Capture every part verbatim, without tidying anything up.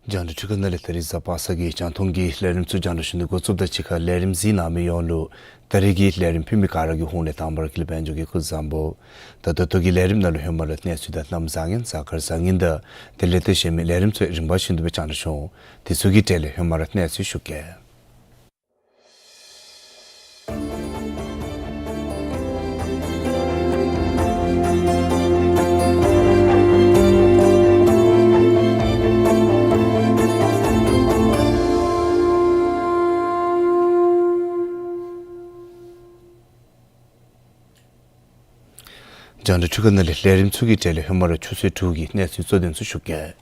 རྒྱང་བསྒྲགས་འཕྲུལ་ཁང་ནང་ལས་ད་རིས་གཟའ་པ་སངས་ཀྱི་རྒྱང་མཐོང་གི་ལས་རིམ་ཚུ་རྒྱང་བསྒྲགས་ཞུ་ནི་འགོ་བཙུགསཔ་དང་གཅིག་ཁར་ལས་རིམ་གཟིགས་གནང་མི་ཡོངས་ལུ་ད་རིས་ཀྱི་ལས་རིམ་ཕུལ་མི་ག་ར་གི་ཧོངས་ལས་དང་པ་ར་ཀུན་ལེགས་དཔལ་འབྱོར་གྱིས་སྐུ་གཟུགས་བཟང་པོ། ད་ད་ལྟོ་གི་ལས་རིམ་ནང་ལུ་ཧེ་མ་ར་གནས་ཚུལ་དང་གནམ་བཟང་ངན་གཟའ་སྐར་བཟང་ངན་དང་དེ་ལས་ཏེ་གཞན་མི་ལས་རིམ་ཚུ་རིམ་པ་བཞིན་དུ་སྦེ་རྒྱང་བསྒྲགས་ཞུ་འོང་། དེ་ཚུ་གི་གྲས་ལས་ཧེ་མ་ར་གནས་ཚུལ་ཞུ་གེ། རྒྱང་བསྒྲགས་འཕྲུལ་ཁང་ནང་ལས་ལས་རིམ་ཚུ་གི་གྲས་ལས་ཧེ་མ་ར་ཆུ་ཚོད་དྲུག་གི་གནས་ཚུལ་གཙོ་དོན་ཚུ་ཞུ་གེ།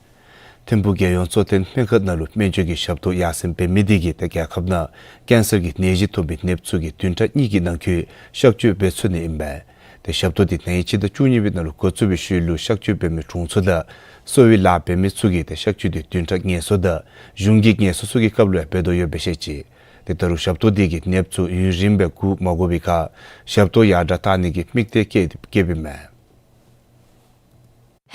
ཐིམ་ཕུག་རྒྱལ་ཡོངས་གཙོ་བསྟེན་སྨན་ཁང་ནང་ལུ་སྨན་བཅོས་ཀྱི་ཞབས་ཏོག་ཡར་སེང་འབད་མི་དེ་གིས་ད་རྒྱལ་ཁབ་ནང་ཀེན་སར་གྱི་ནད་གཞི་ཐོབ་མི་ནདཔ་ཚུ་གིས་བདུན་ཕྲག་གཉིས་ཀྱི་ནང་འཁོད་གཤག་བཅོས་འབད་ཚུགས་ནི་ཨིན་པས། ཏེ་ཞབས་ཏོག་དེ་ན་ཧིང་སྤྱི་ཟླ་བཅུ་གཉིས་པའི་ནང་ལུ་འགོ་བཙུགས་པའི་ཤུལ་ལུ་གཤག་བཅོས་འབད་མི་དྲུང་འཚོ་དང་གསོ་བའི་ལཱ་འབད་མི་ཚུ་གིས་ཏེ་གཤག་བཅོས་དེ་བདུན་ཕྲག་ངལ་གསོ་དང་གཞུང་གི་ངལ་གསོ་ཚུ་གི་སྐབས་ལུ་ཡང་འབད་དོ་ཡོདཔ་སྦེ་བཤད་ཅི། ཏེ་ད་རུང་ཞབས་ཏོག་དེ་གིས་ནདཔ་ཚུ་ཡུན་རིངམོ་སྦེ་སྒུག་མ་དགོ་པའི་ཁར་ཞབས་ཏོག་ཡར་དྲག་བཏང་ནི་གི་དམིགས་གཏད་བསྐྱེད་བསྐྱེདཔ་ཨིན་མས།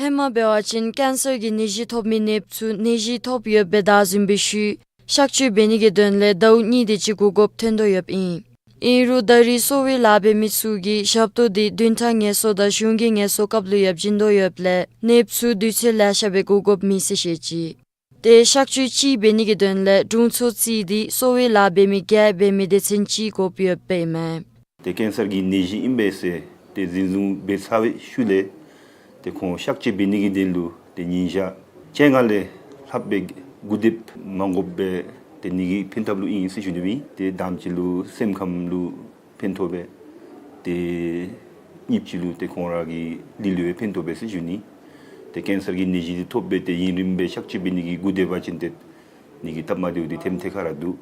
ཧེ་མ་འབད་བ་ཅིན་ཀེན་སར་གྱི་ནད་གཞི་ཐོབ་མི་ནདཔ་ཚུ་ནད་གཞི་ཐོབ་ཡོདཔ་སྦེ་བདའ་ཟུན་པའི་ཤུལ་གཤག་བཅོས་འབད་ནི་གི་དོན་ལས་ཟླཝ་གཉིས་དེ་ཅིག་འགོར་དགོཔ་ཐོན་དོ་ཡོདཔ་ཨིན། ཨིན་རུང་ད་རིས་གསོ་བའི་ལཱ་འབད་མི་ཚུ་གིས་ཞབས་ཏོག་དེ་བདུན་ཕྲག་ངལ་གསོ་དང་གཞུང་གི་ངལ་གསོ་སྐབས་ལུ་ཡང་བྱིན་དོ་ཡོདཔ་ལས་ནདཔ་ཚུ་དུས་ཚོད་ལེ་ཤ་སྦེ་སྒུག་དགོཔ་མེད་ཟེར་བཤད་ཅི། ཏེ་གཤག་བཅོས་གཅིག་འབད་ནི་གི་དོན་ལས་དྲུང་འཚོ་རྩིས་ཏེ་གསོ་བའི་ལཱ་འབད་མི་བརྒྱད་འབད་མི་སྡེ་ཚན་གཅིག་དགོཔ་ཡོདཔ་ཨིན་མས། ཏེ་ཀེན་སར་གྱི་ནད་གཞི་ཨིན་པས་ཟེར་ཏེ་འཛིན་བཟུང་འབད་ཚར་བའི་ཤུལ་ལས་ཏེ་ཁོང་གཤག་བཅོས་འབད་ནི་གི་དོན་ལུ་ཏེ་ཉིན་ཞག་བཅོ་ལྔ་ལས་ལྷགཔ་སྦེ་སྒུག་སྡོདཔ་མ་དགོཔ་སྦེ་ཏེ་ནད་ཀྱི་ཕན་ཐབས་ལུ་ཨིན་ཟེར་ཞུ་ནི་ཨིན། ཏེ་དང་པ་ཅིག་ལུ་སེམས་ཁམས་ལུ་ཕན་ཐོགས་པས། ཏེ་གཉིས་པ་ཅིག་ལུ་ཏེ་ཁོང་ར་གི་ལུས་ལུ་ཡང་ཕན་ཐོགས་པས་ཟེར་ཞུ་ནི། ཏེ་ཀེན་སར་གྱི་ནད་གཞི་འདི་ཐོབ་སྦེ་ཏེ་ཡུན་རིངམོ་སྦེ་གཤག་བཅོས་འབད་ནི་གི་སྒུག་སྡོད་པ་ཅིན་ཏེ་ནད་ཀྱི་སྟབས་མ་བདེཝ་འདི་ཐེམ་ཐེ་ཁ་ར་འདུག།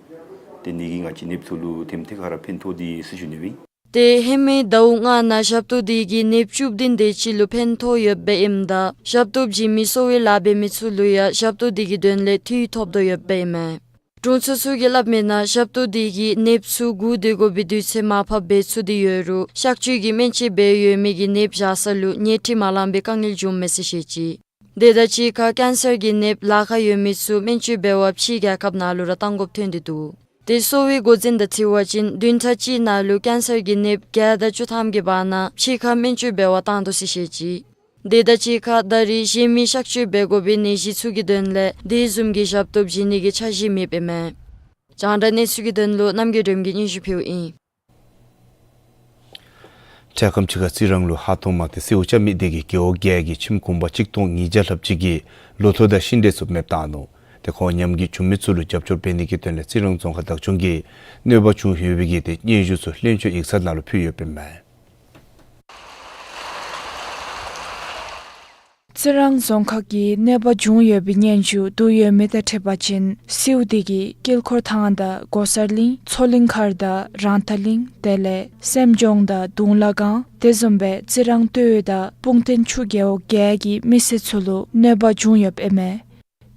ཏེ་ནད་ཀྱིས་ང་བཅས་ནདཔ་ཚུ་ལུ་ཐེམ་ཐེ་ཁ་ར་ཕན་ཐོགས་ཏེ་ཟེར་ཞུ་ནི་ཨིན། ཏེ་ཧེ་མའི་ཟླཝ་ལྔ་ནང་ཞབས་ཏོག་དེ་གིས་ནདཔ་བཅུ་བདུན་དེ་ཅིག་ལུ་ཕན་ཐོགས་ཡོདཔ་ཨིནམ་ད་ཞབས་ཏོག་བྱིན་མི་གསོ་བའི་ལཱ་འབད་མི་ཚུ་ལུ་ཡང་ཞབས་ཏོག་དེ་གི་དོན་ལས་འཐུས་ཐོབ་དོ་ཡོདཔ་ཨིན་མས། དྲུང་འཚོ་ཚུ་གིས་སླབ་མིའི་ནང་ཞབས་ཏོག་དེ་གིས་ནདཔ་ཚུ་བསྒུགས་སྡོད་དགོ་པའི་དུས་ཚོད་མར་ཕབ་འབད་ཚུགས་ཏེ་ཡོད་རུང་གཤག་བཅོས་ཀྱི་སྨན་བཅོས་འབད་ཡོད་མི་གི་ནདཔ་བཞག་ས་ལུ་ཉལ་ཁྲི་མ་ལང་པའི་དཀའ་ངལ་འབྱུངམ་མས་ཟེར་བཤད་ཅི། དེ་དང་གཅིག་ཁར་ཀེན་སར་གྱི་ནདཔ་ལཱ་ཁག་ཡོད་མི་ཚུ་སྨན་བཅོས་འབད་བར་ཕྱིའི་རྒྱལ་ཁབ་ནང་ལུ་ར་གཏང་དགོཔ་ཐོན་ཏེ་འདུག། དེ་གསོ་བའི་འགོ་འཛིན་དང་འཁྲིལ་བ་ཅིན་བདུན་ཕྲག་གཅིག་ནང་ལུ་ཀེན་སར་གྱི་ནདཔ་བརྒྱ་དང་བཅུ་ཐམ་གྱི་བར་ན་ཕྱི་ཁར་སྨན་བཅོས་འབད་བར་གཏང་དོ་ཟེར་བཤད་ཅི། དེ་དང་གཅིག་ཁར་ད་རེས་གཞན་མི་གཤག་བཅོས་འབད་དགོ་པའི་ནད་གཞི་ཚུ་གི་དོན་ལས་དེ་བཟུམ་གྱི་ཞབས་ཏོག་བྱིན་ནི་གི་འཆར་གཞི་མེདཔ་ཨིན་མས། རྒྱང་བསྒྲགས་གནས་ཚུལ་གྱི་དོན་ལུ་རྣམ་རྒྱལ་སྒྲོལམ་གྱིས་སྙན་ཞུ་ཕུལཝ་ཨིན། འཕྲལ་ཁམས་ཅིག་ཁར་རྩི་རང་ལུ་ཧཱ་ཐོག་མ་སྟེ་སེའུ་བཅའ་མི་དེ་གིས་རྒེད་འོག་བརྒྱད་ཀྱི་ཁྱིམ་གུང་པ་གཅིག་སྟོང་ཉིས་བརྒྱ་ལྷགཔ་ཅིག་གིས་ལོ་ཐོག་དང་ཤིང་འབྲས་ཚུ་མེདཔ་བཏང་ནུག། ཏེ་ཁོང་ཉམས་རྒུད་བྱུང་མི་ཚུ་ལུ་རྒྱབ་སྐྱོར་འབད་ནི་གི་དོན་ལས་རྩི་རང་རྫོང་ཁག་བདག་སྐྱོང་གིས་གནོད་པ་བྱུང་ཡོད་པའི་གི་ཏེ་སྙན་ཞུ་ཚུ་ལྷན་བཅོས་ཡིག་ཚང་ནང་ལུ་ཕུལ་ཡོདཔ་ཨིན་མས། རྩི་རང་རྫོང་ཁག་གི་གནོད་པ་བྱུང་ཡོད་པའི་སྙན་ཞུ་བསྡུ་ཡོད་མི་དང་འཁྲིལ་བ་ཅིན་སེའུ་དེ་གིས་དཀྱིལ་འཁོར་ཐང་དང་གོ་སར་གླིང་མཚོ་གླིང་མཁར་དང་རང་ཐང་གླིང་དེ་ལས་སེམས་ལྗོངས་དང་གདུང་ལ་སྒང་དེ་བཟུམ་སྦེ་རྩི་རང་སྟོད་དང་སྤུངས་སྟེང་ཆུ་རྒེད་འོག་བརྒྱད་ཀྱི་མི་སེར་ཚུ་ལུ་གནོད་པ་བྱུང་ཡོདཔ་ཨིན་མས།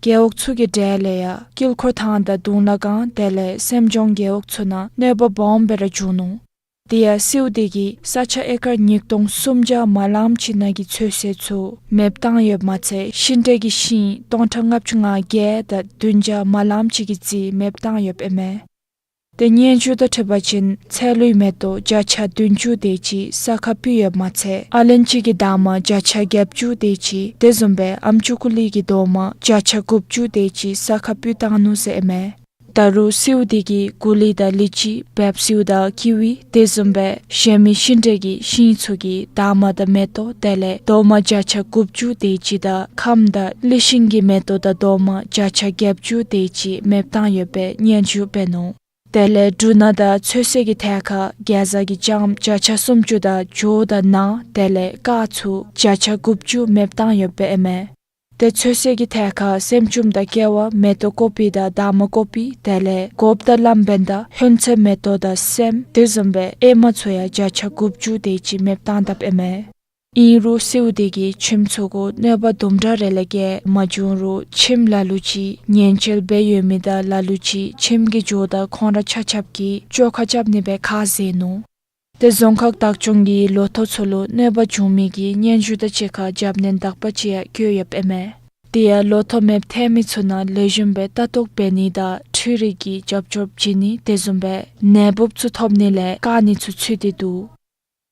རྒེད་འོག་ཚུ་གི་གྲས་ལས་ཡང་དཀྱིལ་འཁོར་ཐང་དང་གདུང་ལ་སྒང་དེ་ལས་སེམས་ལྗོངས་རྒེད་འོག་ཚུ་ནང་གནོད་པ་སྦོམ་སྦེ་ར་བྱུང་ནུག། དེ་ཡང་སེའུ་དེ་གིས་ས་ཆ་ཨེ་ཀར་ཉིས་སྟོང་སུམ་བརྒྱ་མ་ལངམ་ཅིག་ནང་གི་ཚོད་བསྲེ་ཚུ་མེདཔ་བཏང་ཡོདཔ་མ་ཚད་ཤིང་འབྲས་ཀྱི་ཤིང་སྟོང་ཕྲག་ལྔ་བཅུ་ང་བརྒྱད་དང་བདུན་བརྒྱ་མ་ལངམ་ཅིག་གི་རྩིས་མེདཔ་བཏང་ཡོདཔ་ཨིན་མས། ཏེ་སྙན་ཞུ་དང་འཁྲིལ་བ་ཅིན་ཚལ་ལུའི་མེ་ཏོག་བརྒྱ་ཆ་བདུན་ཅུ་དེ་ཅིག་ས་ཁར་ཕུད་ཡོདཔ་མ་ཚད་ཨ་ལན་ཅི་གི་འདབ་མ་བརྒྱ་ཆ་བརྒྱད་ཅུ་དེ་ཅིག་དེ་བཟུམ་སྦེ་ཨམ་ཅུ་ཀུ་ལི་གི་རྡོག་མ་བརྒྱ་ཆ་དགུ་བཅུ་དེ་ཅིག་ས་ཁར་ཕུད་བཏང་ནུག་ཟེར་ཨིན་མས། ད་རུང་སེའུ་དེ་གིས་ཀུ་ལི་དང་ལི་ཅི་བེབ་སེའུ་དང་ཀི་ཝི་དེ་བཟུམ་སྦེ་གཞན་མི་ཤིང་འབྲས་ཀྱི་ཤིང་ཚུ་གི་འདབ་མ་དང་མེ་ཏོག་དེ་ལས་རྡོག་མ་བརྒྱ་ཆ་དགུ་བཅུ་དེ་ཅིག་དང་ཁམ་དང་ལི་ཤིང་གི་མེ་ཏོག་དང་རྡོག་མ་བརྒྱ་ཆ་བརྒྱད་ཅུ་དེ་ཅིག་མེདཔ་བཏང་ཡོད་པའི་སྙན་ཞུ་འབད་ནུག། དེ་ལས་འབྲུ་སྣ་དང་ཚོད་བསྲེ་གི་ཐད་ཁར་གེ་ཛ་གི་ལྕངམ་བརྒྱ་ཆ་སུམ་ཅུ་དང་སྦྱོར་དང་ནཱ་དེ་ལས་ཀར་ཚུ་བརྒྱ་ཆ་དགུ་བཅུ་མེདཔ་བཏང་ཡོདཔ་ཨིན་མས། ཏེ་ཚོད་བསྲེ་གི་ཐད་ཁར་སེམས་ཅུམ་དང་ཀེ་བ་མེ་ཏོག་ཀོ་པི་དང་འདབ་མ་ཀོ་པི་དེ་ལས་གོབ་དང་ལམ་བེན་དང་ཧོན་ཚོད་མེ་ཏོག་དང་སྲནམ་དེ་བཟུམ་སྦེ་ཨེ་མ་ཚུ་ཡང་བརྒྱ་ཆ་དགུ་བཅུ་དེ་ཅིག་མེདཔ་བཏང་དཔ་ཨིན་མས། ཨིན་རུང་སེའུ་དེ་གིས་ཁྱིམ་ཚུ་གུ་གནོད་པ་དུམ་གྲ་རེ་ལས་བརྒལ་མ་བྱུང་རུང་ཁྱིམ་ལ་ལུ་ཅིག་ཉེན་བཅོལ་འབད་ཡོད་མི་དང་ལ་ལུ་ཅིག་ཁྱིམ་གྱི་ཇོ་བདག་ཁོང་ར་ཆ་ཁྱབ་ཀྱིས་བཅོས་ཁ་རྐྱབ་ནི་སྦེ་ཁས་བླངས་ནུག། ཏེ་རྫོང་ཁག་བདག་སྐྱོང་གིས་ལོ་ཐོག་ཚུ་ལུ་གནོད་པ་བྱུང་མི་གི་སྙན་ཞུ་དང་གཅིག་ཁར་རྒྱབ་སྣོན་དག་པ་ཅིག་ཡང་བཀོད་ཡོདཔ་ཨིན་མས། དེ་ཡང་ལོ་ཐོག་མེདཔ་ཐལ་མི་ཚུ་ནང་ལེགས་ཤོམ་སྦེ་ལྟ་རྟོག་འབད་ནི་དང་འཕྲུལ་རིག་གི་རྒྱབ་སྐྱོར་བྱིན་ནི་དེ་བཟུམ་སྦེ་ནད་འབུཔ་ཚུ་ཐོབ་ནི་ལས་བཀག་ནི་ཚུ་ཚུད་དེ་འདུག།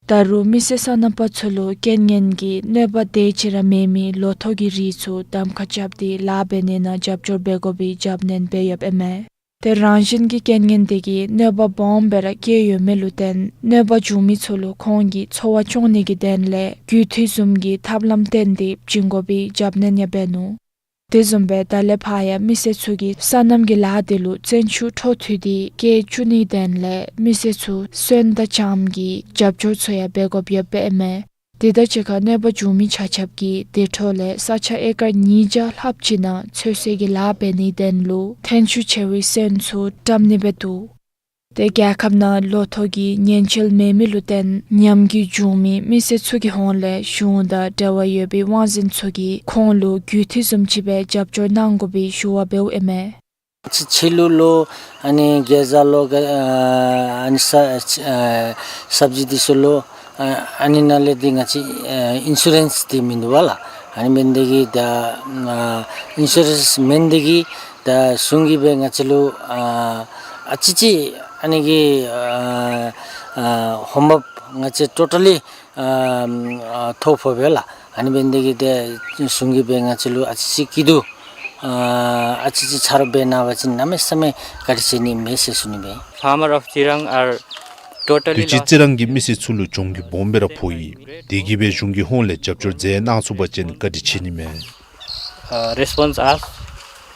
ད་རུང་མི་སེར་སོ་ནམ་པ་ཚུ་ལུ་རྐྱེན་ངན་གྱི་གནོད་པ་དེ་ཅིག་ར་མེད་མི་ལོ་ཐོག་གི་རིགས་ཚུ་གདམ་ཁ་རྐྱབ་སྟེ་ལཱ་འབད་ནི་ནང་རྒྱབ་སྐྱོར་འབད་དགོ་པའི་རྒྱབ་སྣོན་འབད་ཡོདཔ་ཨིན་མས། ཏེ་རང་བཞིན་གྱི་རྐྱེན་ངན་དེ་གིས་གནོད་པ་སྦོམ་སྦེ་ར་བཀལ་ཡོད་མི་ལུ་བརྟེན་གནོད་པ་བྱུང་མི་ཚུ་ལུ་ཁོང་གི་འཚོ་བ་སྐྱོང་ནི་གི་དོན་ལས་རྒུད་འཐུས་བཟུམ་གྱི་ཐབས་ལམ་བཏོན་ཏེ་བྱིན་དགོ་པའི་རྒྱབ་སྣོན་ཡང་འབད་ནུག། དེ་བཟུམ་སྦེ་ད་ལས་ཕར་ཡང་མི་སེར་ཚུ་གིས་སོ་ནམ་གྱི་ལཱ་དེ་ལུ་བརྩོན་ཤུགས་འཕྲོ་མཐུད་དེ་བཀལ་བཅུག་ནིའི་དོན་ལས་མི་སེར་ཚུ་སོན་དང་ལྕངམ་གྱི་རྒྱབ་སྐྱོར་ཚུ་ཡང་འབད་དགོཔ་ཡོདཔ་ཨིན་མས། དེ་དང་གཅིག་ཁར་གནོད་པ་བྱུང་མི་ཆ་ཁྱབ་ཀྱིས་དེ་འཕྲོ་ལས་ས་ཆ་ཨེ་ཀར་ཉིས་བརྒྱ་ལྷགཔ་ཅིག་ནང་ཚོད་བསྲེ་གི་ལཱ་འབད་ནིའི་དོན་ལུ་ཐོན་ཤུགས་ཆེ་བའི་སོན་ཚུ་བཀྲམ་ནི་འབད་འདུག། ཏེ་རྒྱལ་ཁབ་ནང་ལོ་ཐོག་གི་ཉེན་བཅོལ་མེད་མི་ལུ་བརྟེན་ཉམས་རྒུད་བྱུང་མི་མི་སེར་ཚུ་གི་ཧོངས་ལས་གཞུང་དང་འབྲེལ་བ་ཡོད་པའི་དབང་འཛིན་ཚུ་གིས་ཁོང་ལུ་རྒུད་འཐུས་བཟུམ་ཅིག་སྦེ་རྒྱབ་སྐྱོར་གནང་དགོ་པའི་ཞུ་བ་འབདཝ་ཨིན་མས། ཕྱི་ཕྱི་ལུ་ལོ་ཨ་ནི་གེ་ཛ་ལོ་ག་ཨ་ཨ་ནི་ས་ཨ་སབ་ཇི་འདི་ཚུ་ལུ་ཨ་ཨ་ནི་ནང་ལས་འདི་ང་བཅས་ཨ་ཨིན་ཤུ་རེནསི་འདི་མིན་འདུག་པ་ལགས། ཨ་ནི་མེན་ཏེ་གིས་ད་ཨ་ཨིན་ཤུ་རེནསི་མེན་ཏེ་གིས་ད་གཞུང་གིས་སྦེ་ང་བཅས་ལུ་ཨ་ཨ་ཙི་ཅིག་ཨ་ནི་གི་ཨ་ཨ་ཧོང་འབབ་ང་བཅས་ཊོ་ཊ་ལི་ཨ་ཨ་ཐོ་ཕོག་པས་ལགས། ཨ་ནི་འབད་ནི་དེ་གིས་ཏེ་གཞུང་གིས་སྦེ་ང་བཅས་ལུ་ཨ་ཙི་ཅིག་སྐྱིད་སྡུག་ཨ་ཨ་ཙི་ཅིག་ཆ་རོགས་འབད་གནང་བ་ཅིན་གནམ་མེད་ས་མེད་བཀའ་དྲིན་ཆེ་ནི་མས་ཟེར་ཞུ་ནི་མས། Farmer of Tsirang are totally དུས་ཅི་རྩི་རང་གི་མི་སེར་ཚུ་ལུ་གྱོང་རྒུད་སྦོམ་སྦེ་ར་ཕོག་ཡི། དེ་གིས་སྦེ་གཞུང་གི་ཧོངས་ལས་རྒྱབ་སྐྱོར་མཛད་གནང་ཚུགས་པ་ཅིན་བཀའ་དྲིན་ཆེ་ནི་མས། Uh, response us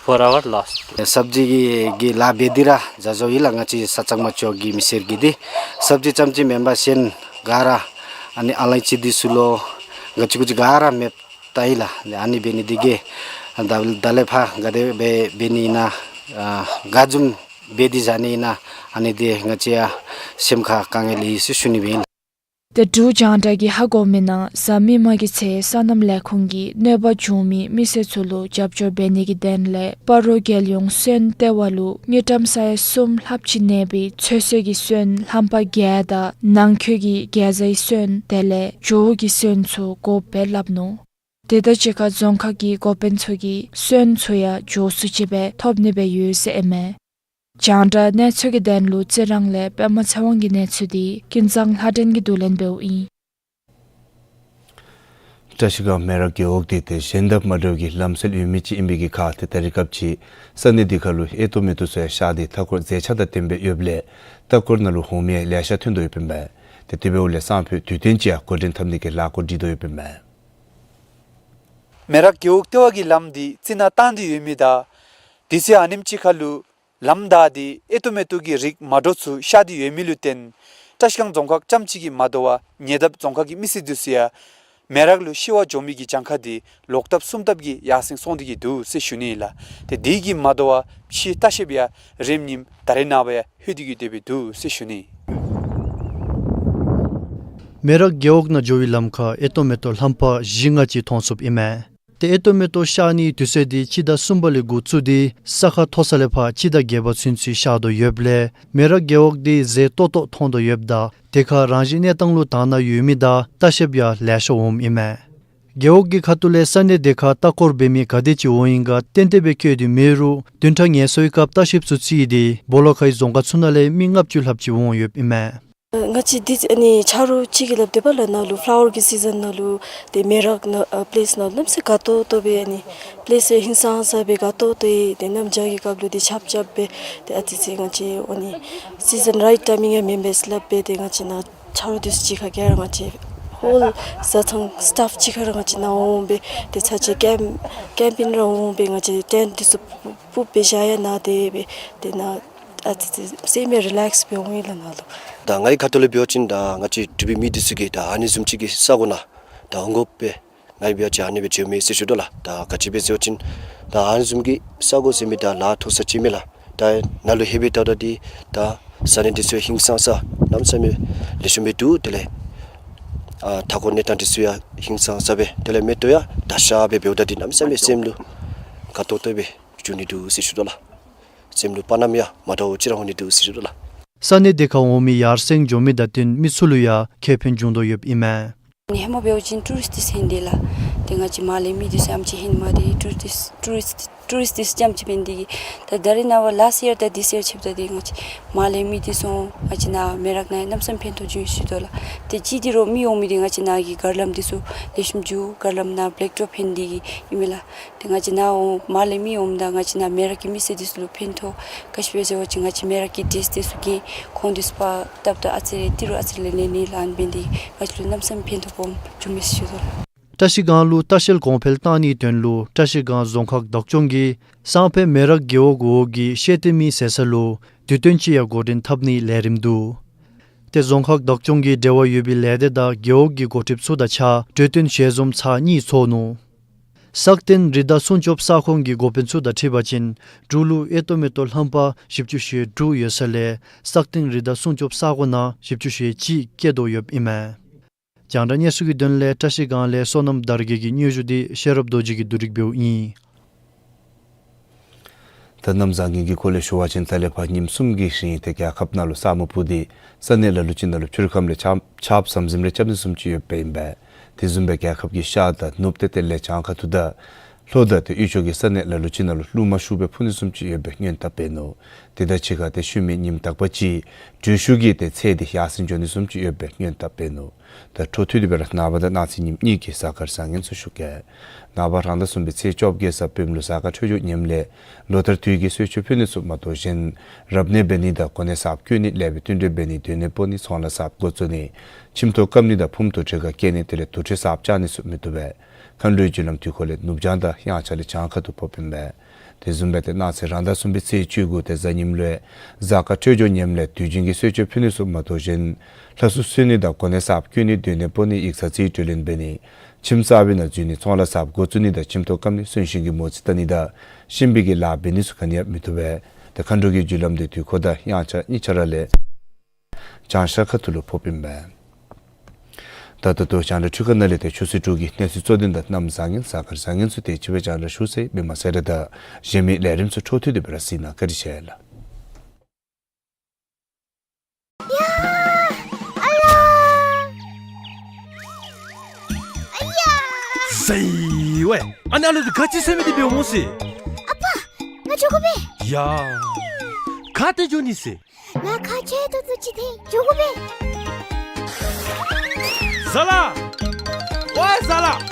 for our loss. སབ་ཇི་གི་གི་ལཱ་འབད་དེ་ར་འཛོལ་འཛོལཝ་ཨིན་ལགས། ང་བཅས་ས་གཙང་མ་ལྕོག་གི་མི་སེར་གྱིས་འདི་སབ་ཇི་རྐྱངམ་ཅིག་མེན་པར་གཞན་ག་ར་ཨ་ནི་ཨ་ལ་ཅི་འདི་ཚུ་ལུ་ག་ཅི་གུ་ཅི་ག་ར་མེདཔ་བཏང་ཡི་ལགས། ཨ་ནི་འབད་ནི་དེ་གིས་ད་ད་ལས་ཕར་ག་དེ་སྦེ་འབད་ནི་ཨིན་ན་ཨ་ག་བཟུམ་འབད་དེ་བཞག་ནི་ཨིན་ན་ཨ་ནི་འདི་ང་བཅས་ཡང་སེམས་ཁར་དཀའ་ངལ་ཡོད་ཟེར་ཞུ་ནི་སྦེ་ཨིན་ལགས། ཏེ་འབྲུག་རྒྱང་བསྒྲགས་ཀྱིས་ཧ་གོ་མི་ནང་གཟའ་མིག་དམར་གྱི་ཚེ་སོ་ནམ་ལས་ཁུངས་ཀྱིས་གནོད་པ་བྱུང་མི་མི་སེར་ཚུ་ལུ་རྒྱབ་སྐྱོར་འབད་ནི་གི་དོན་ལས་སྤ་རོ་རྒྱལ་ཡོངས་སོན་ལྟེ་བ་ལུ་དངུལ་ཀྲམ་ས་ཡ་གསུམ་ལྷགཔ་ཅིག་གནས་པའི་ཚོད་བསྲེ་གི་སོན་ལྷམ་པ་བརྒྱད་དང་ནང་འཁོད་ཀྱི་གེ་ཛའི་སོན་དེ་ལས་ཇོ་བོ་གི་སོན་ཚུ་དགོཔ་སྦེ་སླབ་ནུག། དེ་དང་གཅིག་ཁར་རྫོང་ཁག་གི་འགོ་དཔོན་ཚུ་གིས་སོན་ཚུ་ཡང་མགྱོགས་སུ་ཅིག་སྦེ་ཐོབ་ནི་སྦེ་ཡོད་ཟེར་ཨིན་མས། རྒྱང་བསྒྲགས་གནས་ཚུལ་གྱི་དོན་ལུ་རྩི་རང་ལས་པདྨ་ཚེ་དབང་གི་གནས་ཚུལ་འདི་ཀུན་བཟང་ལྷ་སྒྲོན་གྱིས་བསྡུ་ལེན་འབདཝ་ཨིན། བཀྲ་ཤིས་སྒང་མེ་རག་རྒེད་འོག་འདི་ཏེ་གཞན་དང་མ་འདྲཝ་གི་ལམ་སེལ་ཡོད་མི་ཅིག་ཨིན་པའི་གི་ཁར་ཏེ་ད་རེས་སྐབས་ཅིག་ས་གནས་འདི་ཁར་ལུ་ཨེ་ཏོ་མེ་ཏོག་ཚུ་ཡང་ཤར་ཏེ་མཐའ་འཁོར་མཛེས་ཆ་དང་ལྡན་སྦེ་ཡོདཔ་ལས་མཐའ་འཁོར་ནང་ལུ་འོང་མི་ཡང་ལེ་ཤ་ཐོན་དོ་ཡོདཔ་ཨིན་མས། ཏེ་དེ་འབདཝ་ལས་སང་ཕོད་དུས་སྟོན་ཅིག་ཡང་འགོ་འདྲེན་འཐབ་ནི་གི་ལཱ་འགོ་སྒྲིག་དོ་ཡོདཔ་ཨིན་མས། མེ་རག་རྒེད་འོག་ལྟེ་བ་གི་ལམ་འདི་རྩི་ནག་བཏང་སྟེ་ཡོད་མི་དང་དུས་ཚོད་ཨ་ནེམ་ཅིག་ཁར་ལུ་ལམ་བདའ་སྟེ་ཨེ་ཏོ་མེ་ཏོག་གི་རིགས་མ་འདྲཝ་ཚུ་ཤར་ཏེ་ཡོད་མི་ལུ་བརྟེན་བཀྲ་ཤིས་སྒང་རྫོང་ཁག་རྐྱངམ་གཅིག་གིས་མ་དོ་བར་ཉེ་འདབས་རྫོང་ཁག་གི་མི་སེར་འདི་ཚུ་ཡང་མེ་རག་ལུ་ཤི་བར་འགྱོ་མི་གི་གྱངས་ཁ་འདི་ལོག་ལྟབ་གསུམ་ལྟབ་ཀྱིས་ཡར་སེང་སོང་སྟེ་གི་འདུག་ཟེར་ཞུ་ནི་ཨིན་ལགས། ཏེ་དེ་གིས་མ་དོ་བར་ཕྱིའི་ལྟ་བཤལཔ་ཡང་རེམ་ཉིམ་ད་རེས་ནངས་པ་ཡང་ལྷོད་དེ་གི་སྡོད་པའི་འདུག་ཟེར་ཞུ་ནི། མེ་རག་རྒེད་འོག་ནང་འགྱོ་བའི་ལམ་ཁར་ཨེ་ཏོ་མེ་ཏོག་ལྷམ་པ་བཞི་ལྔ་ཅིག་མཐོང་ཚུགསཔ་ཨིན་མས། ཏེ་ཨེ་ཏོ་མེ་ཏོག་ཤར་ནིའི་དུས་ཚོད་འདི་སྤྱི་ཟླ་གསུམ་པ་ལས་འགོ་བཙུགས་ཏེ་ས་ཁ་མཐོ་ས་ལས་ཕར་སྤྱི་ཟླ་བརྒྱད་པ་ཚུན་ཚོད་ཤར་དོ་ཡོདཔ་ལས་མེ་རག་རྒེད་འོག་འདི་མཛེས་ཏོག་ཏོ་མཐོང་དོ་ཡོདཔ་ད་དེ་ཁར་རང་བཞིན་གནས་སྟངས་ལུ་དག་སྣང་ཡོད་མི་དང་ལྟ་བཤལཔ་ཡང་ལེ་ཤ་འོངམ་ཨིན་མས། རྒེད་འོག་གི་ཁ་ཐུག་ལས་ས་གནས་དེ་ཁར་ལྟ་སྐོར་འབད་མི་ག་དེ་ཅིག་འོང་ཡི་ག་ཏན་ཏན་སྦེ་བཀོད་དེ་མེད་རུང་བདུན་ཕྲག་ངལ་གསོའི་སྐབས་ལྟ་བཤལཔ་ཚུ་རྩིས་ཏེ་སྦོ་ལོགས་ཁའི་རྫོང་ཁག་ཚུ་ནང་ལས་མི་ལྔ་བཅུ་ལྷགཔ་ཅིག་འོང་ཡོདཔ་ཨིན་མས། ང་བཅས་འདི་ཨ་ནི་ཆ་རོགས་ཅིག་གིས་སླབ་སྟེ་འབདཝ་ལས་ནཱ་ལུ་ཕ་ལ་ཝར་གི་སི་ཛན་ནང་ལུ་ཏེ་མེ་རག་ནང་ཨ་པེ་ལེསི་ནང་ལུ་གནམ་མེད་ས་མེད་དགའ་ཏོག་ཏོ་སྦེ་ཨ་ནི་པེ་ལེསི་ཧིང་སངས་ས་སྦེ་དགའ་ཏོག་ཏོ་ཡོད། ཏེ་གནམ་བྱཱར་གྱི་སྐབས་ལུ་ཏེ་ཆརཔ་རྐྱབ་སྦེ་ཏེ་ཨ་ཙི་ཙི་ང་བཅས་ཨ་ནི་སི་ཛན་རའིཊ་ཊའི་མིང་ཡང་མེན་པས་ཟེར་སླབ་སྦེ་ཏེ་ང་བཅས་ནཱ་ཆ་རོགས་འདི་ཚུ་གཅིག་ཁར་ག་ར་ང་བཅས་ཧོལ་བཟའ་ཚང་སི་ཊཱཕ་གཅིག་ཁར་ར་ང་བཅས་ནཱ་འོང་སྦེ་ཏེ་ཚར་ཅིག་ཀེམ་ཀེམ་པིང་ར་འོང་སྦེ་ང་བཅས་ཊེནཊ་འདི་ཚུ་ཕུབ་སྦེ་བཞག་ཡར་ནཱ་སྡོད་སྦེ་ཏེ་ནཱ་ཨ་ཙི་ཙི་སེམས་ཡང་རི་ལེཀསི་སྦེ་འོང་ཡི་ལགས་ནཱ་ལུ། ད་ངེའི་ཁ་ཐུག་ལས་འབད་བ་ཅིན་ད་ང་བཅས་འབྲུག་པའི་མི་འདི་ཚུ་གིས་ད་ཨ་ནི་བཟུམ་ཅིག་གི་ས་གོ་ནང་ད་འོང་དགོ་པས། ངེའི་འབད་བ་ཅིན་ཨ་ནི་སྦེ་འགྱོ་མི་ཟེར་ཞུ་དོ་ལགས། ད་ག་ཅི་སྦེ་ཟེར་བ་ཅིན་ད་ཨ་ནི་བཟུམ་གྱི་ས་གོ་ཟེར་མི་ད་ལཱ་མཐོ་ས་ཅིག་མས་ལགས། ད་ནཱ་ལུ་ལྷོད་སྦེ་བལྟཝ་ད་འདི་ད་ས་གནས་འདི་ཚུ་ཧིང་སངས་ས་གནམ་མེད་ས་མེད་ལེགས་ཤོམ་སྦེ་འདུག། དེ་ལས་ཨ་མཐའ་འཁོར་གནས་སྟངས་འདི་ཚུ་ཡང་ཧིང་སངས་ས་སྦེ་དེ་ལས་མེ་ཏོག་ཡང་དར་ཤ་སྦེ་འབདཝ་ད་འདི་གནམ་མེད་ས་མེད་སེམས་ལུ་དགའ་ཏོག་ཏོ་སྦེ་འགྱོ་ནི་འདུག་ཟེར་ཞུ་དོ་ལགས། སེམས་ལུ་དཔའ་ཉམས་ཡང་མ་འདྲཝ་ཅིག་ར་འོང་ནི་འདུག་ཟེར་ཞུ་དོ་ལགས། ས་གནས་དེ་ཁར་འོང་མི་ཡར་སེང་འགྱོ་མི་དང་བསྟུན་མི་ཚུ་ལུ་ཡང་ཁེ་ཕན་འབྱུང་དོ་ཡོདཔ་ཨིན་མས། ཧེ་མ་འབད་བ་ཅིན་ཊུ་རིསཊ་འདི་ཚུ་ཧན་དེ་ལགས། ཏེ་ང་བཅས་མར་ལས་མི་འདི་ཚུ་ཨེམ་ཅིག་ཧན་མ་དེ་ཊུ་རིསཊ་ཊུ་རིསཊ་ཊུ་རིསཊ་འདི་ཚུ་ཙམ་ཅིག་ཕན་དེ་གི། ད་ད་རེས་ནངས་པ་ལཱསཊ་ཡར་དང་ཐིསི་ཡར་ཕྱདཔ་ད་འདི་ང་བཅས་མར་ལས་མི་འདི་ཚུ་ང་བཅས་ནཱ་མེ་རག་ནང་གནམ་མེད་ས་མེད་ཕན་ཐོགས་བྱུང་ཡི་ཟེར་ཞུ་དོ་ལགས། ཏེ་གཅིག་འདི་རོགས་མི་འོང་མི་འདི་ང་བཅས་ནཱ་གི་གར་ལམ་འདི་ཚུ་ལེགས་ཤོམ་འགྱོ་གར་ལམ་ནང་བེལཀ་ཊོབ་ཕན་དེ་གི་ཨིན་མས་ལགས། ཏེ་ང་བཅས་ནཱ་འོང་མར་ལས་མི་འོངམ་ད་ང་བཅས་ནཱ་མེ་རག་གི་མི་སེར་འདི་ཚུ་ལུ་ཕན་ཐོགས། ག་ཅི་སྦེ་ཟེར་བ་ཅིན་ང་བཅས་མེ་རག་གི་ཌེསི་འདི་ཚུ་གི་ཁོང་འདི་ཚུ་པ་བཏབ་ད་ཨ་ཙི་རེ་ཏི་རུ་ཨ་ཙི་རེ་ལེན་ནི་ལཱ་ཨིན་པས། འདི་ང་བཅས་ལུ་གནམ་མེད་ས་མེད་ཕན་ཐོགས་སྦོམ་བྱུང་མས་ཟེར་ཞུ་དོ་ལགས། བཀྲ་ཤིས་སྒང་ལུ་ལྟ་བཤལ་གོང་འཕེལ་གཏང་ནིའི་དོན་ལུ་བཀྲ་ཤིས་སྒང་རྫོང་ཁག་བདག་སྐྱོང་གིས་སང་ཕོད་མེ་རག་རྒེད་འོག་འོག་གི་ཤེས་ལྟེ་མིའི་ཟེར་ས་ལུ་དུས་སྟོན་ཅིག་ཡང་འགོ་འདྲེན་འཐབ་ནིའི་ལས་རིམ་འདུག། ཏེ་རྫོང་ཁག་བདག་སྐྱོང་གིས་འབྲེལ་བ་ཡོད་པའི་ལས་སྡེ་དང་རྒེད་འོག་གི་འགོ་ཁྲིདཔ་ཚུ་དང་གཅིག་ཁར་གྲོས་བསྟུན་ཞལ་འཛོམས་ཚར་གཉིས་ཚོགས་ནུག། སག་སྟེང་རི་དྭགས་སྲུང་སྐྱོབ་ས་ཁོངས་ཀྱི་འགོ་དཔོན་ཚུ་དང་འཁྲིལ་བ་ཅིན་འབྲུག་ལུ་ཨེ་ཏོ་མེ་ཏོག་ལྷམ་པ་བཞི་བཅུ་ཞེ་དྲུག་ཡོད་ས་ལས་སག་སྟེང་རི་དྭགས་སྲུང་སྐྱོབ་ས་གོ་ནང་བཞི་བཅུ་ཞེ་གཅིག་བསྐྱལ་དོ་ཡོདཔ་ཨིན་མས། རྒྱང་བསྒྲགས་གནས་ཚུལ་གྱི་དོན་ལས་བཀྲ་ཤིས་སྒང་ལས་བསོད་ནམས་དར་རྒྱས་ཀྱི་སྙན་ཞུ་འདི་ཤེས་རབ་རྡོ་རྗེ་གིས་བསྡུ་སྒྲིག་འབདཝ་ཨིན། ད་གནམ་བཟང་ངན་གྱི་སྐོར་ལས་ཞུ་བ་ཅིན་ད་ལས་ཕར་ཉིནམ་གསུམ་གྱི་རིང་ཏེ་རྒྱལ་ཁབ་ནང་ལུ་ས་སྨུག་སྤུབས་ཏེ་ས་གནས་ལ་ལུ་ཅིག་ནང་ལུ་འཕུར་ཁམས་ལས་ཆརཔ་ཆརཔ་ཟམ་ཟིམ་རེ་རྐྱབ་ནི་བཟུམ་ཅིག་ཡོདཔ་ཨིན་པས། དེ་བཟུམ་སྦེ་རྒྱལ་ཁབ་ཀྱི་ཤར་དང་ནུབ་ཏེ་དེ་ལས་བྱང་ཁ་ཐུག་དང་ལྷོ་དང་ཏེ་དབུས་ཕྱོགས་ཀྱི་ས་གནས་ལ་ལུ་ཅིག་ནང་ལུ་རླུང་མ་ཤུགས་སྦེ་འཕུ་ནི་བཟུམ་ཅིག་ཡོད་པའི་སྔོན་དཔག་འབད་ནུག། དེ་དང་གཅིག་ཁར་ཏེ་ཤུལ་མའི་ཉིནམ་དག་པ་ཅིག་དྲོད་ཤུགས་ཀྱི་ཏེ་ཚད་འདི་ཡར་སེང་འགྱོ་ནི་བཟུམ་ཅིག་ཡོད་པའི་སྔོན་དཔག་འབད་ནུག། ད་འཕྲོ་མཐུད་དེ་སྦེ་ར་ནངས་པ་དང་གནངས་ཚེ་ཉིནམ་གཉིས་ཀྱི་གཟའ་སྐར་བཟང་ངན་ཚུ་ཞུ་གེ། ནངས་པ་རང་ཟླ་གསུམ་པའི་ཚེས་བཅོ་བརྒྱད་གཟའ་སྤེནམ་ལུ་གཟའ་སྐར་འཕྲོད་སྦྱོར་ངནམ་ལས་ལོ་ལྟར་དུས་ཀྱི་གསོལ་མཆོད་ཕུལ་ནི་ཚུ་མ་གཏོགས་གཞན་རབ་གནས་འབད་ནི་དང་གོ་གནས་གསརཔ་བསྐོ་ནི་ལེགས་པའི་བསྟུན་གྲོས་འབད་ནི་སྡོད་གནས་སྤོ་ནི་ཚོང་ལཱ་གསརཔ་འགོ་བཙུགས་ནི་ཁྱིམ་ཐོག་བཀབ་ནི་དང་ཕུངམ་དུ་གྲལ་ཁར་བཀལ་ནི་དེ་ལས་དུར་ཁྲོད་གསརཔ་བཅག་ནི་ཚུ་མི་བཏུབ་པས། མཁའ་འགྲོའི་རྒྱུ་ལམ་དུས་འཁོར་ལས་ནུབ་བྱང་དང་དབྱངས་འཆར་ལས་བྱང་ཁ་ཐུག་ཕོགཔ་ཨིན་པས། དེ་བཟུམ་སྦེ་ཏེ་གནངས་ཚེ་རང་ཟླ་གསུམ་པའི་ཚེས་བཅུ་དགུ་ཏེ་གཟའ་ཉིམ་ལུ་གཟའ་སྐར་འཕྲོད་སྦྱོར་ངནམ་ལས་དུས་རྒྱུན་གྱི་གསོལ་མཆོད་ཕུལ་ནི་ཚུ་མ་གཏོགས་གཞན་ལྷ་གསོལ་གསོལ་ནི་དང་གོ་གནས་གསརཔ་བསྐོ་ནི་སྡོད་གནས་སྤོ་ནི་ཡིག་ཚང་རྩིས་སྤྲོད་ལེན་འབད་ནི་ཁྱིམ་གསར་པའི་ནང་འཛུལ་ནི་ཚོང་ལཱ་གསརཔ་འགོ་བཙུགས་ནི་དང་ཁྱིམ་ཐོག་བཀབ་ནི་གསོན་གཤིན་གྱི་མོ་རྩིས་བལྟ་ནི་དང་གཤིན་པོའི་གི་ལཱ་འབད་ནི་ཚུ་ག་ནི་ཡང་མི་བཏུབ་པས། ཏེ་མཁའ་འགྲོ་གི་རྒྱུ་ལམ་འདི་དུས་འཁོར་དང་དབྱངས་འཆར་གཉིས་ཆ་ར་ལས་བྱང་ཤར་ཁ་ཐུག་ལུ་ཕོགཔ་ཨིན་པས། ད་ད་ལྟོ་རྒྱང་བསྒྲགས་འཕྲུལ་ཁང་ནང་ལས་ཏེ་ཆུ་ཚོད་དྲུག་གི་གནས་ཚུལ་གཙོ་དོན་དང་གནམ་བཟང་ངན་གཟའ་སྐར་བཟང་ངན་ཚུ་ཏེ་ཅིག་སྦེ་རྒྱང་བསྒྲགས་ཞུ་ཚར་ཡི། མི་མང་སེར་དང་གཞན་མི་ལས་རིམ་ཚུ་འཕྲོ་མཐུད་དེ་སྦེ་ར་གཟིགས་གནང་། བཀའ་དྲིན་ཆེ་ལགས། ཡ། ཨ་ལ། ཨ་ཡ། སེ་ཝེ། ཨ་ནི་ཨ་ལོ་འདི་ག་ཅི་ཟེར་མི་འདི་འབདཝ་སྨོ་ཟེར། ཨ་པ། ང་འགྱོ་དགོ་པས། ཡ། ག་ཏེ་འགྱོ་ནི་ཟེར། ལཱ་ཁག་ཆེ་ཏོག་ཏོ་ཅིག་འདུག། འགྱོ་དགོ་པས། ཟ་ལ། ཝའི་ཟ་ལ། ཧ།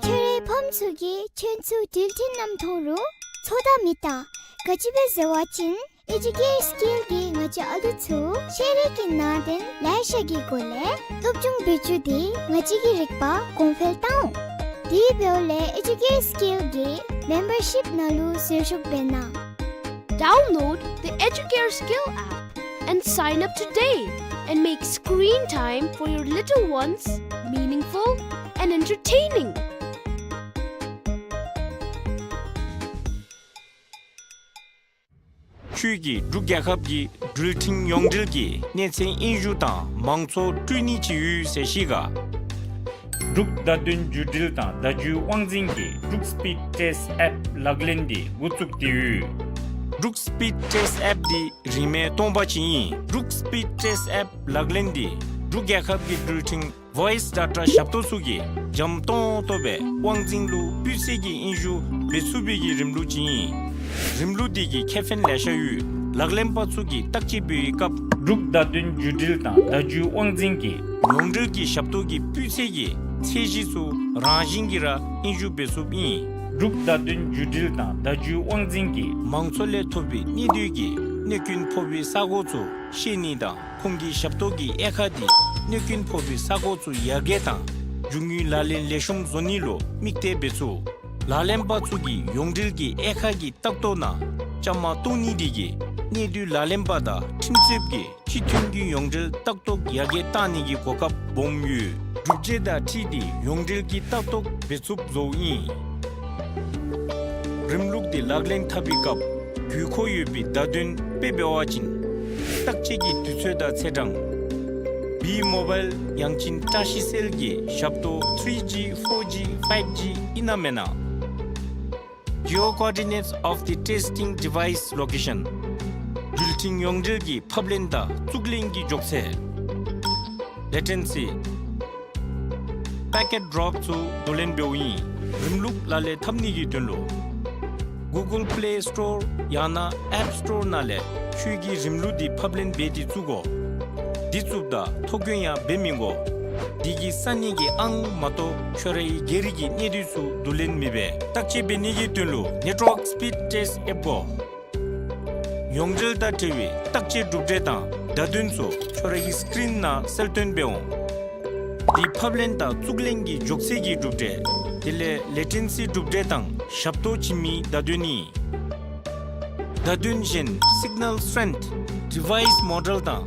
ཁྱོད་རའི་ཕམ་ཚུ་གིས་ཁྱོད་ཚུ་འགྲུལ་འཕྲིན་ནང་མཐོང་རུང་ཚོད་ལྟ་མི་བལྟ། ག་ཅི་སྦེ་ཟེར་བ་ཅིན་ཨེ་ཇུ་ཀེར་སི་ཀིལ་གྱིས་ང་བཅས་ཨ་ལུ་ཚུ་ཤེས་རིག་གི་ནང་དོན་ལེ་ཤ་གི་སྒོ་ལས་སློབ་སྦྱོང་འབད་བཅུག་སྟེ་ང་བཅས་ཀྱི་རིག་པ་གོང་འཕེལ་བཏང་འོང་། དེ་འབདཝ་ལས་ཨེ་ཇུ་ཀེར་སི་ཀིལ་གྱི་མེམ་བར་ཤིཔ་ནང་ལུ་ཟུར་ཞུགས་འབད་གནང་། Download the Educare Skill app and sign up today and make screen time for your little ones meaningful and entertaining. ཁྱོད་ཀྱིས་འབྲུག་རྒྱལ་ཁབ་ཀྱི་འགྲུལ་འཕྲིན་ཡོངས་འབྲེལ་གྱི་གནས་ཚད་དབྱིན་ཞུ་དང་མང་ཚོགས་སྤྲོད་ནི་ཅིག་ཡོད་ཟེར་ཤེས་ག། འབྲུག་བརྡ་དོན་བརྒྱུད་འབྲེལ་དང་བརྡ་བརྒྱུད་དབང་འཛིན་གྱིས་འབྲུག་སི་པིཌ་ཊེསཊ་ཨེཔ་ལག་ལེན་འདི་འགོ་བཙུགས་ཏེ་ཡོད། འབྲུག་སི་པིཌ་ཊེསཊ་ཨེཔ་འདི་རིན་མེད་སྟོང་པ་ཅིག་ཨིན། འབྲུག་སི་པིཌ་ཊེསཊ་ཨེཔ་ལག་ལེན་འདི་འབྲུག་རྒྱལ་ཁབ་ཀྱི་འགྲུལ་འཕྲིན་ཝོའིསི་ཌེ་ཊ་ཞབས་ཏོག་ཚུ་གིས་འཇམ་ཏོང་ཏོ་སྦེ་དབང་འཛིན་ལུ་སྤུས་ཚད་ཀྱི་དབྱིན་ཞུ་འབད་ཚུགས་པའི་གི་རིམ་ལུགས་ཅིག་ཨིན། རིམ་ལུགས་འདི་གི་ཁེ་ཕན་ལེ་ཤ་ཡོད། ལག་ལེན་པ་ཚུ་གིས་བརྟག་དཔྱད་འབད་བའི་སྐབས་འབྲུག་བརྡ་དོན་བརྒྱུད་འབྲེལ་དང་བརྡ་བརྒྱུད་དབང་འཛིན་གྱི་ཡོངས་འབྲེལ་གྱི་ཞབས་ཏོག་གི་སྤུས་ཚད་ཀྱི་ཚད་གཞི་ཚུ་རང་བཞིན་གྱིས་ར་དབྱིན་ཞུ་འབད་ཚུགསཔ་ཨིན། འབྲུག་བརྡ་དོན་བརྒྱུད་འབྲེལ་དང་བརྡ་བརྒྱུད་དབང་འཛིན་གྱིས་མང་ཚོགས་ལས་ཐོབ་པའི་གནས་སྡུད་ཀྱི་གནོད་སྐྱོན་ཕོག་པའི་ས་གོ་ཚུ་ཤེས་ནི་དང་ཁོང་གི་ཞབས་ཏོག་གི་དབྱེ་ཁག་འདི་གནོད་སྐྱོན་ཕོག་པའི་ས་གོ་ཚུ་ཡར་རྒྱས་དང་རྒྱུ་དངོས་ལག་ལེན་ལེགས་ཤོམ་བཟོ་ནི་ལུ་དམིགས་གཏད་འབད་ཚུགས། ལག་ལེན་པ་ཚུ་གིས་ཡོངས་འབྲེལ་གྱི་དབྱེ་ཁག་གི་ལྟག་ཐོག་ནང་བཅའ་མར་གཏོགས་ནི་འདི་གིས་གནས་སྡུད་ལག་ལེན་པ་དང་ཁྲིམས་རྩོདཔ་གི་སྤྱི་མཐུན་གྱི་ཡོངས་འབྲེལ་ལྟག་ཐོག་ཡར་རྒྱས་གཏང་ནི་གི་གོ་སྐབས་སྦོམ་ཡོད། སྒྲུབ་བྱེད་དང་འཁྲིལ་ཏེ་ཡོངས་འབྲེལ་གྱི་ལྟག་ཐོག་འབད་ཚུགསཔ་བཟོཝ་ཨིན། རིམ་ལུགས་འདི་ལག་ལེན་འཐབ་པའི་སྐབས་དགོས་མཁོ་ཡོད་པའི་བརྡ་དོན་དཔེ་འབད་བ་ཅིན་བརྟག་དཔྱད་ཀྱི་དུས་ཚོད་དང་ཚེས་གྲངས། བི་མོ་བཱའིལ་ཡང་ཅིན་བཀྲ་ཤིས་སེལ་གྱི་ཞབས་ཏོག་ཐི་རི་ཇི་ཕོར་ཇི་ཕའིབ་ཇི་ཨིན་ན་མེན་ན། Geo coordinates of the testing device location། འགྲུལ་འཕྲིན་ཡོངས་འབྲེལ་གྱི་ཕབ་ལེན་དང་བཙུགས་ལེན་གྱི་མགྱོགས་ཚད། ལེ་ཊེན་སི། པེ་ཀེཊ་ཌོརོབ་ཚུ་བསྡུ་ལེན་འབདཝ་ཨིན། རིམ་ལུགས་ལག་ལེན་འཐབ་ནི་གི་དོན་ལུ་གུ་གཱལ་པེ་ལེ་སི་ཊོར་ཡང་ན་ཨེཔ་སི་ཊོར་ནང་ལས་ཁྱོད་ཀྱིས་རིམ་ལུགས་འདི་ཕབ་ལེན་འབད་དེ་བཙུགས་དགོ། འདི་བཙུགསཔ་ད་ཐོ་བཀོད་ཡང་འབད་མི་དགོ། འདི་གིས་ས་གནས་ཀྱི་ཨང་མ་གཏོགས་ཁྱོད་རའི་སྒེར་གྱི་གནས་སྡུད་ཚུ་བསྡུ་ལེན་མི་འབད། བརྟག་དཔྱད་འབད་ནི་གི་དོན་ལུ་ནེཊ་ཝརཀ་སི་པིཌ་ཊེསཊ་ཨེཔ་དགོ། ཡོངས་འབྲེལ་དང་འབྲེལ་བའི་བརྟག་དཔྱད་གྲུབ་འབྲས་དང་བརྡ་དོན་ཚུ་ཁྱོད་རའི་སི་ཀིརིན་ནང་གསལ་སྟོན་འབད་འོང་། འདི་ཕབ་ལེན་དང་བཙུགས་ལེན་གྱི་མགྱོགས་ཚད་ཀྱི་གྲུབ་འབྲས། དེ་ལས་ལེ་ཊེན་སི་གྲུབ་འབྲས་དང་ཞབས་ཏོག་བྱིན་མིའི་བརྡ་དོན་ཨིན། བརྡ་དོན་གཞན་སིག་ནཱལ་སི་ཊེན་ཐི། ཌི་ཝའིསི་མོ་ཌེལ་དང་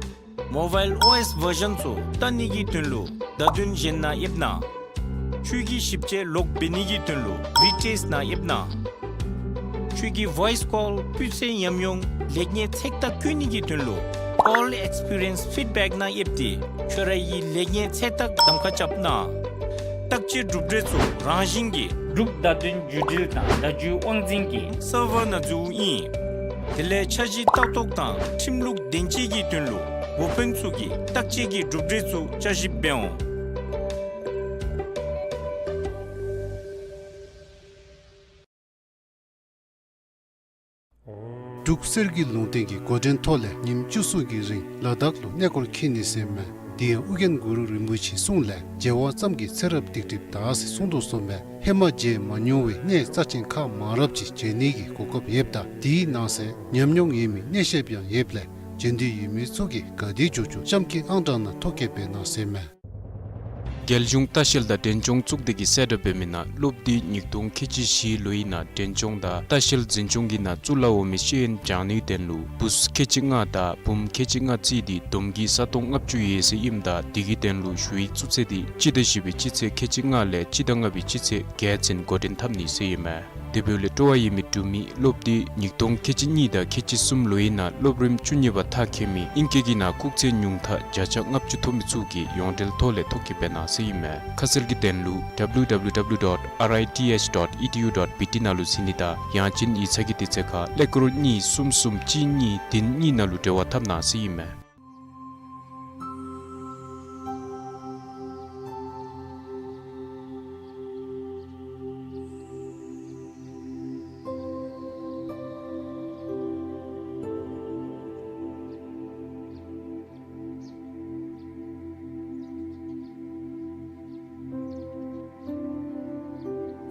མོ་བཱའིལ་ཨོ་ཨེསི་བར་ཞཱན་ཚུ་བལྟ་ནི་གི་དོན་ལུ་བརྡ་དོན་གཞན་ནང་ཡིབ་གནང་། ཁྱོད་ཀྱི་ཞིབ་དཔྱད་ལོག་འབད་ནི་གི་དོན་ལུ་བི་ཊེསཊ་ནང་ཡིབ་གནང་། ཁྱོད་ཀྱི་ཝའིསི་ཀོལ་སྤུས་ཚད་ཉམས་མྱོང་ལེགས་ཉེས་ཚད་བརྟག་བཀོད་ནི་གི་དོན་ལུ་ཀོལ་ཨེགསི་པི་རི་ཡེནསི་ཕིཌ་བེཀ་ནང་ཡིབ་སྟེ་ཁྱོད་རའི་ལེགས་ཉེས་ཚད་བརྟག་གདམ་ཁ་རྐྱབ་གནང་། བརྟག་དཔྱད་གྲུབ་འབྲས་ཚུ་རང་བཞིན་གྱིས་འབྲུག་བརྡ་དོན་བརྒྱུད་འབྲེལ་དང་བརྡ་བརྒྱུད་དབང་འཛིན་གྱི་སར་ཝར་ནང་འཛུལཝ་ཨིན། དེ་ལས་འཆར་གཞི་ལྟ་རྟོག་དང་ཁྲིམས་ལུགས་བདེན་དཔྱད་ཀྱི་དོན་ལུ་འགོ་དཔོན་ཚུ་གིས་བརྟག་དཔྱད་ཀྱི་གྲུབ་འབྲས་ཚུ་བསྐྱར་ཞིབ་འབད་འོང་། འབྲུག་གསེར་གྱི་ལུང་བསྟན་གྱི་འགོ་འདྲེན་ཐོག་ལས་ཉིནམ་བཅུ་གསུམ་གྱི་རིང་ལ་དྭགས་ལུ་གནས་སྐོར་འཁྱིད་ནི་ཟེར་མས། དེ་ཡང་ཨོ་རྒྱན་གུ་རུ་རིན་པོ་ཆེའི་གསུང་ལས་མཇལ་བ་ཙམ་གྱིས་ཚེ་རབས་སྡིག་སྒྲིབ་དག་ཟེར་གསུངས་དོ་བཟུམ་སྦེ་ཧེ་མ་མཇལ་མ་མྱོང་བའི་གནས་རྩ་ཆེན་ཁག་མང་རབས་ཅིག་མཇལ་ནི་གི་གོ་སྐབས་ཡོདཔ་ད་དེའི་ནང་གསེས་ཉམས་མྱོང་ཡོད་མི་གནས་བཤདཔ་ཡང་ཡོདཔ་ལས་མཇལ་འདོད་ཡོད་མི་ཚུ་གིས་ག་དེ་མགྱོགས་མགྱོགས་གཤམ་གྱི་ཨང་གྲངས་ནང་ཐོ་བཀོད་འབད་གནང་ཟེར་མས། རྒྱལ་གཞུང་ལྟ་བཤལ་དང་འབྲས་ལྗོངས་གཙུག་སྡེ་གིས་གསལ་བསྒྲགས་འབད་མི་ནང་སློབ་དུས་ཉིས་སྟོང་ཁལ་གཅིག་བཞི་ལོ་ཡི་ནང་འབྲས་ལྗོངས་དང་ལྟ་བཤལ་འཛིན་སྐྱོང་གི་ནང་བཙུགས་སླབ་འོང་མི་ཤེས་ཡོན་སྦྱང་ནིའི་དོན་ལུ་བུཚ་ཁལ་གཅིག་ལྔ་དང་བུམོ་ཁལ་གཅིག་ལྔ་བརྩིས་ཏེ་བསྡོམས་ཀྱིས་ས་སྟོང་ལྔ་བཅུ་ཡོད་ཟེར་ཨིནམ་ད་དེ་གི་དོན་ལུ་ཞུ་ཡིག་བཙུགས་ཚད་འདི་སྤྱི་ཟླ་བཞི་པའི་སྤྱི་ཚེས་ཁལ་གཅིག་ལྔ་ལས་སྤྱི་ཟླ་ལྔ་པའི་སྤྱི་ཚེས་བརྒྱད་ཚུན་འགོ་འདྲེན་འཐབ་ནི་ཟེར་ཨིན་མས། དེ་འབདཝ་ལས་སྤྲོ་བ་ཡོད་མི་འབྲུག་མི་སློབ་དུས་ཉིས་སྟོང་ཁལ་གཅིག་གཉིས་དང་ཁལ་གཅིག་གསུམ་ལོ་ཡི་ནང་སློབ་རིམ་བཅུ་གཉིས་པ་མཐར་འཁྱོལ་མི་ཨིང་སྐད་ཀྱི་ནང་སྐུགས་ཚད་ཉུང་མཐའ་བརྒྱ་ཆ་ལྔ་བཅུ་ཐོབ་མི་ཚུ་གིས་ཡོངས་འབྲེལ་ཐོག་ལས་ཐོ་བཀོད་འབད་གནང་ཟེར་ཨིན་མས། ཁ་གསལ་གྱི་དོན་ལུ་W W W dot R I T H dot E D U dot B T ནང་ལུ་གཟིགས་ནི་དང་ཡང་ཅིན་ཡིག་ཚང་གི་དུས་ཚོད་ཁར་ཀླད་ཀོར་གཉིས་གསུམ་གསུམ་གཅིག་གཉིས་བདུན་གཉིས་ནང་ལུ་འབྲེལ་བ་འཐབ་གནང་ཟེར་ཨིན་མས།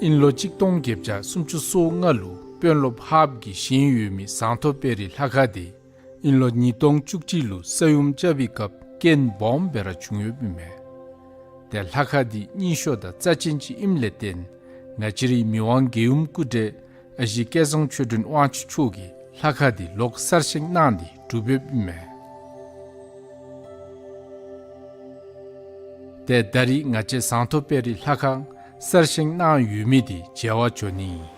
ཨིན་ལོ་གཅིག་སྟོང་བརྒྱད་བརྒྱ་སུམ་ཅུ་སོ་ལྔ་ལུ་དཔོན་སློབ་ཧཱཔ་གི་ཞིང་ཡོད་མི་ཟངས་མཐོ་དཔལ་རི་ལྷ་ཁང་འདི་ཨིན་ལོ་ཉིས་སྟོང་བཅུ་གཅིག་ལུ་ས་ཡོམ་རྐྱབ་པའི་སྐབས་རྐྱེན་སྦོམ་སྦེ་ར་བྱུང་ཡོདཔ་ཨིན་མས། ཏེ་ལྷ་ཁང་འདི་རྙིང་ཤོས་དང་རྩ་ཅན་ཅིག་ཨིནམ་ལས་བརྟེན་ང་བཅས་རའི་མི་དབང་རྒྱལ་ཡུམ་སྐུ་བགྲེས་ཨ་ཞེ་སྐལ་བཟང་ཆོས་སྒྲོན་དབང་ཕྱུག་མཆོག་གིས་ལྷ་ཁང་འདི་ལོག་གསར་བཞེངས་གནང་སྟེ་གྲུབ་ཡོདཔ་ཨིན་མས། ཏེ་ད་རིས་ང་བཅས་ཟངས་མཐོ་དཔལ་རི་ལྷ་ཁང་གསར་བཞེངས་གནང་ཡོད་མི་འདི་མཇལ་བར་འགྱོ་ནི་ཨིན།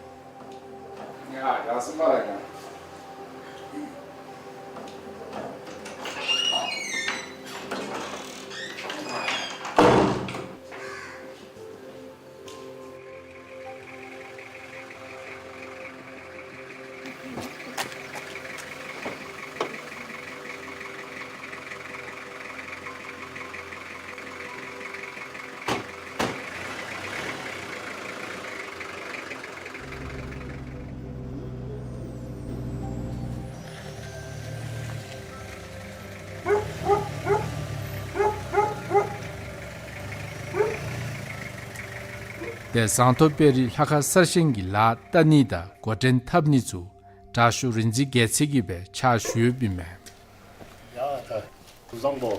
ཏེ་ཟངས་མཐོ་དཔལ་རི་ལྷ་ཁང་གསར་བཞེངས་ཀྱི་ལཱ་བལྟ་ནི་དང་འགོ་འདྲེན་འཐབ་ནི་ཚུ་དྲག་ཤོས་རིག་འཛིན་རྒྱལ་མཚན་གྱིས་སྦེ་ཕྱག་ཞུ་ཡོདཔ་ཨིན་མས། ཡ་ད་སྐུ་གཟུགས་བཟང་པོ།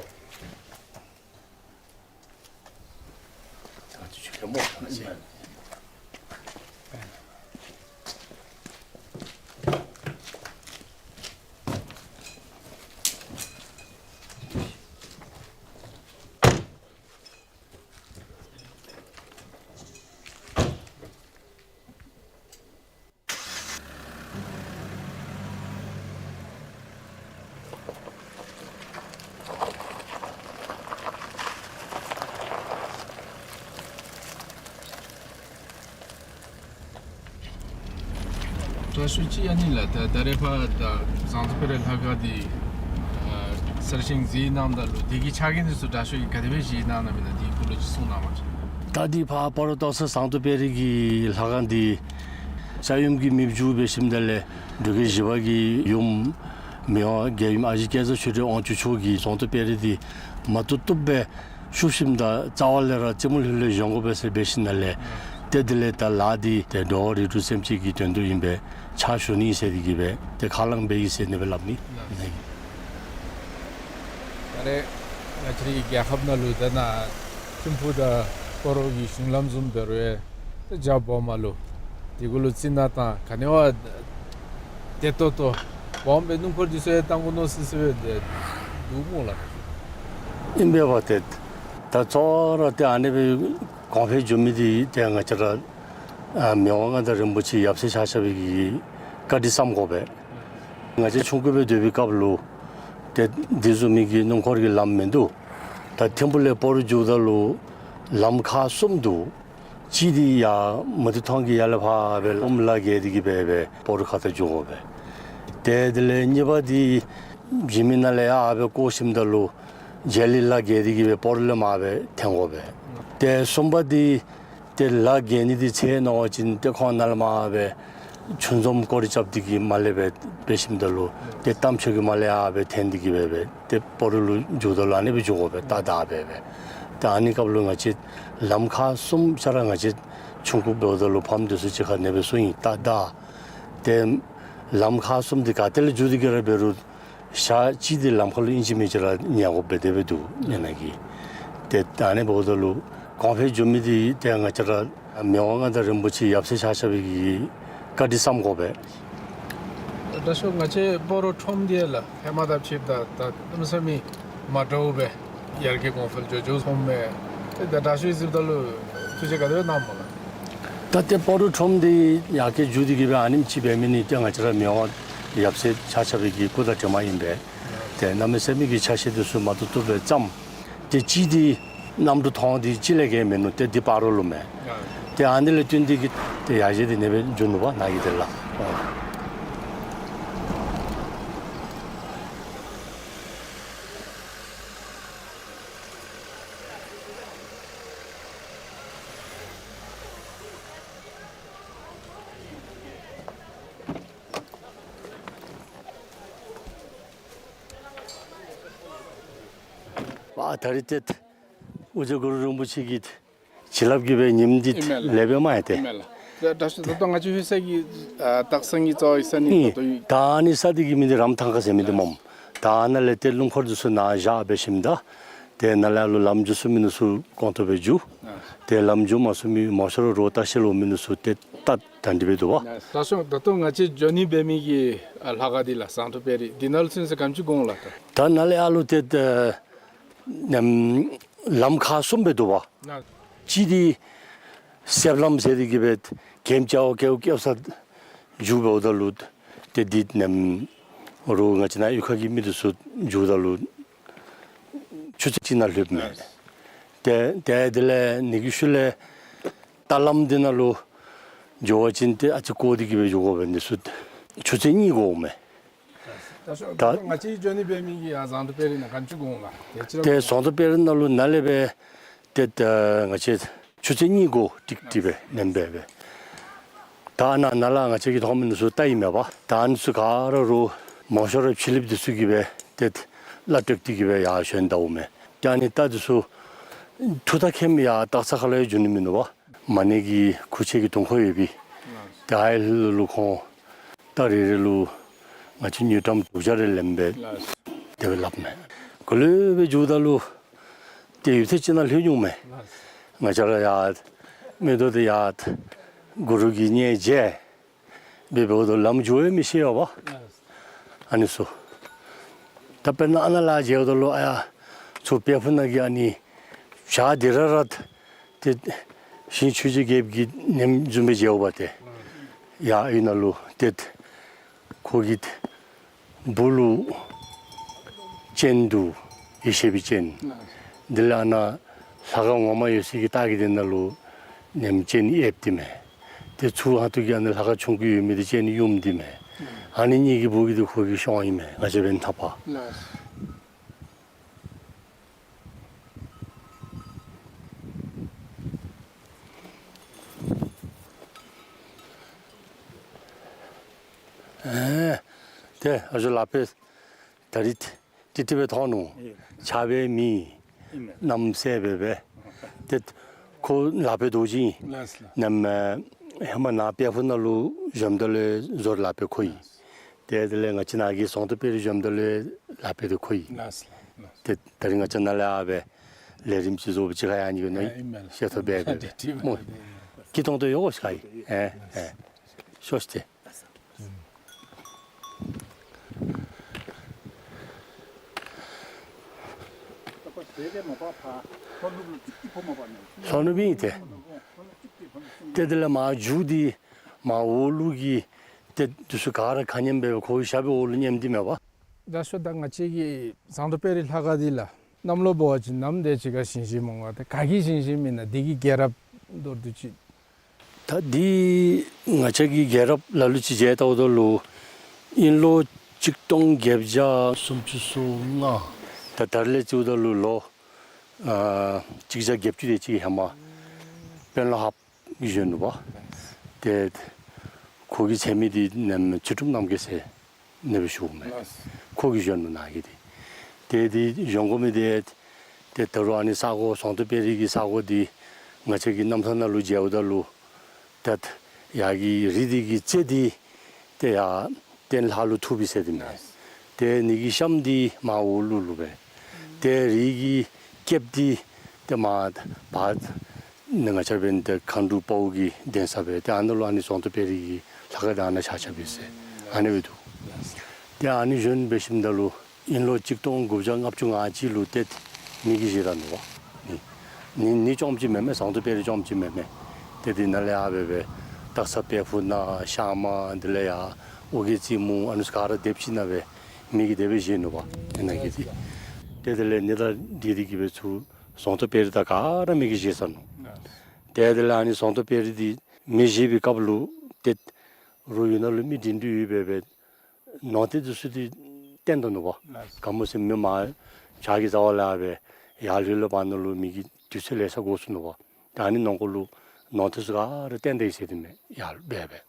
དྲག་ཤོས་ཅིག་ཨ་ནི་ལགས། ད་ད་རེས་ཕར་ད་ཟངས་མཐོ་དཔལ་རི་ལྷ་ཁང་འདི་ཨ་གསར་བཞེངས་མཛད་གནངམ་ད་ལུ་དེ་གི་ཕྱག་འགན་འདི་ཚུ་དྲག་ཤོས་ཀྱིས་ག་དེ་སྦེ་བཞེས་གནང་གནངམ་ཨིན་ན་དེའི་སྐོར་ལུ་ཅིག་གསུང་གནང་བ་ཅིན། ད་འདི་ཕར་སྤ་རོ་སྟག་ཚང་ཟངས་མཐོ་དཔལ་རི་གི་ལྷ་ཁང་འདི་ས་ཡོམ་གྱིས་མེདཔ་འགྱོ་འབད་ཞིནམ་ད་ལས་འབྲུག་རྒྱལ་བཞི་པ་གི་ཡུམ་མི་དབང་རྒྱལ་ཡུམ་ཨ་ཞེ་སྐལ་བཟང་ཆོས་སྒྲོན་དབང་ཕྱུག་མཆོག་གིས་ཟངས་མཐོ་དཔལ་རི་འདི་མ་བཏུབ་བཏུབ་སྦེ་བཤུབ་ཞིནམ་ད་རྩ་བ་ལས་ར་རྩེ་མོ་ལྷོད་ལྷོད་འགྱོ་དགོ་པས་ཟེར་འབད་ཞིནམ་ལས་ཏེ་དེ་ལས་ད་ལཱ་འདི་ཏེ་འགྲོ་བ་རིགས་དྲུག་སེམས་ཅན་གྱི་དོན་དུ་ཨིན་པས། ཕྱག་ཞུ་ནི་ཟེར་དེ་གིས་སྦེ་ཏེ་ཁས་བླངས་འབད་ཡི་ཟེར་ཨ་ནི་སྦེ་སླབ་ནི་ཨིན་ན་གི། ད་རེས་ང་བཅས་རའི་རྒྱལ་ཁབ་ནང་ལུ་ད་ནཱ་ཐིམ་ཕུག་དང་སྤ་རོ་གི་གཞུང་ལམ་བཟུམ་འབད་རུང་ཡང་ཏེ་རྒྱ་སྦོམ་མ་ལུ་དེ་གུ་ལུ་བརྩི་ན་ད་ག་ནི་བ་བདེ་ཏོག་ཏོ་སྦོམ་སྦེ་སྣུམ་འཁོར་འདི་ཚུ་ཡང་བཏང་དགོ་མནོ་སི་སི་སྦེ་འདུག་སྨོ་ལགས། ཨིན་པས་པ་ཏེ། ད་གཙོ་བོ་ར་ཏེ་ཨ་ནི་སྦེ་གོང་འཕེལ་འགྱོ་མི་འདི་ཏེ་ང་བཅས་ར་ཨ་མི་དབང་མངའ་བདག་རིན་པོ་ཆེ་ཡབ་སྲས་ཆ་ཁྱབ་ཀྱི་བཀའ་དྲིན་བསམ་དགོ་པས། ང་བཅས་ཆུང་ཀུ་སྦེ་སྡོད་པའི་སྐབས་ལུ་ཏེ་འདི་བཟུམ་མའི་གི་སྣུམ་འཁོར་གྱི་ལམ་མིན་འདུག། ད་ཐིམ་ཕུག་ལས་སྤ་རོ་འགྱོཝ་ད་ལུ་ལམ་ཁག་གསུམ་འདུག། གཅིག་འདི་ཡར་མུ་ཏིག་ཐང་གི་ཡར་ལས་ཕར་སྦེ་ཨོམ་ལ་བརྒལ་ཏེ་གིས་སྦེ་སྦེ་སྤ་རོ་ཁ་ཐུག་འགྱོ་དགོ་པས། ཏེ་དེ་ལས་གཉིས་པ་འདི་འཇིགས་མེད་ནང་ལས་ཡར་སྦེ་བསྐོར་ཞིནམ་ད་ལུ་རྗེ་ལི་ལ་བརྒལ་ཏེ་གིས་སྦེ་སྤ་རོ་ལས་མར་སྦེ་འཐེན་དགོ་པས། ཏེ་གསུམ་པ་འདི་ཏེ་ལ་བརྒལ་ནི་འདི་ཚེ་ནང་བ་ཅིན་ཏེ་ཁོང་ནཱ་ལས་མར་སྦེ་ཆུ་འཛོམས་སྐོར་ར་རྐྱབ་སྟེ་གིས་མར་ལས་སྦེ་འབད་ཞིནམ་ད་ལུ་ཏེ་རྟ་མཆོག་གི་མར་ལས་ཡར་སྦེ་འཐེན་ཏེ་གིས་སྦེ་སྦེ་ཏེ་སྤ་རོ་ལུ་འགྱོཝ་ད་ལུ་ཨ་ནི་སྦེ་འགྱོ་དགོ་པས། རྟ་བདའ་སྦེ་སྦེ། ཏེ་ཨ་ནི་སྐབས་ལུ་ང་བཅས་ལམ་ཁག་གསུམ་ཆ་ར་ང་བཅས་ཆུང་ཀུ་འབདཝ་ད་ལུ་ཕམ་འདི་ཚུ་གཅིག་ཁར་ཨ་ནི་སྦེ་གསུངས་ཡི། རྟ་བདའ། ཏེ་ལམ་ཁག་གསུམ་འདི་ག་ཏེ་ལས་འགྱོ་སྟེ་གིས་ར་འབད་རུང་ཞག་གཅིག་འདི་ལམ་ཁ་ལུ་ཨིན་ཅི་མིན་ཅི་ར་ཉལ་དགོཔ་སྦེ་དེ་སྦེ་འདུག་ཨིན་ན་གི། ཏེ་ད་ཨ་ནི་འབདཝ་ད་ལུ་ གོང་འཕེལ་འགྱོ་མི་འདི་ཏེ་ང་བཅས་ར་མི་དབང་མངའ་བདག་རིན་པོ་ཆེ་ཡབ་སྲས་ཆ་ཁྱབ་ཀྱི་བཀའ་དྲིན་བསམ་དགོ་པས། ད་ཤོ་ང་བཅས་སྤ་རོ་ཁྲོམ་འདི་ལགས་ཧེ་མ་དང་ཕྱདཔ་ད་ད་གནམ་མེད་ས་མེད་མ་འདྲཝ་སྦེ་ཡར་རྒྱས་གོང་འཕེལ་འགྱོ་འགྱོཝ་མཐོངམ་མས། ཏེ་ད་ཤོ་གིས་གཟིགསཔ་ད་ལུ་ཐུགས་རྗེ་ག་དེ་སྦེ་གནངམ་སྨོ་ལགས། ད་ཏེ་སྤ་རོ་ཁྲོམ་འདི་ཡར་རྒྱས་འགྱོ་སྟེ་གི་སྦེ་ཨ་ནེམ་ཅིག་འབད་མི་འདི་ཏེ་ང་བཅས་ར་མི་དབང་ཡབ་སྲས་ཆ་ཁྱབ་ཀྱི་སྐུ་དང་གྲིབ་མ་ཨིན་པས། ཏེ་གནམ་མེད་ས་མེད་ཀྱི་ཆ་ཤས་འདི་ཚུ་མ་བཏུབ་བཏུབ་སྦེ་བརྩམས། ཏེ་གཅིག་འདི་གནམ་གྲུ་ཐོག་འདི་གཅིག་ལས་བརྒལ་མིན་ནུག། ཏེ་འདི་སྤ་རོ་ལུ་མས། ཏེ་ཨ་ནི་ལས་བརྟེན་ཏེ་གི་ཏེ་ཡར་རྒྱས་འདི་ཨ་ནེ་སྦེ་འགྱོ་ནུག་པ་ནཱ་གི་དེ་ལགས། པ་ད་རིས་ཏེ་ཨོ་རྒྱན་གུ་རུ་རིན་པོ་ཆེ་གི་བྱིན་རླབས་ཀྱིས་སྦེ་ཉིནམ་འདི་ཨིན་མས་ལགས། ལེགས་པས་མས་ཏེ། ཨིན་མས་ལགས། ད་ད་ད་ལྟོ་ང་བཅས་ལྷོད་ས་གི་ཨ་སྟག་ཚང་གི་རྩ་བའི་ས་གནས་ཨིན། ད་ལྟོ་ཡོད། ད་ཨ་ནི་ས་འདི་གི་མིང་འདི་རམ་ཐང་ཁ་ཟེར་མི་འདི་སྨོ། ད་ཨ་ནཱ་ལས་ཏེ་སྣུམ་འཁོར་འདི་ཚུ་ནཱ་བཞག་སྦེ་ཞིནམ་ད་ཏེ་ནཱ་ལས་ཨ་ལོ་ལམ་འགྱོ་ཚུགས་མི་འདི་ཚུ་གོང་ཐོག་སྦེ་འགྱོ། ཏེ་ལམ་འགྱོ་མ་ཚུགས་མི་མང་ཤོས་ར་རོགས་ལྟ་བཤལ་འོང་མི་འདི་ཚུ་ཏེ་ད་ད་འདི་སྦེ་འདུག་པ། ད་ཤོ་ད་ལྟོ་ང་བཅས་འགྱོ་ནི་འབད་མི་གི་ཨ་ལྷ་ཁང་འདི་ལགས་ཟངས་མདོག་དཔལ་རི་འདི་ནང་ལུ་ཚུན་ཚོད་ག་དེམ་ཅིག་འགོར་འོང་ལགས། ད་ད་ནཱ་ལས་ཨ་ལོ་ཏེ་ད་ནམ་ལམ་ཁག་གསུམ་སྦེ་འདུག་པ། ལགས། གཅིག་འདི་གསེབ་ལམ་ཟེར་ཏེ་གི་སྦེ་གེམ་ཅ་བ་ཀེའུ་ཀེའུ་ས་འགྱོ་འབདཝ་ད་ལུ་ཏེ་འདི་ནམ་རོགས་ང་བཅས་ནཱ་གཡུས་ཁ་གི་མི་འདི་ཚུ་འགྱོཝ་ད་ལུ་ཆུ་ཚོད་གཅིག་ནང་ལྷོདཔ་མས། ཏེ་ཏེ་དེ་ལས་ཨ་ནི་གི་ཤུལ་ལས་རྟ་ལམ་འདི་ནང་ལུ་འགྱོ་བ་ཅིན་ཏེ་ཨ་ཙི་འགོར་ཏེ་གི་སྦེ་འགྱོ་དགོ་པས། འདི་ཚུ་ཆུ་ཚོད་གཉིས་འགོརཝ་མས། ད་ཤོ་ད་ད་ང་བཅས་འགྱོ་ནི་འབད་མི་གི་ཨ་ཟངས་མདོག་དཔལ་རི་ནང་ག་དེམ་ཅིག་འགོར་འོང་ལགས། ཏེ་ཅིག་ར་ཏེ་ཟངས་མདོག་དཔལ་རི་ནང་ལུ་ནཱ་ལས་སྦེ་ཏེ་ད་ང་བཅས་ཆུ་ཚོད་གཉིས་འགོར་ཏིག་ཏིག་སྦེ་ཨ་ནེམ་སྦེ་སྦེ། ད་ནཱ་ནཱ་ལས་ང་བཅས་ཀྱིས་མཐོང་མི་འདི་ཚུ་རྟ་ཨིན་མས་པ། ད་ཨ་ནི་ཚུ་ག་ར་རོགས་མང་ཤོས་ར་ཕྱི་གླིངཔ་འདི་ཚུ་གིས་སྦེ་ཏེ་གླ་སྤྲོད་དེ་གི་སྦེ་ཡར་བཞོན་ད་འོང་མས། ཏེ་ཨ་ནི་རྟ་འདི་ཚུ་མཐུ་ད་ཁེམ་ཡར་སྟག་ཚང་ཁ་ལས་འགྱོ་ནི་མིན་ནུག་པ། མ་ཎི་གི་ཁུར་ཆེན་གྱི་དུང་ཁོག་ཡོད་པའི་ཏེ་ཨའི་ལུ་ཁོང་རྟ་རེ་རེ་ལུ་ང་བཅས་དངུལ་ཀྲམ་དྲུག་བརྒྱ་རེ་ལེན་པས། ལགས། དེ་སྦེ་སླབ་མས། གོ་ལེ་སྦེ་འགྱོཝ་ད་ལུ་ཏེ་ཡུདཔ་ཐེངས་ཅིག་ནང་ལྷོད་འོང་མས། ལགས། ང་བཅས་ར་ཡར་མིག་ཏོ་འདི་ཡར་གུ་རུ་གི་གཉེར་མཇལ་འབད་འབདཝ་ད་ལམ་འགྱོ་ཡང་མི་ཤེས་པས། ལགས། ཨ་ནི་ཚུ་ད་དཔེར་ན་ཨ་ནཱ་ལས་མཇལཝ་ད་ལུ་ཨ་ཡར་ཚུར་དཔལ་ཕུག་ནང་གི་ཨ་ནི་བྱག་འདི་ར་ར་ཏེ་ཞིང་ཆོས་རྗེ་རྒྱལཔོ་གི་ནེམ་བཟུམ་སྦེ་མཇལཝ་ཏེ། ཡར་གཡུས་ནང་ལུ་ཏེ་ཁོ་གི་སྦུག་ལུ་སྤྱན་འདུག། ཡེ་ཤེས་པའི་སྤྱན། དེ་ལས་ཨ་ནཱ་ལྷ་ཁང་ངོ་མ་ཡོད་སའི་གི་ལྟག་གི་དེ་ནང་ལུ་ནེམ་སྤྱན་ཨེབ་སྟེ་མས། ཏེ་ཚུར་ཧ་ཏུ་གི་ཨ་ནི་ལྷ་ཁང་ཆུང་ཀུ་ཡོད་མི་འདི་སྤྱན་གཡུག་སྟེ་མས། ཨ་ནི་གཉིས་ཀྱི་སྦུག་གི་འདི་ཁོ་གི་གཤོང་ཨིན་མས། ང་བཅས་འབདན་ཐག་པ། ཨེ་ཏེ་ཨ་ཞོ་ལག་པས་ད་རིས་ཏིག་ཏིག་སྦེ་མཐོང་ནུག། ཨེ་ཆརཔ་མེད་ཨིན་མས། གནམ་སེརཔོ་སྦེ་སྦེ། ཏེ་ཁོ་ལག་པས་རྡོ་རྗེ་ཨིན། ལགས་ལགས། ནམ་ཧེ་མ་ནཱ་དཔལ་ཕུག་ནང་ལུ་བཞུགསཔ་ད་ལུ་བཟོ་ལག་པ་ཁོ་ཨིན། ཏེ་དེ་ལས་ང་བཅས་ནཱ་གི་ཟངས་མདོག་དཔལ་རི་བཞུགསཔ་ད་ལུ་ལག་པ་འདི་ཁོ་ཨིན། ལགས་ལགས། ཏེ་ད་རིས་ང་བཅས་ནཱ་ལས་ཨ་སྦེ་ལས་རིམ་ཅིག་བཟོ་བ་ཅིན་ཁ་ཡང་ནི་གོ་ནི་ཨིན་མས་ལགས། ཤེས་ཐོབ་སྦེ་སྦེ་ཏེ་ཏེ་སྨོ། ཏེ་ཏེ་སྐྱིད་ཏོང་ཏོ་ཡོད་གོ་ཤ་ཁ་ཨིན། ཨེ་ཨེ་ཤོག་ཤིག་ཏེ། ལྷོ་ནུབ་ཨིན་ཏེ། ཏེ་དེ་ལས་མར་མཇུག་འདི་མར་འོག་ལུ་གི་ཏེ་འདི་ཚུ་ག་ར་ཁ་མཉམ་སྦེ་ཁོ་གི་ཞབས་པད་འོག་ལུ་མཉམ་སྟེ་མས་པ། ད་ཤོ་ད་ང་བཅས་ཀྱི་ཟངས་མདོག་དཔལ་རི་ལྷ་ཁང་འདི་ལགས་གནམ་ལོ་འབད་བ་ཅིན་ནམ་དེ་ཅིག་ཁར་བཞེངས་བཞེངསམ་འོང་ག། ཏེ་ག་གིས་བཞེངས་བཞེངསམ་ཨིན་ན། འདི་གི་རྒྱལ་རབས་མདོར་བསྡུས་ཅིག། ད་འདི་ང་བཅས་ཀྱི་རྒྱལ་རབས་ལ་ལུ་ཅིག་མཇལ་བལྟཝ་ད་ལུ་དབྱིན་ལོ་གཅིག་སྟོང་བརྒྱད་བརྒྱ་སུམ་ཅུ་སོ་ལྔ། ད་ད་རིས་ལས་བརྩིཝ་ད་ལུ་ལོ་ཨ་གཅིག་བརྒྱ་བརྒྱད་ཅུ་དེ་ཅིག་ཧེ་མ་དཔོན་སློབ་ཧཱཔ་གིས་བཞེངས་ནུག་པ། ཏེ་ཁོ་གི་ཚེ་མི་འདི་ནམ་ཚུལ་ཁྲིམས་རྣམ་རྒྱལ་ཟེར་ཨ་ནེ་སྦེ་ཞུཝ་མས། ལགས། ཁོ་གིས་བཞེངས་ནུག་ནཱ་གི་འདི། ཏེ་འདི་བཞེངས་དགོ་མི་འདི་ཏེ་ད་རུང་ཨ་ནི་ས་གོ་ཟངས་མདོག་དཔལ་རི་གི་ས་གོ་འདི་ང་བཅས་ཀྱི་རྣམ་ཐར་ནང་ལུ་མཇལཝ་ད་ལུ་ད་ཡར་གྱི་རི་འདི་གི་རྩེ་འདི་ཏེ་ཡར་སྟེང་ལྷ་ལུ་ཐུག་པས་ཟེར་ཏེ་མས། ལགས། ཏེ་ཨ་ནི་གི་གཤམ་འདི་མར་འོག་ལུ་ལུ་སྦེ། ཏེ་རི་གི་སྐེདཔ་འདི་ཏེ་མར་བར་ ནི་ང་བཅས་འབདན་ཏེ་མཁའ་འགྲོ་དཔའ་བོ་གི་གདན་ས་སྦེ་ཏེ་ཨ་ནཱ་ལུ་ཨ་ནི་ཟོང་ཏོ་དཔལ་རི་གི་ལྷ་ཁང་དེ་ཨ་ནཱ་ཆགས་ཆགསཔ་ཨིན་ཟེར་ཨ་ནི་སྦེ་འདུག། ཏེ་ཨ་ནི་བཞོན་འབད་ཞིནམ་ད་ལུ་དབྱིན་ལོ་གཅིག་སྟོང་དགུ་བརྒྱ་ལྔ་བཅུ་ང་གཅིག་ལུ་ཏེ་མེ་གིས་བཞེས་ད་ནུག་པ། ནི་ནི་ནི་རྐྱངམ་ཅིག་མེན་མས། ཟོང་ཏོ་དཔལ་རི་རྐྱངམ་ཅིག་མེན་མས། ཏེ་དེ་ནང་ལས་ཡར་སྦེ་སྦེ་སྟག་ཚང་དཔལ་ཕུག་ནང་ཤར་མ་དེ་ལས་ཡར་ཨོ་རྒྱན་རྩེ་མོ་ཨ་ནི་ཚུ་ག་ར་དེད་ཞིནམ་ལས་སྦེ་མེ་གིས་དེ་སྦེ་བཞེས་ནུག་པ། ཨ་ནཱ་གི་དེ་ཏེ་དེ་ལས་ནི་ད་འདི་དེ་གིས་སྦེ་ཚུར་ཟོང་ཏོ་དཔལ་རི་དང་ག་ར་མེ་གིས་བཞེས་ཚར་ནུག། ཏེ་དེ་ལས་ཨ་ནི་ཟོང་ཏོ་དཔལ་རི་འདི་མེ་བཞེས་པའི་སྐབས་ལུ་ཏེ་རོགས་ཡུལ་ནང་ལུ་མི་འདྲེན་འདྲེན་ཡོད་པའི་སྦེ་ནོར་རྟེན་འདི་ཚུ་འདི་བཏོན་ད་ནུག་པ། ག་མོ་ཟེར་མི་མར་བྱག་གི་རྩ་བ་ལས་སྦེ་ཡར་ལྷོད་ལྷོདཔ་ནང་ལུ་མི་གི་དུས་ཚོད་ལེ་ཤ་འགོར་སོ་ནུག་པ། ད་ཨ་ནི་ནང་འཁོད་ལུ་ནོར་རྟེན་ཚུ་ག་ར་བཏོན་ད་ཡི་ཟེར་དེ་མས་ཡར་སྦེ་སྦེ།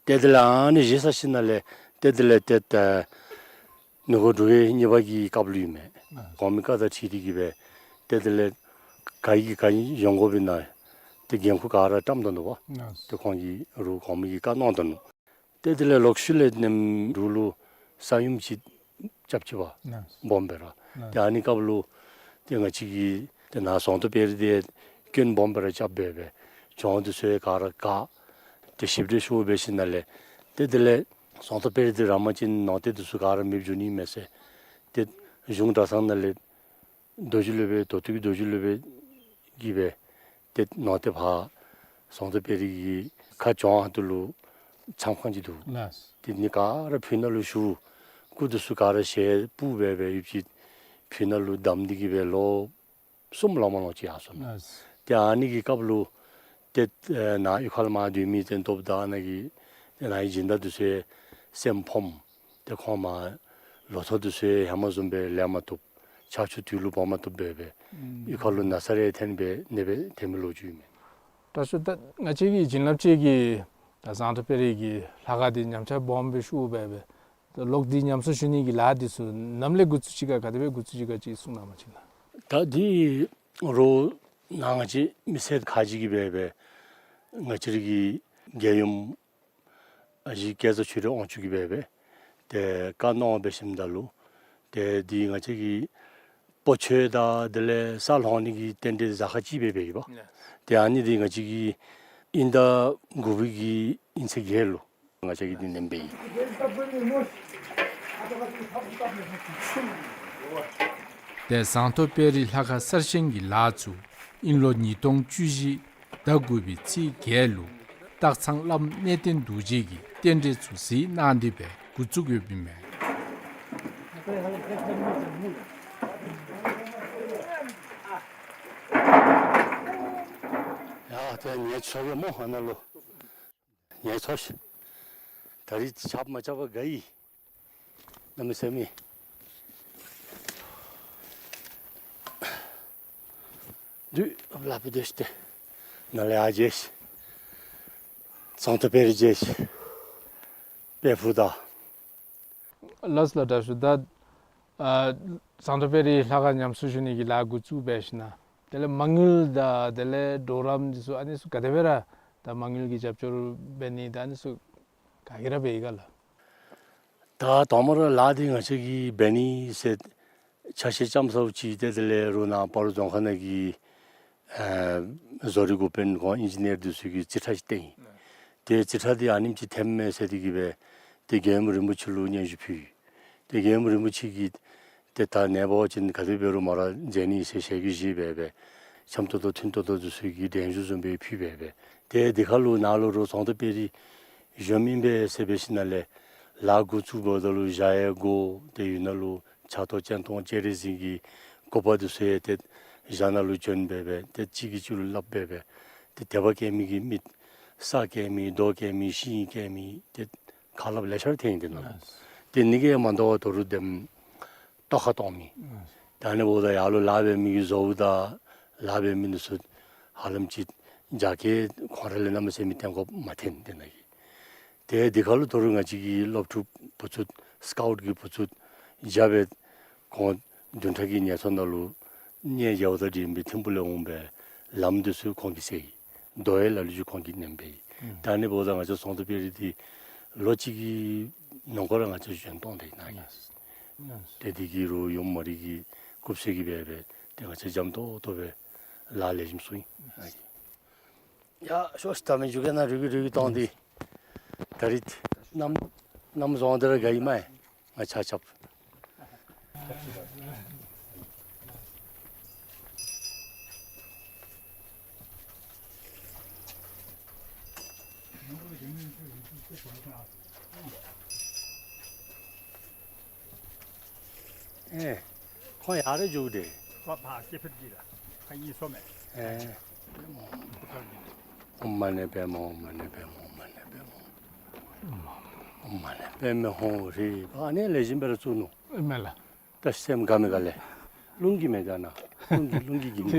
ཏེ་དེ་ལས་ཨ་ནི་བཞེས་ཚར་ཞིནམ་ལས་ཏེ་དེ་ལས་ཏེ་ད་ནུབ་སྒོ་འབྲུག་རྒྱལ་གཉིས་པ་གི་སྐབས་ལུ་ཨིན་མས། གོང་མའི་བཀའ་དང་འཁྲིལ་ཏེ་གིས་སྦེ་ཏེ་དེ་ལས་ག་གིས་ག་གིས་ཡོང་དགོཔ་ཨིན་ན་ཏེ་འགན་ཁུར་ག་ར་བཀྲམ་ད་ནུག་པ། ཏེ་ཁོང་གིས་རོགས་གོང་མའི་གི་བཀའ་གནང་ད་ནུག། ཏེ་དེ་ལས་ལོག་ཤུལ་ལས་ནེམ་འབྲུག་ལུ་ས་ཡོམ་ཅིག་རྐྱབ་ཅི་པ། སྦོམ་སྦེ་ར། ཏེ་ཨ་ནི་སྐབས་ལུ་ཏེ་ང་བཅས་ཀྱི་ཏེ་ནཱ་ཟོང་ཏོ་དཔལ་རི་དེ་སྐྱོན་སྦོམ་སྦེ་ར་རྐྱབ་སྦེ་སྦེ་གྱོང་འདི་ཚུ་ག་ར་བཀག། ཏེ་ཞིབ་འགྲེལ་ཞུ་འབད་ཞིནམ་ལས་ཏེ་དེ་ལས་ཟོང་ཏོ་དཔལ་རི་དེ་ར་མ་ཅིན་ནོར་རྟེན་འདི་ཚུ་ག་ར་མེདཔ་འགྱོ་ནི་མས་ཟེར་ཏེ་གཞུང་གྲྭ་ཚང་ནང་ལས་རྡོ་རྗེ་སློབ་དཔོན་མདོ་སྟོད་ཀྱི་རྡོ་རྗེ་སློབ་དཔོན་གྱིས་སྦེ་ཏེ་ནོར་རྟེན་ཕར་ཟོང་ཏོ་དཔལ་རི་གི་ཁ་རྫོང་ཁ་ཐུག་ལུ་མཚམས་ཁང་ཅིག་འདུག། ཏེ་ཨ་ནི་ག་ར་ཕུ་ནང་ལུ་བཞུགས། སྐུ་འདི་ཚུ་ག་ར་ཞལ་སྤུབས་སྦེ་སྦེ་ཡོདཔ་ཅིག་ཕུ་ནང་ལུ་བསྡམས་ཏེ་གིས་སྦེ་ལོ་གསུམ་ལང་མ་ལང་ཅིག་ཡར་སོ་ནུག། ཏེ་ཨ་ནི་གི་སྐབས་ལུ་ཏེ་ནཱ་གཡུས་ཁ་ལས་མར་སྡོད་མི་ཏེ་སྟོབས་དང་ནཱ་གི་ཏེ་ནཱ་གི་སྦྱིན་བདག་འདི་ཚུ་སེམས་ཕམ། ཏེ་ཁོང་མར་ལོ་ཐོག་འདི་ཚུ་ཧེ་མ་བཟུམ་སྦེ་ལེན་མ་བཏུབ། ཆར་ཆུ་དུས་ལུ་འབབ་མ་བཏུབ་སྦེ་སྦེ་གཡུས་ཁ་ལུ་ན་ཚ་རེ་ཐོན་སྦེ་ནདཔ་སྦེ་ཐོན་མི་ལོ་རྒྱུས་མས། དྲག་ཤོས་ད་ང་བཅས་ཀྱི་བྱིན་རླབས་ཅན་གྱི་ད་ཟོང་ཏོ་དཔལ་རི་གི་ལྷ་ཁང་འདི་ཉམས་ཆག་སྦོམ་སྦེ་ཤོར་སྦེ་སྦེ་ད་ལོག་སྟེ་ཉམས་གསོ་ཞུ་ནི་གི་ལཱ་འདི་ཚུ་ནམ་ལས་འགོ་བཙུགས་ཅི་ག་ག་དེ་སྦེ་འགོ་བཙུགས་ཅི་ག་ཅིག་གསུང་གནང་བ་ཅིན་ལགས། ད་འདི་རོགས་ནཱ་ང་བཅས་མི་སེར་ཁག་ཅིག་གིས་སྦེ་སྦེ་ང་བཅས་རའི་གི་རྒྱལ་ཡུམ་ཨ་ཞེ་སྐལ་བཟང་ཆོས་སྒྲོན་དབང་ཕྱུག་གིས་སྦེ་སྦེ་ཏེ་བཀའ་གནང་འབད་ཞིནམ་ད་ལུ་ཏེ་འདི་ང་བཅས་ཀྱི་སྤོ་ཆོས་དང་དེ་ལས་ས་སློང་ནི་གི་རྟེན་འབྲེལ་གཟའ་སྐར་གཅིག་སྦེ་འབད་ཡི་པ། ཏེ་ཨ་ནི་འདི་ང་བཅས་ཀྱིས་དབྱིན་ཟླ་དགུ་པའི་གི་དབྱིན་ཚེས་བརྒྱད་ལུ་ང་བཅས་ཀྱིས་འདི་ནེམ་འབད་ཡི། ཏེ་ཟོང་ཏོ་དཔལ་རི་ལྷ་ཁང་གསར་བཞེངས་ཀྱི་ལཱ་ཚུ་དབྱིན་ལོ་ཉིས་སྟོང་བཅུ་བཞི་ཟླ་དགུ་པའི་ཚེས་བརྒྱད་ལུ་སྟག་ཚང་བླམ་གནས་བརྟན་རྡོ་རྗེ་གིས་རྟེན་འབྲེལ་ཚུ་གཟིགས་གནང་སྟེ་སྦེ་འགོ་བཙུགས་ཡོདཔ་ཨིན་མས། ཡ་ཏེ་ངལ་འཚོ་གེ་སྨོ་ཨ་ནཱ་ལུ། ངལ་འཚོ་ཤིག། ད་རིས་ཆརཔ་མ་རྐྱབ་པར་དགའ་ཡི། གནམ་མེད་ས་མེད། དུས་ལ་བུ་དེ་ཤི་སྟེ་ནཱ་ལས་ཡར་མཇལ་ཤིག། ཟོང་ཏོ་དཔལ་རི་མཇལ་ཤིག། དཔལ་ཕུག་དང་། ལགས་ལགས་དྲག་ཤོས། ད་ཨ་ཟོང་ཏོ་དཔལ་རི་ལྷ་ཁང་ཉམས་གསོ་ཞུ་ནི་གི་ལཱ་འགོ་བཙུགས་འབད་ཞིནམ་དེ་ལས་མ་དངུལ་དང་དེ་ལས་གྲོགས་རམ་འདི་ཚུ་ཨ་ནི་ཚུ་ག་དེ་སྦེ་ར་ད་མ་དངུལ་གྱི་རྒྱབ་སྐྱོར་འབད་ནི་དང་ཨ་ནི་ཚུ་ག་གིས་ར་འབད་ཡི་ག་ལགས། ད་དང་པ་ར་ལཱ་འདི་ང་བཅས་ཀྱིས་འབད་ནི་ཟེར་ཆ་ཤས་ཙམ་ཚརཝ་ཅིག་ཏེ་དེ་ལས་རོགས་ནཱ་སྤ་རོ་རྫོང་ཁག་ནང་གི་ཨ་བཟོ་རིག་འགོ་དཔོན་ཁོང་ཨིན་ཇི་ནི་ཡར་འདི་ཚུ་གིས་རྩིས་ཁྲ་ཅིག་བཏོན་ཡི། ཏེ་རྩིས་ཁྲ་འདི་ཨ་ནེམ་ཅིག་ཐོནམ་མས་ཟེར་ཏེ་གིས་སྦེ་ཏེ་རྒྱལ་ཡུམ་རིན་པོ་ཆེ་ལུ་སྙན་ཞུ་ཕུལ་ཡི། ཏེ་རྒྱལ་ཡུམ་རིན་པོ་ཆེ་གིས་ཏེ་ད་ནངས་པ་ཅིན་ག་དེ་འབད་རུང་མ་ར་མཛད་ནི་ཟེར་ཞལ་གྱིས་བཞེས་སྦེ་སྦེ་འཆམ་ཏོག་ཏོ་མཐུན་ཏོག་ཏོ་འདི་ཚུ་གི་གདན་ཞུ་བཟུམ་སྦེ་ཕུལ་སྦེ་སྦེ་ཏེ་འདི་ཁར་ལུ་ནཱ་ལུ་རོགས་ཟོང་ཏོ་དཔལ་རི་བཞོནམ་ཨིན་པས་ཟེར་འབད་ཞིནམ་ལས་ལཱ་འགོ་བཙུགསཔ་ད་ལུ་བཞག་ཡས་དགོ། ཏེ་ཡུལ་ནང་ལུ་ཆག་ཐོག་སྤྱན་སྟོང་སྤྱན་རས་གཟིགས་ཀྱི་སྐུ་པར་འདི་ཚུ་ཡང་ཏེ་གཞན་ནང་ལུ་བྱོན་སྦེ་སྦེ་ཏེ་གཅིག་གིས་གཅིག་ལུ་སླབ་སྦེ་སྦེ་ཏེ་དད་པ་བསྐྱེད་མི་གིས་མི་ས་བསྐྱེད་མི་རྡོ་བསྐྱེད་མི་ཤིང་བསྐྱེད་མི་ཏེ་ཁ་སླབ་ལེ་ཤ་ར་ཐོན་ཡི་འདི་ནང་ལུ། ཏེ་ཨ་ནི་གིས་མ་དོ་བར་ད་རུང་དེམ་ལྟོ་ཁ་གཏོང་མི། ད་ཨ་ནི་འབདཝ་ད་ཡར་ལུ་ལཱ་འབད་མི་གི་བཟོ་བོ་དང་ལཱ་འབད་མི་འདི་ཚུ་ཧ་ལམ་ཅིག་རྒྱ་སྐྱེད་ཁོང་ར་ལས་གནམ་མེད་ས་མེད་བཏོན་དགོཔ་མ་ཐོན་འདི་ནང་གི། ཏེ་འདི་ཁར་ལུ་ད་རུང་ང་བཅས་ཀྱི་སློབ་ཕྲུག་བུ་ཚུ་སི་ཀའུཊ་གི་བུ་ཚུ་རྒྱབ་སྦེ་ཁོང་བདུན་ཕྲག་གི་ངལ་འཚོ་ནང་ལུ་གནས་མཇལཝ་དང་འབྲེལ་བའི་ཐིམ་ཕུག་ལས་འོང་སྦེ་ལམ་འདི་ཚུ་ཁོང་གིས་བསལ་ཡི། རྡོ་ཡི་ལ་ལུ་ཅིག་ཁོང་གིས་ནེམ་སྦེ་ཡི། ཨུམ། ད་ཨ་ནི་འབདཝ་ད་ང་བཅས་ཟོང་ཏོ་དཔལ་རི་འདི་ལོ་གཅིག་གི་ནང་འཁོད་ར་ང་བཅས་བཞེངས་གཏང་སྟེ་ཡི་ནཱ་གི། ཡེས། ཡེས། ཏེ་འདི་གིས་རོགས་ཡུམ་མ་རིག་གི་སྐུ་ཚེ་གི་སྦེ་སྦེ་ཏེ་ང་བཅས་འཇམ་ཏོང་ཏོ་སྦེ་ ལཱ་ལེགས་ཤོམ་ཚུགས་ཨིན། ཡ་ཤོག་ཤིག། ད་མི་འགྱོ་གེ་ན་རུལ་གི་རུལ་གི་གཏང་སྟེ། ད་རིས་གནམ་གནམ་བཟང་དེ་ར་དགའ་ཡི་མས། ང་ཆ་ཁྱབ། ཨེ་ཁོང་ཡར་ར་འགྱོ་དེས། ཁོ་ཕར་སྐྱེ་འཕེལ་གྱི་ལ་ཁ་གཉིས་སོ་མས། ཨེ། ཨོཾ་མ་ཎི་པདྨེ་ཧཱུྃ། ཨོཾ་མ་ཎི་པདྨེ་ཧཱུྃ། ཨོཾ་མ་ཎི་པདྨེ་ཧཱུྃ། ཨོཾ་མ་ཎི་པདྨེ་ཧཱུྃ་ཧྲཱིཿ། ཨ་ནི་ལེགས་ཤོམ་སྦེ་ར་བཙུགས་ནུག། ཨིན་མས་ལགས། ད་སེམས་དགའ་མི་དགའ་ལས། རླུང་གིས་མེན་ད་ན། རླུང་གིས་རླུང་གིས་གིས་མེན་པས།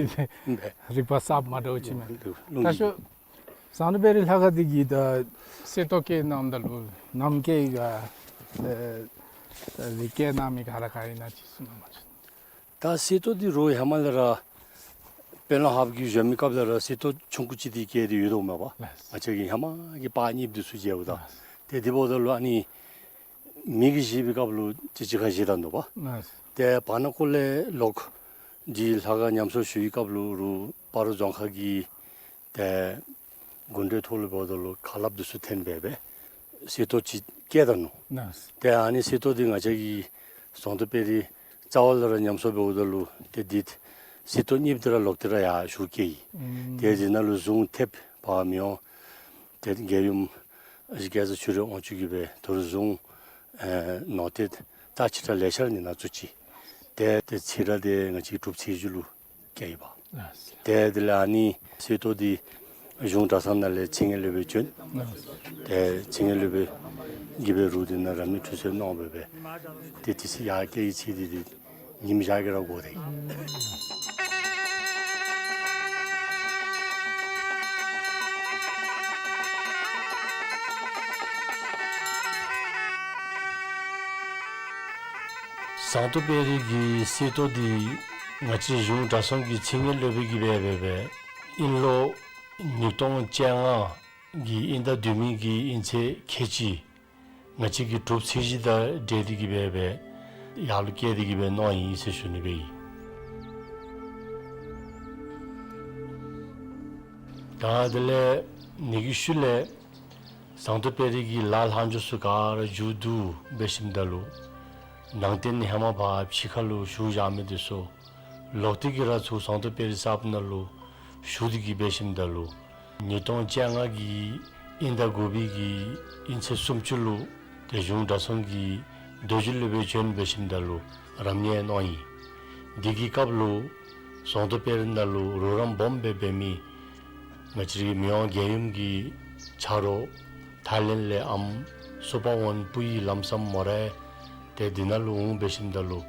རིག་པ་གསརཔ་མ་འདྲཝ་ཅིག་མས། རླུང་ད་གིས། ཤོག་ཟངས་མདོག་དཔལ་རི་ལྷ་ཁང་འདི་གི་ད་གསེར་ཏོག་བཀལ་གནངམ་ད་ལུ་ནམ་མཁའི་ག་ཨེ་རི་བཀལ་གནང་མི་ག་ར་ག་ཨིན་ན་ཅིག་གསུང་གནང་བ་ཅིན། ད་གསེར་ཏོག་འདི་རུང་ཧེ་མ་ལས་ར་དཔོན་སློབ་ཧཱཔ་གིས་བཞེངས་མི་སྐབས་ལས་ར་གསེར་ཏོག་ཆུང་ཀུ་ཅིག་འདི་བཀལ་ཏེ་ཡོད་དོ་མས་པ། ལགས། ང་བཅས་ཀྱི་ཧེ་མ་གི་པར་རྙིངམ་འདི་ཚུ་མཇལཝ་ད། ལགས། ཏེ་དེ་འབདཝ་ད་ལུ་ཨ་ནི་མི་གིས་བཞེས་པའི་སྐབས་ལུ་ཅིག་ཅིག་ཁར་བཞེས་ད་ནུག་པ། ལགས། ཏེ་བར་ན་ཀོ་ལས་ལོག་འདི་ལྷ་ཁང་ཉམས་གསོ་ཞུ་བའི་སྐབས་ལུ་རུང་སྤ་རོ་རྫོང་ཁག་གི་ཏེ་དགོན་སྡེ་ཐོག་ལུ་འབདཝ་ད་ལུ་ཁ་སླབ་འདི་ཚུ་འཐེན་སྦེ་སྦེ་གསེར་ཏོག་ཅིག་བཀལ་ད་ནུག། ལགས། ཏེ་ཨ་ནི་གསེར་ཏོག་འདི་ང་བཅས་ཀྱི་ཟངས་མདོག་དཔལ་རི་རྩ་བ་ལས་ར་ཉམས་གསོ་འབདཝ་ད་ལུ་ཏེ་འདི་གསེར་ཏོག་རྙིངམ་འདི་ར་ལོག་སྟེ་ར་ཡར་ཞུ་བཀལ་ཡི། ཨུམ། ཏེ་འདི་ནང་ལུ་གཟུངས་ཐེབས་འབག་མི་འོང་། ཏེ་རྒྱལ་ཡུམ་ཨ་ཞེ་སྐལ་བཟང་ཆོས་རབ་དབང་ཕྱུག་གིས་སྦེ་ད་རུང་གཟུངས་ཨེ་ནོར་དེབ་རྩ་ཆེ་དྲགས་ལེ་ཤ་ར་ཨ་ནི་ནང་བཙུགས་ཅི། ཏེ་ཏེ་ཚེ་རབས་འདི་ང་བཅས་ཀྱི་སྒྲུབ་ཚེས་བཞི་ལུ་བཀལ་ཡི་པ། ལགས། ཏེ་དེ་ལས་ཨ་ནི་གསེར་ཏོག་འདི་གཞུང་གྲྭ་ཚང་ནང་ལས་ཚེ་སྔོན་སློབ་དཔོན་བྱོན། ལགས། ཏེ་ཚེ་སྔོན་སློབ་དཔོན་གྱིས་སྦེ་རུང་འདི་ནང་རབ་གནས་ཁྲུས་གསོལ་གནང་སྦེ་སྦེ་ཏེ་དེ་ཚེ་ཡར་བཀལ་བའི་ཚེ་འདི་འདི་ཉིམ་ཞག་གིས་ར་འགོར་ཏེ། ཟངས་མདོག་དཔལ་རི་གི་གསེར་ཏོག་འདི་ང་བཅས་གཞུང་གྲྭ་ཚང་གི་ཚེ་སྔོན་སློབ་དཔོན་གྱིས་སྦེ་སྦེ་སྦེ་དབྱིན་ལོ་ཉིས་སྟོང་བཅོ་ལྔ་གི་དབྱིན་ཟླ་བདུན་པའི་གི་དབྱིན་ཚེས་ཁལ་གཅིག་ང་བཅས་ཀྱི་སྒྲུབ་ཚེས་བཞི་དང་འབྲེལ་ཏེ་གིས་སྦེ་སྦེ་ཡར་ལུ་བཀལ་ཏེ་གིས་སྦེ་གནང་ཡི་ཟེར་ཞུ་ནི་སྦེ་ཨིན། ད་དེ་ལས་ཨ་ནི་གི་ཤུལ་ལས་ཟངས་མདོག་དཔལ་རི་གི་ལཱ་ལྷག་འཕྲོ་ཚུ་ག་ར་མཇུག་བསྡུ་འབད་ཞིནམ་ད་ལུ་ནང་རྟེན་ཧེ་མ་ཕར་ཕྱི་ཁ་ལུ་བཞུགས་བཞག་མི་འདི་ཚུ་ལོག་སྟེ་གིས་ར་ཚུར་ཟངས་མདོག་དཔལ་རི་གསརཔ་ནང་ལུ་བཞུགས་ཏེ་གིས་འབད་ཞིནམ་ད་ལུ་ཉིས་སྟོང་བཅོ་ལྔ་གི་དབྱིན་ཟླ་དགུ་པའི་གི་དབྱིན་ཚེས་སུམ་ཅུ་ལུ་ཏེ་གཞུང་གྲྭ་ཚང་གི་རྡོ་རྗེ་སློབ་དཔོན་བྱོན་འབད་ཞིནམ་ད་ལུ་རབ་གནས་གནང་ཡི། དེ་གི་སྐབས་ལུ་ཟངས་མདོག་དཔལ་རི་ནང་ལུ་རོགས་རམ་སྦོམ་སྦེ་འབད་མི་ང་བཅས་རའི་མི་དབང་རྒྱལ་ཡུམ་གྱི་ཆ་རོགས་ཐའི་ལེནཌ་ལས་ཨམ་སུ་པ་ཝན་པུའི་ལམ་སམ་མོ་རའི་ཏེ་འདི་ནང་ལུ་འོང་འབད་ཞིནམ་ད་ལུ་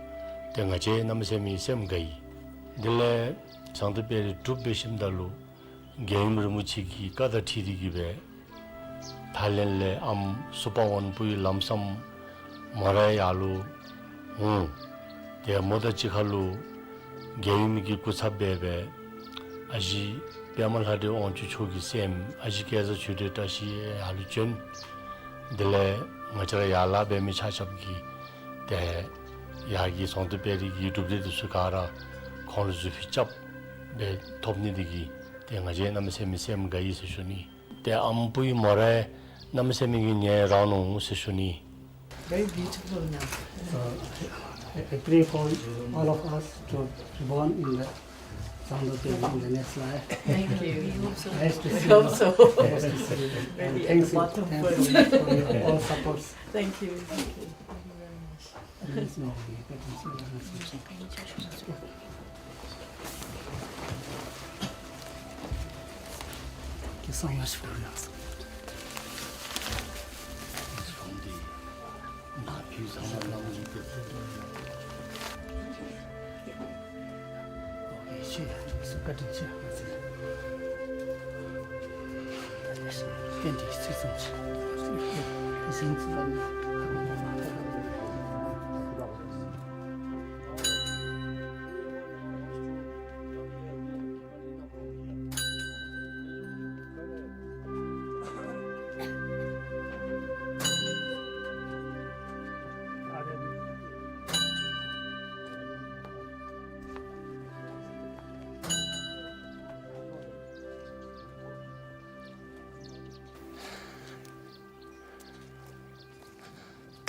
ཏེ་ང་བཅས་གནམ་མེད་ས་མེད་སེམས་དགའ་ཡི། དེ་ལས་ཟངས་མདོག་དཔལ་རི་གྲུབ་འབད་ཞིནམ་ད་ལུ་རྒྱལ་ཡུམ་རིན་པོ་ཆེ་གི་བཀའ་དང་འཁྲིལ་ཏེ་གིས་སྦེ་ཐའི་ལེནཌ་ལས་ཨམ་སུ་པ་ཝན་པུའི་ལམ་སམ་མོ་རའི་ཡར་ལུ་འོང་། ཏེ་མོ་དང་གཅིག་ཁར་ལུ་རྒྱལ་ཡུམ་གྱི་སྐུ་ཚབ་སྦེ་སྦེ་ཨ་ཞེ་པདྨ་ལྷ་འདྲེ་དབང་ཕྱུག་མཆོག་གི་སྲསམོ་ཨ་ཞེ་སྐལ་བཟང་ཆོས་སྒྲོན་བཀྲ་ཤིས་ཡར་ལུ་བྱོན། དེ་ལས་ང་བཅས་ར་ཡར་ལཱ་འབད་མི་ཆ་ཁྱབ་ཀྱིས་ཏེ་ཡར་གྱི་ཟངས་མདོག་དཔལ་རི་གི་གྲུབ་འབྲས་འདི་ཚུ་ག་ར་ཁོང་ལུ་གཟུགས་ཕུད་རྐྱབ་སྦེ་ཐོབ་ནི་འདི་གིས་ཏེ་ང་བཅས་གནམ་མེད་ས་མེད་སེམས་དགའ་ཡི་ཟེར་ཞུ་ནི། ཏེ་ཨམ་པུའི་མོ་རའི་གནམ་མེད་ས་མེད་ཀྱི་ནད་རང་ནུག་ཟེར་ཞུ་ནི། Very beautiful now. So, I, I pray for all of us to born in the Zangdo Peri in the next life. Thank you. We hope so. Nice to see you. We hope so. Nice to see you. And really at the bottom first. Thanks, thanks for your all supports. Thank you. Thank you. Thank you very much.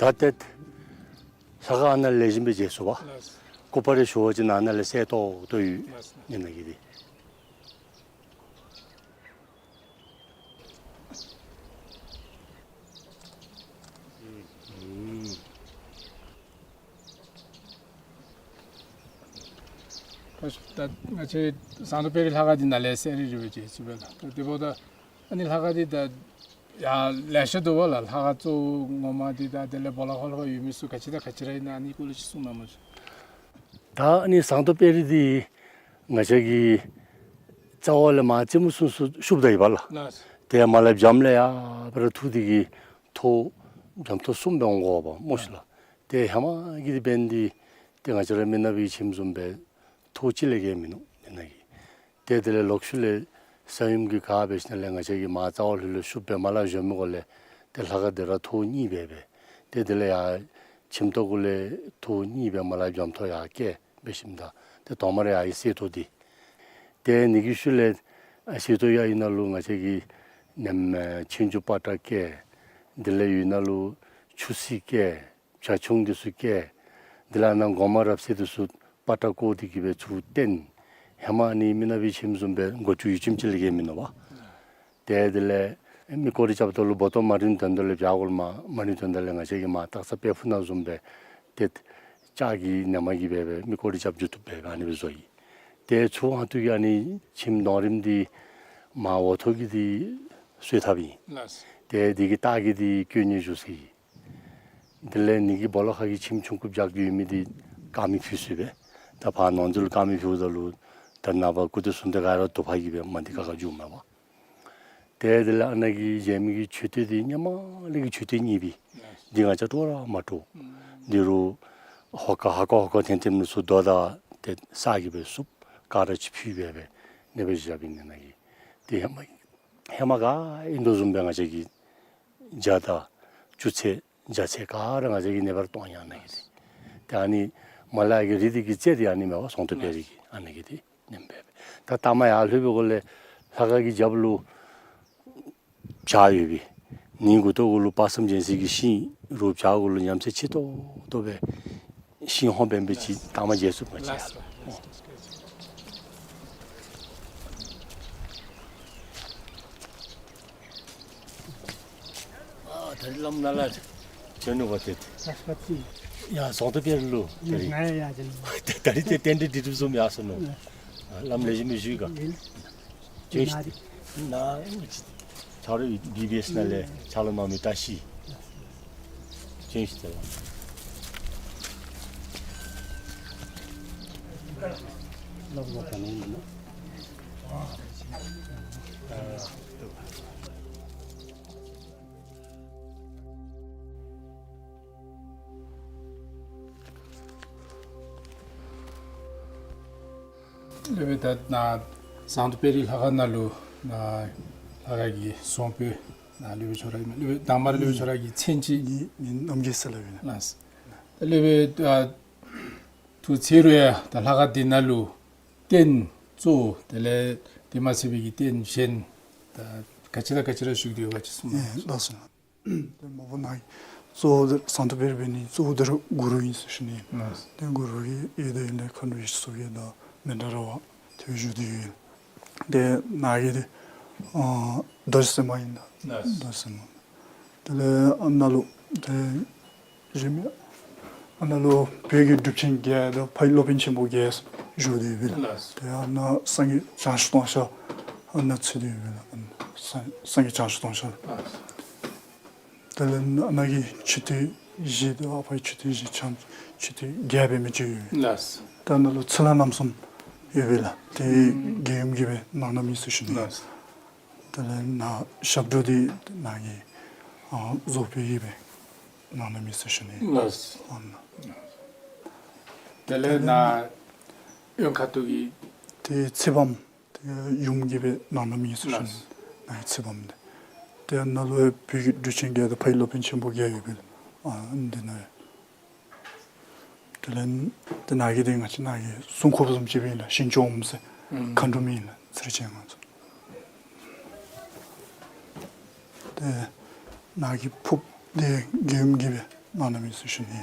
ད་ཏེ་ལྷ་ཁང་ཨ་ནཱ་ལས་བཞིན་པའི་རྗེས་སུ་བ། ལགས། སྐུ་པར་ཞུ་བ་ཅིན་ཨ་ནཱ་ལས་གསལ་ཏོག་ཏོ་ཡོད། ལགས། ཨ་ནཱ་གི་དེ། ད་ང་བཅས་ཟངས་མདོག་དཔལ་རི་ལྷ་ཁང་འདི་ནཱ་ལས་གསལ་རི་རི་སྦེ་མཇལ་ཚུགས་པས་ལགས། ད་དེ་འབདཝ་ད་ཨ་ནི་ལྷ་ཁང་འདི་ད་ཡང་ལེ་ཤ་འདུག་པ་ལགས། ལྷ་ཁང་གཙོ་བོ་ངོ་མ་འདི་དང་དེ་ལས་སྦོ་ལོགས་ཁ་ལུ་ཡོད་མི་ཚུ་ག་ཅི་དང་ག་ཅི་ར་ཨིན་ན་ཨ་ནི་སྐོར་ལས་ཅིག་གསུང་གནང་མ་ཤིག། ད་ཨ་ནི་ཟངས་མདོག་དཔལ་རི་འདི་ང་བཅས་ཀྱི་རྩ་བ་ལས་མར་རྩེ་མོ་ཚུན་ཚོད་ཤུབ་ད་ཡི་པ་ལགས། ལགས། དེ་མར་ལས་བྱམས་ལས་ཡར་སྦེ་ར་འཐུ་སྟེ་གི་ཐོག་བྱམས་ཐོག་གསུམ་སྦེ་འོང་དགོ་པ་སྨོ་ཤིག་ལགས། དེ་ཧེ་མ་གི་འདི་འབད་ནི་འདི་ཏེ་ང་བཅས་ར་མི་ནག་པའི་ཁྱིམ་བཟུམ་སྦེ་ཐོག་གཅིག་ལས་བརྒལ་མིན་ནུག་ཨ་ནཱ་གི། ཏེ་དེ་ལས་ལོག་ཤུལ་ལས་ས་ཡོམ་གྱིས་ག་འབད་ཞིནམ་ལས་ང་བཅས་ཀྱི་མར་རྩ་བ་ལྷོད་ལྷོད་ཤུབ་སྦེ་མར་ལས་བཞོན་མི་གུ་ལས་ཏེ་ལྷ་ཁང་འདི་ར་ཐོག་གཉིས་སྦེ་འབད། ཏེ་དེ་ལས་ཡར་ཁྱིམ་ཐོག་གུ་ལས་ཐོག་གཉིས་སྦེ་མར་ལས་བྱམས་ཐོག་ཡར་བཀལ་འབད་ཞིནམ་ད་ཏེ་ཐོག་མར་ཡར་གསེར་ཏོག་འདི། ཏེ་ཨ་ནི་གི་ཤུལ་ལས་ཨ་གསེར་ཏོག་ཡར་ཨིན་ན་ལུ་ང་བཅས་ཀྱི་ནེམ་ཆོས་འབྱུང་པ་ཏྲ་བཀལ། དེ་ལས་ཡར་ཨིན་ན་ལུ་ཆུ་སྲིན་བཀལ། བྱ་ཁྱུང་འདི་ཚུ་བཀལ། དེ་ལས་ཨ་ནཱ་སྒོ་མང་རབ་གསལ་འདི་ཚུ་པ་ཏྲ་བཀོ་སྟེ་གི་སྦེ་ཚུར་བཏོན། ཧེ་མ་ཨ་ནི་མི་ནག་པའི་ཁྱིམ་བཟུམ་སྦེ་སྒོ་ཅུང་ཡུད་ཙམ་ཅིག་ལས་བརྒལ་མིན་ནུག་པ། ཏེ་དེ་ལས་མི་སྐོར་ར་རྐྱབ་ད་ལུ་སྦོ་ཏོ་མ་རིང་དོན་དག་ལས་བྱག་གུ་ལུ་མ་མ་རིང་དོན་དག་ལས་ང་བཅས་ཀྱི་མར་སྟག་ཚང་དཔལ་ཕུག་ནང་བཟུམ་སྦེ་ཏེ་ལྕགས་ཀྱི་ནེམ་གིས་སྦེ་སྦེ་མི་སྐོར་ར་རྐྱབ་འགྱོ་བཏུབ་སྦེ་ཨ་ནི་སྦེ་བཟོ་ཡི། ཏེ་ཚུར་ཨ་ཐུར་གྱི་ཨ་ནི་ཁྱིམ་གདོང་རིངམ་འདི་མར་འོག་ཐོག་གི་འདི་གསོལ་ཐབ་ཨིན། ལགས། ཏེ་འདི་གི་ལྟག་གི་འདི་གྱོན་ནི་བཞུགས་ས་ཨིན། དེ་ལས་ཨ་ནི་གི་སྦོ་ལོགས་ཁ་གི་ཁྱིམ་ཆུང་ཀུ་བརྒྱབ་ཡོད་མི་འདི་དཀར་མེ་ཕུལ་ས་སྦེ། ད་ཕར་ནང་འཛུལ་དཀར་མེ་ཕུལཝ་ད་ལུ་ད་ནངས་པ་སྐུ་ཚེ་གསུམ་དེ་ག་ར་དུ་པ་གིས་སྦེ་མ་འདི་ཁ་ཁ་འགྱོཝ་མས་པ། ཏེ་དེ་ལས་ཨ་ནཱ་གི་མཇལ་མི་གི་མཆོད་རྟེན་འདི་ཧེ་མ་ལས་ཀྱི་མཆོད་རྟེན་རྙིང་པའི་འདི་ང་བཅས་སྤྲོ་ར་མ་སྤྲོ། འདི་རུ་ཧོ་ཀ་ཧ་ཀ་ཧོ་ཀ་འཐེན་འཐེན་མི་ཚུ་རྡོ་དང་ཏེ་ས་གིས་སྦེ་བསུབ། ཀ་ར་ཅིག་ཕུལ་སྦེ་སྦེ་ཨ་ནི་སྦེ་བཞགཔ་ཨིན་ནཱ་གི། ཏེ་ཧེ་མ་ཧེ་མ་ག་ཨིན་དོ་བཟུམ་སྦེ་ང་བཅས་ཀྱི་ཇ་དང་བཅུད་ཚད་ཇ་ཚད་ག་ར་ང་བཅས་ཀྱིས་ཨ་ནི་སྦེ་ར་གཏང་ཡི་ཨ་ནཱ་གི་ཏེ། ཏེ་ཨ་ནི་མར་ལས་ཀྱི་རི་འདི་གི་རྩེ་འདི་ཨ་ནི་མས་པ་ཟངས་མདོག་དཔལ་རི་གི་ཨ་ནཱ་གི་ཏེ་ཨ་ནེམ་སྦེ་སྦེ། ད་ལྟ་མ་ཡར་ལྷོད་པའི་གུ་ལས་ལྷ་ཁང་གི་རྒྱབ་ལུ་བྱག་ཡོད་པས། ཨ་ནི་མགུ་ཏོ་གུ་ལུ་དཔག་བསམ་རྒྱལ་མཚན་གྱི་ཤིང་རུ་བྱག་གུ་ལུ་ཉམས་ཚད་ཆེ་ཏོག་ཏོ་སྦེ་ཤིང་ཧོང་འབད་འབད་ཅིག་ལྟ་མ་མཇལ་ཚུགས་པས། ལགས་སོ། ཨ་ད་རིས་བླམ་ནཱ་ལས་བྱོན་ནུག་པ་ཏེ། ཡ་ཟངས་མདོག་དཔལ་རི་ལུ་ད་རིས། ང་ཡང་ཡར་བྱོན་ནུག། ད་རིས་ཏེ་རྟེན་འབྲེལ་འདི་གྲུབ་སོངམ་ཡར་སོང་ནུག། ཨ་བླམ་ལེགས་ཤོམ་སྦེ་བཞུགས་ག། ཨིན། བྱོན་ཤིག། ནཱ་ཆ་རོགས་བི་བི་ཨེསི་ནང་ལས་ཆ་ལོ་མ་མི་བཀྲ་ཤིས། བྱོན་ཤིག་ཏེ་ལགས། སློབ་དཔོན་ད་ནཱ་ཟངས་མདོག་དཔལ་རི་ལྷ་ཁང་ནང་ལུ་ནཱ་ལྷ་ཁང་གི་གསང་སྤོས་ནཱ་སློབ་དཔོན་ཁྱོད་ར་ཨིན་མས། སློབ་དཔོན་དང་པ་ར་སློབ་དཔོན་ཁྱོད་ར་གི་མཚན་ཅིག། ངེའི་མིང་རྣམ་རྒྱལ་ཟེར་སླབ་ཨིན། ལགས། ད་སློབ་དཔོན་ཨ་ཐུགས་ཚེ་རུ་ཡང་ད་ལྷ་ཁང་འདི་ནང་ལུ་རྟེན་གཙོ་བོ་དེ་ལས་དེ་མ་ཚད་པའི་གི་རྟེན་གཞན་ད་ག་ཅི་དང་ག་ཅི་ར་བཞུགས་ཏེ་ཡོད་པ་ཅིག་གསུངས་གནང་། ལགས་སོ། ཏེ་མ་པ་ནཱ་གི་གཙོ་བོ་འདི་ཟངས་མདོག་དཔལ་རི་འབད་ནི་གཙོ་བོ་འདི་ར་གུ་རུ་ཨིན་ཟེར་ཞུ་ནི། ལགས། ཏེ་གུ་རུ་གི་ཡི་དམ་ཡིད་བློ་མཁའ་འགྲོ་ཡེ་ཤེས་མཚོ་རྒྱལ་དང་མནྡ་ར་བ་ཏེ་བཞུགས་ཏེ་ཡོད། ཏེ་ནཱ་གི་འདི་ཨ་རྡོ་རྗེ་སེམས་དཔའ་ཨིན་ད། ལགས། རྡོ་རྗེ་སེམས་དཔའ། དེ་ལས་ཨ་ནཱ་ལུ་ཏེ་གཞན་མི་ཨ་ནཱ་ལུ་བོད་ཀྱི་གྲུབ་ཆེན་བརྒྱད་དང་ཕ་ཡི་སློབ་དཔོན་ཆེན་པོ་བརྒྱད་བཞུགས་ཏེ་ཡོད་པས་ལགས། ལགས། ཏེ་ཨ་ནཱ་སངས་རྒྱས་བྱང་ཆུབ་ཏུ་ཤར་ཨ་ནཱ་ཚུད་དེ་ཡོད་པས་ལགས། སངས་སངས་རྒྱས་བྱང་ཆུབ་ཏུ་ཤར། ལགས། དེ་ལས་ཨ་ནཱ་གི་མཆོད་རྟེན་བཞི་དང་ཨ་ཕ་གི་མཆོད་རྟེན་བཞི་ཆ་མཆོད་རྟེན་བརྒྱད་འབད་མི་ཅིག་ཡོད། ལགས། ཏེ་ཨ་ནཱ་ལུ་ཚེ་ལྷ་རྣམ་གསུམ་ཡོད་པས་ལགས། ཏེ་རྒྱལ་ཡུམ་གྱིས་སྦེ་གནང་གནངམ་ཨིན་ཟེར་ཞུ་ནི། ལགས། དེ་ལས་ནཱ་ཞབས་དྲུང་འདི་ནཱ་གི་ཨ་རྫོགས་པའི་ཡིད་སྦེ་གནང་གནངམ་ཨིན་ཟེར་ཞུ་ནི། ལགས། ཨ་ནཱ། དེ་ལས་ནཱ་གཡོན་ཁ་ཐུག་གི་ཏེ་ཚེ་དཔག་མེད་ཏེ་ཡུམ་གྱིས་སྦེ་གནང་གནངམ་ཨིན་ཟེར་ཞུ་ནི། ལགས། ནཱ་གི་ཚེ་དཔག་མེད་འདི། ཏེ་ནཱ་ལུ་ཡང་བོད་ཀྱི་གྲུབ་ཆེན་བརྒྱད་དང་ཕ་ཡི་སློབ་དཔོན་ཆེན་པོ་བརྒྱད་ཡོད་པས་ལགས། ཨ་འདི་ནང་ཡང་དེ་ལས་ཏེ་ནཱ་གི་འདི་ང་བཅས་ནཱ་གི་སྲུང་འཁོརཔ་བཟུམ་ཅིག་སྦེ་ཨིན་ལགས། ཞིང་སྐྱོང་འོག་མིན་ཟེར་ལགས། ཚེ་རིང་སྤྱན་སྔ་ཚུ། ཏེ་ནཱ་གི་ཕུརཔ་འདི་རྒྱལ་ཡུམ་གྱིས་སྦེ་ གནང་གནངམ་ཨིན་ཟེར་ཞུ་ནི།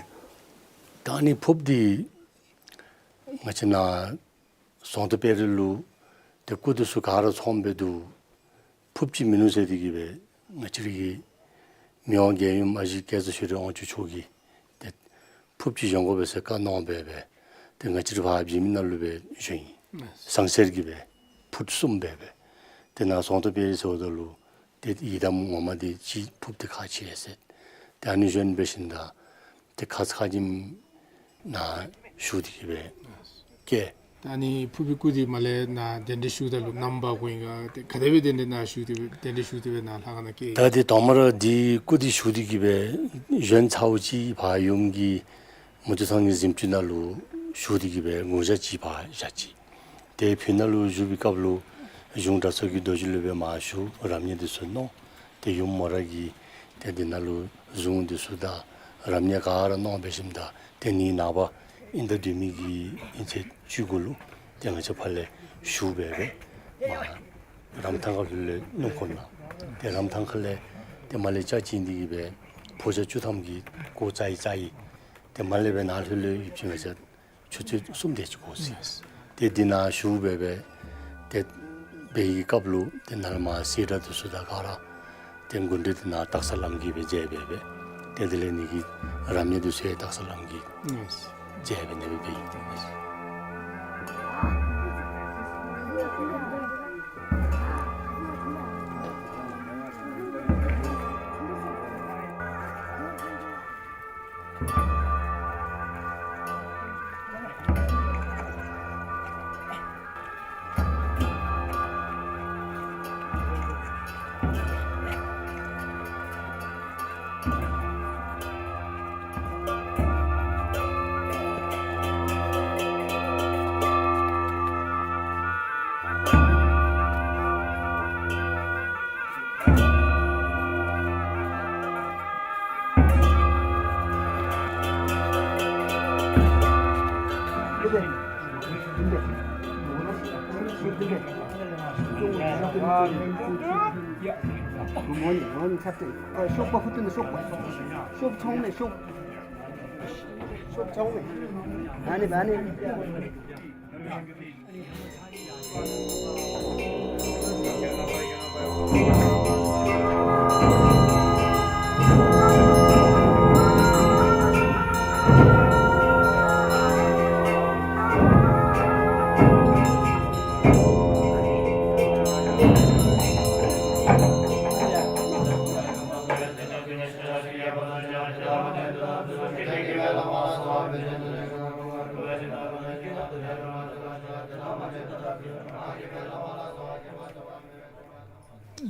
ད་ཨ་ནི་ཕོརཔ་འདི་ང་བཅས་ནཱ་ཟོང་དྷ་པེ་རི་ལུ་ཏེ་སྐུ་འདི་ཚུ་ག་ར་ཚོགསམ་འབད་དོ། ཕོརཔ་ཅིག་མིན་ནུག་ཟེར་ཏེ་གིས་སྦེ་ང་བཅས་རའི་གི་མི་དབང་རྒྱལ་ཡུམ་ཨ་ཞེ་སྐལ་བཟང་ཆོས་སྒྲོན་དབང་ཕྱུག་མཆོག་གིས་ཏེ་ཕོརཔ་ཅིག་བཞེངས་དགོ་པས་ཟེར་བཀའ་གནང་སྦེ་སྦེ་ཏེ་ང་བཅས་རའི་ཕར་བྱེམ་ནང་ལུ་སྦེ་བཞེངས་ཡི། ཟངས་གསེར་གྱི་སྦེ་ཕུཊ་གསུམ་སྦེ་སྦེ་ཏེ་ནཱ་ཟོང་དྷ་པེ་རི་ཟེརཝ་ད་ལུ་ཏེ་ཡི་དམ་ངོ་མ་འདི་ཅིག་ཕོརཔ་འདི་ཁག་ཆེ་ཟེར། ཏེ་ཨ་ནི་བཞེངས་འབད་ཞིནམ་ད་ཏེ་ཁ་ཙ་ཁ་ཉིནམ་ནཱ་བཞུགས་ཏེ་གིས་སྦེ་བསྐྱལ། ད་ཨ་ནི་ཕོར་པའི་སྐུ་འདི་མར་ལས་ནཱ་གདན་འདྲེན་ཞུཝ་ད་ལུ་ནམ་འབག་དགོ་ཨིན་ག་ཏེ་ག་དེ་སྦེ་གདན་འདྲེན་ནཱ་ཞུ་སྟེ་སྦེ་གདན་འདྲེན་ཞུ་སྟེ་སྦེ་ནཱ་ལྷ་ཁང་ནང་བསྐྱལ་ཡི། ད་ཏེ་དང་པ་ར་འདི་སྐུ་འདི་བཞུགས་ཏེ་གིས་སྦེ་བཞེངས་ཚརཝ་ཅིག་ཕར་ཡུམ་གྱི་མུ་སྟེགས་ཚང་གི་གཟིམ་ཅུང་ནང་ལུ་བཞུགས་ཏེ་གིས་སྦེ་དགུང་ཞག་ཅིག་ཕར་བཞག་ཅི། ཏེ་ཕི་ནང་ལུ་བཞུགས་པའི་སྐབས་ལུ་གཞུང་གྲྭ་ཚང་གི་རྡོ་རྗེ་ལུ་སྦེ་མར་ཞུ་རབ་གནས་འདི་ཚུ་གནང་། ཏེ་ཡུམ་མོ་ར་གིས་ཏེ་འདི་ནང་ལུ་གཟུངས་འདི་ཚུ་དང་རབ་གནས་ག་ར་གནང་འབད་ཞིནམ་ད་ཏེ་ནི་ནངས་པ་ཨིན་ཟླ་བདུན་མའི་གི་ཨིན་ཚེས་བཅུ་དགུ་ལུ་ཏེ་ང་བཅས་ཕར་ལས་ཞུ་སྦེ་སྦེ་མར་རམ་ཐང་ཁ་ལྷོད་ལས་སྣུམ་འཁོར་ནང་ཏེ་རམ་ཐང་ཁ་ལས་ཏེ་མར་ལས་ལྕགས་ཅན་འདི་གིས་སྦེ་ཕོ་བྱ་བཅུ་ཐམ་གྱི་གོ་བཙའ་ཡི་བཙའ་ཡི། ཏེ་མར་ལས་སྦེ་ནཱ་ལྷོད་ལྷོད་ཡུདཔ་ཅིག་ང་བཅས་ཆུ་ཚོད་གསུམ་དེ་ཅིག་འགོར་ཅི། ཏེ་འདི་ནང་བཞུགས་སྦེ་སྦེ་ཏེ་འབད་བའི་སྐབས་ལུ་ཏེ་ནཱ་མར་གསེར་སྒྲོམ་འདི་ཚུ་དང་ག་ར་ཏེ་དགུང་གྲངས་འདི་ནང་སྟག་ཚང་བླམ་གིས་སྦེ་མཇལ་སྦེ་སྦེ་ཏེ་དེ་ལས་ནི་གི་རབ་གནས་འདི་ཚུ་ཡང་སྟག་ཚང་བླམ་གིས་མཇལ་སྦེ་ནི་སྦེ་འབད་ཡི། ལས་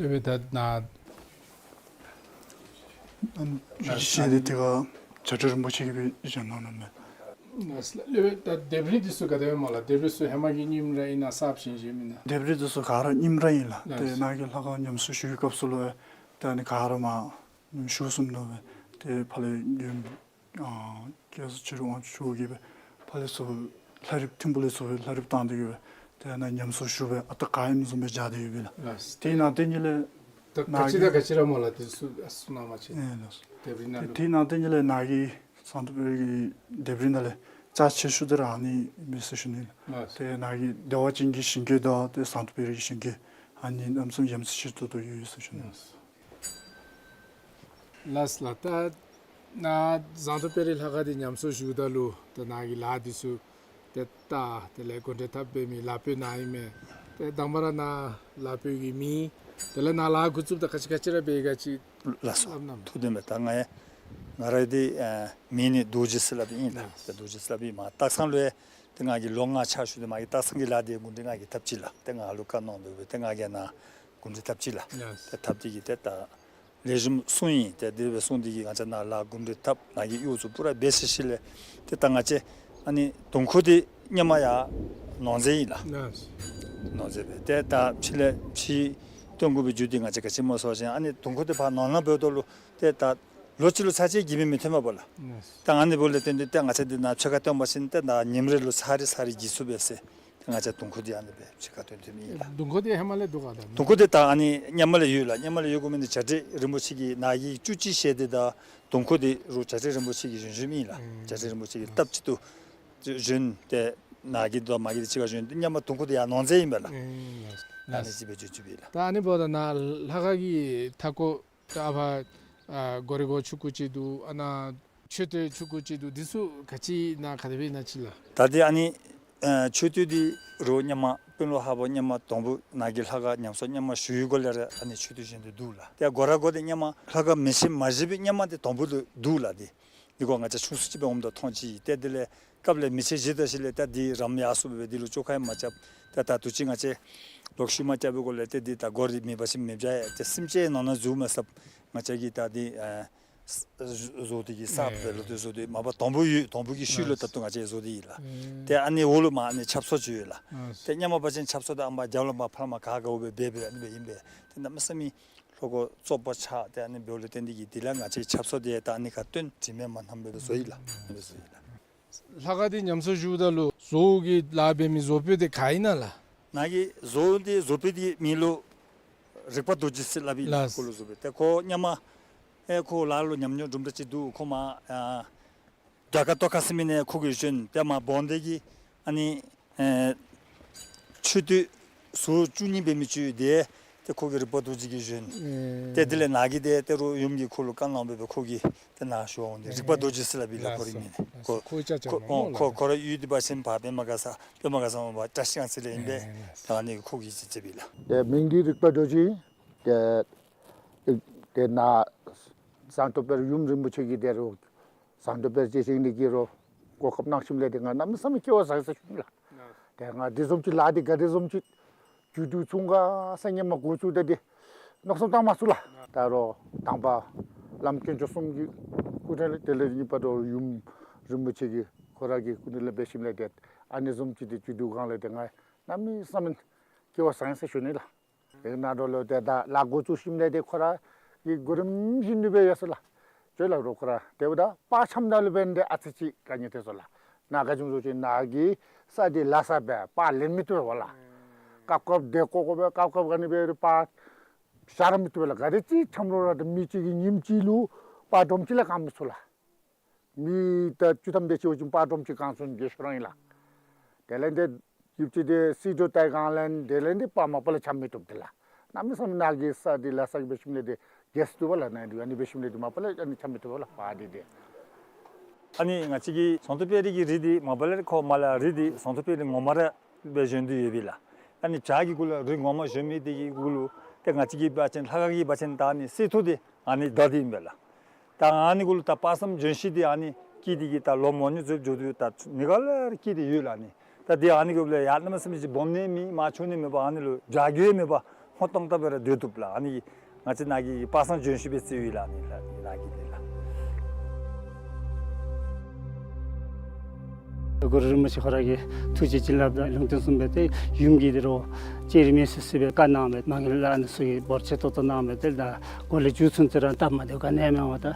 སྦེ་ད་ནཱ་ཨ་ནི་ཞལ་འདི་ཏེ་ག་བྱ་སྒྲོམ་རིན་པོ་ཆེ་གིས་སྦེ་བཞེངས་གནང་གནངམ་མས། ལས་སྦེ་ད་ལྡེབས་རིས་འདི་ཚུ་ག་དེ་སྦེ་སྨོ་ལགས། ལྡེབས་རིས་ཚུ་ཧེ་མ་གི་རྙིངམ་ར་ཨིན་ན་གསརཔ་བཞེངས་བཞེངསམ་ཨིན་ན། ལྡེབས་རིས་འདི་ཚུ་ག་ར་རྙིངམ་ར་ཨིན་ལགས། ཏེ་ནཱ་གི་ལྷ་ཁང་ཉམས་གསོ་ཞུ་བའི་སྐབས་སུ་ལུ་ཏེ་ཨ་ནི་ག་ར་མར་ཞུ་སོངམ་ནུག་སྦེ། ཏེ་ཕར་ལས་ཡུམ་ཨ་སྐལ་བཟང་ཆོས་སྒྲོན་དབང་ཕྱུག་མཆོག་གིས་སྦེ་ཕར་ལས་ཚུར་ལྷ་རིཔ་ཐིམ་ཕུག་ལས་ཚུར་ལྷ་རིཔ་བཏང་སྟེ་གིས་སྦེ་ཏེ་ཨ་ནཱ་ཉམས་གསོ་ཞུ་སྦེ་ཨ་རྟག་ག་ཨིནམ་བཟུམ་སྦེ་སྦྱར་ཏེ་ཡོད་པས་ལགས། ལགས། ཏེ་ནཱ་ཏེ་ཉིད་ལས་ད་ག་ཅི་དང་ག་ཅི་ར་སྨོ་ལགས། ཏེ་ཚུ་ཨ་ཚུ་ནང་མ་ཅིག་ཨེ་ལགས། ལྡེབས་རིས་ནང་ལུ་ཏེ་ནཱ་ཏེ་ཉིད་ལས་ནཱ་གི་ཟངས་མདོག་དཔལ་གྱི་ལྡེབས་རིས་ནང་ལས་རྩ་ཆེ་ཤོས་འདི་ར་ཨ་ནི་མས་ཟེར་ཞུ་ནི་ལགས། ལགས། ཏེ་ནཱ་གི་བདེ་བ་ཅན་གྱི་ཞིང་གི་དང་ཏེ་ཟངས་མདོག་དཔལ་གྱི་ཞིང་གི་ཨ་ནི་གནམ་མེད་ས་མེད་ཡ་མཚན་ཆེ་ཏོག་ཏོ་ཡོད་ཡོད་ཟེར་ཞུ་ནི། ལགས། ལགས་ལགས། ད་ནཱ་ཟངས་མདོག་དཔལ་རི་ལྷ་ཁང་འདི་ཉམས་གསོ་ཞུཝ་ད་ལུ་ད་ནཱ་གི་ལཱ་འདི་ཚུ་ཏེ་ད་དེ་ལས་གུང་ཁྲན་འཐབ་འབད་མི་ལཱ་དཔོན་ནཱ་ཨིན་མས། ཏེ་དང་པ་ར་ནཱ་ལཱ་དཔོན་གྱི་མིང་དེ་ལས་ནཱ་ལཱ་འགོ་བཙུགསཔ་ད་ག་ཅི་ག་ཅི་ར་འབད་ག་ཅི་ལགས་སོ། སླབ་གནང་། ཐུགས་བདེན་པས། ད་ང་ཡང་ང་ར་འདི་ཨ་མིང་ནི་རྡོ་རྗེ་ཟེར་སླབ་ཨིན་ལགས། ལགས། ཏེ་རྡོ་རྗེ་ཟེར་སླབ་ཨིན། མར་སྟག་ཚང་ལུ་ཡང་ཏེ་ང་གིས་ལོ་ལྔ་ཕྱག་ཞུ་སྟེ་མར་གྱི་སྟག་ཚང་གི་ལཱ་འདི་གུང་ཁྲན་ང་གིས་འཐབ་ཅི་ལགས། ཏེ་ང་ལུ་བཀའ་གནང་དོ་སྦེ་ཏེ་ང་གིས་ནཱ་གུང་ཁྲན་འཐབ་ཅི་ལགས། ལགས། ཏེ་འཐབ་སྟེ་གིས་ཏེ་ད་ལེགས་ཤོམ་སོང་ཡི། ཏེ་དེ་སྦེ་སོང་སྟེ་གིས་ང་བཅས་ནཱ་ལཱ་གུང་ཁྲན་འཐབ་ནཱ་གི་གཡོག་ཚུ་པུ་ར་འབད་ཚར་ཞིནམ་ལས་ཏེ་ད་ང་བཅས་ཨ་ནི་དུང་ཁུ་འདི་སྔོན་མ་ཡར་ནོར་རྫས་ཨིན་ལགས། ལགས། ནོར་རྫས་སྦེ་ཏེ་ད་ཕྱི་ལས་ཕྱི་སྟོན་དགོ་པའི་རྒྱུ་འདི་ང་བཅས་ག་ཅི་སྨོ་ཟེར་བ་ཅིན་ཨ་ནི་དུང་ཁུ་འདི་ཕར་ནོར་ནོར་འབདཝ་ད་ལུ་ཏེ་ད་ལོ་གཅིག་ལུ་ཚར་གཅིག་བརྒྱུད་མི་མི་ཐོན་པས་ལགས། ལགས། ད་ཨ་ནི་འབདཝ་ལས་བརྟེན་ཏེ་ཏེ་ང་བཅས་འདི་ནཱ་ཕྱེད་ཀ་བཏོན་པ་ཅིན་ཏེ་ད་ཉིནམ་རེ་ལུ་ཚར་རེ་ཚར་རེ་བརྒྱུད་ཚུགས་པས་ཟེར། ཏེ་ང་བཅས་དུང་འཁོར་འདི་ཨ་ནི་སྦེ་ཕྱི་ཁར་བཏོན་བཏོནམ་ཨིན་ལགས། དུང་འཁོར་འདི་ཧེ་མ་ལས་འདུག་ག་ད། དུང་འཁོར་འདི་ད་ཨ་ནི་སྔོན་མ་ལས་ཡོད་ལགས། སྔོན་མ་ལས་ཡོད་དགོ་མི་འདི་བྱ་བྲལ་རིན་པོ་ཆེ་གི་ནཱ་གི་བཅུ་གཅིག་ཞལ་འདི་དང་དུང་འཁོར་འདི་རུང་བྱ་བྲལ་རིན་པོ་ཆེ་གིས་བཞེངས་བཞེངསམ་ཨིན་ལགས། ཨེ་བྱ་བྲལ་རིན་པོ་ཆེ་གིས་སྟབས་གཅིག་ཏུ་བཞེངས་ཏེ་ནཱ་གི་དང་མར་གྱི་འདི་གཅིག་ཁར་བཞེངས་ཏེ་སྔོན་མ་དུང་འཁོར་འདི་ཡང་ནང་རྩེ་ཨིན་པས་ལགས། ཨེ་ལགས། ཨ་ནི་ཅིག་སྦེ་བརྗོད་བརྗོདཔ་ཨིན་ལགས། ད་ཨ་ནི་འབདཝ་ད་ནཱ་ལྷ་ཁང་གི་མཐའ་འཁོར་ད་ཨ་ཕར་ཨ་སྒོ་རའི་སྒོ་ཆུང་ཀུ་ཅིག་འདུག། ཨ་ནཱ་མཆོད་རྟེན་ཆུང་ཀུ་ཅིག་འདུག། འདི་ཚུ་ག་ཅི་ཨིན་ན་ག་དེ་སྦེ་ཨིན་ན་ཅིག་ལགས། ད་འདི་ཨ་ནི་ཨ་མཆོད་རྟེན་འདི་རུང་སྔོན་མ་དཔོན་སློབ་ཧ་བོ་སྔོན་མ་དང་པོ་ནཱ་གི་ལྷ་ཁང་ཉམས་གསོ་སྔོན་མ་ཞུ་བའི་སྒང་ལས་ར་ཨ་ནི་མཆོད་རྟེན་བཞེངས་ཏེ་འདུག་ལགས། ཏེ་སྒོ་ར་སྒོ་འདི་སྔོན་མ་ལྷ་ཁང་མེ་ཤིང་མ་བཞེངས་པའི་སྔོན་མ་འདི་དང་པོ་ལུ་འདུག་ལགས། འདི་འདི་སྒོ་ང་བཅས་ཆུང་སུ་ཅིག་སྦེ་འོངམ་ད་མཐོང་ཅི། ཏེ་དེ་ལས་སྐབས་ལས་མེ་ཤིང་བཞེངས་ད་ཞིནམ་ལས་ཏེ་འདི་རམ་ཡར་སོངམ་སྦེ་འདི་ལུ་བཅོ་ཁ་ཡང་མ་རྐྱབ། ཏེ་ད་དུས་ཅི་ང་བཅས་ལོག་ཤུལ་མ་རྐྱབ་པའི་སྒང་ལས་ཏེ་འདི་ད་སྒོ་ར་མེད་པ་ཅིན་མེདཔ་བྱུང་ཡི། ཏེ་སེམས་ཅན་ནང་ན་འཛུལ་མ་ཚུགསཔ་ང་བཅས་ཀྱིས་ད་འདི་ཨ་བཟོ་སྟེ་གི་གསརཔ་སྦེ་ལོག་སྟེ་བཟོ་སྟེ་མ་པ་དང་པོ་ཡོད། དང་པོ་གི་ཤུལ་ལུ་ད་ལྟོ་ང་བཅས་བཟོ་སྟེ་ཡོད་ལགས། ཏེ་ཨ་ནི་འོག་ལུ་མར་ཨ་ནི་ཆབ་གསང་ཅིག་ཡོད་ལགས། ཏེ་སྔོན་མ་འབད་བ་ཅིན་ཆབ་གསང་འདི་ཨ་མར་རྒྱབ་ལུ་མར་ཕར་མར་ག་ག་འོང་སྦེ་འབད་འབད་ཨ་ནི་སྦེ་ཨིན་པས། ཏེ་གནམ་མེད་ས་མེད་ལྷོ་སྒོ་བཙོག་པ་ཆགས། ཏེ་ཨ་ནི་འབདཝ་ལས་བརྟེན་ཏེ་གི་དེ་ལས་ང་བཅས་ཆབ་གསང་འདི་ད་ཨ་ནི་ཁར་བཏོན། དྲི་མས་མ་ཕམ་སྦེ་བཟོ་ཡི་ལགས། ཨ་ནི་བཟོ་ཡི་ལགས། ལྷ་ཁང་འདི་ཉམས་གསོ་ཞུཝ་ད་ལུ་བཟོ་བོ་གི་ལཱ་འབད་མི་བཟོ་དཔོན་འདི་ག་ཨིན་ན་ལགས། ནཱ་གི་བཟོ་བོ་འདི་བཟོ་དཔོན་འདི་མིང་ལུ་རིག་པ་རྡོ་རྗེ་ཟེར་སླབ་ཨིན་ལགས། ལགས། ཁོ་ལུ་བཟོ་དཔོན་ཏེ་ཁོ་སྔོན་མ་ཨེ་ཁོ་ལཱ་ལུ་ཉམས་མྱོང་གྲུབ་འདྲ་ཅིག་འདུག། ཁོ་མར་ཨ་རྒྱ་གར་ཏོག་ཁ་ཟེར་མི་ནང་ཁོ་གིས་བཞོན། ཏེ་མར་འབངས་འདི་གིས་ཨ་ནི་ཨེ་མཆོད་རྟེན་ཟུར་བཅུ་གཉིས་འབད་མི་ཅིག་ཡོད། ཏེ་ཏེ་ཁོ་གིས་རིག་པ་རྡོ་རྗེ་གིས་བཞོན། ཨེ་ཏེ་དེ་ལས་ནཱ་གི་ཏེ་ཏེ་རུང་ཡུམ་གྱིས་ཁོ་ལུ་བཀའ་གནང་སྦེ་ཁོ་གིས་ཏེ་ནཱ་བཞོན་འོང་། ཏེ་རིག་པ་རྡོ་རྗེ་ཟེར་སླབ་ཨིན་ལགས། ཁོ་རའི་མིང་ནི། ལགས་སོ། ཁོ་ཁོ་ཁོ་ཨོ་ཁོ་ཁོ་ར་ཡུལ་འདི་འབད་བ་ཅིན་ཕར་པདྨ་ག་ས་པདྨ་ག་ས་མར་བཀྲ་ཤིས་སྒང་ཚུ་ལས་ཨིན་པས། ཨེ་ལགས་སོ། ཏེ་ཨ་ནི་ཁོ་གིས་ཅིག་ཅིག་སྦེ་ལགས། ཏེ་མིང་འདི་རིག་པ་རྡོ་རྗེ། ཏེ་ཏེ་ནཱ་ཟངས་མདོག་དཔལ་ཡུམ་རིན་པོ་ཆེ་གི་ཏེ་རུང་ཟངས་མདོག་དཔལ་རྗེས་བཞེངས་ནི་གི་རུང་གོ་སྐབས་གནང་ཞིནམ་ལས་ཏེ་ང་གནམ་མེད་ས་མེད་སྐལ་བ་བཟང་ཟེར་ཞུ་ནི་ལགས། ཏེ་ང་དེ་བཟུམ་ཅིག་ལཱ་འདི་ག་དེ་བཟུམ་ཅིག་མཇུག་བསྡུ་ཚུགས་ག་ཟེར་སྔོན་མ་འགོ་བཙུགས་ད་འདི་མནོ་བསམ་བཏང་མ་ཚུགས་ལགས། ད་རུང་དང་པ་བླམ་དཀོན་མཆོག་གསུམ་གྱི་སྐུ་དྲིན་ལས་དེ་ལས་གཉིས་པ་རུང་ཡུམ་རིན་པོ་ཆེ་གི་ཁོ་ར་གི་སྐུ་དྲིན་ལས་འབད་ཞིནམ་ལས་ཏེ་ཨ་ནི་བཟུམ་ཅིག་འདི་མཇུག་བསྡུ་གང་ལས་ཏེ་ང་གནམ་མེད་ས་མེད་སྐལ་བ་བཟང་ཟེར་ཞུ་ནི་ལགས། དེ་ནང་ལུ་ལུ་ཏེ་ད་ལཱ་འགོ་བཙུགས་ཞིནམ་ལས་ཏེ་ཁོ་ར་གི་གོ་རིམ་བཞིན་དུ་སྦེ་ཡར་སོང་ལགས། ཅོག་ལགས་རུང་ཁོ་ར་དེ་འབདཝ་ད་པར་འཆམ་ད་ལུ་འབདན་ཏེ་ཨ་ཙི་ཅིག་དཀའ་ངལ་ཐོན་སོང་ལགས། ནཱ་ག་ཅི་སྨོ་ཟེར་བ་ཅིན་ནཱ་གི་ས་འདི་ལ་ས་སྦེ་པར་ལེན་མི་བཏུབ་པས་ལགས། སྐབས་སྐབས་དེ་ཀོ་ཀོ་སྦེ་སྐབས་སྐབས་ག་ནི་སྦེ་རུང་པར་བཞག་ར་མི་བཏུབ་པས་ལགས། ག་དེ་ཅིག་འཆམ་རུང་ར་ཏེ་མི་གཅིག་གིས་ཉིནམ་གཅིག་ལུ་པར་སྒྲོམ་གཅིག་ལས་བཀང་མི་ཚུགས་ལགས། མི་ད་བཅུ་ཐམ་དེ་ཅིག་འབད་བ་ཅིན་པར་སྒྲོམ་གཅིག་བཀང་ཚུགས་ནི་གི་ཤོ་རང་ཨིན་ལགས། དེ་ལས་ཏེ་ཡུདཔ་ཅིག་ཏེ་སིལ་ཏོག་བཏབ་གང་ལས་དེ་ལས་ཏེ་པར་མ་པ་ལས་འཆམ་མི་བཏུབ་དེ་ལགས། གནམ་མེད་ས་མེད་ནཱ་གི་ས་འདི་ལ་ས་གི་འབད་ཞིནམ་ལས་ཏེ་རྒྱས་སུ་བཏུབ་པས་ལགས། ནཱ་འདི་ཨ་ནི་འབད་ཞིནམ་ལས་ཏེ་མ་པ་ལས་ཨ་ནི་འཆམ་མི་བཏུབ་པས་ལགས་པར་འདི་ཏེ། ཨ་ནི་ང་བཅས་ཀྱི་ཟངས་མདོག་དཔལ་རི་གི་རི་འདི་མ་པ་ལས་ཁོ་མར་ལས་རི་འདི་ཟངས་མདོག་དཔལ་རི་ངོ་མ་ར་སྦེ་བཞེངས་ཏེ་ཡོད་པས་ལགས། ཨ་ནི་བྱག་གི་གུ་ལུ་རི་ངོ་མ་བཞེངས་མི་འདི་གི་གུ་ལུ་ཏེ་ང་བཅས་ཀྱི་འབད་བ་ཅིན་ལྷ་ཁང་གི་འབད་བ་ཅིན་ད་ཨ་ནི་གསེར་ཐུར་འདི་ཨ་ནི་བདའ་སྟེ་ཨིན་པས་ལགས། ད་ཨ་ནི་གུ་ལུ་ད་དཔག་བསམ་ལྗོན་ཤིང་འདི་ཨ་ནི་སྐྱེས་ཏེ་གི་ད་ལོ་མང་ཉུང་ཟེར་འགྱོ་དོ་ད་ནི་ག་ལས་ར་སྐྱེས་ཏེ་ཡོད་ལགས། ཨ་ནི་ད་འདི་ཨ་ནི་གུ་ལུ་ཡར་གནམ་མེད་ས་མེད་ཅིག་སྦོམ་ནི་མེད་མར་ཆུང་ནི་མེད་པར་ཨ་ནི་ལུ་བྱ་རྒོད་མེད་པར་སྔོ་ཏོག་ཏོ་སྦེ་ར་སྡོད་བཏུབ་ལགས། ཨ་ནི་ང་བཅས་ནཱ་གི་དཔག་བསམ་ལྗོན་ཤིང་སྦེ་བརྩིཝ་ཨིན་ལགས། ཨ་ནི་ལགས་ནཱ་གི་འདི་ལགས། གུ་རུ་རིན་པོ་ཆེ་ཁོ་ར་གི་ཐུགས་རྗེ་བྱིན་རླབས་དང་ལུང་བསྟན་གསུམ་སྦེ་ཏེ་ཡུམ་གྱིས་ཏེ་རུང་ཅེ་རི་མེ་སི་སི་སྦེ་བཀའ་གནང་སྦེ་མ་གི་ལས་ཨ་ནི་ཚུ་གི་འབོར་ཆེ་ཏོག་ཏོ་གནང་སྦེ་ཏེ་ད་གོ་ལེ་མཇུག་ཚུན་ཚོད་ར་སྟབས་མ་བདེཝ་ག་ནི་ཡང་མེད་པར་ད་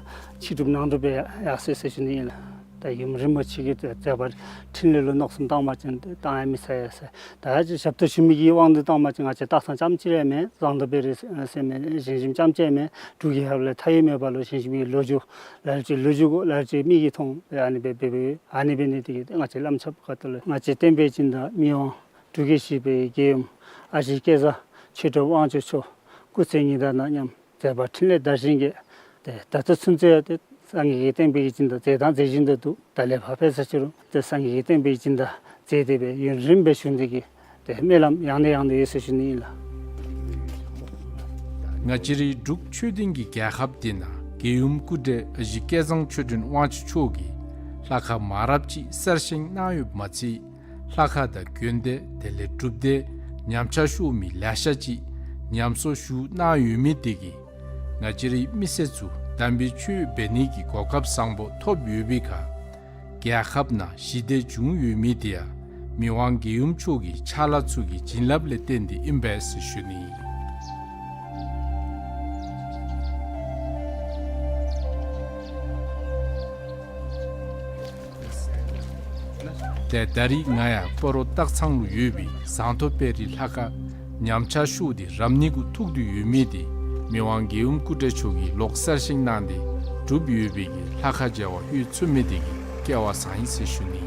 ཕྱི་གྲུབ་ནང་གྲུབ་སྦེ་ཡར་སོ་ཟེར་ཞུ་ནི་ཨིན་ལགས། ད་ཡུམ་རིན་པོ་ཆེ་གི་མཛད་པ་འཕྲིན་ལས་ལུ་མནོ་བསམ་བཏང་བ་ཅིན་ཏེ་བཏང་ཡང་མི་ཚར་ཡ་ཟེར། ད་ཅི་ཞབས་ཏོག་ཞུ་མི་གི་དབང་དུ་བཏང་བ་ཅིན་ང་བཅས་སྟག་ཚང་རྐྱངམ་ཅིག་ར་མེན། ཟངས་མདོག་དཔལ་རི་ཟེར་མི་བཞེངས་ཞིནམ་རྐྱངམ་ཅིག་མེན། འབྲུག་གི་ཡབ་ལས་མཐའ་ཡས་མེད་པ་ལུ་བཞེངས་ཞིནམ་གི་ལོ་རྒྱུས་ལ་ལུ་ཅིག་ལོ་རྒྱུས་གོ་ལ་ལུ་ཅིག་མིག་གིས་མཐོང་སྦེ་ཨ་ནི་སྦེ་འབད་འབདཝ་ཨ་ནི་འབད་ནི་དེ་གིས་ང་བཅས་བླམ་ཆོསཔ་ཁ་ཐུག་ལས་ང་བཅས་བསྟན་པའི་སྦྱིན་བདག་མི་དབང་འབྲུག་རྒྱལ་བཞི་པའི་རྒྱལ་ཡུམ་ཨ་ཞེ་སྐལ་བཟང་ཆོས་གྲགས་དབང་ཕྱུག་མཆོག་སྐུ་ཚེ་ཉི་ཟླ་དང་མཉམ་མཛད་པ་འཕྲིན་ལས་དར་ཞིང་རྒྱས། ཏེ་ད་ལྟོ་ཚུན་ཚོད་ཡང་ཏེ་སངས་རྒྱས་ཀྱི་བསྟན་པའི་སྦྱིན་བདག་མཛད་དང་མཛད་བཞིན་དུ་འདུག། ད་ལས་ཕར་འབད་ས་ཅིག་རུང་ཏེ་སངས་རྒྱས་ཀྱི་བསྟན་པའི་སྦྱིན་བདག་མཛད་དེ་སྦེ་ཡུན་རིངམོ་སྦེ་བཞུགས་ནི་དེ་གིས་ཏེ་སྨོན་ལམ་ཡང་ནས་ཡང་དུ་ཡོད་ཟེར་ཞུ་ནི་ཨིན་ལགས། ང་བཅས་རའི་འབྲུག་ཆོས་ལྡན་གྱི་རྒྱལ་ཁབ་འདི་ནང་རྒྱལ་ཡུམ་སྐུ་བགྲེས་ཨ་ཞེ་སྐལ་བཟང་ཆོས་སྒྲོན་དབང་ཕྱུག་མཆོག་གིས་ལྷ་ཁང་མང་རབས་ཅིག་གསར་བཞེངས་གནང་ཡོདཔ་མ་ཚད་ལྷ་ཁང་དང་དགོན་སྡེ་དེ་ལས་སྒྲུབ་སྡེ་ཉམས་ཆག་ཤོར་མི་ལེ་ཤ་ཅིག་ཉམས་གསོ་ཞུ་གནང་ཡོད་མི་དེ་གིས་ང་བཅས་རའི་མི་སེར་ཚུ་དམ་པའི་ཆོས་འབད་ནི་གི་གོ་སྐབས་བཟང་པོ་ཐོབ་ཡོད་པའི་ཁར་རྒྱལ་ཁབ་ནང་ཞི་བདེ་བྱུང་ཡོད་མི་དེ་ཡང་མི་དབང་རྒྱལ་ཡུམ་མཆོག་གི་ཕྱག་ལཱ་ཚུ་གི་བྱིན་རླབས་ལས་བརྟེན་ཏེ་ཨིན་པས་ཟེར་ཞུ་ནི། ཏེ་ད་རིས་ང་ཡང་སྤ་རོ་སྟག་ཚང་ལུ་ཡོད་པའི་ཟངས་མདོག་དཔལ་རི་ལྷ་ཁང་ཉམས་ཆག་ཤོར་ཏེ་རབ་གནས་གུ་ཐུག་སྟེ་ཡོད་མི་དེ་མི་དབང་རྒྱལ་ཡུམ་སྐུ་བགྲེས་མཆོག་གིས་ལོག་གསར་བཞེངས་གནང་སྟེ་གྲུབ་ཡོད་པའི་གི་ལྷ་ཁང་མཇལ་བར་ལྷོད་ཚུགས་མི་དེ་གིས་སྐལ་བ་བཟང་ཡི་ཟེར་ཞུ་ནི།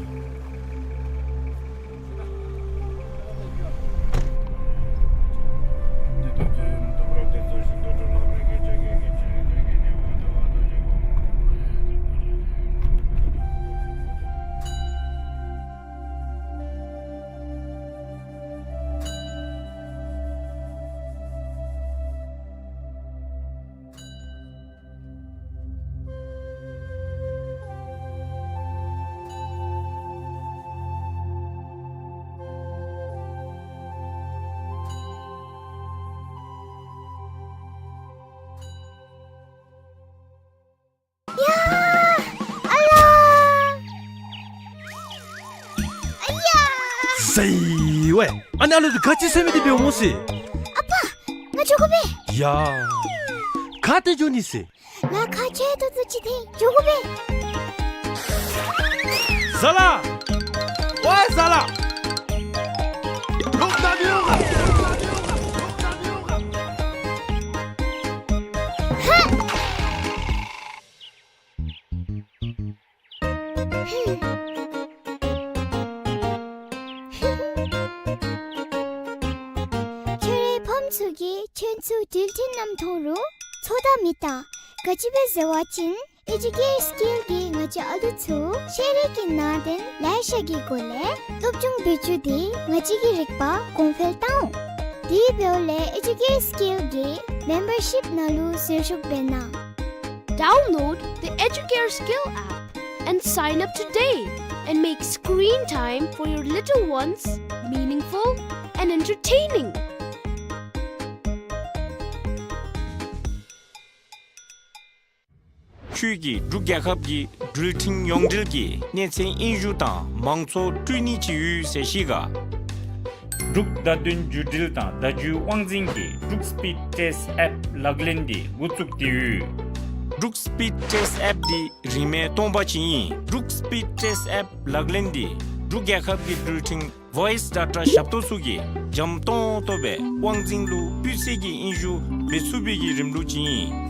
ཡ། ཨ་ལ། ཨ་ཡ། ཟེར་བས། ཨ་ནཱ་ལུ་དེ་ག་ཅི་ཟེར་མི་དེ་འབདཝ་སྨོ་ཟེར། ཨ་པ། ང་འགྱོ་དགོ་པས། ཡ། ག་ཏེ་འགྱོ་ནི་ཟེར། ང་ཁ་ཆེ་ཏོག་ཏོ་ཅིག་འཐེན་འགྱོ་དགོ་པས། ཟ་ལ། ཝའི་ཟ་ལ། ལོག་ད་མི་འོང་ག། ཧ། ཁྱོད་རའི་ཕམ་ཚུ་གིས་ཁྱོད་ཚུ་འགྲུལ་འཕྲིན་ནང་མཐོང་རུང་ཚོད་ལྟ་མི་བཏང་། ག་ཅི་སྦེ་ཟེར་བ་ཅིན་ཨེ་ཌིའུ་ཀེར་སི་ཀིལ་གྱིས་ང་བཅས་ཨ་ལུ་ཚུ་ཤེས་རིག་གི་ནང་དོན་ལེ་ཤ་གི་སྒོ་ལས་སློབ་སྦྱོང་འབད་བཅུག་སྟེ་ང་བཅས་ཀྱི་རིག་པ་གོང་འཕེལ་བཏང་འོང་། དེ་འབདཝ་ལས་ཨེ་ཌིའུ་ཀེར་སི་ཀིལ་གྱི་མེམ་བར་ཤིཔ་ནང་ལུ་ཟུར་ཞུགས་འབད་གནང་། Download the Educare Skill app and sign up today and make screen time for your little ones meaningful and entertaining. ཁྱོད་ཀྱིས་འབྲུག་རྒྱལ་ཁབ་ཀྱི་འགྲུལ་འཕྲིན་ཡོངས་འབྲེལ་གྱི་གནས་ཚད་དབྱིན་ཞུ་དང་མང་ཚོགས་སྤྲོད་ནི་ཅིག་ཡོད་ཟེར་ཤེས་ག། འབྲུག་བརྡ་དོན་བརྒྱུད་འབྲེལ་དང་བརྡ་བརྒྱུད་དབང་འཛིན་གྱིས་འབྲུག་སི་པིཌ་ཊེསཊ་ཨེཔ་ལག་ལེན་འདི་འགོ་བཙུགས་ཏེ་ཡོད། འབྲུག་སི་པིཌ་ཊེསཊ་ཨེཔ་འདི་རིན་མེད་སྟོང་པ་ཅིག་ཨིན། འབྲུག་སི་པིཌ་ཊེསཊ་ཨེཔ་ལག་ལེན་འདི་འབྲུག་རྒྱལ་ཁབ་ཀྱི་འགྲུལ་འཕྲིན་ཝོའིསི་ཌེ་ཊ་ཞབས་ཏོག་ཚུ་གིས་འཇམ་ཏོང་ཏོ་སྦེ་དབང་འཛིན་ལུ་སྤུས་ཚད་ཀྱི་དབྱིན་ཞུ་འབད་ཚུགས་པའི་གི་རིམ་ལུགས་ཅིག་ཨིན།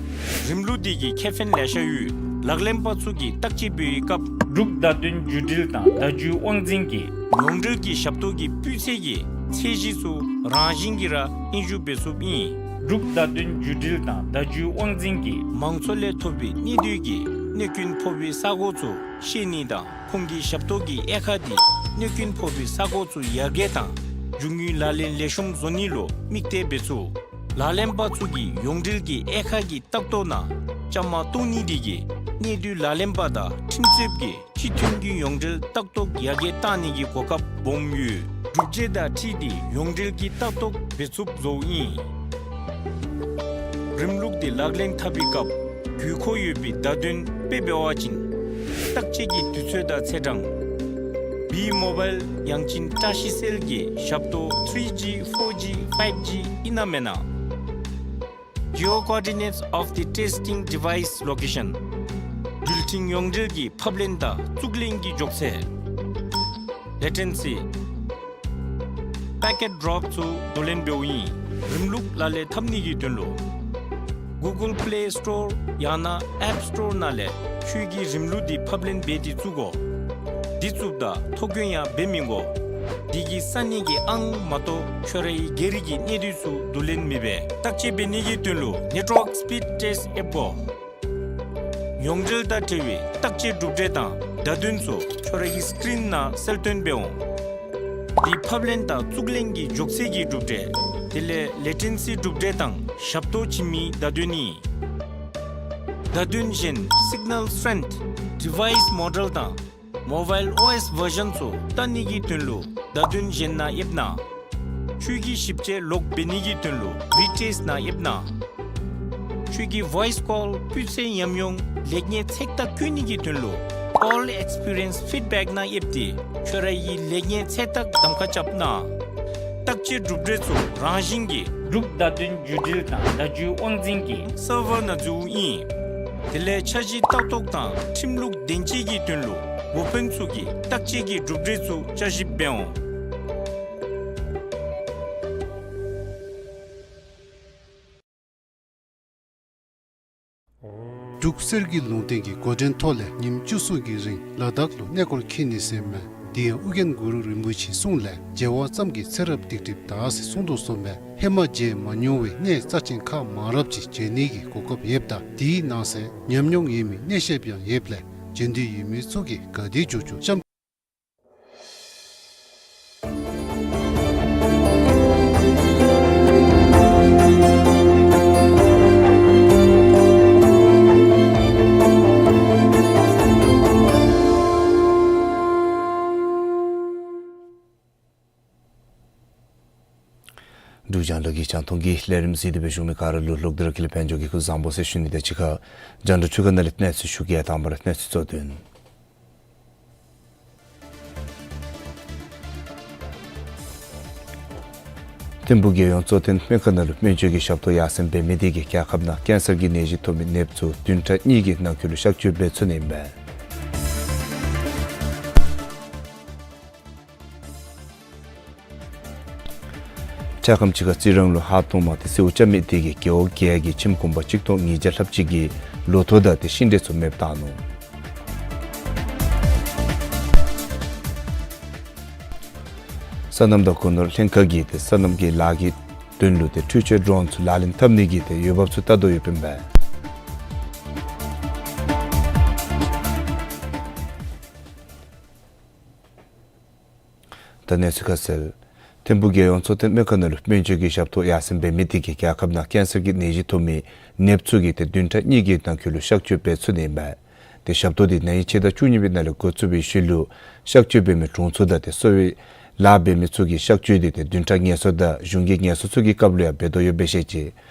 རིམ་ལུགས་འདི་གི་ཁེ་ཕན་ལེ་ཤ་ཡོད། ལག་ལེན་པ་ཚུ་གིས་བརྟག་དཔྱད་འབད་བའི་སྐབས་འབྲུག་བརྡ་དོན་བརྒྱུད་འབྲེལ་དང་བརྡ་བརྒྱུད་དབང་འཛིན་གྱིས་ཡོངས་འབྲེལ་གྱི་ཞབས་ཏོག་གི་སྤུས་ཚད་ཀྱི་ཚད་གཞི་ཚུ་རང་བཞིན་གྱིས་ར་དབྱིན་ཞུ་འབད་ཚུགསཔ་ཨིན། འབྲུག་བརྡ་དོན་བརྒྱུད་འབྲེལ་དང་བརྡ་བརྒྱུད་དབང་འཛིན་གྱིས་མང་ཚོགས་ལས་ཐོབ་པའི་གནད་སྡུད་ཀྱི་གནོད་སྐྱོན་ཕོག་པའི་ས་གོ་ཚུ་ཤེས་ནི་དང་ཁོང་གི་ཞབས་ཏོག་གི་དབྱེ་ཁག་འདི་གནོད་སྐྱོན་ཕོག་པའི་ས་གོ་ཚུ་ཡར་རྒྱས་དང་རྒྱུ་དངོས་ལག་ལེན་ལེགས་ཤོམ་བཟོ་ནི་ལུ་དམིགས་གཏད་འབད་ཚུགས། ལག་ལེན་པ་ཚུ་གིས་ཡོངས་འབྲེལ་གྱི་དབྱེ་ཁག་གི་ལྟག་ཐོག་ནང་བཅའ་མར་གཏོགས་ནི་འདི་གིས་གནད་སྡུད་ལག་ལེན་པ་དང་ཁྲིམས་རྩོདཔ་གིས་སྤྱི་མཐུན་གྱི་ཡོངས་འབྲེལ་ལྟག་ཐོག་ཡར་རྒྱས་གཏང་ནི་གི་གོ་སྐབས་སྦོམ་ཡོད། གྲུབ་འབྲས་དང་འཁྲིལ་ཏེ་ཡོངས་འབྲེལ་གྱི་ལྟག་ཐོག་འབད་ཚུགསཔ་བཟོཝ་ཨིན། རིམ་ལུགས་འདི་ལག་ལེན་འཐབ་པའི་སྐབས་དགོས་མཁོ་ཡོད་པའི་བརྡ་དོན་དཔེ་འབད་བ་ཅིན་བརྟག་དཔྱད་ཀྱི་དུས་ཚོད་དང་ཚེས་གྲངས། བི་མོ་བཱའིལ་ཡང་ཅིན་བཀྲ་ཤིས་སེལ་གྱི་ཞབས་ཏོག་ཐི་རི་ཇི་ཕོར་ཇི་ཕའིབ་ཇི་ཨིན་ན་མེན་ན། Geo coordinates of the testing device location. འགྲུལ་འཕྲིན་ཡོངས་འབྲེལ་གྱི་ཕབ་ལེན་དང་བཙུགས་ལེན་གྱི་མགྱོགས་ཚད། Latency། Packet drop ཚུ་བསྡུ་ལེན་འབདཝ་ཨིན། རིམ་ལུགས་ལག་ལེན་འཐབ་ནི་གི་དོན་ལུ་Google Play Store ཡང་ན་App Store ནང་ལས་ཁྱོད་ཀྱིས་རིམ་ལུགས་འདི་ཕབ་ལེན་འབད་དེ་བཙུགས་དགོ། འདི་བཙུགསཔ་ད་ཐོ་བཀོད་ཡང་འབད་མི་དགོ། འདི་གིས་ས་གནས་ཀྱི་ཨང་མ་གཏོགས་ཁྱོད་རའི་སྒེར་གྱི་གནས་སྡུད་ཚུ་བསྡུ་ལེན་མི་འབད། བརྟག་དཔྱད་འབད་ནི་གི་དོན་ལུ་Network Speed Test ཨེཔ་དགོ། ཡོངས་འབྲེལ་དང་འབྲེལ་བའི་བརྟག་དཔྱད་གྲུབ་འབྲས་དང་བརྡ་དོན་ཚུ་ཁྱོད་རའི་སི་ཀྲིན་ནང་གསལ་སྟོན་འབད་འོང་། འདི་ཕབ་ལེན་དང་བཙུགས་ལེན་གྱི་མགྱོགས་ཚད་ཀྱི་གྲུབ་འབྲས། དེ་ལས་ལེ་ཊེན་སི་གྲུབ་འབྲས་དང་ཞབས་ཏོག་བྱིན་མིའི་བརྡ་དོན་ཨིན། བརྡ་དོན་གཞན་སིག་ནཱལ་སི་ཊེན་ཐི་རི་ཌི་བའིསི་མོ་ཌེལ་དང་མོ་བཱའིལ་ཨོ་ཨེསི་བར་ཞཱན་ཚུ་བལྟ་ནི་གི་དོན་ལུ་བརྡ་དོན་གཞན་ནང་ཨེཔ་ནང་། ཁྱོད་ཀྱིས་ཞིབ་དཔྱད་ལོག་འབད་ནི་གི་དོན་ལུ་ཝི་ཊེསཊ་ནང་ཨེཔ་ནང་། ཁྱོད་ཀྱི་ཝོའིསི་ཀོལ་སྤུས་ཚད་ཉམས་མྱོང་ལེགས་ཉེས་ཚེག་བརྟག་བཀོད་ནི་གི་དོན་ལུ་Call Experience Feedback ནང་ཨེཔ་སྟེ་ཁྱོད་རའི་ལེགས་ཉེས་ཚེག་བརྟག་གདམ་ཁ་རྐྱབ་གནང་། བརྟག་དཔྱད་གྲུབ་འབྲས་ཚུ་རང་བཞིན་གྱིས་འབྲུག་བརྡ་དོན་བརྒྱུད་འབྲེལ་དང་བརྡ་བརྒྱུད་དབང་འཛིན་གྱི་སར་ཝར་ནང་འཛུལཝ་ཨིན། དེ་ལས་འཆར་གཞི་ལྟ་རྟོག་དང་ཁྲིམས་ལུགས་བདེན་དཔྱད་ཀྱི་དོན་ལུ་ འབུ་དཔོན་ཚུ་གིས་བརྟག་དཔྱད་ཀྱི་གྲུབ་འབྲས་ཚུ་བསྐྱར་ཞིབ་འབད་འོང་། འབྲུག་གསེར་གྱི་ལུང་བསྟན་གྱི་འགོ་འདྲེན་ཐོག་ལས་ཉིནམ་བཅུ་གསུམ་གྱི་རིང་ལ་དྭགས་ལུ་གནས་སྐོར་འཁྱིད་ནི་ཟེར་མས། དེ་ཡང་ཨོ་རྒྱན་གུ་རུ་རིན་པོ་ཆེའི་གསུང་ལས་རྒྱལ་བ་ཙམ་གྱི་ཚེ་རབས་སྡིག་སྒྲིབ་དག་ཟེར་གསུངས་དོ་བཟུམ་སྦེ་ཧེ་མ་མཇལ་མ་མྱོང་བའི་གནས་རྩ་ཆེན་ཁག་མང་རབས་ཅིག་མཇལ་ནི་གི་གོ་སྐབས་ཡོདཔ་ད་དེའི་ནང་གསེས་ཉམས་མྱོང་ཡོད་མི་གནས་བཤདཔ་ཡང་ཡོདཔ་ལས་མཇལ་འདོད་ཡོད་མི་ཚུ་གིས་ག་དེ་མགྱོགས་མགྱོགས་བཅར། འབྲུག་རྒྱང་བསྒྲགས་ཀྱི་རྒྱང་མཐོང་གི་ལས་རིམ་གཟིགས་ཏེ་སྦེ་བཞུགས་མི་ག་ར་ལུ་ལོག་སྟེ་ར་ཁྱེད་ལུ་ཕན་ཆད་ཀྱི་སྐུ་གཟུགས་བཟང་པོ་ཟེར་ཞུ་ནི་དང་གཅིག་ཁར་རྒྱང་བསྒྲགས་འཕྲུལ་ཁང་ནང་ལས་གནས་ཚུལ་ཞུ་གེ། དང་པ་ར་གནས་ཚུལ་གཙོ་དོན། ཐིམ་ཕུག་རྒྱལ་ཡོངས་གཙོ་བསྟེན་སྨན་ཁང་ནང་ལུ་སྨན་བཅོས་ཀྱི་ཞབས་ཏོག་ཡར་སེང་འབད་མི་དེ་གིས་རྒྱལ་ཁབ་ནང་ཀེན་སར་གྱི་ནད་གཞི་ཐོབ་མི་ནདཔ་ཚུ་བདུན་ཕྲག་གཉིས་ཀྱི་ནང་འཁོད་ལུ་གཤག་བཅོས་འབད་ཚུགས་ནི་ཨིན་པས། འཕྲལ་ཁམས་ཅིག་ཁར་རྩི་རང་ལུ་ཧཱ་གཏོརམ་དེ་གསོལཝ་རྐྱབ་མི་དེ་གིས་རྒེད་འོག་བརྒྱད་ཀྱི་ཁྱིམ་གུང་པ་གཅིག་སྟོང་ཉིས་བརྒྱ་ལྷགཔ་ཅིག་གི་ལོ་ཐོག་དང་དེ་ཤིང་འབྲས་ཚུ་མེདཔ་བཏང་ནུག། སོ་ནམ་དང་སྒོ་ནོར་ལྷན་ཁག་གིས་དེ་སོ་ནམ་གྱི་ལཱ་གི་དོན་ལུ་དེ་འཕྲུལ་ཆས་ཌྲོན་ཚུ་ལག་ལེན་འཐབ་ནི་གི་དེ་འོས་འབབ་ཚུ་བལྟ་དོ་ཡོདཔ་ཨིན་པས། ད་གནས་ཚུལ་ཁ་གསལ། ཐིམ་ཕུག་རྒྱལ་ཡོངས་གཙོ་བསྟེན་སྨན་ཁང་ནང་ལུ་སྨན་བཅོས་ཀྱི་ཞབས་ཏོག་ཡར་སེང་འབད་མི་དེ་གིས་རྒྱལ་ཁབ་ནང་ཀེན་སར་གྱི་ནད་གཞི་ཐོབ་མི་ནདཔ་ཚུ་གིས་དེ་བདུན་ཕྲག་གཉིས་ཀྱི་ནང་འཁོད་ལུ་གཤག་བཅོས་འབད་ཚུགས་ནི་ཨིན་པས། དེ་ཞབས་ཏོག་དེ་ན་ཧིང་ཕྱེད་དང་བཅུ་གཉིས་པའི་ནང་ལས་འགོ་བཙུགས་པའི་ཤུལ་ལུ་གཤག་བཅོས་འབད་མི་དྲུང་འཚོ་དང་དེ་གསོ་བའི་ལཱ་འབད་མི་ཚུ་གི་གཤག་བཅོས་དེ་དེ་བདུན་ཕྲག་ངལ་གསོ་དང་གཞུང་གི་ངལ་གསོ་ཚུ་གི་སྐབས་ལུ་ཡང་འབད་དོ་ཡོདཔ་སྦེ་བཤད་ཅི།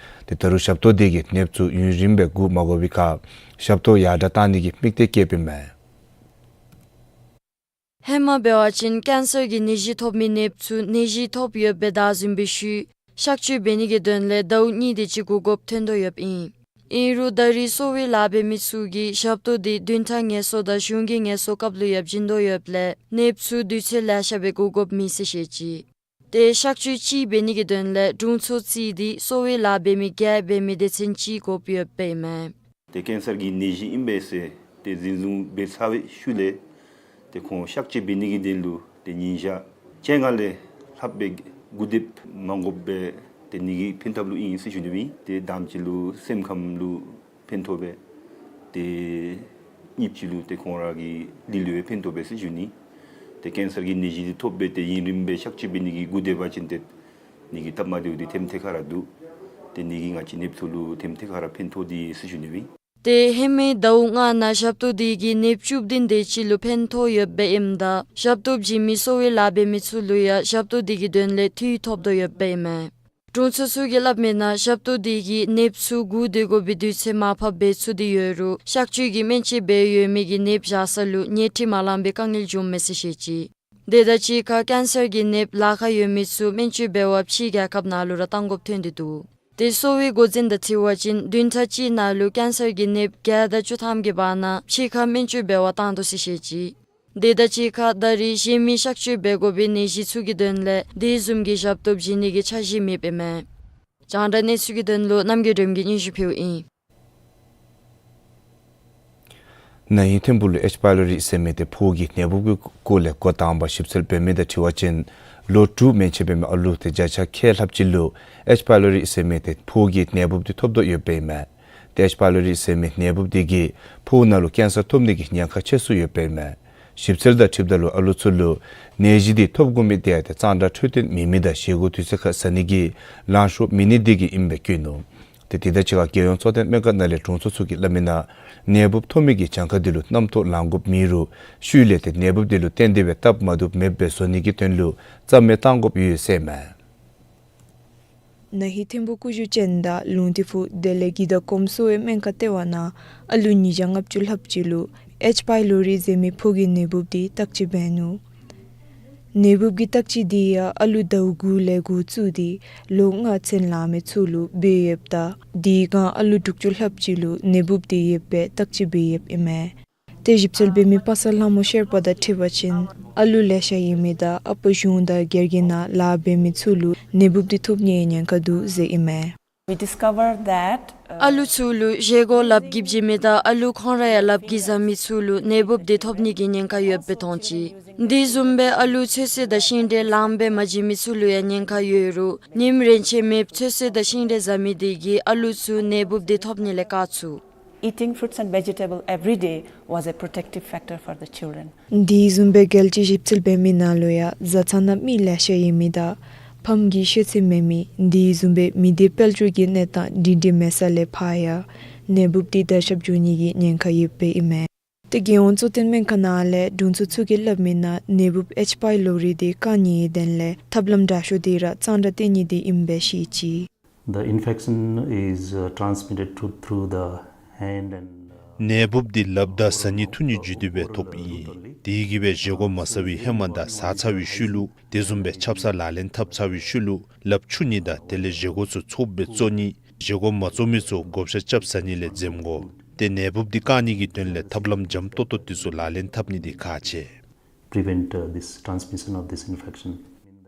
དེ་ད་རུང་ཞབས་ཏོག་དེ་གིས་ནདཔ་ཚུ་ཡུན་རིངམོ་སྦེ་སྒུག་མ་དགོ་པའི་ཁར་ཞབས་ཏོག་ཡར་དྲག་བཏང་ནི་གི་དམིགས་གཏད་བསྐྱེདཔ་ཨིན་མས། ཧེ་མ་འབད་བ་ཅིན་ཀེན་སར་གྱི་ནད་གཞི་ཐོབ་མི་ནདཔ་ཚུ་ནད་གཞི་ཐོབ་ཡོདཔ་སྦེ་བདའ་ཟུན་པའི་ཤུལ་གཤག་བཅོས་འབད་ནི་གི་དོན་ལས་ཟླཝ་གཉིས་དེ་ཅིག་སྒུག་དགོཔ་ཐོན་དོ་ཡོདཔ་ཨིན། ཨིན་རུང་ད་རེས་གསོ་བའི་ལཱ་འབད་མི་ཚུ་གིས་ཞབས་ཏོག་དེ་བདུན་ཕྲག་ངལ་གསོ་དང་གཞུང་གི་ངལ་གསོ་སྐབས་ལུ་ཡང་བྱིན་དོ་ཡོདཔ་ལས་ནདཔ་ཚུ་དུས་ཚོད་ལེ་ཤ་སྦེ་སྒུག་དགོཔ་མེད་ཟེར་བཤད་ཅི། དེ་གཤག་བཅོས་གཅིག་འབད་ནི་གི་དོན་ལས་དྲུང་འཚོ་གཅིག་དེ་གསོ་བའི་ལཱ་འབད་མི་བརྒྱད་འབད་མི་སྡེ་ཚན་གཅིག་དགོཔ་ཡོདཔ་ཨིན་མས། དེ་ཀེན་སར་གྱི་ནད་གཞི་ཨིན་པས་ཟེར་དེ་འཛིན་བཟུང་འབད་ཚར་བའི་ཤུལ་ལས་དེ་ཁོང་གཤག་བཅོས་འབད་ནི་གི་དོན་ལུ་དེ་ཉིན་ཞག་བཅོ་ལྔ་ལས་ལྷགཔ་སྦེ་སྒུག་སྡོདཔ་མ་དགོཔ་སྦེ་དེ་ནད་ཀྱིས་ཕན་ཐབས་ལུ་ཨིན་ཟེར་ཞུ་ནི་ཨིན། དེ་དང་པ་ཅིག་ལུ་སེམས་ཁམས་ལུ་ཕན་ཐོགས་སྦེ་དེ་གཉིས་པ་ཅིག་ལུ་དེ་ཁོང་ར་གི་ལུས་ལུ་ཡང་ཕན་ཐོགས་པས་ཟེར་ཞུ་ནི། དེ་ཀེན་སར་གྱི་ནད་གཞི་དེ་ཐོབ་སྦེ་དེ་ཡུན་རིངམོ་སྦེ་གཤག་བཅོས་འབད་ནི་གི་སྒུག་སྡོད་པ་ཅིན་དེ་ནད་ཀྱི་སྟབས་མ་བདེཝ་དེ་ཐེམ་ཐེ་ཁ་ར་འདུག། དེ་ནད་ཀྱིས་ང་བཅས་ནདཔ་ཚུ་ལུ་ཐེམ་ཐེ་ཁ་ར་ཕན་ཐོགས་དེས་ཟེར་ཞུ་ནི་ཨིན། དེ་ཧེ་མའི་ཟླཝ་ལྔ་ནང་ཞབས་ཏོག་དེ་གིས་ནདཔ་བཅུ་བདུན་དེ་ཅིག་ལུ་ཕན་ཐོགས་ཡོདཔ་ཨིནམ་ད་ཞབས་ཏོག་བྱིན་མི་གསོ་བའི་ལཱ་འབད་མི་ཚུ་ལུ་ཡང་ཞབས་ཏོག་དེ་གི་དོན་ལས་འཐུས་ཐོབ་དོ་ཡོདཔ་ཨིན་མས། དྲུང་འཚོ་ཚུ་གིས་སླབ་མིའི་ནང་ཞབས་ཏོག་དེ་གིས་ནདཔ་ཚུ་སྒུག་སྡོད་དགོ་པའི་དུས་ཚོད་མར་ཕབ་འབད་ཚུགས་ཏེ་ཡོད་རུང་གཤག་བཅོས་ཀྱི་སྨན་བཅོས་འབད་ཡོད་མི་གི་ནདཔ་བཞག་ས་ལུ་ཉལ་ཁྲི་མ་ལང་པའི་དཀའ་ངལ་བྱུངམ་མས་ཟེར་བཤད་ཅི། དེ་དང་གཅིག་ཁར་ཀེན་སར་གྱི་ནདཔ་ལཱ་ཁག་ཡོད་མི་ཚུ་སྨན་བཅོས་འབད་བར་ཕྱི་རྒྱལ་ཁབ་ནང་ལུ་ར་གཏང་དགོཔ་ཐོན་ཏེ་འདུག། དེ་གསོ་བའི་འགོ་འཛིན་དང་འཁྲིལ་བ་ཅིན་བདུན་ཕྲག་གཅིག་ནང་ལུ་ཀེན་སར་གྱི་ནདཔ་བརྒྱད་དང་བཅུ་ཐམ་གྱི་བར་ན་ཕྱི་ཁར་སྨན་བཅོས་འབད་བར་གཏང་དོ་ཟེར་བཤད་ཅི། དེ་དང་གཅིག་ཁར་ད་རེས་གཞན་མི་གཤག་བཅོས་འབད་དགོ་པའི་ནད་གཞི་ཚུ་གི་དོན་ལས་དེ་བཟུམ་གྱི་ཞབས་ཏོག་བྱིན་ནི་གི་འཆར་གཞི་མེདཔ་ཨིན་མས། རྒྱང་བསྒྲགས་གནས་ཚུལ་གྱི་དོན་ལུ་རྣམ་རྒྱལ་སྒྲོལམ་གྱིས་སྙན་ཞུ་ཕུལཝ་ཨིན། ན་ཧིང་ཐིམ་ཕུག་ལུ་ཨེཆ་པའི་ལོ་རི་ཟེར་མི་དེ་ཕོཝ་གི་ནད་འབུབ་ཀྱི་སྐོར་ལས་འགོ་དང་པ་ཞིབ་འཚོལ་འབད་མི་དང་འཁྲིལ་བ་ཅིན་ལོ་དྲུག་མན་ཆད་འབད་མི་ཨ་ལུ་དེ་བརྒྱ་ཆ་ཁལ་ལྷགཔ་ཅིག་ལུ་ཨེཆ་པའི་ལོ་རི་ཟེར་མི་དེ་ཕོཝ་གི་ནད་འབུབ་དེ་ཐོབ་དོ་ཡོདཔ་ཨིན་མས། དེ་ཨེཆ་པའི་ལོ་རི་ཟེར་མི་ནད་འབུབ་དེ་གིས་ཕོཝ་ནང་ལུ་ཀེན་སར་ཐོབ་ནི་གི་ཉེན་ཁ་ཆེ་སུ་ཡོདཔ་ཨིན་མས། ཞིབ་འཚོལ་དང་འཁྲིལཝ་ད་ལུ་ཨ་ལུ་ཚུ་ལུ་ནད་གཞི་དེ་ཐོབ་དགོ་མི་དེ་ཡང་དེ་གཙང་སྦྲ་འཕྲོད་བསྟེན་མེད་མི་དང་བཞེས་སྒོ་དུས་ཚོད་ཁར་ཟ་ནི་གི་ལང་ཤོར་མེད་ནི་དེ་གིས་ཨིནམ་སྦེ་བཀོད་ནུག། དེ་དེ་དང་གཅིག་ཁར་རྒྱལ་ཡོངས་གཙོ་བསྟེན་སྨན་ཁང་ནང་ལས་དྲུང་འཚོ་ཚུ་གིས་སླབ་མིའི་ནང་ནད་འབུབ་ཐོབ་མི་གི་གྱངས་ཁ་དེ་ལུ་རྣམ་རྟོག་ལང་དགོཔ་མེད་རུང་ཤུལ་ལས་དེ་ནད་འབུབ་དེ་ལུ་བརྟེན་ཏེ་སྦེ་སྟབས་མ་བདེཝ་མེདཔ་སྦེ་བཟོ་ནི་གི་དོན་ལུ་རྩ་མེད་གཏང་དགོཔ་ཡོད་ཟེར་མས། ན་ཧིང་ཐིམ་ཕུག་ཀུ་ཤུ་ཅན་དང་ལུང་ཐིག་ཕུག་དེ་ལས་གི་དང་གོམས་སྲོལ་བའི་སྨན་ཁང་ལྟེ་བ་ནང་ཨ་ལུ་ཉིས་བརྒྱ་ལྔ་བཅུ་ལྷགཔ་ཅིག་ལུ་ཨེཆ་པའི་ལོ་རི་ཟེར་མི་ཕོཝ་གི་ནད་འབུབ་དེ་བརྟག་དཔྱད་འབད་ནུག། ནད་འབུབ་ཀྱི་བརྟག་དཔྱད་དེ་ཡང་ཨ་ལུ་ཟླཝ་དགུ་ལས་འགོ་བཙུགས་ཏེ་ལོ་ལྔ་ཚུན་ལང་མི་ཚུ་ལུ་འབད་ཡོདཔ་ད་དེ་སྒང་ཨ་ལུ་དྲུག་ཅུ་ལྷགཔ་ཅིག་ལུ་ནད་འབུབ་དེ་ཡོདཔ་སྦེ་བརྟག་དཔྱད་འབད་ཡོདཔ་ཨིན་མས། ཏེ་ཞིབ་འཚོལ་འབད་མི་པ་སངས་ལྷ་མོ་ཤེར་པ་དང་འཁྲིལ་བ་ཅིན་ཨ་ལུ་ལེ་ཤ་ཡོད་མི་དང་ཨ་པ་གཞུང་དང་སྒེར་གྱི་ནང་ལཱ་འབད་མི་ཚུ་ལུ་ནད་འབུབ་འདི་ཐོབ་ནིའི་ཉེན་ཁ་འདུག་ཟེར་ཨིན་མས། We discovered that, uh, ཨ་ལུ་ཚུ་ལུ་བཞེས་སྒོ་ལགཔ་གིས་བྱིན་མི་དང་ཨ་ལུ་ཁོང་ར་ཡང་ལགཔ་གིས་བཟའ་མི་ཚུ་ལུ་ནད་འབུབ་འདི་ཐོབ་ནི་གི་ཉེན་ཁ་ཡོདཔ་སྦེ་མཐོང་ཅི། འདི་བཟུམ་སྦེ་ཨ་ལུ་ཚོད་བསྲེ་དང་ཤིང་འབྲས་ལངམ་སྦེ་མ་བྱིན་མི་ཚུ་ལུ་ཡང་ཉེན་ཁ་ཡོད་རུང་ཉིནམ་རེ་ཆད་མེདཔ་ཚོད་བསྲེ་དང་ཤིང་འབྲས་བཟའ་མི་འདི་གིས་ཨ་ལུ་ཚུ་ནད་འབུབ་འདི་ཐོབ་ནི་ལས་བཀག་ཚུགས། Eating fruits and vegetable every day was a protective factor for the children. འདི་བཟུམ་སྦེ་རྒྱལ་སྤྱི་ཞིབ་འཚོལ་འབད་མི་ནང་ལུ་ཡང་བཟའ་ཚང་ནང་མི་ལེ་ཤ་ཡོད་མི་དང་ཕམ་གྱི་ཤེས་ཚད་མེད་མི་འདི་བཟུམ་སྦེ་མི་སྡེ་དཔལ་འབྱོར་གྱི་གནས་སྟངས་སྒྲིང་སྒྲི་མེད་ས་ལས་ཕར་ཡང་ནད་འབུབ་འདི་དར་ཁྱབ་འགྱོ་ནི་གི་ཉེན་ཁ་ཡོདཔ་ཨིན་མས། ཏེ་རྒྱལ་ཡོངས་གཙོ་བསྟེན་སྨན་ཁང་ནང་ལས་དྲུང་འཚོ་ཚུ་གིས་སླབ་མི་ནང་ནད་འབུབ་ཨེཆ་པའི་ལོ་རིགས་འདི་བཀག་ནིའི་དོན་ལས་ཐབས་ལམ་དྲག་ཤོས་འདི་ར་གཙང་སྦྲ་བསྟེན་ནི་འདི་ཨིནམ་སྦེ་བཤད་ཅི། The infection is, uh, transmitted to, through the hand and, uh, ནད་འབུབ་འདི་ལགཔ་དང་བཟའ་ནི་འཐུང་ནི་བརྒྱུད་དེ་སྦེ་ཐོབ་ཨིན། དེ་གིས་སྦེ་བཞེས་སྒོ་མ་བཟའ་བའི་ཧེ་མ་དང་བཟའ་ཚར་བའི་ཤུལ་ལུ་དེ་བཟུམ་སྦེ་ཆབ་གསང་ལག་ལེན་འཐབ་ཚར་བའི་ཤུལ་ལུ་ལགཔ་འཁྱུ་ནི་དང་དེ་ལས་བཞེས་སྒོ་ཚུ་ཚོགསཔ་སྦེ་བཙོང་ནི། བཞེས་སྒོ་མ་བཙོང་མི་ཚུ་བགོ་བཤའ་རྐྱབ་བཟའ་ནི་ལས་འཛེམ་དགོ། ཏེ་ནད་འབུབ་འདི་བཀག་ནི་གི་དོན་ལས་ཐབས་ལམ་འཇམ་ཏོག་ཏོ་འདི་ཚུ་ལག་ལེན་འཐབ་ནི་འདི་ཁག་ཆེ། Prevent, uh, this transmission of this infection.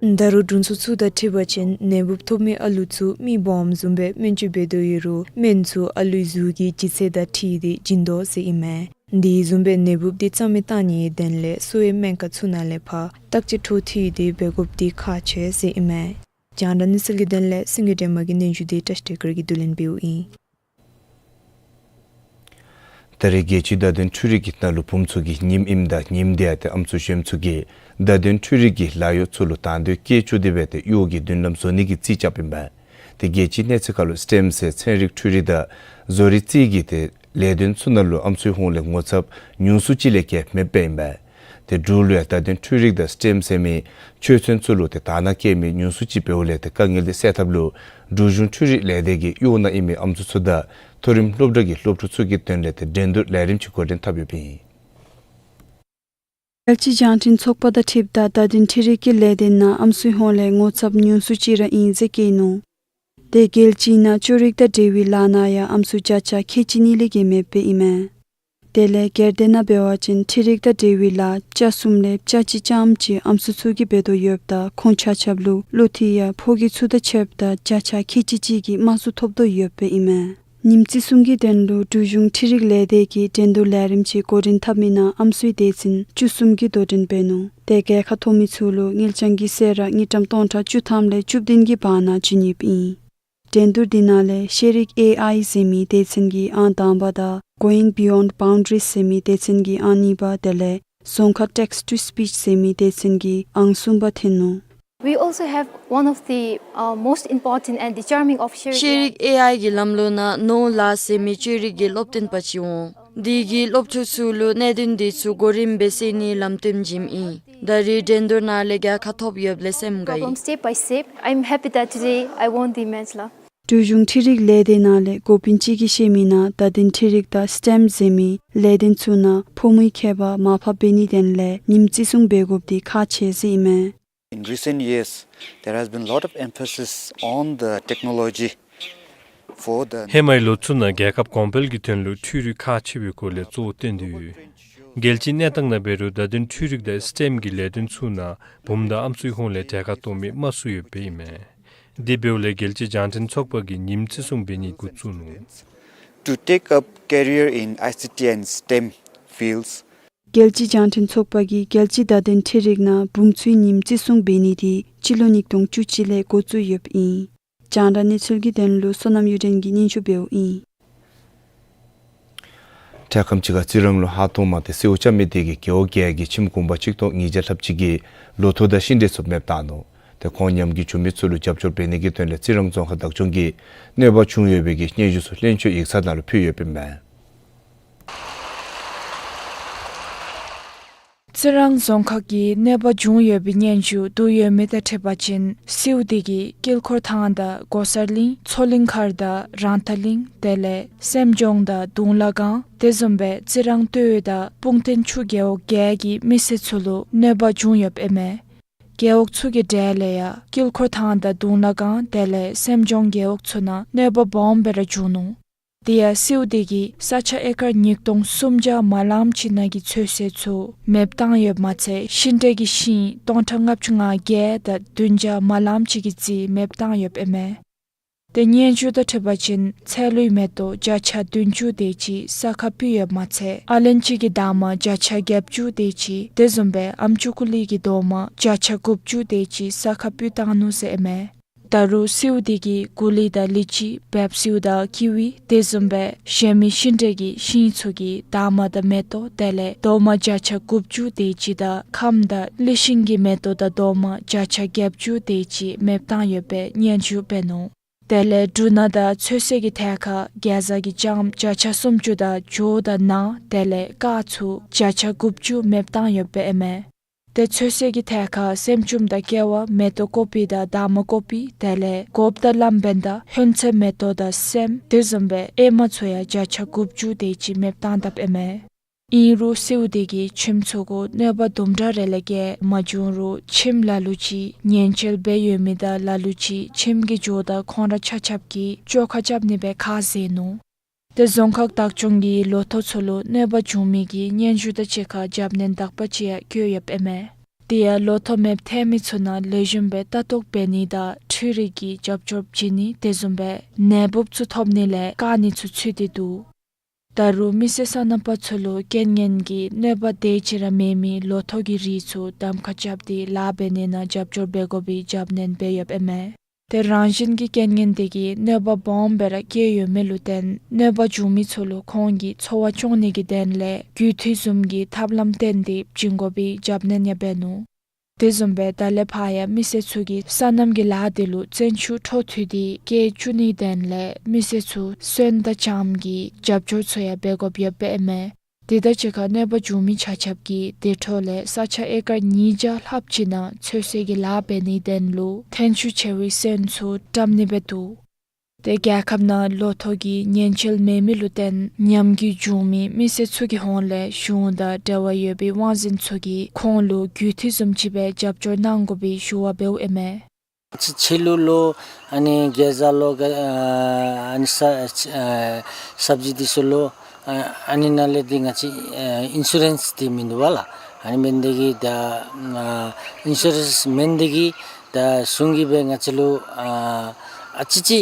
ད་རུང་དྲུང་འཚོ་ཚུ་དང་འཁྲིལ་བ་ཅིན་ནད་འབུབ་ཐོབ་མི་ཨ་ལུ་ཚུ་མི་སྦོམ་བཟུམ་སྦེ་སྨན་བཅོས་འབད་དོ་ཡོད་རུང་སྨན་ཚུ་ཨ་ལུའི་གཟུགས་ཀྱི་ལྗིད་ཚད་དང་འཁྲིལ་ཏེ་བྱིན་དོ་ཟེར་ཨིན་མས། འདི་བཟུམ་སྦེ་ནད་འབུབ་འདི་རྩ་མེད་བཏང་ནིའི་དོན་ལས་གསོ་བའི་སྨན་ཁང་ཚུ་ནང་ལས་ཕར་བརྟག་དཔྱད་འཕྲོ་མཐུད་དེ་འབད་དགོཔ་འདི་ཁག་ཆེ་ཟེར་ཨིན་མས། རྒྱང་བསྒྲགས་གནས་ཚུལ་གྱི་དོན་ལས་སེང་གེ་སྒྲོལ་མ་གི་སྙན་ཞུ་འདི་བཀྲ་ཤིས་བདེ་སྐྱིད་ཀྱིས་བསྡུ་ལེན་འབདཝ་ཨིན། ད་རེས་རྒྱལ་སྤྱིའི་བརྡ་དོན་འཕྲུལ་རིག་གི་ནང་ལུ་བུམོ་ཚུ་གི་ཉིནམ་ཨིནམ་ད་ཉིནམ་དེ་ཡང་ཏེ་ཨམ་སྲུ་གཞོནམ་ཚུ་གིས་བརྡ་དོན་འཕྲུལ་རིག་གི་ལཱ་གཡོག་ཚུ་ལུ་དང་འདོད་བསྐྱེད་བཅུག་སྟེ་སྦེ་ཏེ་གཡོག་གི་མདུན་ལམ་བཟོ་ནི་གི་རྩིས་རྐྱབ་ཨིན་པས། ཏེ་རྒྱལ་སྤྱིའི་གནས་ཚད་ཁར་ལུ་སི་ཊེམ་ཟེར་ཚན་རིག་འཕྲུལ་རིག་དང་བཟོ་རིག་རྩིས་ཀྱི་ཏེ་ལས་དོན་ཚུ་ནང་ལུ་ཨམ་སྲུའི་ཧོངས་ལས་ངོ་ཚབ་ཉུང་སུ་ཅིག་ལས་བརྒལ་མེདཔ་ཨིན་པས། ཏེ་འབྲུག་ལུ་ཡང་བརྡ་དོན་འཕྲུལ་རིག་དང་སི་ཊེམ་ཟེར་མི་ཆོས་ཚན་ཚུ་ལུ་ཏེ་དག་སྣང་བསྐྱེད་མི་ཉུང་སུ་ཅིག་འབདཝ་ལས་ཏེ་དཀའ་ངལ་འདི་སེལ་ཐབས་ལུ་འབྲུག་གཞུང་འཕྲུལ་རིག་ལས་སྡེ་གིས་གཡོག་ནང་ཨིན་མི་ཨམ་སྲུ་ཚུ་དང་མཐོ་རིམ་སློབ་གྲྭ་གི་སློབ་ཕྲུག་ཚུ་གི་དོན་ལས་ཏེ་འགྲན་བསྡུར་ལས་རིམ་ཅིག་འགོ་འདྲེན་འཐབ་ཡོདཔ་ཨིན། རྒྱལ་སྤྱིའི་རྒྱང་འཕྲིན་ཚོགས་པ་དང་འཁྲིལཝ་ད་བརྡ་དོན་འཕྲུལ་རིག་གི་ལས་སྡེ་ནང་ཨམ་སྲུའི་ཧོངས་ལས་ངོ་ཚབ་ཉུང་སུ་ཅིག་ར་ཨིན་ཟེར་བཀོད་ནུག། ཏེ་རྒྱལ་སྤྱིའི་ནང་ཅོ་རིག་དང་འབྲེལ་བའི་ལཱ་ནང་ཡང་ཨམ་སྲུ་བརྒྱ་ཆ་ཁལ་གཅིག་གཉིས་ལས་བརྒལ་མེདཔ་ཨིན་མས། དེ་ལས་སྒེར་སྡེ་ནང་འབད་བ་ཅིན་འཕྲུལ་རིག་དང་འབྲེལ་བའི་ལཱ་བརྒྱ་གསུམ་ལས་བརྒྱ་གཅིག་ཙམ་ཅིག་ཨམ་སྲུ་ཚུ་གིས་འབད་དོ་ཡོདཔ་ད་ཁོང་ཆ་ཁྱབ་ལུ་བློ་མཐུན་ཡང་ཕོ་སྐྱེས་ཚུ་དང་ཕྱདཔ་ད་བརྒྱ་ཆ་ཁལ་གཅིག་གཅིག་གི་དམའ་སུ་ཐོབ་དོ་ཡོདཔ་ཨིན་མས། ཉིནམ་བརྩི་སྲུང་གི་དོན་ལུ་འབྲུག་གཞུང་འཕྲུལ་རིག་ལས་སྡེ་གིས་འགྲན་བསྡུར་ལས་རིམ་ཅིག་འགོ་འདྲེན་འཐབ་མི་ནང་ཨམ་སྲུའི་སྡེ་ཚན་བཅུ་གསུམ་གྱིས་དོ་འགྲན་འབད་ནུག། ཏེ་རྒྱལ་ཁ་ཐོབ་མི་ཚུ་ལུ་དངུལ་རྐྱང་གི་ཟད་ར་དངུལ་ཀྲམ་སྟོང་ཕྲག་བཅུ་ཐམ་ལས་བཅུ་བདུན་གྱི་བར་ན་བྱིན་ཡོདཔ་ཨིན། འགྲན་བསྡུར་འདི་ནང་ལས་ཤེས་རིག་ཨེ་ཨའི་ཟེར་མི་སྡེ་ཚན་གྱིས་ཨང་དང་པ་དང་Going Beyond Boundaries ཟེར་མི་སྡེ་ཚན་གྱིས་ཨང་གཉིས་པ་དེ་ལས་རྫོང་ཁ་Text to Speech ཟེར་མི་སྡེ་ཚན་གྱིས་ཨང་གསུམ་པ་ཐོན་ནུག། We also have one of the, uh, most important and the charming of ཤེས་རིག་ཨེ་ཨའི་གི་ལམ་ལུགས་ནང་ནོར་ལཱ་ཟེར་མི་ཅོ་རིག་གི་སློབ་སྟོན་པ་ཅིག་འོང་། འདི་གིས་སློབ་ཕྲུག་ཚུ་ལུ་གནད་དོན་འདི་ཚུ་གོ་རིམ་སྦེ་སེལ་ནིའི་ལམ་སྟོན་བྱིནམ་ཨིན། ད་རེས་འགྲན་བསྡུར་ནང་ལས་རྒྱལ་ཁ་ཐོབ་ཡོདཔ་ལས་སེམས་དགའ་ཡི། Problem step by step. I'm happy that today I won the match ལགས། འབྲུག་གཞུང་འཕྲུལ་རིག་ལས་སྡེ་ནང་ལས་འགོ་དཔོན་ཅིག་གིས་བཤད་མི་ནང་བརྡ་དོན་འཕྲུལ་རིག་དང་སི་ཊེམ་ཟེར་མི་ལས་དོན་ཚུ་ནང་ཕོ་མོའི་ཁྱད་པར་མར་ཕབ་འབད་ནིའི་དོན་ལས་ཉིནམ་བརྩི་སྲུང་འབད་དགོཔ་འདི་ཁག་ཆེ་ཟེར་ཨིན་མས། In recent years, there has been lot of emphasis on the technology for the ཧེ་མའི་ལོ་ཚུ་ནང་རྒྱལ་ཁབ་གོང་འཕེལ་གྱི་དོན་ལུ་འཕྲུལ་རིག་ཁག་ཆེ་བའི་སྐོར་ལས་གཙོ་བོ་བཏོན་ཏེ་ཡོད། རྒྱལ་སྤྱིའི་གནས་སྟངས་ནང་འབད་རུང་བརྡ་དོན་འཕྲུལ་རིག་དང་སི་ཊེམ་གྱི་ལས་དོན་ཚུ་ནང་བུམོ་དང་ཨམ་སྲུའི་ཧོངས་ལས་གྲལ་ཁར་གཏོགས་མི་དམའ་སུ་ཡོདཔ་ཨིན་མས། དེ་འབདཝ་ལས་རྒྱལ་སྤྱིའི་རྒྱང་འཕྲིན་ཚོགས་པ་གིས་ཉིནམ་བརྩི་སྲུང་འབད་ནི་འགོ་བཙུགས་ནུག། To take up career in I C T and STEM fields. རྒྱལ་སྤྱིའི་རྒྱང་འཕྲིན་ཚོགས་པ་གིས་རྒྱལ་སྤྱིའི་བརྡ་དོན་འཕྲུལ་རིག་ནང་བུམོ་ཚུའི་ཉིནམ་བརྩི་སྲུང་འབད་ནི་འདི་སྤྱི་ལོ་ཉིས་སྟོང་བཅུ་གཅིག་ལས་འགོ་བཙུགས་ཡོདཔ་ཨིན། རྒྱང་བསྒྲགས་གནས་ཚུལ་གྱི་དོན་ལུ་བསོད་ནམས་གཡུ་སྒྲོན་གྱིས་སྙན་ཞུ་འབདཝ་ཨིན། འཕྲལ་ཁམས་ཅིག་ཁར་རྩི་རང་ལུ་ཧཱ་གཏོང་མ་སྟེ་གསོལཝ་རྐྱབ་མི་དེ་གིས་རྒེད་འོག་བརྒྱད་ཀྱི་ཁྱིམ་གུང་པ་ཆིག་སྟོང་ཉིས་བརྒྱ་ལྷགཔ་ཅིག་གི་ལོ་ཐོག་དང་ཤིང་འབྲས་ཚུ་མེདཔ་བཏང་ནུག། ཏེ་ཁོང་ཉམས་རྒུད་བྱུང་མི་ཚུ་ལུ་རྒྱབ་སྐྱོར་འབད་ནི་གི་དོན་ལས་རྩི་རང་རྫོང་ཁག་བདག་སྐྱོང་གིས་གནོད་པ་བྱུང་ཡོད་པའི་གི་སྙན་ཞུ་ཚུ་ལྷན་བཅོས་ཡིག་ཚང་ནང་ལུ་ཕུལ་ཡོདཔ་ཨིན་མས། རྩི་རང་རྫོང་ཁག་གི་གནོད་པ་བྱུང་ཡོད་པའི་སྙན་ཞུ་བསྡུ་ཡོད་མི་དང་འཁྲིལ་བ་ཅིན་གསོལཝ་དེ་གིས་དཀྱིལ་འཁོར་ཐང་དང་གོ་གསར་གླིང་མཚོ་གླིང་མཁར་དང་རང་ཐང་གླིང་དེ་ལས་སེམས་ལྗོངས་དང་དུང་ལ་སྒང་དེ་བཟུམ་སྦེ་རྩི་རང་སྟོད་དང་སྤུངས་ཐང་ཆུ་རྒེད་འོག་བརྒྱད་ཀྱི་མི་སེར་ཚུ་ལུ་གནོད་པ་བྱུང་ཡོདཔ་ཨིན་མས། རྒེད་འོག་ཚུ་གི་གྲས་ལས་ཡང་དཀྱིལ་འཁོར་ཐང་དང་དུང་ལ་སྒང་དེ་ལས་སེམས་ལྗོངས་རྒེད་འོག་ཚུ་ནང་གནོད་པ་སྦོམ་སྦེ་ར་བྱུང་ནུག། དེ་ཡང་སེའུ་དེ་གིས་ས་ཆ་ཨེ་ཀར་ཉིས་སྟོང་སུམ་བརྒྱ་མ་ལངམ་ཅིག་ནང་གི་ཚོད་བསྲེ་ཚུ་མེདཔ་བཏང་ཡོདཔ་མ་ཚད་ཤིང་འབྲས་ཀྱི་ཤིང་སྟོང་ཕྲག་ལྔ་བཅུ་ང་བརྒྱད་དང་བདུན་བརྒྱ་མ་ལངམ་ཅིག་གི་རྩིས་མེདཔ་བཏང་ཡོདཔ་ཨིན་མས། ཏེ་སྙན་ཞུ་དང་འཁྲིལ་བ་ཅིན་ཚལ་ལུའི་མེ་ཏོག་བརྒྱ་ཆ་བདུན་ཅུ་དེ་ཅིག་ས་ཁར་ཕུད་ཡོདཔ་མ་ཚད་ཨ་ལན་ཅི་གི་འདབ་མ་བརྒྱ་ཆ་བརྒྱད་ཅུ་དེ་ཅིག་དེ་བཟུམ་སྦེ་ཨམ་ཅུ་ཀུ་ལི་གི་རྡོག་མ་བརྒྱ་ཆ་དགུ་བཅུ་དེ་ཅིག་ས་ཁར་ཕུད་བཏང་ནུག་ཟེར་ཨིན་མས། ད་རུང་སེའུ་དེ་གིས་ཀུ་ལི་དང་ལི་ཅི་བེབ་སེའུ་དང་ཀི་ཝི་དེ་བཟུམ་སྦེ་གཞན་མི་ཤིང་འབྲས་ཀྱི་ཤིང་ཚུ་གི་འདབ་མ་དང་མེ་ཏོག་དེ་ལས་རྡོག་མ་བརྒྱ་ཆ་དགུ་བཅུ་དེ་ཅིག་དང་ཁམ་དང་ལི་ཤིང་གི་མེ་ཏོག་དང་རྡོག་མ་བརྒྱ་ཆ་བརྒྱད་ཅུ་དེ་ཅིག་མེདཔ་བཏང་ཡོད་པའི་སྙན་ཞུ་འབད་ནུག། དེ་ལས་འབྲུ་སྣ་དང་ཚོད་བསྲེ་གི་ཐད་ཁར་གེ་ཛ་གི་ལྕངམ་བརྒྱ་ཆ་སུམ་ཅུ་དང་སྒྱོགས་དང་ནཱ་དེ་ལས་ཀར་ཚུ་བརྒྱ་ཆ་དགུ་བཅུ་མེདཔ་བཏང་ཡོདཔ་ཨིན་མས། ཏེ་ཚོད་བསྲེ་གི་ཐད་ཁར་སྲནམ་ཅུམ་དང་ཀེ་བ་མེ་ཏོག་ཀོ་པི་དང་འདབ་མ་ཀོ་པི་དེ་ལས་གོབ་དང་ལམ་བེན་དང་ཧོན་ཚོད་མེ་ཏོག་དང་སྲནམ་དེ་བཟུམ་སྦེ་ཨེ་མ་ཚུ་ཡང་བརྒྱ་ཆ་དགུ་བཅུ་དེ་ཅིག་མེདཔ་བཏང་དཔ་ཨིན་མས། ཨིན་རུང་སེའུ་དེ་གིས་ཁྱིམ་ཚུ་གུ་གནོད་པ་དུམ་གྲ་རེ་ལས་བཀལ་མ་བྱུང་རུང་ཁྱིམ་ལ་ལུ་ཅིག་ཉེན་བཅོལ་འབད་ཡོད་མི་དང་ལ་ལུ་ཅིག་ཁྱིམ་གྱི་ཇོ་བདག་ཁོང་ར་ཆ་ཁྱབ་ཀྱིས་བཅོ་ཁ་རྐྱབ་ནི་སྦེ་ཁས་བཞེས་ནུག། ཏེ་རྫོང་ཁག་བདག་སྐྱོང་གིས་ལོ་ཐོག་ཚུ་ལུ་གནོད་པ་བྱུང་མི་གི་སྙན་ཞུ་དང་གཅིག་ཁར་རྒྱབ་སྣོན་དག་པ་ཅིག་ཡང་བཀོད་ཡོདཔ་ཨིན་མས། དེ་ཡང་ལོ་ཐོག་མེདཔ་ཐལ་མི་ཚུ་ནང་ལེགས་ཤོམ་སྦེ་ལྟ་རྟོག་འབད་ནི་དང་འཕྲུལ་རིག་གི་རྒྱབ་སྐྱོར་བྱིན་ནི་དེ་བཟུམ་སྦེ་ནད་འབུཔ་ཚུ་ཐོབ་ནི་ལས་བཀག་ནི་ཚུ་ཚུད་དེ་འདུག། ད་རུང་མི་སེར་སོ་ནམ་པ་ཚུ་ལུ་རྐྱེན་ངན་གྱི་གནོད་པ་དེ་ཅིག་ར་མེད་མི་ལོ་ཐོག་གི་རིགས་ཚུ་གདམ་ཁ་རྐྱབ་སྟེ་ལཱ་འབད་ནི་ནང་རྒྱབ་སྐྱོར་འབད་དགོ་པའི་རྒྱབ་སྣོན་འབད་ཡོདཔ་ཨིན་མས། ཏེ་རང་བཞིན་གྱི་རྐྱེན་ངན་དེ་གིས་གནོད་པ་སྦོམ་སྦེ་ར་བཀལ་ཡོད་མི་ལུ་བརྟེན་གནོད་པ་བྱུང་མི་ཚུ་ལུ་ཁོང་གི་འཚོ་བ་སྐྱོང་ནི་གི་དོན་ལས་རྒུད་འཐུས་བཟུམ་གྱི་ཐབས་ལམ་བཏོན་ཏེ་བྱིན་དགོ་པའི་རྒྱབ་སྣོན་ཡང་འབད་ནུག། དེ་བཟུམ་སྦེ་ད་ལས་ཕར་ཡང་མི་སེར་ཚུ་གིས་སོ་ནམ་གྱི་ལཱ་དེ་ལུ་བརྩོན་ཤུགས་འཕྲོ་མཐུད་དེ་བཀལ་བཅུག་ནིའི་དོན་ལས་མི་སེར་ཚུ་སོན་དང་ལྕངམ་གྱི་རྒྱབ་སྐྱོར་ཚུ་ཡང་འབད་དགོཔ་ཡོདཔ་ཨིན་མས། དེ་དང་གཅིག་ཁར་གནོད་པ་བྱུང་མི་ཆ་ཁྱབ་ཀྱིས་དེ་འཕྲོ་ལས་ས་ཆ་ཨེ་ཀར་ཉིས་བརྒྱ་ལྷགཔ་ཅིག་ནང་ཚོད་བསྲེ་གི་ལཱ་འབད་ནིའི་དོན་ལུ་ཐོན་ཤུགས་ཆེ་བའི་སོན་ཚུ་བཀྲམ་ནི་འབད་འདུག། ཏེ་རྒྱལ་ཁབ་ནང་ལོ་ཐོག་གི་ཉེན་བཅོལ་མེད་མི་ལུ་བརྟེན་ཉམས་རྒུད་བྱུང་མི་མི་སེར་ཚུ་གི་ཧོངས་ལས་གཞུང་དང་འབྲེལ་བ་ཡོད་པའི་དབང་འཛིན་ཚུ་གིས་ཁོང་ལུ་རྒུད་འཐུས་བཟུམ་ཅིག་སྦེ་རྒྱབ་སྐྱོར་གནང་དགོ་པའི་ཞུ་བ་འབདཝ་ཨིན་མས། ཕྱི་ཕྱི་ལུ་ལུ་ཨ་ནི་གེ་ཛ་ལུ་ག་ཨ་ནི་ས་ཨ་སབ་ཇི་འདི་ཚུ་ལུ་ཨ་ཨ་ནི་ནང་ལས་འདི་ང་བཅས་ཨ་ཨིན་ཤུ་རེནསི་འདི་མིན་འདུག་པ་ལགས། ཨ་ནི་མེན་ཏེ་གིས་ད་ཨ་ཨིན་ཤུ་རེནསི་མེན་ཏེ་གིས་ད་གཞུང་གིས་སྦེ་ང་བཅས་ལུ་ཨ་ཨ་ཙི་ཙི་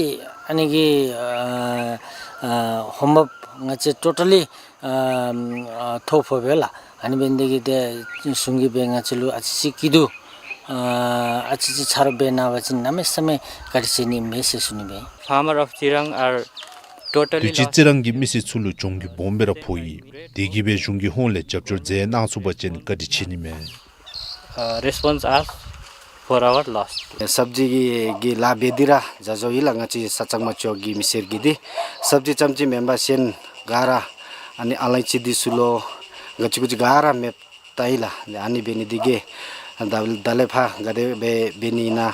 ཨ་ནི་གི་ཨ་ཨ་ཧོང་འབབ་ང་བཅས་ཊོ་ཊ་ལི་ཨ་ཨ་ཐོ་ཕོག་པས་ལགས། ཨ་ནི་འབད་ནི་དེ་གིས་ཏེ་གཞུང་གིས་སྦེ་ང་བཅས་ལུ་ཨ་ཙི་ཅིག་སྐྱིད་སྡུག་ཨ་ཨ་ཙི་ཅིག་ཆ་རོགས་འབད་གནང་བ་ཅིན་གནམ་མེད་ས་མེད་བཀའ་དྲིན་ཆེ་ནི་མས་ཟེར་ཞུ་ནི་སྦེ། Farmer of Jirang are totally དུས་ཅི་རྩི་རང་གི་མི་སེར་ཚུ་ལུ་གྱོང་རྒུད་སྦོམ་སྦེ་ར་ཕོག་ཡི། དེ་གིས་སྦེ་གཞུང་གི་ཧོངས་ལས་རྒྱབ་སྐྱོར་མཛད་གནང་ཚུགས་པ་ཅིན་བཀའ་དྲིན་ཆེ་ནི་མས། Uh, response us for our loss. སབ་ཇི་གི་གི་ལཱ་འབད་དེ་ར་འཇའ་ཟེར་ཡི་ལགས། ང་བཅས་ས་གཙང་མ་ལྕོག་གི་མི་སེར་གྱིས་འདི་སབ་ཇི་རྐྱངམ་ཅིག་མེན་པར་གཞན་ག་ར་ཨ་ནི་ཨ་ལ་ཅི་འདི་ཚུ་ལུ་ག་ཅི་གུ་ཅི་ག་ར་མེདཔ་ད་ཡི་ལགས། ཨ་ནི་འབད་ནི་དེ་གིས་ད་ད་ལས་ཕར་ག་དེ་སྦེ་འབད་ནི་ཨིན་ན་ཨ་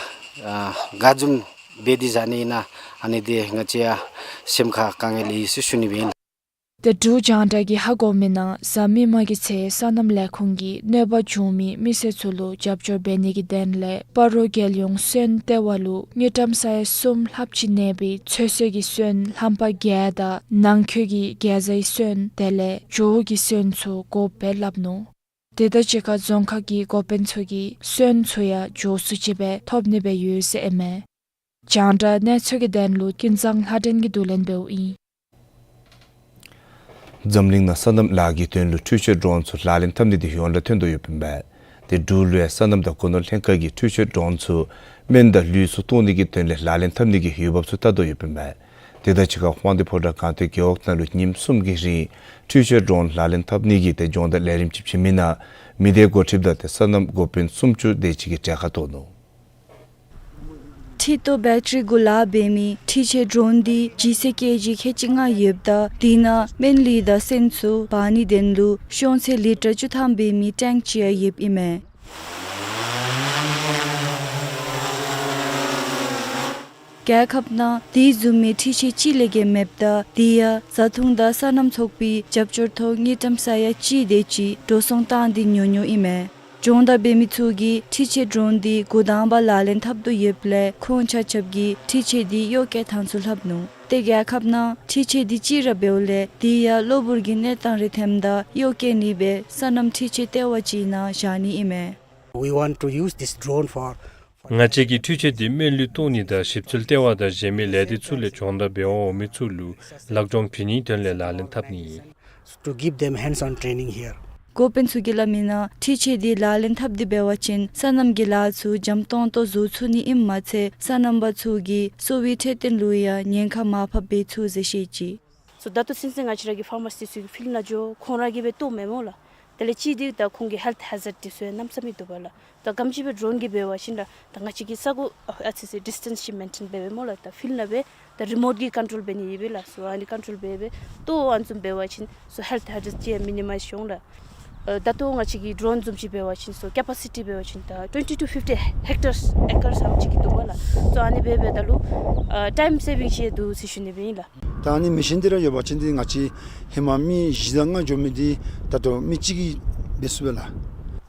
ག་བཟུམ་འབད་དེ་བཞག་ནི་ཨིན་ན་ཨ་ནི་འདི་ང་བཅས་ཡང་སེམས་ཁར་དཀའ་ངལ་ཡོད་ཟེར་ཞུ་ནི་སྦེ་ཨིན་ལགས། ཏེ་འབྲུག་རྒྱང་བསྒྲགས་ཀྱིས་ཧ་གོ་མི་ནང་གཟའ་མིག་དམར་གྱི་ཚེས་སོ་ནམ་ལས་ཁུངས་ཀྱིས་གནོད་པ་བྱུང་མི་མི་སེར་ཚུ་ལུ་རྒྱབ་སྐྱོར་འབད་ནི་གི་དོན་ལས་སྤ་རོ་རྒྱལ་ཡོངས་སོན་ལྟེ་བ་ལུ་དངུལ་ཀྲམ་ས་ཡ་གསུམ་ལྷགཔ་ཅིག་གནས་པའི་ཚོད་བསྲེ་གི་སོན་ལྷམ་པ་བརྒྱད་དང་ནང་འཁོད་ཀྱི་གེ་ཛའི་སོན་དེ་ལས་སྒྱོགས་ཀྱི་སོན་ཚུ་དགོཔ་སྦེ་སླབ་ནུག། དེ་དང་གཅིག་ཁར་རྫོང་ཁག་གི་འགོ་དཔོན་ཚུ་གིས་སོན་ཚུ་ཡང་མགྱོགས་སུ་ཅིག་སྦེ་ཐོབ་ནི་སྦེ་ཡོད་ཟེར་ཨིན་མས། རྒྱང་བསྒྲགས་གནས་ཚུལ་གྱི་དོན་ལུ་ཀུན་བཟང་ལྷ་སྒྲོན་གྱིས་བསྡུ་ལེན་འབདཝ་ཨིན། འཛམ་གླིང་ནང་སོ་ནམ་ལཱ་གི་དོན་ལུ་འཕྲུལ་ཆས་ཌོན་ཚུ་ལག་ལེན་འཐབ་ནི་འདི་ཡོངས་གྲགས་ཐོན་དོ་ཡོདཔ་ཨིན་པས། ཏེ་འབྲུག་ལུ་ཡང་སོ་ནམ་དང་སྒོ་ནོར་ལྷན་ཁག་གིས་འཕྲུལ་ཆས་ཌོན་ཚུ་སྨན་དང་ལུད་ཚུ་བཏོག་ནི་གི་དོན་ལས་ལག་ལེན་འཐབ་ནི་གི་འོས་འབབ་ཚུ་བལྟ་དོ་ཡོདཔ་ཨིན་པས། དེ་དང་གཅིག་ཁར་དབང་འདུས་ཕོ་བྲང་སྒང་སྟེང་རྒེད་འོག་ནང་ལུ་ཉིནམ་གསུམ་གྱི་རིང་འཕྲུལ་ཆས་ཌོན་ལག་ལེན་འཐབ་ནི་གི་ཏེ་སྦྱོང་བརྡར་ལས་རིམ་ཅིག་བྱིན་མི་ནང་མི་སྡེ་འགོ་ཁྲིདཔ་དང་ཏེ་སོ་ནམ་འགོ་དཔོན་སུམ་ཅུ་དེ་ཅིག་གིས་གྲལ་ཁར་གཏོགས་ནུག། ཁྲི་ཏོ་བེ་ཊ་རི་གུ་ལཱ་འབད་མི་འཕྲུལ་ཆས་ཌོན་འདི་ལྗིད་ཚད་ཀེ་ཇི་ཁལ་གཅིག་ལྔ་ཡོདཔ་ད་དེ་ནང་སྨན་ལུད་དང་སོན་ཚུ་འབག་ནིའི་དོན་ལུ་ཤོང་ཚད་ལི་ཊར་བཅུ་ཐམ་འབད་མི་ཊེངཀ་ཅིག་ཡང་ཡོདཔ་ཨིན་མས། རྒྱལ་ཁབ་ནང་དེ་བཟུམ་མའི་འཕྲུལ་ཆས་གཅིག་ལས་བརྒལ་མེདཔ་ད་དེ་ཡང་བཟའ་འཐུང་དང་སོ་ནམ་ཚོགས་པའི་རྒྱབ་སྐྱོར་ཐོག་དངུལ་ཀྲམ་ས་ཡ་གཅིག་དེ་ཅིག་འགྲོ་སོང་བཏང་སྟེ་ཉོ་ཉོཝ་ཨིན་མས། སྦྱོང་བརྡར་འབད་མི་ཚུ་གིས་འཕྲུལ་ཆས་ཌོན་འདི་འགོ་དང་པ་ལག་ལེན་འཐབ་དོ་ཡོདཔ་ལས་ཁོང་ཆ་ཁྱབ་ཀྱིས་འཕྲུལ་ཆས་འདི་གཡོག་བཀོལ་ཐངས་ཚུ་ལྷབ་ནུག། ཏེ་རྒྱལ་ཁབ་ནང་འཕྲུལ་ཆས་འདི་ཅིག་ར་འབདཝ་ལས་དེ་ཡང་གློ་བུར་གྱི་གནས་སྟངས་རེ་ཐོནམ་ད་གཡོག་བཀོལ་ནི་སྦེ་སོ་ནམ་འཕྲུལ་ཆས་ལྟེ་བ་ཅིག་ནང་བཞག་ནི་ཨིན་མས། We want to use this drone for, for ང་བཅས་ཀྱིས་འཕྲུལ་ཆས་འདི་སྨན་ལུད་བཏོག་ནི་དང་ཞིབ་འཚོལ་ལྟེ་བ་དང་གཞན་མི་ལས་སྡེ་ཚུ་ལས་སྦྱོང་བརྡར་འབད་བར་འོང་མི་ཚུ་ལུ་ལག་སྦྱོང་བྱིན་ནིའི་དོན་ལས་ལག་ལེན་འཐབ་ནི་ཨིན། To give them hands-on training here. འགོ་དཔོན་ཚུ་གིས་སླབ་མིའི་ནང་འཕྲུལ་ཆས་འདི་ལག་ལེན་འཐབ་སྟེ་འབད་བ་ཅིན་སོ་ནམ་གྱི་ལཱ་ཚུ་འཇམ་ཏོང་ཏོ་བཟོ་ཚུགས་ནི་ཨིནམ་མ་ཚད་སོ་ནམ་པ་ཚུ་གི་གསོ་བའི་འཕྲོད་བསྟེན་ལུ་ཡང་ཉེན་ཁ་མར་ཕབ་འབད་ཚུགས་ཟེར་བཤད་ཅི། སོ་ད་ལྟོ་ཚུན་ཚོད་ང་བཅས་ར་གི་ཕར་མ་སི་ཊི་ཚུ་གིས་ཕིལཌ་ནང་འགྱོ་ཁོང་ར་གིས་སྦེ་བཏོག་མས་སྨོ་ལགས། དེ་ལས་གཅིག་འདི་ད་ཁོང་གི་ཧེལཐ་ཧེ་ཛརཌ་འདི་ཚུ་ཡང་གནམ་མེད་ས་མེད་འདུག་པ་ལགས། ད་ག་དེམ་ཅིག་སྦེ་ཌོརོན་གྱིས་འབད་བ་ཅིན་ར་ད་ང་བཅས་ཀྱིས་ས་གོ་ཨ་ཨ་ཙི་ཙི་ཌིས་ཊེནསི་ཅིག་མེན་ཊེན་འབད་འབདཝ་སྨོ་ལགས། ད་ཕིལཌ་ནང་སྦེ་ད་རི་མོཊ་གིས་ཀོན་ཊོལ་འབད་ནི་ཨིན་པས་ལགས། སོ་ཨ་ནི་ཀོན་ཊོལ་འབད་སྦེ་བཏོག་ཨ་ནི་བཟུམ་འབད་བ་ཅིན་སོ་ཧེལཐ་ཧེ་ཛརཌ་ཅིག་ཡང་མི་ནི་མའིཛ་འོང་ལགས། ཨ་ད་ལྟོ་ང་བཅས་ཀྱི་ཌོརོན་བཟུམ་ཅིག་འབད་བ་ཅིན་སོ་ཀེ་པ་སི་ཊི་འབད་བ་ཅིན་ད་ཊུ་ཝེན་ཊི་ཊུ་ཕིཕ་ཊི་ཧེག་ཊར་ཨེ་ཀར་ཙམ་ཅིག་གི་འདུག་པ་ལགས། སོ་ཨ་ནི་འབད་སྦེ་ད་ལུ་ཨ་ཊའིམ་སེ་བིང་ཅིག་ཡང་འདུག་ཟེར་ཞུ་ནི་སྦེ་ཨིན་ལགས། ད་ཨ་ནི་མེ་ཤིན་འདི་ར་ཡོད་པ་ཅིན་འདི་ང་བཅས་ཧེ་མ་མི་བཞི་དང་ལྔ་འགྱོ་མི་འདི་ད་ལྟོ་མི་གཅིག་གིས་འབད་ཚུགས་པས་ལགས།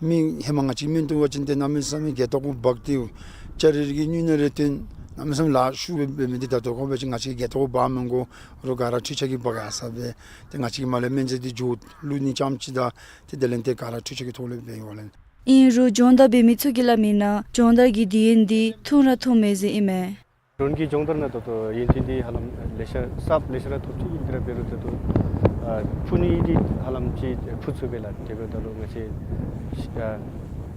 མི་ཧེ་མ་ང་བཅས་སྨན་བཏོག་པ་ཅིན་ཏེ་གནམ་མེད་ས་མེད་སྒལ་ཏོ་གུ་འབག་སྟེ་ལྕགས་རི་གི་སྙུང་གནས་རེ་བཏོན་གནམ་མེད་ས་མེད་ལཱ་ཤུགས་སྦེ་འབད་མི་འདི་ད་ལྟོ་ཁོང་འབད་བ་ཅིན་ང་བཅས་ཀྱིས་སྒལ་ཏོ་གུ་འབག་མི་དགོ་རུང་ག་ར་འཕྲུལ་ཆས་ཀྱིས་འབག་ཡར་སོང་སྦེ་ཏེ་ང་བཅས་ཀྱིས་མར་ལས་སྨན་རྫས་འདི་འགྱོ་བླུག་ནི་རྐྱངམ་ཅིག་དང་ཏེ་དེ་ལས་ཏེ་ག་ར་འཕྲུལ་ཆས་ཀྱི་ཐོག་ལས་འབད་ཡོད་ལགས། ཨིན་རུང་སྦྱོང་བརྡར་འབད་མི་ཚུ་གིས་སླབ་མིའི་ནང་སྦྱོང་བརྡར་གྱི་དུས་ཡུན་འདི་ཐུང་ར་ཐུང་མས་ཟེར་ཨིན་མས། ཌོརོན་གྱི་སྦྱོང་བརྡར་ནང་ད་ལྟོ་ཡུན་ཚད་འདི་ཧ་ལམ་ལེ་ཤ་གསརཔ་ལེ་ཤ་ར་ཐོབ་ཅི། ཨིན་དེ་ར་འབད་རུང་ད་ལྟོ་ཨ་འཕུ་ནི་འདི་ཧ་ལམ་ཅིག་འཕུ་ཚུགས་པས་ལགས། དེ་འབདཝ་ད་ལུ་ང་བཅས་ཨ་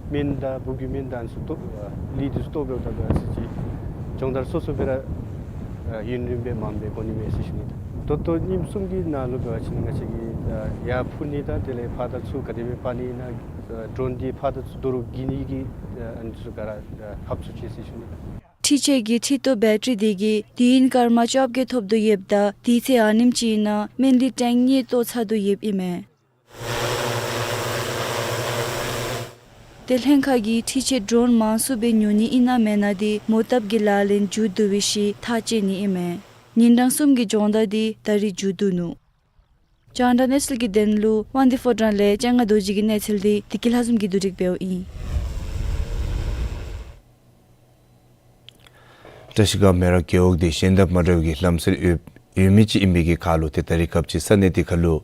སྨན་དང་འབུབ་ཀྱི་སྨན་དང་ཚུ་བཏོག་ཨ་ལུད་འདི་ཚུ་བཏོག་འབདཝ་ད་ལུ་ཨ་ཙི་ཅིག་སྦྱོང་བརྡར་སོ་སོ་སྦེ་ར་ཨ་ཡུན་རིངམོ་སྦེ་མངམ་སྦེ་འགོར་ནི་མས་ཟེར་ཞུ་ནི། ད་ལྟོ་ཉིནམ་གསུམ་གྱི་ནང་ལུ་འབད་བ་ཅིན་ང་བཅས་ཀྱིས་ཨ་ཡར་འཕུ་ནི་དང་དེ་ལས་ཕར་དང་ཚུར་ག་དེ་སྦེ་འཕུ་ནི་ཨིན་ན་ཨ་ཌོརོན་འདི་ཕར་དང་ཚུར་དོ་རུང་འགྱིར་ནི་གི་ཨ་ཨ་ནི་ཚུ་ག་ར་ཨ་ཕབ་ཚུགས་ཅི་ཟེར་ཞུ་ནི། འཕྲུལ་ཆས་ཀྱི་འཕྲུལ་གཏོར་བེ་ཊ་རི་འདི་གིས་དུས་ཡུན་སྐར་མ་བཅོ་བརྒྱད་ཐོབ་དོ་ཡོདཔ་ད་དུས་ཚོད་ཨ་ནེམ་ཅིག་ནང་སྨན་ལུད་ཊེངཀ་གཉིས་བཏོག་ཚར་དོ་ཡོདཔ་ཨིན་མས། ཏེ་ལྷན་ཁག་གིས་འཕྲུལ་ཆས་ཌོརོན་མང་སུ་སྦེ་ཉོ་ནི་ཨིན་ན་མེན་ན་འདི་མོ་བཏབ་ཀྱི་ལག་ལེན་མཇུག་བསྡུ་བའི་ཤུལ་ཐག་བཅད་ནི་ཨིན་མས། ཉིན་གྲངས་གསུམ་གྱི་སྦྱོང་བརྡར་འདི་ད་རིས་མཇུག་བསྡུ་ནུག། ཅང་ཌ་གནས་ཚུལ་གྱི་དོན་ལུ་དབང་འདུས་ཕོ་བྲང་ལས་སྤྱན་སྔ་རྡོ་རྗེ་གི་གནས་ཚུལ་འདི་བདེ་སྐྱིད་ལྷ་འཛོམས་ཀྱིས་བསྡུ་སྒྲིག་འབདཝ་ཨིན། བཀྲ་ཤིས་སྒང་མེ་རག་རྒེད་འོག་འདི་གཞན་དང་མ་འདྲ་བའི་ལམ་སྲོལ་ཡོད་ཡོད་མི་ཅིག་ཨིན་པའི་གི་ཁར་ལུ་ཏེ་ད་རིས་སྐབས་ཅིག་ས་གནས་འདི་ཁར་ལུ་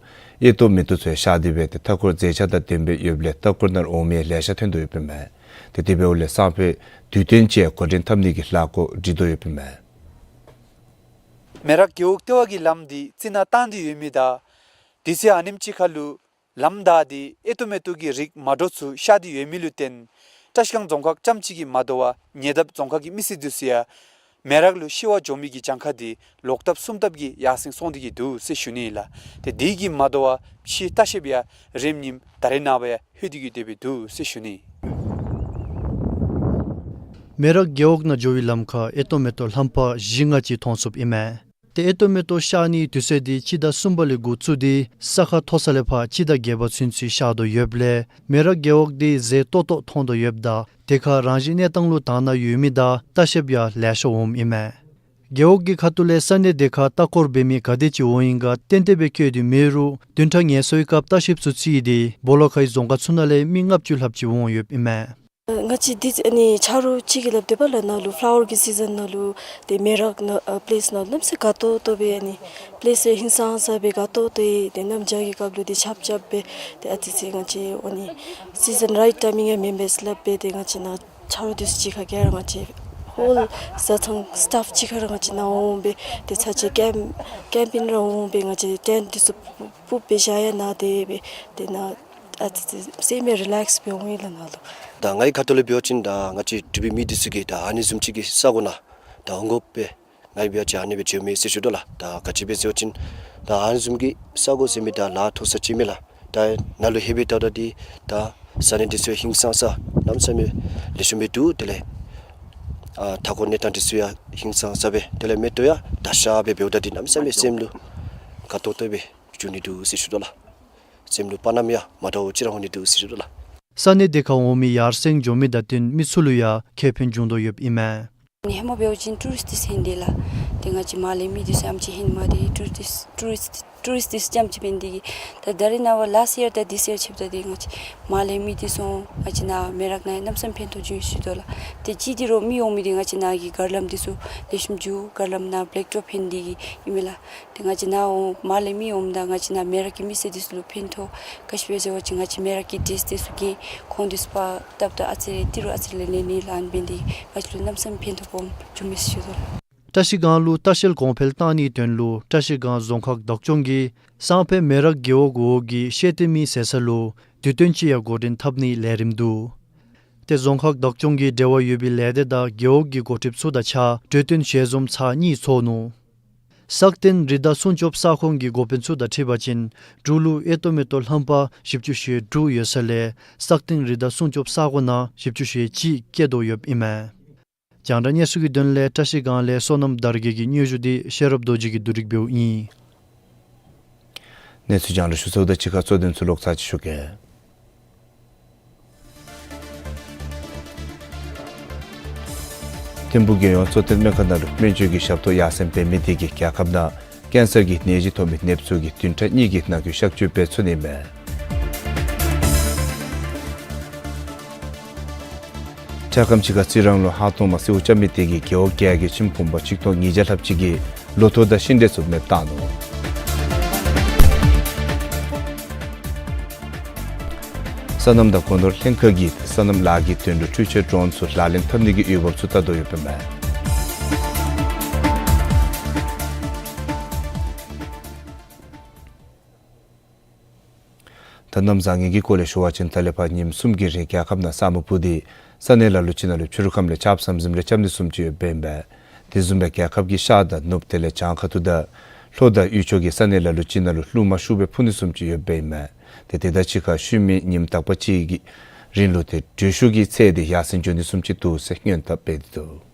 ཨེ་ཏོག་མེ་ཏོག་ཚུ་ཡང་ཤར་ཏེ་སྦེ་ཏེ་མཐའ་འཁོར་མཛེས་ཆ་དང་ལྡནམ་སྦེ་ཡོདཔ་ལས་མཐའ་འཁོར་ནང་འོང་མི་ལེ་ཤ་ཐོན་དོ་ཡོདཔ་ཨིན་མས། ཏེ་དེ་འབདཝ་ལས་སང་ཕོད་དུས་སྟོན་ཅིག་ཡང་འགོ་འདྲེན་འཐབ་ནི་གི་ལྷག་སྒོ་སྒྲིག་དོ་ཡོདཔ་ཨིན་མས། མེ་རག་རྒེད་འོག་ལྟེ་བ་གི་ལམ་འདི་རྩི་ནག་བཏང་སྟེ་ཡོད་མི་དང་དུས་ཚོད་ཨ་ནེམ་ཅིག་ཁར་ལུ་ལམ་བདའ་སྟེ་ཨེ་ཏོག་མེ་ཏོག་གི་རིགས་མ་འདྲཝ་ཚུ་ཤར་ཏེ་ཡོད་མི་ལུ་བརྟེན་བཀྲ་ཤིས་སྒང་རྫོང་ཁག་རྐྱངམ་གཅིག་གིས་མ་དོ་བར་ཉེ་འདབས་རྫོང་ཁག་གི་མི་སེར་འདི་ཚུ་ཡང་མེ་རག་ལུ་ཤི་བར་འགྱོ་མི་གི་གྱངས་ཁ་འདི་ལོག་ལྟབ་གསུམ་ལྟབ་ཀྱིས་ཡར་སེང་སོང་སྟེ་གི་འདུག་ཟེར་ཞུ་ནི་ལགས། ཏེ་དེ་གིས་མ་དོ་བར་ཕྱིའི་ལྟ་བཤལཔ་ཡང་རིམ་གཉིསམ་ད་རེས་ནངས་པ་ཡང་ལྷོད་དེ་གི་སྡོད་སྦེ་འདུག་ཟེར་ཞུ་ནི། མེ་རག་རྒེད་འོག་ནང་འགྱོ་བའི་ལམ་ཁར་ཨེ་ཏོག་མེ་ཏོག་ལྷམ་པ་བཞི་ལྔ་ཅིག་མཐོང་ཚུགསཔ་ཨིན་མས། ཏེ་ཨེ་ཏོག་མེ་ཏོག་ཤར་ནིའི་དུས་ཚོད་འདི་སྤྱི་ཟླ་གསུམ་པ་ལས་འགོ་བཙུགས་ཏེ་ས་ཁ་མཐོ་ས་ལས་ཕར་སྤྱི་ཟླ་བརྒྱད་པ་ཚུན་ཚོད་ཤར་དོ་ཡོདཔ་ལས་མེ་རག་རྒེད་འོག་འདི་མཛེས་ཏོག་ཏོ་མཐོང་དོ་ཡོདཔ་ད་དེ་ཁར་རང་བཞིན་གནས་སྟངས་ལུ་དག་སྣང་ཡོད་མི་དང་ལྟ་བཤལཔ་ཡང་ལེ་ཤ་འོངམ་ཨིན་མས། རྒེད་འོག་གི་ཁ་ཐུག་ལས་ས་གནས་དེ་ཁར་ལྟ་སྐོར་འབད་མི་ག་དེ་ཅིག་འོང་ཡི་ག་ཏན་ཏན་སྦེ་བཀོད་དེ་མེད་རུང་བདུན་ཕྲག་ངལ་གསོའི་སྐབས་ལྟ་བཤལཔ་ཚུ་རྩིས་ཏེ་སྦོ་ལོགས་ཁའི་རྫོང་ཁག་ཚུ་ནང་ལས་མི་ལྔ་བཅུ་ལྷགཔ་ཅིག་འོང་ཡོདཔ་ཨིན་མས། ང་བཅས་འདི་ཨ་ནི་ཆ་རོགས་ཅིག་གིས་སླབ་དོ་བ་ལགས། ནཱ་ལུ་ཕ་ལ་ཝར་གྱི་སི་ཛན་ནང་ལུ་ཏེ་མེ་རག་ནང་ཨ་པེ་ལེསི་ནང་ལུ་གནམ་མེད་ས་མེད་དགའ་ཏོག་ཏོ་སྦེ་ཨ་ནི་པེ་ལེསི་རེ་ཧིང་སངས་ས་སྦེ་དགའ་ཏོག་ཏོ་ཨིན། ཏེ་གནམ་བྱཱར་གྱི་སྐབས་ལུ་ཏེ་ཆརཔ་རྐྱབ་སྦེ་ཏེ་ཨ་ཙི་ཙི་ང་བཅས་ཨ་ནི་སི་ཛན་རའིཊ་ཊའི་མིང་ཡང་མེན་པས་ཟེར་སླབ་སྦེ་ཏེ་ང་བཅས་ནཱ་ཆ་རོགས་འདི་ཚུ་གཅིག་ཁར་ག་ར་ང་བཅས་ཧོལ་བཟའ་ཚང་སི་ཊཱཕ་གཅིག་ཁར་ར་ང་བཅས་ནཱ་འོང་སྦེ་ཏེ་ཚར་གཅིག་ཀེམ་ཀེམ་པིང་ར་འོང་སྦེ་ང་བཅས་ཊེནཊ་འདི་ཚུ་ཕུབ་སྦེ་བཞག་ཡང་ནཱ་སྡོད་སྦེ་ཏེ་ནཱ་ཨ་ཙི་ཙི་སེམས་རི་ལེགསི་སྦེ་འོང་ཡི་ལགས་ནཱ་ལུ། ད་ངེའི་ཁ་ཐུག་ལས་འབད་བ་ཅིན་ད་ང་བཅས་འབྲུག་པའི་མི་འདི་ཚུ་གིས་ད་ཨ་ནི་བཟུམ་ཅིག་གི་ས་གོ་ནང་ད་འོང་དགོ་པས། ངེའི་འབད་བ་ཅིན་ཨ་ནི་སྦེ་འགྱོ་མི་ཟེར་ཞུ་དོ་ལགས། ད་ག་ཅི་སྦེ་ཟེར་བ་ཅིན་ད་ཨ་ནི་བཟུམ་གྱི་ས་གོ་ཟེར་མི་ད་ལཱ་མཐོ་ས་ཅིག་མས་ལགས། ད་ནཱ་ལུ་ཧེ་མའི་ད་ད་འདི་ད་ས་གནས་འདི་ཚུ་ཧིང་སངས་ས་གནམ་མེད་ས་མེད་ལེགས་ཤོམ་སྦེ་འདུག། དེ་ལས་ཨ་མཐའ་འཁོར་གནས་སྟངས་འདི་ཚུ་ཡང་ཧིང་སངས་ས་སྦེ་དེ་ལས་མེ་ཏོག་ཡང་དར་ཤ་སྦེ་འབདཝ་ད་འདི་གནམ་མེད་ས་མེད་སེམས་ལུ་དགའ་ཏོག་ཏོ་སྦེ་འགྱོ་ནི་འདུག་ཟེར་ཞུ་དོ་ལགས། སེམས་ལུ་དཔའ་ཉམས་ཡང་མ་འདྲཝ་ཅིག་ར་འོང་ནི་འདུག་ཟེར་ཞུ་དོ་ལགས། ས་གནས་དེ་ཁར་འོང་མི་ཡར་སེང་འགྱོ་མི་དང་བསྟུན་མི་ཚུ་ལུ་ཡང་ཁེ་ཕན་འབྱུང་དོ་ཡོདཔ་ཨིན་མས། ཧེ་མ་འབད་བ་ཅིན་ཊུ་རིསཊ་ཚུ་ཨིན་དེ་ལགས། ཏེ་ང་བཅས་མར་ལས་མི་འདི་ཚུ་ཡང་ཅིག་ཧིང་མ་འདི་ཊུ་རིསཊ་ཊུ་རིསཊ་ཊུ་རིསཊ་འདི་ཚུ་ཡང་ཅིག་འབད་ནི་འདི་གིས་ད་ད་རེས་ནངས་པ་ལཱསཊ་ཡར་དང་ཐིསི་ཡར་ཕྱདཔ་ད་འདི་ང་བཅས་མར་ལས་མི་འདི་ཚུ་ང་བཅས་ནཱ་མེ་རག་ནང་གནམ་མེད་ས་མེད་ཕན་ཐོགས་བྱུང་ཡི་ཟེར་དོ་ལགས། ཏེ་གཅིག་འདི་རོགས་མི་འོང་མི་འདི་ང་བཅས་ནཱ་གི་གར་ལམ་འདི་ཚུ་ལེགས་ཤོམ་འགྱོ་གར་ལམ་ནང་བེ་ལེག་ཊོབ་ཕན་འདི་གིས་ཨིན་མས་ལགས། ཏེ་ང་བཅས་ནཱ་འོང་མར་ལས་མི་འོངམ་ད་ང་བཅས་ནཱ་མེ་རག་གི་མི་སེར་འདི་ཚུ་ལུ་ཕན་ཐོགས། ག་ཅི་སྦེ་ཟེར་བ་ཅིན་ང་བཅས་མེ་རག་གི་ཌེསཊ་འདི་ཚུ་གིས་ཁོང་འདི་ཚུ་པར་བཏབ་ད་ཨ་ཙི་རེ་ཏི་རུ་ཨ་ཙི་རེ་ལེན་ནི་ལགས། ཨ་ནི་འབད་ནི་འདི་ང་བཅས་ལུ་གནམ་མེད་ས་མེད་ཕན་ཐོགས་སྦོམ་བྱུང་མས་ཟེར་ཞུ་དོ་ལགས། བཀྲ་ཤིས་སྒང་ལུ་ལྟ་བཤལ་གོང་འཕེལ་གཏང་ནིའི་དོན་ལུ་བཀྲ་ཤིས་སྒང་རྫོང་ཁག་བདག་སྐྱོང་གིས་སང་ཕོད་མེ་རག་རྒེད་འོག་འོག་གི་ཤེལ་ཏེ་མི་ཟེར་ས་ལུ་དུས་སྟོན་ཅིག་ཡང་འགོ་འདྲེན་འཐབ་ནིའི་ལས་རིམ་འདུག། ཏེ་རྫོང་ཁག་བདག་སྐྱོང་གིས་འབྲེལ་བ་ཡོད་པའི་ལས་སྡེ་དང་རྒེད་འོག་གི་འགོ་ཁྲིདཔ་ཚུ་དང་གཅིག་ཁར་གྲོས་བསྟུན་ཞལ་འཛོམས་ཚར་གཉིས་ཚོགས་ནུག། སག་སྟེང་རི་དྭགས་སྲུང་སྐྱོབ་ས་ཁོངས་ཀྱི་འགོ་དཔོན་ཚུ་དང་འཁྲིལ་བ་ཅིན་འབྲུག་ལུ་ཨེ་ཏོ་མེ་ཏོག་ལྷམ་པ་བཞི་བཅུ་ཞེ་དྲུག་ཡོད་ས་ལས་སག་སྟེང་རི་དྭགས་སྲུང་སྐྱོབ་ས་ཁོངས་ནང་བཞི་བཅུ་ཞེ་གཅིག་བསྐྱལ་དོ་ཡོདཔ་ཨིན་མས། རྒྱང་བསྒྲགས་གནས་ཚུལ་གྱི་དོན་ལས་བཀྲ་ཤིས་སྒང་ལས་བསོད་ནམས་དར་རྒྱས་ཀྱི་སྙན་ཞུ་འདི་ཤེས་རབ་རྡོ་རྗེ་གིས་བསྡུ་སྒྲིག་འབདཝ་ཨིན། གནས་ཚུལ་རྒྱང་བསྒྲགས་ཞུ་ཚརཝ་དང་གཅིག་ཁར་གཙོ་དོན་ཚུ་ལོག་ཚར་ཅིག་ཞུ་གེ། ཐིམ་ཕུག་རྒྱལ་ཡོངས་གཙོ་བསྟེན་སྨན་ཁང་ནང་ལུ་སྨན་བཅོས་ཀྱི་ཞབས་ཏོག་ཡར་སེང་འབད་མི་དེ་གིས་རྒྱལ་ཁབ་ནང་ཀེན་སར་གྱི་ནད་གཞི་ཐོབ་མི་ནདཔ་ཚུ་གི་བདུན་ཕྲག་གཉིས་ཀྱི་ནང་འཁོད་གཤག་བཅོས་འབད་ཚུགས་ནི་མས། འཁྱག་སྒམ་ཕྱི་ཁ་རྩི་རང་ལུ་ཧང་སྟོང་མ་གསོལཝ་རྐྱབ་མི་དེ་གིས་རྒེད་འོག་བརྒྱད་ཀྱི་ཁྱིམ་བུམ་པ་ཆིག་སྟོང་ཉིས་བརྒྱ་ལྷགཔ་ཅིག་གི་ལོ་ཐོག་དང་ཤིང་འབྲས་ཚུ་མེདཔ་བཏང་ནུག། སོ་ནམ་དང་སྒོ་ནོར་ལྷན་ཁག་གིས་སོ་ནམ་ལཱ་གི་དོན་ལུ་འཕྲུལ་ཆས་ཌོརོན་ཚུ་ལག་ལེན་འཐབ་ནི་གི་འོས་འབབ་ཚུ་བལྟ་དོ་ཡོདཔ་ཨིན་མས། ད་གནམ་བཟང་ངན་གྱི་སྐོར་ལས་ཞུ་བ་ཅིན་ད་ལས་ཕར་ཉིནམ་གསུམ་གྱི་རིང་རྒྱལ་ཁབ་ནང་ས་སྨུག་ཕུབ་སྟེ་ས་གནས་ལ་ལུ་ཅིག་ནང་ལུ་ཕྱི་རུ་ཁམས་ལས་ཆརཔ་ཟམ་ཟིམ་རེ་རྐྱབ་ནི་བཟུམ་ཅིག་ཡོདཔ་ཨིན་པས། དེ་བཟུམ་སྦེ་རྒྱལ་ཁབ་ཀྱི་ཤར་དང་ནུབ་དེ་ལས་བྱང་ཁ་ཐུག་དང་ལྷོ་དང་དབུས་ཕྱོགས་ཀྱི་ས་གནས་ལ་ལུ་ཅིག་ནང་ལུ་རླུང་མ་ཤུགས་སྦེ་འཕུ་ནི་བཟུམ་ཅིག་ཡོདཔ་ཨིན་མས། ཏེ་དེ་དང་གཅིག་ཁར་ཤུལ་མའི་ཉིནམ་དག་པ་ཅིག་གི་རིང་ལུ་ཏེ་དྲོད་ཤུགས་ཀྱི་ཚད་དེ་ཡར་སེང་འགྱོ་ནི་བཟུམ་ཅིག་འདུག་ཟེར་སྔོན་དཔག་འབད་དེ་འདུག།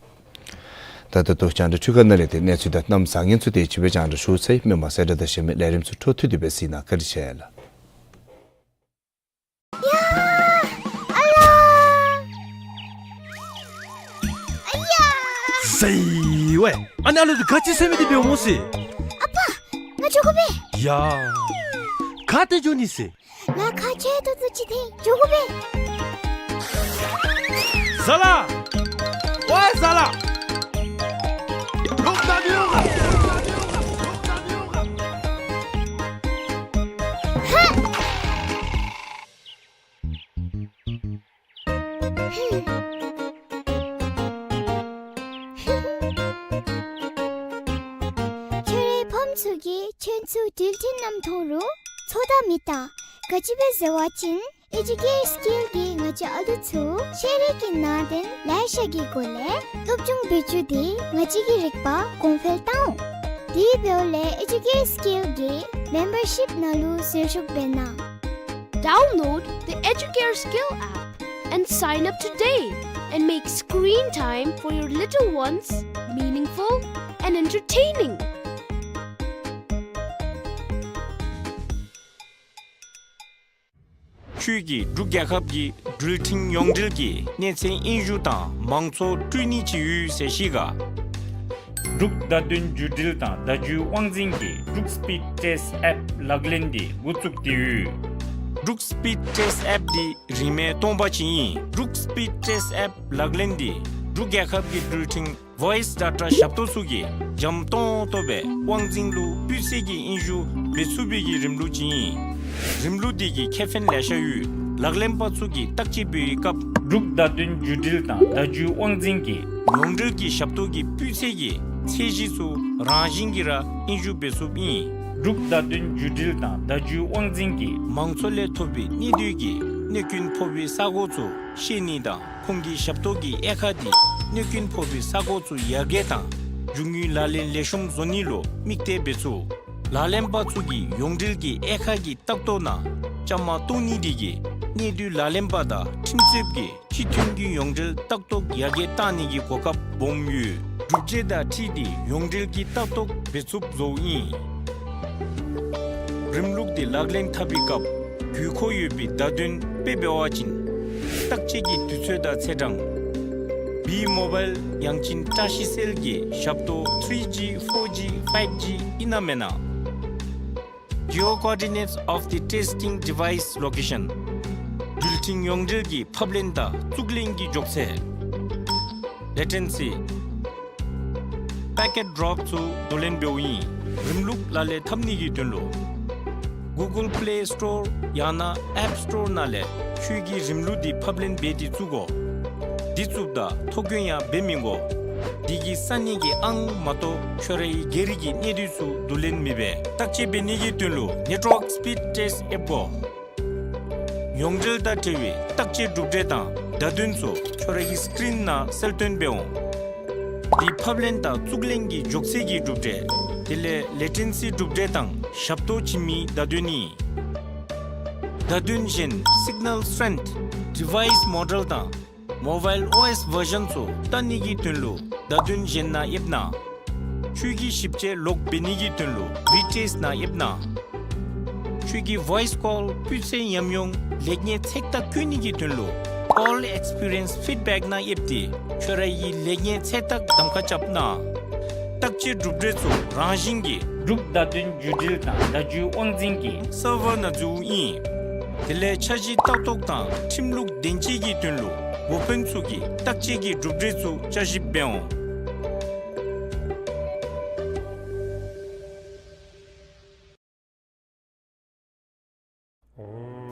ད་ལྟོ་རྒྱང་བསྒྲགས་འཕྲུལ་ཁང་ནང་ལས་ཏེ་གནས་ཚུལ་དང་གནམ་བཟང་ངན་ཚུ་དེ་ཅིག་སྦེ་རྒྱང་བསྒྲགས་ཞུ་ཚར་ཡི། མི་མང་གསལ་བསྒྲགས་དང་གཞན་མི་ལས་རིམ་ཚུ་འཕྲོ་མཐུད་དེ་སྦེ་གཟིགས་གནང་། བཀའ་དྲིན་ཆེ་ལགས། ཡ། ཨ་ལ། ཨ་ཡ། ཟེར་ཝའི། ཨ་ནི་ཨ་ལུ་འདི་ག་ཅི་ཟེར་མི་འདི་འབདཝ་སྨོ་ཟེར། ཨ་པ། ང་འགྱོ་དགོ་པས། ཡ། ག་ཏེ་འགྱོ་ནི་ཟེར། ང་ཁ་ཆེ་ཏོག་ཏོ་ཅིག་འཐེན་འགྱོ་དགོ་པས། ཟ་ལ། ཝའི་ཟ་ལ། ཧ། ཁྱོད་རའི་ཕམ་ཚུ་གིས་ཁྱོད་ཚུ་འགྲུལ་འཕྲིན་ནང་མཐོང་རུང་ཚོད་ལྟ་མི་གཏང་། ག་ཅི་སྦེ་ཟེར་བ་ཅིན་ཨེ་ཇུ་ཀེར་སི་ཀིལ་གྱིས་ང་བཅས་ཨ་ལུ་ཚུ་ཤེས་རིག་གི་ནང་དོན་ལེ་ཤ་གི་སྒོ་ལས་སློབ་སྦྱོང་འབད་བཅུག་སྟེ་ང་བཅས་ཀྱི་རིག་པ་གོང་འཕེལ་གཏང་འོང་། དེ་འབདཝ་ལས་ཨེ་ཇུ་ཀེར་སི་ཀིལ་གྱི་མེམ་བར་ཤིཔ་ནང་ལུ་ཟུར་ཞུགས་འབད་གནང་། Download the Educare Skill app and sign up today and make screen time for your little ones meaningful and entertaining. ཁྱོད་ཀྱིས་འབྲུག་རྒྱལ་ཁབ་ཀྱི་འགྲུལ་འཕྲིན་ཡོངས་འབྲེལ་གྱི་གནས་ཚད་དབྱིན་ཞུ་དང་མང་གཙོ་སྤྲོད་ནི་ཅིག་ཡོད་ཟེར་ཤེས་ག། འབྲུག་བརྡ་དོན་བརྒྱུད་འབྲེལ་དང་བརྡ་བརྒྱུད་དབང་འཛིན་གྱིས་འབྲུག་སི་པིཌ་ཊེསཊ་ཨེཔ་ལག་ལེན་འདི་འགོ་བཙུགས་ཏེ་ཡོད། འབྲུག་སི་པིཌ་ཊེསཊ་ཨེཔ་འདི་རིན་མེད་སྟོང་པ་ཅིག་ཨིན། འབྲུག་སི་པིཌ་ཊེསཊ་ཨེཔ་ལག་ལེན་འདི་འབྲུག་རྒྱལ་ཁབ་ཀྱི་འགྲུལ་འཕྲིན་ཝོའིསི་ཌེ་ཊ་ཞབས་ཏོག་ཚུ་གིས་འཇམ་ཏོང་ཏོ་སྦེ་དབང་འཛིན་ལུ་སྤུས་ཚད་ཀྱི་དབྱིན་ཞུ་འབད་ཚུགས་པའི་གི་རིམ་ལུགས་ཅིག་ཨིན། རིམ་ལུགས་འདི་གི་ཁེ་ཕན་ལེ་ཤ་ཡོད། ལག་ལེན་པ་ཚུ་གིས་བརྟག་དཔྱད་འབད་བའི་སྐབས་འབྲུག་བརྡ་དོན་བརྒྱུད་འབྲེལ་དང་བརྡ་བརྒྱུད་དབང་འཛིན་གྱི་ཡོངས་འབྲེལ་གྱི་ཞབས་ཏོག་གི་སྤུས་ཚད་ཀྱི་ཚད་གཞི་ཚུ་རང་བཞིན་གྱིས་ར་དབྱིན་ཞུ་འབད་ཚུགསཔ་ཨིན། འབྲུག་བརྡ་དོན་བརྒྱུད་འབྲེལ་དང་བརྡ་བརྒྱུད་དབང་འཛིན་གྱིས་མང་ཚོགས་ལས་ཐོབ་པའི་གནས་སྡུད་ཀྱི་གནོད་སྐྱོན་ཕོག་པའི་ས་གོ་ཚུ་ཤེས་ནི་དང་ཁོང་གི་ཞབས་ཏོག་གི་དབྱེ་ཁག་འདི་གནོད་སྐྱོན་ཕོག་པའི་ས་གོ་ཚུ་ཡར་རྒྱས་དང་རྒྱུ་དངོས་ལག་ལེན་ལེགས་ཤོམ་བཟོ་ནི་ལུ་དམིགས་གཏད་འབད་ཚུགས། ལག་ལེན་པ་ཚུ་གིས་ཡོངས་འབྲེལ་གྱི་དབྱེ་ཁག་གི་ལྟ་རྟོག་ནང་བཅའ་མར་གཏོགས་ནི་དེ་གིས་གནས་སྡུད་ལག་ལེན་པ་དང་ཁྲིམས་རྩོདཔ་གི་སྤྱི་མཐུན་གྱི་ཡོངས་འབྲེལ་ལྟ་རྟོག་ཡར་རྒྱས་གཏང་ནི་གི་གོ་སྐབས་སྦོམ་ཡོད། སྒྲུབ་བྱེད་དང་འཁྲིལ་ཏེ་ཡོངས་འབྲེལ་གྱི་ལྟ་རྟོག་འབད་ཚུགསཔ་བཟོཝ་ཨིན། རིམ་ལུགས་འདི་ལག་ལེན་འཐབ་པའི་སྐབས་དགོས་མཁོ་ཡོད་པའི་བརྡ་དོན་དཔེ་འབད་བ་ཅིན་བརྟག་དཔྱད་ཀྱི་དུས་ཚོད་དང་ཚེས་གྲངས། B Mobile ཡང་ཅིན་བཀྲ་ཤིས་སེལ་གྱི་ཞབས་ཏོག་three G, four G, five G ཨིན་ན་མེན་ན། Geo coordinates of the testing device location. འགྲུལ་འཕྲིན་ཡོངས་འབྲེལ་གྱི་ཕབ་ལེན་དང་བཙུགས་ལེན་གྱི་མགྱོགས་ཚད། Latency. Packet drop ཚུ་བསྡུ་ལེན་འབདཝ་ཨིན། རིམ་ལུགས་ལག་ལེན་འཐབ་ནི་གི་དོན་ལུ་Google Play Store ཡང་ན་App Store ནང་ལས་ཁྱོད་ཀྱི་རིམ་ལུགས་འདི་ཕབ་ལེན་འབད་དེ་བཙུགས་དགོ། འདི་བཙུགསཔ་ད་ཐོ་བཀོད་ཡང་འབད་མི་དགོ། འདི་གིས་ས་གནས་ཀྱི་ཨང་མ་གཏོགས་ཁྱོད་རའི་སྒེར་གྱི་གནས་སྡུད་ཚུ་བསྡུ་ལེན་མི་འབད། བརྟག་དཔྱད་འབད་ནི་གི་དོན་ལུ་Network Speed Test ཨེབ་དགོ། ཡོངས་འབྲེལ་དང་འབྲེལ་བའི་བརྟག་དཔྱད་གྲུབ་འབྲས་དང་བརྡ་དོན་ཚུ་ཁྱོད་རའི་སི་ཀི་རིན་ནང་གསལ་སྟོན་འབད་འོང་། འདི་ཕབ་ལེན་དང་བཙུགས་ལེན་གྱི་མགྱོགས་ཚད་ཀྱི་གྲུབ་འབྲས། དེ་ལས་latency གྲུབ་འབྲས་དང་ཞབས་ཏོག་བྱིན་མིའི་བརྡ་དོན་ཨིན། བརྡ་དོན་གཞན་signal strength, device model དང་Mobile OS version ཚུ་བལྟ་ནི་གི་དོན་ལུ་བརྡ་དོན་གཞན་ནང་ཡེབ་ན། ཁྱོད་ཀྱི་ཞིབ་དཔྱད་ལོག་འབད་ནི་གི་དོན་ལུ་retest ནང་ཡེབ་ན། ཁྱོད་ཀྱི་voice call སྤུས་ཚད་ཉམས་མྱོང་ལེགས་ཉེས་ཚད་བརྟག་བཀོད་ནི་གི་དོན་ལུ་All Experience Feedback ནང་ཡེབ་སྟེ་ཁྱོད་རའི་ལེགས་ཉེས་ཚད་བརྟག་གདམ་ཁ་རྐྱབ་ན། བརྟག་དཔྱད་གྲུབ་འབྲས་ཚུ་རང་བཞིན་གྱིས་འབྲུག་བརྡ་དོན་བརྒྱུད་འབྲེལ་དང་བརྡ་བརྒྱུད་དབང་འཛིན་གྱི་སར་ཝར་ནང་འཛུལཝ་ཨིན། དེ་ལས་འཆར་གཞི་ལྟ་རྟོག་དང་ཁྲིམས་ལུགས་བདེན་དཔྱད་ཀྱི་དོན་ལུ་འབོ་དཔོན་ཚུ་གིས་བརྟག་དཔྱད་ཀྱི་གྲུབ་འབྲས་ཚུ་བསྐྱར་ཞིབ་འབད་འོང་།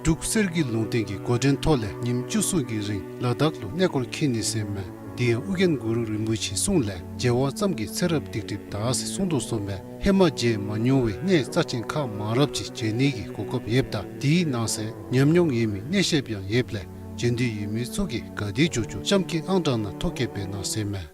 འབྲུག་གསེར་གྱི་ལུང་བསྟན་གྱི་འགོ་འདྲེན་ཐོག་ལས་ཉིནམ་བཅུ་གསུམ་གྱི་རིང་ལ་དྭགས་ལུ་གནས་སྐོར་འཁྱིད་ནི་ཟེར་མས། དེ་ཡང་ཨོ་རྒྱན་གུ་རུ་རིན་པོ་ཆེའི་གསུང་ལས་མཇལ་བ་ཙམ་གྱིས་ཚེ་རབས་སྡིག་སྒྲིབ་དག་ཟེར་གསུངས་དོ་གསུངས་པས། ཧེ་མ་མཇལ་མ་མྱོང་བའི་གནས་རྩ་ཆེན་ཁག་མང་རབས་ཅིག་མཇལ་ནི་གི་གོ་སྐབས་ཡོདཔ་ད་དེའི་ནང་གསེས་ཉམས་མྱོང་ཡོད་མི་གནས་བཤད་པ་ཡང་ཡོདཔ་ལས་མཇལ་འདོད་ཡོད་མི་ཚུ་གིས་ག་དེ་མགྱོགས་མགྱོགས་གཤམ་གྱི་ཨང་གྲངས་ནང་ཐོ་བཀོད་འབད་གནང་ཟེར་མས།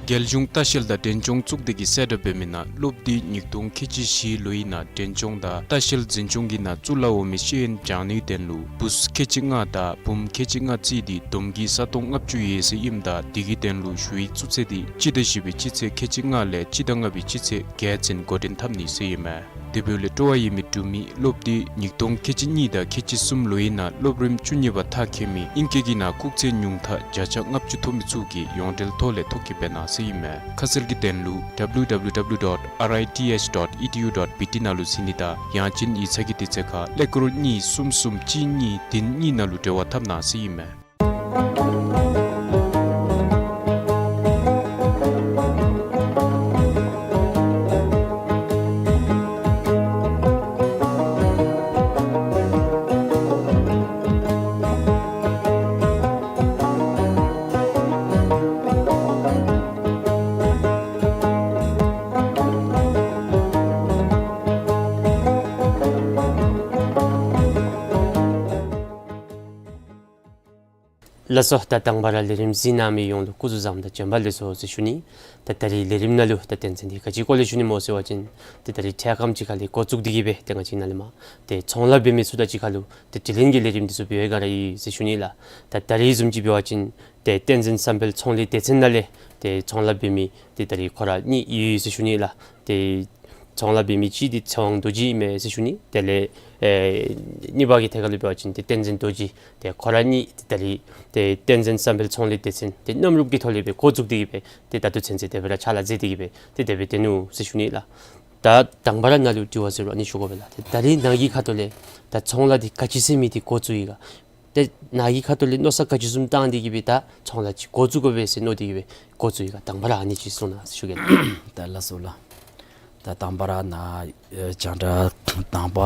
རྒྱལ་གཞུང་ལྟ་བཤལ་དང་འབྲས་ལྗོངས་གཙུག་སྡེ་གིས་གསལ་བསྒྲགས་འབད་མི་ནང་སློབ་དུས་ཉིས་སྟོང་ཁལ་གཅིག་བཞི་ལོའི་ནང་འབྲས་ལྗོངས་དང་ལྟ་བཤལ་འཛིན་སྐྱོང་གི་ནང་བཙུགས་ལ་འོང་མི་ཤེས་ཡོན་སྦྱང་ནིའི་དོན་ལུ་བུཚ་ཁལ་གཅིག་ལྔ་དང་བུམོ་ཁལ་གཅིག་ལྔ་རྩིས་ཏེ་བསྡོམས་ཀྱིས་ས་སྟོང་ལྔ་བཅུ་ཡོད་ཟེར་ཨིནམ་ད་དེ་གི་དོན་ལུ་ཞུ་ཡིག་བཙུགས་ཚད་དེ་སྤྱི་ཟླ་བཞི་པའི་སྤྱི་ཚེས་ཁལ་གཅིག་ལྔ་ལས་སྤྱི་ཟླ་ལྔ་པའི་སྤྱི་ཚེས་བརྒྱད་ཚུན་འགོ་འདྲེན་འཐབ་ནི་ཟེར་ཨིན་མས། དེ་འབདཝ་ལས་སྤྲོ་བ་ཡོད་མི་འབྲུག་མི་སློབ་དུས་ཉིས་སྟོང་ཁལ་གཅིག་གཉིས་དང་ཁལ་གཅིག་གསུམ་ལོའི་ནང་སློབ་རིམ་བཅུ་གཉིས་པ་མཐར་འཁྱོལ་མི་ཨིང་སྐད་ཀྱི་ནང་ཁུག་རྩིས་ཉུང་མཐའ་བརྒྱ་ཆ་ལྔ་བཅུ་ཐོབ་མི་ཚུ་གིས་ཡོངས་འབྲེལ་ཐོག་ལས་ཐོ་བཀོད་འབད་གནང་ཟེར་ཨིན་མས། ཁ་གསལ་གྱི་དོན་ལུ་W W W dot R I T H dot E D U dot B T ནང་ལུ་གཟིགས་ནི་དང་ཡང་ཅིན་ཡིག་ཚང་གི་དུས་ཚོད་ཁར་ཀླད་ཀོར་གཉིས་གསུམ་གསུམ་གཅིག་གཉིས་བདུན་གཉིས་ནང་ལུ་འབྲེལ་བ་འཐབ་གནང་ཟེར་ཨིན་མས། ལགས་སོ། ད་དང་པ་ར་ལས་རིམ་གཟིགས་གནང་མི་ཡོངས་ལུ་སྐུ་གཟུགས་བཟང་དང་བྱོན་པ་ལེགས་སོ་ཟེར་ཞུ་ནི། ད་ད་རིས་ལས་རིམ་ནང་ལུ་ད་དོན་ཚན་འདི་ག་ཅིའི་སྐོར་ལས་ཞུ་ནི་སྨོ་ཟེར་བ་ཅིན་ཏེ་ད་རིས་འཕྲལ་ཁམས་ཅིག་ཁ་ལས་འགོ་བཙུགས་ཏེ་གི་སྦེ་ཏེ་ང་བཅས་ནཱ་ལས་མར་ཏེ་ཚོང་ལཱ་འབད་མི་ཚུ་དང་གཅིག་ཁར་ལུ་ཏེ་དྲི་ལན་གྱི་ལས་རིམ་འདི་ཚུ་འབད་བའི་སྒང་ར་ཨིན་ཟེར་ཞུ་ནི་ལགས། ད་ད་རིས་བཟུམ་ཅིག་འབད་བ་ཅིན་ཏེ་བསྟན་འཛིན་བསམ་འཕེལ་ཚོང་ལས་སྡེ་ཚན་ནང་ལས་ཏེ་ཚོང་ལཱ་འབད་མི་ཏེ་ད་རིས་ཁོ་ར་གཉིས་ཡོད་ཟེར་ཞུ་ནི་ལགས། ཏེ་ཚོང་ལཱ་འབད་མི་གཅིག་འདི་ཚེ་དབང་རྡོ་རྗེ་ཨིན་མས་ཟེར་ཞུ་ནི། དེ་ལས་ཨེ་གཉིས་པ་གི་ཐད་ཁར་ལུ་འབད་བ་ཅིན་ཏེ་བསྟན་འཛིན་རྡོ་རྗེ། ཏེ་ཁོ་ར་གཉིས་ཏེ་ད་རིས་ཏེ་བསྟན་འཛིན་བསམ་འཕེལ་ཚོང་ལས་སྡེ་ཚན་ཏེ་གནམ་རུབ་ཀྱི་ཐོག་ལས་སྦེ་འགོ་བཙུགས་ཏེ་གི་སྦེ་ཏེ་ད་ལྟོ་ཚུན་ཚོད་དེ་སྦེ་ར་ཕྱག་ལཱ་མཛད་དེ་གི་སྦེ་ཏེ་དེ་སྦེ་སྡོད་ནུག་ཟེར་ཞུ་ནི་ལགས། ད་དང་པ་ར་ནཱ་ལུ་དྲི་བ་ཟེར་རུང་ཨ་ནི་ཞུ་དགོ་པས་ལགས། ཏེ་ད་རིས་ནཱ་གི་ཁ་ཐུག་ལས་ད་ཚོང་ལཱ་འདི་ག་ཅི་ཟེར་མི་འདི་འགོ་བཙུགས་ཡི་ག། ཏེ་ནཱ་གི་ཁ་ཐུག་ལས་མནོ་བསམ་ག་ཅི་བཟུམ་བཏང་སྟེ་གི་སྦེ་ད་ཚོང་ལཱ་ཅིག་འགོ་བཙུགས་དགོ་པས་ཟེར་མནོ་སྟེ་གི་སྦེ་འགོ་བཙུགས་ཡི་ག། དང་པ་ར་ཨ་ནི་ཅིག་གསུང་གནང་ཟེར་ཞུ་གེ་ལགས། ད་ལགས་སོ་ལགས། ད་དང་པ་ར་ནཱ་ཨེ་རྒྱང་བསྒྲགས་དང་པ་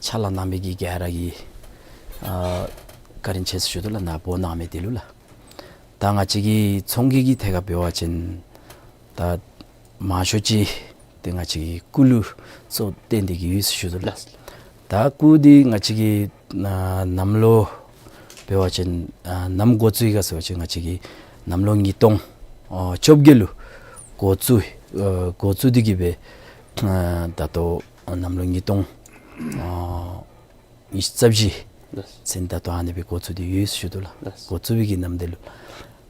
ཕྱག་ལཱ་གནང་མི་གི་ག་ར་གིས་ཨ་བཀའ་དྲིན་ཆེ་ཟེར་ཞུ་དོ་ལགས། ནཱ་འབོ་གནང་མི་འདི་ལུ་ལགས། ད་ང་བཅས་ཀྱི་ཚོང་གི་གི་ཐད་ཁར་འབད་བ་ཅིན་ད་མང་ཤོས་ཅིག་ཏེ་ང་བཅས་ཀྱི་སྐུ་ལུ་གཙོ་བོ་བཏོན་ཏེ་གི་ཡོད་ཟེར་ཞུ་དོ་ལགས། ད་སྐུ་འདི་ང་བཅས་ཀྱི་ཨ་གནམ་ལོ་འབད་བ་ཅིན་ཨ་ནམ་འགོ་བཙུགས་ཡི་ག་ཟེར་བ་ཅིན་ང་བཅས་ཀྱི་གནམ་ལོ་ཉིས་སྟོང་ཨ་བཅོ་བརྒྱད་ལུ་འགོ་བཙུགས་ཨ་འགོ་བཙུགས་ཏེ་གི་སྦེ་ཨ་ད་ལྟོ་གནམ་ལོ་ཉིས་སྟོང་ཨ་ཉི་ཤུ་རྩ་བཞི་ལགས། ཚུན་ད་ལྟོ་ཨ་ནི་སྦེ་འགོ་བཙུགས་ཏེ་ཡོད་ཟེར་ཞུ་དོ་ལགས། ལགས། འགོ་བཙུགས་པའི་གི་ནམ་དུས་ལུ།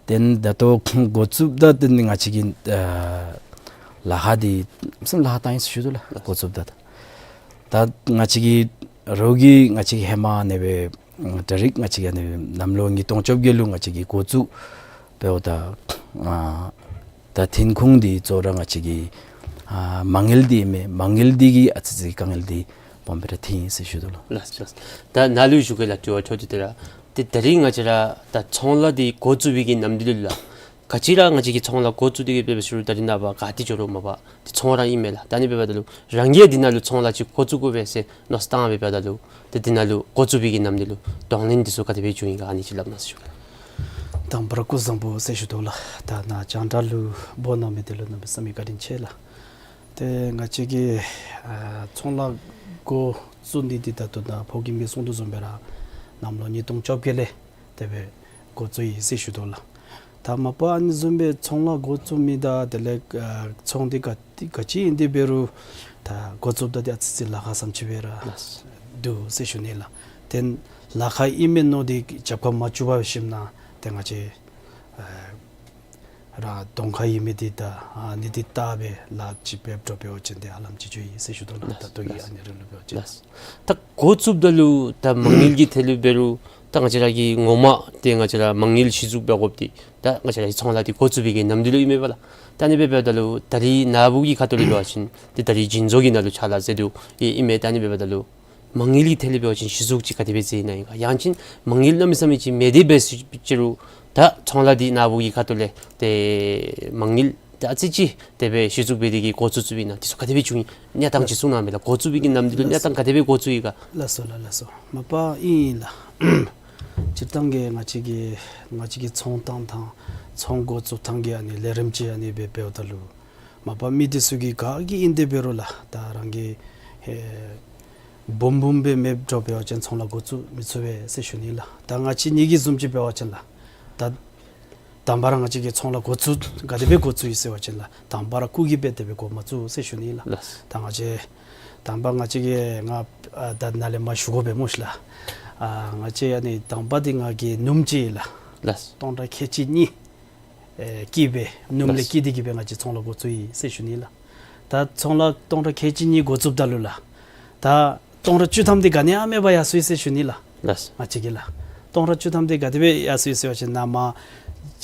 ཏེ་ད་ལྟོ་འགོ་བཙུགསཔ་ད་ཏེ་ང་བཅས་ཀྱི་ཨ་ལཱ་ཁག་འདི་བསམ་ལཱ་ཁག་བཏང་ཡི་ཟེར་ཞུ་དོ་ལགས། ལགས། འགོ་བཙུགསཔ་ད་ད་ད་ང་བཅས་ཀྱི་རོགས་ཀྱིས་ང་བཅས་ཀྱི་ཧེ་མ་ཨ་ནི་སྦེ་ད་རིས་ང་བཅས་ཀྱི་ཨ་ནི་སྦེ་གནམ་ལོ་ཉིས་སྟོང་བཅོ་བརྒྱད་ལུ་ང་བཅས་ཀྱི་འགོ་བཙུགས་ འབདཝ་ད་ཨ་ད་ཐོན་ཁུངས་འདི་གཙོ་བོ་ར་ང་བཅས་ཀྱི་ཨ་མ་དངུལ་འདི་མས། མ་དངུལ་འདི་གིས་ཨ་ཙི་ཙི་དཀའ་ངལ་འདི་སྦོམ་སྦེ་ར་ཐོན་ཡི་ཟེར་ཞུ་དོ་ལགས། ལགས་ལགས། ད་ནཱ་ལུ་ཞུ་གེ་ལགས། དྲི་བ་འཕྲོ་འདི་ཏེ་ར་ཏེ་ད་རིས་ང་བཅས་ར་ད་ཚོང་ལཱ་འདི་འགོ་བཙུགས་པའི་གི་ནམ་དུས་ལུ་ལགས། ག་ཅི་ར་ང་བཅས་ཀྱིས་ཚོང་ལཱ་འགོ་བཙུགས་ཏེ་གི་འབད་བའི་ཤུལ་ད་རིས་ནངས་པ་ག་ཏེ་འགྱོ་རུང་མ་པ་ཏེ་ཚོང་ར་ཨིན་མས་ལགས། ད་ཨ་ནི་འབདཝ་ད་ལུ་རང་གིས་འདི་ནང་ལུ་ཚོང་ལཱ་ཅིག་འགོ་བཙུགས་དགོ་པས་ཟེར་མནོ་བསམ་བཏང་འབདཝ་ད་ལུ་ཏེ་འདི་ནང་ལུ་འགོ་བཙུགས་པའི་གི་ནམ་དུས་ལུ་གདོང་ལེན་འདི་ཚུ་ག་དེ་སྦེ་བྱུང་ཡི་ག་ཨ་ནི་ཅིག་སླབ་གནང་ཟེར་ཞུ། དང་པ་ར་སྐུ་གཟུགས་བཟང་པོ་ཟེར་ཞུ་དོ་ལགས། ད་ནཱ་རྒྱང་བསྒྲགས་ལུ་འབོ་གནང་མི་འདི་ལུ་གནམ་མེད་ས་མེད་བཀའ་དྲིན་ཆེ་ལགས། ཏེ་ང་བཅས་ཀྱིས་ཨ་ཚོང་ལཱ་འགོ་བཙུགས་ནི་འདི་ད་ལྟོ་ནཱ་ཕོ་རྒནམ་གིས་གསུང་དོ་བཟུམ་སྦེ་ར་གནམ་ལོ་ཉིས་སྟོང་བཅོ་བརྒྱད་ལས་དེ་སྦེ་འགོ་བཙུགས་ཡི་ཟེར་ཞུ་དོ་ལགས། ད་མ་པ་ཨ་ནི་བཟུམ་སྦེ་ཚོང་ལཱ་འགོ་བཙུགས་མི་དང་དེ་ལས་ཨ་ཚོང་འདི་ག་ག་ཅི་ཨིན་ཏེ་འབད་རུང་ད་འགོ་བཙུགསཔ་ད་འདི་ཨ་ཙི་ཅིག་ལཱ་ཁག་བཟུམ་ཅིག་སྦེ་ར་ལགས། འདུག་ཟེར་ཞུ་ནི་ལགས། ཏེ་ལཱ་ཁག་ཨིན་མས་མནོ་སྟེ་རྒྱབ་ཁར་མ་བཙུགས་པར་ཞིནམ་ན་ཏེ་ང་བཅས་ཨ་ར་གདོང་ཁར་ཡོད་མི་འདི་ད་ཨ་ནི་འདི་བལྟ་སྦེ་ལཱ་ཅིག་འབད་འགྱོ་བ་ཅིན་ཏེ་ཧ་ལམ་ཅིག་འགྱོ་ཡི་ཟེར་ཞུ་དོ་ལགས། ལགས། ད་ལྟོ་གི་ལགས། ཨ་ནི་རིང་ལུ་འབད་བ་ཅིན། ལགས། ད་འགོ་བཙུགསཔ་ད་ལུ་ད་མ་དངུལ་གྱི་ཐད་ལུ་འབད་རུང་ད་ང་བཅས་ར་གི་ངོ་མ་ཏེ་ང་བཅས་ར་མ་དངུལ་གཞི་བཙུགས་འབད་དགོཔ་འདི་ད་ང་བཅས་ར་གི་ཚོང་ལཱ་འདི་འགོ་བཙུགས་པའི་གི་ནམ་དུས་ལུ་ཨིན་མས་པ་ལགས། ད་ཨ་ནི་འབདཝ་ད་ལུ་ད་རིས་ནཱ་བུ་གི་ཁ་ཐུག་ལས་འབད་བ་ཅིན་ཏེ་ད་རིས་རྒྱུན་བཟོ་གི་ནང་ལུ་ཕྱག་ལཱ་མཛད་དོ་ཨིན་མས། ད་ཨ་ནི་འབདཝ་ད་ལུ་མ་དངུལ་གྱི་ཐད་ལས་འབད་བ་ཅིན་གཞི་བཙུགས་ཅིག་ག་དེ་སྦེ་མཛད་ནི་ཨིན་ག། ཡང་ཅིན་མ་དངུལ་གནམ་མེད་ས་མེད་ཅིག་མེད་དེ་འབད་ཟེར་ཅི་རུང་ད་ཚོང་ལཱ་འདི་ནཱ་བུ་གི་ཁ་ཐུག་ལས་ཏེ་མ་དངུལ་ད་ཨ་ཙི་ཅིག་དེ་སྦེ་གཞི་བཙུགས་འབད་དེ་གི་འགོ་བཙུགས་བཙུགསཔ་ཨིན་ན་འདི་ཚུ་ག་དེ་སྦེ་བྱུང་ཡི་གནས་སྟངས་ཅིག་གསུང་གནང་མས་ལགས། འགོ་བཙུགས་པའི་གི་ནམ་དུས་ལུ་གནས་སྟངས་ག་དེ་སྦེ་འགོ་བཙུགས་ཡི་ག། ལགས་སོ་ལགས། ལགས་སོ། མ་པ་ཨིན་ལགས། སྤྱིར་བཏང་གི་ང་བཅས་ཀྱི་ང་བཅས་ཀྱི་ཚོང་བཏང་ཐངས་ཚོང་འགོ་བཙུགས་ཐངས་ཀྱི་ཨ་ནི་ལས་རིམ་ཅིག་ཨ་ནི་སྦེ་འབདཝ་ད་ལུ་མ་པ་མི་འདི་ཚུ་གིས་ག་གིས་ཨིན་ཏེ་འབད་རུང་ལགས་ད་རང་གི་ཨེ་འབུམ་འབུམ་སྦེ་མེདཔ་འགྱོ་བ་ཅིན་ཚོང་ལཱ་འགོ་བཙུགས་མི་ཚུགས་པས་ཟེར་ཞུ་ནི་ལགས། ད་ང་བཅས་གཉིས་ཀྱི་བཟུམ་ཅིག་འབད་བ་ཅིན་ལགས་ད་དང་པ་ར་ང་བཅས་ཀྱིས་ཚོང་ལཱ་འགོ་བཙུགས་ག་དེ་སྦེ་འགོ་བཙུགས་ཡི་ཟེར་བ་ཅིན་ལགས་དང་པ་ར་སྐུགས་ཀྱིས་སྦེ་དེ་སྦེ་འགོ་མ་བཙུགས་ཟེར་ཞུ་ནི་ལགས། ལགས། ད་ང་བཅས་དང་པ་ང་བཅས་ཀྱིས་ང་ཨ་ད་ནཱ་ལས་མར་ཞུ་དགོ་པས་སྨོ་ཤི་ལགས། ཨ་ང་བཅས་ཨ་ནི་དང་པ་འདི་ང་གིས་སྣུམ་ཅིག་ལགས། ལགས། སྟོང་ཕྲག་ཁལ་གཅིག་གཉིས་ཨེ་བསྐྱིས་སྦེ་སྣུམ་ལས་ལགས། བསྐྱིས་ཏེ་གི་སྦེ་ང་བཅས་ཚོང་ལཱ་འགོ་བཙུགས་ཡི་ཟེར་ཞུ་ནི་ལགས། ད་ཚོང་ལཱ་སྟོང་ཕྲག་ཁལ་གཅིག་གཉིས་འགོ་བཙུགསཔ་ད་ལུ་ལགས་ད་སྟོང་ཕྲག་བཅུ་ཐམ་འདི་ག་ནི་ཡང་མེད་པར་ཡར་སོ་ཡི་ཟེར་ཞུ་ནི་ལགས། ལགས། ང་བཅས་ཀྱིས་ལགས་སྟོང་ཕྲག་བཅུ་ཐམ་འདི་ག་དེ་སྦེ་ཡར་སོ་ཡི་ཟེར་བ་ཅིན་ནཱ་མར་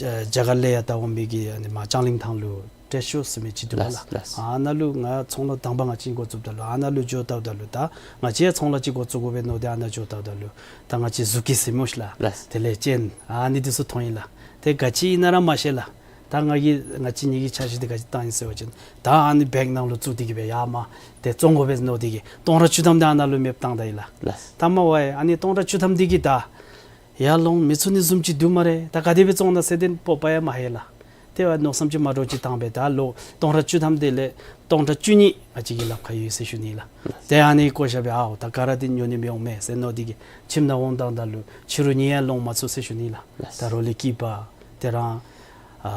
རྒྱ་གར་ལས་ཡར་ད་འོང་མི་གི་ཨ་ནི་མར་ལྕང་གླིང་ཐང་ལུ་ཊེསི་ཤོ་ཟེར་མི་ཅིག་འདུག་པ་ལགས། ལགས། ལགས། ཨ་ནཱ་ལུ་ང་ཚོང་ལཱ་དང་པ་ང་བཅས་འགོ་བཙུགསཔ་ད་ལུ་ཨ་ནཱ་ལུ་འགྱོ་བལྟཝ་ད་ལུ་ད་ང་བཅས་ཡང་ཚོང་ལཱ་ཅིག་འགོ་བཙུགས་དགོ་པས་མནོ་སྟེ་ཨ་ནཱ་འགྱོ་བལྟཝ་ད་ལུ་ད་ང་བཅས་གཟུགས་ཀྱི་ཟེར་སྨོ་ཤི་ལགས། ལགས། དེ་ལས་ཅན་ཨ་ནི་འདི་ཚུ་མཐོང་ཡི་ལགས། ཏེ་ག་ཅི་ཨིན་ན་ར་མ་ཤེས་ལགས། ད་ང་གིས་ང་བཅས་གཉིས་ཀྱི་འཆར་གཞི་འདི་ག་ཅི་བཏང་ཡི་ཟེར་བ་ཅིན་ད་ཨ་ནི་བེག་ནང་ལུ་བཙུགས་ཏེ་གི་སྦེ་ཡར་མར་ཏེ་བཙོང་དགོ་པས་མནོ་སྟེ་གི་སྟོང་ཕྲག་བཅུ་ཐམ་འདི་ཨ་ནཱ་ལུ་མེདཔ་བཏང་ད་ཡི་ལགས། ལགས། ད་མ་པ་ཨ་ནི་སྟོང་ཕྲག་བཅུ་ཐམ་འདི་གིས་ད་ཡར་ལོང་མི་ཚུགས་ནི་བཟུམ་ཅིག་འདུག་སྨ་རེ། ད་ག་དེ་སྦེ་བཙོང་ན་ཟེར་ཏེ་སྤོབས་པ་ཡང་མ་ལྷོད་ལགས། ཏེ་ཨ་མནོ་བསམ་ཅིག་མ་འདྲཝ་ཅིག་བཏང་སྦེ་ད་ལོག་སྟོང་ཕྲག་བཅུ་ཐམ་དེ་ལས་སྟོང་ཕྲག་བཅུ་གཉིས་ང་བཅས་ཀྱི་ལགཔ་ཁར་ཡོད་ཟེར་ཞུ་ནི་ལགས། ཏེ་ཨ་ནི་བཀོ་བཞག་སྦེ་ཨའོ་ད་ག་ར་འདི་ཉོ་ནི་མི་འོང་མས་ཟེར་མནོ་སྟེ་གི་ཁྱིམ་ནང་འོང་བཏངམ་ད་ལུ་ཕྱི་རུ་གཉིད་ཡང་ལོང་མ་ཚུགས་ཟེར་ཞུ་ནི་ལགས། ད་རོགས་ལས་སྐྱིད་པ་དེ་རང་ཨ་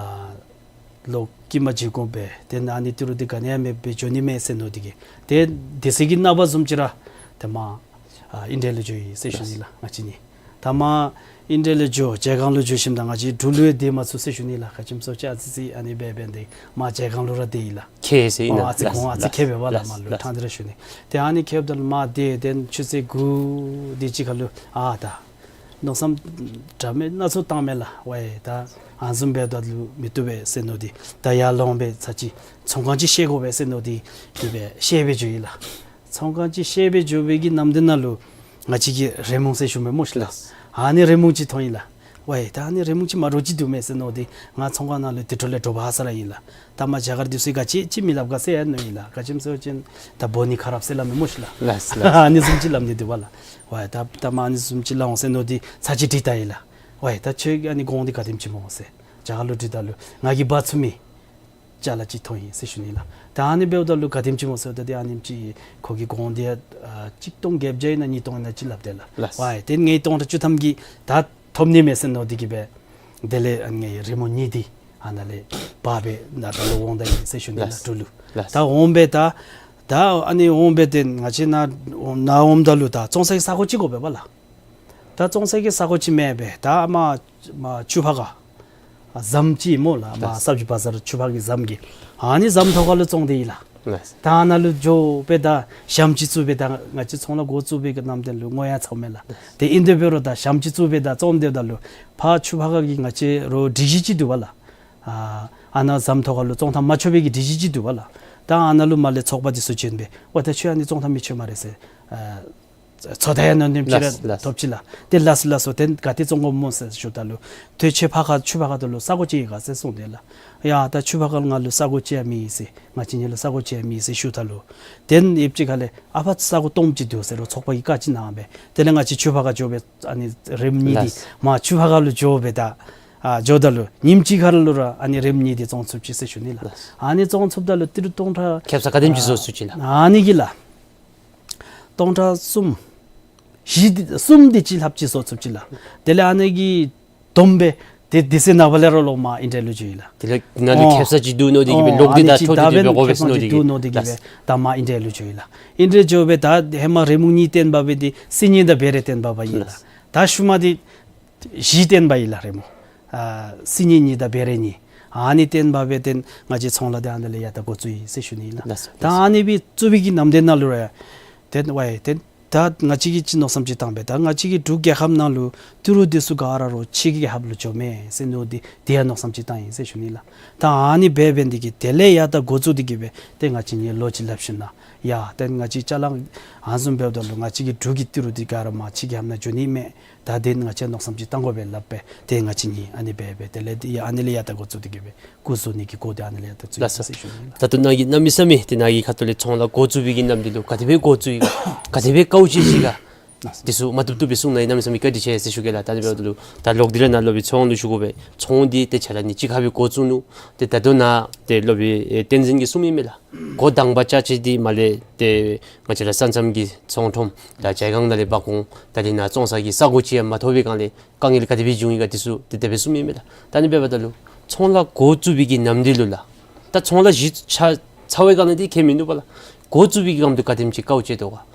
ལོག་སྐྱིད་མ་བྱིན་དགོ་པས། ཏེ་ཨ་ནི་ཏི་རུ་འདི་ག་ནི་ཡང་མེད་པར་འགྱོ་ནི་མས་ཟེར་མནོ་སྟེ་གི་ཏེ་དེ་ཚེ་གི་ནངས་པ་བཟུམ་ཅིག་ར་ཏེ་མར་ཨ་ཨིན་ཌི་ཡ་ལུ་འགྱོ་ཡི་ཟེར་ཞུ་ནི་ལགས་ང་བཅས་གཉིས། ད་མར་ཨིན་ཌི་ཡ་ལུ་འགྱོ་བྱེ་སྒང་ལུ་འགྱོ་ཞིནམ་ད་ང་བཅས་འབྲུག་ལུ་ཡང་སྡོད་མ་ཚུགས་ཟེར་ཞུ་ནི་ལགས། ག་ཅི་སྨོ་ཟེར་བ་ཅིན་ཨ་ཙི་ཅིག་ཨ་ནི་སྦེ་འབད་དེ་མར་བྱེ་སྒང་ལུ་ར་སྡོད་ཡི་ལགས། ཁྱད་ཟེར་ཨིན་ན། ཨ་ཙི་ལགས། གོང་ཨ་ཙི་ལགས། ཁེབ་པས་པ་ལགས། ལགས། མར་ལུ་ལགས། ཕྲང་སྟེ་ར་ཞུ་ནི། ཏེ་ཨ་ནི་ཁེབ་ད་ལུ་མར་སྡོད་དེ་ཆུ་ཚོད་དགུ་དེ་ཅིག་ཁར་ལུ་ཨ་ད་མནོ་བསམ་འདྲ་མིན་སྣ་ཚོགས་བཏངམ་མས་ལགས། ཝའེ་ད་ཨ་ནི་བཟུམ་འབདཝ་ད་ལུ་མི་བཏུབ་པས་ཟེར་མནོ་སྟེ་ད་ཡར་ལོང་སྦེ་ཚར་གཅིག་ཚོང་ཁང་ཅིག་བཤལ་དགོ་པས་ཟེར་མནོ་སྟེ་དེ་སྦེ་བཤལ་སྦེ་འགྱོ་ཡི་ལགས། ཚོང་ཁང་ཅིག་བཤལ་སྦེ་འགྱོ་བའི་གི་ནམ་དུས་ནང་ལུ་ང་བཅས་ཀྱི་རི་མོ་ཟེར་ཞུ་མི་སྨོ་ཤི་ལགས། ལགས། ཨ་ནི་རི་མོ་ཅིག་མཐོང་ཡི་ལགས། ཝའེ་ད་ཨ་ནི་རི་མོ་ཅིག་མ་འདྲཝ་ཅིག་འདུག་མས་ཟེར་མནོ་སྟེ་ང་ཚོང་ཁང་ནང་ལུ་དེ་འཕྲོ་ལས་འདྲོག་པ་ཧ་སག་ར་ཨིན་ལགས། ད་མར་རྒྱ་གར་འདི་ཚུ་གིས་ག་ཅི་ཅིག་མི་སླབ་ག་ཟེར་ཡང་མནོ་ཡི་ལགས། ག་ཅི་སྨོ་ཟེར་བ་ཅིན་ད་འབོ་ནི་ཁ་རབ་ཟེར་སླབ་མི་སྨོ་ཤི་ལགས། ལགས་ལགས། ཨ་ནི་བཟུམ་ཅིག་སླབ་ནི་འདུག་པ་ལགས། ཝའེ་ད་ད་མར་ཨ་ནི་བཟུམ་ཅིག་སླབ་འོང་ཟེར་མནོ་སྟེ་ཚར་གཅིག་དྲིས་ད་ཡི་ལགས། ཝའེ་ད་ཁྱོད་ཨ་ནི་གོང་འདི་ག་དེམ་ཅིག་སྨོ་ཟེར་རྒྱ་གར་ལུ་དྲིས་ད་ལུ་ང་གིས་འབག་ཚུགས་མི་ཅ་ལ་ཅིག་མཐོང་ཡི་ཟེར་ཞུ་ནི་ལགས། ད་ཨ་ནི་འབདཝ་ད་ལུ་ག་དེམ་ཅིག་སྨོ་ཟེརཝ་ད་ཏེ་ཨ་ནེམ་ཅིག་ཁོ་གིས་གོང་འདི་ཨ་གཅིག་སྟོང་བརྒྱད་བརྒྱ་ཨིན་ན་གཉིས་སྟོང་ཨིན་ན་ཅིག་སླབ་དེས་ལགས། ལགས། ཝའེ་ཏེ་ངེའི་སྟོང་ཕྲག་བཅུ་ཐམ་གྱིས་ད་ཐོབ་ནི་མས་ཟེར་མནོ་སྟེ་གི་སྦེ་དེ་ལས་ཨ་ནི་རི་མོ་གཉིས་འདི་ཨ་ནཱ་ལས་འབག་སྦེ་ནཱ་ད་ལོག་འོང་ད་ཡི་ཟེར་ཞུ་ནི་ལགས། ལགས། འབྲུག་ལུ། ལགས། ད་འོང་སྦེ་ད་ད་ཨ་ནི་འོང་སྦེ་ཏེ་ང་བཅས་ནཱ་ནཱ་འོངམ་ད་ལུ་ད་བཙོང་སའི་ས་གོ་ཅིག་དགོ་པས་པ་ལགས། ད་བཙོང་སའི་གི་ས་གོ་ཅིག་མེད་པས། ད་མར་མར་ཆུ་ཕག་ག་ཟམ་ཅིག་སྨོ་ལགས། མར་ལགས། ས་བྱི་བ་ཟར་ཆུ་ཕག་གི་ཟམ་གྱི་ཨ་ནི་ཟམ་ཐོག་ཁར་ལུ་བཙོང་སྟེ་ཡི་ལགས། ལགས། ད་ཨ་ནཱ་ལུ་འགྱོ་སྦེ་ད་ཞྭམོ་ཅིག་བཙུགས་སྦེ་ད་ང་བཅས་ཚོང་ལཱ་འགོ་བཙུགས་པའི་གི་ནམ་དེ་ལུ་ངོ་ཡང་ཚཝ་མས་ལགས། ཏེ་ཨིན་དེ་འབད་རུང་ད་ཞྭམོ་ཅིག་བཙུགས་སྦེ་ད་བཙོང་སྡོདཔ་ད་ལུ་ཕར་ཆུ་ཕར་ཁ་གི་ང་བཅས་རོགས་སྒྲིག་གཞི་ཅིག་འདུག་པ་ལགས། ཨ་ཨ་ནཱ་ཟམ་ཐོག་ཁ་ལུ་བཙོང་ཐངས་མ་ཆོག་པའི་གི་སྒྲིག་གཞི་ཅིག་འདུག་པ་ལགས། ད་ཨ་ནཱ་ལུ་མར་ལས་ཚོགས་པ་འདི་ཚུ་བྱོན་སྦེ་ཝའེ་ད་ཁྱོད་ཨ་ནི་བཙོང་ཐངས་མི་ཆོག་སྨ་རེ་ཟེར། ཨ་ཚོད་ལྟ་ཡང་ནོར་ནེམ་ཅིག་ར་ལགས་ལགས། ཐོབ་ཅི་ལགས། ཏེ་ལགས་སོ་ལགས་སོ། ཏེ་ག་ཏེ་བཙོང་དགོཔ་སྨོ་ཟེར་ཞུཝ་ད་ལུ་ཏེ་ཁྱོད་ཕར་ཁ་ཆུ་ཕར་ཁ་ད་ལུ་ས་གོ་ཅིག་ཡོད་ག་ཟེར་གསུངས་ཏེ་ལགས། ཡ་ད་ཆུ་ཕར་ཁ་ལུ་ང་ལུ་ས་གོ་ཅིག་ཡང་མེད་ཟེར། ང་བཅས་གཉིས་ལུ་ས་གོ་ཅིག་ཡང་མེད་ཟེར་ཞུཝ་ད་ལུ་ཏེ་ཡུདཔ་ཅིག་ཁ་ལས་ཨ་ཕར་ས་གོ་སྟོངམ་ཅིག་འདུག་ཟེར་རོགས་ཚོགས་པ་གིས་བཀའ་ཅིག་གནང་སྦེ་དེ་ལས་ང་བཅས་ཆུ་ཕར་ཁ་འགྱོ་སྦེ་ཨ་ནི་རེ་མོ་གཉིས་འདི་ལགས། མར་ཆུ་ཕར་ཁ་ལུ་འགྱོ་སྦེ་ད་ཨ་འགྱོཝ་ད་ལུ་ཉིནམ་གཅིག་ཁར་ལུ་ར་ཨ་ནི་རེ་མོ་གཉིས་འདི་བཙོང་ཚུགས་ཅི་ཟེར་ཞུ་ནི་ལགས། ལགས། ཨ་ནི་བཙོང་ཚུགསཔ་ད་ལུ་ཏི་རུ་སྟོང་ཕྲག་ཁེབ་ས་ག་དེམ་ཅིག་བཟོ་ཚུགས་ཅི་ལགས། ཨ་ནི་གིས་ལགས། སྟོང་ཕྲག་གསུམ་བཞི་འདི་གསུམ་འདི་ཅིག་ལྷགཔ་ཅིག་བཟོ་ཚུགས་ཅི་ལགས། དེ་ལས་ཨ་ནི་གིས་བསྡོམས་སྦེ་ཏེ་དེ་ཚེ་ནངས་པ་ལས་ར་ལོག་མར་ཨིན་ཌི་ཡ་ལུ་འགྱོ་ཡི་ལགས། དེ་ལས་ནཱ་ལུ་ཨོ་ཁེབ་ས་ཅིག་བསྡུ་ནི་འདི་གིས་སྦེ་ཨོ་ལོག་ཨ་སྟེ་ནི་ད་ཅིག་འཕྲོ་ད་འདི་འབད་འབདན་འགོ་ཁེབ་ས་འདི་གིས་བསྡུ་ནི་འདི་གིས་སྦེ་ལགས། ད་མར་ཨིན་ཌི་ཡ་ལུ་འགྱོ་ཡི་ལགས། ཨིན་ཌི་ཡ་འགྱོ་སྦེ་ད་ཧེ་མ་རེ་མོ་གཉིས་བཏོན་པ་སྦེ་འདི་སི་ཉི་དང་བེ་རེ་བཏོན་པ་སྦེ་ཨིན་ལགས། ལགས། ད་ཤུལ་མ་འདི་བཞི་བཏོན་པ་ཨིན་ལགས་རེ་མོ། ཨ་སི་ཉི་གཉིས་དང་བེ་རེ་གཉིས། ཨ་ནི་བཏོན་པ་སྦེ་ཏེ་ང་བཅས་ཚོང་ལཱ་འདི་ཨ་ནི་ལས་ཡར་ད་འགོ་བཙུགས་ཡི་ཟེར་ཞུ་ནི་ཨིན་ལགས། ལགས་སོ། ད་ཨ་ནི་སྦེ་བཙུགས་པའི་གི་ནམ་དེ་ནང་ལུ་ར་ཏེ་ཝའེ་ཏེ་ད་ང་བཅས་ཀྱིས་ཅིག་མནོ་བསམ་ཅིག་བཏང་སྦེ་ད་ང་བཅས་ཀྱི་འབྲུག་རྒྱལ་ཁབ་ནང་ལུ་ཏི་རུ་འདི་ཚུ་ག་ར་རོགས་ཕྱི་རྒྱལ་ཁབ་ལུ་འགྱོཝ་མས་ཟེར་མནོ་སྟེ་དེ་ཡང་མནོ་བསམ་ཅིག་བཏང་ཡི་ཟེར་ཞུ་ནི་ལགས། ད་ཨ་ནི་སྦེ་འབད་ནི་འདི་གིས་དེ་ལས་ཡར་ད་འགོ་བཙུགས་འདི་གིས་སྦེ་ཏེ་ང་བཅས་གཉིས་ལོ་ཅིག་སླབ་ཞིནམ་ལས་ཡ་ཏེ་ང་བཅས་ཅ་ལ་ཨ་ནི་བཟུམ་འབདཝ་ད་ལུ་ང་བཅས་ཀྱི་འབྲུག་གི་ཏི་རུ་འདི་ག་ར་མར་ཕྱི་རྒྱལ་ཁབ་ནང་འགྱོ་ནི་མས། ད་དེ་ང་བཅས་མནོ་བསམ་ཅིག་བཏང་དགོ་པས་སླབ་སྦེ་ཏེ་ང་བཅས་གཉིས་ཨ་ནི་སྦེ་སྦེ་དེ་ལས་ཏེ་ཡ་ཨ་ནི་ལས་ཡར་ད་འགོ་བཙུགས་འདི་གིས་སྦེ་སྐུ་བཟོ་ནི་གི་འགོ་འདི་ཨ་ནི་ལས་ཡར་ད་བཙུགས་ཡི་ལགས་སོ། ཟེར་ཞུ་ནི་ལགས། ད་ལྟོ་ནཱ་གིས་གནམ་མེད་ས་མེད་ཏེ་ནཱ་གི་ཁ་ཐུག་ལས་ཚོང་ལཱ་འགོ་བཙུགས་པའི་གི་ནམ་དུས་ལུ་ག་དེ་སྦེ་འགོ་བཙུགས་ཡི་ག་དེ་ཚུ་མ་བཏུབ་བཏུབ་སྦེ་གསུང་གནང་ཡི། གནམ་མེད་ས་མེད་བཀའ་དྲིན་ཆེ་ཟེར་ཞུ་གེ་ལགས། ད་ཨ་ནི་འབདཝ་ད་ལུ་ད་ལོག་སྟེ་ར་ནཱ་སློབ་དཔོན་ཚེ་དབང་ལུ་ཞུ་དགོ་པས། ཚོང་འདི་ཏེ་ཆ་ར་ནི་གཅིག་ཁར་སྦེ་འགོ་བཙུགས་ནུག། ཏེ་ད་ལྟོ་ནཱ་ཏེ་སློབ་དཔོན་ཨེ་བསྟན་འཛིན་གྱིས་གསུངམ་ཨིན་མས་ལགས། འགོ་དང་པ་ཅ་ཆས་འདི་མར་ལས་ཏེ་ང་བཅས་ར་ས་མཚམས་ཀྱི་ཚོང་ཁྲོམ་ད་ཇའི་སྒང་ནང་ལས་འབག་འོང་། ད་རེས་ནཱ་བཙོང་ས་གི་ས་གོ་ཅིག་ཡང་མ་ཐོབ་པའི་སྒང་ལས་དཀའ་ངལ་ག་དེ་སྦེ་བྱུང་ཡི་ག་དེ་ཚུ་ཏེ་དེ་སྦེ་གསུངམ་ཨིན་མས་ལགས། ད་ཨ་ནི་འབདཝ་ད་ལུ་ཚོང་ལཱ་འགོ་བཙུགས་པའི་གི་ནམ་དུས་ལུ་ལགས། ད་ཚོང་ལཱ་གཞི་ཆགས་ཚར་བའི་སྒང་ལས་འདི་ཁྱད་མིན་འདུག་པ་ལགས། འགོ་བཙུགས་པའི་གི་སྒང་དུ་ག་དེམ་ཅིག་དཀའཝ་སྤྱད་དོ་ག།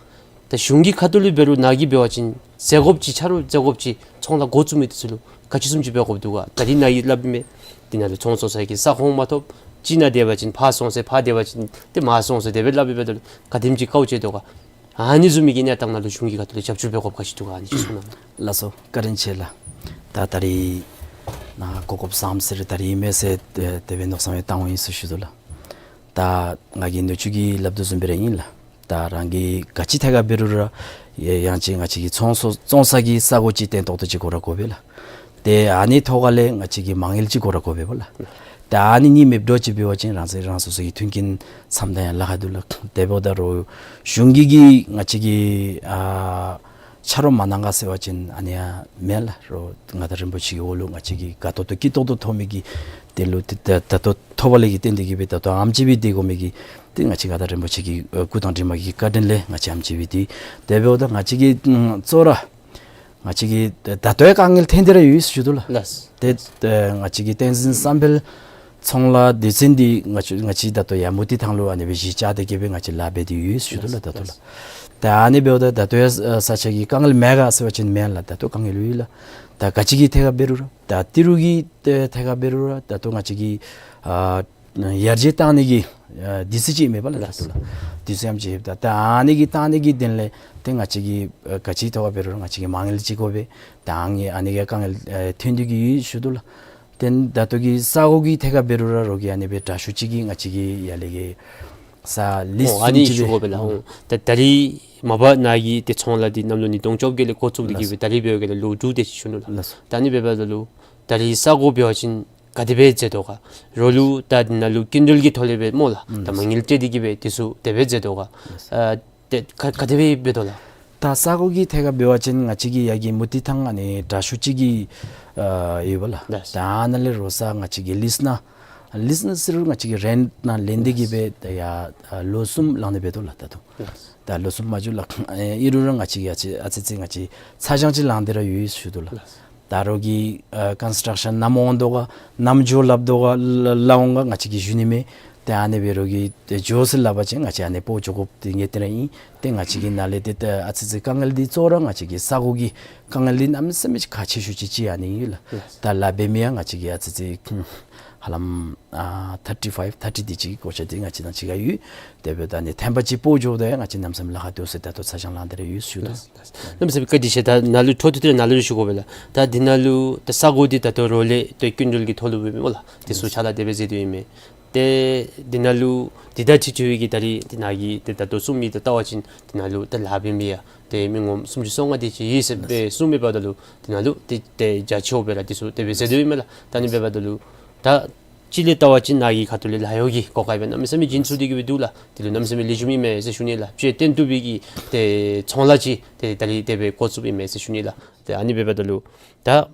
ད་གཞུང་གི་ཁ་ཐུག་ལས་འབད་རུང་ནཱ་གིས་འབད་བ་ཅིན་བཟོ་དགོཔ་ཅིག་ཆ་རོགས་བཟོ་དགོཔ་ཅིག་ཚོང་ལཱ་འགོ་བཙུགས་མི་འདི་ཚུ་ལུ་ག་ཅི་བཟུམ་ཅིག་འབད་དགོཔ་འདུག་ག། ད་རེས་ནཱ་གིས་སླབ་མི་འདི་ནང་ལུ་ཚོང་བཙོང་ས་གི་ས་ཁོངས་མ་ཐོབ། གཅིག་ནང་སྡོད་པ་ཅིན་ཕར་སོང་ཟེར་ཕར་སྡོད་པ་ཅིན་ཏེ་མར་སོང་ཟེར་དེ་སྦེ་སླབ་ཨིན་པས། ད་ག་དེམ་ཅིག་དཀའཝ་སྤྱད་དོ་ག། ཨ་ནི་བཟུམ་མའི་གི་གནས་སྟངས་ནང་ལུ་གཞུང་གི་ཁ་ཐུག་ལས་རྒྱབ་སྐྱོར་འབད་དགོཔ་ག་ཅི་འདུག་ག། ཨ་ནི་ཅིག་གསུང་གནང་། ལགས་སོ། བཀའ་དྲིན་ཆེ་ལགས། ད་ད་རེས་ནཱ་གོ་སྐབས་བཟངམ་ཟེར་ད་རེས་ཨིན་མས་ཟེར་ཏེ་དེ་སྦེ་མནོ་བསམ་ཡང་བཏང་འོང་ཡི་ཟེར་ཞུ་དོ་ལགས། ད་ང་གིས་ནུ་གཅུང་གིས་སླབ་དོ་བཟུམ་སྦེ་ར་ཨིན་ལགས། ད་རང་གིས་ག་ཅི་ཐད་ཁར་འབད་རུང་ར་ཡ་ཡང་ཅིན་ང་བཅས་ཀྱི་ཚོང་ཚོ་བཙོང་ས་གི་ས་གོ་ཅིག་བརྟན་ཏོག་ཏོ་ཅིག་དགོ་ར་དགོ་པས་ལགས། ཏེ་ཨ་ནི་ཐོག་ཁ་ལས་ང་བཅས་ཀྱི་མ་དངུལ་ཅིག་དགོ་ར་དགོ་པས་པ་ལགས། ཏེ་ཨ་ནི་གཉིས་མེདཔ་འདྲཝ་ཅིག་འབད་བ་ཅིན་རང་སོ་རང་སོ་སོ་གི་མཐུན་རྐྱེན་འཚམ་ད་ཡང་ལཱ་ཁག་འདུག་ལགས། དེ་འབདཝ་ད་རོགས་གཞུང་གིས་གིས་ང་བཅས་ཀྱི་ཨ་ཆ་རོགས་མ་གནང་ག་ཟེར་བ་ཅིན་ཨ་ནི་ཡང་མེན་ལགས། རོགས་མངའ་བདག་རིན་པོ་ཆེ་གི་འོག་ལུ་ང་བཅས་ཀྱིས་དགའ་ཏོག་ཏོ་སྐྱིད་ཏོག་ཏོ་ཐོབ་མི་གི་དེ་ལུ་ཏེ་ད་ད་ལྟོ་ཐོབ་པ་ལས་ཀྱི་རྟེན་འདི་གིས་སྦེ་ད་ལྟོ་ཨེམ་ཆི་བི་འདི་དགོ་མི་གི་ཏེ་ང་བཅས་མངའ་བདག་རིན་པོ་ཆེ་གི་ཨ་སྐུ་དང་གྲིབ་མ་གི་བཀའ་དྲིན་ལས་ང་བཅས་ཨེམ་ཆི་བི་འདི་དེ་འབདཝ་ད་ང་བཅས་ཀྱིས་ཨམ་གཙོ་བོ་ར་ང་བཅས་ཀྱིས་ད་ད་ལྟོ་ཡང་དཀའ་ངལ་ཐོན་ཏེ་ར་ཡོད་ཟེར་ཞུ་དོ་ལགས། ལགས། ཏེ་ཏེ་ང་བཅས་ཀྱི་བསྟན་འཛིན་བསམ་འཕེལ་ཚོང་ལཱ་སྡེ་ཚན་འདི་ང་བཅས་ང་བཅས་ད་ལྟོ་ཡར་མུ་ཏིག་ཐང་ལུ་ཨ་ནི་སྦེ་གཞི་བཅག་སྟེ་གི་སྦེ་ང་བཅས་ལཱ་འབད་དེ་ཡོད་ཟེར་ཞུ་དོ་ལགས། ད་ལྟོ་ལགས། ད་ཨ་ནི་འབདཝ་ད་ད་ལྟོ་ཡང་ས་ཆ་གི་དཀའ་ངལ་མེད་ག་ཟེར་བ་ཅིན་མེན་ལགས། ད་ལྟོ་དཀའ་ངལ་ཡོད་ལགས། ད་ག་ཅི་གི་ཐད་ཁར་འབད་རུང་ར་ད་ཏི་རུ་གི་ཐད་ཁར་འབད་རུང་ར་ད་ལྟོ་ང་བཅས་ཀྱི་ཨ་ཡར་རྒྱས་གཏང་ནི་གི་ཨ་དུས་ཚོད་ཅིག་མེད་པ་ལགས། ད་ལྟོ་ལགས། དུས་ཚོད་ཨེམ་ཅིག་ཡོདཔ་ད་ད་ཨ་ནི་གི་གཏང་ནི་གི་དོན་ལས་ཏེ་ང་བཅས་ཀྱིས་ཨ་ག་ཅི་ཐོག་ཁར་འབད་རུང་ར་ང་བཅས་ཀྱིས་མ་དངུལ་ཅིག་དགོ་པས། ད་ཨ་ནི་ཨ་ནི་གི་དཀའ་ངལ་ཨ་ཐོན་ཏེ་གི་ཡོད་ཞུ་དོ་ལགས། ཏེ་ད་ལྟོ་གི་ས་གོ་གི་ཐད་ཁར་འབད་རུང་ར་རོགས་ཀྱིས་ཨ་ནི་སྦེ་དྲག་ཤོས་ཅིག་གིས་ང་བཅས་ཀྱི་ཡར་ལས་ཀྱི་ས་ལིསི་ཨོ་ཨ་ནི་བཟུམ་ཅིག་ཞུ་དགོ་པས་ལགས། ཨོ་ད་ད་རེས་མ་པ་ནཱ་གི་ཏེ་ཚོང་ལཱ་འདི་གནམ་ལོ་ཉིས་སྟོང་བཅོ་བརྒྱད་ལས་འགོ་བཙུགས་ཏེ་གི་སྦེ་ད་རེས་འབད་བའི་སྒང་ལས་ལོ་དྲུག་དེ་ཅིག་ཞུ་ནུག་ལགས། ལགས། ད་ཨ་ནི་འབདཝ་ད་ལུ་ད་རེས་ས་གོ་འབད་བ་ཅིན་ག་དེ་སྦེ་མཛད་དོ་ག། རོགས་ལུ་ད་ནཱ་ལུ་སྐྱིན་འགྲུལ་གྱི་ཐོག་ལས་སྦེ་སྨོ་ལགས། ད་མ་དངུལ་སྤྲོད་དེ་གི་སྦེ་དེ་ཚུ་དེ་སྦེ་མཛད་དོ་ག། ཨ་ཏེ་ག་ག་དེ་སྦེ་འབད་དོ་ལགས། ད་ས་གོ་གི་ཐད་ཁར་འབད་བ་ཅིན་ང་བཅས་ཀྱི་ཡར་གྱི་མུ་ཏིག་ཐང་ཨ་ནི་དྲག་ཤོས་ཅིག་གི་ཨ་ཡོད་པ་ལགས། ལགས། ད་ཨ་ནཱ་ལས་རོགས་ས་ང་བཅས་ཀྱི་ལིསི་ནང་ལིསི་ནང་ཟེར་རུང་ང་བཅས་ཀྱི་རེནཊ་ནང་ལེན་ཏེ་གི་སྦེ་ད་ཡར་ལོ་གསུམ་ལང་ནི་འབད་དོ་ལགས་ད་དུང་། ལགས། ད་ལོ་གསུམ་མ་འགྱོ་ལགས། ཨ་ཨིན་རུང་ར་ང་བཅས་ཀྱིས་ཨ་ཙི་ཨ་ཙི་ཅིག་ང་བཅས་ཚ་གྱང་ཅིག་ལང་སྟེ་ར་ཡོད་ཞུ་དོ་ལགས། ལགས། ད་རོགས་ཀྱིས་ཨ་ཀོན་སི་ཊརཀ་ཤཱན་ནམ་འོང་དོ་ག་ནམ་འགྱོ་སླབ་དོ་ག་ལ་ལ་འོང་ག་ང་བཅས་ཀྱིས་ཞུ་ནི་མེད། ཏེ་ཨ་ནི་འབད་རུང་གི་ཏེ་འགྱོ་ཟེར་སླབ་པ་ཅིན་ང་བཅས་ཨ་ནི་སྤོ་འགྱོ་དགོཔ་འདི་ངེས་གཏན་ར་ཨིན། ཏེ་ང་བཅས་ཀྱི་ནཱ་ལས་ཏེ་ཏེ་ཨ་ཙི་ཙི་དཀའ་ངལ་འདི་གཙོ་བོ་ར་ང་བཅས་ཀྱི་ས་གོ་གི་དཀའ་ངལ་འདི་གནམ་མེད་ས་མེད་ཁག་ཆེ་ཤོས་ཅིག་ཅིག་ཨ་ནི་ཨིན་ལགས། ད་ལཱ་འབད་མི་ཡང་ང་བཅས་ཀྱི་ཨ་ཙི་ཙི་ཧ་ལམ་ཨ་ཐར་ཊི་ཕའིབ་ཐར་ཊི་དེ་ཅིག་གི་གོ་ཆ་འདི་ང་བཅས་ནང་ཅིག་ཁར་ཡོད། དེ་འབདཝ་ད་ཨ་ནི་ཐེངས་པ་ཅིག་སྤོ་འགྱོཝ་ད་ཡང་ང་བཅས་གནམ་མེད་ས་མེད་ལཱ་ཁག་འདུག་ཟེར་ད་ལྟོ་ཚ་གྱང་ལང་སྟེ་ར་ཡོད་ཞུ་དོ། ལགས་སོ་ལགས་སོ། གནམ་མེད་ས་མེད་བཀའ་དྲིན་ཆེ། ད་ནཱ་ལུ་འཕྲོ་མཐུད་དེ་ནཱ་ལུ་ཞུ་དགོ་པས་ལགས། ད་འདི་ནང་ལུ་ད་ས་གོ་འདི་ད་ལྟོ་རོགས་ལས་ཏེ་སྐྱིན་འགྲུལ་གྱི་ཐོག་ལུ་འབད་མི་སྨོ་ལགས། དེ་ཚུ་ཕྱག་ལཱ་དེ་སྦེ་མཛད་དོ་ཨིན་མས། ཏེ་འདི་ནང་ལུ་འདི་དང་འཁྲིལ་འཁྲིལ་བའི་གི་ད་རིས་འདི་ནང་གི་ཏེ་ད་ལྟོ་གསུང་མི་དེ་བལྟ་བ་ཅིན་འདི་ནང་ལུ་ཏེ་ལཱ་འབད་མི་ཡང་ཏེ་མི་ངོམ་སུམ་ཅུ་སོ་ལྔ་དེ་ཅིག་ཡོད་ཟེར་སྦེ་གསུང་མི་འབདཝ་ད་ལུ་འདི་ནང་ལུ་ཏེ་ཏེ་རྒྱ་ཆེཝ་སྦེ་ར་དེ་ཚུ་དེ་སྦེ་མཛད་དོ་ཨིན་མས་ལགས། ད་ཨ་ནི་འབདཝ་ད་ལུ་ད་གཅིག་ལས་བལྟ་བ་ཅིན་ནཱ་གི་ཁ་ཐུག་ལས་ལཱ་གཡོག་གི་གོ་སྐབས་སྦེ་གནམ་མེད་ས་མེད་བྱིན་ཚུགས་ཏེ་གི་སྦེ་འདུག་ལགས། དེ་ལུ་གནམ་མེད་ས་མེད་ལེགས་ཤོམ་ཨིན་མས་ཟེར་ཞུ་ནི་ལགས། ཆེ་བསྟན་ཐུབ་པའི་གི་ཏེ་ཚོང་ལཱ་ཅིག་ཏེ་ད་རིས་དེ་སྦེ་འགོ་བཙུགསཔ་ཨིན་མས་ཟེར་ཞུ་ནི་ལགས། ཏེ་ཨ་ནི་འབདཝ་ད་ལུ་ད་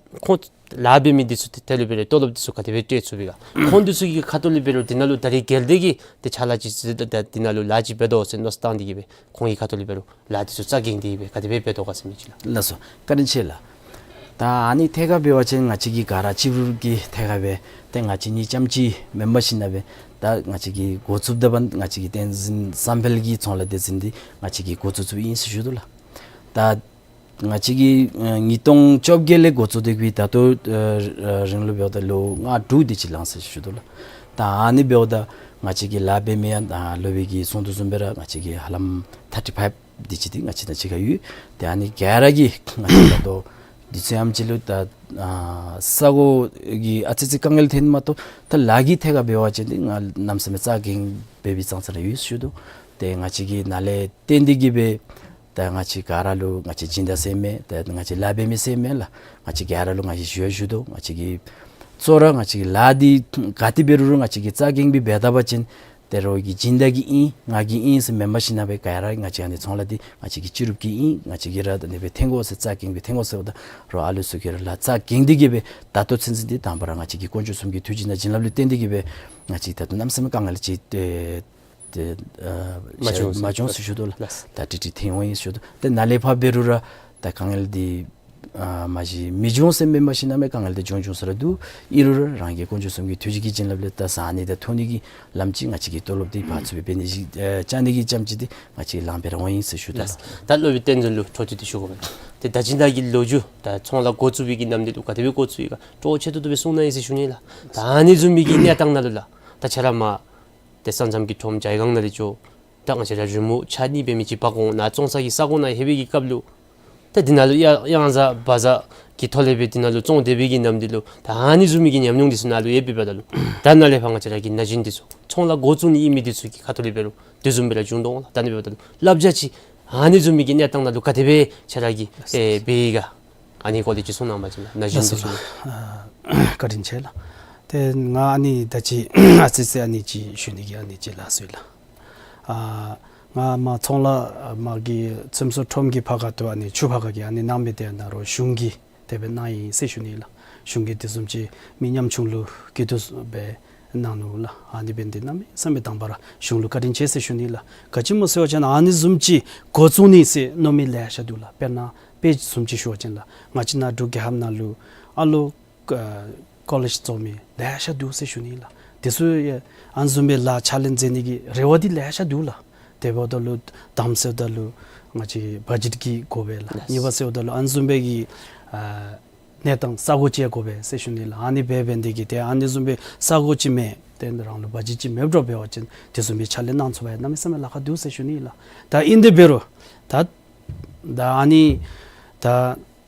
ཁོང་ལཱ་འབད་མི་འདི་ཚུ་ཏེ་དེ་ལུ་འབད་རུང་ཏེ་ལོབ་འདི་ཚུ་ག་དེ་སྦེ་སྤྲོད་ཚུགས་པས་ག། ཁོང་འདི་ཚུ་གི་ཁ་ཐུག་ལས་འབད་རུང་འདི་ནང་ལུ་ད་རིས་གལ་ཏེ་གི་ཏེ་ཕྱག་ལཱ་ཅིག་ཟེར་ད་འདི་ནང་ལུ་ལཱ་ཅིག་འབད་དོ་ཟེར་མནོ་བསམ་བཏང་སྟེ་གི་སྦེ་ཁོང་གི་ཁ་ཐུག་ལས་འབད་རུང་ལཱ་འདི་ཚུ་རྩ་འགེངས་ཏེ་གི་སྦེ་ག་དེ་སྦེ་འབད་དོ་ག་ཟེར་མི་ཅིག་ལགས། ལགས་སོ། བཀའ་དྲིན་ཆེ་ལགས། ད་ཨ་ནི་ཐད་ཁར་འབད་བ་ཅིན་ང་བཅས་ཀྱི་ག་ར་གཅིག་པུ་གི་ཐད་ཁར་སྦེ་ཏེ་ང་བཅས་གཉིས་རྐྱངམ་ཅིག་མེན་པར་ཞིན་ན་སྦེ་ད་ང་བཅས་ཀྱིས་འགོ་བཙུགསཔ་ད་འབདན་ང་བཅས་ཀྱི་བསྟན་འཛིན་བསམ་འཕེལ་གྱི་ཚོང་ལཱ་སྡེ་ཚན་འདི་ང་བཅས་ཀྱིས་འགོ་བཙུགས་བཙུགསཔ་ཨིན་ཟེར་ཞུ་དོ་ལགས། ད་ང་བཅས་ཀྱིས་ཨ་ཉིས་སྟོང་བཅོ་བརྒྱད་ལས་འགོ་བཙུགས་ཏེ་གི་ད་ལྟོ་ཨ་ཨ་རིང་ལུ་འབདཝ་ད་ལོ་ལྔ་དྲུག་དེ་ཅིག་ལང་ཟེར་ཞུ་དོ་ལགས། ད་ཨ་ནི་འབདཝ་ད་ང་བཅས་ཀྱི་ལཱ་འབད་མི་ཡང་ད་སློབ་དཔོན་གྱིས་གསུང་དོ་བཟུམ་སྦེ་ར་ང་བཅས་ཀྱི་ཧ་ལམ་ཐར་ཊི་ཕའིབ་དེ་ཅིག་འདི་ང་བཅས་ནང་ཅིག་ཁར་ཡོད། ཏེ་ཨ་ནི་ག་ར་གིས་ང་བཅས་ད་ལྟོ་དུས་ཚོད་ཨམ་ཅིག་ལུ་ད་ཨ་ས་གོ་གི་ཨ་ཙི་ཙི་དཀའ་ངལ་ཐོན་མ་གཏོགས་ད་ལཱ་གི་ཐད་ཁར་འབད་བ་ཅིན་འདི་ང་གནམ་མེད་ས་མེད་རྩ་འགེངས་འབད་བའི་ཙང་ཙ་ར་ཡོད་ཞུ་དོ། ཏེ་ང་བཅས་ཀྱིས་ནཱ་ལས་བརྟེན་ཏེ་གི་སྦེ་ད་ང་བཅས་ག་ར་ལུ་ང་བཅས་སྦྱིན་བདག་ཟེར་མེན། ད་ང་བཅས་ལཱ་འབད་མི་ཟེར་མེན་ལགས། ང་བཅས་ག་ར་ལུ་ང་བཅས་ཞུ་ཡང་ཞུ་དོ། ང་བཅས་ཀྱིས་གཙོ་བོ་ར་ང་བཅས་ཀྱི་ལཱ་འདི་ག་ཏེ་འབད་རུང་ར་ང་བཅས་ཀྱིས་རྩ་འགེངས་སྦེ་འབད་ད་པ་ཅིན་ཏེ་རོགས་ཀྱི་སྦྱིན་བདག་གི་ཨིན་ང་གི་ཨིན་ཟེར་མེན་པར་ཞིན་ན་སྦེ་ག་ར་ང་བཅས་ཨ་ནི་ཚོང་ལཱ་འདི་ང་བཅས་ཀྱི་སྤྱི་རུབ་ཀྱི་ཨིན། ང་བཅས་ཀྱིས་ར་ད་ཨ་ནི་སྦེ་འཐོན་དགོ་ཟེར་རྩ་འགེངས་སྦེ་འཐོན་དགོ་ཟེརཝ་ད་རོགས་ཨ་ལུ་ཚུ་གིས་ར་ལཱ་རྩ་འགེངས་ཏེ་གི་སྦེ་ད་ལྟོ་ཚུན་ཚོད་འདི་དང་པ་ར་ང་བཅས་ཀྱི་དཀོན་མཆོག་གསུམ་གྱི་ཐུགས་རྗེ་དང་བྱིན་རླབས་ལུ་བརྟེན་ཏེ་གི་སྦེ་ང་བཅས་ད་ལྟོ་གནམ་མེད་ས་མེད་དཀའ་ངལ་ཅིག་ཏེ་ཏེ་ཨ་མ་བྱུང་ཟེར་མ་བྱུང་ཟེར་ཞུ་དོ་ལགས། ལགས། ད་ཏིག་ཏིག་ཐོན་འོང་ཡི་ཟེར་ཞུ་དོ། ཏེ་ནཱ་ལས་ཕར་འབད་རུང་ར་ད་དཀའ་ངལ་འདི་ཨ་མ་གཞི་མི་འབྱུང་ཟེར་མེན་པར་ཞིན་ན་མེན་དཀའ་ངལ་འདི་འབྱུང་འབྱུང་ས་ར་འདུག། ཨིན་རུང་ར་རང་གི་དཀོན་མཆོག་གསུམ་གྱི་ཐུགས་རྗེ་གི་བྱིན་རླབས་ལས་ད་བཟའ་ནི་དང་འཐུང་ནི་གི་ལམ་ཅིག་ང་བཅས་ཀྱི་ཏོ་ལོབ་འདི་ཕར་ཚུར་སྦེ་འབད་ནི་ཅིག་ཨ་བཅར་ནི་གི་ཙམ་ཅིག་འདི་ང་བཅས་ལང་སྦེ་ར་འོང་ཡི་ཟེར་ཞུ་དོ་ལགས། ལགས། ད་སློབ་དཔོན་བསྟན་འཛིན་ལུ་འཕྲོ་མཐུད་དེ་ཞུ་དགོ་པས། ཏེ་ད་ཅི་ད་གི་ལོ་རྒྱུས་ད་ཚོང་ལཱ་འགོ་བཙུགས་པའི་གི་ནམ་དུས་ལུ་ག་དེ་སྦེ་འགོ་བཙུགས་ཡི་ག་སྤྲོ་ཆེ་ཏོག་ཏོ་སྦེ་གསུང་གནང་ཡི་ཟེར་ཞུ་ནི་ལགས། ད་ཨ་ནི་བཟུམ་མའི་གི་གནས་སྟངས་ནང་ལུ་ལགས། ད་ཁྱོད་ར་མར་ཏེ་ས་མཚམས་ཀྱི་ཁྲོམ་ཇའི་སྒང་ནང་ལས་འགྱོ། ད་ང་བཅས་ར་རི་མོ་ཆ་གཉིས་འབད་མི་ཅིག་འབག་འོང་ནཱ་བཙོང་ས་གི་ས་གོ་ནང་ལྷོད་པའི་གི་སྐབས་ལུ་ད་འདི་ནང་ལུ་གཡང་གཡང་གཟར་བ་གཟར་གྱི་ཐོག་ལས་སྦེ་འདི་ནང་ལུ་བཙོང་སྡོད་པའི་གི་ནམ་དུས་ལུ་ད་ཨ་ནི་བཟུམ་མའི་གི་ཉམས་མྱོང་འདི་ཚུ་ནཱ་ལུ་ཡོད་པའི་འབདཝ་ད་ལུ་ད་ནཱ་ལས་ཕར་ང་བཅས་ར་གི་ན་གཞོན་འདི་ཚུ་ཚོང་ལཱ་འགོ་བཙུགས་ནི་ཨིན་མི་འདི་ཚུ་གི་ཁ་ཐུག་ལས་འབད་རུང་དེ་བཟུམ་སྦེ་ར་འབྱུང་དོ་འོང་ལགས། ད་ཨ་ནི་འབདཝ་ད་ལུ་བསླབ་བྱ་ཅིག་ཨ་ནི་བཟུམ་མའི་གི་གནས་སྟངས་ནང་ལུ་ག་དེ་སྦེ་ཁྱོད་ར་གིས་ཨེ་འབད་ཡི་ག། ཨ་ནི་སྐོར་ལས་ཅིག་གསུང་གནང་བ་ཅིན་ལགས། ན་གཞོན་ལགས་འདི་སོ་ཚུ་ལགས། ཨ་བཀའ་དྲིན་ཆེ་ལགས། ཏེ་ང་ཨ་ནི་ད་ཅི་ཨ་ཙི་ཙི་ཨ་ནི་ཅིག་ཞུ་ནི་གི་ཨ་ནི་ཅིག་ལགས་སོ་ལགས། ཨ་ང་མར་ཚོང་ལཱ་མར་གྱི་ཚོང་ཟོག་ཁྲོམ་གྱི་ཕར་ཁ་ཐུག་ཨ་ནི་ཆུ་ཕར་ཁ་གི་ཨ་ནི་གནང་མི་དེ་ནཱ་རོགས་གཞུང་གིས་དེ་སྦེ་གནང་ཡི་ཟེར་ཞུ་ནི་ལགས། གཞུང་གིས་དེ་བཟུམ་ཅིག་མི་ཉམ་ཆུང་ལུ་གི་དུས་སྦེ་གནང་ནུག་ལགས། ཨ་ནི་འབད་ནི་དེ་གནམ་མེད་ས་མེད་དང་པ་ར་གཞུང་ལུ་བཀའ་དྲིན་ཆེ་ཟེར་ཞུ་ནི་ལགས། ག་ཅི་སྨོ་ཟེར་བ་ཅིན་ཨ་ནི་བཟུམ་ཅིག་འགོ་བཙུགས་ནི་ཟེར་མནོ་མི་ལེ་ཤ་འདུག་ལགས། དཔེར་ན་དཔེ་བཟུམ་ཅིག་ཞུ་བ་ཅིན་ལགས། ང་བཅས་ནཱ་འབྲུག་རྒྱལ་ཁབ་ནང་ལུ་ཨ་ལོ་ཨ་ཀོ་ལེཇ་རྫོགས་མི་ལེ་ཤ་འདུག་ཟེར་ཞུ་ནི་ལགས། དེ་ཚུ་ཡང་ཨ་ནི་བཟུམ་སྦེ་ལཱ་ཕྱག་ལཱ་མཛད་ནི་གི་རེ་བ་འདི་ལེ་ཤ་འདུག་ལགས། དེ་འབདཝ་ད་ལུ་དང་པ་ཟེརཝ་ད་ལུ་ང་བཅས་ཀྱི་བ་ཇེཊ་ཀྱི་དགོ་པས་ལགས། གཉིས་པ་ཟེརཝ་ད་ལུ་ཨ་ནི་བཟུམ་སྦེ་གི་ཨ་གནས་སྟངས་ས་གོ་ཅིག་དགོ་པས་ཟེར་ཞུ་ནི་ལགས། ཨ་ནི་འབད་འབད་ནི་དེ་གིས་ཏེ་ཨ་ནི་བཟུམ་སྦེ་ས་གོ་ཅིག་མེད། ཏེ་རང་ལུ་བ་ཇེཊ་ཅིག་མེདཔ་འདྲཝ་འབད་བ་ཅིན་དེ་བཟུམ་སྦེ་ཕྱག་ལཱ་གནང་ཚུགས་པར་གནམ་མེད་ས་མེད་ལཱ་ཁག་འདུག་ཟེར་ཞུ་ནི་ལགས། ད་ཨིན་དེ་འབད་རུང་ད་ད་ཨ་ནི་ད་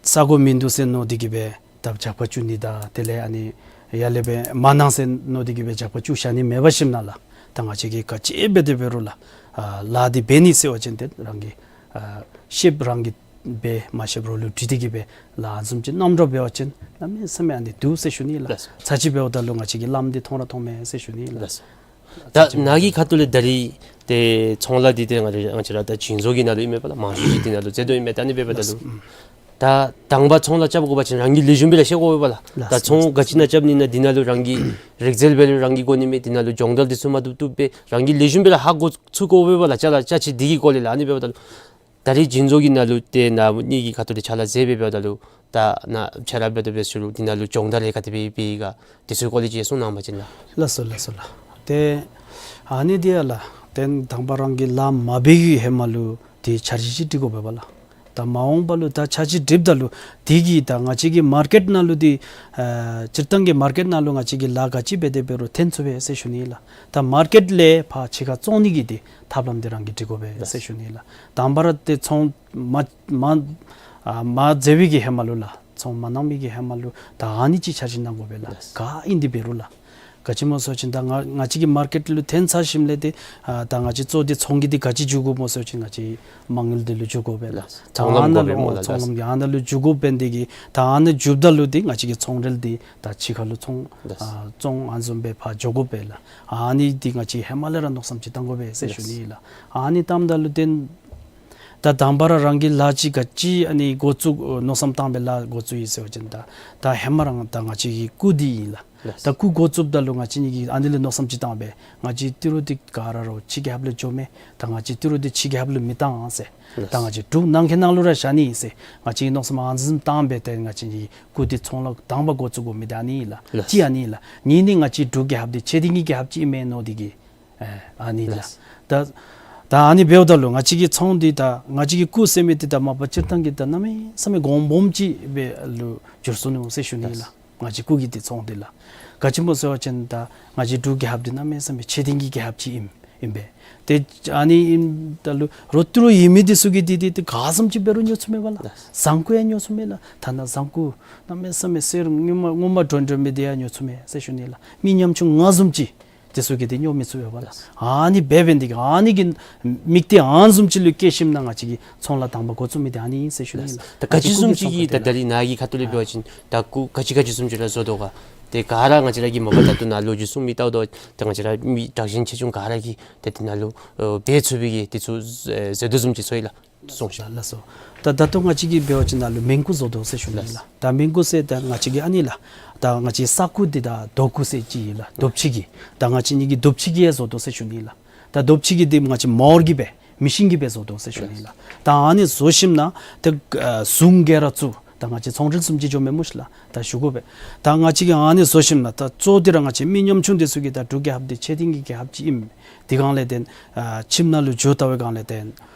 ས་གོ་མིན་འདུག་ཟེར་མནོ་སྟེ་གི་སྦེ་ད་ཇག་པ་བཙུགས་ནི་དང་དེ་ལས་ཨ་ནི་ཡར་ལས་སྦེ་མ་གནང་ཟེར་མནོ་སྟེ་གི་སྦེ་ཇག་པ་བཙུགས་བཞག་ནི་མེད་པར་ཞིནམ་ལས་ད་ང་བཅས་ཀྱིས་ག་ཅི་འབད་དེ་འབད་རུང་ལགས། ཨ་ལཱ་འདི་འབད་ནི་ཟེར་བ་ཅིན་ཏེ་རང་གི་ཨ་ཤེསཔ་རང་གིས་འབད། མ་ཤེསཔ་རོགས་ལུ་དྲི་སྟེ་གི་སྦེ་ལཱ་བཟུམ་ཅིག་གནངམ་འདྲཝ་འབད་བ་ཅིན་གནམ་མེད་ས་མེད་ཨ་ནི་འདུག་ཟེར་ཞུ་ནི་ལགས། ལགས་སོ། ཚར་གཅིག་འབདཝ་ད་ལུ་ང་བཅས་ཀྱིས་ལམ་འདི་མཐོང་ར་མཐོང་མས་ཟེར་ཞུ་ནི་ལགས། ལགས་སོ། ད་ནཱ་གི་ཁ་ཐུག་ལས་ད་རིས་ཏེ་ཚོང་ལཱ་འདི་ཏེ་ང་ར་ང་བཅས་ར་ད་བྱིན་རྫོང་གི་ནང་ལུ་ཨིན་མས་པ་ལགས། མང་ཤོས་ཅིག་འདི་ནང་ལུ་མཛད་དོ་ཨིན་མས། ད་ཨ་ནི་འབདཝ་ད་ལུ་ད་དང་པ་ཚོང་ལཱ་རྐྱབ་དགོ་པ་ཅིན་རང་གིས་ལེགས་ཤོམ་སྦེ་ར་ཤེས་དགོ་པས་པ་ལགས། ད་ཚོང་ག་ཅི་ནང་རྐྱབ་ནི་ན་འདི་ནང་ལུ་རང་གིས་རིག་རྩལ་འབད་རུང་རང་གིས་དགོ་ནི་མས། འདི་ནང་ལུ་སྦྱོང་བརྡར་འདི་ཚུ་མ་བཏུབ་བཏུབ་སྦེ་རང་གིས་ལེགས་ཤོམ་སྦེ་ར་ཧ་གོ་ཚུགས་དགོ་པས་པ་ལགས། ཅ་ལ་ཅ་ཆས་འདི་གི་སྐོར་ལས་ལགས། ཨ་ནི་འབདཝ་ད་ལུ་ད་རིས་བྱིན་རྫོང་གི་ནང་ལུ་ཏེ་ནཱ་ནི་གི་ཁ་ཐུག་ལས་ཕྱག་ལཱ་མཛད་སྦེ་འབདཝ་ད་ལུ་ད་ནཱ་ཕྱག་ལཱ་འབད་དོ་འབད་ཟེར་རུང་འདི་ནང་ལུ་སྦྱོང་བརྡར་རེ་ག་དེ་སྦེ་འབད་ཡི་ག་དེ་ཚུ་སྐོར་ལས་ཅིག་གསུང་གནང་བ་ཅིན་ལགས། ལགས་སོ་ལགས་སོ་ལགས། ཏེ་ ཨ་ནི་དེ་ཡ་ལགས། དེ་དང་པ་རང་གིས་ལཱ་མ་འབད་བའི་ཧེ་མ་ལུ་དེ་འཆར་གཞི་ཅིག་སྒྲིག་དགོ་པས་པ་ལགས། ད་མ་འོངས་པ་ལུ་ད་འཆར་གཞི་སྒྲིགཔ་ད་ལུ་དེ་གིས་ད་ང་བཅས་ཀྱི་མར་ཀེཊ་ནང་ལུ་དེ་ཨ་སྤྱིར་བཏང་གི་མར་ཀེཊ་ནང་ལུ་ང་བཅས་ཀྱིས་ལཱ་ག་ཅི་འབད་དེ་འབད་རུང་འཐོན་ཚུགས་པས་ཟེར་ཞུ་ནི་ལགས། ད་མར་ཀེཊ་ལས་ཕར་ཕྱི་ཁར་བཙོང་ནི་གི་དེ་ཐབས་ལམ་དེ་རང་གིས་སྒྲིག་དགོ་པས་ཟེར་ཞུ་ནི་ལགས། དང་པ་ར་དེ་ཚོང་མ་མ་ཨ་མ་མཛད་པའི་གི་ཧེ་མ་ལུ་ལགས། ཚོང་མ་གནང་མི་གི་ཧེ་མ་ལུ་ད་ཨ་ནི་ཅིག་འཆར་གཞི་གནང་དགོ་པས་ལགས། ག་ཨིན་དེ་འབད་རུང་ལགས། ག་ཅི་སྨོ་ཟེར་བ་ཅིན་ད་ང་ང་བཅས་ཀྱི་མར་ཀེཊ་ལུ་འཐོན་ཚར་ཞིནམ་ལས་དེ་ཨ་ད་ང་བཅས་གཙོ་དེ་ཚོང་གི་དེ་ག་ཅི་འཇུག་དགོཔ་སྨོ་ཟེར་བ་ཅིན་ང་བཅས་མ་དངུལ་དེ་ལུ་འཇུག་དགོ་པས་ལགས། ཚོང་ལམ་ད་ཨ་ནཱ་དགོ་པས་ལུ་སྨོ་ལགས། ཚོང་ལམ་གྱི་ཨ་ནཱ་ལུ་འཇུག་དགོཔ་འབད་ནི་དེ་གིས་ད་ཨ་ནཱ་འཇུགཔ་ད་ལུ་དེ་ང་བཅས་ཀྱི་ཚོང་འབྲེལ་དེ་ད་ཕྱི་ཁ་ལུ་ཚོང་ཨ་བཙོང་ཨ་ནི་བཟུམ་སྦེ་ཕར་འགྱོ་དགོ་པས་ལགས། ཨ་ནི་དེ་ང་བཅས་ཧེ་མ་ལས་ར་མནོ་བསམ་ཅིག་བཏང་དགོ་པས་ཟེར་ཞུ་ནི་ལགས། ཨ་ནི་བཏངམ་ད་ལུ་དེ་ད་དང་པ་ར་རང་གིས་ལཱ་ཅིག་ག་ཅི་ཨ་ནི་འགོ་བཙུགས་ཨ་མནོ་བསམ་བཏང་སྦེ་ལཱ་འགོ་བཙུགས་ཡི་ཟེར་བ་ཅིན་ད་ད་ཧེ་མ་རང་ད་ང་བཅས་ཀྱི་སྐུ་འདི་ཨིན་ལགས། ལགས། ད་སྐུ་འགོ་བཙུགསཔ་ད་ལུ་ང་བཅས་གཉིས་ཀྱིས་ཨ་ནི་ལས་མནོ་བསམ་ཅིག་བཏང་སྦེ་ང་བཅས་ཏི་རུ་འདི་ག་ར་ར་ཕྱི་རྒྱལ་ཁབ་ལུ་འགྱོ་མས། ད་ང་བཅས་ཏི་རུ་འདི་ཕྱི་རྒྱལ་ཁབ་ལུ་མི་བཏང་ཟེར། ལགས། ད་ང་བཅས་འབྲུག་ནང་གི་ནང་ལུ་ར་བཞག་ནི་ཨིན་ཟེར་ང་བཅས་ཀྱིས་མནོ་བསམ་ཨ་ནི་བཟུམ་བཏང་སྦེ་ཏེ་ང་བཅས་ཀྱི་སྐུ་འདི་ཚོང་ལཱ་དང་པ་འགོ་བཙུགས་དགོ་མི་འདི་ཨ་ནི་ཨིན་ལགས། ལགས། གཅིག་ཨ་ནི་ཨིན་ལགས། གཉིས་ནི་ང་བཅས་འབྲུག་རྒྱལ་ཁབ་འདི་ཆེ་ལྡིང་གི་རྒྱལ་ཁབ་ཅིག་ཨིན་མས་མནོ་སྟེ་གིས་ཨ་ཨ་ནི་ལགས། ལགས། ད་ད་ཨ་ནི་འབདཝ་ད་ལུ་ང་བཅས་ཀྱི་ཚོང་འདི་ད་ང་བཅས་ཀྱི་སྐུ་ཟེར་མི་འདི་ད་མ་པ་སྤྱིར་བཏང་གི་ད་གནམ་མེད་ས་མེད་གོང་སྦོམ་ཅིག་སྦེ་ལུ་འགྱུར་སོ་ནུག་ཟེར་ཞུ་ནི་ལགས། ལགས། ང་བཅས་སྐུ་གི་འདི་ཚོང་འདི་ལགས། ག་ཅི་སྨོ་ཟེར་བ་ཅིན་ད་ང་བཅས་འབྲུག་རྒྱལ་ཁབ་འདི་གནམ་མེད་ས་མེད་ཆེ་ལྡིང་གི་རྒྱལ་ཁབ་ཅིག་ཨིན་ཨིན་པས། ཏེ་ཨ་ནི་ཨིནམ་ད་ལུ་རོགས་ཏི་རུ་ཡོད་མི་འདི་ཚུ་གིས་འདི་འདི་ཏེ་ག་བཟུམ་ཅིག་འབད་རུང་ཉོ་ཚུགས་མས་པ་ལགས། ལགས། ཟངས་ཀུ་ཡང་ཉོ་ཚུགས་མས་ལགས། ཐ་ན་ཟངས་ཀུ་གནམ་མེད་ས་མེད་གསེར་སྔོ་མ་སྔོ་མ་སྒྲོན་སྒྲོན་མི་འདི་ཡང་ཉོ་ཚུགས་མས་ཟེར་ཞུ་ནི་ལགས། མི་ཉམ་ཆུང་ང་བཟུམ་ཅིག་འདི་ཚུ་གིས་འདི་ཉོ་མི་ཚུགས་པས་པ་ལགས། ཨ་ནི་འབད་འབད་ནི་འདི་གིས་ཨ་ནི་གི་དམིགས་གཏད་ཨ་ནི་བཟུམ་ཅིག་ལུ་བསྐྱེད་ཞིནམ་ན་ང་བཅས་ཀྱིས་ཚོང་ལཱ་དང་པ་འགོ་བཙུགས་མི་འདི་ཨ་ནི་ཨིན་ཟེར་ཞུ་ནི་ལགས། ད་ག་ཅི་བཟུམ་ཅིག་གིས་ད་ད་རིས་ནཱ་གི་ཁ་ཐུག་ལས་འབད་བ་ཅིན་ད་སྐུ་ག་ཅི་ག་ཅི་བཟུམ་ཅིག་ར་བཟོ་དོ་ག། ཏེ་ག་ར་ང་བཅས་ར་གིས་མ་པ་ད་ལྟོ་ནཱ་ལོ་རྒྱུས་གསུང་མི་ལྟཝ་ད་ཏེ་ང་བཅས་ར་མི་དྲག་ཞན་ཆེ་ཆུང་ག་ར་གིས་ཏེ་འདི་ནང་ལུ་ཨ་འབད་ཚུགས་པའི་གི་འདི་ཚུ་ཨ་ཟེར་དོ་བཟུམ་ཅིག་ཚོར་ཡི་ལགས། གསུངས་ཤིག། ལགས་སོ། ད་ད་ལྟོ་ང་བཅས་ཀྱིས་འབད་བ་ཅིན་ནཱ་ལུ་མིང་སྐུ་བཟོ་དོ་ཟེར་ཞུ་ནི་ལགས། ད་མིང་སྐུ་ཟེར་ད་ང་བཅས་ཀྱི་ཨ་ནི་ལགས། ད་ང་བཅས་ས་སྐུ་འདི་ད་རྡོ་སྐུ་ཟེར་ཅིག་ཨིན་ལགས། རྡོ་ཕྱེ་གི། ད་ང་བཅས་གཉིས་ཀྱིས་རྡོ་ཕྱེ་གི་ཡང་བཟོ་དོ་ཟེར་ཞུ་ནི་ལགས། ད་རྡོ་ཕྱེ་གི་འདི་ང་བཅས་མོར་གྱིས་སྦེ་མི་ཤིན་གྱིས་སྦེ་བཟོ་དོ་ཟེར་ཞུ་ནི་ལགས། ད་ཨ་ནི་བཟོ་ཞིནམ་ན་ད་ཨ་ཟུང་གི་ར་བཙུགས། ད་ང་བཅས་ཚོང་འབྲེལ་བཟུམ་ཅིག་འགྱོ་མས་སྨོ་ཤིག་ལགས། ད་ཞུ་དགོ་པས། ད་ང་བཅས་ཀྱིས་ཨ་ནི་བཟོ་ཞིནམ་ན་ད་གཙོ་འདི་ར་ང་བཅས་མི་ཉམ་ཆུང་འདི་ཚུ་གིས་ད་འབྲུག་རྒྱལ་ཁབ་འདི་ཆེ་ལྡིང་གི་རྒྱལ་ཁབ་ཅིག་ཨིན། དེ་སྒང་ལས་བརྟེན་ཨ་ཁྱིམ་ནང་ལུ་འགྱོ་ལྟ་བའི་སྒང་ལས་བརྟེན་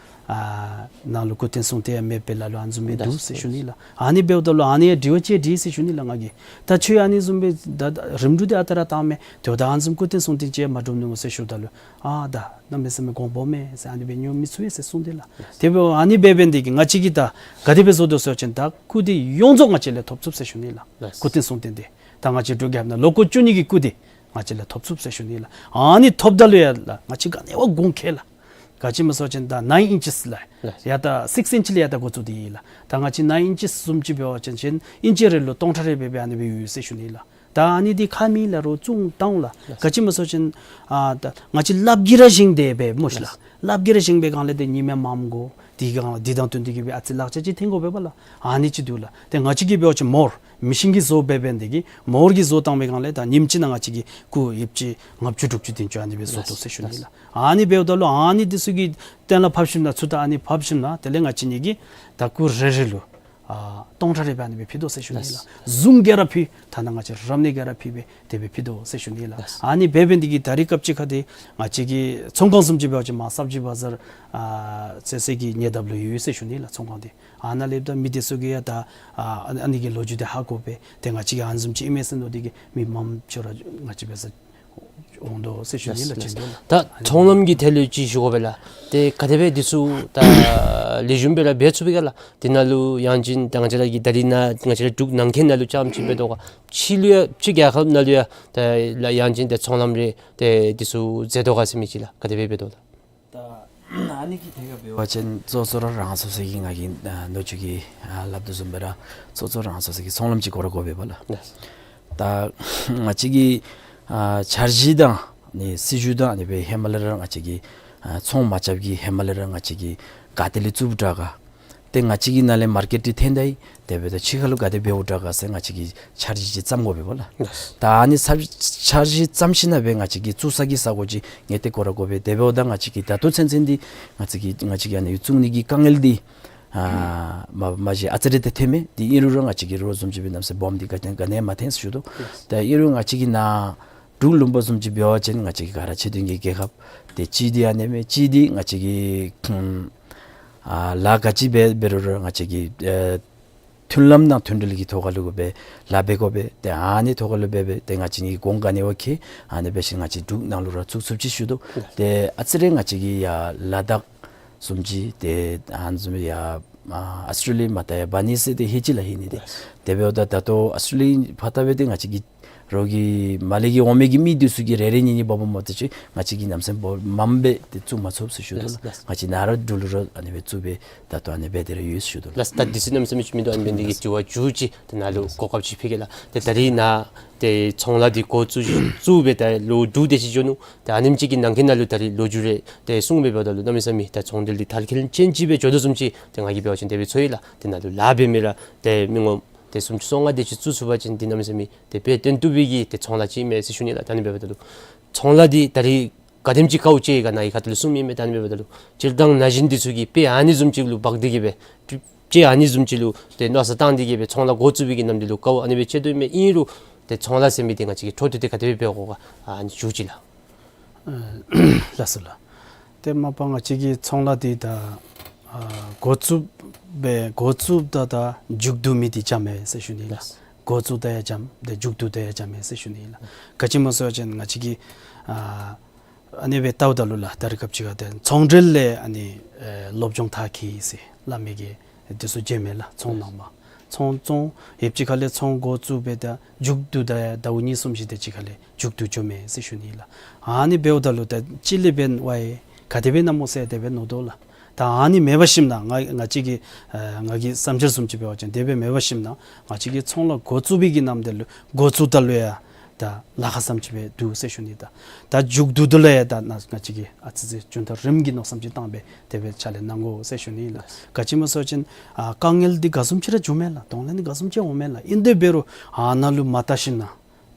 ཨ་ནང་ལུ་སྐུ་རྟེན་གསུང་རྟེན་ཡང་མེདཔ་སྦེ་ལ་ལུ་ཨ་ནི་བཟུམ་སྦེ་འདུག་ཟེར་ཞུ་ནི་ལགས། ཨ་ནི་འབདཝ་ད་ལུ་ཨ་ནི་ཡང་དྲི་བ་ཅིག་དྲིས་ཟེར་ཞུ་ནི་ལགས་ང་གིས། ད་ཁྱོད་ཨ་ནི་བཟུམ་སྦེ་ད་ད་རིམ་གྲོ་འདི་ཨ་རྟག་ར་བཏང་མས། དེ་འབདཝ་ད་ཨ་ནི་བཟུམ་སྐུ་རྟེན་གསུང་རྟེན་ཅིག་ཡང་མ་སྒྲུབ་ནུག་ཟེར་ཞུཝ་ད་ལུ་ཨ་ད་གནམ་མེད་ས་མེད་གོང་སྦོམ་མས་ཟེར་ཨ་ནི་སྦེ་ཉོ་མི་ཚུགས་པས་ཟེར་གསུངས་ཏེ་ལགས། དེ་འབདཝ་ཨ་ནི་འབད་འབད་ནི་འདི་གིས་ང་བཅས་ཀྱིས་ད་ག་དེ་སྦེ་བཟོ་དོ་ཟེར་བ་ཅིན་ད་སྐུ་འདི་ཡོངས་རྫོགས་ང་བཅས་ལས་ཐོབ་ཚུགས་ཟེར་ཞུ་ནི་ལགས། ལགས། སྐུ་རྟེན་གསུང་རྟེན་འདི་ད་ང་བཅས་འབྲུག་རྒྱལ་ཁབ་ནང་ལོ་འཁོར་བཅུ་གཉིས་ཀྱི་སྐུ་འདི་ང་བཅས་ལས་ཐོབ་ཚུགས་ཟེར་ཞུ་ནི་ལགས། ཨ་ནི་ཐོབ་ད་ལུ་ཡང་ལགས་ང་བཅས་ག་ནི་བ་དགོངས་ཁེལ་ལགས། ག་ཅི་སྨོ་ཟེར་བ་ཅིན་ད་ནའིན་ཨིན་ཅིས་ལགས། ལགས། ཡ་ད་སིགསི་ཨིན་ཅི་ལས་ཡ་ད་འགོ་བཙུགས་ཏེ་ཡོད་ལགས། ད་ང་བཅས་ནའིན་ཨིན་ཅིས་བཟུམ་ཅིག་འབད་བ་ཅིན་ཨིན་ཅི་རེ་ལུ་སྟོང་ཕྲག་རེ་སྦེ་སྦེ་ཨ་ནི་སྦེ་ཡོད་ཟེར་ཞུ་ནི་ལགས། ད་ཨ་ནི་འདི་ཁ་མེད་ལ་རོགས་བཙོང་བཏང་ལགས། ལགས། ག་ཅི་སྨོ་ཟེར་བ་ཅིན་ཨ་ད་ང་བཅས་ལགཔ་གིས་ར་བཞེངས་ཏེ་འབད་སྨོ་ཤིག་ལགས། ལགས། ལགཔ་གིས་ར་བཞེངས་པའི་སྒང་ལས་ཏེ་ཉིམ་ཡང་མངམ་དགོ། དེ་སྒང་ལས་དེ་དང་བསྟུན་ཏེ་གིས་སྦེ་ཨ་ཙི་ལག་ཆ་ཅིག་འཐོན་དགོ་པས་པ་ལགས། ཨ་ནི་ཅིག་འདུག་ལགས། ཏེ་ང་བཅས་ཀྱིས་འབད་བ་ཅིན་མོར་མི་ཤིན་གྱིས་བཟོ་འབད་འབད་ནི་འདི་གིས་མོར་གྱིས་བཟོ་བཏང་པའི་སྒང་ལས་ད་ཉིནམ་གཅིག་ནང་ང་བཅས་ཀྱིས་སྐུ་ཡོདཔ་ཅིག་ལྔ་བཅུ་དྲུག་ཅུ་བདུན་ཅུ་ཨ་ནི་སྦེ་བཟོ་དོ་ཟེར་ཞུ་ནི་ལགས། ཨ་ནི་འབདཝ་ད་ལུ་ཨ་ནི་འདི་ཚུ་གི་གཏན་ལ་ཕབ་ཞིནམ་ན་ཚུར་ད་ཨ་ནི་ཕབ་ཞིནམ་ན་དེ་ལས་ང་བཅས་གཉིས་ཀྱིས་ད་སྐུ་རེ་རེ་ལུ་ཨ་སྟོང་ཕྲག་རེ་སྦེ་ཨ་ནི་སྦེ་ཕུལ་དོ་ཟེར་ཞུ་ནི་ལགས། ལགས། ཟུང་གིས་ར་ཕུལ། ཐ་ན་ང་བཅས་རབ་གནས་ཀྱིས་ར་ཕུལ་སྦེ་དེ་སྦེ་ཕུལ་དོ་ཟེར་ཞུ་ནི་ལགས། ལགས། ཨ་ནི་འབད་འབད་ནི་འདི་གིས་ད་རེས་སྐབས་ཅིག་ཁར་འདི་ང་བཅས་ཀྱི་ཚོང་ཁང་བཟུམ་ཅིག་འབད་བ་ཅིན་མར་སབ་ཇི་བ་ཛར་ཨ་ཚེ་སྲས་ཀྱི་ཉེ་འདབས་ལུ་ཡོད་ཟེར་ཞུ་ནི་ལགས་ཚོང་ཁང་འདི། ཨ་ནཱ་ལས་ད་མི་འདི་ཚུ་གིས་ཡང་ད་ཨ་ཨ་ནི་གི་ལོ་རྒྱུས་འདི་ཧ་གོ་སྦེ་ཏེ་ང་བཅས་ཀྱིས་ཨ་ནི་བཟུམ་ཅིག་ཨིན་མས་ཟེར་མནོ་སྟེ་གིས་མི་མངམ་ཅིག་ར་ང་བཅས་འབད་སར་འོང་དོ་ཟེར་ཞུ་ནི་ལགས། ལགས། ཅིག་འདུག་ལགས། ད་ཚོང་ལམ་གྱི་ཐད་ལུ་ཅིག་ཞུ་དགོ་པས་ལགས། ཏེ་ག་དེ་སྦེ་འདི་ཚུ་ད་ལེགས་ཤོམ་སྦེ་ར་འབད་ཚུགས་པས་ག་ལགས། འདི་ནང་ལུ་ཡང་ཅིན་ད་ང་བཅས་ར་གི་ད་རིས་ནཱ་ང་བཅས་ར་འབྲུག་ནང་འཁོད་ནང་ལུ་རྐྱངམ་ཅིག་འབད་དོ་ག། ཕྱི་ལུ་ཡང་ཕྱི་རྒྱལ་ཁབ་ནང་ལུ་ཡང་ད་ལགས་ཡང་ཅིན་ད་ཚོང་ལམ་རེ་ཏེ་འདི་ཚུ་མཛད་དོ་ག་ཟེར་མི་ཅིག་ལགས། ག་དེ་སྦེ་འབད་དོ་ལགས། ད་ཨ་ནི་གི་ཐད་ཁར་འབད་བ་ཅིན་གཙོ་གཙོ་ར་རང་སོ་སོ་གི་ང་གིས་ཨ་ནུ་གཅིག་གིས་ཨ་སླབ་དོ་བཟུམ་སྦེ་ར་གཙོ་གཙོ་རང་སོ་སོ་གི་ཚོང་ལམ་ཅིག་དགོ་ར་དགོ་པས་པ་ལགས། ལགས། ད་ང་བཅས་ཀྱི་ཨ་འཆར་གཞི་དང་ཨ་ནི་སྲིད་བྱུས་དང་ཨ་ནི་སྦེ་ཧེ་མ་ལས་ར་ང་བཅས་ཀྱིས་ཨ་ཚོང་མ་རྐྱབ་ཀྱི་ཧེ་མ་ལས་ར་ང་བཅས་ཀྱིས་ག་ཏེ་ལས་བཙུགསཔ་དྲག་ག། ཏེ་ང་བཅས་ཀྱི་ནང་ལས་མར་ཀེཊ་འདི་འཐོན་ད་ཡི། དེ་འབདཝ་ད་ཕྱི་ཁ་ལུ་ག་དེ་འབདཝ་དྲག་ག་ཟེར་ང་བཅས་ཀྱིས་འཆར་གཞི་ཅིག་བརྩམ་དགོ་པས་པ་ལགས། ལགས། ད་ཨ་ནི་ས་འཆར་གཞི་བརྩམ་ཞིནམ་ལས་སྦེ་ང་བཅས་ཀྱིས་བཙུགས་ས་གི་ས་གོ་ཅིག་ངེས་ཏེ་དགོ་ར་དགོ་པས། དེ་འབདཝ་ད་ང་བཅས་ཀྱིས་ད་ལྟོ་ཚུན་ཚོད་འདི་ང་བཅས་ཀྱིས་ང་བཅས་ཀྱིས་ཨ་ནི་བཙུགས་ནི་གི་དཀའ་ངལ་འདི་ཨ་མ་མ་གཞི་ཨ་ཙི་རེ་ཏེ་ཐོན་མས། དེ་ཨིན་རུང་ར་ང་བཅས་ཀྱིས་རོགས་བཟུམ་ཅིག་སྦེ་གནམ་མེད་ས་མེད་སྦོམ་འདི་ག་ཏེ་ག་ནི་ཡང་མ་འཐོན་ཟེར་ཞུ་དོ། ལགས། ད་ཨིན་རུང་ང་བཅས་ཀྱིས་ནཱ་ འབྲུག་ལུང་པ་བཟུམ་ཅིག་འབད་བ་ཅིན་ང་བཅས་ཀྱི་ག་ར་ཕྱི་དོན་གྱི་རྒྱལ་ཁབ་ཏེ་གཅིག་འདི་ཨ་ནེམ་མས། གཅིག་འདི་ང་བཅས་ཀྱི་ཨ་ལཱ་ག་ཅི་འབད་འབད་རུང་ར་ང་བཅས་ཀྱི་ཨ་མཐུན་ལམ་དང་མཐུན་འབྲེལ་གྱི་ཐོག་ཁ་ལུ་འབད་ལཱ་འབད་དགོ་པས། ཏེ་ཨ་ནི་ཐོག་ཁ་ལུ་འབད་འབད་ཏེ་ང་བཅས་ཀྱིས་གོང་ག་ནི་བ་ཁེ་ཨ་ནི་འབད་ཞིནམ་ང་བཅས་འབྲུག་ནང་ལུ་ར་བཙུགས་ཚུགསཔ་ཅིག་ཞུ་དོ། ཏེ་ཨ་ཙི་རེ་ང་བཅས་ཀྱི་ཡར་ལ་དྭགས་བཟུམ་ཅིག་ཏེ་ཨ་ནི་བཟུམ་ཡར་ཨ་ཨཱོས་ཊྲེ་ལི་ཡ་མར་ད་ཡར་འབག་ནི་ཟེར་ཏེ་ཧེ་ཅི་ལགས་ཧེ་ནི་ཏེ། དེ་འབདཝ་ད་ད་ལྟོ་ཨཱོས་ཊྲེ་ལི་ཡ་ཕར་ལྟ་འབད་དེ་ང་བཅས་ཀྱི་རོགས་ཀྱི་མར་ལས་ཀྱི་འོང་མི་གི་མི་འདི་ཚུ་གིས་རེ་རེ་གཉིས་གཉིས་འབག་འབགཔ་མ་གཏོགས་ང་བཅས་ཀྱིས་གནམ་མེད་ས་མེད་འབག་མངམ་སྦེ་ཏེ་བཙུགས་མ་ཚུགས་ཟེར་ཞུ་དོ་ལགས། ལགས། ང་བཅས་ནཱ་ར་འབྲུག་ལུ་ར་ཨ་ནི་སྦེ་བཙུགས་སྦེ་ད་ལྟོ་ཨ་ནི་སྦེ་དེ་ར་ཡོད་ཟེར་ཞུ་དོ་ལགས། ལགས། ད་དུས་ཚོད་གནམ་མེད་ས་མེད་ཅིག་མིན་འདུག། ཨ་ནི་འབད་ནི་འདི་གིས་དྲི་བ་མཇུག་ཅིག་ད་ནཱ་ལུ་གོ་སྐབས་ཅིག་ཕུལ་གེ་ལགས། ཏེ་ད་རིས་ནཱ་ཏེ་ཚོང་ལཱ་འདི་འགོ་བཙུགས་བཙུགས་སྦེ་ད་ལོ་དྲུག་དེ་ཅིག་འགྱོ་ནུག། ཏེ་ཨ་ནེམ་ཅིག་གི་ནང་འཁོད་ནང་ལུ་ད་རིས་ལོ་རྒྱུས་རེ་ཏེ་གསུངས་སྦེ་འབདཝ་ད་ལུ་གནམ་མེད་ས་མེད་ཏེ་ཚོང་འབྲེལ་འདི་དར་ཁྱབ་ཅན་ཅིག་སྦེ་འགྱོ་དོ་བཟུམ་ཅིག་ཏེ་ང་གིས་འབད་བ་ཅིན་དེ་སྦེ་ཚོར་ཡི་ལགས། ཏེ་ནཱ་ལུ་ལཱ་འབད་མི་ར་ཏེ་མི་ངོམ་ཏེ་སུམ་ཅུ་སོ་ལྔ་དེ་ཅིག་བཙུགས་ཚུགས་པ་ཅིན་འདི་གནམ་མེད་ས་མེད་ཏེ་དཔེ་སྟོན་བཏུབ་པའི་གི་ཏེ་ཚོང་ལཱ་ཅིག་མས་ཟེར་ཞུ་ནི་ལགས། ད་ཨ་ནི་འབདཝ་ད་ལུ་ཚོང་ལཱ་འདི་ད་རིས་ག་དེམ་ཅིག་དཀའཝ་སྤྱད་ཡི་ག་ནཱ་གི་ཁ་ཐུག་ལས་གསུངམ་ཨིན་མས། ད་ཨ་ནི་འབདཝ་ད་ལུ་སྤྱིར་བཏང་ན་གཞོན་འདི་ཚུ་གིས་དཔེ་ཨ་ནི་བཟུམ་ཅིག་ལུ་འབག་སྟེ་གི་སྦེ་དཔེ་ཨ་ནི་བཟུམ་ཅིག་ལུ་ཏེ་མནོ་བསམ་བཏང་སྟེ་གི་སྦེ་ཚོང་ལཱ་འགོ་བཙུགས་པའི་གི་ནམ་དུས་ལུ་དཀའཝ་ཨ་ནི་སྦེ་སྤྱད་དོ་ཨིན་མས། ཨིན་རུང་ཏེ་ཚོང་ལཱ་ཟེར་མི་འདི་ང་བཅས་ཀྱིས་འཕྲོ་མཐུད་དེ་ག་དེ་སྦེ་འབད་དགོ་ག་ཨ་ནི་མཇུག་ཅིག་ལགས། ལགས་སོ་ལགས། ཏེ་མ་པ་ང་བཅས་ཀྱི་ཚོང་ལཱ་འདི་ད་ཨ་འགོ་བཙུགས་སྦེ་འགོ་བཙུགསཔ་ད་ད་མཇུག་བསྡུ་མི་འདི་འཇམ་མས་ཟེར་ཞུ་ནི་ལགས། ལགས། འགོ་བཙུགས་ད་ཡང་འཇམ་ཏེ་མཇུག་བསྡུ་ད་ཡང་འཇམ་མས་ཟེར་ཞུ་ནི་ལགས། ག་ཅི་སྨོ་ཟེར་བ་ཅིན་ང་བཅས་ཀྱིས་ཨ་ཨ་ནི་སྦེ་བལྟཝ་ད་ལུ་ལགས་ད་རེས་སྐབས་ཅིག་ཁར་ཏེ་ཚོང་འབྲེལ་ལས་ཨ་ནི་ཨེ་སློབ་སྦྱོང་མཐར་འཁྱོལ་ཟེར་སླབ་མི་གི་འདི་ཚུ་མཇལ་མས་ལགས། ཚོང་ནང་མ་ཚོང་ཚོང་ཡོདཔ་ཅིག་ཁ་ལས་ཚོང་འགོ་བཙུགས་སྦེ་ད་མཇུག་བསྡུ་ད་ཡང་ཟླཝ་གཉིས་གསུམ་ཅིག་དེ་ཅིག་ཁ་ལས་མཇུག་བསྡུ་འགྱོ་མས་ཟེར་ཞུ་ནི་ལགས། ཨ་ནི་འབདཝ་ད་ལུ་ད་ཅི་ལས་འབདན་ཝའི་ག་དེ་སྦེ་ཨིན་ན་སྨོ་ཟེར་དེ་སྦེ་མནོ་དོ་ལགས། ད་ཨ་ནི་མེད་པར་ཞིནམ་ན་ང་ང་བཅས་ཀྱི་ཨ་ང་གི་བསམ་འཆར་བཟུམ་ཅིག་འབད་བ་ཅིན་དེ་སྦེ་མེད་པར་ཞིནམ་ན་ང་བཅས་ཀྱི་ཚོང་ལཱ་འགོ་བཙུགས་པའི་གི་ནམ་དུས་ལུ་འགོ་བཙུགསཔ་ད་ལུ་ཡང་ད་ལཱ་ཁག་བཟུམ་ཅིག་སྦེ་འདུག་ཟེར་ཞུ་ནི། ད་ད་མཇུག་བསྡུ་ད་ལུ་ཡང་ད་ནཱ་ང་བཅས་ཀྱིས་ཨ་ཙི་ཙི་ཅུང་ཐག་རིངམ་གི་མནོ་བསམ་ཅིག་བཏང་སྦེ་དེ་སྦེ་ཕྱག་ལཱ་གནང་དགོ་ཟེར་ཞུ་ནི་ལགས། ག་ཅི་སྨོ་ཟེར་བ་ཅིན་ཨ་དཀའ་ངལ་འདི་ག་བཟུམ་ཅིག་ར་འབྱུང་མས་ལགས། གདོང་ལེན་འདི་ག་བཟུམ་ཅིག་འོང་མས་ལགས། ཨིན་དེ་འབད་རུང་ཨ་ནཱ་ལུ་མ་བལྟ་ཞིནམ་ན་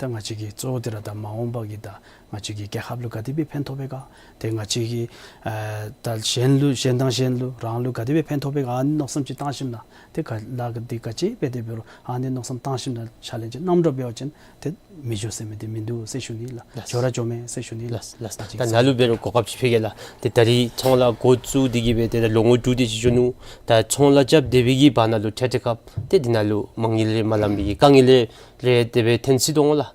ད་ང་བཅས་ཀྱི་གཙོ་བོ་འདི་ར་ད་མ་འོངས་པ་གི་ད་ང་བཅས་ཀྱི་རྒྱལ་ཁབ་ལུ་ག་དེ་སྦེ་ཕན་ཐོགས་པས་ག། ཏེ་ང་བཅས་ཀྱི་ཨ་ད་གཞན་ལུ་གཞན་དང་གཞན་ལུ་རང་ལུ་ག་དེ་སྦེ་ཕན་ཐོགས་པས་ག། ཨ་ནི་མནོ་བསམ་ཅིག་བཏང་ཞིནམ་ན་ཏེ་ག་ལཱ་འདི་ག་ཅི་འབད་དེ་འབད་རུང་ཨ་ནི་མནོ་བསམ་བཏང་ཞིནམ་ན་ཕྱག་ལཱ་ཅིག་གནངམ་འདྲཝ་འབད་བ་ཅིན་ཏེ་མི་འགྱོ་ཟེར་མི་འདི་མིན་འདུག་ཟེར་ཞུ་ནི་ལགས། ལགས། འགྱོ་ར་འགྱོ་མས་ཟེར་ཞུ་ནི་ལགས། ལགས་ལགས། ད་ནཱ་ལུ་འབད་རུང་གོ་སྐབས་ཅིག་ཕུལ་གེ་ལགས། ཏེ་ད་རིས་ཚོང་ལཱ་འགོ་བཙུགས་ཏེ་གི་སྦེ་ཏེ་ད་ལོ་ངོ་དྲུག་དེ་ཅིག་འགྱོ་ནུག། ད་ཚོང་ལཱ་རྐྱབ་སྡོད་པའི་གི་བར་ན་ལུ་ཐད་ཐད་ཁར་ཏེ་འདི་ནང་ལུ་མ་ངལ་རེ་མ་ལངམ་པའི་གི་དཀའ་ངལ་རེ་རེ་དེ་སྦེ་ཐོན་སྲིད་དོ་འོང་ལགས།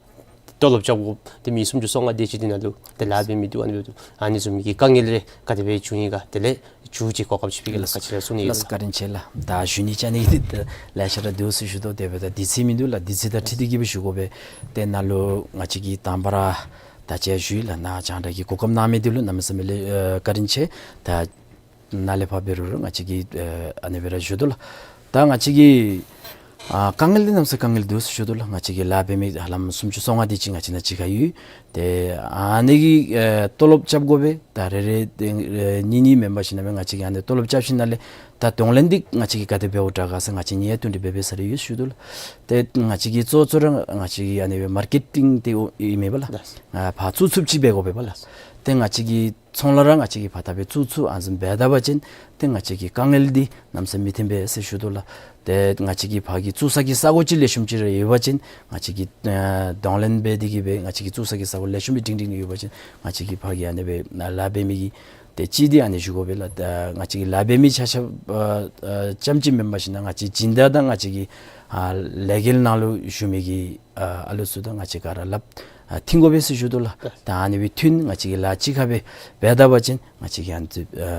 ཏེ་ལྟོ་ལོག་རྐྱབ་དགོཔ་ཏེ་མི་སུམ་ཅུ་སོ་ལྔ་དེ་ཅིག་འདི་ནང་ལུ་ཏེ་ལཱ་འབད་མི་འདུག། ཨ་ནི་འབདཝ་ད་ཨ་ནི་བཟུམ་མའི་གི་དཀའ་ངལ་རེ་ག་དེ་སྦེ་བྱུང་ཡི་ག་དེ་ལས་མཇུག་ཅིག་གོ་སྐབས་ཅིག་ཕུལ་གེ་ལགས། ག་ཅི་ར་གསུང་ནི་ཡོད། ལགས་བཀའ་དྲིན་ཆེ་ལགས། ད་ཞུ་ནི་བཅའ་ནི་འདི་ལེ་ཤ་ར་འདུག་ཟེར་ཞུ་དོ། དེ་འབདཝ་ད་དུས་ཚོད་མིན་འདུག་ལགས། དུས་ཚོད་དང་འཁྲིལ་ཏེ་གི་སྦེ་ཞུ་དགོ་པས། ཏེ་ནཱ་ལུ་ང་བཅས་ཀྱི་དང་པ་ར་ད་ཅི་ཞུ་ཡི་ལགས། ནཱ་རྒྱང་བསྒྲགས་ཀྱི་གོ་སྐབས་གནང་མི་འདི་ལུ་གནམ་མེད་ས་མེད་ལས་ཨ་བཀའ་དྲིན་ཆེ། ད་ནཱ་ལས་ཕར་འབད་རུང་ར་ང་བཅས་ཀྱིས་ཨ་ཨ་ནི་སྦེ་ར་ཞུ་དོ་ལགས། ད་ང་བཅས་ཀྱི་ཨ་དཀའ་ངལ་འདི་གནམ་མེད་ས་མེད་དཀའ་ངལ་འདུག་ཟེར་ཞུ་དོ་ལགས། ང་བཅས་ཀྱི་ལཱ་འབད་མི་ཧ་ལམ་སུམ་ཅུ་སོ་ལྔ་དེ་ཅིག་ང་བཅས་ནཱ་གཅིག་ཁར་ཡོད། ཏེ་ཨ་ནི་གི་ཨེ་ལྟོ་ལོག་རྐྱབ་དགོ་པས། ད་རེ་རེ་ཏེ་ཨེ་གཉིས་གཉིས་མེན་པར་ཞིནམ་ལས་ང་བཅས་ཀྱིས་ཨ་ནི་ལྟོ་ལོག་རྐྱབ་ཞིནམ་ལས་ད་གདོང་ལེན་འདི་ང་བཅས་ཀྱིས་ག་དེ་འབདཝ་དྲག་ག་ཟེར་ང་བཅས་གཉིས་བསྟུན་གྲོས་འབད་འབད་ས་རེ་ཡོད་ཞུ་དོ་ལགས། ཏེ་ང་བཅས་ཀྱི་གཙོ་གཙོ་ར་ང་བཅས་ཀྱི་ཨ་ནི་སྦེ་མར་ཀེ་ཊིང་འདི་ཨིན་མས་པ་ལགས། ལགས། ཨ་ཕར་བཙུགས་ཚུགསཔ་ཅིག་འབད་དགོ་པས་པ་ལགས། ཏེ་ང་བཅས་ཀྱི་ཚོང་ལཱ་ར་ང་བཅས་ཀྱིས་ཕར་ད་སྦེ་བཙུགས་ཚུགས་ཨ་ནི་བཟུམ་འབད་ད་པ་ཅིན་ཏེ་ང་བཅས་ཀྱི་དཀའ་ངལ་འདི་གནམ་མེད་ས་མེད་མི་ཐོན་པས་ཟེར་ཞུ་དོ་ལགས། ཏེ་ང་བཅས་ཀྱི་ཕར་གྱི་བཙུགས་ས་གི་ས་གོ་ཅིག་ལེགས་ཤོམ་ཅིག་ར་ཡོད་པ་ཅིན་ང་བཅས་ཀྱིས་ཨ་གདོང་ལེན་འབད་དེ་གི་སྦེ་ང་བཅས་ཀྱི་བཙུགས་ས་གི་ས་གོ་ལེགས་ཤོམ་སྦེ་སྒྲིང་སྒྲིང་ཡོད་པ་ཅིན་ང་བཅས་ཀྱིས་ཕར་གྱི་ཨ་ནི་སྦེ་ལཱ་འབད་མི་གི་ཏེ་གཅིག་འདི་ཨ་ནི་ཞུ་དགོ་པས་ལགས། ད་ང་བཅས་ཀྱི་ལཱ་འབད་མི་ཆ་ཁྱབ་ཨ་ཨ་ཙམ་ཅིག་མེན་པར་ཞིནམ་ལས་ང་བཅས་སྦྱིན་བདག་དང་ང་བཅས་ཀྱི་ཨ་ལས་འགུལ་ནང་ལུ་ཞུགས་མི་གི་ཨ་ཨ་ལུ་ཚུ་དང་ང་བཅས་ག་ར་སླབ་ཨ་མཐུན་དགོ་པས་ཟེར་ཞུ་དོ་ལགས། ད་ཨ་ནི་སྦེ་མཐུན་ང་བཅས་ཀྱིས་ལཱ་གཅིག་ཁར་སྦེ་འབད་ད་པ་ཅིན་ང་བཅས་ཀྱིས་ཨ་ནི་ཚུ་ཨ་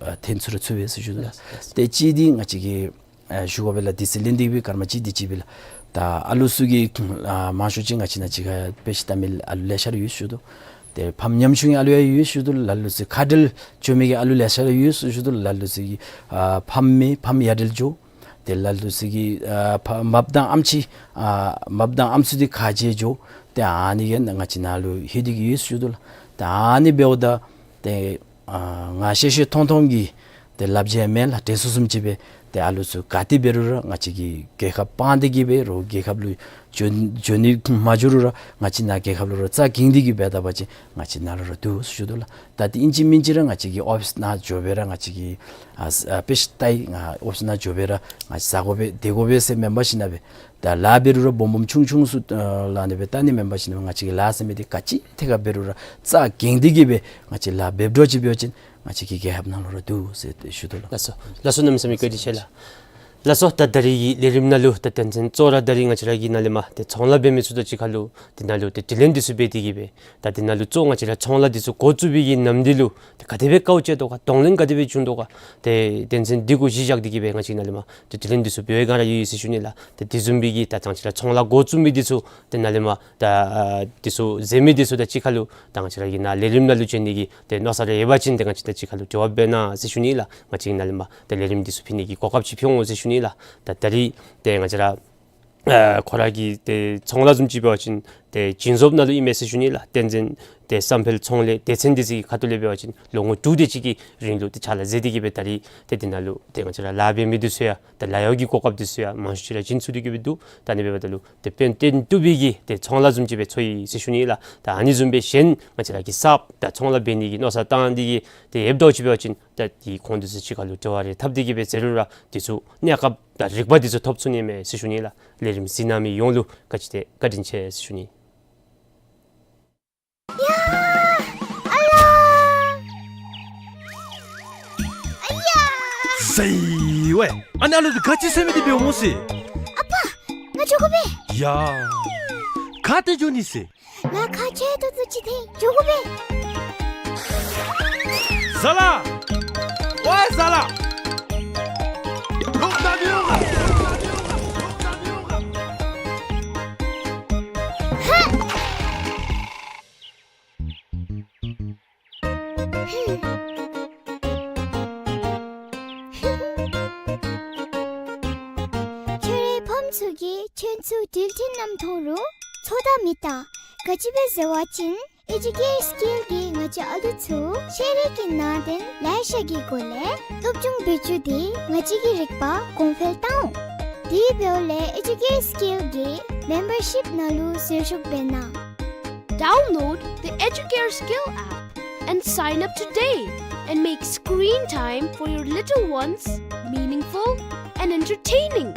ཨ་ཐོན་ཚུགས་ར་ཚུགས་པས་ཟེར་ཞུ་དོ་ལགས། ཏེ་གཅིག་འདི་ང་བཅས་ཀྱིས་ཨ་ཞུ་དགོ་པས་ལགས། དུས་ཚོད་ལེན་ཏེ་གི་སྦེ་སྐར་མ་གཅིག་དེ་ཅིག་སྦེ་ལགས། ད་ཨ་ལུ་ཚུ་གི་ཨ་མང་ཤོས་ཅིག་ང་བཅས་ནཱ་གཅིག་ཁར་དཔེ་ཆ་ལྟ་མི་ཨ་ལུ་ལེ་ཤ་ར་ཡོད་ཞུ་དོ། ཏེ་ཕམ་ཉམ་ཆུང་གི་ཨ་ལུ་ཡང་ཡོད་ཞུ་དོ་ལགས། ལ་ལུ་ཚུ་ཁ་བྲལ་འགྱོ་མི་གི་ཨ་ལུ་ལེ་ཤ་ར་ཡོད་ཞུ་དོ་ལགས། ལ་ལུ་ཚུ་གི་ཨ་ཕམ་མེད་ཕམ་ཡ་བྲལ་འགྱོ། ཏེ་ལ་ལུ་ཚུ་གི་ཨ་ཕ་མ་པ་དང་ཨམ་ཆི་ཨ་མ་པ་དང་ཨམ་སྲུ་འདི་ཁ་བྱལ་འགྱོ། ཏེ་ཨ་ནི་གིས་ང་བཅས་ནཱ་ལུ་ལྷོད་དེ་གི་ཡོད་ཞུ་དོ་ལགས། ཏེ་ཨ་ནི་འབདཝ་ད་ཏེ་ཨ་ང་ཤེས་ཤེས་མཐོང་མཐོང་གི་ཏེ་ལབ་བྱ་མེན་ལགས། དྲན་གསོ་བཟུམ་ཅིག་སྦེ་ཏེ་ཨ་ལུ་ཚུ་ག་ཏེ་འབད་རུང་ར་ང་བཅས་ཀྱི་རྒྱལ་ཁབ་སྤང་སྟེ་གི་འབད་རུང་རྒྱལ་ཁབ་ལུ་འགྱོ་འགྱོ་ནི་མ་འགྱོ་རུང་ར་ང་བཅས་ནཱ་རྒྱལ་ཁབ་ལུ་ར་རྩ་འགེངས་ཏེ་གི་འབད་ད་པ་ཅིན་ང་བཅས་ནཱ་ལུ་ར་འདུག་ཞུ་དོ་ལགས། ད་ཏེ་ཨིན་ཅི་མིན་ཅི་ར་ང་བཅས་ཀྱི་ཨོ་ཕིསི་ནང་འགྱོ་སྦེ་ར་ང་བཅས་ཀྱིས་ཨ་ཨ་དཔེ་ཆ་ལྟ་ཡི། ང་ཨོ་ཕིསི་ནང་འགྱོ་སྦེ་ར་ང་བཅས་ཟ་དགོ་པས་སྡོད་དགོ་པས་ཟེར་མེན་པར་ཞིནམ་ལས་ད་ ད་ལཱ་འབད་རུང་ར་སྦོམ་སྦོམ་ཆུང་ཆུང་ཚུ་ཨ་ལག་ནང་སྦེ་བལྟ་ནི་མེན་པར་ཞིནམ་ང་བཅས་ཀྱི་ལཱ་ཟེར་མི་འདི་ག་ཅི་ཐད་ཁར་འབད་རུང་ར་རྩ་འགེངས་ཏེ་གི་སྦེ་ང་བཅས་ལཱ་འབད་འགྱོ་ཅི་འབད་བ་ཅིན་ང་བཅས་ཀྱི་རྒྱལ་ཁབ་ནང་ལུ་ར་འདུག་ཟེར་ཏེ་ཞུ་དོ་ལགས། ལགས་སོ། ལགས་སོ། གནམ་མེད་ས་མེད་བཀའ་དྲིན་ཆེ་ལགས། ལགས་སོ། ད་ད་རིས་ཀྱི་ལས་རིམ་ནང་ལུ་ད་དོན་ཚན་གཙོ་བོ་ར་ད་རིས་ང་བཅས་ར་གི་ནཱ་ལས་མར་ཏེ་ཚོང་ལཱ་འབད་མི་ཚུ་དང་གཅིག་ཁར་ལུ་དེ་ནང་ལུ་ཏེ་དྲི་ལན་འདི་ཚུ་འབད་དེ་གི་སྦེ་ད་དེ་ནང་ལུ་གཙོ་བོ་ང་བཅས་ར་ཚོང་ལཱ་འདི་ཚུ་འགོ་བཙུགས་པའི་གི་ནམ་དུས་ལུ་ཏེ་ག་དེ་སྦེ་དཀའཝ་སྤྱད་དོ་ག་གདོང་ལེན་ག་དེ་སྦེ་བྱུང་དོ་ག་ཏེ་དོན་ཚན་འདི་གུ་གཞི་བཞག་སྟེ་གི་སྦེ་ང་བཅས་ནཱ་ལས་མར་ཏེ་དྲི་ལན་འདི་ཚུ་འབད་བའི་སྒང་ར་ཡོད་ཡོད་ཟེར་ཞུ་ནི་ལགས། ཏེ་དེ་བཟུམ་སྦེ་གི་ད་ང་བཅས་ར་ཚོང་ལཱ་འགོ་བཙུགས་མི་འདི་ཚུ་དེ་ནང་ལས་མར་ད་ཨ་འདི་ཚུ་མཛད་མི་འདི་ཚུ་དང་གཅིག་ཁར་ལུ་ད་ང་བཅས་ར་གི་ནཱ་ལས་རིམ་ནང་ལུ་བྱོན་ནི་གི་ཏེ་མནོ་བསམ་རེ་ཡོད་པ་ཅིན་ཏེ་ང་བཅས་དང་གཅིག་ཁར་ལུ་འབྲེལ་བ་འབད་གནང་ཟེར་ཞུ་ནི་ལགས། ང་བཅས་ནཱ་ལས་མར་ཏེ་ལས་རིམ་འདི་ཚུ་ཕུལ་ནི་གི་གོ་སྐབས་ཅིག་ཕུལ་འོང་ཟེར་ཞུ་ནི་ལགས། ད་ད་རིས་ཏེ་ང་བཅས་ར་ཨ་ཁོ་ར་གི་ཏེ་ཚོང་ལཱ་བཟུམ་ཅིག་འབད་བ་ཅིན་ཏེ་བྱིན་རྫོབ་ནང་ལུ་ཨིན་མས་ཟེར་ཞུ་ནི་ལགས། ཏེ་ཏན་ཏན་ཏེ་བསམ་འཕེལ་ཚོང་ལས་སྡེ་ཚན་འདི་ཚུ་གི་ཁ་ཐུག་ལས་འབད་བ་ཅིན་ལོ་ངོ་དྲུག་དེ་ཅིག་གི་རིང་ལུ་ཏེ་ཕྱག་ལཱ་མཛད་དེ་གི་སྦེ་ད་རིས་ཏེ་དེ་ནང་ལུ་ཏེ་ང་བཅས་ར་ལཱ་འབད་མི་འདི་ཚུ་ཡང་ད་ལཱ་གཡོག་གི་གོ་སྐབས་འདི་ཚུ་ཡང་མང་ཤོས་ཅིག་ར་བྱིན་ཚུགས་ཏེ་གི་སྦེ་འདུག། ད་ཨ་ནི་འབདཝ་ད་ལུ་ཏེ་དཔལ་ལྡན་འདུས་པའི་གི་ཏེ་ཚོང་ལཱ་བཟུམ་ཅིག་སྦེ་ཚོར་ཡི་ཟེར་ཞུ་ནི་ལགས། ད་ཨ་ནི་བཟུམ་སྦེ་གཞན་ང་བཅས་ར་གི་གསརཔ་ད་ཚོང་ལཱ་འབད་ནི་གི་མནོ་བསམ་བཏང་སྟེ་གི་ཏེ་ཡོདཔ་འདྲཝ་ཅིག་འབད་བ་ཅིན་ད་དེ་ཁོང་འདི་ཚུ་གཅིག་ཁར་ལུ་འབྲེལ་བ་རེ་འཐབ་སྟེ་གི་སྦེ་མཛད་རུང་ར་འདི་ཚུ་གནས་སྐབས་དང་རིག་པ་འདི་ཚུ་ཐོབ་ཚུགས་ནི་མས་ཟེར་ཞུ་ནི་ལགས། ལས་རིམ་གཟིགས་གནང་མི་ཡོངས་ལུ་བཀའ་དྲིན་ཆེ་ཟེར་ཞུ་ནི། ཡ། ཨ་ལ། ཨ་ཡ། ཟེར་ཝའི། ཨ་ནི་ཨ་ལུ་འདི་ག་ཅི་ཟེར་མི་འདི་འབདཝ་སྨོ་ཟེར། ཨ་པ། ང་འགྱོ་དགོ་པས། ཡ། ག་ཏེ་འགྱོ་ནི་ཟེར། ང་ཁ་ཆེ་ཏོག་ཏོ་ཅིག་འཐེན་འགྱོ་དགོ་པས། ཟ་ལ། ཝའི་ཟ་ལ། ཧ། ཁྱོད་རའི་ཕམ་ཚུ་གིས་ཁྱོད་ཚུ་འགྲུལ་འཕྲིན་ནང་མཐོང་རུང་ཚོད་ལྟ་མི་བཏང་། ག་ཅི་སྦེ་ཟེར་བ་ཅིན་ཨེ་ཇུ་ཀེར་སི་ཀིལ་གྱིས་ང་བཅས་ཨ་ལུ་ཚུ་ཤེས་རིག་གི་ནང་དོན་ལེ་ཤ་གི་སྒོ་ལས་སློབ་སྦྱོང་འབད་བཅུག་སྟེ་ང་བཅས་ཀྱི་རིག་པ་གོང་འཕེལ་བཏང་འོང་། དེ་འབདཝ་ལས་ཨེ་ཇུ་ཀེར་སི་ཀིལ་གྱི་མེམ་བར་ཤིཔ་ནང་ལུ་ཟུར་ཞུགས་འབད་གནང་། Download the Educare Skill app and sign up today and make screen time for your little ones meaningful and entertaining.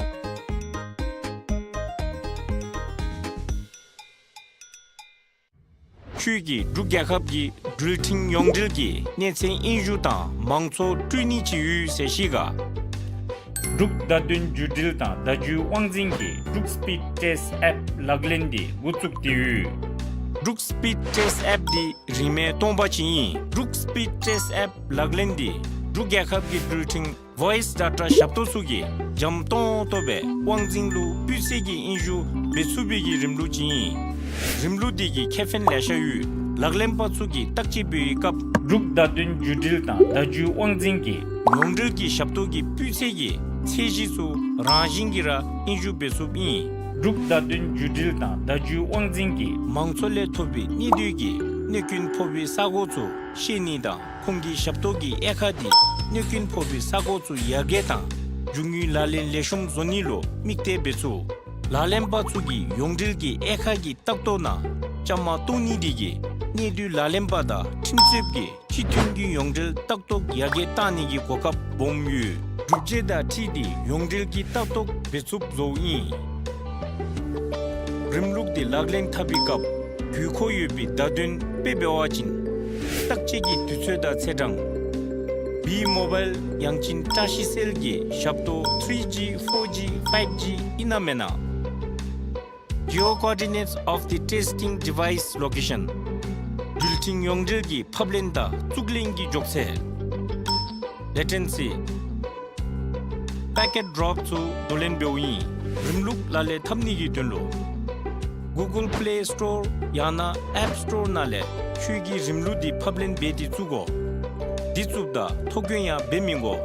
ཁྱོད་ཀྱིས་འབྲུག་རྒྱལ་ཁབ་ཀྱི་འགྲུལ་འཕྲིན་ཡོངས་འབྲེལ་གྱི་གནས་ཚད་དབྱིན་ཞུ་དང་མང་ཚོགས་སྤྲོད་ནི་ཅིག་ཡོད་ཟེར་ཤེས་ག། འབྲུག་བརྡ་དོན་བརྒྱུད་འབྲེལ་དང་བརྡ་བརྒྱུད་དབང་འཛིན་གྱིས་འབྲུག་སི་པིཌ་ཊེསཊ་ཨེཔ་ལག་ལེན་འདི་འགོ་བཙུགས་ཏེ་ཡོད། འབྲུག་སི་པིཌ་ཊེསཊ་ཨེཔ་འདི་རིན་མེད་སྟོང་པ་ཅིག་ཨིན། འབྲུག་སི་པིཌ་ཊེསཊ་ཨེཔ་ལག་ལེན་འདི་འབྲུག་རྒྱལ་ཁབ་ཀྱི་འགྲུལ་འཕྲིན་ཝོའིསི་ཌེ་ཊ་ཞབས་ཏོག་ཚུ་གིས་འཇམ་ཏོང་ཏོ་སྦེ་དབང་འཛིན་ལུ་སྤུས་ཚད་ཀྱི་དབྱིན་ཞུ་འབད་ཚུགས་པའི་གི་རིམ་ལུགས་ཅིག་ཨིན། རིམ་ལུགས་འདི་གི་ཁེ་ཕན་ལེ་ཤ་ཡོད། ལག་ལེན་པ་ཚུ་གིས་བརྟག་དཔྱད་འབད་བའི་སྐབས་འབྲུག་བརྡ་དོན་བརྒྱུད་འབྲེལ་དང་བརྡ་བརྒྱུད་དབང་འཛིན་གྱིས་ཡོངས་འབྲེལ་གྱི་ཞབས་ཏོག་གི་སྤུས་ཚད་ཀྱི་ཚད་གཞི་ཚུ་རང་བཞིན་གྱིས་ར་དབྱིན་ཞུ་འབད་ཚུགསཔ་ཨིན། འབྲུག་བརྡ་དོན་བརྒྱུད་འབྲེལ་དང་བརྡ་བརྒྱུད་དབང་འཛིན་གྱིས་མང་ཚོགས་ལས་ཐོབ་པའི་གནད་བརྡུང་གིས་གནོད་སྐྱོན་ཕོག་པའི་ས་གོ་ཚུ་ཤེས་ནི་དང་ཁོང་གི་ཞབས་ཏོག་གི་དབྱེ་ཁག་འདི་གནོད་སྐྱོན་ཕོག་པའི་ས་གོ་ཚུ་ཡར་རྒྱས་དང་རྒྱུ་དངོས་ལག་ལེན་ལེགས་ཤོམ་བཟོ་ནི་ལུ་དམིགས་གཏད་འབད་ཚུགས། ལག་ལེན་པ་ཚུ་གིས་ཡོངས་འབྲེལ་གྱི་དབྱེ་ཁག་གི་ལྟ་རྟོག་ནང་བཅའ་མར་གཏོགས་ནི་འདི་གིས་གནས་སྡུད་ལག་ལེན་པ་དང་ཁྲིམས་རྩོདཔ་གིས་སྤྱི་མཐུན་གྱི་ཡོངས་འབྲེལ་ལྟ་རྟོག་ཡར་རྒྱས་གཏང་ནི་གི་གོ་སྐབས་སྦོམ་ཡོད། སྒྲུབ་བྱེད་དང་འཁྲིལ་ཏེ་ཡོངས་འབྲེལ་གྱི་ལྟ་རྟོག་འབད་ཚུགསཔ་བཟོཝ་ཨིན། རིམ་ལུགས་འདི་ལག་ལེན་འཐབ་པའི་སྐབས་དགོས་མཁོ་ཡོད་པའི་བརྡ་དོན་དཔེ་འབད་བ་ཅིན་བརྟག་དཔྱད་ཀྱི་དུས་ཚོད་དང་ཚེས་གྲངས། བི་མོ་བཱའིལ་ཡང་ཅིན་བཀྲ་ཤིས་སེལ་གྱི་ཞབས་ཏོག་ཐི་རི་ཇི་ཕོར་ཇི་ཕའིབ་ཇི་ཨིན་ན་མེན་ན། Geo coordinates of the testing device location. འགྲུལ་འཕྲིན་ཡོངས་འབྲེལ་གྱི་ཕབ་ལེན་དང་བཙུགས་ལེན་གྱི་མགྱོགས་ཚད། Latency. Packet drop ཚུ་བསྡུ་ལེན་འབདཝ་ཨིན། རིམ་ལུགས་ལག་ལེན་འཐབ་ནི་གི་དོན་ལུ་Google Play Store ཡང་ན་App Store ནང་ལས་ཁྱོད་ཀྱིས་རིམ་ལུགས་འདི་ཕབ་ལེན་འབད་དེ་བཙུགས་དགོ། འདི་བཙུགསཔ་ད་ཐོ་བཀོད་ཡང་འབད་མི་དགོ།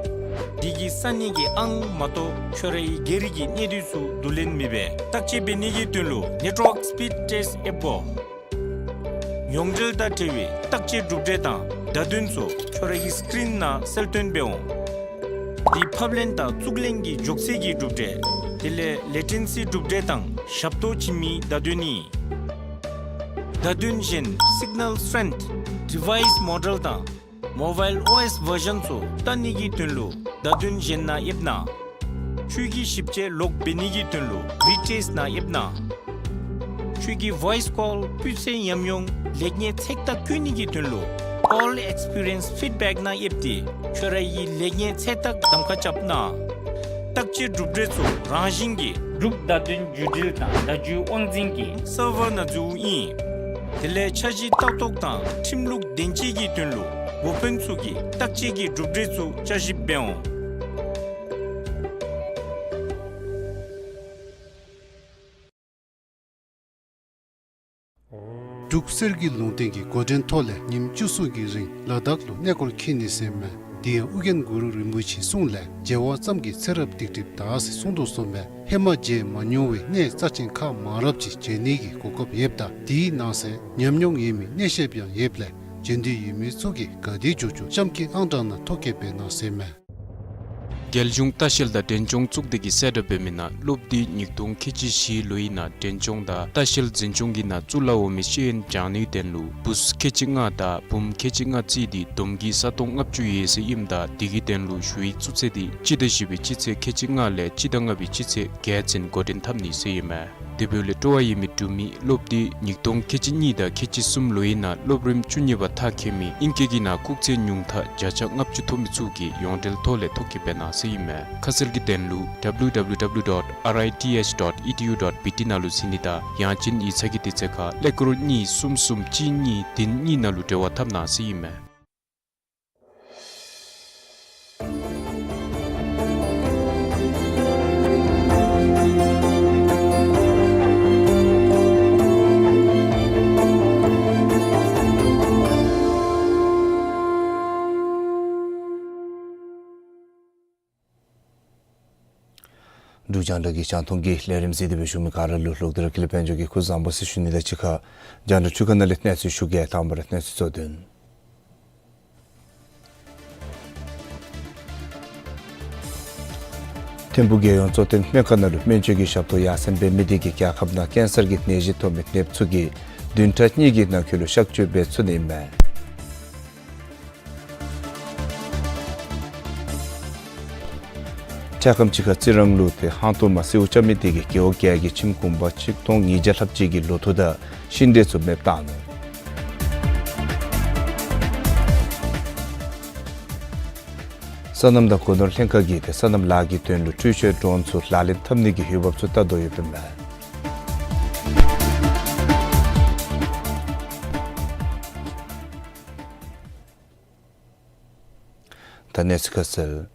འདི་གིས་ས་གནས་ཀྱི་ཨང་མ་གཏོགས་ཁྱོད་རའི་སྒེར་གྱི་གནས་སྡུད་ཚུ་བསྡུ་ལེན་མི་འབད། བརྟག་དཔྱད་འབད་ནི་གི་དོན་ལུ་Network Speed Test ཨེཔ་དགོ། ཡོངས་འབྲེལ་དང་འབྲེལ་བའི་བརྟག་དཔྱད་གྲུབ་འབྲས་དང་བརྡ་དོན་ཚུ་ཁྱོད་རའི་སི་ཀི་རིན་ནང་གསལ་སྟོན་འབད་འོང་། འདི་ཕབ་ལེན་དང་བཙུགས་ལེན་གྱི་མགྱོགས་ཚད་ཀྱི་གྲུབ་འབྲས། དེ་ལས་ལེ་ཊེན་སི་གྲུབ་འབྲས་དང་ཞབས་ཏོག་བྱིན་མིའི་བརྡ་དོན་ཨིན། བརྡ་དོན་གཞན་Signal Strength, Device Model དང་Mobile ཨོ་ཨེསི་བར་ཞཱན་ཚུ་བལྟ་ནི་གི་དོན་ལུ་བརྡ་དོན་གཞན་ནང་ཡེབ་གནང་། ཁྱོད་ཀྱི་ཞིབ་དཔྱད་ལོག་འབད་ནི་གི་དོན་ལུ་retest ནང་ཡེབ་གནང་། ཁྱོད་ཀྱི་voice call སྤུས་ཚད་ཉམས་མྱོང་ལེགས་ཉེས་ཚད་བརྟག་བཀོད་ནི་གི་དོན་ལུ་call experience feedback ནང་ཡེབ་སྟེ་ཁྱོད་རའི་ལེགས་ཉེས་ཚད་བརྟག་གདམ་ཁ་རྐྱབ་གནང་། བརྟག་དཔྱད་གྲུབ་འབྲས་ཚུ་རང་བཞིན་གྱིས་འབྲུག་བརྡ་དོན་བརྒྱུད་འབྲེལ་དང་བརྡ་བརྒྱུད་དབང་འཛིན་གྱི་server ནང་འཛུལཝ་ཨིན། དེ་ལས་འཆར་གཞི་ལྟ་རྟོག་དང་ཁྲིམས་ལུགས་བདེན་དཔྱད་ཀྱི་དོན་ལུ་འགོ་དཔོན་ཚུ་གིས་བརྟག་དཔྱད་ཀྱི་གྲུབ་འབྲས་ཚུ་བསྐྱར་ཞིབ་འབད་འོང་། འབྲུག་གསེར་གྱི་ལུང་བསྟན་གྱི་འགོ་འདྲེན་ཐོག་ལས་ཉིནམ་བཅུ་གསུམ་གྱི་རིང་ལ་དྭགས་ལུ་གནས་སྐོར་འཁྱིད་ནི་ཟེར་མས། དེ་ཡང་ཨོ་རྒྱན་གུ་རུ་རིན་པོ་ཆེའི་གསུང་ལས་མཇལ་བ་ཙམ་གྱིས་ཚེ་རབས་སྡིག་སྒྲིབ་དག་ཟེར་གསུངས་དོ་བཟུམ་སྦེ་ཧེ་མ་མཇལ་མ་མྱོང་བའི་གནས་རྩ་ཆེན་ཁག་མང་རབས་ཅིག་མཇལ་ནི་གི་གོ་སྐབས་ཡོདཔ་ད་དེའི་ནང་གསེས་ཉམས་མྱོང་ཡོད་མི་གནས་བཤདཔ་ཡང་ཡོདཔ་ལས་མཇལ་འདོད་ཡོད་མི་ཚུ་གིས་ག་དེ་མགྱོགས་མགྱོགས་གཤམ་གྱི་ཨང་གྲངས་ནང་ཐོ་བཀོད་འབད་གནང་ཟེར་མས། རྒྱལ་གཞུང་ལྟ་བཤལ་དང་འབྲས་ལྗོངས་གཙུག་སྡེ་གིས་གསལ་བསྒྲགས་འབད་མི་ནང་སློབ་དུས་ཉིས་སྟོང་ཁལ་གཅིག་བཞི་ལོའི་ནང་འབྲས་ལྗོངས་དང་ལྟ་བཤལ་འཛིན་སྐྱོང་གི་ནང་བཙུགས་ལ་འོང་མི་ཤེས་ཡོན་སྦྱང་ནིའི་དོན་ལུ་བུཚ་ཁལ་གཅིག་ལྔ་དང་བུམོ་ཁལ་གཅིག་ལྔ་བརྩིས་ཏེ་བསྡོམས་ཀྱིས་ས་སྟོང་ལྔ་བཅུ་ཡོད་ཟེར་ཨིནམ་ད་དེ་གི་དོན་ལུ་ཞུ་ཡིག་བཙུགས་ཚད་དེ་སྤྱི་ཟླ་བཞི་པའི་སྤྱི་ཚེས་ཁལ་གཅིག་ལྔ་ལས་སྤྱི་ཟླ་ལྔ་པའི་སྤྱི་ཚེས་བརྒྱད་ཚུན་འགོ་འདྲེན་འཐབ་ནི་ཟེར་ཨིན་མས། དེ་འབདཝ་ལས་སྤྲོ་བ་ཡོད་མི་འབྲུག་མི་སློབ་དུས་ཉིས་སྟོང་ཁལ་གཅིག་གཉིས་དང་ཁལ་གཅིག་གསུམ་ལོའི་ནང་སློབ་རིམ་བཅུ་གཉིས་པ་མཐར་འཁྱོལ་མི་ཨིང་སྐད་ཀྱི་ནང་སྐུགས་ཚད་ཉུང་མཐའ་བརྒྱ་ཆ་ལྔ་བཅུ་ཐོབ་མི་ཚུ་གིས་ཡོངས་འབྲེལ་ཐོག་ལས་ཐོ་བཀོད་འབད་གནང་ཟེར་ཨིན་མས། ཁ་གསལ་གྱི་དོན་ལུ་W W W dot R I T H dot E D U dot B T ནང་ལུ་གཟིགས་ནི་དང་ཡང་ཅིན་ཡིག་ཚང་གི་དུས་ཚོད་ཁར་ཀླད་ཀོར་གཉིས་གསུམ་གསུམ་གཅིག་གཉིས་བདུན་གཉིས་ནང་ལུ་འབྲེལ་བ་འཐབ་གནང་ཟེར་ཨིན་མས། འབྲུག་རྒྱང་བསྒྲགས་ཀྱི་རྒྱང་མཐོང་གི་ལས་རིམ་གཟིགས་ཏེ་སྦེ་བཞུགས་མི་ག་ར་ལུ་ལོག་སྟེ་ར་ཀུན་ལེགས་དཔལ་འབྱོར་གྱིས་སྐུ་གཟུགས་བཟང་པོ་ཟེར་ཞུ་ནི་དང་གཅིག་ཁར་རྒྱང་བསྒྲགས་འཕྲུལ་ཁང་ནང་ལས་གནས་ཚུལ་ཞུ་གེ། དང་པ་ར་གནས་ཚུལ་གཙོ་དོན། ཐིམ་ཕུག་རྒྱལ་ཡོངས་གཙོ་བསྟེན་སྨན་ཁང་ནང་ལུ་སྨན་བཅོས་ཀྱི་ཞབས་ཏོག་ཡར་སེང་འབད་མི་དེ་གིས་རྒྱལ་ཁབ་ནང་ཀེན་སར་གྱི་ནད་གཞི་ཐོབ་མི་ནདཔ་ཚུ་གིས་བདུན་ཕྲག་གཉིས་ཀྱི་ནང་འཁོད་ལུ་གཤག་བཅོས་འབད་ཚུགས་ནི་ཨིན་མས། འཕྲལ་ཁམས་ཅིག་ཁར་རྩི་རང་ལུ་ཏེ་ཧང་ཏོ་མ་སེརཝ་རྐྱབ་མི་དེ་གིས་རྒེད་འོག་བརྒྱད་ཀྱི་ཁྱིམ་གུང་པ་ཆིག་སྟོང་ཉིས་བརྒྱ་ལྷགཔ་ཅིག་གི་ལོ་ཐོག་དང་ཤིང་འབྲས་ཚུ་མེདཔ་བཏང་ནུག། སོ་ནམ་དང་སྒོ་ནོར་ལྷན་ཁག་གིས་ཏེ་སོ་ནམ་ལཱ་གི་དོན་ལུ་འཕྲུལ་ཆས་ཌོན་ཚུ་ལག་ལེན་འཐབ་ནི་གི་འོས་འབབ་ཚུ་བལྟ་དོ་ཡོདཔ་ཨིན་མས། ད་གནས་ཚུལ་ཁ་གསལ།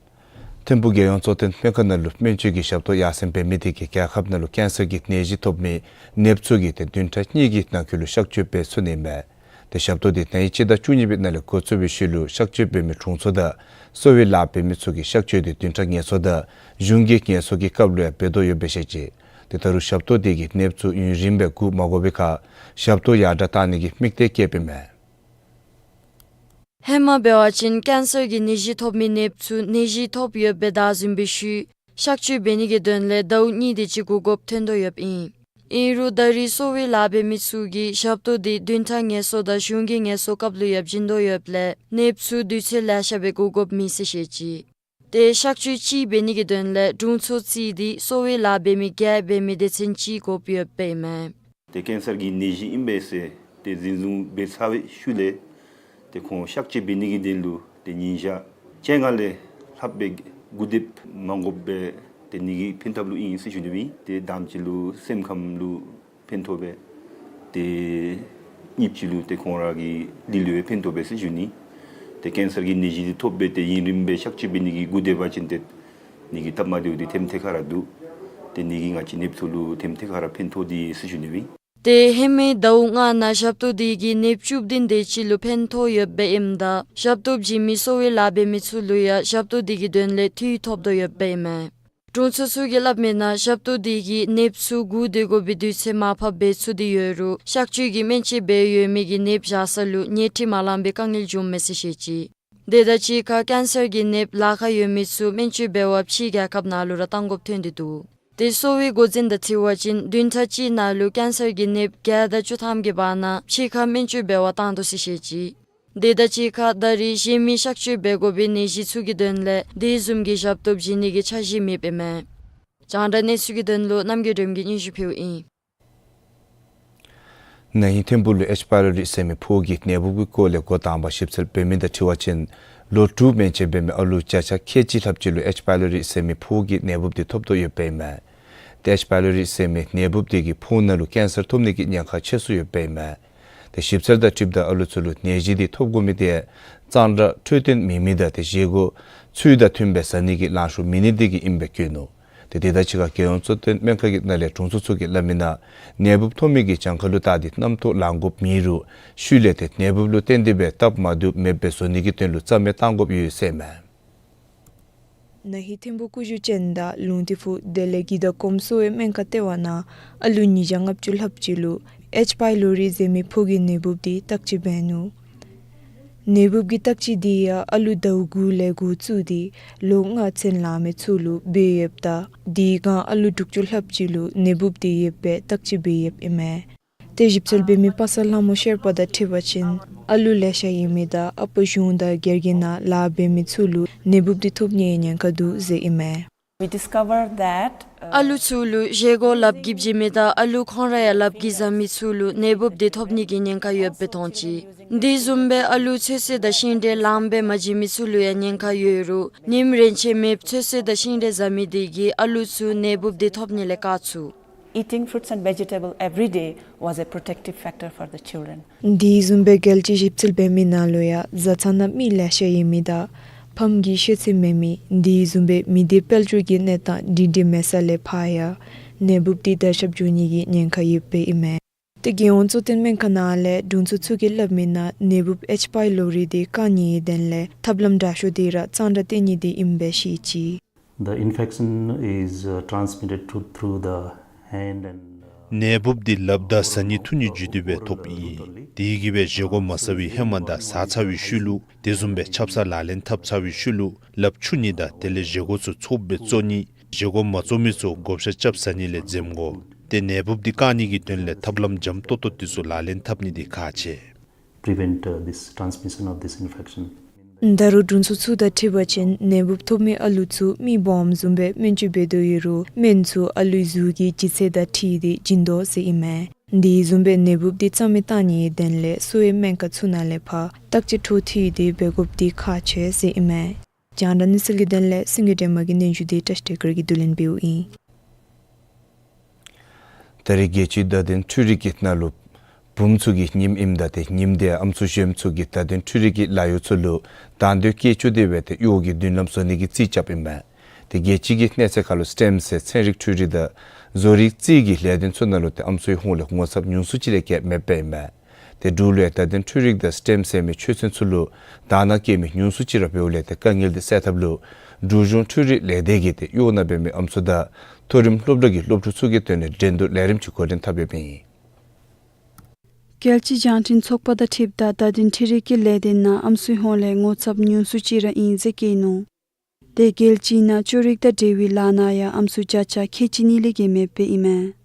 ཐིམ་ཕུག་རྒྱལ་ཡོངས་གཙོ་བསྟེན་སྨན་ཁང་ནང་ལུ་སྨན་བཅོས་ཀྱི་ཞབས་ཏོག་ཡར་སེང་འབད་མི་དེ་གིས་རྒྱལ་ཁབ་ནང་ལུ་ཀེན་སར་གྱི་ནད་གཞི་ཐོབ་མི་ནདཔ་ཚུ་གིས་ཏེ་བདུན་ཕྲག་གཉིས་ཀྱི་ནང་འཁོད་ལུ་གཤག་བཅོས་འབད་ཚུགས་ནི་ཨིན་མས། ཏེ་ཞབས་ཏོག་དེ་ན་ཧིང་སྤྱི་ཟླ་བཅུ་གཉིས་པའི་ནང་ལས་འགོ་བཙུགས་པའི་ཤུལ་ལུ་གཤག་བཅོས་འབད་མི་དྲུང་འཚོ་དང་གསོ་བའི་ལཱ་འབད་མི་ཚུ་གི་གཤག་བཅོས་དེ་བདུན་ཕྲག་ངལ་གསོ་དང་གཞུང་གི་ངལ་གསོ་གི་སྐབས་ལུ་ཡང་འབད་དོ་ཡོདཔ་སྦེ་བཤད་ཅི། ཏེ་ད་རུང་ཞབས་ཏོག་དེ་གིས་ནདཔ་ཚུ་ཡུན་རིངམོ་སྦེ་སྒུག་མ་དགོ་པའི་ཁར་ཞབས་ཏོག་ཡར་དྲག་གཏང་ནི་གི་དམིགས་གཏད་བསྐྱེདཔ་ཨིན་མས། ཧེ་མ་འབད་བ་ཅིན་ཀེན་སར་གྱི་ནད་གཞི་ཐོབ་མི་ནདཔ་ཚུ་ནད་གཞི་ཐོབ་ཡོདཔ་སྦེ་བདའ་ཟུན་པའི་ཤུལ་གཤག་བཅོས་འབད་ནི་གི་དོན་ལས་ཟླཝ་གཉིས་དེ་ཅིག་འགོར་དགོཔ་ཐོན་དོ་ཡོདཔ་ཨིན། ཨིན་རུང་ད་རེས་གསོ་བའི་ལཱ་འབད་མི་ཚུ་གིས་ཞབས་ཏོག་དེ་བདུན་ཕྲག་ངལ་གསོ་དང་གཞུང་གི་ངལ་གསོ་སྐབས་ལུ་ཡང་བྱིན་དོ་ཡོདཔ་ལས་ནདཔ་ཚུ་དུས་ཚོད་ལེ་ཤ་སྦེ་སྒུག་དགོཔ་མེད་ཟེར་བཤད་ཅི། ཏེ་གཤག་བཅོས་གཅིག་འབད་ནི་གི་དོན་ལས་དྲུང་འཚོ་རྩིས་ཏེ་གསོ་བའི་ལཱ་འབད་མི་བརྒྱད་འབད་མི་སྡེ་ཚན་གཅིག་དགོཔ་ཡོདཔ་ཨིན་མས། ཏེ་ཀེན་སར་གྱི་ནད་གཞི་ཨིན་པས་ཟེར་ཏེ་འཛིན་བཟུང་འབད་ཚར་བའི་ཤུལ་ལས་ཏེ་ཁོང་གཤག་བཅོས་འབད་ནི་གི་དོན་ལུ་ཏེ་ཉིན་ཞག་བཅོ་ལྔ་ལས་ལྷགཔ་སྦེ་སྒུག་སྡོདཔ་མ་དགོཔ་སྦེ་ཏེ་ནི་གི་ཕན་ཐབས་ལུ་ཨིན་ཟེར་ཞུ་ནི་ཨིན། ཏེ་དང་པ་ཅིག་ལུ་སེམས་ཁམས་ལུ་ཕན་ཐོགས་པས། ཏེ་གཉིས་པ་ཅིག་ལུ་ཏེ་ཁོང་ར་གི་ལུས་ལུ་ཡང་ཕན་ཐོགས་པས་ཟེར་ཞུ་ནི། ཏེ་ཀེན་སར་གྱི་ནད་གཞི་འདི་ཐོབ་སྦེ་ཏེ་ཡུན་རིངམོ་སྦེ་གཤག་བཅོས་འབད་ནི་གི་སྒུག་སྡོད་པ་ཅིན་ཏེ་ནི་གི་སྟབས་མ་བདེཝ་འདི་ཐེམ་ཐེ་ཁ་ར་འདུག། ཏེ་ནི་གིས་ང་བཅས་ནདཔ་ཚུ་ལུ་ཐེམ་ཐེ་ཁ་ར་ཕན་ཐོགས་ཏེ་ཟེར་ཞུ་ནི་ཨིན། ཏེ་ཧེ་མའི་ཟླཝ་ལྔ་ནང་ཞབས་ཏོག་དེ་གིས་ནདཔ་བཅུ་བདུན་དེ་ཅིག་ལུ་ཕན་ཐོགས་ཡོདཔ་ཨིནམ་ད་ཞབས་ཏོག་བྱིན་མི་གསོ་བའི་ལཱ་འབད་མི་ཚུ་ལུ་ཡང་ཞབས་ཏོག་དེ་གི་དོན་ལས་འཐུས་ཐོབ་དོ་ཡོདཔ་ཨིན་མས། དྲུང་འཚོ་ཚུ་གིས་སླབ་མིའི་ནང་ཞབས་ཏོག་དེ་གིས་ནདཔ་ཚུ་སྒུག་སྡོད་དགོ་པའི་དུས་ཚོད་མར་ཕབ་འབད་ཚུགས་ཏེ་ཡོད་རུང་གཤག་བཅོས་ཀྱི་སྨན་བཅོས་འབད་ཡོད་མི་གི་ནདཔ་བཞག་ས་ལུ་ཉལ་ཁྲི་མ་ལང་པའི་དཀའ་ངལ་བྱུངམ་མས་ཟེར་བཤད་ཅི། དེ་དང་གཅིག་ཁར་ཀེན་སར་གྱི་ནདཔ་ལཱ་ཁག་ཡོད་མི་ཚུ་སྨན་བཅོས་འབད་བར་ཕྱིའི་རྒྱལ་ཁབ་ནང་ལུ་ར་གཏང་དགོཔ་ཐོན་ཏེ་འདུག། ཏེ་གསོ་བའི་འགོ་འཛིན་དང་འཁྲིལ་བ་ཅིན་བདུན་ཕྲག་གཅིག་ནང་ལུ་ཀེན་སར་གྱི་ནདཔ་བརྒྱ་དང་བཅུ་ཐམ་གྱི་བར་ན་ཕྱི་ཁར་སྨན་བཅོས་འབད་བར་གཏང་དོ་ཟེར་བཤད་ཅི། དེ་དང་གཅིག་ཁར་ད་རེས་གཞན་མི་གཤག་བཅོས་འབད་དགོ་པའི་ནད་གཞི་ཚུ་གི་དོན་ལས་དེ་བཟུམ་གྱི་ཞབས་ཏོག་བྱིན་ནི་གི་འཆར་གཞི་མེདཔ་ཨིན་མས། རྒྱང་བསྒྲགས་གནས་ཚུལ་གྱི་དོན་ལུ་རྣམ་རྒྱལ་སྒྲོལམ་གྱིས་སྙན་ཞུ་ཕུལཝ་ཨིན། ན་ཧིང་ཐིམ་ཕུག་ལུ་ཨེཆ་པའི་ལོ་རི་ཟེར་མི་ཕོ་གི་ནད་འབུབ་ཀྱི་སྐོར་ལས་འགོ་དང་པ་ཞིབ་འཚོལ་འབད་མི་དང་འཁྲིལ་བ་ཅིན་ལོ་དྲུག་མན་ཆད་འབད་མི་ཨ་ལུ་བརྒྱ་ཆ་ཁལ་གཅིག་ལྷགཔ་ཅིག་ལུ་ཨེཆ་པའི་ལོ་རི་ཟེར་མི་ཕོ་གི་ནད་འབུབ་འདི་ཐོབ་དོ་ཡོདཔ་ཨིན་མས། ཏེ་ཨེཆ་པའི་ལོ་རི་ཟེར་མི་ནད་འབུབ་འདི་གིས་ཕོ་ནང་ལུ་ཀེན་སར་ཐོབ་ནི་གི་ཉེན་ཁ་ཆེ་སུ་ཡོདཔ་ཨིན་མས། ཏེ་ཞིབ་འཚོལ་དང་འཁྲིལཝ་ད་ཨ་ལུ་ཚུ་ལུ་ནད་གཞི་འདི་ཐོབ་དགོ་མི་འདི་གཙང་སྦྲ་འཕྲོད་བསྟེན་མེད་མི་དང་ཏེ་བཞེས་སྒོ་ཚུལ་དང་མཐུནམ་སྦེ་བཟའ་ནི་གི་ལང་ཤོར་མེད་ནི་འདི་གིས་ཨིནམ་སྦེ་བཀོད་ནུག། ཏེ་དེ་དང་གཅིག་ཁར་རྒྱལ་ཡོངས་གཙོ་བསྟེན་སྨན་ཁང་གི་ནང་ལས་དྲུང་འཚོ་ཚུ་གིས་སླབ་མི་ནང་ནད་འབུབ་ཐོབ་མི་གི་གྱངས་ཁ་ལུ་བལྟ་སྟེ་རྣམ་རྟོག་ལང་དགོཔ་མེད་རུང་ཤུལ་ལས་ཏེ་ནད་འབུབ་ལུ་བརྟེན་ཏེ་སྦེ་སྟབས་མ་བདེཝ་མེདཔ་སྦེ་བཟོ་ནི་གི་དོན་ལུ་རྩ་མེད་བཏང་དགོཔ་ཡོད་ཟེར་ཨིན་མས། ན་ཧིང་ཐིམ་ཕུག་ཀུ་ཤུ་ཅན་དང་ལུང་ཏི་ཕུ་དེ་ལས་དགེ་ཟླ་ཀོང་སོའི་སྨན་ཁང་ལྟེ་བ་ནང་ཨ་ལུ་ཉིས་བརྒྱ་ལྔ་བཅུ་ལྷགཔ་ཅིག་ལུ་ཨེཆ་པའི་ལོ་རི་ཟེར་མི་ཕོ་གི་ནད་འབུབ་འདི་བརྟག་དཔྱད་འབད་ནུག། ནད་འབུབ་ཀྱི་བརྟག་དཔྱད་འདི་ཡང་ཨ་ལུ་ཟླཝ་དགུ་ལས་འགོ་བཙུགས་ཏེ་ལོ་ལྔ་ཚུན་ལང་མི་ཚུ་ལུ་འབད་ཡོདཔ་ད་དེ་སྒང་ཨ་ལུ་དྲུག་ཅུ་ལྷགཔ་ཅིག་ལུ་ནད་འབུབ་འདི་ཡོདཔ་སྦེ་བརྟག་དཔྱད་འབད་ཡོདཔ་ཨིན་མས། ཏེ་ཞིབ་འཚོལ་འབད་མི་པ་སངས་ལྷ་མོ་ཤེར་པ་དང་འཁྲིལ་བ་ཅིན་ཨ་ལུ་ལེ་ཤ་ཡོད་མི་དང་ཨ་པ་གཞུང་དང་སྒེར་གྱི་ནང་ལཱ་འབད་མི་ཚུ་ལུ་ནད་འབུབ་འདི་ཐོབ་ནིའི་ཉེན་ཁ་འདུག་ཟེར་ཨིན་མས། We discovered that, uh, ཨ་ལུ་ཚུ་ལུ་བཞེས་སྒོ་ལགཔ་གིས་བྱིན་མི་དང་ཨ་ལུ་ཁོང་ར་ཡང་ལགཔ་གིས་བཟའ་མི་ཚུ་ལུ་ནད་འབུབ་འདི་ཐོབ་ནི་གི་ཉེན་ཁ་ཡོདཔ་སྦེ་མཐོང་ཅི། འདི་བཟུམ་སྦེ་ཨ་ལུ་ཚོད་བསྲེ་དང་ཤིང་འབྲས་ལངམ་སྦེ་མ་བྱིན་མི་ཚུ་ལུ་ཡང་ཉེན་ཁ་ཡོད་རུང་ཉིནམ་རེ་ཆད་མེདཔ་ཚོད་བསྲེ་དང་ཤིང་འབྲས་བཟའ་མི་འདི་གིས་ཨ་ལུ་ཚུ་ནད་འབུབ་འདི་ཐོབ་ནི་ལས་བཀག་ཚུགས། Eating fruits and vegetable every day was a protective factor for the children. འདི་བཟུམ་སྦེ་རྒྱལ་སྤྱིའི་ཞིབ་འཚོལ་འབད་མི་ནང་ལུ་ཡང་བཟའ་ཚང་ནང་མི་ལེ་ཤ་ཡོད་མི་དང་ཕམ་གྱི་ཤེས་ཚད་མེད་མི་འདི་བཟུམ་སྦེ་མི་སྡེ་དཔལ་འབྱོར་གྱི་གནས་སྟངས་སྒྲིང་སྒྲིང་མེད་ས་ལས་ཕར་ཡང་ནད་འབུབ་འདི་དར་ཁྱབ་འགྱོ་ནི་གི་ཉེན་ཁ་ཡོདཔ་ཨིན་མས། ཏེ་རྒྱལ་ཡོངས་གཙོ་བསྟེན་སྨན་ཁང་ནང་ལས་དྲུང་འཚོ་ཚུ་གིས་སླབ་མི་ནང་ནད་འབུབ་ཨེཆ་པའི་ལོ་རི་འདི་བཀག་ནིའི་དོན་ལས་ཐབས་ལམ་དྲག་ཤོས་འདི་ར་གཙང་སྦྲ་བསྟེན་ནི་འདི་ཨིནམ་སྦེ་བཤད་ཅི། The infection is, uh, transmitted to, through the hand and, uh, ནད་འབུབ་འདི་ལགཔ་དང་བཟའ་ནི་འཐུང་ནི་བརྒྱུད་དེ་སྦེ་ཐོབ་ཨིན། དེ་གིས་སྦེ་བཞེས་སྒོ་མ་བཟའ་བའི་ཧེ་མ་དང་བཟའ་ཚར་བའི་ཤུལ་ལུ་དེ་བཟུམ་སྦེ་ཆབ་གསང་ལག་ལེན་འཐབ་ཚར་བའི་ཤུལ་ལུ་ལགཔ་འཁྱུ་ནི་དང་དེ་ལས་བཞེས་སྒོ་ཚུ་ཚོགསཔ་སྦེ་བཙོང་ནི། བཞེས་སྒོ་མ་བཙོང་མི་ཚུ་བགོ་བཤའ་རྐྱབ་བཟའ་ནི་ལས་འཛེམ་དགོ། ཏེ་ནད་འབུབ་འདི་བཀག་ནི་གི་དོན་ལས་ཐབས་ལམ་འཇམ་ཏོག་ཏོ་འདི་ཚུ་ལག་ལེན་འཐབ་ནི་འདི་ཁག་ཆེ། Prevent, uh, this transmission of this infection. ད་རུང་དྲུང་འཚོ་ཚུ་དང་འཁྲིལ་བ་ཅིན་ནད་འབུབ་ཐོབ་མི་ཨ་ལུ་ཚུ་མི་སྦོམ་བཟུམ་སྦེ་སྨན་བཅོས་འབད་དོ་ཡོད་རུང་སྨན་ཚུ་ཨ་ལུའི་གཟུགས་ཀྱི་ལྗིད་ཚད་དང་འཁྲིལ་ཏེ་བྱིན་དོ་ཟེར་ཨིན་མས། འདི་བཟུམ་སྦེ་ནད་འབུབ་འདི་རྩ་མེད་བཏང་ནིའི་དོན་ལས་གསོ་བའི་སྨན་ཁང་ཚུ་ནང་ལས་ཕར་བརྟག་དཔྱད་འཕྲོ་མཐུད་དེ་འབད་དགོཔ་འདི་ཁག་ཆེ་ཟེར་ཨིན་མས། རྒྱང་བསྒྲགས་གནས་ཚུལ་གྱི་དོན་ལས་སེང་གེ་སྒྲོལ་མ་གི་སྙན་ཞུ་འདི་བཀྲ་ཤིས་བདེ་སྐར་གྱིས་བསྡུ་ལེན་འབདཝ་ཨིན། ད་རེས་རྒྱལ་སྤྱིའི་བརྡ་དོན་འཕྲུལ་རིག་གི་ནང་ལུ་བུམོ་ཚུ་གི་ཉིནམ་ཨིནམ་ད་ཏེ་ཉིནམ་དེ་ཨམ་སྲུ་གཞོནམ་ཚུ་གིས་བརྡ་དོན་འཕྲུལ་རིག་གི་ལཱ་གཡོག་ཚུ་ལུ་དང་འདོད་བསྐྱེད་བཅུག་སྟེ་སྦེ་ཏེ་གཡོག་གི་མདུན་ལམ་བཟོ་ནི་གི་རྩིས་རྐྱབ་ཨིན་མས། ཏེ་རྒྱལ་སྤྱི་གི་གནས་ཚད་ཁར་ལུ་སི་ཊེམ་ཟེར་ཚན་རིག་འཕྲུལ་རིག་དང་བཟོ་རིག་རྩིས་ཀྱི་ལས་དོན་ཚུ་ནང་ལུ་ཏེ་ཨམ་སྲུའི་ཧོངས་ལས་ངོ་ཚབ་ཉུང་སུ་ཅིག་ལས་བརྒལ་མེདཔ་ཨིན་མས། ཏེ་འབྲུག་ལུ་ཡང་བརྡ་དོན་འཕྲུལ་རིག་དང་སི་ཊེམ་ཟེར་མི་ཆོས་ཚན་ཚུ་ལུ་དག་སྣང་བསྐྱེད་མི་ཉུང་སུ་ཅིག་ར་འབདཝ་ལས་ཏེ་དཀའ་ངལ་འདི་སེལ་ཐབས་ལུ་འབྲུག་གཞུང་འཕྲུལ་རིག་ལས་སྡེ་གིས་ཏེ་གཡོག་ནང་འབད་མི་ཨམ་སྲུ་དང་མཐོ་རིམ་སློབ་གྲྭ་གི་སློབ་ཕྲུག་ཚུ་གི་དོན་ལས་འགྲན་བསྡུར་ལས་རིམ་ཅིག་འགོ་འདྲེན་འཐབ་ཡོདཔ་ཨིན། རྒྱལ་སྤྱིའི་རྒྱང་འཕྲིན་ཚོགས་པ་དང་འཁྲིལཝ་ད་བརྡ་དོན་འཕྲུལ་རིག་གི་ལས་སྡེ་ནང་ཨམ་སྲུའི་ཧོངས་ལས་ངོ་ཚབ་ཉུང་སུ་ཅིག་ར་ཨིན་ཟེར་བཀོད་ནུག། ཏེ་རྒྱལ་སྤྱི་ནང་བཅོས་རིག་དང་འབྲེལ་བའི་ལཱ་ནང་ཡང་ཨམ་སྲུ་བརྒྱ་ཆ་ཁལ་གཅིག་གཉིས་ལས་བརྒལ་མེདཔ་ཨིན་མས།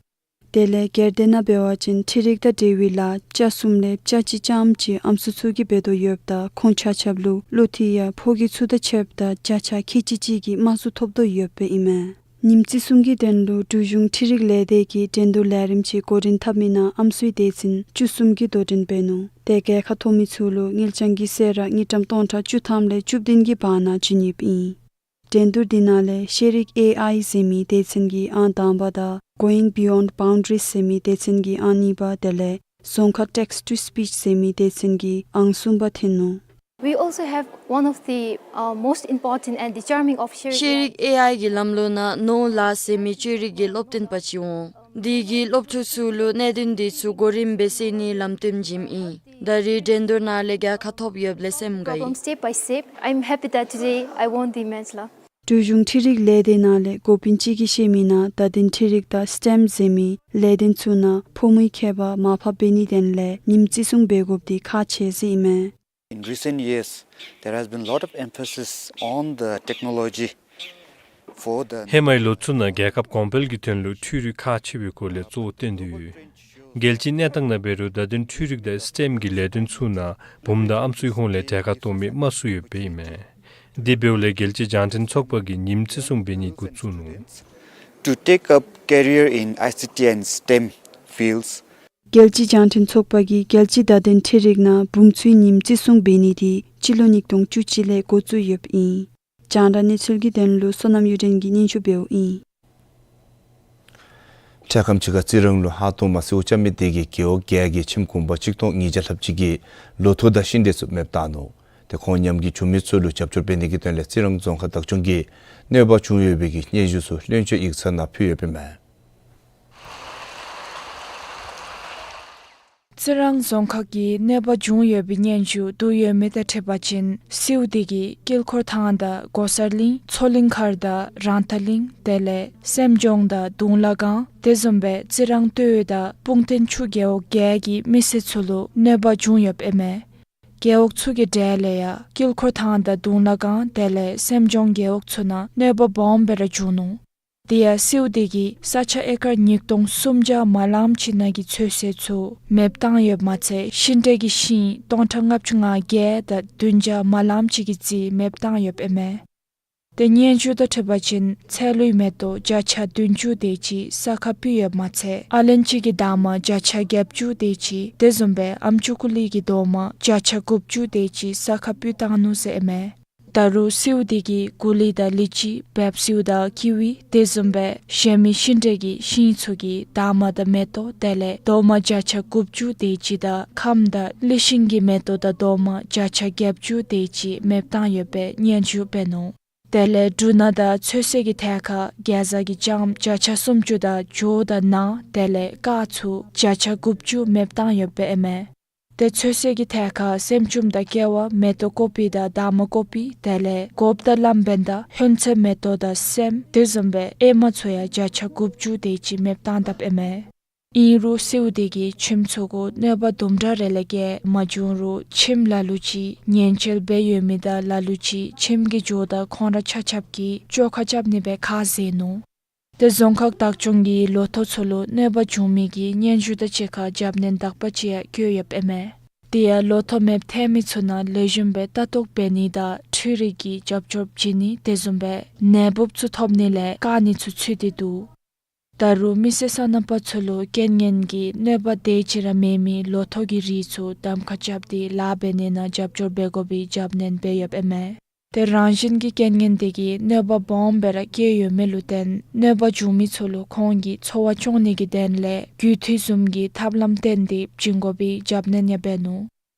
དེ་ལས་སྒེར་སྡེ་ནང་འབད་བ་ཅིན་འཕྲུལ་རིག་དང་འབྲེལ་བའི་ལཱ་བརྒྱ་གསུམ་ལས་བརྒྱ་གཅིག་ཙམ་ཅིག་ཨམ་སྲུ་ཚུ་གིས་འབད་དོ་ཡོདཔ་ད་ཁོང་ཆ་ཁྱབ་ལུ་བློ་མཐུན་ཡང་ཕོ་སྐྱེས་ཚུ་དང་ཕྱདཔ་ད་བརྒྱ་ཆ་ཁལ་གཅིག་གཅིག་གི་དམའ་སུ་ཐོབ་དོ་ཡོདཔ་ཨིན་མས། ཉིནམ་བརྩི་སྲུང་གི་དོན་ལུ་འབྲུག་གཞུང་འཕྲུལ་རིག་ལས་སྡེ་གིས་འགྲན་བསྡུར་ལས་རིམ་ཅིག་འགོ་འདྲེན་འཐབ་མི་ནང་ཨམ་སྲུའི་སྡེ་ཚན་བཅུ་གསུམ་གྱིས་དོ་འགྲན་འབད་ནུག། ཏེ་རྒྱལ་ཁ་ཐོབ་མི་ཚུ་ལུ་དངུལ་རྐྱང་གི་གསོལ་རས་དངུལ་ཀྲམ་སྟོང་ཕྲག་བཅུ་ཐམ་ལས་བཅུ་བདུན་གྱི་བར་ན་བྱིན་ནིའི་དཔེ་ཨིན། འགྲན་བསྡུར་འདི་ནང་ལས་ཤེས་རིག་ཨེ་ཨའི་ཟེར་མི་སྡེ་ཚན་གྱིས་ཨང་དང་པ་དང་Going Beyond Boundaries ཟེར་མི་སྡེ་ཚན་གྱིས་ཨང་གཉིས་པ་དེ་ལས་རྫོང་ཁ་Text to Speech ཟེར་མི་སྡེ་ཚན་གྱིས་ཨང་གསུམ་པ་ཐོན་ནུག། We also have one of the, uh, most important and the charming of ཤེས་རིག་ཤེས་རིག་ཨེ་ཨའི་གི་ལམ་ལུགས་ནང་ནོར་ལཱ་ཟེར་མི་བཅོས་རིག་གི་སློབ་སྟོན་པ་ཅིག་འོང་། འདི་གིས་སློབ་ཕྲུག་ཚུ་ལུ་གནད་དོན་འདི་ཚུ་གོ་རིམ་སྦེ་སེལ་ནིའི་ལམ་སྟོནམ་བྱིནམ་ཨིན། ད་རེས་འགྲན་བསྡུར་ནང་ལས་རྒྱལ་ཁ་ཐོབ་ཡོདཔ་ལས་སེམས་དགའ་ཡི། Problem step by step. I'm happy that today I won the match ལགས། འབྲུག་གཞུང་འཕྲུལ་རིག་ལས་སྡེ་ནང་ལས་འགོ་དཔོན་ཅིག་གིས་བཤད་མི་ནང་བརྡ་དོན་འཕྲུལ་རིག་དང་སི་ཊེམ་ཟེར་མི་ལས་དོན་ཚུ་ནང་ཕོ་མོའི་ཁྱད་པར་མར་ཕབ་འབད་ནིའི་དོན་ལས་ཉིནམ་བརྩི་སྲུང་འབད་དགོཔ་འདི་ཁག་ཆེ་ཟེར་ཨིན་མས། In recent years, there has been lot of emphasis on the technology for the ཧེ་མའི་ལོ་ཚུ་ནང་རྒྱལ་ཁབ་གོང་འཕེལ་གྱི་དོན་ལུ་འཕྲུལ་རིག་ཁག་ཆེ་བའི་སྐོར་ལས་གཙོ་བོ་བཏོན་ཏེ་ཡོད། རྒྱལ་སྤྱིའི་གནས་སྟངས་ནང་འབད་རུང་བརྡ་དོན་འཕྲུལ་རིག་དང་སི་ཊེམ་གྱི་ལས་དོན་ཚུ་ནང་བུམོ་དང་ཨམ་སྲུའི་ཧོངས་ལས་གྲལ་ཁར་གཏོགས་མི་དམའ་སུ་ཡོདཔ་ཨིན་མས། དེ་འབདཝ་ལས་རྒྱལ་སྤྱིའི་རྒྱང་འཕྲིན་ཚོགས་པ་གིས་ཉིནམ་བརྩི་སྲུང་འབད་ནི་འགོ་བཙུགས་ནུག། to take up career in I C T and STEM fields. རྒྱལ་སྤྱིའི་རྒྱང་འཕྲིན་ཚོགས་པ་གིས་རྒྱལ་སྤྱིའི་བརྡ་དོན་འཕྲུལ་རིག་ནང་འབུམ་ཚུའི་ཉིནམ་བརྩི་སྲུང་འབད་ནི་དེ་སྤྱི་ལོ་ཉིས་སྟོང་བཅུ་གཅིག་ལས་འགོ་བཙུགས་ཡོདཔ་ཨིན། རྒྱང་བསྒྲགས་གནས་ཚུལ་གྱི་དོན་ལུ་བསོད་ནམས་གཡུ་སྒྲོན་གྱིས་སྙན་ཞུ་འབདཝ་ཨིན། འཕྲལ་ཁམས་ཅིག་ཁར་རྩི་རང་ལུ་ཧཱ་ཏོ་མ་སེའུ་རྐྱབ་མི་དེ་གིས་རྒེད་འོག་བརྒྱད་ཀྱི་ཁྱིམ་གུང་པ་གཅིག་སྟོང་ཉིས་བརྒྱ་ལྷགཔ་ཅིག་གིས་ལོ་ཐོག་དང་ཤིང་འབྲས་ཚུ་མེདཔ་བཏང་ནུག། ཏེ་ཁོང་ཉམས་རྒུད་བྱུང་མི་ཚུ་ལུ་རྒྱབ་སྐྱོར་འབད་ནི་གི་དོན་ལས་རྩི་རང་རྫོང་ཁག་བདག་སྐྱོང་གིས་གནོད་པ་བྱུང་ཡོད་པའི་གི་སྙན་ཞུ་ཚུ་བློན་ཆེན་ཡིག་ཚང་ནང་ཕུལ་ཡོདཔ་ཨིན་མས། རྩི་རང་རྫོང་ཁག་གི་གནོད་པ་བྱུང་ཡོད་པའི་སྙན་ཞུ་བསྡུ་ཡོད་མི་དང་འཁྲིལ་བ་ཅིན་སེའུ་དེ་གིས་དཀྱིལ་འཁོར་ཐང་དང་སྒོ་གསར་གླིང་མཚོ་གླིང་མཁར་དང་རང་ཐང་གླིང་དེ་ལས་སེམས་ལྗོངས་དང་གདུང་ལ་སྒང་དེ་བཟུམ་སྦེ་རྩི་རང་སྟོད་དང་སྤུངས་སྟེང་ཆུ་རྒེད་འོག་བརྒྱད་ཀྱི་མི་སེར་ཚུ་ལུ་གནོད་པ་བྱུང་ཡོདཔ་ཨིན་མས། རྒེད་འོག་ཚུ་གི་གྲས་ལས་ཡང་དཀྱིལ་འཁོར་ཐང་དང་གདུང་ལ་སྒང་དེ་ལས་སེམས་ལྗོངས་རྒེད་འོག་ཚུ་ནང་གནོད་པ་སྦོམ་སྦེ་ར་བྱུང་ནུག། དེ་ཡང་སེའུ་དེ་གིས་ས་ཆ་ཨེ་ཀར་ཉིས་སྟོང་སུམ་བརྒྱ་མ་ལངམ་ཅིག་ནང་གི་ཚོད་བསྲེ་ཚུ་མེདཔ་བཏང་ཡོདཔ་མ་ཚད་ཤིང་འབྲས་ཀྱི་ཤིང་སྟོང་ཕྲག་ལྔ་བཅུ་ང་བརྒྱད་དང་བདུན་བརྒྱ་མ་ལངམ་ཅིག་གི་རྩིས་མེདཔ་བཏང་ཡོདཔ་ཨིན་མས། ཏེ་སྙན་ཞུ་དང་འཁྲིལ་བ་ཅིན་ཚལ་ལུའི་མེ་ཏོག་བརྒྱ་ཆ་བདུན་ཅུ་དེ་ཅིག་ས་ཁར་ཕུད་ཡོདཔ་མ་ཚད་ཨ་ལན་ཅི་གི་འདབ་མ་བརྒྱ་ཆ་བརྒྱད་ཅུ་དེ་ཅིག་དེ་བཟུམ་སྦེ་ཨམ་ཅུ་ཀུ་ལི་གི་རྡོག་མ་བརྒྱ་ཆ་དགུ་བཅུ་དེ་ཅིག་ས་ཁར་ཕུད་བཏང་ནུག་ཟེར་ཨིན་མས། ད་རུང་སེའུ་དེ་གིས་ཀུ་ལི་དང་ལི་ཅི་བེབ་སེའུ་དང་ཀི་ཝི་དེ་བཟུམ་སྦེ་གཞན་མི་ཤིང་འབྲས་ཀྱི་ཤིང་ཚུ་གི་འདབ་མ་དང་མེ་ཏོག་དེ་ལས་རྡོག་མ་བརྒྱ་ཆ་དགུ་བཅུ་དེ་ཅིག་དང་ཁམ་དང་ལི་ཤིང་གི་མེ་ཏོག་དང་རྡོག་མ་བརྒྱ་ཆ་བརྒྱད་ཅུ་དེ་ཅིག་མེདཔ་བཏང་ཡོད་པའི་སྙན་ཞུ་འབད་ནུག། དེ་ལས་འབྲུ་སྣ་དང་ཚོད་བསྲེ་གི་ཐད་ཁར་གེ་ཛ་གི་ལྕངམ་བརྒྱ་ཆ་སུམ་ཅུ་དང་སྦྱོར་དང་ནང་དེ་ལས་ཀར་ཚུ་བརྒྱ་ཆ་དགུ་བཅུ་མེདཔ་བཏང་ཡོདཔ་ཨིན་མས། ཏེ་ཚོད་བསྲེ་གི་ཐད་ཁར་སེམས་ཅུམ་དང་ཀེ་བ་མེ་ཏོག་ཀོ་པི་དང་འདབ་མ་ཀོ་པི་དེ་ལས་གོབ་དང་ལམ་བེན་དང་ཧོན་ཚོད་མེ་ཏོག་དང་སྲནམ་དེ་བཟུམ་སྦེ་ཨེ་མ་ཚུ་ཡང་བརྒྱ་ཆ་དགུ་བཅུ་དེ་ཅིག་མེདཔ་བཏང་དཔ་ཨིན་མས། ཨིན་རུང་སེའུ་དེ་གིས་ཁྱིམ་ཚུ་གུ་གནོད་པ་དུམ་གྲ་རེ་ལས་བརྒལ་མ་བྱུང་རུང་ཁྱིམ་ལ་ལུ་ཅིག་ཉེན་བཅོལ་འབད་ཡོད་མི་དང་ལ་ལུ་ཅིག་ཁྱིམ་གྱི་ཇོ་བདག་ཁོང་ར་ཆ་ཁྱབ་ཀྱིས་བཅོ་ཁ་རྐྱབ་ནི་སྦེ་ཁས་བླངས་ནུག། ཏེ་རྫོང་ཁག་བདག་སྐྱོང་གིས་ལོ་ཐོག་ཚུ་ལུ་གནོད་པ་བྱུང་མི་གི་སྙན་ཞུ་དང་གཅིག་ཁར་རྒྱབ་སྣོན་དག་པ་ཅིག་ཡང་བཀོད་ཡོདཔ་ཨིན་མས། དེ་ཡང་ལོ་ཐོག་མེདཔ་ཐལ་མི་ཚུ་ནང་ལེགས་ཤོམ་སྦེ་ལྟ་རྟོག་འབད་ནི་དང་འཕྲུལ་རིག་གི་རྒྱབ་སྐྱོར་བྱིན་ནི་དེ་བཟུམ་སྦེ་ནད་འབུཔ་ཚུ་ཐོབ་ནི་ལས་བཀག་ནི་ཚུ་ཚུད་དེ་འདུག། ད་རུང་མི་སེར་སོ་ནམ་པ་ཚུ་ལུ་རྐྱེན་ངན་གྱི་གནོད་པ་དེ་ཅིག་ར་མེད་མི་ལོ་ཐོག་གི་རིགས་ཚུ་གདམ་ཁ་རྐྱབ་སྟེ་ལཱ་འབད་ནི་ནང་རྒྱབ་སྐྱོར་འབད་དགོ་པའི་རྒྱབ་སྣོན་འབད་ཡོདཔ་ཨིན་མས། ཏེ་རང་བཞིན་གྱི་རྐྱེན་ངན་དེ་གིས་གནོད་པ་སྦོམ་སྦེ་ར་བཀལ་ཡོད་མི་ལུ་བརྟེན་གནོད་པ་བྱུང་མི་ཚུ་ལུ་ཁོང་གི་འཚོ་བ་སྐྱོང་ནི་གི་དོན་ལས་རྒུད་འཐུས་བཟུམ་གྱི་ཐབས་ལམ་བཏོན་ཏེ་བྱིན་དགོ་པའི་རྒྱབ་སྣོན་ཡང་འབད་ནུག།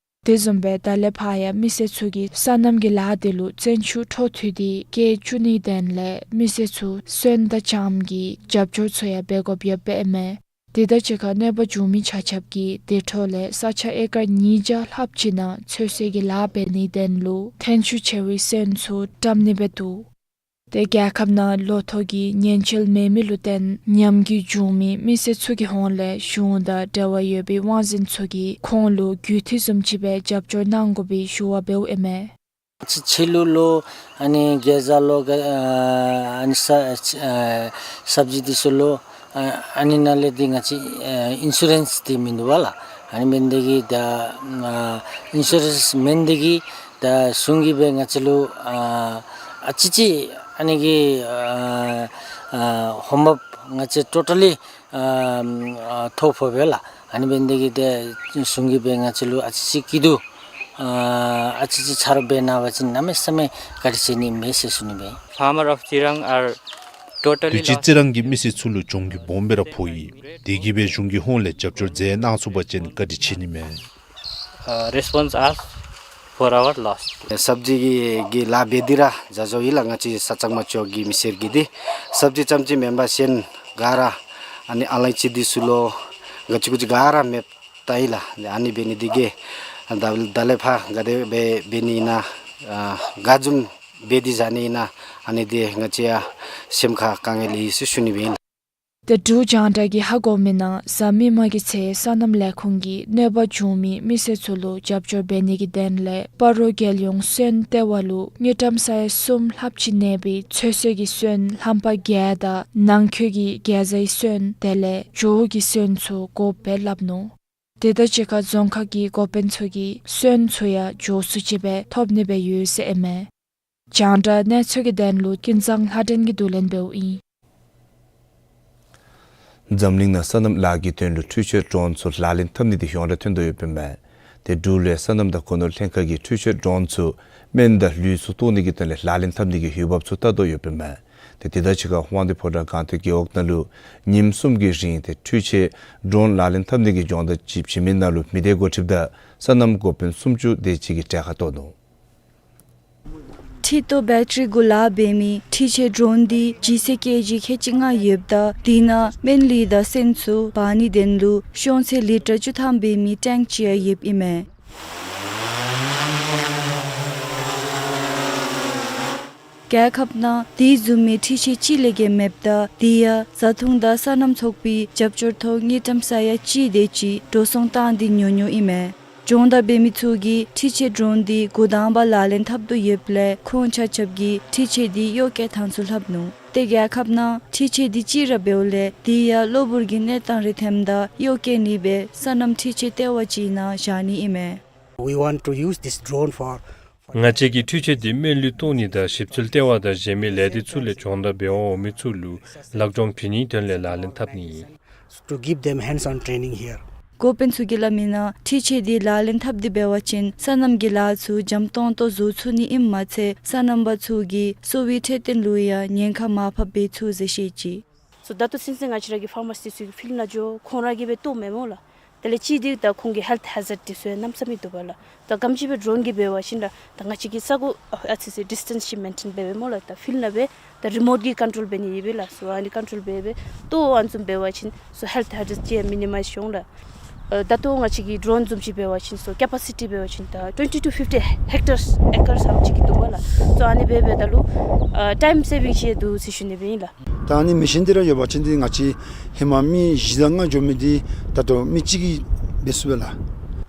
དེ་བཟུམ་སྦེ་ད་ལས་ཕར་ཡང་མི་སེར་ཚུ་གིས་སོ་ནམ་གྱི་ལཱ་དེ་ལུ་བརྩོན་ཤུགས་འཕྲོ་མཐུད་དེ་བཀལ་བཅུག་ནིའི་དོན་ལས་མི་སེར་ཚུ་སོན་དང་ལྕངམ་གྱི་རྒྱབ་སྐྱོར་ཚུ་ཡང་འབད་དགོཔ་ཡོདཔ་ཨིན་མས། དེ་དང་གཅིག་ཁར་གནོད་པ་བྱུང་མི་ཆ་ཁྱབ་ཀྱིས་དེ་འཕྲོ་ལས་ས་ཆ་ཨེ་ཀར་ཉིས་བརྒྱ་ལྷགཔ་ཅིག་ནང་ཚོད་བསྲེ་གི་ལཱ་འབད་ནིའི་དོན་ལུ་ཐོན་ཤུགས་ཆེ་བའི་སོན་ཚུ་བཀྲམ་ནི་སྦེ་འདུག། ཏེ་རྒྱལ་ཁབ་ནང་ལོ་ཐོག་གི་ཉེན་བཅོལ་མེད་མི་ལུ་བརྟེན་ཉམས་རྒུད་བྱུང་མི་མི་སེར་ཚུ་གི་ཧོངས་ལས་གཞུང་དང་འབྲེལ་བ་ཡོད་པའི་དབང་འཛིན་ཚུ་གིས་ཁོང་ལུ་རྒུད་འཐུས་བཟུམ་ཅིག་སྦེ་རྒྱབ་སྐྱོར་གནང་དགོ་པའི་ཞུ་བ་འབདཝ་ཨིན་མས། ཕྱི་ཕྱི་ལུ་ལུ་ཨ་ནི་གེ་ཛ་ལོ་ག་ཨ་ཨ་ནི་ས་ཨ་སབ་ཇི་འདི་ཚུ་ལུ་ཨ་ཨ་ནི་ནང་ལས་འདི་ང་བཅས་ཨ་ཨིན་ཤུ་རེནསི་འདི་མིན་འདུག་པ་ལགས། ཨ་ནི་མེན་ཏེ་གིས་ད་ཨ་ཨིན་ཤུ་རེནསི་མེན་ཏེ་གིས་ད་གཞུང་གིས་སྦེ་ང་བཅས་ལུ་ཨ་ཨ་ཙི་ཅིག་ཨ་ནི་གི་ཨ་ཨ་ཧོང་འབབ་ང་བཅས་ཊོ་ཊ་ལི་ཨ་ཨ་ཐོ་ཕོག་པས་ལགས། ཨ་ནི་འབད་ནི་དེ་གིས་ཏེ་གཞུང་གིས་སྦེ་ང་བཅས་ལུ་ཨ་ཙི་ཅིག་སྐྱིད་སྡུག་ཨ་ཨ་ཙི་ཅིག་ཆ་རོགས་འབད་གནང་བ་ཅིན་གནམ་མེད་ས་མེད་བཀའ་དྲིན་ཆེ་ནི་མས་ཟེར་ཞུ་ནི་མས། Farmer of Tsirang are totally དུས་ཅི་རྩི་རང་གི་མི་སེར་ཚུ་ལུ་གྱོང་རྒུད་སྦོམ་སྦེ་ར་ཕོག་ཡི། དེ་གིས་སྦེ་གཞུང་གི་ཧོངས་ལས་རྒྱབ་སྐྱོར་མཛད་གནང་ཚུགས་པ་ཅིན་བཀའ་དྲིན་ཆེ་ནི་མས། Uh, response us for our loss. སབ་ཇི་གི་གི་ལཱ་འབད་དེ་ར་ཇ་ཇོ་ཡི་ལགས། ང་བཅས་ས་གཙང་མ་ལྕོག་གི་མི་སེར་གྱིས་འདི་སབ་ཇི་རྐྱངམ་ཅིག་མེན་པར་གཞན་ག་ར་ཨ་ནི་ཨ་ལ་ཅི་འདི་ཚུ་ལུ་ག་ཅི་གུ་ཅི་ག་ར་མེདཔ་བཏང་ཡི་ལགས། ཨ་ནི་འབད་ནི་དེ་གིས་ད་ད་ལས་ཕར་ག་དེ་སྦེ་འབད་ནི་ཨིན་ན་ཨ་ག་བཟུམ་འབད་དེ་བཞག་ནི་ཨིན་ན་ཨ་ནི་འདི་ང་བཅས་ཡང་སེམས་ཁར་དཀའ་ངལ་ཡོད་ཟེར་ཞུ་ནི་སྦེ་ཨིན་ལགས། ཏེ་འབྲུག་རྒྱང་བསྒྲགས་ཀྱིས་ཧ་གོ་མི་ནང་གཟའ་མིག་དམར་གྱི་ཚེས་སོ་ནམ་ལས་ཁུངས་ཀྱིས་གནོད་པ་བྱུང་མི་མི་སེར་ཚུ་ལུ་རྒྱབ་སྐྱོར་འབད་ནི་གི་དོན་ལས་སྤ་རོ་རྒྱལ་ཡོངས་སོན་ལྟེ་བ་ལུ་དངུལ་ཀྲམ་ས་ཡ་གསུམ་ལྷགཔ་ཅིག་གནས་པའི་ཚོད་བསྲེ་གི་སོན་ལྷམ་པ་བརྒྱད་དང་ནང་འཁོད་ཀྱི་གེ་ཛའི་སོན་དེ་ལས་སྦྱོར་གྱི་སོན་ཚུ་དགོཔ་སྦེ་སླབ་ནུག། དེ་དང་གཅིག་ཁར་རྫོང་ཁག་གི་འགོ་དཔོན་ཚུ་གིས་སོན་ཚུ་ཡང་མགྱོགས་སུ་ཅིག་སྦེ་ཐོབ་ནི་སྦེ་ཡོད་ཟེར་ཨིན་མས། རྒྱང་བསྒྲགས་གནས་ཚུལ་གྱི་དོན་ལུ་ཀུན་བཟང་ལྷ་སྒྲོན་གྱིས་བསྡུ་ལེན་འབདཝ་ཨིན། འཛམ་གླིང་ནང་སོ་ནམ་ལཱ་གི་དོན་ལུ་འཕྲུལ་ཆས་ཌོན་ཚུ་ལག་ལེན་འཐབ་ནི་འདི་ཡོངས་གྲགས་ཐོན་དོ་ཡོདཔ་ཨིན་མས། ཏེ་འབྲུག་ལུ་ཡང་སོ་ནམ་དང་སྒོ་ནོར་ལྷན་ཁག་གིས་འཕྲུལ་ཆས་ཌོན་ཚུ་སྨན་དང་ལུད་ཚུ་བཏོག་ནི་གི་དོན་ལས་ལག་ལེན་འཐབ་ནི་གི་འོས་འབབ་ཚུ་བལྟ་དོ་ཡོདཔ་ཨིན་མས། ཏེ་དེ་དང་གཅིག་ཁར་དབང་འདུས་ཕོ་བྲང་སྒང་སྟེང་རྒེད་འོག་ནང་ལུ་ཉིནམ་གསུམ་གྱི་རིང་ཏེ་འཕྲུལ་ཆས་ཌོན་ལག་ལེན་འཐབ་ནི་གི་སྦྱོང་བརྡར་ཅིག་བྱིན་མི་ནང་ལུ་མི་སྡེ་འགོ་ཁྲིདཔ་དང་སོ་ནམ་འགོ་དཔོན་སུམ་ཅུ་དེ་ཅིག་གིས་གྲལ་ཁར་གཏོགས་ནུག། འཕྲུལ་རྟོག་བེ་ཊ་རི་གུ་ལཱ་འབད་མི་འཕྲུལ་ཆས་ཌོན་འདི་ལྗིད་ཚད་ཀེ་ཇི་ཁལ་གཅིག་ལྔ་ཡོདཔ་ད་དེ་ནང་སྨན་ལུད་དང་སོན་ཚུ་འབག་ནིའི་དོན་ལུ་ཤོང་ཚད་ལི་ཊར་བཅུ་ཐམ་འབད་མི་ཊེངཀ་ཅིག་ཡང་ཡོདཔ་ཨིན་མས། རྒྱལ་ཁབ་ནང་དེ་བཟུམ་མའི་འཕྲུལ་ཆས་གཅིག་ལས་བརྒལ་མེདཔ་ད་དེ་ཡང་བཟའ་འཐུང་དང་སོ་ནམ་ཚོགས་པའི་རྒྱབ་སྐྱོར་ཐོག་དངུལ་ཀྲམ་ས་ཡ་གཅིག་དེ་ཅིག་འགྲོ་སོང་བཏང་སྟེ་ཉོ་ཉོཝ་ཨིན་མས། སྦྱོང་བརྡར་འབད་མི་ཚུ་གིས་འཕྲུལ་ཆས་ཌོན་འདི་འགོ་དང་པ་ལག་ལེན་འཐབ་དོ་ཡོདཔ་ལས་ཁོང་ཆ་ཁྱབ་ཀྱིས་འཕྲུལ་ཆས་འདི་གཡོག་བཀོལ་ཐངས་ཚུ་ལྷབ་ནུག། ཏེ་རྒྱལ་ཁབ་ནང་འཕྲུལ་ཆས་འདི་གཅིག་ར་འབདཝ་ལས་དེ་ཡང་གློ་བུར་གྱི་གནས་སྟངས་རེ་ཐོནམ་ད་གཡོག་བཀོལ་ནི་སྦེ་སོ་ནམ་འཕྲུལ་ཆས་ལྟེ་བ་ཅིག་ནང་བཞག་ནི་ཨིན་མས། We want to use this drone for ང་བཅས་ཀྱིས་འཕྲུལ་ཆས་འདི་སྨན་ལུད་བཏོག་ནི་དང་ཞིབ་འཚོལ་ལྟེ་བ་དང་གཞན་མི་ལས་སྡེ་ཚུ་ལས་སྦྱོང་བརྡར་འབད་འོང་མི་ཚུ་ལུ་ལག་སྦྱོང་བྱིན་ནིའི་དོན་ལས་ལག་ལེན་འཐབ་ནི་ཨིན། To give them hands-on training here. འགོ་དཔོན་ཚུ་གིས་སླབ་མིའི་ནང་འཕྲུལ་ཆས་འདི་ལག་ལེན་འཐབ་སྟེ་འབད་བ་ཅིན་སོ་ནམ་གྱི་ལཱ་ཚུ་འཇམ་ཏོང་ཏོ་བཟོ་ཚུགས་ནི་ཨིནམ་མ་ཚད་སོ་ནམ་པ་ཚུ་གི་གསོ་བའི་འཕྲོད་བསྟེན་ལུ་ཡང་ཉེན་ཁ་མར་ཕབ་འབད་ཚུགས་ཟེར་བཤད་ཅི། སོ་ད་ལྟོ་ཚུན་ཚོད་ང་བཅས་ར་གི་ཕར་མ་སི་ཊིསཊ་ཚུ་གིས་ཕིལཌ་ནང་འགྱོ་ཁོང་ར་གིས་སྦེ་བཏོག་མས་སྨོ་ལགས། དེ་ལས་གཅིག་འདི་ད་ཁོང་གི་ཧེལཐ་ཧེ་ཛརཌ་འདི་ཚུ་ཡང་གནམ་མེད་ས་མེད་འདུག་པ་ལགས། ད་ག་དེམ་ཅིག་སྦེ་ཌོན་གྱིས་འབད་བ་ཅིན་ད་ད་ང་བཅས་ཀྱིས་ས་གོ་ཨ་ཨ་ཙི་ཙི་ཌིས་ཊེནསི་ཅིག་མེན་ཊེན་འབད་བས་སྨོ་ལགས། ད་ཕིལཌ་ནང་སྦེ་ད་རི་མོཊ་གིས་ཀོན་ཊོལ་འབད་ནི་ཨིན་པས་ལགས། སོ་ཨ་ནི་ཀོན་ཊོལ་འབད་སྦེ་བཏོག་ཨ་ནི་བཟུམ་འབད་བ་ཅིན་སོ་ཧེལཐ་ཧེ་ཛརཌ་ཅིག་ཡང་མི་ནི་མའིཛ་འོང་ལགས། ཨ་ད་ལྟོ་ང་བཅས་ཀྱི་ཌོན་བཟུམ་ཅིག་འབད་བ་ཅིན་སོ་ཀེ་པ་སི་ཊི་འབད་བ་ཅིན་ད་ཊུ་ཝེན་ཊི་ཊུ་ཕིཕ་ཊི་ཧེག་ཊར་ཨེ་ཀར་ཙམ་ཅིག་གི་འདུག་པ་ལགས། སོ་ཨ་ནི་འབད་འབདཝ་ད་ལུ་ཨ་ཊའིམ་སེ་བིང་ཅིག་ཡང་འདུག་ཟེར་ཞུ་ནི་སྦེ་ཨིན་ལགས། ད་ཨ་ནི་མེ་ཤིན་འདི་ར་ཡོད་པ་ཅིན་འདི་ང་བཅས་ཧེ་མ་མི་བཞི་དང་ལྔ་འགྱོ་མི་འདི་ད་ལྟོ་མི་གཅིག་གིས་འབད་ཚུགས་པས་ལགས།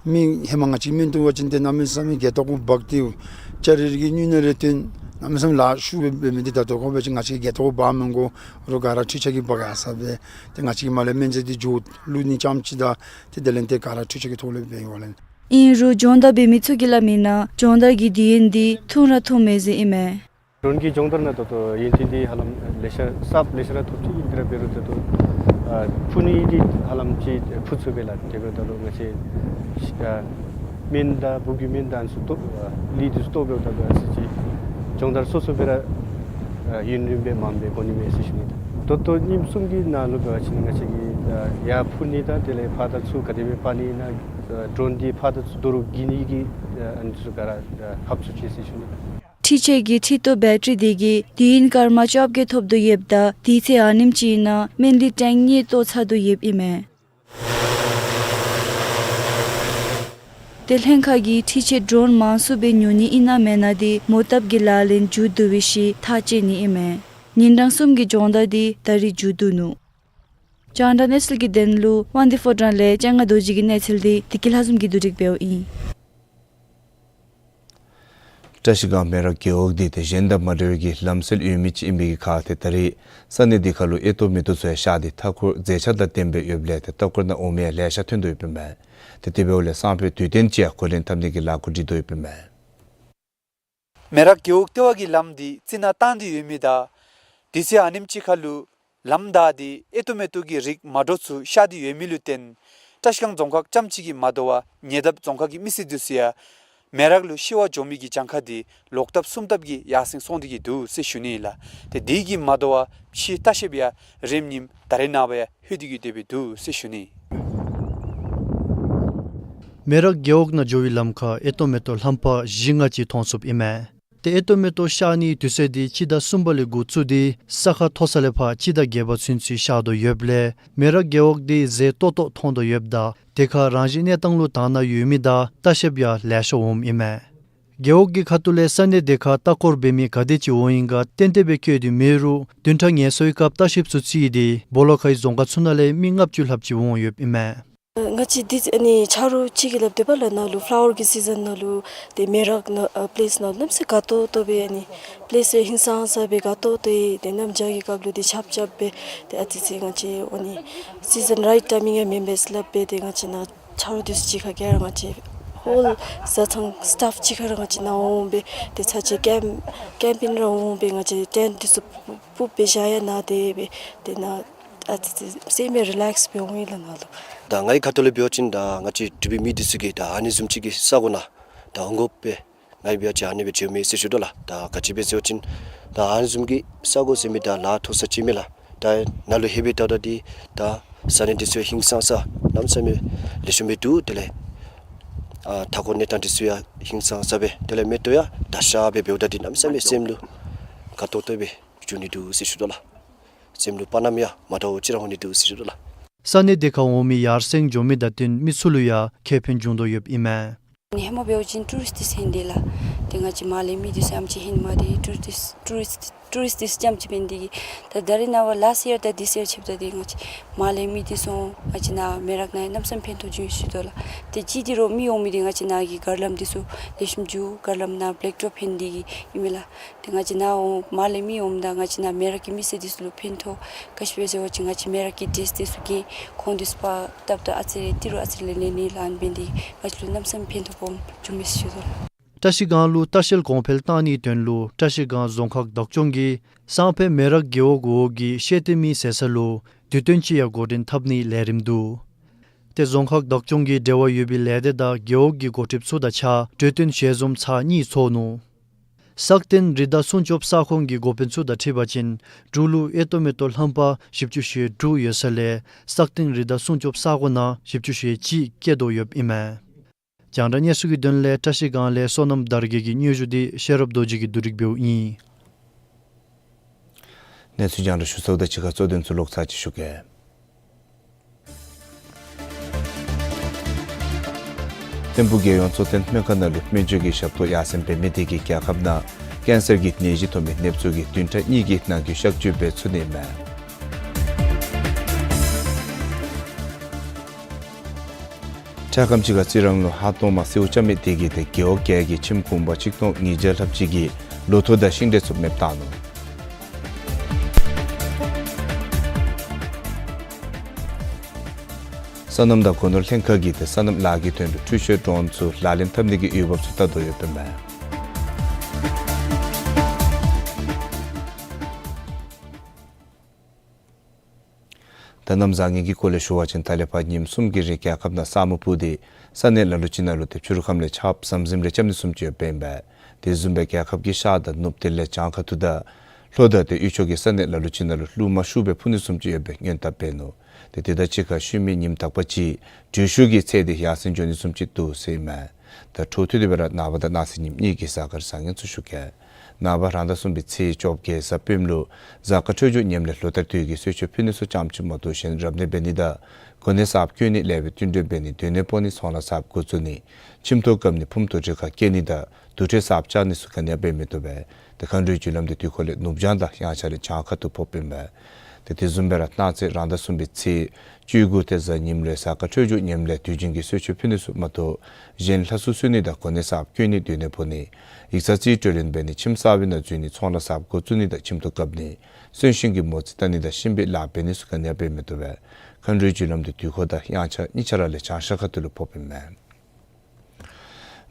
མི་ཧེ་མ་ང་བཅས་མེན་བཏོག་པ་ཅིན་ཏེ་གནམ་མེད་ས་མེད་སྒལ་ཏོ་ཁར་འབག་སྟེ་ལྕགས་རི་རི་གི་སྣུམ་ནང་རེ་བཏོན་གནམ་མེད་ས་མེད་ལཱ་ཤུགས་སྦེ་འབད་མི་འདི་ད་ལྟོ་ཁོ་འབད་བ་ཅིན་ང་བཅས་ཀྱིས་སྒལ་ཏོ་ཁར་འབག་མི་དགོ། རོགས་ག་ར་འཕྲུལ་ཆས་ཀྱིས་འབག་ཡར་སོང་སྦེ་ཏེ་ང་བཅས་ཀྱིས་མར་ལས་སྨན་རྫས་འདི་འགྱོ་བླུག་ནི་རྐྱངམ་ཅིག་དང་ཏེ་དེ་ལས་ཏེ་ག་ར་འཕྲུལ་ཆས་ཀྱི་ཐོག་ལས་འབད་ཡོད་ལགས། ཨིན་རུང་སྦྱོང་བརྡར་འབད་མི་ཚུ་གིས་སླབ་མིའི་ནང་སྦྱོང་བརྡར་གྱི་དུས་ཡུན་འདི་ཐུང་ར་ཐུང་མས་ཟེར་ཨིན་མས། ཌོན་གྱི་སྦྱོང་བརྡར་ནང་ད་ལྟོ་ཡུན་ཚད་འདི་ཧ་ལམ་ལེ་ཤ་གསརཔ་ལེ་ཤ་ར་ཐོབ་ཅི། ཨིན་དེ་ར་འབད་རུང་ད་ལྟོ་ཨ་འཕུ་ནི་འདི་ཧ་ལམ་ཅིག་འཕུ་ཚུགས་པས་ལགས། དེ་འབདཝ་ད་ལུ་ང་བཅས་ཨ་སྨན་དང་འབུཔ་གི་སྨན་དང་ཚུ་བཏོག་ཨ་ལུད་འདི་ཚུ་བཏོག་འབདཝ་ད་ལུ་ཨ་ཙི་ཅིག་སྦྱོང་བརྡར་སོ་སོ་སྦེ་ར་ཨ་ཡུན་རིངམོ་སྦེ་མངམ་སྦེ་འགོར་ནི་མས་ཟེར་ཞུ་ནི། ད་ལྟོ་ཉིནམ་གསུམ་གྱི་ནང་ལུ་འབད་བ་ཅིན་ང་བཅས་ཀྱིས་ཨ་ཡར་འཕུ་ནི་དང་དེ་ལས་ཕར་དང་ཚུར་ག་དེ་སྦེ་འབག་ནི་ཨིན་ན་ཨ་ཌོན་འདི་ཕར་དང་ཚུར་དོ་རུང་འགྱིང་ནི་གི་ཨ་ཨ་ནི་ཚུ་ག་ར་ཨ་ཧབ་ཚུགས་ཅི་ཟེར་ཞུ་ནི། འཕྲུལ་ཆས་ཀྱི་འཕྲུལ་རྟོག་བེ་ཊ་རི་འདི་གིས་དུས་ཡུན་སྐར་མ་བཅོ་བརྒྱད་ཐོབ་དོ་ཡོདཔ་ད་དུས་ཚོད་ཨ་ནེམ་ཅིག་ནང་སྨན་ལུད་ཊེངཀ་གཉིས་བཏོག་ཚར་དོ་ཡོདཔ་ཨིན་མས། ཏེ་ལྷན་ཁག་གིས་འཕྲུལ་ཆས་ཌོན་མང་སུ་སྦེ་ཉོ་ནི་ཨིན་ན་མེན་ན་འདི་མོ་བཏབ་ཀྱི་ལག་ལེན་མཇུག་བསྡུ་བའི་ཤུལ་ཐག་བཅད་ནི་ཨིན་མས། ཉིན་གྲངས་གསུམ་གྱི་སྦྱོང་བརྡར་འདི་ད་རིས་མཇུག་བསྡུ་ནུག། རྒྱང་བསྒྲགས་གནས་ཚུལ་གྱི་དོན་ལུ་དབང་འདུས་ཕོ་བྲང་ལས་སྤྱན་སྔ་རྡོ་རྗེ་གི་གནས་ཚུལ་འདི་བདེ་སྐྱིད་ལྷ་འཛོམས་ཀྱིས་བསྡུ་སྒྲིག་འབདཝ་ཨིན། བཀྲིས་སྒང་མེ་རག་རྒེད་འོག་འདི་ཏེ་གཞན་དང་མ་འདྲ་བའི་གི་ལམ་སྲོལ་ཡོད་མི་ཅིག་ཨིན་པའི་གི་ཁར་ཏེ་ད་རིས་ས་གནས་འདི་ཁར་ལུ་ཨེ་ཏོག་མེ་ཏོག་ཚུ་ཡང་ཤར་ཏེ་མཐའ་འཁོར་མཛེས་ཆ་དང་ལྡནམ་སྦེ་ཡོདཔ་ལས་ཏེ་ལྟ་སྐོར་ནང་འོང་མི་ཡང་ལེ་ཤ་ཐོན་དོ་ཡོདཔ་ཨིན་མས། ཏེ་དེ་འབདཝ་ལས་སང་ཕོད་དུས་སྟོན་ཅིག་ཡང་འགོ་འདྲེན་འཐབ་ནི་གི་ལཱ་འགོ་འདྲེན་དོ་ཡོདཔ་ཨིན་མས། མེ་རག་རྒེད་འོག་ལྟེ་བ་གི་ལམ་འདི་རྩི་ནག་བཏང་སྟེ་ཡོད་མི་དང་དུས་ཚོད་ཨ་ནེམ་ཅིག་ཁར་ལུ་ལམ་བདའ་སྟེ་ཨེ་ཏོག་མེ་ཏོག་གི་རིགས་མ་འདྲཝ་ཚུ་ཤར་ཏེ་ཡོད་མི་ལུ་བརྟེན་བཀྲིས་སྒང་རྫོང་ཁག་རྐྱངམ་གཅིག་གིས་མ་དོ་བར་ཉེ་འདབས་རྫོང་ཁག་གི་མི་སེར་འདི་ཚུ་ཡང་མེ་རག་ལུ་ཤི་བར་འགྱོ་མི་གི་གྱངས་ཁ་འདི་ལོག་ལྟབ་གསུམ་ལྟབ་ཀྱིས་ཡར་སེང་སོང་སྟེ་གི་འདུག་ཟེར་ཞུ་ནི་ཨིན་ལགས། ཏེ་དེ་གིས་མ་དོ་བར་ཕྱིའི་ལྟ་བཤལཔ་ཡང་རེམ་ཉིམ་ད་རེས་ནངས་པ་ཡང་ལྷོད་དེ་གི་སྡོད་སྦེ་འདུག་ཟེར་ཞུ་ནི། མེ་རག་རྒེད་འོག་ནང་འགྱོ་བའི་ལམ་ཁར་ཨེ་ཏོག་མེ་ཏོག་ལྷམ་པ་བཞི་ལྔ་ཅིག་མཐོང་ཚུགསཔ་ཨིན་མས། ཏེ་ཨེ་ཏོག་མེ་ཏོག་ཤར་ནིའི་དུས་ཚོད་འདི་སྤྱི་ཟླ་གསུམ་པ་ལས་འགོ་བཙུགས་ཏེ་ས་ཁ་མཐོ་ས་ལས་ཕར་སྤྱི་ཟླ་བརྒྱད་པ་ཚུན་ཚོད་ཤར་དོ་ཡོདཔ་ལས་མེ་རག་རྒེད་འོག་འདི་མཛེས་ཏོག་ཏོ་མཐོང་དོ་ཡོདཔ་ད་དེ་ཁར་རང་བཞིན་གནས་སྟངས་ལུ་དག་སྣང་ཡོད་མི་དང་ལྟ་བཤལཔ་ཡང་ལེ་ཤ་འོངམ་ཨིན་མས། རྒེད་འོག་གི་ཁ་ཐུག་ལས་ས་གནས་དེ་ཁར་ལྟ་སྐོར་འབད་མི་ག་དེ་ཅིག་འོང་ཡི་ག་ཏན་ཏན་སྦེ་བཀོད་དེ་མེད་རུང་བདུན་ཕྲག་ངལ་གསོའི་སྐབས་ལྟ་བཤལཔ་ཚུ་བརྩིས་ཏེ་སྦོ་ལོགས་ཁའི་རྫོང་ཁག་ཚུ་ནང་ལས་མི་ལྔ་བཅུ་ལྷགཔ་ཅིག་འོང་ཡོདཔ་ཨིན་མས། ང་བཅས་འདི་ཨ་ནི་ཆ་རོགས་ཅིག་གིས་སླབ་དེས་པ་ལགས། ནཱ་ལུ་ཕ་ལ་ཝར་གྱི་སི་ཛན་ནང་ལུ་ཏེ་མེ་རག་ནང་ཨ་པེ་ལེསི་ནང་ལུ་གནམ་མེད་ས་མེད་དགའ་ཏོག་ཏོ་སྦེ་ཨ་ནི་པེ་ལེསི་ཧིང་སངས་ས་སྦེ་དགའ་ཏོག་ཏོ་སྦེ་ཏེ་གནམ་བྱཱར་གྱི་སྐབས་ལུ་ཏེ་ཆརཔ་རྐྱབ་སྦེ་ཏེ་ཨ་ཙི་ཙི་ང་བཅས་ཨ་ནི་སི་ཛན་རའིཊ་ཊའི་མིང་ཡང་མེན་པས་སླབ་སྦེ་ཏེ་ང་བཅས་ནཱ་ཆ་རོགས་འདི་ཚུ་གཅིག་ཁར་གྱི་ར་ང་བཅས་ཧོལ་བཟའ་ཚང་སི་ཊཱཕ་གཅིག་ཁར་ར་ང་བཅས་ནཱ་འོང་སྦེ་ཏེ་ཚར་གཅིག་ཀེམཔ་ཀེམ་པིང་ར་འོང་སྦེ་ང་བཅས་ཊེནཊ་འདི་ཚུ་ཕུབ་སྦེ་བཞག་ཡར་ནཱ་སྡོད་སྦེ་ཏེ་ནཱ་ ཨ་ཙི་ཙི་སེམས་རི་ལེགསི་སྦེ་འོང་ཡི་ལགས་ནཱ་ལུ། ད་ངེའི་ཁ་ཐུག་ལས་འབད་བ་ཅིན་ད་ང་བཅས་འབྲུག་པའི་མི་འདི་ཚུ་གིས་ད་ཨ་ནི་བཟུམ་ཅིག་གི་ས་གོ་ནང་ད་འོང་དགོ་པས། ངེའི་འབད་བ་ཅིན་ཨ་ནི་སྦེ་འགྱོཝ་མས་ཟེར་ཞུ་དོ་ལགས། ད་ག་ཅི་སྦེ་ཟེར་བ་ཅིན་ད་ཨ་ནི་བཟུམ་གྱི་ས་གོ་ཟེར་མི་ད་ལཱ་མཐོ་ས་ཅིག་མས་ལགས། ད་ནཱ་ལུ་ལྷོདཔ་ད་ད་འདི་ད་ས་གནས་འདི་ཚུ་ཧིང་སངས་ས་གནམ་མེད་ས་མེད་ལེགས་ཤོམ་སྦེ་འདུག། དེ་ལས་ཨ་མཐའ་འཁོར་གནས་སྟངས་འདི་ཚུ་ཡང་ཧིང་སངས་ས་སྦེ་དེ་ལས་མེ་ཏོག་ཡང་དར་ཤ་སྦེ་འབདཝ་ད་འདི་གནམ་མེད་ས་མེད་སེམས་ལུ་དགའ་ཏོག་ཏོ་སྦེ་འགྱོ་ནི་འདུག་ཟེར་ཞུ་དོ་ལགས། སེམས་ལུ་དཔའ་ཉམས་ཡང་མ་འདྲཝ་ཅིག་ར་འོང་ནི་འདུག་ཟེར་ཞུ་དོ་ལགས། ས་གནས་དེ་ཁར་འོང་མི་ཡར་སེང་འགྱོ་མི་དང་བསྟུན་མི་ཚུ་ལུ་ཡང་ཁེ་ཕན་འབྱུང་དོ་ཡོདཔ་ཨིན་མས། ཧེ་མ་འབད་བ་ཅིན་ཊུ་རིསཊ་འདི་ཚུ་ཨིན་ཏེ་ལགས། ཏེ་ང་བཅས་མར་ལས་མི་འདི་ཚུ་ཨེམ་ཅིག་ཧེ་མ་འདི་ཊུ་རིསཊ་ཊུ་རིསཊ་ཊུ་རིསཊ་འདི་ཚུ་ཙམ་ཅིག་འབད་ནི་དེ་གིས། ད་ད་རེས་ནངས་པ་ལཱསཊ་ཡར་དང་ལྡིསི་ཡར་ཕྱདཔ་ད་འདི་ང་བཅས་མར་ལས་མི་འདི་ཚུ་ང་བཅས་ནཱ་མེ་རག་ནང་གནམ་མེད་ས་མེད་ཕན་ཐོགས་བྱུང་ཡི་ཟེར་ཞུ་དོ་ལགས། ཏེ་གཅིག་འདི་རུ་མི་འོང་མི་འདི་ང་བཅས་ནཱ་གི་གར་ལམ་འདི་ཚུ་ལེགས་ཤོམ་འགྱོ་གར་ལམ་ནང་བེལ་ཊོབ་ཕན་ནི་དེ་གིས་ཨིན་མས་ལགས། ཏེ་ང་བཅས་ནཱ་འོང་མར་ལས་མི་འོངམ་ད་ང་བཅས་ནཱ་མེ་རག་གི་མི་སེར་འདི་ཚུ་ལུ་ཕན་ཐོགས། ག་ཅི་སྦེ་ཟེར་བ་ཅིན་ང་བཅས་མེ་རག་གི་ཌེསི་འདི་ཚུ་གི་ཁོང་འདི་ཚུ་ཕར་བཏབ་ད་ཨ་ཙི་རེ་ཏི་རུ་ཨ་ཙི་རེ་ལེན་ནི་ལཱ་འབད་ནི་དེ་གིས་ང་བཅས་ལུ་གནམ་མེད་ས་མེད་ཕན་ཐོགས་སྦོམ་བྱུང་མས་ཟེར་ཞུ་དོ་ལགས། བཀྲ་ཤིས་སྒང་ལུ་ལྟ་བཤལ་གོང་འཕེལ་གཏང་ནིའི་དོན་ལུ་བཀྲ་ཤིས་སྒང་རྫོང་ཁག་བདག་སྐྱོང་གིས་སང་ཕོད་མེ་རག་རྒེད་འོག་འོག་གི་ཤེས་ལྟེ་མི་ཟེར་ས་ལུ་དུས་སྟོན་ཅིག་ཡང་འགོ་འདྲེན་འཐབ་ནིའི་ལས་རིམ་འདུག། ཏེ་རྫོང་ཁག་བདག་སྐྱོང་གིས་འབྲེལ་བ་ཡོད་པའི་ལས་སྡེ་དང་རྒེད་འོག་གི་འགོ་ཁྲིདཔ་ཚུ་དང་གཅིག་ཁར་གྲོས་བསྟུན་ཞལ་འཛོམས་ཚར་གཉིས་ཚོགས་ནུག། སག་སྟེང་རི་དྭགས་སྲུང་སྐྱོབ་ས་ཁོངས་ཀྱི་འགོ་དཔོན་ཚུ་དང་འཁྲིལ་བ་ཅིན་འབྲུག་ལུ་ཨེ་ཏོ་མེ་ཏོག་ལྷམ་པ་བཞི་བཅུ་ཞེ་དྲུག་ཡོད་ས་ལས་སག་སྟེང་རི་དྭགས་སྲུང་སྐྱོབ་ས་གོ་ནང་བཞི་བཅུ་ཞེ་གཅིག་བསྐྱལ་དོ་ཡོདཔ་ཨིན་མས། རྒྱང་བསྒྲགས་གནས་ཚུལ་གྱི་དོན་ལས་བཀྲ་ཤིས་སྒང་ལས་བསོད་ནམས་དར་རྒྱས་ཀྱི་སྙན་ཞུ་འདི་ཤེས་རབ་རྡོ་རྗེ་གིས་བསྡུ་སྒྲིག་འབདཝ་ཨིན། གནས་ཚུལ་རྒྱང་བསྒྲགས་ཞུ་ཚརཝ་དང་གཅིག་ཁར་གཙོ་དོན་ཚུ་ལོག་ཚར་ཅིག་ཞུ་གེ། ཐིམ་ཕུག་རྒྱལ་ཡོངས་གཙོ་བསྟེན་སྨན་ཁང་ནང་ལུ་སྨན་བཅོས་ཀྱི་ཞབས་ཏོག་ཡར་སེང་འབད་མི་དེ་གིས་རྒྱལ་ཁབ་ནང་ཀེན་སར་གྱི་ནད་གཞི་ཐོབ་མི་ནདཔ་ཚུ་གིས་བདུན་ཕྲག་གཉིས་ཀྱི་ནང་འཁོད་གཤག་བཅོས་འབད་ཚུགས་ནི་མས། འཕྲལ་ཁམས་ཅིག་ཁར་རྩི་རང་ལུ་ཧ་ཏོང་མ་སེའུ་ཅ་མི་དེ་གིས་ཏེ་རྒེད་འོག་བརྒྱད་ཀྱི་ཁྱིམ་གུང་པ་ཆིག་སྟོང་ཉིས་བརྒྱ་ལྷགཔ་ཅིག་གི་ལོ་ཐོག་དང་ཤིང་འབྲས་ཚུ་མེདཔ་བཏང་ནུག། སོ་ནམ་དང་སྒོ་ནོར་ལྷན་ཁག་གིས་ཏེ་སོ་ནམ་ལཱ་གི་དོན་ལུ་འཕྲུལ་ཤུལ་ཌོརོན་ཚུ་ལག་ལེན་འཐབ་ནི་གི་འོས་འབབ་ཚུ་བལྟ་དོ་ཡོདཔ་ཨིན་མས། ད་གནམ་བཟང་ངན་གྱི་སྐོར་ལས་ཞུ་བ་ཅིན་ད་ལས་ཕར་ཉིནམ་གསུམ་གྱི་རིང་རྒྱལ་ཁབ་ནང་ས་སྨུག་སྤུབས་ཏེ་ས་གནས་ལ་ལུ་ཅིག་ནང་ལུ་ཏེ་ཕྱི་རུ་ཁམས་ལས་ཆརཔ་ཟམ་ཟིམ་རེ་རྐྱབ་ནི་བཟུམ་ཅིག་ཡོདཔ་ཨིན་པས། དེ་བཟུམ་སྦེ་རྒྱལ་ཁབ་ཀྱི་ཤར་དང་ནུབ་དེ་ལས་བྱང་ཁ་ཐུག་དང་ལྷོ་དང་ཏེ་དབུས་ཕྱོགས་ཀྱི་ས་གནས་ལ་ལུ་ཅིག་ནང་ལུ་རླུང་མ་ཤུགས་སྦེ་འཕུ་ནི་བཟུམ་ཅིག་ཡོད་པའི་སྔོན་བརྡ་འབད་ནུག། ཏེ་དེ་དང་གཅིག་ཁར་ཤུལ་མའི་ཉིནམ་དག་པ་ཅིག་དྲོད་ཤུགས་ཀྱི་ཚད་དེ་ཡར་སེང་འགྱོ་ནི་བཟུམ་ཅིག་འདུག་ཟེར་ཨིན་མས། ད་འཕྲོ་མཐུད་དེ་སྦེ་ར་ནངས་པ་དང་གནངས་ཚེ་ཉིནམ་གཉིས་ཀྱི་གཟའ་སྐར་བཟང་ངན་ཚུ་ཞུ་གེ། ནངས་པ་རང་ཟླ་གསུམ་པའི་ཚེས་བཅོ་བརྒྱད་གཟའ་སྤེནམ་ལུ་གཟའ་སྐར་འཕྲོད་སྦྱོར་ངནམ་ལས་ལོ་ལྟར་དུས་ཀྱི་གསོལ་མཆོད་ཕུལ་ནི་ཚུ་རྐྱངམ་ཅིག་མ་གཏོགས་གཞན་རབ་གནས་འབད་ནི་དང་གོ་གནས་གསརཔ་བསྐོ་ནི་ལེགས་པའི་བསྟུན་གྲོས་འབད་ནི་སྡོད་གནས་སྤོ་ནི་ཚོང་ལཱ་གསརཔ་འགོ་བཙུགས་ནི་ཁྱིམ་ཐོག་བཀབ་ནི་ཕུངམ་དུར་ཁྲོད་ཁར་བསྐྱལ་ནི་དང་དུར་ཁྲོད་གསརཔ་བཅག་ནི་ཚུ་ག་ནི་ཡང་འབད་མི་བཏུབ་པས། ཏེ་མཁའ་འགྲོའི་རྒྱུ་ལམ་དེ་དུས་འཁོར་ལས་ནུབ་བྱང་དང་དབྱངས་འཆར་ལས་བྱང་ཁ་ཐུག་ཕོགཔ་ཨིན་པས། ཏེ་དེ་བཟུམ་སྦེ་ར་གནངས་ཚེ་རང་ཟླ་གསུམ་པའི་ཚེས་བཅུ་དགུ་ཏེ་གཟའ་ཉིམ་ལུ་གཟའ་སྐར་འཕྲོད་སྦྱོར་ངནམ་ལས་དུས་རྒྱུན་གྱི་གསོལ་མཆོད་ཕུལ་ནི་ཚུ་མ་གཏོགས་གཞན་ལྷ་གསོལ་གསོལ་ནི་དང་གོ་གནས་གསརཔ་བསྐོ་ནི་སྡོད་གནས་སྤོ་ནི་ཡིག་ཚང་རྩིས་སྤྲོད་ལེན་འབད་ནི་ཁྱིམ་གསར་པའི་ནང་འཛུལ་ནི་ཚོང་ལཱ་གསརཔ་འགོ་བཙུགས་ནི་དང་ཁྱིམ་ཐོག་བཀབ་ནི་གསོན་གཤིན་གྱི་མོ་རྩིས་བལྟ་ནི་དང་གཤིན་པོའི་ལཱ་འབད་ནི་ཚུ་ག་ནི་ཡང་འབད་མི་བཏུབ་པས། མཁའ་འགྲོའི་རྒྱུ་ལམ་དེ་དུས་འཁོར་དང་དབྱངས་འཆར་གཉིས་ཆ་ར་ལས་བྱང་ཤར་ཁ་ཐུག་ལུ་ཕོགཔ་ཨིན་མས།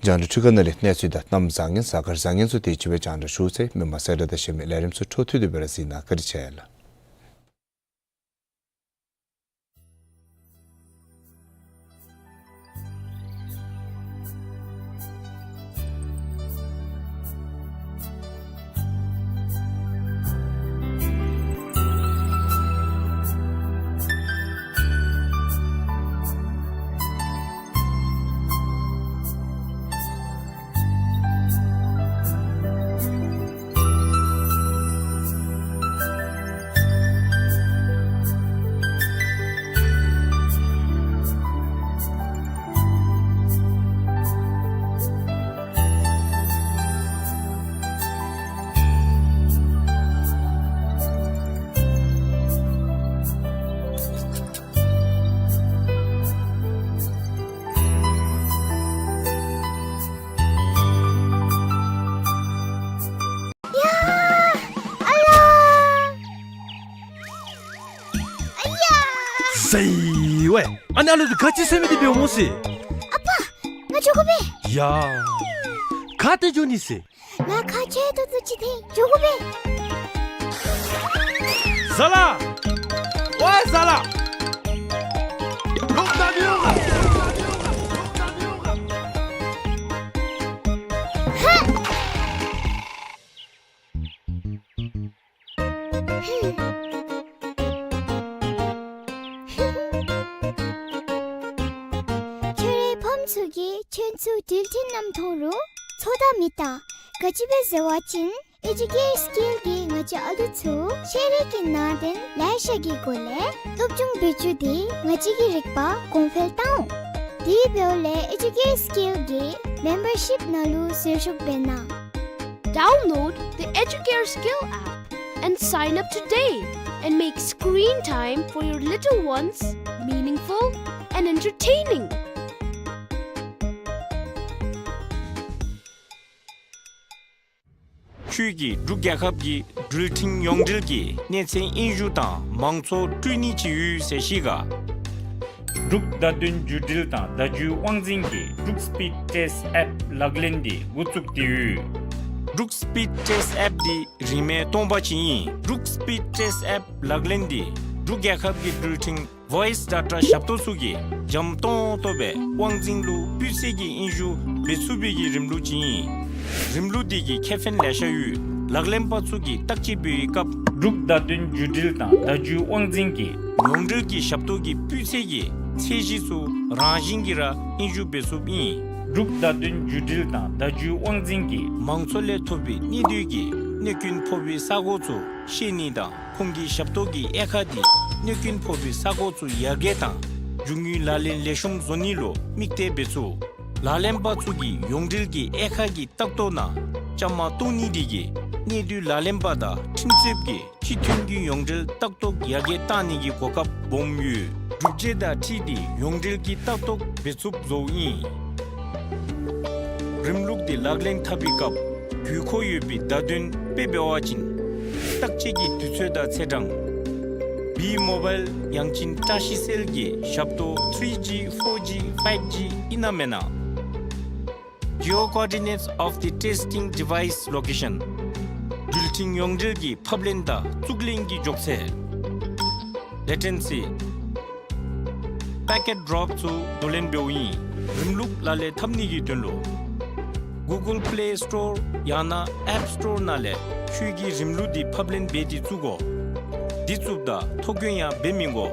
རྒྱང་བསྒྲགས་འཕྲུལ་ཁང་ནང་ལས་གནས་ཚུལ་དང་གནམ་བཟང་ངན་གཟའ་སྐར་བཟང་ངན་ཚུ་དེ་ཅིག་སྦེ་རྒྱང་བསྒྲགས་ཞུ་ཚེ་མི་མང་གསལ་བསྒྲགས་དང་གཞན་མི་ལས་རིམ་ཚུ་འཕྲོ་མཐུད་དེ་སྦེ་ར་གཟིགས་གནང་བཀའ་དྲིན་ཆེ་ལགས། ཡ། ཨ་ལ། ཨ་ཡ། སེ་ཝེ། ཨ་ནཱ་ལུ་ག་ཅི་ཟེར་མི་འདི་འབདཝ་སྨོ་ཟེར། ཨ་པ། ང་འགྱོ་དགོ་པས། ཡ། ག་ཏེ་འགྱོ་ནི་ཟེར། ང་ཁ་ཆེ་ཏོག་ཏོ་ཅིག་འཐེན་འགྱོ་དགོ་པས། ཟ་ལ། ཨའི་ཟ་ལ། ཁྱོད་རའི་ཕམ་ཚུ་གིས་ཁྱོད་ཚུ་འགྲུལ་འཕྲིན་ནང་མཐོང་རུང་ཚོར་དང་མི་བལྟ། ག་ཅི་སྦེ་ཟེར་བ་ཅིན་ཨེ་ཇུ་ཀེར་སི་ཀེལ་གྱིས་ང་བཅས་ཨ་ལུ་ཚུ་ཤེས་རིག་གི་ནང་དོན་ལེ་ཤ་གི་སྒོ་ལས་སློབ་སྦྱོང་འབད་བཅུག་སྟེ་ང་བཅས་ཀྱི་རིག་པ་གོང་འཕེལ་བཏང་འོང་། དེ་འབདཝ་ལས་ཨེ་ཇུ་ཀེར་སི་ཀེལ་གྱི་མེམ་བར་ཤིཔ་ནང་ལུ་ཟུར་ཞུགས་འབད་གནང་། Download the Educare Skill app and sign up today and make screen time for your little ones meaningful and entertaining. ཁྱོད་ཀྱིས་འབྲུག་རྒྱལ་ཁབ་ཀྱི་འགྲུལ་འཕྲིན་ཡོངས་འབྲེལ་གྱི་གནས་ཚད་དབྱིན་ཞུ་དང་མང་གཙོ་སྤྲོད་ནི་ཅིག་ཡོད་ཟེར་ཤེས་ག། འབྲུག་བརྡ་དོན་བརྒྱུད་འབྲེལ་དང་བརྡ་བརྒྱུད་དབང་འཛིན་གྱིས་འབྲུག་སི་པིཌ་ཊེསི་ཊི་ཨེཔ་ལག་ལེན་འདི་འགོ་བཙུགས་ཏེ་ཡོད། འབྲུག་སི་པིཌ་ཊེསི་ཊི་ཨེཔ་འདི་རིན་མེད་སྟོང་པ་ཅིག་ཨིན། འབྲུག་སི་པིཌ་ཊེསི་ཊི་ཨེཔ་ལག་ལེན་འདི་འབྲུག་རྒྱལ་ཁབ་ཀྱི་འགྲུལ་འཕྲིན་ཝོའིསི་ཌེ་ཊ་ཞབས་ཏོག་ཚུ་གིས་འཇམ་ཏོང་ཏོ་སྦེ་དབང་འཛིན་ལུ་སྤུས་ཚད་ཀྱི་དབྱིན་ཞུ་འབད་ཚུགས་པའི་གི་རིམ་ལུགས་ཅིག་ཨིན། རིམ་ལུགས་འདི་གི་ཁེ་ཕན་ལེ་ཤ་ཡོད། ལག་ལེན་པ་ཚུ་གིས་བརྟག་དཔྱད་འབད་བའི་སྐབས་འབྲུག་བརྡ་དོན་བརྒྱུད་འབྲེལ་དང་བརྡ་བརྒྱུད་དབང་འཛིན་གྱི་ཡོངས་འབྲེལ་གྱི་ཞབས་ཏོག་གི་སྤུས་ཚད་ཀྱི་ཚད་གཞི་ཚུ་རང་བཞིན་གྱིས་ར་དབྱིན་ཞུ་འབད་ཚུགསཔ་ཨིན། འབྲུག་བརྡ་དོན་བརྒྱུད་འབྲེལ་དང་བརྡ་བརྒྱུད་དབང་འཛིན་གྱིས་མང་ཚོགས་ལས་ཐོབ་པའི་གནད་དོན་གྱི་གནོད་སྐྱོན་ཕོག་པའི་ས་གོ་ཚུ་ཤེས་ནི་དང་ཁོང་གི་ཞབས་ཏོག་གི་དབྱེ་ཁག་འདི་གནོད་སྐྱོན་ཕོག་པའི་ས་གོ་ཚུ་ཡར་རྒྱས་དང་རྒྱུ་དངོས་ལག་ལེན་ལེགས་ཤོམ་བཟོ་ནི་ལུ་དམིགས་གཏད་འབད་ཚུགས། ལག་ལེན་པ་ཚུ་གིས་ཡོངས་འབྲེལ་གྱི་དབྱེ་ཁག་གི་ལྟ་རྟོག་ནང་བཅའ་མར་གཏོགས་ནི་དེ་གིས་གནས་སྡུད་ལག་ལེན་པ་དང་ཁྲིམས་རྩོདཔ་གིས་སྤྱི་མཐུན་གྱི་ཡོངས་འབྲེལ་ལྟ་རྟོག་ཡར་རྒྱས་གཏང་ནི་གི་གོ་སྐབས་སྦོམ་ཡོད། གྲུབ་འབྲས་དང་འཁྲིལ་ཏེ་ཡོངས་འབྲེལ་གྱི་ལྟ་རྟོག་འབད་ཚུགསཔ་བཟོཝ་ཨིན། རིམ་ལུགས་འདི་ལག་ལེན་འཐབ་པའི་སྐབས་དགོས་མཁོ་ཡོད་པའི་བརྡ་དོན་དཔེ་འབད་བ་ཅིན་བརྟག་དཔྱད་ཀྱི་དུས་ཚོད་དང་ཚེས་གྲངས། བི་མོ་བཱའིལ་ཡང་ཅིན་བཀྲ་ཤིས་སེལ་གྱི་ཞབས་ཏོག་ཐི་རི་ཇི་ཕོར་ཇི་ཕའིབ་ཇི་ཨིན་ན་མེན་ན། Geo coordinates of the testing device location། འགྲུལ་འཕྲིན་ཡོངས་འབྲེལ་གྱི་ཕབ་ལེན་དང་བཙུགས་ལེན་གྱི་མགྱོགས་ཚད། ལེ་ཊེན་སི། པེ་ཀེཊ་ཌོརོབ་ཚུ་བསྡུ་ལེན་འབདཝ་ཨིན། རིམ་ལུགས་ལག་ལེན་འཐབ་ནི་གི་དོན་ལུ་གུ་གཱལ་པེ་ལེ་སི་ཊོར་ཡང་ན་ཨེཔ་སི་ཊོར་ནང་ལས་ཁྱོད་ཀྱིས་རིམ་ལུགས་འདི་ཕབ་ལེན་འབད་དེ་བཙུགས་དགོ། འདི་བཙུགསཔ་ད་ཐོ་བཀོད་ཡང་འབད་མི་དགོ།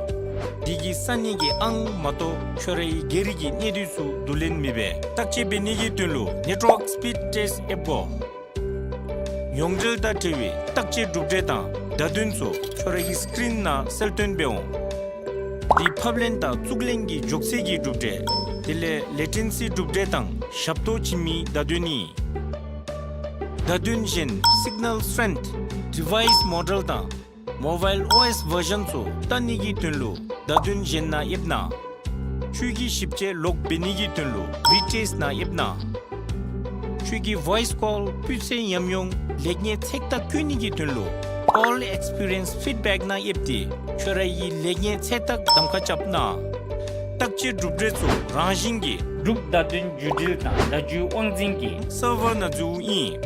འདི་གིས་ས་གནས་ཀྱི་ཨང་མ་གཏོགས་ཁྱོད་རའི་སྒེར་གྱི་གནས་སྡུད་ཚུ་བསྡུ་ལེན་མི་འབད། བརྟག་དཔྱད་འབད་ནི་གི་དོན་ལུ་ནེཊ་ཝརཀ་སི་པིཌ་ཊེསཊ་ཨེབ་དགོ། ཡོངས་འབྲེལ་དང་འབྲེལ་བའི་བརྟག་དཔྱད་གྲུབ་འབྲས་དང་བརྡ་དོན་ཚུ་ཁྱོད་རའི་སི་ཀི་རིན་ནང་གསལ་སྟོན་འབད་འོང་། འདི་ཕབ་ལེན་དང་བཙུགས་ལེན་གྱི་མགྱོགས་ཚད་ཀྱི་གྲུབ་འབྲས། དེ་ལས་ལེ་ཊེན་སི་གྲུབ་འབྲས་དང་ཞབས་ཏོག་བྱིན་མིའི་བརྡ་དོན་ཨིན། བརྡ་དོན་གཞན་སིག་ནཱལ་སི་ཊེན་ཐི། ཌི་ཝའིསི་མོ་ཌེལ་དང་མོ་བཱའིལ་ཨོ་ཨེསི་བར་ཞཱན་ཚུ་བལྟ་ནི་གི་དོན་ལུ་བརྡ་དོན་གཞན་ནང་ཨེབ་གནང་། ཁྱོད་ཀྱིས་ཞིབ་དཔྱད་ལོག་འབད་ནི་གི་དོན་ལུ་བི་ཊེསཊ་ནང་ཨེབ་གནང་། ཁྱོད་ཀྱི་ཝའིསི་ཀོལ་སྤུས་ཚད་ཉམས་མྱོང་ལེགས་ཉེས་ཚད་བརྟག་བཀོད་ནི་གི་དོན་ལུ་ཀོལ་ཨེགསི་པི་རི་ཡེནསི་ཕིཌ་བེཀ་ནང་ཨེབ་སྟེ་ཁྱོད་རའི་ལེགས་ཉེས་ཚད་བརྟག་གདམ་ཁ་རྐྱབ་གནང་། བརྟག་དཔྱད་གྲུབ་འབྲས་ཚུ་རང་བཞིན་གྱིས་འབྲུག་བརྡ་དོན་བརྒྱུད་འབྲེལ་དང་བརྡ་བརྒྱུད་དབང་འཛིན་གྱི་སར་ཝར་ནང་འཛུལཝ་ཨིན།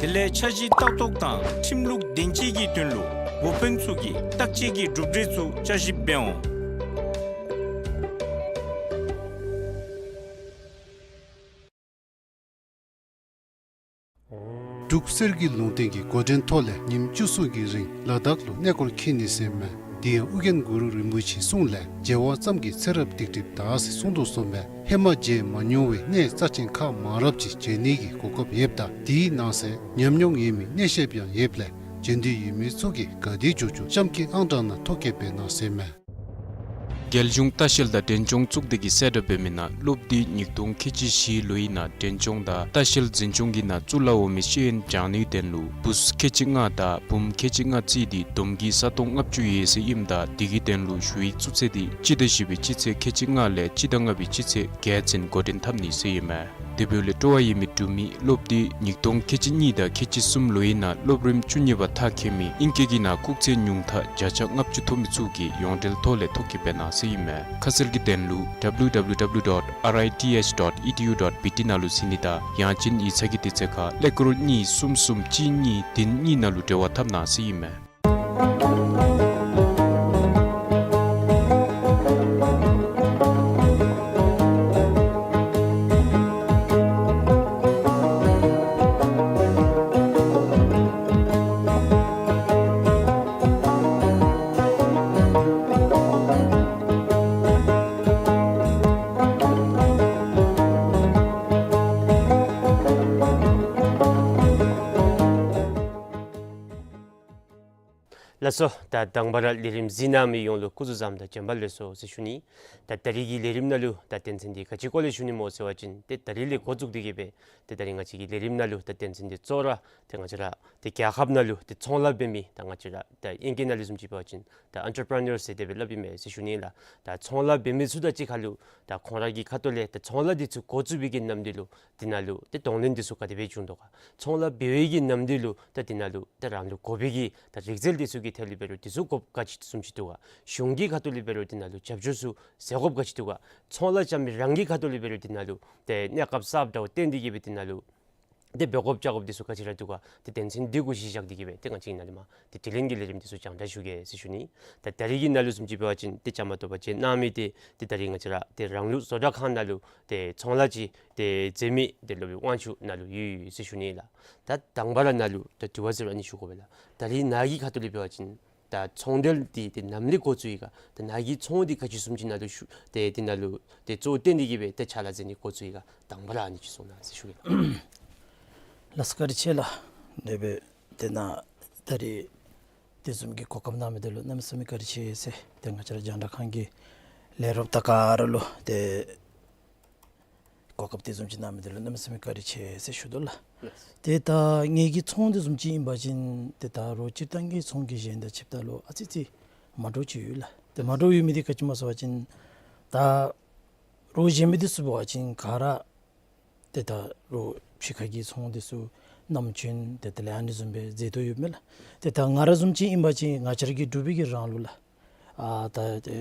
དེ་ལས་འཆར་གཞི་ལྟ་རྟོག་དང་ཁྲིམས་ལུགས་བདེན་དཔྱད་ཀྱི་དོན་ལུ་འགོ་དཔོན་ཚུ་གིས་བརྟག་དཔྱད་ཀྱི་གྲུབ་འབྲས་ཚུ་བསྐྱར་ཞིབ་འབད་འོང་། འབྲུག་གསེར་གྱི་ལུང་བསྟན་གྱི་འགོ་འདྲེན་ཐོག་ལས་ཉིནམ་བཅུ་གསུམ་གྱི་རིང་ལ་དྭགས་ལུ་གནས་སྐོར་འཁྱིད་ནི་ཟེར་མས། དེ་ཡང་ཨོ་རྒྱན་གུ་རུ་རིན་པོ་ཆེའི་གསུང་ལས་མཇལ་བ་ཙམ་གྱིས་ཚེ་རབས་སྡིག་སྒྲིབ་དག་ཟེར་གསུངས་དོ་བཟུམ་སྦེ་ཧེ་མ་མཇལ་མ་མྱོང་བའི་གནས་རྩ་ཆེན་ཁག་མང་རབས་ཅིག་མཇལ་ནི་གི་གོ་སྐབས་ཡོདཔ་ད་དེའི་ནང་གསེས་ཉམས་མྱོང་ཡོད་མི་གནས་བཤདཔ་ཡང་ཡོདཔ་ལས་མཇལ་འདོད་ཡོད་མི་ཚུ་གིས་ག་དེ་མགྱོགས་མགྱོགས་གཤམ་གྱི་ཨང་གྲངས་ནང་ཐོ་བཀོད་འབད་གནང་ཟེར་མས། རྒྱལ་གཞུང་ལྟ་བཤལ་དང་འབྲས་ལྗོངས་གཙུག་སྡེ་གིས་གསལ་བསྒྲགས་འབད་མི་ནང་སློབ་དུས་ཉིས་སྟོང་ཁལ་གཅིག་བཞི་ལོའི་ནང་འབྲས་ལྗོངས་དང་ལྟ་བཤལ་འཛིན་སྐྱོང་གི་ནང་བཙུགས་སླབ་འོང་མི་ཤེས་ཡོན་སྦྱང་ནིའི་དོན་ལུ་བུཚ་ཁལ་གཅིག་ལྔ་དང་བུམོ་ཁལ་གཅིག་ལྔ་བརྩིས་ཏེ་བསྡོམས་ཀྱིས་ས་སྟོང་ལྔ་བཅུ་ཡོད་ཟེར་ཨིནམ་ད་དེ་གི་དོན་ལུ་ཞུ་ཡིག་བཙུགས་ཚད་དེ་སྤྱི་ཟླ་བཞི་པའི་སྤྱི་ཚེས་ཁལ་གཅིག་ལྔ་ལས་སྤྱི་ཟླ་ལྔ་པའི་སྤྱི་ཚེས་བརྒྱད་ཚུན་འགོ་འདྲེན་འཐབ་ནི་ཟེར་ཨིན་མས། དེ་འབདཝ་ལས་སྤྲོ་བ་ཡོད་མི་འབྲུག་མི་སློབ་དུས་ཉིས་སྟོང་ཁལ་གཅིག་གཉིས་དང་ཁལ་གཅིག་གསུམ་ལོའི་ནང་སློབ་རིམ་བཅུ་གཉིས་པ་མཐར་འཁྱོལ་མི་ཨིང་སྐད་ཀྱི་ནང་སྐུགས་ཚད་ཉུང་མཐའ་བརྒྱ་ཆ་ལྔ་བཅུ་ཐོབ་མི་ཚུ་གིས་ཡོངས་འབྲེལ་ཐོག་ལས་ཐོ་བཀོད་འབད་གནང་ཟེར་ཨིན་མས། ཁ་གསལ་གྱི་དོན་ལུ་W W W dot R I T H dot E D U dot B T ནང་ལུ་གཟིགས་ནི་དང་ཡང་ཅིན་ཡིག་ཚང་གི་དུས་ཚོད་ཁར་ཀླད་ཀོར་གཉིས་གསུམ་གསུམ་གཅིག་གཉིས་བདུན་གཉིས་ནང་ལུ་འབྲེལ་བ་འཐབ་གནང་ཟེར་ཨིན་མས། ལགས་སོ། ད་དང་པ་ར་ལས་རིམ་གཟིགས་གནང་མི་ཡོངས་ལུ་སྐུ་གཟུགས་བཟང་དང་བྱོན་པ་ལེགས་སོ་ཟེར་ཞུ་ནི། ད་ད་རིས་ཀྱི་ལས་རིམ་ནང་ལུ་ད་དོན་ཚན་འདི་ག་ཅི་སྐོར་ལས་ཞུ་ནི་སྨོ་ཟེར་བ་ཅིན་ཏེ་ད་རིས་ལས་འགོ་བཙུགས་ཏེ་གི་སྦེ་ཏེ་ད་རིས་ང་བཅས་ཀྱི་ལས་རིམ་ནང་ལུ་ད་དོན་ཚན་འདི་གཙོ་བོ་ར་ཏེ་ང་བཅས་ར་ཏེ་རྒྱལ་ཁབ་ནང་ལུ་ཏེ་ཚོང་ལཱ་འབད་མི་ད་ང་བཅས་ར་ད་ཨིང་སྐད་ནང་ལུ་བཟུམ་ཅིག་འབད་བ་ཅིན་ད་ཨེན་ཊར་པི་རི་ནར་ཟེར་དེ་སྦེ་སླབ་ཨིན་མས་ཟེར་ཞུ་ནི་ལགས། ད་ཚོང་ལཱ་འབད་མི་ཚུ་དང་གཅིག་ཁར་ལུ་ད་ཁོང་ར་གི་ཁ་ཐུག་ལས་ད་ཚོང་ལཱ་འདི་ཚུ་འགོ་བཙུགས་པའི་གི་ནམ་དུས་ལུ་དེ་ནང་ལུ་ཏེ་གདོང་ལེན་འདི་ཚུ་ག་དེ་སྦེ་བྱུང་དོ་ག། ཚོང་ལཱ་འབད་བའི་གི་ནམ་དུས་ལུ་ད་དེ་ནང་ལུ་ད་རང་ལུ་དགོ་པའི་གི་ད་རིག་རྩལ་འདི་ཚུ་གི་ཐད་ལུ་འབད་རུང་འདི་ཚུ་དགོཔ་ག་ཅི་བཟུམ་ཅིག་འདུག་ག། གཞུང་གི་ཁ་ཐུག་ལས་འབད་རུང་དེ་ནང་ལུ་རྒྱབ་སྐྱོར་ཚུ་ཟེར་དགོཔ་ག་ཅི་འདུག་ག། ཚོང་ལཱ་རྐྱབ་མི་རང་གི་ཁ་ཐུག་ལས་འབད་རུང་དེ་ནང་ལུ་ཏེ་གནས་སྐབས་གསརཔ་འདྲཝ་བརྟེན་ཏེ་གི་སྦེ་དེ་ནང་ལུ་ཏེ་འབད་དགོཔ་བྱ་དགོཔ་འདི་ཚུ་ག་ཅི་ར་འདུག་ག། ཏེ་དོན་ཚན་འདི་གུ་གཞི་བཞག་སྟེ་གི་སྦེ་ཏེ་ང་བཅས་ནཱ་ལས་མར་ཏེ་དྲི་ལན་གྱི་ལས་རིམ་འདི་ཚུ་རྒྱང་བསྒྲགས་ཞུ་གེ་ཟེར་ཞུ་ནི། ད་ད་རིས་ཀྱི་ནང་ལུ་བཟུམ་ཅིག་འབད་བ་ཅིན་ཏེ་བཅའ་མར་གཏོགས་པ་ཅིག་གནང་མི་འདི་ཏེ་ད་རིས་ང་བཅས་ར་ཏེ་རང་ལུགས་བཟོ་གྲྭ་ཁང་ནང་ལུ་ཏེ་ཚོང་ལཱ་ཅིག་ཏེ་མཛད་མི་ཏེ་སློབ་དཔོན་དབང་ཕྱུག་ནཱ་ལུ་ཡོད་ཡོད་ཟེར་ཞུ་ནི་ལགས། ད་དང་པ་ར་ནཱ་ལུ་ད་དྲི་བ་ཟེར་རུང་ཨ་ནི་ཞུ་དགོ་པས་ལགས། ད་རིས་ནཱ་གི་ཁ་ཐུག་ལས་འབད་བ་ཅིན་ད་ཚོང་འབྲེལ་འདི་ཏེ་ནམ་ལས་འགོ་བཙུགས་ཡི་ག། ད་ནཱ་གི་ཚོང་འདི་ག་ཅི་བཟུམ་ཅིག་ནང་ལུ་ཞུགས་ཏེ་དེ་ནང་ལུ་ཏེ་གཙོ་བོ་བཏོན་ཏེ་གི་སྦེ་ཏེ་ཕྱག་ལཱ་མཛད་ནི་འགོ་བཙུགས་ཡི་ག། དང་པ་ར་ཨ་ནི་ཅིག་གསུང་གནང་ཟེར་ཞུ་གེ་ལགས། ལགས་སོ་བཀའ་དྲིན་ཆེ་ལགས། དེ་སྦེ་ཏེ་ནཱ་ད་རིས་དེ་བཟུམ་གྱི་གོ་སྐབས་གནང་མི་འདི་ལུ་གནམ་མེད་ས་མེད་བཀའ་དྲིན་ཆེ་ཟེར་ཏེ་ང་བཅས་ར་རྒྱང་བསྒྲགས་ཁང་གི་ལས་རོགསཔ་དང་ག་ར་ལུ་ཏེ་གོ་སྐབས་དེ་བཟུམ་ཅིག་གནང་མི་འདི་ལུ་གནམ་མེད་ས་མེད་བཀའ་དྲིན་ཆེ་ཟེར་ཞུ་དོ་ལགས། ལགས་སོ། ཏེ་ད་ངེ་གི་ཚོང་འདི་བཟུམ་ཅིག་ཨིན་པ་ཅིན་ཏེ་ད་རོགས་སྤྱིར་བཏང་གི་ཚོང་གི་གཞན་དང་ཕྱདཔ་ད་ལུ་ཨ་ཙི་ཙི་མ་འདྲཝ་ཅིག་ཡོད་ལགས། ཏེ་མ་འདྲཝ་ཡོད་མི་འདི་ག་ཅི་སྨོ་ཟེར་བ་ཅིན་ད་རོགས་གཞན་མི་འདི་ཚུ་འབད་བ་ཅིན་ག་ར་ཏེ་ད་རོགས་ཕྱི་ཁ་གི་ཚོང་འདི་ཚུ་ནམ་རྒྱུན་ཏེ་དེ་ལས་ཨ་ནི་བཟུམ་སྦེ་མཛད་དོ་ཡོདཔ་མས་ལགས། ཏེ་ད་ང་ར་བཟུམ་ཅིག་ཨིན་པ་ཅིན་ང་བཅས་ར་གི་འབྲུག་པའི་གི་རང་ལུགས་ལགས། ཨ་ད་ཏེ་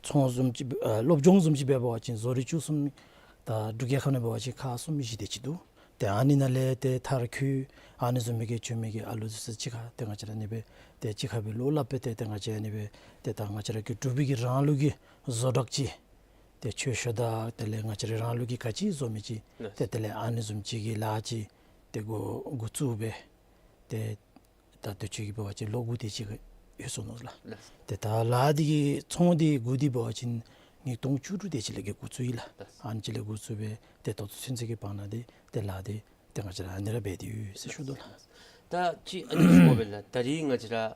ཚོང་བཟུམ་ཅིག་ཨ་སློབ་སྦྱོང་བཟུམ་ཅིག་འབད་བ་ཅིན་བཟོ་རིག་བཅུ་གསུམ་ད་འབྲུག་རྒྱལ་ཁབ་ནང་འབད་བ་ཅིན་ཁག་གསུམ་བཞི་དེ་ཅིག་འདུག། ཏེ་ཨ་ནི་ནང་ལས་ཏེ་མཐར་འཁྱོལ་ཨ་ནི་བཟུམ་མའི་གི་བྱོན་མི་གི་ཨ་ལུ་འདི་ཚུ་གཅིག་ཁར་ཏེ་ང་བཅས་ར་ཨ་ནི་སྦེ་ཏེ་གཅིག་ཁར་སྦེ་བློ་སླབ་སྦེ་ཏེ་ཏེ་ང་བཅས་ཨ་ནི་སྦེ་ཏེ་ད་ང་བཅས་ར་གི་འབྲུག་པའི་གི་རང་ལུགས་ཀྱི་བཟོ་གྲྭ་ཅིག་ཏེ་ཆོས་ཤོག་དང་དེ་ལས་ང་བཅས་ར་རང་ལུགས་ཀྱི་ག་ཅི་བཟོ་མི་ཅིག་ཏེ་དེ་ལས་ཨ་ནི་བཟུམ་ཅིག་གི་ལཱ་ཅིག་ཏེ་འགོ་འགོ་བཙུགས་སྦེ་ཏེ་ད་དུས་ཅི་གི་འབད་བ་ཅིན་ལོ་དགུ་དེ་ཅིག་ཡོད་སོ་ནུག་ལགས། ལགས། ཏེ་ད་ལཱ་འདི་གི་ཚོང་འདི་འགོ་འདི་འབད་བ་ཅིན་ཉིས་སྟོང་བཅུ་དྲུག་དེ་ཅིག་ལས་འགོ་བཙུགས་ཡི་ལགས། ལགས། ཨ་ནི་ཅིག་ལས་འགོ་བཙུགས་སྦེ་ཏེ་ད་ལྟོ་ཚུན་ཚོད་ཀྱི་བར་ན་འདི་ཏེ་ལཱ་འདི་ཏེ་ང་བཅས་ར་ཨ་ནི་ར་འབད་དེ་ཡོད་ཟེར་ཞུ་དོ་ལགས། ད་ཅི་ཨ་ནི་ཞུ་དགོ་པས་ལགས། ད་རིས་ང་བཅས་ར་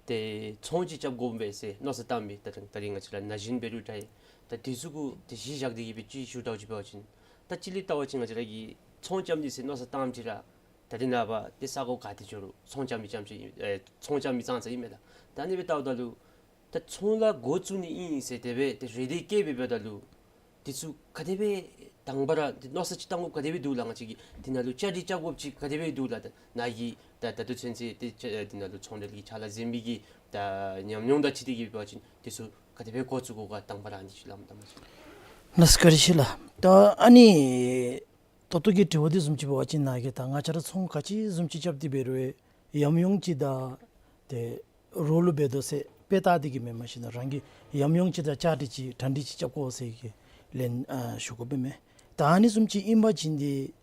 ཏེ་ཚོང་ཅིག་རྐྱབ་དགོ་པས་ཟེར་མནོ་བསམ་བཏང་མི་ད་ད་རིས་ང་བཅས་ར་ན་གཞོན་འབད་རུང་འདྲ་ད་འདི་ཚུ་གུ་ཏེ་གཞི་བཞག་སྟེ་གི་སྦེ་ཅིག་ཞུ་དགོཔ་ཅིག་འབད་བ་ཅིན་ད་ཅི་ལས་བལྟ་བ་ཅིན་ང་བཅས་ར་གིས་ཚོང་རྐྱབ་ནི་ཟེར་མནོ་བསམ་བཏངམ་ཅིག་ར་ད་རིས་ནངས་པ་ཏེ་ས་གོ་ག་ཏེ་འགྱོ་རུང་ཚོང་རྐྱབ་མི་རྐྱངམ་ཅིག་ཨིན། ཨེ་ཚོང་རྐྱབ་མི་ཙང་ཙ་ཨིན་མས་ལགས། ད་ཨ་ནི་སྦེ་བལྟཝ་ད་ལུ་ད་ཚོང་ལཱ་འགོ་བཙུགས་ནི་ཨིན་ཟེར་དེ་སྦེ་ཏེ་རེ་འདུན་བསྐྱེད་སྦེ་འབདཝ་ད་ལུ་འདི་ཚུ་ག་དེ་སྦེ་དང་པ་ར་འདི་མནོ་བསམ་ཅིག་བཏང་དགོཔ་ག་དེ་སྦེ་འདུག་ལགས། ང་བཅས་ཀྱིས་འདི་ནང་ལུ་བཅའ་སྒྲིག་རྐྱབ་དགོཔ་ཅིག་ག་དེ་སྦེ་འདུག་ལགས། ད་ནཱ་གིས་ད་ད་ལྟོ་ཚུན་ཚོད་ཏེ་ཅ་འདི་ནང་ལུ་ཚོང་འབྲེལ་གྱི་ཕྱག་ལཱ་མཛད་མི་གི་ད་ཉམས་མྱོང་དང་འཁྲིལ་ཏེ་གི་འབད་བ་ཅིན་འདི་ཚུ་ག་དེ་སྦེ་འགོ་བཙུགས་དགོ་ག་དང་པ་ར་ཨ་ནི་ཅིག་ལམ་དང་པ་ཅིག། ལགས་སོ་བཀའ་དྲིན་ཆེ་ལགས། ད་ཨ་ནི་ད་ལྟོ་གི་དྲི་བ་འདི་བཟུམ་ཅིག་འབད་བ་ཅིན་ནཱ་གིས་ད་ང་བཅས་ར་ཚོང་ག་ཅི་བཟུམ་ཅིག་རྐྱབ་སྟེ་འབད་རུང་ཡང་ཡམ་ཡོམ་ཅིག་དང་ཏེ་རོགས་ལུ་འབད་དོ་ཟེར་དཔེ་བལྟ་སྟེ་གི་མེན། མ་གཞི་ནཱ་རང་གི་ཡམ་ཡོམ་ཅིག་དང་བཅའ་སྒྲིག་ཅིག་གྲ་སྒྲིག་ཅིག་རྐྱབ་དགོ་ཟེར་གི་ལན་ཨ་ཞུ་དགོ་པས་མས། ད་ཨ་ནི་བཟུམ་ཅིག་ཨིན་པ་ཅིན་འདི་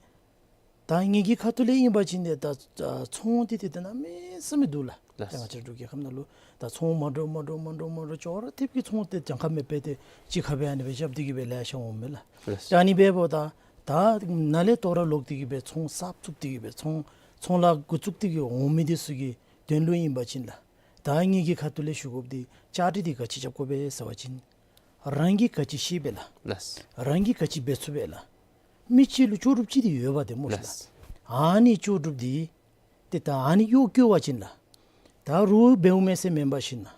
ད་ངེ་གི་ཁ་ཐུག་ལས་ཨིན་པ་ཅིན་འདི་ད་ཨ་ཚོང་འདི་ཏེ་ཏེ་གནམ་མེད་ས་མེད་འདུག་ལགས། ལགས། ད་ང་བཅས་འབྲུག་རྒྱལ་ཁབ་ནང་ལུ་ད་ཚོང་མ་འདྲཝ་མ་འདྲཝ་མ་འདྲཝ་མ་འདྲཝ་ཅོག་ར་འཐདཔ་གི་ཚོང་འདི་གྱངས་ཁ་མེད་པར་ཏེ་གཅིག་ཁར་སྦེ་ཨ་ནི་སྦེ་རྐྱབ་སྟེ་གི་སྦེ་ལེ་ཤ་འོངམ་མས་ལགས། ལགས། ད་ཨ་ནི་འབདཝ་ད་ད་ནཱ་ལས་དོ་རུང་ལོག་སྟེ་གི་སྦེ་ཚོང་གསརཔ་བཙུགས་ཏེ་གི་སྦེ་ཚོང་ཚོང་ལཱ་འགོ་བཙུགས་ཏེ་གི་འོང་མི་འདི་ཚུ་གི་དོན་ལུ་ཨིན་པ་ཅིན་ལགས། ད་ངེ་གི་ཁ་ཐུག་ལས་ཞུ་དགོཔ་འདི་བཅའ་སྒྲིག་འདི་ག་ཅི་རྐྱབ་དགོ་པས་ཟེར་བ་ཅིན་རང་གིས་ག་ཅི་ཤེས་པས་ལགས། ལགས། རང་གིས་ག་ཅི་འབད་ཚུགས་པས་ལགས། མི་གཅིག་ལུ་ལྕོགས་གྲུབ་ཅིག་འདི་ཡོདཔ་འདི་སྨོ་ལགས། ལགས། ཨ་ནི་ལྕོགས་གྲུབ་འདི་ཏེ་ད་ཨ་ནི་གཡོག་བཀོལ་བ་ཅིན་ལགས། ད་རོགས་འབདཝ་མས་ཟེར་མེན་པར་ཞིན་ན་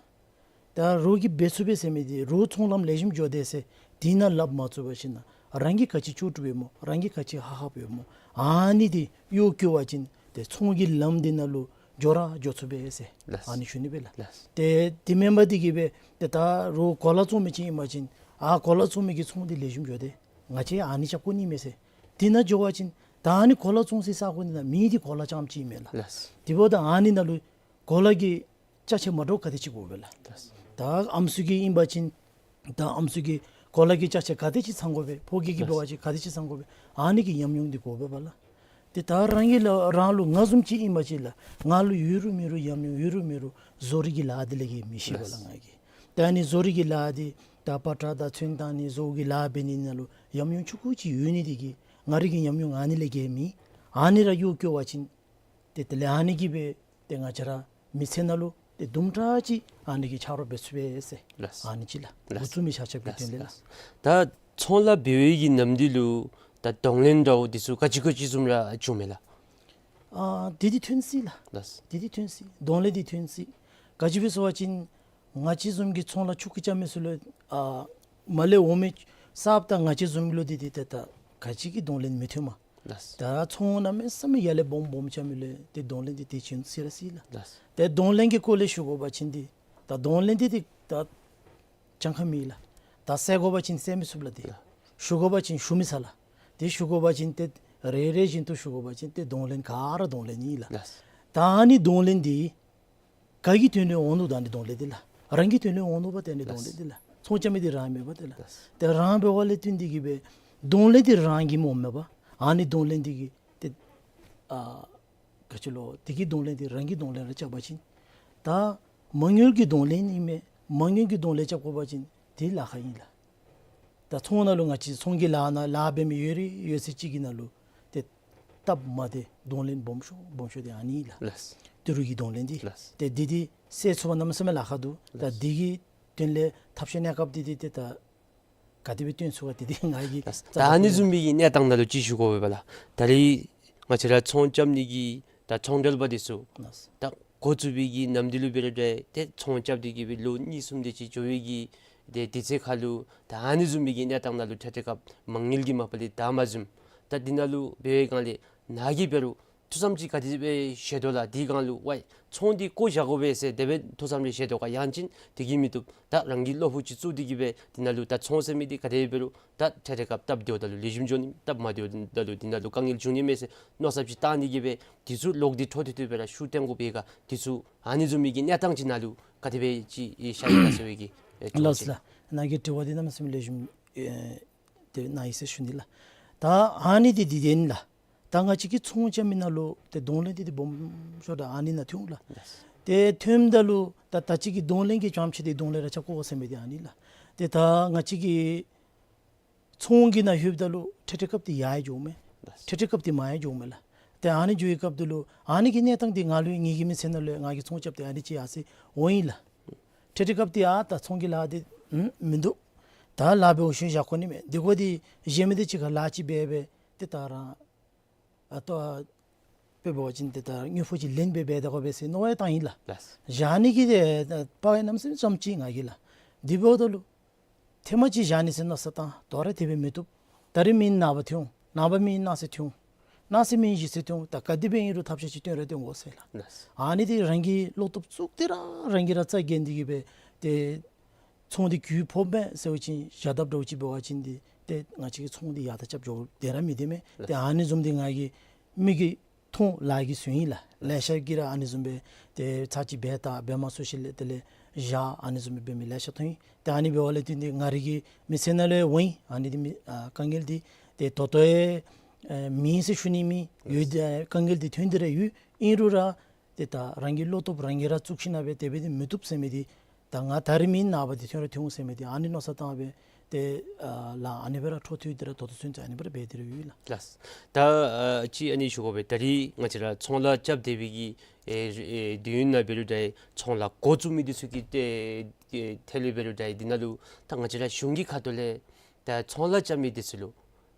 ད་རོགས་ཀྱིས་འབད་ཚུགས་པས་ཟེར་མི་འདི་རོགས་ཚོང་ལམ་ལེགས་ཤོམ་འགྱོ་དེས་ཟེར་འདི་ནང་ལགཔ་མ་བཙུགས་པར་ཞིན་ན་རང་གི་ག་ཅི་ལྕོགས་གྲུབ་ཡོད་སྨོ། རང་གི་ག་ཅི་ཧ་ཧབ་ཡོད་སྨོ། ཨ་ནི་འདི་གཡོག་བཀོལ་བ་ཅིན་ཏེ་ཚོང་གི་ལམ་འདི་ནང་ལུ་འགྱོ་ར་འགྱོ་ཚུགས་པས་ཟེར། ལགས། ཨ་ནི་ཞུ་ནི་སྦེ་ལགས། ལགས། ཏེ་དེ་མེན་པར་འདི་གིས་སྦེ་ཏེ་ད་རོགས་གོ་ལ་བཙོང་མི་ཅིག་ཨིན་པ་ཅིན་ཨ་གོ་ལ་བཙོང་མི་གི་ཚོང་འདི་ལེགས་ཤོམ་འགྱོ་དེས། ང་བཅས་ཨ་ནི་རྐྱབ་དགོ་ནི་མས་ཟེར། དེ་ནང་འགྱོ་བ་ཅིན་ད་ཨ་ནི་གོ་ལ་བཙོང་སའི་ས་གོ་འདི་ནང་མེད་དེ་གོ་ལ་རྐྱངམ་ཅིག་ཨིན་མས་ལགས། ལགས། དེ་འབདཝ་ད་ཨ་ནི་ནང་ལུ་གོ་ལ་གི་ཅ་ཆས་མ་འདྲཝ་ག་དེ་ཅིག་དགོ་པས་ལགས། ལགས། ད་ཨམ་སྲུ་གི་ཨིན་པ་ཅིན་ད་ཨམ་སྲུ་གི་གོ་ལ་གི་ཅ་ཆས་ག་དེ་ཅིག་ཚང་དགོ་པས། ཕོ་སྐྱེས་ཀྱི་འབད་བ་ཅིན་ག་དེ་ཅིག་ཚང་དགོ་པས། ཨ་ནི་གི་ཉམས་མྱོང་འདི་དགོ་པས་པ་ལགས། ཏེ་ད་རང་གི་ལགས་རང་ལུ་ང་བཟུམ་ཅིག་ཨིན་པ་ཅིན་ལགས་ང་ལུ་ཡོད་རུང་མེད་རུང་ཉམས་མྱོང་ཡོད་རུང་མེད་རུང་བཟོ་རིག་གི་ལཱ་འདི་ལས་ཀྱི་མི་ཤེས་པས་ལགས། ལགས། ང་གིས་ད་ཨ་ནི་བཟོ་རིག་གི་ལཱ་འདི་ད་པ་ཏྲ་དང་ཚོན་བཏང་ནི་བཟོ་གི་ལཱ་འབད་ནི་ནང་ལུ་ཉམས་མྱོང་ཆུང་ཀུ་ཅིག་ཡོད་ནི་འདི་གིས་ང་རའི་གི་ཉམས་མྱོང་ཨ་ནི་ལས་ཀྱི་མེད། ཨ་ནི་ར་གཡོག་བཀོལ་བ་ཅིན་ཏེ་དེ་ལས་ཨ་ནི་གིས་སྦེ་ཏེ་ང་བཅས་ར་མི་ཚེ་ནང་ལུ་ ཏེ་དུམ་གྲ་ཅིག་ཨ་ནི་གི་ཆ་རོགས་འབད་ཚུགས་པས་ཟེར། ལགས། ཨ་ནི་ཅིག་ལགས། ལགས། འགོ་བཙུགས་མི་ཆ་ཁྱབ་ཀྱི་ལགས། དོན་ལས་ལགས། ལགས། ད་ཚོང་ལཱ་འབད་བའི་གི་ནམ་དུས་ལུ་ད་གདོང་ལེན་འདྲཝ་འདི་ཚུ་ག་ཅི་ག་ཅི་བཟུམ་ར་བྱུངམ་མས་ལགས། ཨ་འདི་འདི་ཐོན་སྲིད་ལགས། ལགས། འདི་འདི་ཐོན་སྲིད། གདོང་ལེན་འདི་ཐོན་སྲིད། ག་ཅི་སྦེ་ཟེར་བ་ཅིན་ང་བཅས་བཟུམ་གྱི་ཚོང་ལཱ་ཆུང་ཀུ་རྐྱབ་མི་ཚུ་ལུ་ཨ་མར་ལས་འོང་མི་གསརཔ་དང་ང་བཅས་བཟུམ་ལུ་འདི་འདི་ཏེ་ད་ག་ཅི་གི་གདོང་ལེན་མི་ཐོནམ། ལགས། ད་ཚོང་གནམ་མེད་ས་མེད་ཡར་ལས་སྦོམ་སྦོམ་རྐྱབ་མི་ལུ་ཏེ་གདོང་ལེན་འདི་ཏེ་བྱུང་སྲིད་ར་སྲིད་ལགས། ལགས། ཏེ་གདོང་ལེན་གྱི་སྐོར་ལས་ཞུ་དགོ་པ་ཅིན་འདི་ད་གདོང་ལེན་འདི་ཏེ་ད་གྱངས་ཁ་མེད་ལགས། ད་བསལ་དགོ་པ་ཅིན་བསལ་མི་ཚུགས་ལགས། ཏེ་ལགས། ཞུ་དགོ་པ་ཅིན་ཞུ་མི་ཚར་ལགས། ཏེ་ཞུ་དགོ་པ་ཅིན་ཏེ་རེ་རེ་བཞིན་དུ་ཞུ་དགོ་པ་ཅིན་ཏེ་གདོང་ལེན་ག་ར་གདོང་ལེན་ཨིན་ལགས། ལགས། ད་ཨ་ནི་གདོང་ལེན་འདི་ག་གི་དོན་ལུ་འོང་ནུག། ད་ཨ་ནི་གདོང་ལེན་འདི་ལགས། རང་གི་དོན་ལུ་འོང་ནུག་པ། ཏེ་ཨ་ནི་གདོང་ལེན་འདི་ལགས། ཚོང་རྐྱབ་མི་འདི་རང་མེན་པ་ཏེ་ལགས། ལགས། ཏེ་རང་འབད་བ་ལས་བརྟེན་འདི་གིས་སྦེ་གདོང་ལེན་འདི་རང་གིས་སྨོ་མེན་པ། ཨ་ནི་གདོང་ལེན་འདི་གིས་ཏེ་ཨ་ག་ཅི་ལོ་འདི་གི་གདོང་ལེན་འདི་རང་གི་གདོང་ལེན་ར་རྐྱབ་པ་ཅིན་ད་མ་དངུལ་གྱི་གདོང་ལེན་ཨིན་མས། མ་དངུལ་གྱི་གདོང་ལེན་རྐྱབ་དགོ་པ་ཅིན་འདི་ལཱ་ཁག་ཨིན་ལགས། ད་ཚོང་ནང་ལུ་ང་བཅས་ཚོང་གི་ལཱ་ནང་ལཱ་འབད་མི་ཡོད་རིགས་ཡོད་ཚད་ཅིག་གི་ནང་ལུ་ཏེ་སྟབས་མ་བདེ་གདོང་ལེན་སྦོམ་ཤོས་སྦོམ་ཤོས་འདི་ཨ་ནི་ལགས། ལགས། ཏི་རུ་གི་གདོང་ལེན་འདི། ལགས། ཏེ་འདི་འདི་སེལ་ཚུགས་པ་གནམ་མེད་ས་མེད་ལཱ་ཁག་འདུག། ད་ལགས། འདི་གི་དོན་ལས་ཐབས་ཤེས་གནས་སྐབས་འདི་འདི་ཏེ་ད་ག་དེ་སྦེ་སྟོན་ཚུགས་ག་འདི་འདི་ང་གིས། ལགས། ད་ཨ་ནི་བཟུམ་མའི་གི་གནས་སྟངས་ནང་ལུ་ཅིག་ཞུ་དགོ་པས་ལགས། ད་རེས་ང་བཅས་ར་ཚོང་རྐྱབ་ནི་གི་ད་ཚོང་འབྲེལ་པ་འདི་ཚུ། ལགས། ད་འགོ་བཙུགས་པའི་གི་ནམ་དུས་ལུ་འབད་རུང་འདྲ་ཏེ་ཚོང་རྐྱབ་སྟེ་གི་སྦེ་ལོ་གཉིས་གསུམ་དེ་ཅིག་འགྱོ་བའི་གི་ཏེ་དུས་ཚོད་ཁར་ལུ་ད་ཨ་ནི་བཟུམ་མའི་གི་གནས་སྟངས་ནང་ལུ་འཕྲལ་འཕྲལ་སྐབས་མ་དངུལ་གྱི་མ་པ་ལས་ད་མ་བཟུམ། ད་འདི་ནང་ལུ་འབད་བའི་སྒང་ལས་ནཱ་གིས་འབད་རུང་ཐུགས་བསམ་ཅིག་ག་དེ་སྦེ་བཞེས་དོ་ལགས། འདི་སྒང་ལུ་ཝའི་ཚོང་འདི་བཀོ་བཞག་དགོ་པས་ཟེར་དེ་སྦེ་ཐུགས་བསམ་རེ་བཞེས་དོ་ག། ཡང་ཅིན་དེ་གིས་མི་བཏུབ། ད་རང་གི་བློ་ཕུགས་ཅིག་བཙུགས་ཏེ་གི་སྦེ་འདི་ནང་ལུ་ད་ཚོང་ཟེར་མི་འདི་ག་དེ་འབད་རུང་ད་འཕྲལ་འཕྲལ་སྐབས་སྟབས་བདེཝ་ད་ལུ་ལེགས་ཤོམ་འགྱོ་ནི། སྟབས་མ་བདེཝ་ད་ལུ་འདི་ནང་ལུ་དཀའ་ངལ་འབྱུང་ནི་མས་ཟེར་མནོ་བསམ་ཅིག་བཏང་ནི་གི་སྦེ་འདི་ཚུ་ལོག་སྟེ་འཕྲོ་མཐུད་དེ་སྦེ་ར་ཤུགས་བཏོན་དགོ་པས་ག། འདི་ཚུ་ཨ་ནི་བཟུམ་མའི་གི་གནས་སྟངས་ཅིག་ནང་ལུ་ག་དེ་སྦེ་ཅིག་ཨེ་ཤར་ཡི་ག་ཟེར་བའི་གི་ཨེ་དྲི་བ་ལགས་ཅིག། ལགས། ནཱ་གི་དྲི་བ་འདི་གནམ་མེད་ས་མེད་ལེགས་ཤོམ་ཨེ་དེ་གནང་ཡི་ཟེར་ཞུ་ནི་ལགས། ད་ཨ་ནི་འདི་འདི་འདི་ཨིན་ལགས། ད་ང་བཅས་ཀྱི་ཚོང་རྐྱབ་མི་ནང་ལུ་ཏེ་གདོང་ལེན་འདི་འདི་སྦོམ་ཤོས་ད་ཨ་ནི་ནང་ཐོན་འོང་ལགས། ལགས། ཏེ་ཐོནམ་ད་ལུ་ད་ད་ཅི་གི་གདོང་ལེན་གྱི་རྐྱངམ་ཅིག་འདི་གདོང་ལེན་ར་རྐྱབ་དགོ་ཟེར་མི་འདི་ཨ་ནི་ལགས། ཏེ་ད་ང་བཅས་ཀྱི་ཚོང་གི་ནང་ལྷོདཔ་ད་ལུ་འཕྲལ་འཕྲལ་སྐབས་འདི་ཡར་ཡང་འགྱོཝ་མས། ལགས། འཕྲལ་འཕྲལ་སྐབས་འདི་མར་ཡང་འགྱོཝ་མས་ལགས། ཏེ་ཨ་ནི་འགྱོ་བའི་སྐབས་འདི་ལུ་ཨ་ནི་གི་གནས་སྟངས་འདི་ང་ལུ་ངེ་གི་མི་ཚེ་ནང་ལུ་ང་གིས་ཚོང་རྐྱབ་སྟེ་ཨ་ནི་ཅིག་ཡར་སོང་འོང་ཡི་ལགས། འཕྲལ་འཕྲལ་སྐབས་འདི་ཨ་ད་ཚོང་གི་ལཱ་འདི་ཨུམ་མིན་འདུག། ད་ལཱ་འབད་འོང་ཞིནམ་བཞག་དགོ་ནི་མས། འདི་གོ་འདི་གཞན་མི་འདི་ཅིག་ཁར་ལཱ་ཅིག་འབད་འབད་ཏེ་ད་རང་ཨ་ལྟོ་དཔེ་འབད་བ་ཅིན་ཏེ་ད་དངུལ་ཕོགས་ཅིག་ལེན་སྦེ་འབད་དགོ་པས་ཟེར་མནོ་བ་བཏང་ཡི་ལགས། ལགས། བཞག་ནི་གི་ཏེ་ད་དཔའ་བའི་གནམ་མེད་ས་མེད་ཙམ་ཅིག་ང་གིས་ལགས། དེ་འབདཝ་ད་ལུ་ཐེངས་མ་ཅིག་བཞག་ནི་ཟེར་མནོ་བསམ་བཏང་། དོ་རུང་དེ་སྦེ་མི་བཏུབ། ད་རིས་མེན་ན་ནངས་པ་ཐོན་འོང་། ནངས་པ་མེན་གནངས་ཚེ་ཐོན་འོང་། གནངས་ཚེ་མེན་གཞེས་ཚེ་ཐོན་འོང་། ད་ག་དེ་སྦེ་ཨིན་རུང་ཐབས་ཤེས་ཅིག་བཏོན་ར་བཏོན་དགོ་ཟེར་ལགས། ལགས། ཨ་ནི་འདི་རང་གིས་བློ་སྟོབས་བཙུགས་ཏེ་ར་རང་གིས་ར་རྩ་འགེངས་ཏེ་གི་སྦེ་ཏེ་ཚོང་འདི་གྱོང་ཕོགཔ་མས་ཟེར་བ་ཅིན་བཞག་དཔ་འདྲཝ་ཅིག་འབད་བ་ཅིན་འདི་ཏེ་ང་བཅས་ཀྱི་ཚོང་འདི་ཡར་དང་རྐྱབ་འགྱོ་སྟེ་ར་མི་སྡོད་མས། ཏེ་ཨ་ནི་བཟུམ་འདི་ང་གིས་མིག་གིས་མཐོང་ལག་གིས་བཟུང་ཡི་ལགས། ལེ་ཤ་གིས་ར་ཨ་ནི་བཟུམ་སྦེ་ཏེ་ཚར་གཅིག་འབད་ད་འབད་མ་ཚུགས་ཞིནམ་ལས་དེ་ལས་བཞག་ཨ་ནི་བཟུམ་སྦེ་འབད་མི་ལེ་ཤ་མཐོང་ཡི། ཏེ་ཨ་ནི་འབདཝ་ལས་བརྟེན་ཏེ་ང་རའི་གི་མི་ཚེ་ནང་ལུ་འོང་ཡི། ཨ་ནི་འདི་མི་ཨ་དཀའ་ངལ་འདི་ཏེ་ད་ལྟོ་ཡང་ཨེ་མེད་ཟེར་ཞུ་ནི་མེད། ཡོད་དེ་དཀའ་ངལ་འདི་ཐོན་ཏེ་ར་ཡོད། ཨིན་རུང་ར་ཏེ་ད་རང་གི་བློ་སྟོབས་རང་གིས་ར་བཙུགས་ཞིན་ན་སྦེ་དེ་སྦེ་འདི་མི་བཏུབ་ཟེར་མི་འདི་ད་ང་ད་རིས་མེན་ནངས་པ་འདི་ཐོན་ར་ཐོན་འོང་ཟེར་མི་འདི་ཨ་ནི་མནོ་བསམ་བཏང་སྦེ་ཏེ་ཨ་ལཱ་ཨ་ནི་སྦེ་ར་འཕྲོ་མཐུད་དེ་ར་ད་ལྟོ་ཚུན་ཚོད་ཨ་ནི་སྦེ་ར་འབད་དེ་ར་ཡོད་ལགས། ལགས། ད་ཨ་ཅིག་ཨ་ནི་ཞུ་དགོ་པས། ད་རིས་ང་བཅས་ར་ཚོང་ལཱ་རྐྱབ་སྡོད་པའི་གི་ཨེ་ཨེ་དུས་ཡུན་ནང་འབད་རུང་འདྲ་ཚོང་ལཱ་འགོ་བཙུགས་མི་འདི་ཚུ་གི་ཏེ་ཨེ་ཐད་ལུ་འབད་རུང་འདྲ་འདི་ནང་ལུ་ད་ང་བཅས་ར་གཞུང་གི་ཁ་ཐུག་ལས་ད་ཚོང་ལཱ་རྐྱབ་མི་འདི་ཚུ་ལུ་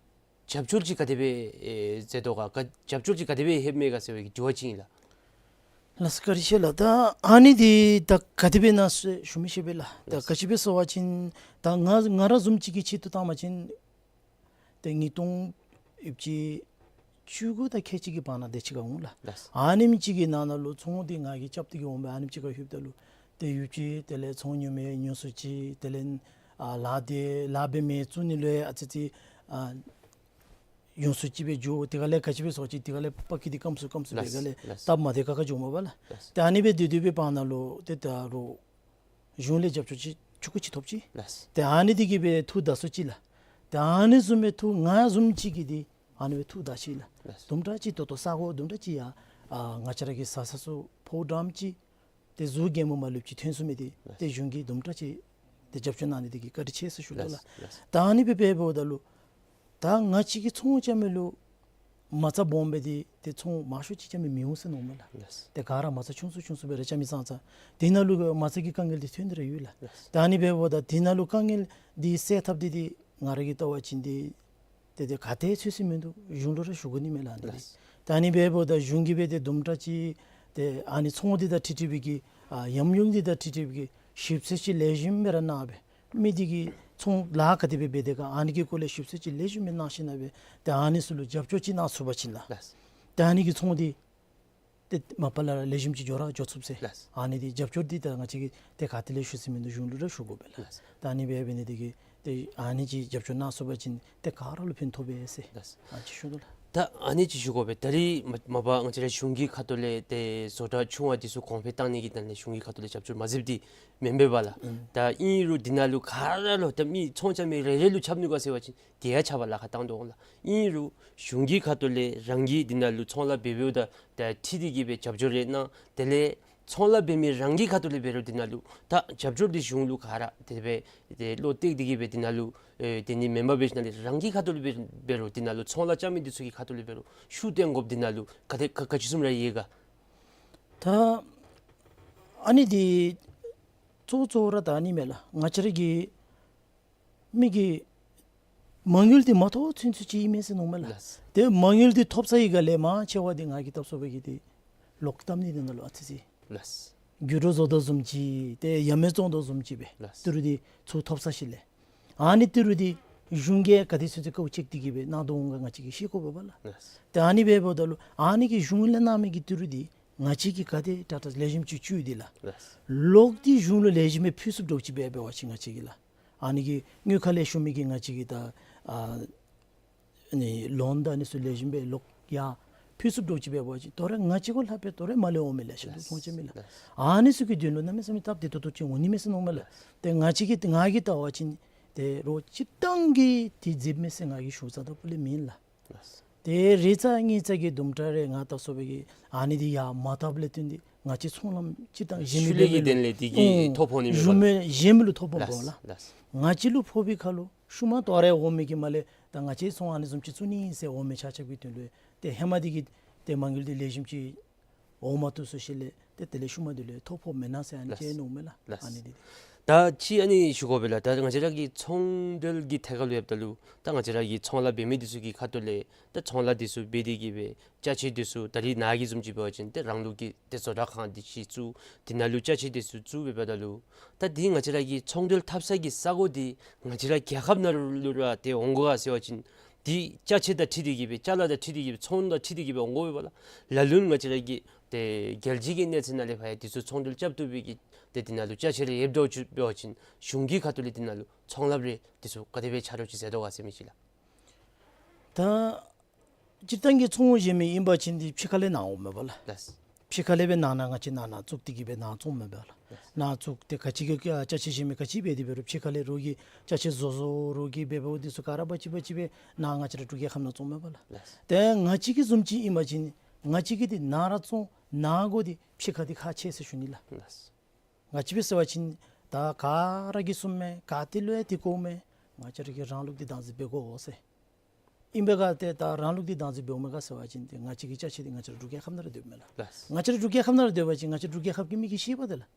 རྒྱབ་སྐྱོར་ཅིག་ག་དེ་སྦེ་ཨེ་མཛད་དོ་ག། ག་རྒྱབ་སྐྱོར་ཅིག་ག་དེ་སྦེ་ལྷོདཔ་མས་ག་ཟེར་བའི་གི་དྲི་བ་ཅིག་ཨིན་ལགས། ལགས་སོ་བཀའ་དྲིན་ཆེ་ལགས། ད་ཨ་ནི་འདི་ད་ག་དེ་སྦེ་ཨིན་ན་ཟེར་ཞུ་མི་ཤེས་པས་ལགས། ད་ལགས་སོ། ག་ཅི་སྦེ་ཟེར་བ་ཅིན་ད་ང་ང་ར་བཟུམ་ཅིག་གི་ཆེད་དུ་བཏང་བ་ཅིན་ཏེ་ཉིས་སྟོང་ཡུདཔ་ཅིག་བཅུ་དགུ་དང་ཁལ་གཅིག་གི་བར་ན་དེ་ཅིག་ཁར་འོང་ལགས། ལགས་སོ། ཨ་ནེམ་ཅིག་གི་ནང་ན་ལུ་ཚོང་འདི་ང་གིས་རྐྱབ་སྟེ་གི་འོང་སྦེ་ཨ་ནེམ་ཅིག་ཁར་ལྷོདཔ་ད་ལུ་ཏེ་ཡུདཔ་ཅིག་དེ་ལས་ཚོང་ཉོ་མི་ཉུང་སུ་ཅིག། དེ་ལས་ཨ་ལཱ་འདི་ལཱ་འབད་མི་བཙུགས་ནི་ལུ་ཡང་ཨ་ཙི་ཙི་ཨ་ཉུང་སུ་ཅིག་སྦེ་འགྱོ། དེ་ཁར་ལས་ག་ཅི་སྦེ་ཟེར་བ་ཅིན་དེ་ཁར་ལས་དཔའ་སྐྱིད་འདི་སྐམ་སུ་སྐམ་སུ་སྦེ་ལགས་སོ། ག་ལས་ལགས་སོ། སྟབས་མ་བདེ་ཁག་ཁ་བྱུངམ་མས་པ་ལགས། ལགས་སོ། ཏེ་ཨ་ནི་སྦེ་སྡོད་སྡོད་པའི་བར་ན་ལུ་ཏེ་ད་རུང་གཞུང་ལས་རྒྱབ་སྐྱོར་ཅིག་ཆུང་ཀུ་ཅིག་ཐོབ་ཅི། ལགས་སོ། ཏེ་ཨ་ནི་འདི་གིས་སྦེ་ཐུགས་དགའ་སུ་ཅིག་ལགས། ཏེ་ཨ་ནི་བཟུམ་སྦེ་ཐུགས་ང་བཟུམ་ཅིག་གིས་འདི་ཨ་ནི་སྦེ་ཐུགས་དགའ་ཅི་ལགས། ལགས་སོ། དུམ་གྲ་ཅིག་ད་ལྟོ་ས་གོ་དུམ་གྲ་ཅིག་ཡང་ཨ་ང་བཅས་ར་གི་ས་ས་སུ་ཕོཝ་འགྲངམ་ཅིག་ཏེ་གཟུགས་རྒྱན་མོ་མ་ལུས་ཅིག་ཐོན་ཚུགས་མི་འདི་ལགས་སོ། ཏེ་གཞུང་གིས་དུམ་གྲ་ཅིག་ཏེ་རྒྱབ་སྐྱོར་གནང་ནི་འདི་གིས་བཀའ་དྲིན་ཆེ་ཟེར་ཞུ་དོ་ལགས། ལགས་སོ། ལགས་སོ། ད་ཨ་ནི་སྦེ་འབདཝ་ད་ལུ་ད་ང་བཅས་ཀྱི་ཚོང་རྐྱབ་མི་ལུ་ མ་རྩ་སྦོམ་སྦེ་འདི་ཏེ་ཚོང་མང་ཤོས་ཅིག་རྐྱབ་མི་མི་འོང་ཟེར་མནོཝ་མས་ལགས། ལགས། ཏེ་ག་ར་མ་རྩ་ཆུང་སུ་ཆུང་སུ་སྦེ་ར་རྐྱབ་མི་ཙང་ཙང་དེ་ནང་ལུ་མ་རྩ་གི་དཀའ་ངལ་འདི་ཐོན་ཏེ་ར་ཡོད་ལགས། ལགས། ད་ཨ་ནི་འབདཝ་ད་དེ་ནང་ལུ་དཀའ་ངལ་འདི་སེལ་ཐབས་འདི་འདི་ང་ར་གིས་བལྟ་བ་ཅིན་འདི་ཏེ་ཏེ་ག་ཏེ་ཚོད་ཅིག་མིན་འདུག། གཞུང་ལུ་ར་ཞུ་དགོ་ནི་མས་ལགས་ཨ་ནི་འདི། ལགས། ད་ཨ་ནི་འབདཝ་ད་གཞུང་གིས་འབད་དེ་དུམ་གྲ་ཅིག་ཏེ་ཨ་ནི་ཚོང་འདི་དང་འཁྲིལ་འཁྲིལ་བའི་གི་ཨ་ཡམ་ཡུམ་འདི་དང་འཁྲིལ་འཁྲིལ་བའི་གི་ཞིབ་འཚོལ་ཅིག་ལེགས་ཤོམ་སྦེ་ར་གནང་སྦེ་མི་འདི་གིས་ཚོང་ལཱ་ག་དེ་སྦེ་འབད་དེ་ག་ཨ་ནི་གི་སྐོར་ལས་ཞིབ་འཚོལ་ཅིག་ལེགས་ཤོམ་སྦེ་གནང་ཞིན་ན་སྦེ་ཏེ་ཨ་ནི་ཚུ་ལུ་རྒྱབ་སྐྱོར་ཅིག་གནང་ཚུགས་པ་ཅིན་ལགས། ལགས། ཏེ་ཨ་ནི་གི་ཚོང་འདི་ཏེ་མ་པ་ལས་ར་ལེགས་ཤོམ་ཅིག་འགྱོ་ར་འགྱོ་ཚུགས་ཟེར། ལགས། ཨ་ནི་འདི་རྒྱབ་སྐྱོར་འདི་ད་ང་བཅས་ཀྱིས་ཏེ་ག་ཏེ་ལས་ཞུ་ས་མིན་འདུག། གཞུང་ལུ་ར་ཞུ་དགོ་པས་ལགས། ལགས། ད་ཨ་ནི་འབད་འབད་ནི་འདི་གིས་ཏེ་ཨ་ནི་ཅིག་རྒྱབ་སྐྱོར་གནང་ཚུགས་པ་ཅིན་ཏེ་ག་ར་ལུ་ཕན་ཐོགས་པས་ཟེར། ལགས། ཨ་ཅིག་ཞུ་དོ་ལགས། ད་ཨ་ནི་ཅིག་ཞུ་དགོ་པས། ད་རིས་མ་མ་པ་ང་བཅས་ར་གཞུང་གི་ཁ་ཐུག་ལས་ཏེ་བཟོ་གྲྭ་ཆུང་བ་འདི་ཚུ་གོང་འཕེལ་བཏང་ནི་གི་དོན་ལས་གཞུང་གི་ཁ་ཐུག་ལས་རྒྱབ་སྐྱོར་མ་མཛདཔ་འདི་མེན་པས་པ་ལགས། ཨུམ། ད་ཨིན་རུང་འདི་ནང་ལུ་ག་ར་ལུ་ད་མི་ཚོང་རྐྱབ་མི་རེ་རེ་ལུ་ཁྱབ་ནུག་ག་ཟེར་བ་ཅིན་དེ་ཡང་ཁྱབ་པ་ལཱ་ཁག་བཏང་དོ་འོང་ལགས། ཨིན་རུང་གཞུང་གི་ཁ་ཐུག་ལས་རང་གིས་འདི་ནང་ལུ་ཚོང་ལཱ་འབད་འབདཝ་ད་ད་འཁྲིལ་ཏེ་གིས་སྦེ་རྒྱབ་སྐྱོར་རེ་གནང་། དེ་ལས་ཚོང་ལཱ་འབད་མི་རང་གི་ཁ་ཐུག་ལས་འབད་རུང་འདི་ནང་ལུ་ད་རྒྱབ་སྐྱོར་འདི་གཞུང་ལུ་ག་ར་དེ་སྦེ་ཏེ་བློ་གཏད་དེ་གིས་སྦེ་འདི་ནང་ལུ་ཨེ་དེ་ནི་མེན་པར་འབད་ཞིནམ་ལས་རང་གི་ཁ་ཐུག་ལས་འབད་འབད་རུང་འདི་ནང་ལུ་ཚོང་ལཱ་རྐྱབ་མི་འདི་ཚུ་གི་ཁ་ཐུག་ལས་འབད་རུང་ཤུགས་བཏོན་དགོཔ་འདི་ནང་ལུ་ག་དེ་ག་ག་ཅི་བཟུམ་ར་ཡོད་ག། ད་ཨ་ནི་འདི་གཙོ་གཙོ་བོ་ར་ད་ཨ་ནི་མས་ལགས། ང་བཅས་ར་གི་མི་གིས་མ་དངུལ་འདི་མ་ཐོབ་ཚུན་ཚོད་ཅིག་ཨིན་མས་ཟེར་མནོཝ་མས་ལགས། ལགས། ཏེ་མ་དངུལ་འདི་ཐོབ་ཚར་བའི་སྒང་ལས་མང་ཆེ་བ་འདི་ང་གིས་བལྟ་སོང་བའི་གི་འདི་ལོག་བཏབ་ནི་འདི་ནང་ལུ་ཨ་ཙི་ཅིག། ལགས། རྒྱུ་འགྲོ་བཟོ་དོ་བཟུམ་ཅིག་ཏེ་ཡ་མེད་བཙོང་དོ་བཟུམ་ཅིག་སྦེ། ལགས། ཏི་རུ་འདི་ཚུར་ཐོབ་ཚར་ཞིནམ་ལས་ཨ་ནི་ཏི་རུ་འདི་གཞུང་གིས་ག་དེ་ཚུན་ཚོད་དཀའཝ་སྤྱད་དེ་གིས་སྦེ་གནང་དོ་འོང་ག་ང་བཅས་ཀྱིས་ཤེས་དགོ་པས་པ་ལགས། ལགས། ཏེ་ཨ་ནི་འབདཝ་ད་ལུ་ཨ་ནི་གི་གཞུང་ལས་གནང་མི་གི་ཏི་རུ་འདི་ང་བཅས་ཀྱིས་ག་དེ་དྲག་དྲག་ལེགས་ཤོམ་ཅིག་བཙུགས་ཏེ་ལགས། ལགས། ལོག་འདི་གཞུང་ལུ་ལེགས་ཤོམ་སྦེ་ཕུལ་ཚུགསཔ་འདྲཝ་ཅིག་སྦེ་འབད་བ་ཅིན་ང་བཅས་ཀྱིས་ལགས། ཨ་ནི་གི་དངུལ་ཁང་ལས་ཞུ་མི་གི་ང་བཅས་ཀྱི་ད་ཨ་ནི་ལོན་དང་ཨ་ནི་ཚུ་ལེགས་ཤོམ་སྦེ་ལོག་ཡར་ཕུལ་ཚུགསཔ་འདྲཝ་ཅིག་འབད་བ་ཅིན་དོ་རུང་ང་བཅས་ཀྱི་ལྷག་སྦེ་དོ་རུང་མར་ལས་འོང་མི་ལེ་ཤ་འདུག། ལགས། ཚོང་རྐྱབ་མི་ལགས། ལགས། ཨ་ནི་ཚུ་གི་དོན་ལུ་གནམ་མེད་ས་མེད་སྟབས་བདེ་ཏོག་ཏོ་ཅིག་འོང་ནི་མས་ཟེར་མནོཝ་མས་ལགས། ལགས། ཏེ་ང་བཅས་ཀྱིས་ང་གིས་བལྟ་བ་ཅིན་ཏེ་རོགས་སྤྱིར་བཏང་གིས་འདི་མཛདཔ་མས་ཟེར་ང་གིས་ཞུ་ཚར་དོ་པོ་ལས་མེན་ལགས། ལགས། ཏེ་རེ་ཙམ་གཉིས་ཙམ་གྱི་དུམ་གྲ་རེ་ང་བལྟ་སོང་བའི་གི་ཨ་ནི་འདི་ཡར་མ་བཏབ་ལས་བརྟེན་ཏེ་ང་བཅས་ཚོང་ལམ་སྤྱིར་བཏང་གཞན་མི་ཤུལ་ལས་ཀྱི་དོན་ལས་འདི་གིས་ཨུམ་ཐོ་ཕོག་ནི་མས་པ་ལགས། ཞུ་མི་གཞན་མི་ལུ་ཐོ་ཕོགཔ་འོང་ལགས། ལགས། ལགས། ང་བཅས་ལུ་ཕོག་པའི་ཁར་ལུ་ཤུལ་མ་དོ་རུང་འོང་མི་གི་མར་ལས་ད་ང་བཅས་ཚོང་ཨ་ནི་བཟུམ་ཅིག་བཙུགས་ནི་ཨིན་ཟེར་འོང་མི་ཆ་ཁྱབ་ཀྱི་དོན་ལུ་ཏེ་ཧེ་མ་འདི་གི་ཏེ་མ་དངུལ་འདི་ལེགས་ཤོམ་ཅིག་འོང་མ་བཏུབ་སོང་ཞིནམ་ལས་ཏེ་དེ་ལས་ཤུལ་མ་འདི་ལུ་ཐོ་ཕོགཔ་མེན་ན་ཟེར་ཨ་ནི་ལགས། ཅིག་མནོཝ་མས་ལགས། ལགས། ཨ་ནི་འདི་ད་ཅི་ཨ་ནི་ཞུ་དགོ་པས་ལགས། ད་ང་བཅས་ར་གི་ཚོང་འབྲེལ་གྱི་ཐད་ཁར་ལུ་ཡོདཔ་ད་ལུ་ད་ང་བཅས་ར་གི་ཚོང་ལཱ་འབད་མི་འདི་ཚུ་གི་ཁ་ཐུག་ལས་ད་ཚོང་ལཱ་འདི་ཚུ་འབད་དེ་གིས་སྦེ་ཅ་ཆས་འདི་ཚུ་ད་རིས་ནཱ་གི་བཟུམ་ཅིག་འབད་བ་ཅིན་ཏེ་རང་ལུགས་ཀྱི་ཏེ་བཟོ་གྲྭ་ཁང་འདི་ཅིག་བཙུགས། དེ་ནང་ལུ་ཅ་ཆས་འདི་ཚུ་བཙུགས་འབདཝ་ད་ལུ་ད་འདི་ང་བཅས་ར་གི་ཚོང་འབྲེལ་འཐབ་ས་གི་ས་གོ་འདི་ང་བཅས་ར་རྒྱལ་ཁབ་ནང་ལུ་ར་ཏེ་འོང་དགོ་ག་ཟེར་བ་ཅིན་འདི་ཅ་ཆས་དང་འཁྲིལ་ཏེ་གིས་སྦེ་ཅ་ལ་དང་འཁྲིལ་ཏེ་གིས་སྦེ་ཚོང་དང་འཁྲིལ་ཏེ་གིས་སྦེ་འོང་དགོ་པས་པ་ལགས། ལ་ལུ་ང་བཅས་ར་གི་ཏེ་རྒྱལ་སྤྱི་གི་གནས་ཚད་ནང་ལས་ཕར་ཡང་འདི་ཚུ་ཚོང་འབྲེལ་རྐྱབ་བཏུབ་པའི་གི་ཏེ་འདི་ནང་ལུ་ཅ་ཆས་རེ་ཡོདཔ་འདྲཝ་ཅིག་འབད་བ་ཅིན་གཞུང་གི་ཁ་ཐུག་ལས་འདི་ནང་ལུ་ཚོང་ལཱ་རེ་འདི་ཚུ་ག་དེ་སྦེ་ཆ་རོགས་ཅིག་མཛད་དོ་ག་ཟེར་མི་ཅིག་ལགས། ད་སྤྱིར་བཏང་གི་ཚོང་བཞེས་མི་ཨིན་པ་ཅིན་འདི་ཕྱི་ཁ་ལས་ནཱ་འོངམ་མས་པ་ལགས། ལགས། ཕྱི་ཁ་ལས་སྦེ་ནཱ་ནཱ་ང་བཅས་ནཱ་ནཱ་བཙུགས་ཏེ་གིས་སྦེ་ནཱ་བཙོངམ་མས་པ་ལགས། ལགས། ནཱ་བཙུགས་ཏེ་ག་ཅི་གི་ཨ་ཅ་ཆས་བཞེས་མི་ག་ཅི་འབད་དེ་འབད་རུང་ཕྱི་ཁ་ལས་རོགས་ཀྱིས་ཅ་ཆས་བཟོ་བཟོ་རོགས་ཀྱིས་འབད་འབདཝ་འདི་ཚུ་ག་ར་འབག་ཅི་འབག་ཅི་སྦེ་ནཱ་ང་བཅས་ར་འབྲུག་རྒྱལ་ཁབ་ནང་བཙོངམ་མས་པ་ལགས། ལགས། ཏེ་ང་བཅས་ཀྱི་བཟུམ་ཅིག་ཨིན་པ་ཅིན་ང་བཅས་ཀྱིས་འདི་ནཱ་ར་བཙོང་ནཱ་དགོ་འདི་ཕྱི་ཁ་འདི་ཁག་ཆེ་ཟེར་ཞུ་ནི་ལགས། ལགས། ང་བཅས་འབད་ཟེར་བ་ཅིན་ད་ག་ར་གིས་གསུངམ་མས། ག་ཏེ་ལུ་ཡང་འདི་དགོ་མས། ང་བཅས་ར་གིས་རང་ལུགས་འདི་བདག་འཛིན་འབད་དགོ་ཟེར། ཨིན་པས་ག་ཏེ་ད་རང་ལུགས་འདི་བདག་འཛིན་འབདཝ་མས་ག་ཟེར་བ་ཅིན་ཏེ་ང་བཅས་ཀྱི་ཅ་ཆས་འདི་ང་བཅས་ར་འབྲུག་རྒྱལ་ཁབ་ནང་ར་སྡོདཔ་མས་ལགས། ལགས། ང་བཅས་ར་འབྲུག་རྒྱལ་ཁབ་ནང་ར་སྡོད་པ་ཅིན་ང་བཅས་ར་འབྲུག་རྒྱལ་ཁབ་ཀྱི་མི་གིས་ཤེས་པས་ཏེ་ལགས།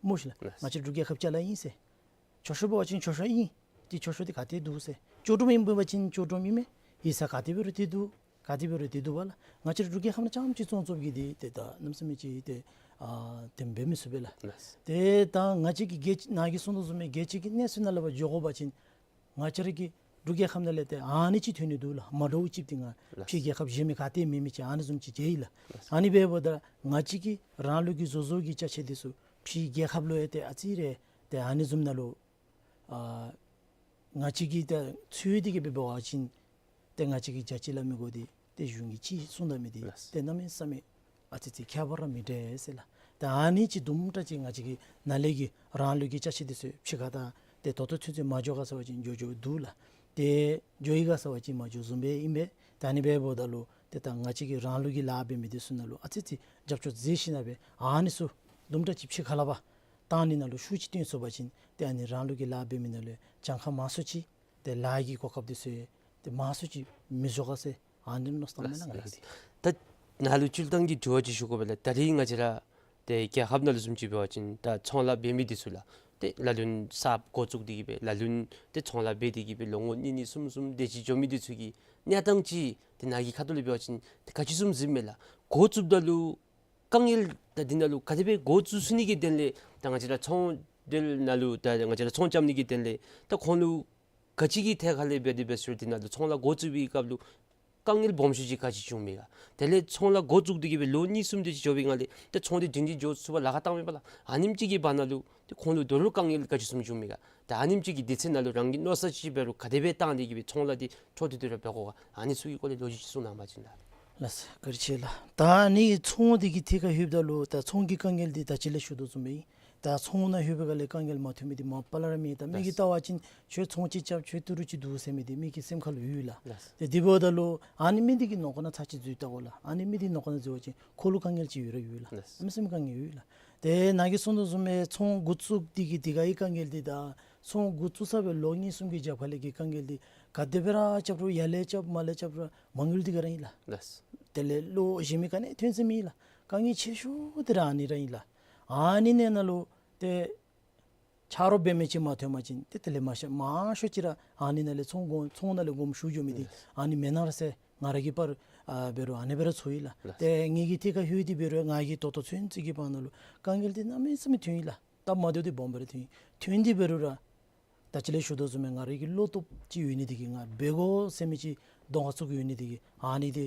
སྨོ་ཤིག་ལགས། ལགས། ང་བཅས་ར་འབྲུག་རྒྱལ་ཁབ་ཅ་ལ་ཨིན་ཟེར། མཆོད་བཤམ་འབད་བ་ཅིན་མཆོད་བཤམ་ཨིན། ཏེ་མཆོད་བཤམ་འདི་ག་ཏེ་འདུག་ཟེར། ལྕོག་གྲུམ་ཨིན་པ་ཅིན་ལྕོག་གྲུམ་ཨིན་མས། ཡིག་ཚང་ག་ཏེ་འབད་རུང་འདི་འདུག། ག་ཏེ་འབད་རུང་འདི་འདུག་པ་ལགས། ང་བཅས་ར་འབྲུག་རྒྱལ་ཁབ་ནང་རྐྱངམ་ཅིག་བཙོང་བཙོངམ་གིས་འདི་ཏེ་ད་གནམ་མེད་ས་མེད་ཅིག་ཏེ་ཨ་དེ་འབད་མི་ཚུགས་པས་ལགས། ལགས། ཏེ་ད་ང་བཅས་ཀྱི་རྒྱལ་ནཱ་གིས་གསུངས་དོ་བཟུམ་སྦེ་རྒྱལ་སྤྱི་གི་གནས་ཚད་ནང་ལས་ཕར་འགྱོ་དགོ་པ་ཅིན་ང་བཅས་ར་གི་འབྲུག་རྒྱལ་ཁབ་ནང་ལས་ཏེ་ཨ་ནི་ཅིག་ཐོན་ནི་འདུག་ལགས། མ་འདྲཝ་ཅིག་འདི་ང་ལགས། ཕྱི་རྒྱལ་ཁབ་གཞན་མི་ག་ཏེ་མེད་མི་ཅིག་ཨ་ནི་བཟུམ་ཅིག་མཇལ་ཡི་ལགས། ལགས། ཨ་ནི་འབདཝ་ད་ང་བཅས་ཀྱི་རང་ལུགས་ཀྱི་བཟོ་བཟོ་གི་ཅ་ཆས་འདི་ཚུ་ཕྱི་རྒྱལ་ཁབ་ལུ་ཡང་ཏེ་ཨ་ཙི་རེ་ཏེ་ཨ་ནི་བཟུམ་ནང་ལུ་ཨ་ང་བཅས་ཀྱིས་ད་ཚུད་དེ་གིས་འབད་བ་ཅིན་ཏེ་ང་བཅས་ཀྱིས་རྒྱ་ཆེ་ལ་མི་དགོ་འདི་ཏེ་གཞུང་གིས་ཅིག་གསུངས་ད་མི་འདི་ལགས། ཏེ་གནམ་མེད་ས་མེད་ཨ་ཙི་ཅིག་ཁྱད་པར་ར་མི་འདྲ་ཟེར་ལགས། ད་ཨ་ནི་ཅིག་དུམ་གྲ་ཅིག་ང་བཅས་ཀྱི་ནཱ་ལས་ཀྱི་རང་ལུགས་ཀྱི་ཅ་ཆས་འདི་ཚུ་ཕྱི་ཁ་ད་ཏེ་ད་ལྟོ་ཚུན་ཚོད་མ་འགྱོ་ག་ཟེར་བ་ཅིན་འགྱོ་འགྱོཝ་འདུག་ལགས། ཏེ་འགྱོ་ཡི་ག་ཟེར་བ་ཅིན་མ་འགྱོ་བཟུམ་སྦེ་ཨིན་པས། ད་ཨ་ནི་འབདཝ་ད་ལུ་ཏེ་ད་ང་བཅས་ཀྱི་རང་ལུགས་ཀྱི་ལཱ་འབད་མི་འདི་ཚུ་ནང་ལུ་ཨ་ཙི་ཅིག་རྒྱབ་སྐྱོར་མཛད་ཞིན་ན་སྦེ་ཨ་ནི་ཚུ་དུམ་གྲ་ཅིག་ཕྱི་ཁ་ལས་ཕར་བཏང་ནི་ནང་ལུ་ཤུགས་ཅིག་བཏོན་ཚུགས་པ་ཅིན་ཏེ་ཨ་ནི་རང་ལུགས་ཀྱི་ལཱ་འབད་མི་ནང་ལུ་གྱངས་ཁ་མང་སུ་ཅིག་ཏེ་ལཱ་གི་གོ་སྐབས་འདི་ཚུ་ཏེ་མང་སུ་ཅིག་མི་བཟོ་ག་ཟེར་ ཨ་ནི་མནོ་བསམ་བཏངམ་མས་ལགས་ང་ར་གིས། ད་ནཱ་ལུ་སྤྱིར་བཏང་གི་དྲི་བ་ཅིག་ཞུ་དགོ་པས་ལགས། ད་རིས་ང་བཅས་ར་ཏེ་རྒྱལ་ཁབ་ནང་ལུ་བཟུམ་ཅིག་འབད་བ་ཅིན་ད་ཚོང་ལཱ་འབད་མི་འདི་ཚུ་ལགས་ཏེ་ལ་ལུ་ན་གསརཔ་འགོ་བཙུགས་ཏེ་གིས་སྦེ་ལ་ལུ་ན་ཏེ་ཚོང་ལཱ་འབད་དེ་གིས་སྦེ་ལོ་ངོ་གཉིས་གཉིས་གསུམ་གསུམ་དེ་ཅིག་འགྱོ་མི་འདི་ཚུ་གི་གནས་སྟངས་ཅིག་ཏེ་ནཱ་གི་ཁ་ཐུག་ལས་འབད་བ་ཅིན་ཏེ་ག་ཅི་བཟུམ་གཟིགསཔ་མས་ལགས། འགོ་བཙུགསཔ་ད་ལུ་དཀའ་ངལ་ད་འདི་ནང་ལུ་ག་དེ་སྦེ་འགོ་བཙུགས་ཚུགས་ནི་གི་དོན་ལས་ད་ང་བཅས་ར་ཚོང་འབྲེལ་ནང་ལུ་ད་ང་བཅས་ར་ཚོང་རྐྱབ་ནི་གི་དོན་ལས་ད་ཁོང་ལུ་ག་ཅི་གི་ཐད་ཁར་ལས་འབད་དེ་འབད་ཟེར་འདི་ནང་ལུ་ཚོང་ལཱ་འགོ་བཙུགས་པའི་སྐབས་ལུ་དཀའ་ངལ་སྦོམ་ཤོས་ཅིག་ག་ཅི་བྱུངམ་མས་ག། དེ་ལས་ཚོང་ལཱ་འགོ་བཙུགས་ཏེ་གིས་སྦེ་ལོ་གཉིས་གསུམ་དེ་ཅིག་འགྱོ་བའི་སྒང་ལས་ཏེ་ཚོང་འདི་སྒྲིང་སྒྲིང་འགྱོ་ཚུགས་པར་ལཱ་ཁག་བཏངམ་མས་པ་ལགས། ཨ་ནེམ་ཅིག་གི་བར་ན་ལུ་ཏེ་ཁོང་ལུ་དོ་རུང་དཀའ་ངལ་ག་ཅི་བཟུམ་བྱུངམ་མས་ག། ཏེ་ཨ་ནེམ་ཅིག་གི་དུས་ཚོད་ནང་ལུ་རང་གིས་མནོ་བསམ་ཅིག་འབད་རུང་ག་དེ་སྦེ་བཏང་སྟེ་གིས་སྦེ་ཚོང་ལཱ་འདི་འཕྲོ་མཐུད་དེ་ར་འབད་དགོ་ག། ཨ་ནི་ཚུ་གི་སྐོར་ལས་ལོ་རྒྱུས་ཅིག་གསུང་གནང་བ་ཅིན་ལགས། ལགས་སོ་བཀའ་དྲིན་ཆེ་ལགས། ད་ཨ་ནི་ཚོང་འདི་གི་ཐད་ཁར་ལྷོདཔ་ད་ལུ་ད་ཚོང་གི་དཀའ་ངལ་འདི་ད་ཅི་ལས་ཞུ་དོ་བཟུམ་སྦེ་ཨིན། ད་ཚོང་ནང་ལྷོད་པའི་སྒང་ལས་དཀའ་ངལ་མ་ཐོན་མི་འདི་མ་པ་ལས་ར་མེད། ད་མི་གིས་ལགས། བལྟ་བ་ཅིན་ཁྱོད་ཚོང་ཅིག་རྐྱབ་ཁྱོད་ཏི་རུ་ཅིག་འདུག་ཟེར་མི་འདི་མི་གི་སེམས་ཁར་ལུ་ཡོད་ལགས། ལགས། ཏེ་དེ་འབདཝ་ད་ལུ་ཨ་ནི་མི་འདི་གི་ནང་ཁོག་ནང་ཚར་ཅིག་འཛུལ་བལྟ་དགོ་ལགས། ཨ་ནི་མི་འདི་ནང་ཁོག་ནང་འཛུལ་བ་ཅིན་ཁོ་ལུ་དཀའ་ངལ་ཅིག་ཡོད་ར་ཡོད་ལགས། ལགས། ཨ་ནི་སེམས་དཀའ་ངལ་ཡོད་ལགས། ཏེ་ནཱ་གིས་གསུངས་དོ་བཟུམ་སྦེ་ཚོང་འགོ་བཙུགས་འདི་གི་དེ་ག་གི་དཀའ་ངལ་འདི་དང་ཚོང་འགོ་བཙུགས་ཚར་བའི་ལོ་གཉིས་གསུམ་གྱི་རྒྱབ་ཁ་ལས་ཀྱི་དཀའ་ངལ་འདི་ག་དེ་སྦེ་ར་རྐྱབ་རུང་ཡར་ལས་རྐྱབ་མར་ལས་རྐྱབ་རུང་མ་དངུལ་འདི་ག་ར་ཨིན་ལགས། ལགས། དེ་ལས་ལོག་གཞན་མི་ག་ནི་ཐོན་ས་མེད་ལགས། དཀའ་ངལ་ཆེ་ཤོས་འདི་ར་ཨ་ནི་ར་ཨིན་ལགས། ཨ་ནི་ནང་ན་ལུ་ཏེ་ཆ་རོགས་འབད་མི་ཅིག་མ་ཐོན་པ་ཅིན་ཏེ་དེ་ལས་མང་ཤོས་མང་ཤོས་ཅིག་ར་ཨ་ནི་ནང་ལས་ཚོང་དགོ་ཚོང་ནང་ལས་དགོངམ་ཞུ་འགྱོ་མི་འདི་ཨ་ནི་མེན་ན་ར་ཟེར་ང་ར་གིས་པར་ཨ་འབད་རུང་ཨ་ནི་སྦེ་ར་ཚོར་ཡི་ལགས། ཏེ་ངེ་གི་ཐད་ཁར་ལྷོད་དེ་འབད་རུང་ང་གིས་ད་ལྟོ་ཚུན་ཚོད་ཀྱི་བར་ན་ལུ་དཀའ་ངལ་འདི་གནམ་མེད་ས་མེད་ཐོན་ཡི་ལགས། སྟབས་མ་བདེཝ་འདི་སྦོམ་སྦེ་ར་ཐོན་ཡི། ཐོན་ཏེ་འབད་རུང་ར་ད་ཅི་ལས་ཞུ་དོ་བཟུམ་སྦེ་ང་ར་གི་བློ་སྟོབས་ཅིག་ཡོད་ནི་འདི་གིས་ང་འབད་དགོ་ཟེར་མི་ཅིག་གདོང་ཁར་ཚུད་ཡོད་ནི་འདི་གིས་ཨ་ནི་འདི་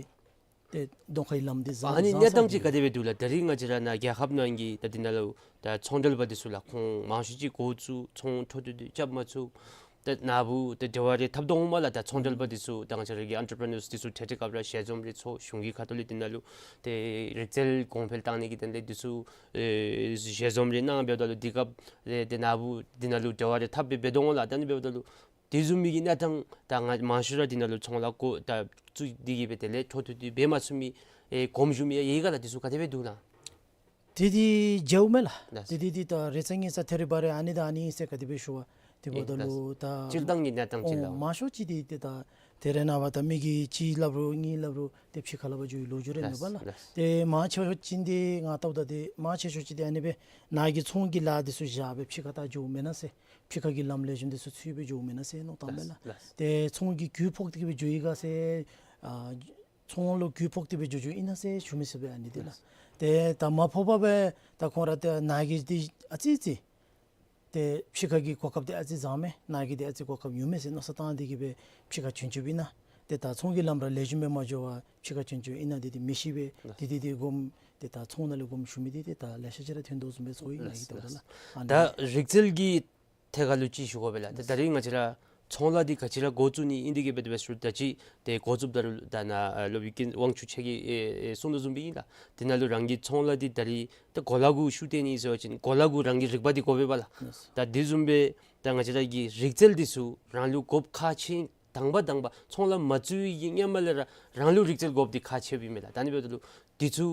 ཏེ་གདོང་ཁའི་ལམ་འདི་བཟང་ཨ་ནི་བཟང་གནས་སྟངས་ཅིག་ག་དེ་སྦེ་འདུག་ལགས། ད་རིས་ང་བཅས་ར་ནཱ་རྒྱལ་ཁབ་ནང་གི་ད་འདི་ནང་ལུ་ད་ཚོང་འབྲེལ་པ་འདི་ཚུ་ལགས་ཁོང་མང་ཤོས་ཅིག་འགོ་བཙུགས་ཚོང་འཕྲོ་མཐུད་དེ་རྐྱབ་མ་ཚུགས། ད་ནཱ་བུ་ད་འབྲེལ་བ་རེ་འཐབ་དོ་འོང་མས་ལགས། ད་ཚོང་འབྲེལ་པ་འདི་ཚུ་ད་ང་བཅས་ར་གི་ཨེན་ཊར་པི་རི་ནརསི་འདི་ཚུ་འཕྲལ་འཕྲལ་སྐབས་ར་ཞལ་འཛོམས་རེ་ཚོགས་གཞུང་གི་ཁ་ཐུག་ལས་འདི་ནང་ལུ་ཏེ་རིག་རྩལ་གོང་འཕེལ་བཏང་ནི་གི་དོན་ལས་འདི་ཚུ་ཨེ་ཞལ་འཛོམས་རེ་གནང་འབདཝ་ད་ལུ་འདི་སྐབས་ཏེ་ཏེ་ནཱ་བུ་འདི་ནང་ལུ་འབྲེལ་བ་རེ་འཐབ་སྦེ་འབད་དོ་འོང་ལགས། ད་ཨ་ནི་འབདཝ་ད་ལུ་དེ་བཟུམ་མའི་གི་གནས་སྟངས་ད་ང་མང་ཤོས་ར་འདི་ནང་ལུ་ཚོང་ལཱ་འགོ་ད་བཙུགས་ཏེ་གིས་སྦེ་དེ་ལས་འཕྲོ་མཐུད་དེ་འབད་མ་ཚུགས་མི་ཨེ་གོངམ་བཞུགས་མི་ཡང་ཡོད་ག་ལགས། འདི་ཚུ་ག་དེ་སྦེ་འདུག་ལགས། དེ་འདི་མཇལཝ་མས་ལགས། ལགས། དེ་འདི་འདི་ད་རེ་ཚེ་ངེ་ཚ་ཐེ་རི་བ་རི་ཨ་ནི་དང་ཨ་ནི་ཨིན་ཟེར་ག་དེ་སྦེ་ཞུ་བ་དེ་འབདཝ་ད་ལུ་ད་སྤྱིར་བཏང་གི་གནས་སྟངས་ཅིག་ལགས། མང་ཤོས་ཅིག་འདི་ཏེ་ད་དེ་རེ་ནངས་པ་ད་མི་གིས་གཅིག་སླབ་རུང་གཉིས་སླབ་རུང་ཏེ་ཕྱི་ཁར་ལུ་འབག་འགྱོ་བའི་ལོ་རྒྱུས་རེ་མེད་པ་ལགས། ལགས། ཏེ་མང་ཆེ་ཤོས་ཅིག་འདི་ང་བལྟཝ་ད་ཏེ་མང་ཆེ་ཤོས་ཅིག་འདི་ཨ་ནི་སྦེ་ནཱ་གི་ཚོང་གི་ལཱ་འདི་ཚུ་བཞག་སྦེ་ཕྱི་ཁར་ད་འགྱོཝ་མེན་ན་ཟེར། ཕྱི་ཁ་གི་ལམ་ལེགས་ཤོམ་འདི་ཚུ་འཚོལ་སྦེ་འགྱོཝ་མེན་ན་ཟེར་མནོ་བཏངམ་མས་ལགས། ལགས། ཏེ་ཚོང་གི་རྒུད་ཕོག་སྟེ་གིས་སྦེ་འགྱོ་ཡི་ག་ཟེར་ཨ་ཚོང་ལུ་རྒུད་ཕོག་སྟེ་སྦེ་འགྱོ་འགྱོཝ་ཨིན་ན་ཟེར་ཞུ་མི་ཚུགས་པས་ཨ་ནི་འདི་ལགས། ཏེ་ད་མ་ཕོག་པར་སྦེ་ད་ཁོང་ར་ཏེ་ནཱ་གི་འདི་ཨ་ཙི་ཙི་ཏེ་ཕྱི་ཁ་གི་གོ་སྐབས་འདི་ཨ་ཙི་བཟང་མས། ནཱ་གི་འདི་ཨ་ཙི་གོ་སྐབས་ཉུང་མས་ཟེར་མནོ་བསམ་བཏང་སྟེ་གིས་སྦེ་ཕྱི་ཁར་བྱོན་བྱོནམ་ཨིན་ན། ཏེ་ད་ཚོང་གི་ལམ་ར་ལེགས་ཤོམ་སྦེ་མ་འགྱོ་བར་ཕྱི་ཁར་བྱོན་བྱོནམ་ཨིན་ན་འདི་འདི་མི་ཤེས་པས། ཏེ་འདི་འདི་སྒོམ་ཏེ་ད་ཚོང་ནང་ལས་སྒོམ་ཞུ་མི་འདི་ཏེ་ད་ལེ་ཤ་ཅིག་ར་ཐོན་དོ་བཟུམ་སྦེ་ཚོར་ཡི་ནཱ་གི་འབདཝ་ད་ལགས། ཨ་ནི་ད་རིག་རྩལ་གྱི་ཐད་ཁར་ལུ་ཅིག་ཞུ་དགོ་པས་ལགས། ད་ད་རིས་ང་བཅས་ར་ཚོང་ལཱ་འདི་ག་ཅི་ར་འགོ་བཙུགས་ནི་ཨིན་འདི་གིས་སྦེ་དེ་སྦེ་ཞུ་ད་ཅི་ཏེ་འགོ་བཙུགསཔ་ད་རུང་ད་ནཱ་ཨ་སློབ་དཔོན་དབང་ཕྱུག་ཁྱོད་ཀྱིས་ཨེ་ཨེ་གསུངས་དོ་བཟུམ་སྦེ་ཨིན་ལགས། འདི་ནང་ལུ་རང་གི་ཚོང་ལཱ་འདི་ད་རིས་ད་གོ་ལ་གུ་ཤུགས་བཏོན་ནི་ཟེར་བ་ཅིན་གོ་ལ་གུ་རང་གི་རིག་པ་འདི་དགོ་པས་པ་ལགས། ལགས། ད་དེ་བཟུམ་སྦེ་ད་ང་བཅས་ར་གི་རིག་རྩལ་འདི་ཚུ་རང་ལུ་དགོཔ་ཁག་ཆེ། དང་པ་དང་པ་ཚོང་ལཱ་མ་བཙུགས་པའི་གི་སྔོན་མ་ལས་ར་རང་ལུ་རིག་རྩལ་དགོཔ་འདི་ཁག་ཆེཝ་ཨིན་མས་ལགས། ད་ཨ་ནི་འབདཝ་ད་ལུ་འདི་ཚུ་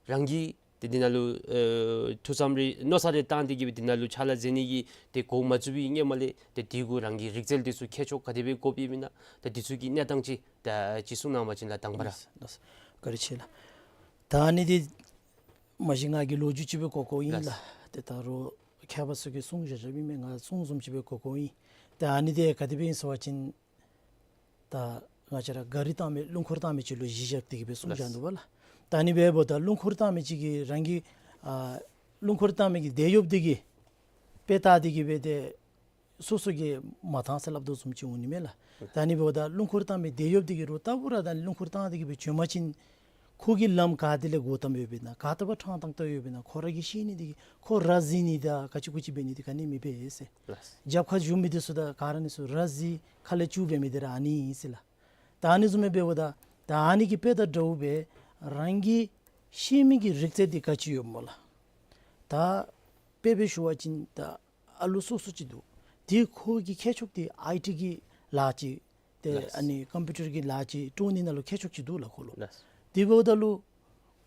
རང་གིས་ཏེ་འདི་ནང་ལུ་ཨེ་ཐུགས་བསམ་རེ་མནོ་བསམ་རེ་བཏང་སྟེ་གིས་སྦེ་འདི་ནང་ལུ་ཕྱག་ལཱ་མཛད་ནི་གི་ཏེ་འགོ་མ་བཙུགས་པའི་སྔོན་མ་ལས་ཏེ་འདི་གུ་རང་གི་རིག་རྩལ་འདི་ཚུ་མཁས་མཆོག་ག་དེ་སྦེ་དགོཔ་ཨིན་མེན་ན། ད་འདི་ཚུ་གི་གནས་སྟངས་ཅིག་ད་ཅིག་གསུང་གནང་བ་ཅིན་ལགས་དང་པ་ར། ལགས་སོ། བཀའ་དྲིན་ཆེ་ལགས། ད་ཨ་ནི་འདི་མ་གཞི་ང་གིས་ལོ་རྒྱུས་ཅིག་སྦེ་གོ་གོཝ་ཨིན་ལགས། ལགས། ཏེ་ད་རུང་མཁས་པ་ཚུ་གིས་གསུང་བཞག་བཞགཔ་ཨིན་མས། ང་གསུང་བཟུམ་ཅིག་སྦེ་གོ་གོཝ་ཨིན། ད་ཨ་ནི་འདི་ག་དེ་སྦེ་ཨིན་ཟེར་བ་ཅིན་ད་ང་བཅས་ར་ག་རི་བཏང་མི་རླུང་འཁོར་བཏང་མི་ཅིག་ལུ་གཞི་བཞག་སྟེ་གིས་སྦེ་གསུངས་བཞག་འདུག་པ་ལགས། ད་ཨ་ནི་འབདཝ་ད་རླུང་འཁོར་བཏང་མི་ཅིག་གིས་རང་གི་ཨ་རླུང་འཁོར་བཏང་མི་གི་དེད་གཡོགཔ་འདི་གིས་དཔེ་བལྟ་སྟེ་གིས་སྦེ་ཏེ་སོ་སོ་གིས་མ་བཏང་ཟེར་སླབ་དོ་བཟུམ་ཅིག་འོང་ནི་མས་ལགས། ད་ཨ་ནི་འབདཝ་ད་རླུང་འཁོར་བཏང་མི་དེད་གཡོགཔ་འདི་གིས་རུང་ལྟ་བུ་ར་ད་རླུང་འཁོར་བཏང་སྟེ་གིས་སྦེ་བྱོན་པ་ཅིན་ཁོ་གི་ལམ་ག་ཏེ་ལས་བསྒོར་བཏངམ་ཡོདཔ་ཨིན་ན་ག་ཏེ་སྦེ་ཕྲང་བཏང་བཏངམ་ཡོདཔ་ཨིན་ན་ཁོ་ར་གིས་ཤེས་ནི་འདི་གིས་ཁོ་ར་བཟི་ནི་དང་ག་ཅི་གུ་ཅི་འབད་ནི་འདི་ག་ནི་མི་འབད་ཟེར། ལགས། རྒྱབ་ཁར་བཞུགས་མི་འདི་ཚུ་དང་ག་ར་ཨ་ནི་ཚུ་ར་བཟི་ཁ་ལས་སྐྱུག་འབད་མི་འདི་ར་ཨ་ནི་ཨིན་ཟེར་ལགས། ད་ཨ་ནི་བཟུམ་སྦེ་འབདཝ་ད་ད་ཨ་ནི་གི་དཔེ་དང་འདྲཝ་སྦེ་རང་གིས་ཤེས་མི་གི་རིག་རྩལ་འདི་ག་ཅི་ཡོདཔ་སྨོ་ལགས། ད་དཔེ་སྦེ་ཞུ་བ་ཅིན་ད་ཨ་ལུ་སོ་སོ་ཅིག་འདུག། དེ་ཁོ་གི་མཁས་མཆོག་འདི་ཨའི་ཊི་གི་ལཱ་ཅིག་ཏེ་ལགས། ཨ་ནི་ཀམ་པིའུ་ཊར་གྱི་ལཱ་ཅིག་སྒྲུབ་ནི་ནང་ལུ་མཁས་མཆོག་ཅིག་འདུག་ལགས་ཁོ་ལུ། ལགས། དེ་འབདཝ་ད་ལུ་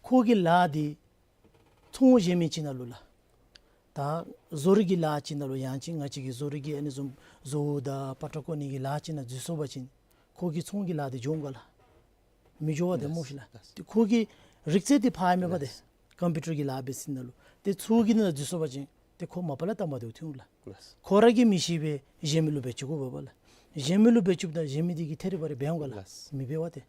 ཁོ་གི་ལཱ་འདི་ཚོང་གཞན་མི་ཅིག་ནང་ལུ་ལགས། ད་བཟོ་རིག་གི་ལཱ་ཅིག་ནང་ལུ་ཡང་ཅིན་ང་བཅས་ཀྱི་བཟོ་རིག་གི་ཨ་ནི་བཟུམ་བཟོ་བོ་དང་པ་ཏྲ་བརྐོ་ནི་གི་ལཱ་ཅིག་ནང་འཛུལ་སོང་པ་ཅིན་ཁོ་གི་ཚོང་གི་ལཱ་འདི་འགྱོ་འོང་ག་ལགས། མི་འགྱོ་བ་དེ་སྨོ་ཤིག་ལགས། ཏེ་ཁོ་གི་རིག་རྩལ་འདི་འཕར་མེད་པ་དེ་ཀམ་པིའུ་ཊར་གྱི་ལཱ་འབད་ས་ནང་ལུ་ཏེ་ཚུ་གི་ནང་འཛུལ་སོང་པ་ཅིན་ཏེ་ཁོ་མ་པ་ལས་སྟབས་མ་བདེཝ་ཐོན་འོང་ལགས། ཁོ་ར་གིས་མི་ཤེས་པས་གཞན་མི་ལུ་འབད་བཅུག་དགོ་པས་ལགས། གཞན་མི་ལུ་འབད་བཅུགཔ་ད་གཞན་མི་དེ་གིས་ཐད་རི་བ་རི་འབད་འོང་ག་ལགས། མི་འབད་བ་ཏེ།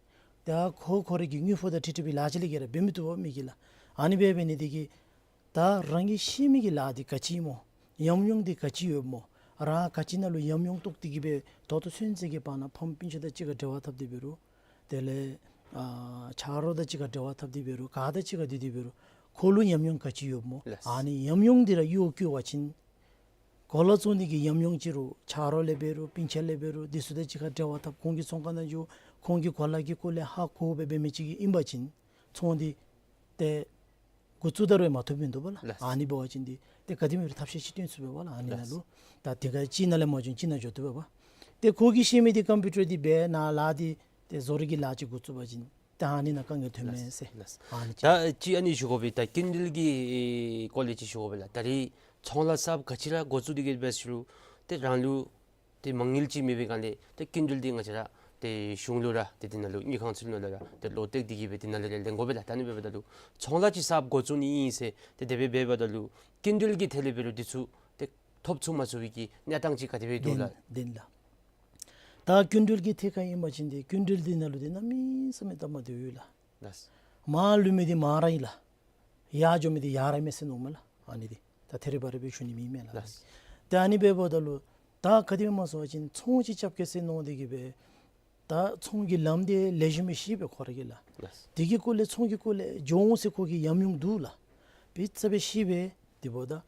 ད་ཁོ་ཁོ་ར་གི་དངུལ་ཕོགས་དང་འཁྲིལ་འཁྲིལ་བའི་ལཱ་ཅིག་ལས་བརྒལ་ར་འབད་མི་བཏུབ་པས་མི་གིས་ལགས། ཨ་ནི་འབད་འབད་ནི་དེ་གིས་ད་རང་གིས་ཤེས་མི་གི་ལཱ་འདི་ག་ཅི་སྨོ། ཉམས་མྱོང་འདི་ག་ཅི་ཡོདཔ་སྨོ། རང་ག་ཅི་ནང་ལུ་ཉམས་མྱོང་རྟོགས་ཏེ་གི་སྦེ་ད་ལྟོ་ཚུན་ཚོད་ཀྱི་བར་ན་ཕམ་སྤུན་ཆ་དང་གཅིག་ཁར་འབྲེལ་བ་འཐབ་སྟེ་འབད་རུང་། དེ་ལས་ཨ་ཆ་རོགས་དང་གཅིག་ཁར་འབྲེལ་བ་འཐབ་སྟེ་འབད་རུང་ག་དང་གཅིག་ཁར་སྡོད་དེ་འབད་རུང་ཁོ་ལུ་ཉམས་མྱོང་ག་ཅི་ཡོདཔ་སྨོ། ལགས། ཨ་ནི་ཉམས་མྱོང་འདི་ར་གཡོག་བཀོལ་བ་ཅིན་གོ་ལ་བཙོང་ནི་གི་ཉམས་མྱོང་ཅིག་རུང་ཆ་རོགས་ལས་འབད་རུང་སྤུན་ཆ་ལས་འབད་རུང་དེ་ཚུ་དང་གཅིག་ཁར་འབྲེལ་བ་འཐབ་ཁོང་གི་ཚོང་ཁང་ནང་འགྱོ་ཁོང་གི་གོ་ལ་གི་སྐོར་ལས་ཧ་གོ་སྦེ་འབད་མི་ཅིག་ཨིན་པ་ཅིན་ཚོང་འདི་ཏེ་འགོ་བཙུགས་ད་རུང་མ་ཐོབ་མི་འདུག་པ་ལགས། ལགས། ཨ་ནི་འབད་བ་ཅིན་འདི་ཏེ་ག་དེ་སྦེ་རུང་ཐབས་ཤེས་ཅིག་སྟོན་ཚུགས་པས་པ་ལགས། ཨ་ནི་ནང་ལུ་ད་དེ་ག་གཅིག་ནང་ལས་མ་བྱུང་གཅིག་ནང་འགྱོ་བཏུབ་པས་པ། ཏེ་ཁོ་གིས་ཤེས་མི་འདི་ཀམ་པིའུ་ཊར་འདི་འབད་ན་ལཱ་འདི་ཏེ་བཟོ་རིག་གི་ལཱ་ཅིག་འགོ་བཙུགས་པ་ཅིན་ད་ཨ་ནི་ནང་དཀའ་ངལ་ཐོན་མས་ཟེར། ལགས། ཨ་ནི་ཅིག། ད་ཅིག་ཨ་ནི་ཞུ་དགོ་པས། ད་སྐྱིན་འགྲུལ་གྱི་སྐོར་ལས་ཅིག་ཞུ་དགོ་པས་ལགས། ད་རེས་ཚོང་ལཱ་གསརཔ་ག་ཅི་ར་འགོ་བཙུགས་ཏེ་གི་འབད་ཟེར་རུང་ཏེ་རང་ལུ་ཏེ་མ་དངུལ་ཅིག་མེད་པའི་སྒང་ལས་ཏེ་སྐྱིན་འགྲུལ་འདི་ང་བཅས་ར་ཏེ་གཞུང་ལུ་ར་ཏེ་དེ་ནང་ལུ་དངུལ་ཁང་ཚུ་ནང་ལུ་ར་ཏེ་ལོག་སྟེ་གི་སྦེ་དེ་ནང་ལུ་ར་ལེན་དགོ་པས་ལགས། ད་ཨ་ནི་འབདཝ་ད་ལུ་ཚོང་ལཱ་ཅིག་གསརཔ་འགོ་བཙུགས་ནི་ཨིན་ཟེར་ཏེ་དེ་སྦེ་འབདཝ་ད་ལུ་སྐྱིན་འགྲུལ་གྱི་ཐད་ལས་འབད་རུང་དེ་ཚུ་ཏེ་ཐོབ་ཚུགས་མ་ཚུགས་པའི་གི་གནས་སྟངས་ཅིག་ག་དེ་སྦེ་འདུག་ལགས། ལྡན་ལགས། ད་སྐྱིན་འགྲུལ་གྱི་ཐད་ཁར་ཨིན་པ་ཅིན་ཏེ་སྐྱིན་འགྲུལ་འདི་ནང་ལུ་ཏེ་གནམ་མེད་ས་མེད་སྟབས་མ་བདེཝ་ཡོད་ལགས། ལགས། མར་ལུས་མི་འདི་མར་ར་ཨིན་ལགས། ཡར་འགྱོ་མི་འདི་ཡར་ར་མས་ཟེར་མནོཝ་མས་ལགས། ཨ་ནི་འདི་ད་ཐད་རི་བ་རི་སྦེ་ཞུ་ནི་མེད་མས་ལགས། ལགས། ཏེ་ཨ་ནི་འབདཝ་ད་ལུ་ད་ག་དེ་སྦེ་སྨོ་ཟེར་བ་ཅིན་ཚོང་ཅིག་རྐྱབ་གེ་ཟེར་མནོ་སྟེ་གི་སྦེ་ད་ཚོང་གི་ལམ་འདི་ལེགས་ཤོམ་སྦེ་ཤེས་པས་ཁོ་ར་གིས་ལགས། ལགས། དེ་གི་སྐོར་ལས་ཚོང་གི་སྐོར་ལས་འགྱོ་འོང་ཟེར་ཁོ་གི་ཉམས་མྱོང་འདུག་ལགས། དཔེ་ཆ་སྦེ་ཤེས་པས། དེ་འབདཝ་ད་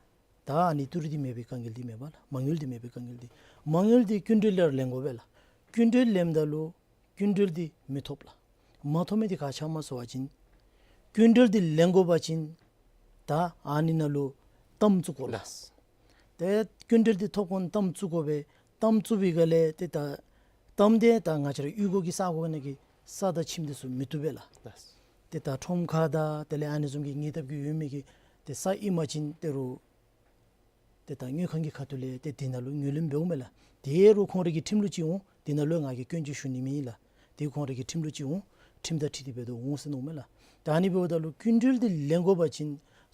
ད་ཨ་ནི་ཏི་རུ་འདི་མེད་པའི་དཀའ་ངལ་འདི་མེད་པ་ལགས། མ་དངུལ་འདི་མེད་པའི་དཀའ་ངལ་འདི། མ་དངུལ་འདི་སྐྱིན་འགྲུལ་ལས་ར་ལེན་དགོ་པས་ལགས། སྐྱིན་འགྲུལ་ལེནམ་ད་ལུ་སྐྱིན་འགྲུལ་འདི་མི་ཐོབ་ལགས། མ་ཐོབ་མི་འདི་ག་ཅི་སྨོ་ཟེར་བ་ཅིན་སྐྱིན་འགྲུལ་འདི་ལེན་དགོ་པ་ཅིན་ད་ཨ་ནི་ནང་ལུ་གཏའམ་བཙུགས་དགོ་ལགས། ལགས། ཏེ་སྐྱིན་འགྲུལ་འདི་ཐོབ་གོང་གཏའམ་བཙུགས་དགོ་པས། གཏའམ་བཙུགས་པའི་སྒང་ལས་ཏེ་ད་གཏའམ་འདི་ད་ང་བཅས་ར་གཡུས་སྒོ་གི་ས་གོ་ནང་གི་ས་དང་ཁྱིམ་འདི་ཚུ་མི་བཏུབ་པས་ལགས། ལགས། ཏེ་ད་ཁྲོམ་ཁ་དང་དེ་ལས་ཨ་ནི་བཟུམ་གྱི་ཉེ་འདབས་ཀྱི་ཡོད་མི་གི་ཏེ་ས་ཨིན་པ་ཅིན་ཏེ་རུང་ཏེ་ད་དངུལ་ཁང་གི་ཁ་ཐུག་ལས་ཏེ་དེ་ནང་ལུ་ངོས་ལེན་འབདཝ་མས་ལགས། དེ་རུང་ཁོང་རའི་གི་ཁྲིམས་ལུགས་ཅིག་འོང་། དེ་ནང་ལུ་ང་གིས་སྐྱོན་ཅིག་ཞུ་ནི་མེད་ལགས། དེ་ཁོང་རའི་གི་ཁྲིམས་ལུགས་ཅིག་འོང་། ཁྲིམས་དང་འཁྲིལ་ཏེ་འབད་དོ་འོང་ཟེར་མནོཝ་མས་ལགས། ད་ཨ་ནི་འབདཝ་ད་ལུ་སྐྱིན་འགྲུལ་འདི་ལེན་དགོ་པ་ཅིན་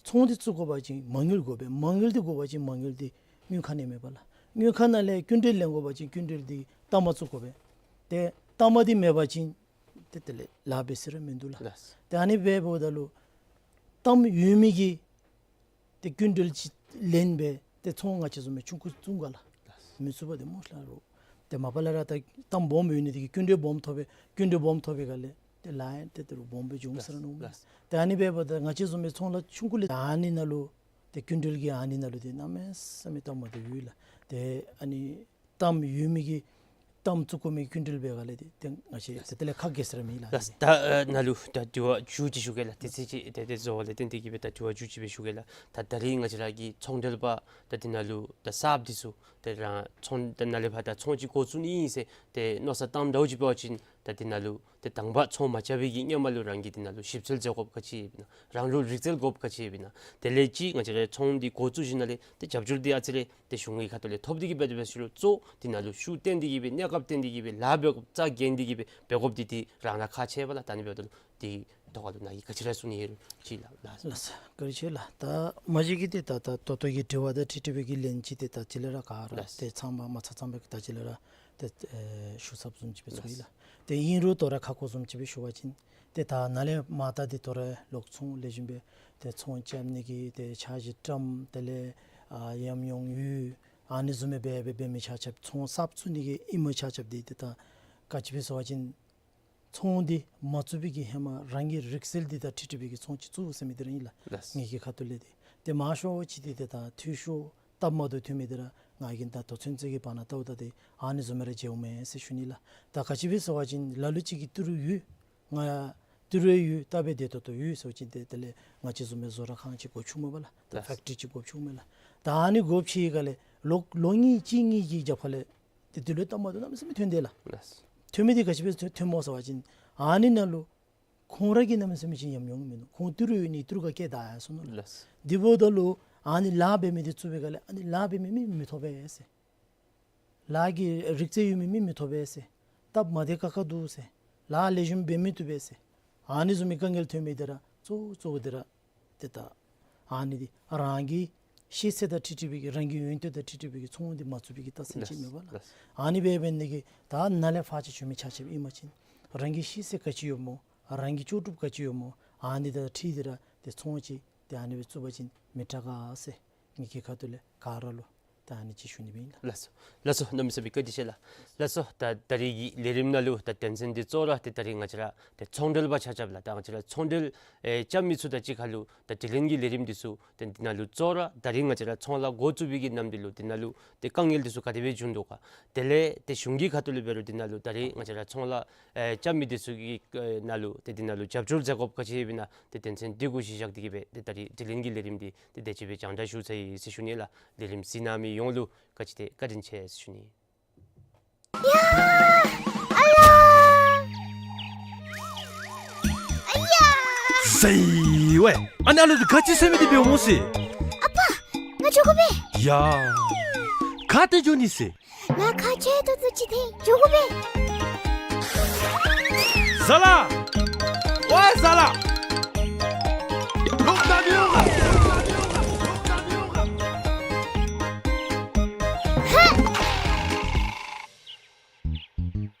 ཚོང་འདི་བཙུགས་དགོ་པ་ཅིན་མ་དངུལ་དགོ་པས། མ་དངུལ་འདི་དགོ་པ་ཅིན་མ་དངུལ་འདི་དངུལ་ཁང་ནང་མེད་པས་ལགས། དངུལ་ཁང་ནང་ལས་སྐྱིན་འགྲུལ་ལེན་དགོ་པ་ཅིན་སྐྱིན་འགྲུལ་འདི་གཏའམ་བཙུགས་དགོ་པས། ཏེ་གཏའམ་འདི་མེད་པ་ཅིན་ཏེ་དེ་ལས་ལཱ་འབད་ས་ར་མིན་འདུག་ལགས། ལགས། ཏེ་ཨ་ནི་འབདཝ་ད་ལུ་གཏའམ་ཡོད་མི་གི་ཏེ་སྐྱིན་འགྲུལ་ཅིག་ལེན་སྦེ་ཏེ་ཚོང་ང་བཅས་བཟུམ་སྦེ་ཆུང་ཀུ་བཙུགས་ག་ལགས། མི་ཚུགས་པས་ཏེ་སྨོ་ལགས། རོགས་ཏེ་མ་པ་ལས་ར་ད་གཏའམ་སྦོམ་ཡོད་ནི་དེ་གིས་སྐྱིན་འགྲུལ་སྦོམ་ཐོབ་པས། སྐྱིན་འགྲུལ་སྦོམ་ཐོབ་པའི་སྒང་ལས་ཏེ་ལཱ་ཡང་ཏེ་ཏེ་རུང་སྦོམ་སྦེ་འབྱུང་ས་ར་མནོཝ་མས། ལགས། ཏེ་ཨ་ནི་འབདཝ་ད་ང་བཅས་བཟུམ་སྦེ་ཚོང་ལཱ་ཆུང་ཀུ་ལས་ཨ་ནི་ནང་ལུ་ཏེ་སྐྱིན་འགྲུལ་གྱི་ཨ་ནི་ནང་ལུ་ཏེ་གནམ་མེད་ས་མེད་སྟབས་མ་བདེཝ་ཡོད་ལགས། ཏེ་ཨ་ནི་གཏའམ་ཡོད་མི་གི་གཏའམ་བཙུགས་དགོ་མི་སྐྱིན་འགྲུལ་འབད་སྒང་ལས་ཏེ་ཏེ་ང་བཅས་ཏེ་དེ་ལས་ཁག་འགྱོ་ས་ར་མེད་ལགས། ལགས། ད་ཨ་ནཱ་ལུ་ད་དྲི་བ་མཇུག་ཅིག་ཞུ་གེ་ལགས། ཏེ་ཚེས་ཅིག་ཏེ་ཏེ་བཟོ་བ་ལས་བརྟེན་ཏེ་གི་སྦེ་ད་དྲི་བ་མཇུག་ཅིག་སྦེ་ཞུ་གེ་ལགས། ད་ད་རིས་ང་བཅས་ར་གི་ཚོང་འབྲེལ་པ་ད་དེ་ནང་ལུ་ད་གསརཔ་འདི་ཚུ་ཏེ་རང་ཚོང་ད་ནཱ་ལས་ཕར་ད་ཚོང་ཅིག་འགོ་བཙུགས་ནི་ཨིན་ཟེར་ཏེ་མནོ་བསམ་བཏངམ་འདྲཝ་ཅིག་འབད་བ་ཅིན་ད་དེ་ནང་ལུ་ཏེ་དང་པ་ཚོང་མ་རྐྱབ་པའི་གི་སྔོན་མ་ལུ་རང་གིས་དེ་ནང་ལུ་ཞིབ་འཚོལ་མཛད་དགོཔ་ག་ཅི་ཡོདཔ་ཨིན་ན། རང་ལུ་རིག་རྩལ་དགོཔ་ག་ཅི་ཡོདཔ་ཨིན་ན། དེ་ལས་ཅིག་ང་བཅས་ར་ཚོང་འདི་འགོ་བཙུགས་ཞིནམ་ལས་ཏེ་རྒྱབ་སྐྱོར་འདི་ཨ་ཙི་རེ་ཏེ་གཞུང་གི་ཁ་ཐུག་ལས་ཐོབ་སྟེ་གི་སྦེ་འབད་ཞིནམ་ལས་གཙོ་དེ་ནང་ལུ་ཤུགས་བཏོན་ཏེ་གི་སྦེ་གནས་སྐབས་བཏོན་ཏེ་གི་སྦེ་ལཱ་འབད་དགོཔ་རྩ་འགེངས་ཏེ་གི་སྦེ་འབད་དགོཔ་འདི་ཏེ་རང་ར་ཁག་ཆེ་བས་ལགས། ད་ཨ་ནི་འབདཝ་ད་ལུ་དེ་ཐོག་ཁ་ལུ་ནཱ་གིས་ག་ཅི་ར་གསུང་ནི་ཡོད་རུང་ཅིག་ལགས། ལགས་སོ། བཀའ་དྲིན་ཆེ་ལགས། ད་མ་གཞི་གི་ཏེ་ད་ད་ད་ལྟོ་གི་དྲི་བ་དང་འཁྲིལ་འཁྲིལ་བའི་གི་ལན་ཅིག་ཏེ་ད་ཅི་ལས་ར་ག་ར་ལགས། ཏེ་ཚང་མ་མ་ཚང་ཚང་བའི་གི་ད་ཅི་ལས་ར་ཏེ་ཨེ་ཞུ་ཚརཝ་བཟུམ་ཅིག་སྦེ་ཚོར་ཡི་ལགས། ལགས། ཏེ་ཨིན་རུང་དོ་རུང་ཁ་སྐོང་བཟུམ་ཅིག་སྦེ་ཞུ་བ་ཅིན་ཏེ་ད་ནཱ་ལས་མར་ད་ཏེ་དོ་རུང་ལོག་ཚོང་ལེགས་ཤོམ་སྦེ་ཏེ་ཚོང་རྐྱབ་ནི་གི་ཏེ་འཆར་གཞི་བཀྲམ། དེ་ལས་ཨ་ཉམས་མྱོང་ཡོད། ཨ་ནི་བཟུམ་སྦེ་འབད་འབད་འབད་མི་ཆ་ཁྱབ་ཚོང་གསརཔ་བཙུགས་ནི་གི་ཨིནམ་ཆ་ཁྱབ་འདི་ཏེ་ད་ག་ཅི་སྦེ་ཟེར་བ་ཅིན་ཚོང་འདི་མ་བཙུགས་པའི་གི་ཧེ་མ་རང་གི་རིག་རྩལ་འདི་དང་འཁྲིལ་འཁྲིལ་བའི་གི་ཚོང་ཅིག་བཙུགས་ཟེར་མི་འདི་ར་ཨིན་ལགས། ལགས། ངེ་གི་ཁ་ཐུག་ལས་ཏེ་ཏེ་མང་ཤོས་ཅིག་འདི་ཏེ་ད་འཐུས་ཤོར་སྟབས་མ་བདེཝ་ཐོན་མི་འདི་ར་ང་གིས་ད་ལྟོ་ཚུན་ཚོད་ཀྱི་བར་ན་བལྟཝ་ད་ཏེ་ཨ་ནི་བཟུམ་སྦེ་ར་མཇལཝ་མས་ཟེར་ཞུ་ནི་ལགས། ད་ག་ཅི་སྦེ་ཟེར་བ་ཅིན་ལ་ལུ་ཅིག་གིས་ཏི་རུ་ཡོད། ང་ཏི་རུ་ཡོད་སྟབས་སྦེ་བདེ་ཏོག་ཏོ་ཡོད་ཟེར་བ་ཅིན་ཏེ་དེ་ལས་ང་བཅས་བཟུམ་སྦེ་བཟོ་གྲྭ་ཁང་ཅིག་སྒོ་ཕྱུག་མས་པ་ལགས། ད་ལགས། ཕེཀ་ཊི་རི་ཅིག་སྒོ་ཕྱུག་མས་ལགས། ད་ཨ་ནི་སྒོ་ཕྱེ་བའི་སྒང་ལས་ལོ་ལོ་གཉིས་གཅིག་གཉིས་ཀྱི་རྒྱབ་ཁ་ལས་ཏེ་དེ་ལུ་སྟབས་མ་བདེཝ་གནམ་མེད་ས་མེད་ཐོན་དེས་ལགས། ལགས། ཐོན་མི་འདི་ག་ཅི་སྦེ་ཐོན་ཐོནམ་སྨོ་ཟེར་བ་ཅིན་ཨ་ནི་ནང་ལུ་ཁོང་ར་གི་གནམ་མེད་ས་མེད་ཅིག་ཉམས་མྱོང་མིན་འདུག། ཁོང་ཏི་རུ་ཡོད་ནི་ཏི་རུ་ག་བཀལ་བདའ་ཡར་སོང་ནུག་ལགས། ལགས། དེ་འབདཝ་ད་ལུ་ཨ་ནི་ལཱ་འབད་མི་འདི་བཙུགས་པའི་སྒང་ལས་ཨ་ནི་ལཱ་འབད་མི་མི་མི་ཐོབ་པས་ཟེར། ལཱ་གི་རིག་རྩལ་ཡོད་མི་མི་མི་ཐོབ་པས་ཟེར། སྟབས་མ་བདེ་ཁག་ཁ་འདུག་ཟེར། ལཱ་ལེགས་ཤོམ་འབད་མི་བཏུབ་པས་ཟེར། ཨ་ནི་བཟུམ་མའི་དཀའ་ངལ་ཐོན་མི་འདི་ར་གཙོ་གཙོ་བོ་འདི་ར་ཏེ་ད་ཨ་ནི་འདི་རང་གི་ཤེས་ཚད་དང་འཁྲིལ་འཁྲིལ་བའི་གི་རང་གི་ཡོན་ཏན་དང་འཁྲིལ་འཁྲིལ་བའི་གི་ཚོང་འདི་མ་བཙུགས་པའི་གི་རྟགས་མཚན་ཅིག་མེན་པ་ལགས། ལགས། ཨ་ནི་འབད་འབད་ནི་གི་ད་ནཱ་ལས་ཕར་ཅིག་བྱོན་མི་ཆ་ཁྱབ་ཨིན་པ་ཅིན་རང་གི་ཤེས་ཚད་ག་ཅི་ཡོདཔ་སྨོ། རང་གི་ལྕོགས་གྲུབ་ག་ཅི་ཡོདཔ་སྨོ། ཨ་ནི་དང་འཁྲིལ་ཏེ་ར་ཏེ་ཚོང་ཅིག་ཏེ་ཨ་ནི་སྦེ་བཙུགས་པ་ཅིན་མི་དྲག་ག་ཟེར་ངེ་གི་ཁ་ཐུག་ལས་ག་ར་ལུ་ད་ཨ་ནི་ཅིག་ཞུ་ནི་སྦེ་ཨིན་ལགས། ལགས་སོ། ལགས་སོ། གནམ་མེད་ས་མེད་བཀའ་དྲིན་ཆེ་ལགས། ལགས་སོ། ད་ད་རིས་ཀྱི་ལས་རིམ་ནང་ལུ་ད་དོན་ཚན་འདི་གཙོ་བོ་ར་ཏེ་ད་རིས་ང་བཅས་ར་ཏེ་ཚོང་འབྲེལ་པ་ཆ་ཁྱབ་ལགས། ད་ང་བཅས་ར་ཚོང་འབྲེལ་ཨེ་རྐྱབ་མི་ཚུ་དང་གཅིག་ཁར་ལུ་ད་དྲི་ལན་གྱི་ལས་རིམ་འདི་ཚུ་ཏེ་འདི་ནང་ལུ་གཙོ་བོ་ར་ད་རིས་ང་བཅས་ར་ཚོང་ལཱ་འགོ་བཙུགས་པའི་གི་ནམ་དུས་ལུ་འདི་ནང་ལུ་ཏེ་དཀའ་ངལ་འདི་ཚུ་ག་དེ་སྦེ་བྱུང་དོ་ག། དེ་ལས་ཏེ་གཞུང་གི་ཁ་ཐུག་ལས་འབད་རུང་འདི་ནང་ལུ་ད་རིས་ང་བཅས་ར་ཚོང་ལཱ་ཨེ་རྐྱབ་མི་འདི་ཚུ་གི་ཨེ་ནང་ལུ་ཏེ་འདི་ནང་ལུ་རྒྱབ་སྐྱོར་མཛད་དགོཔ་ག་ཅི་ཡོདཔ་ཨིན་ན་ཏེ་དོན་ཚན་འདི་གུ་གཞི་བཞག་སྟེ་གི་སྦེ་ཏེ་ད་རིས་དྲི་ལན་གྱི་ལས་རིམ་འདི་ཏེ་དེ་ཅིག་སྦེ་རྒྱང་བསྒྲགས་ཞུ་ཚར་ཡི་ཟེར་ཞུ་ནི་ལགས། ལས་རིམ་གཟིགས་གནང་མི་ཡོངས་ལུ་ག་ཅི་ཏེ་བཀའ་དྲིན་ཆེ་ཟེར་ཞུ་ནི། ཡ། ཨ་ལ། ཨ་ཡ། ཟེར་ཝའི། ཨ་ནཱ་ལུ་ག་ཅི་ཟེར་མི་འདི་འབདཝ་སྨོ་ཟེར། ཨ་པ། ང་འགྱོ་དགོ་པས། ཡ། ག་ཏེ་འགྱོ་ནི་ཟེར། ལཱ་ཁག་ཆེ་ཏོག་ཏོ་ཅིག་ཐོན་འགྱོ་དགོ་པས། ཟ་ལ། ཝའི་ཟ་ལ། ལོག་ད་མི་འོང་། ཧ།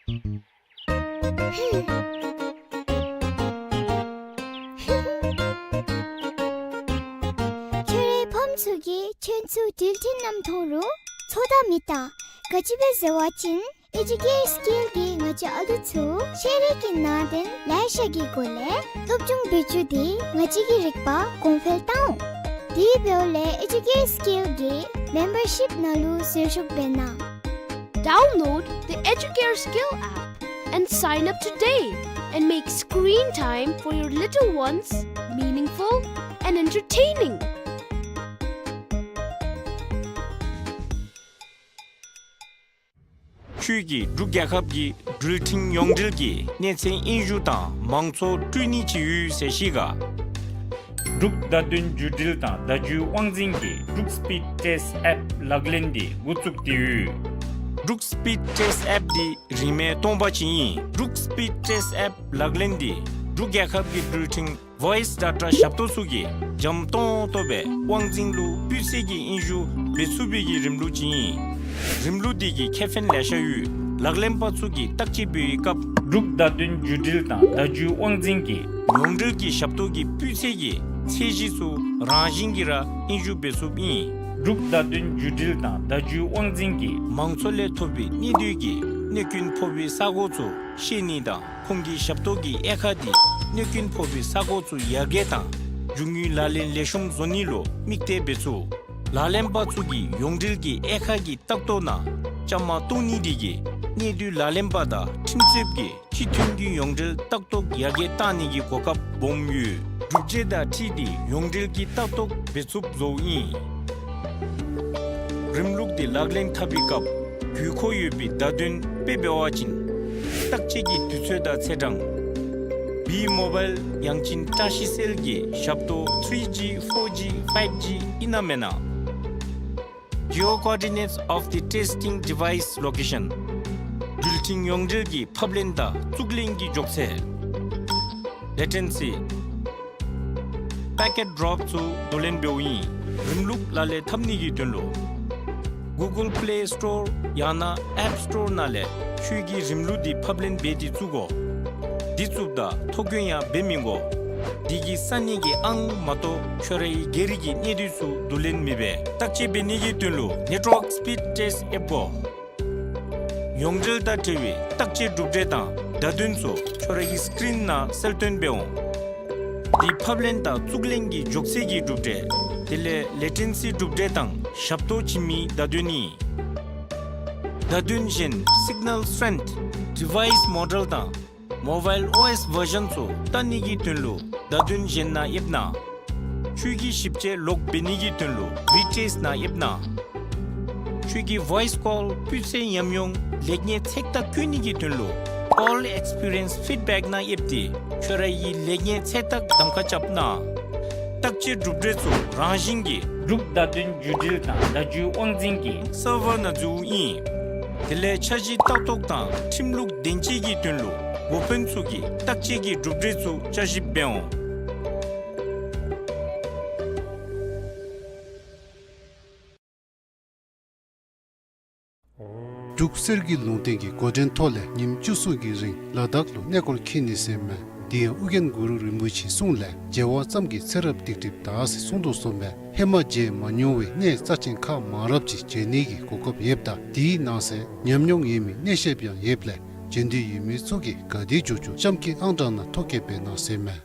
ཁྱོད་རའི་ཕམ་ཚུ་གིས་ཁྱོད་ཚུ་འགྲུལ་འཕྲིན་ནང་མཐོང་རུང་ཚོར་དང་མིག་དང་ག་ཅི་སྦེ་ཟེར་བ་ཅིན་ཨེ་ཇུ་ཀེར་སི་ཀིལ་གྱིས་ང་བཅས་ཨ་ལུ་ཚུ་ཤེས་རིག་གི་ནང་དོན་ལེ་ཤ་གི་སྒོ་ལས་སློབ་སྦྱོང་འབད་བཅུག་སྟེ་ང་བཅས་ཀྱི་རིག་པ་གོང་འཕེལ་བཏང་འོང་། དེ་འབདཝ་ལས་ཨེ་ཇུ་ཀེར་སི་ཀིལ་གྱི་མེམ་བར་ཤིཔ་ནང་ལུ་ཟུར་ཞུགས་འབད་གནང་། Download the Educare Skill app and sign up today and make screen time for your little ones meaningful and entertaining. ཁྱོད་ཀྱིས་འབྲུག་རྒྱལ་ཁབ་ཀྱི་འགྲུལ་འཕྲིན་ཡོངས་འབྲེལ་གྱི་གནས་ཚད་དབྱིན་ཞུ་དང་མང་གཙོ་སྤྲོད་ནི་ཅིག་ཡོད་ཟེར་ཤེས་ག། འབྲུག་བརྡ་དོན་བརྒྱུད་འབྲེལ་དང་བརྡ་བརྒྱུད་དབང་འཛིན་གྱིས་འབྲུག་སི་པིཌ་ཊེསི་ཊི་ཨེཔ་ལག་ལེན་འདི་འགོ་བཙུགས་ཏེ་ཡོད། འབྲུག་སི་པིཌ་ཊེསི་ཊི་ཨེཔ་འདི་རིན་མེད་སྟོང་པ་ཅིག་ཨིན། འབྲུག་སི་པིཌ་ཊེསི་ཊི་ཨེཔ་ལག་ལེན་འདི་འབྲུག་རྒྱལ་ཁབ་ཀྱི་འགྲུལ་འཕྲིན་ཝོ་ཡིསི་ཌེ་ཊ་ཞབས་ཏོག་ཚུ་གིས་འཇམ་ཏོང་ཏོ་སྦེ་དབང་འཛིན་ལུ་སྤུས་ཚད་ཀྱི་དབྱིན་ཞུ་འབད་ཚུགས་པའི་གི་རིམ་ལུགས་ཅིག་ཨིན། རིམ་ལུགས་འདི་གི་ཁེ་ཕན་ལེ་ཤ་ཡོད། ལག་ལེན་པ་ཚུ་གིས་བརྟག་དཔྱད་འབད་བའི་སྐབས་འབྲུག་བརྡ་དོན་བརྒྱུད་འབྲེལ་དང་བརྡ་བརྒྱུད་དབང་འཛིན་གྱི་ཡོངས་འབྲེལ་གྱི་ཞབས་ཏོག་གི་སྤུས་ཚད་ཀྱི་ཚད་གཞི་ཚུ་རང་བཞིན་གྱིས་ར་དབྱིན་ཞུ་འབད་ཚུགསཔ་ཨིན། འབྲུག་བརྡ་དོན་བརྒྱུད་འབྲེལ་དང་བརྡ་བརྒྱུད་དབང་འཛིན་གྱིས་མང་ཚོགས་ལས་ཐོབ་པའི་གནད་སྡུད་ཀྱི་གནོད་སྐྱོན་ཕོག་པའི་ས་གོ་ཚུ་ཤེས་ནི་དང་ཁོང་གི་ཞབས་ཏོག་གི་དབྱེ་ཁག་འདི་གནོད་སྐྱོན་ཕོག་པའི་ས་གོ་ཚུ་ཡར་རྒྱས་དང་རྒྱུ་དངོས་ལག་ལེན་ལེགས་ཤོམ་བཟོ་ནི་ལུ་དམིགས་གཏད་འབད་ཚུགས། ལག་ལེན་པ་ཚུ་གིས་ཡོངས་འབྲེལ་གྱི་དབྱེ་ཁག་གི་ལྟག་ཏོ་ནང་བཅའ་མར་གཏོགས་ནི་འདི་གིས་གནད་སྡུད་ལག་ལེན་པ་དང་ཁྲིམས་རྩོདཔ་གིས་སྤྱི་མཐུན་གྱི་ཡོངས་འབྲེལ་ལྟག་ཏོ་ཡར་རྒྱས་གཏང་ནི་གི་གོ་སྐབས་སྦོམ་ཡོད། གྲུབ་འབྲས་དང་འཁྲིལ་ཏེ་ཡོངས་འབྲེལ་གྱི་ལྟག་ཏོ་འབད་ཚུགསཔ་བཟོཝ་ཨིན། རིམ་ལུགས་འདི་ལག་ལེན་འཐབ་པའི་སྐབས་དགོས་མཁོ་ཡོད་པའི་བརྡ་དོན་དཔེ་འབད་བ་ཅིན་བརྟག་དཔྱད་ཀྱི་དུས་ཚོད་དང་ཚེས་གྲངས། བི་མོ་བཱའིལ་ཡང་ཅིན་བཀྲ་ཤིས་སེལ་གྱི་ཞབས་ཏོག་ཐི་རི་ཇི་ཕོར་ཇི་ཕའིབ་ཇི་ཨིན་ན་མེན་ན། Geo coordinates of the testing device location. འགྲུལ་འཕྲིན་ཡོངས་འབྲེལ་གྱི་ཕབ་ལེན་དང་བཙུགས་ལེན་གྱི་མགྱོགས་ཚད། Latency. Packet drop ཚུ་བསྡུ་ལེན་འབདཝ་ཨིན། རིམ་ལུགས་ལག་ལེན་འཐབ་ནི་གི་དོན་ལུ་Google Play Store ཡང་ན་App Store ནང་ལས་ཁྱོད་ཀྱི་རིམ་ལུགས་འདི་ཕབ་ལེན་འབད་དེ་བཙུགས་དགོ། འདི་བཙུགསཔ་ད་ཐོ་བཀོད་ཡང་འབད་མི་དགོ། འདི་གིས་ས་གནས་ཀྱི་ཨང་མ་གཏོགས་ཁྱོད་རའི་སྒེར་གྱི་གནས་སྡུད་ཚུ་བསྡུ་ལེན་མི་འབད། བརྟག་དཔྱད་འབད་ནི་གི་དོན་ལུ་Network Speed Test ཨེཔ་དགོ། ཡོངས་འབྲེལ་དང་འབྲེལ་བའི་བརྟག་དཔྱད་གྲུབ་འབྲས་དང་བརྡ་དོན་ཚུ་ཁྱོད་རའི་སི་ཀི་རིན་ནང་གསལ་སྟོན་འབད་འོང་། འདི་ཕབ་ལེན་དང་བཙུགས་ལེན་གྱི་མགྱོགས་ཚད་ཀྱི་གྲུབ་འབྲས། དེ་ལས་ལེ་ཊེན་སི་གྲུབ་འབྲས་དང་ཞབས་ཏོག་བྱིན་མིའི་བརྡ་དོན་ཨིན། བརྡ་དོན་གཞན་སིག་ནཱལ་སི་ཊེན་ཐི་ཌི་ཝའིསི་མོ་ཌེལ་དང་མོ་བཱའིལ་ཨོ་ཨེསི་བར་ཞཱན་ཚུ་བལྟ་ནི་གི་དོན་ལུ་བརྡ་དོན་གཞན་ནང་ཨེཔ་གནང་། ཁྱོད་ཀྱི་ཞིབ་དཔྱད་ལོག་འབད་ནི་གི་དོན་ལུ་བི་ཊེསཊ་ནང་ཨེཔ་གནང་། ཁྱོད་ཀྱི་ཝོའིསི་ཀོལ་སྤུས་ཚད་ཉམས་མྱོང་ལེགས་ཉེས་ཚད་བརྟག་བཀོད་ནི་གི་དོན་ལུ་Call Experience Feedback ནང་ཨེཔ་སྟེ་ཁྱོད་རའི་ལེགས་ཉེས་ཚད་བརྟག་གདམ་ཁ་རྐྱབ་གནང་། བརྟག་དཔྱད་གྲུབ་འབྲས་ཚུ་རང་བཞིན་གྱིས་འབྲུག་བརྡ་དོན་བརྒྱུད་འབྲེལ་དང་བརྡ་བརྒྱུད་དབང་འཛིན་གྱི་སར་ཝར་ནང་འཛུལཝ་ཨིན། དེ་ལས་འཆར་གཞི་ལྟ་རྟོག་དང་ཁྲིམས་ལུགས་བདེན་དཔྱད་ཀྱི་དོན་ལུ་ འགོ་དཔོན་ཚུ་གིས་བརྟག་དཔྱད་ཀྱི་གྲུབ་འབྲས་ཚུ་བསྐྱར་ཞིབ་འབད་འོང་། འབྲུག་གསེར་གྱི་ལུང་བསྟན་གྱི་འགོ་འདྲེན་ཐོག་ལས་ཉིནམ་བཅུ་གསུམ་གྱི་རིང་ལ་དྭགས་ལུ་གནས་སྐོར་འཁྱིད་ནི་ཟེར་མས། དེ་ཡང་ཨོ་རྒྱན་གུ་རུ་རིན་པོ་ཆེའི་གསུང་ལས་མཇལ་བ་ཙམ་གྱིས་ཚེ་རབས་སྡིག་སྒྲིབ་དག་ཟེར་གསུངས་དོ་བཟུམ་སྦེ་ཧེ་མ་མཇལ་མ་མྱོང་བའི་གནས་རྩ་ཆེན་ཁག་མང་རབས་ཅིག་མཇལ་ནི་གི་གོ་སྐབས་ཡོདཔ་ད་དེའི་ནང་གསེས་ཉམས་མྱོང་ཡོད་མི་གནས་བཤདཔ་ཡང་ཡོདཔ་ལས་མཇལ་འདོད་ཡོད་མི་ཚུ་གིས་ག་དེ་མགྱོགས་མགྱོགས་གཤམ་གྱི་ཨང་གྲངས་ནང་ཐོ་བཀོད་འབད་གནང་ཟེར་མས།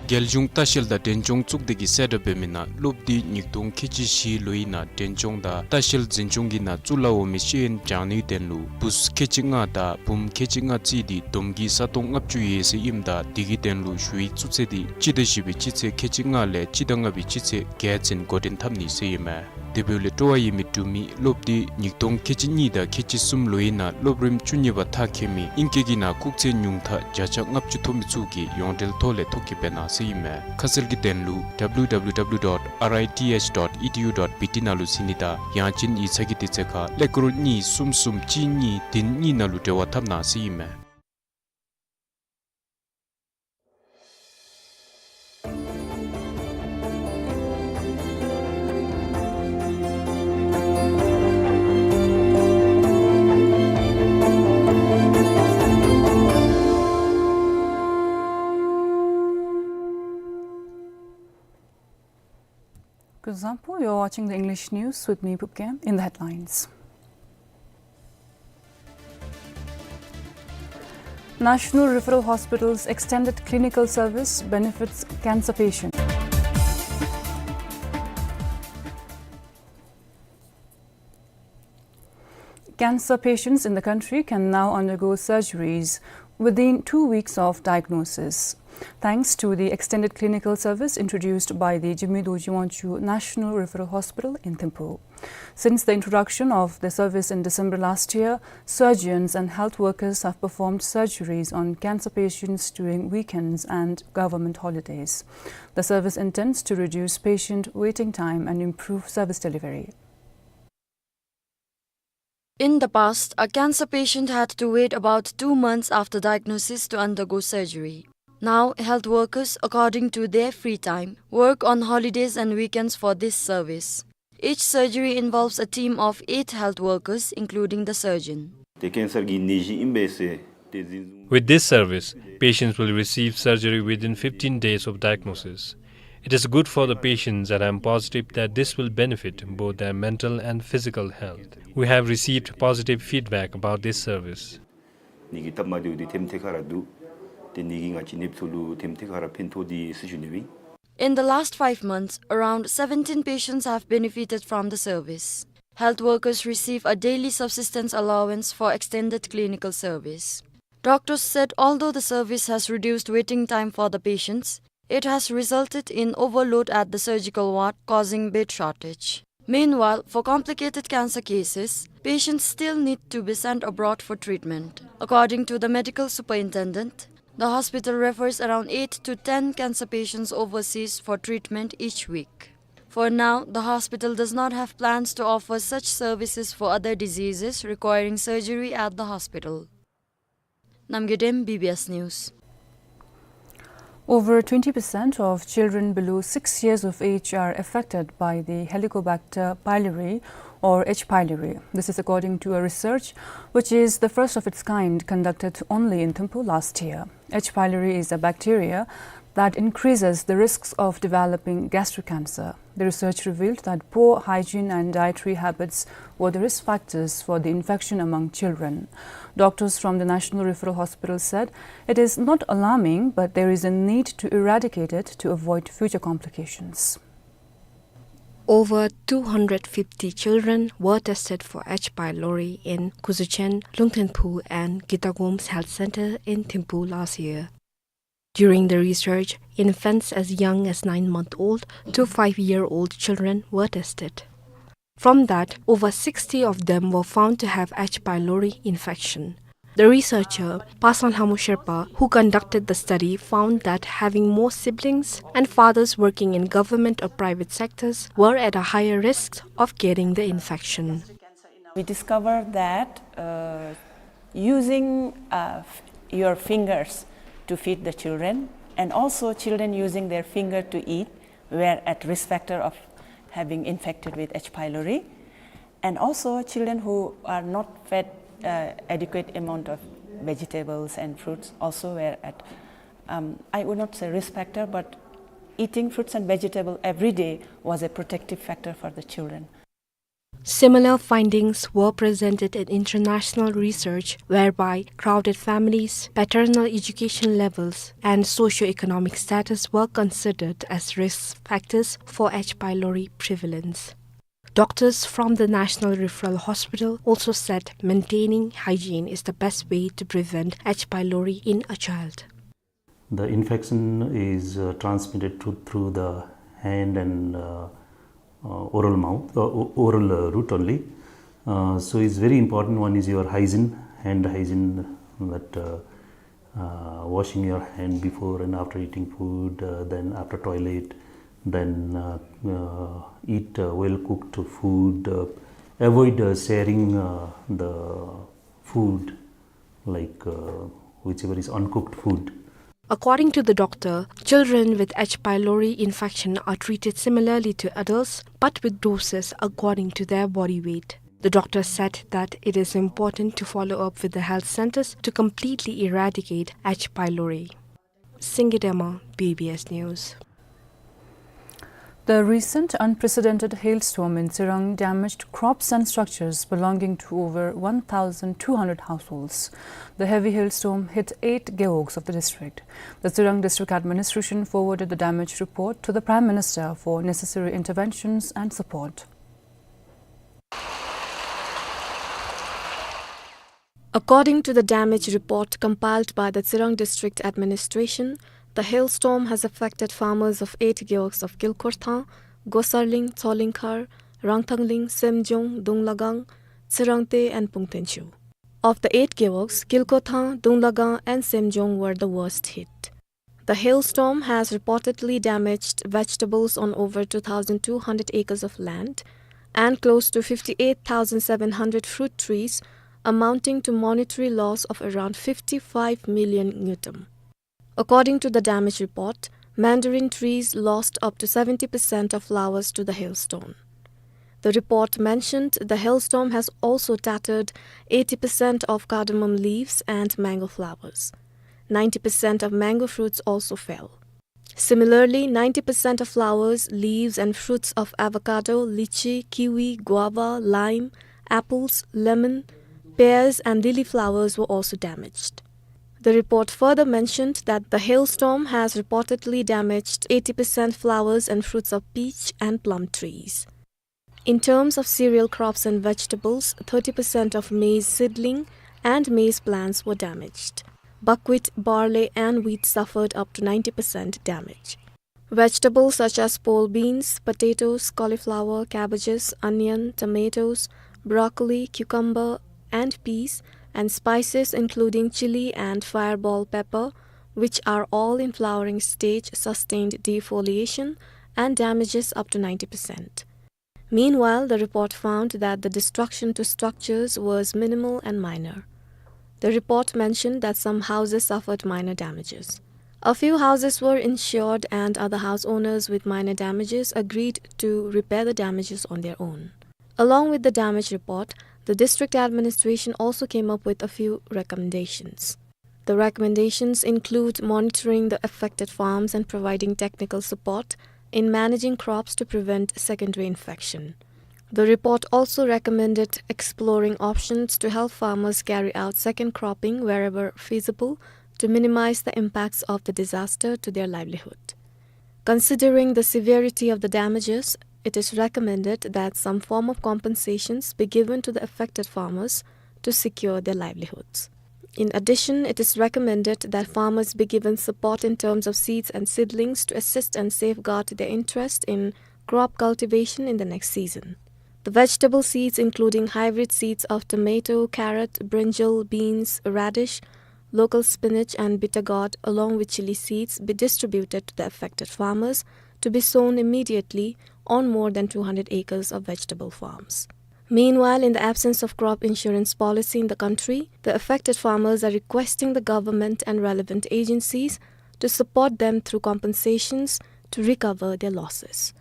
རྒྱལ་གཞུང་ལྟ་བཤལ་དང་འབྲས་ལྗོངས་གཙུག་སྡེ་གིས་གསལ་བསྒྲགས་འབད་མི་ནང་སློབ་དུས་ཉིས་སྟོང་ཁལ་གཅིག་བཞི་ལོའི་ནང་འབྲས་ལྗོངས་དང་ལྟ་བཤལ་འཛིན་སྐྱོང་གི་ནང་བཙུགས་ལ་འོང་མི་ཤེས་ཡོན་སྦྱང་ནིའི་དོན་ལུ་བུཚ་ཁལ་གཅིག་ལྔ་དང་བུམོ་ཁལ་གཅིག་ལྔ་བརྩིས་ཏེ་བསྡོམས་ཀྱིས་ས་སྟོང་ལྔ་བཅུ་ཡོད་ཟེར་ཨིནམ་ད་དེ་གི་དོན་ལུ་ཞུ་ཡིག་བཙུགས་ཚེས་དེ་སྤྱི་ཟླ་བཞི་པའི་སྤྱི་ཚེས་ཁལ་གཅིག་ལྔ་ལས་སྤྱི་ཟླ་ལྔ་པའི་སྤྱི་ཚེས་བརྒྱད་ཚུན་འགོ་འདྲེན་འཐབ་ནི་ཟེར་ཨིན་མས། དེ་འབདཝ་ལས་སྤྲོ་བ་ཡོད་མི་འབྲུག་མི་སློབ་དུས་ཉིས་སྟོང་ཁལ་གཅིག་གཉིས་དང་ཁལ་གཅིག་གསུམ་ལོའི་ནང་སློབ་རིམ་བཅུ་གཉིས་པ་མཐར་འཁྱོལ་མི་ཨིང་སྐད་ཀྱི་ནང་ཁུག་རྩིས་ཉུང་མཐའ་བརྒྱ་ཆ་ལྔ་བཅུ་ཐོབ་མི་ཚུ་གིས་ཡོངས་འབྲེལ་ཐོག་ལས་ཐོ་བཀོད་འབད་གནང་ཟེར་ཨིན་མས། ཁ་གསལ་གྱི་དོན་ལུ་W W W dot R I T H dot E D U dot B T ནང་ལུ་གཟིགས་ནི་དང་ཡང་ཅིན་ཡིག་ཚང་གི་དུས་ཚོད་ཁར་ཀླད་ཀོར་གཉིས་གསུམ་གསུམ་གཅིག་གཉིས་བདུན་གཉིས་ནང་ལུ་འབྲེལ་བ་འཐབ་གནང་ཟེར་ཨིན་མས། Kuzuzangpo, you're watching the English news with me, Phupkem. In the headlines. National Referral Hospital's extended clinical service benefits cancer patients. Cancer patients in the country can now undergo surgeries within two weeks of diagnosis, thanks to the extended clinical service introduced by the Zhimikdo Zhewangchu National Referral Hospital in Thimphu. Since the introduction of the service in December last year, surgeons and health workers have performed surgeries on cancer patients during weekends and government holidays. The service intends to reduce patient waiting time and improve service delivery. In the past, a cancer patient had to wait about two months after diagnosis to undergo surgery. Now, health workers, according to their free time, work on holidays and weekends for this service. Each surgery involves a team of eight health workers, including the surgeon. ཏེ་ཀེན་སར་གྱི་ནད་གཞི་ཨིན་པས་ཟེར་ཏེ་འཛིན་བཟུང་། With this service, patients will receive surgery within fifteen days of diagnosis. It is good for the patients, and I am positive that this will benefit both their mental and physical health. We have received positive feedback about this service. ནད་ཀྱི་སྟབས་མ་བདེཝ་འདི་ཐེམ་ཐེ་ཁ་ར་འདུག། ཏེ་ནད་ཀྱིས་ང་བཅས་ནདཔ་ཚུ་ལུ་ཐེམ་ཐེ་ཁ་ར་ཕན་ཐོགས་ཏེ་ཟེར་ཞུ་ནི་ཨིན། In the last five months, around seventeen patients have benefited from the service. Health workers receive a daily subsistence allowance for extended clinical service. Doctors said although the service has reduced waiting time for the patients, it has resulted in overload at the surgical ward, causing bed shortage. Meanwhile, for complicated cancer cases, patients still need to be sent abroad for treatment. According to the medical superintendent, the hospital refers around eight to ten cancer patients overseas for treatment each week. For now, the hospital does not have plans to offer such services for other diseases requiring surgery at the hospital. Namgay Dem, B B S News. Over twenty percent of children below six years of age are affected by the Helicobacter pylori or H. pylori. This is according to a research which is the first of its kind conducted only in Thimphu last year. H. pylori is a bacteria that increases the risks of developing gastric cancer. The research revealed that poor hygiene and dietary habits were the risk factors for the infection among children. Doctors from the National Referral Hospital said it is not alarming, but there is a need to eradicate it to avoid future complications. Over two hundred fifty children were tested for H. pylori in Kuzuchen, Lungthenpu and Gitagomb's health center in Thimphu last year. During the research, infants as young as nine-month-old to five-year-old children were tested. From that, over sixty of them were found to have H. pylori infection. The researcher, Pasang Lhamo Sherpa, who conducted the study, found that having more siblings and fathers working in government or private sectors were at a higher risk of getting the infection. We discovered that, uh, using, uh, f-, your fingers to feed the children, and also children using their finger to eat were at risk factor of having infected with H. pylori. And also children who are not fed, uh, adequate amount of vegetables and fruits also were at, um, I would not say risk factor, but eating fruits and vegetable every day was a protective factor for the children. Similar findings were presented in international research, whereby crowded families, paternal education levels, and socioeconomic status were considered as risk factors for H. pylori prevalence. Doctors from the National Referral Hospital also said maintaining hygiene is the best way to prevent H. pylori in a child. The infection is, uh, transmitted through, through the hand and, uh, uh, oral mouth, uh, o-, oral, uh, route only. Uh, so it's very important. One is your hygiene, hand hygiene, that, uh, uh, washing your hand before and after eating food, uh, then after toilet, then, uh, uh, eat, uh, well cooked food, uh, avoid, uh, sharing, uh, the food, like, uh, whichever is uncooked food. According to the doctor, children with H. pylori infection are treated similarly to adults, but with doses according to their body weight. The doctor said that it is important to follow up with the health centers to completely eradicate H. pylori. Singye Dema, B B S News. The recent unprecedented hailstorm in Tsirang damaged crops and structures belonging to over one thousand two hundred households. The heavy hailstorm hit eight gewogs of the district. The Tsirang District Administration forwarded the damage report to the Prime Minister for necessary interventions and support. According to the damage report compiled by the Tsirang District Administration, the hailstorm has affected farmers of eight gewogs of Kilkorthang, Gosarling, Tsolingkhar, Rangthangling, Semjong, Dunglagang, Tsirangte and Pungtenchu. Of the eight gewogs, Kilkorthang, Dunglagang and Semjong were the worst hit. The hailstorm has reportedly damaged vegetables on over two thousand two hundred acres of land and close to fifty-eight thousand seven hundred fruit trees, amounting to monetary loss of around fifty-five million ngultrum. According to the damage report, mandarin trees lost up to seventy percent of flowers to the hailstorm. The report mentioned the hailstorm has also tattered eighty percent of cardamom leaves and mango flowers. Ninety percent of mango fruits also fell. Similarly, ninety percent of flowers, leaves, and fruits of avocado, lychee, kiwi, guava, lime, apples, lemon, pears, and lily flowers were also damaged. The report further mentioned that the hailstorm has reportedly damaged eighty percent flowers and fruits of peach and plum trees. In terms of cereal crops and vegetables, thirty percent of maize seedling and maize plants were damaged. Buckwheat, barley, and wheat suffered up to ninety percent damage. Vegetables such as pole beans, potatoes, cauliflower, cabbages, onion, tomatoes, broccoli, cucumber, and peas, and spices including chili and fireball pepper, which are all in flowering stage, sustained defoliation and damages up to ninety percent. Meanwhile, the report found that the destruction to structures was minimal and minor. The report mentioned that some houses suffered minor damages. A few houses were insured and other house owners with minor damages agreed to repair the damages on their own. Along with the damage report, the district administration also came up with a few recommendations. The recommendations include monitoring the affected farms and providing technical support in managing crops to prevent secondary infection. The report also recommended exploring options to help farmers carry out second cropping wherever feasible to minimize the impacts of the disaster to their livelihood. Considering the severity of the damages, it is recommended that some form of compensations be given to the affected farmers to secure their livelihoods. In addition, it is recommended that farmers be given support in terms of seeds and seedlings to assist and safeguard their interest in crop cultivation in the next season. The vegetable seeds, including hybrid seeds of tomato, carrot, brinjal, beans, radish, local spinach and bitter gourd, along with chili seeds, be distributed to the affected farmers to be sown immediately on more than two hundred acres of vegetable farms. Meanwhile, in the absence of crop insurance policy in the country, the affected farmers are requesting the government and relevant agencies to support them through compensations to recover their losses.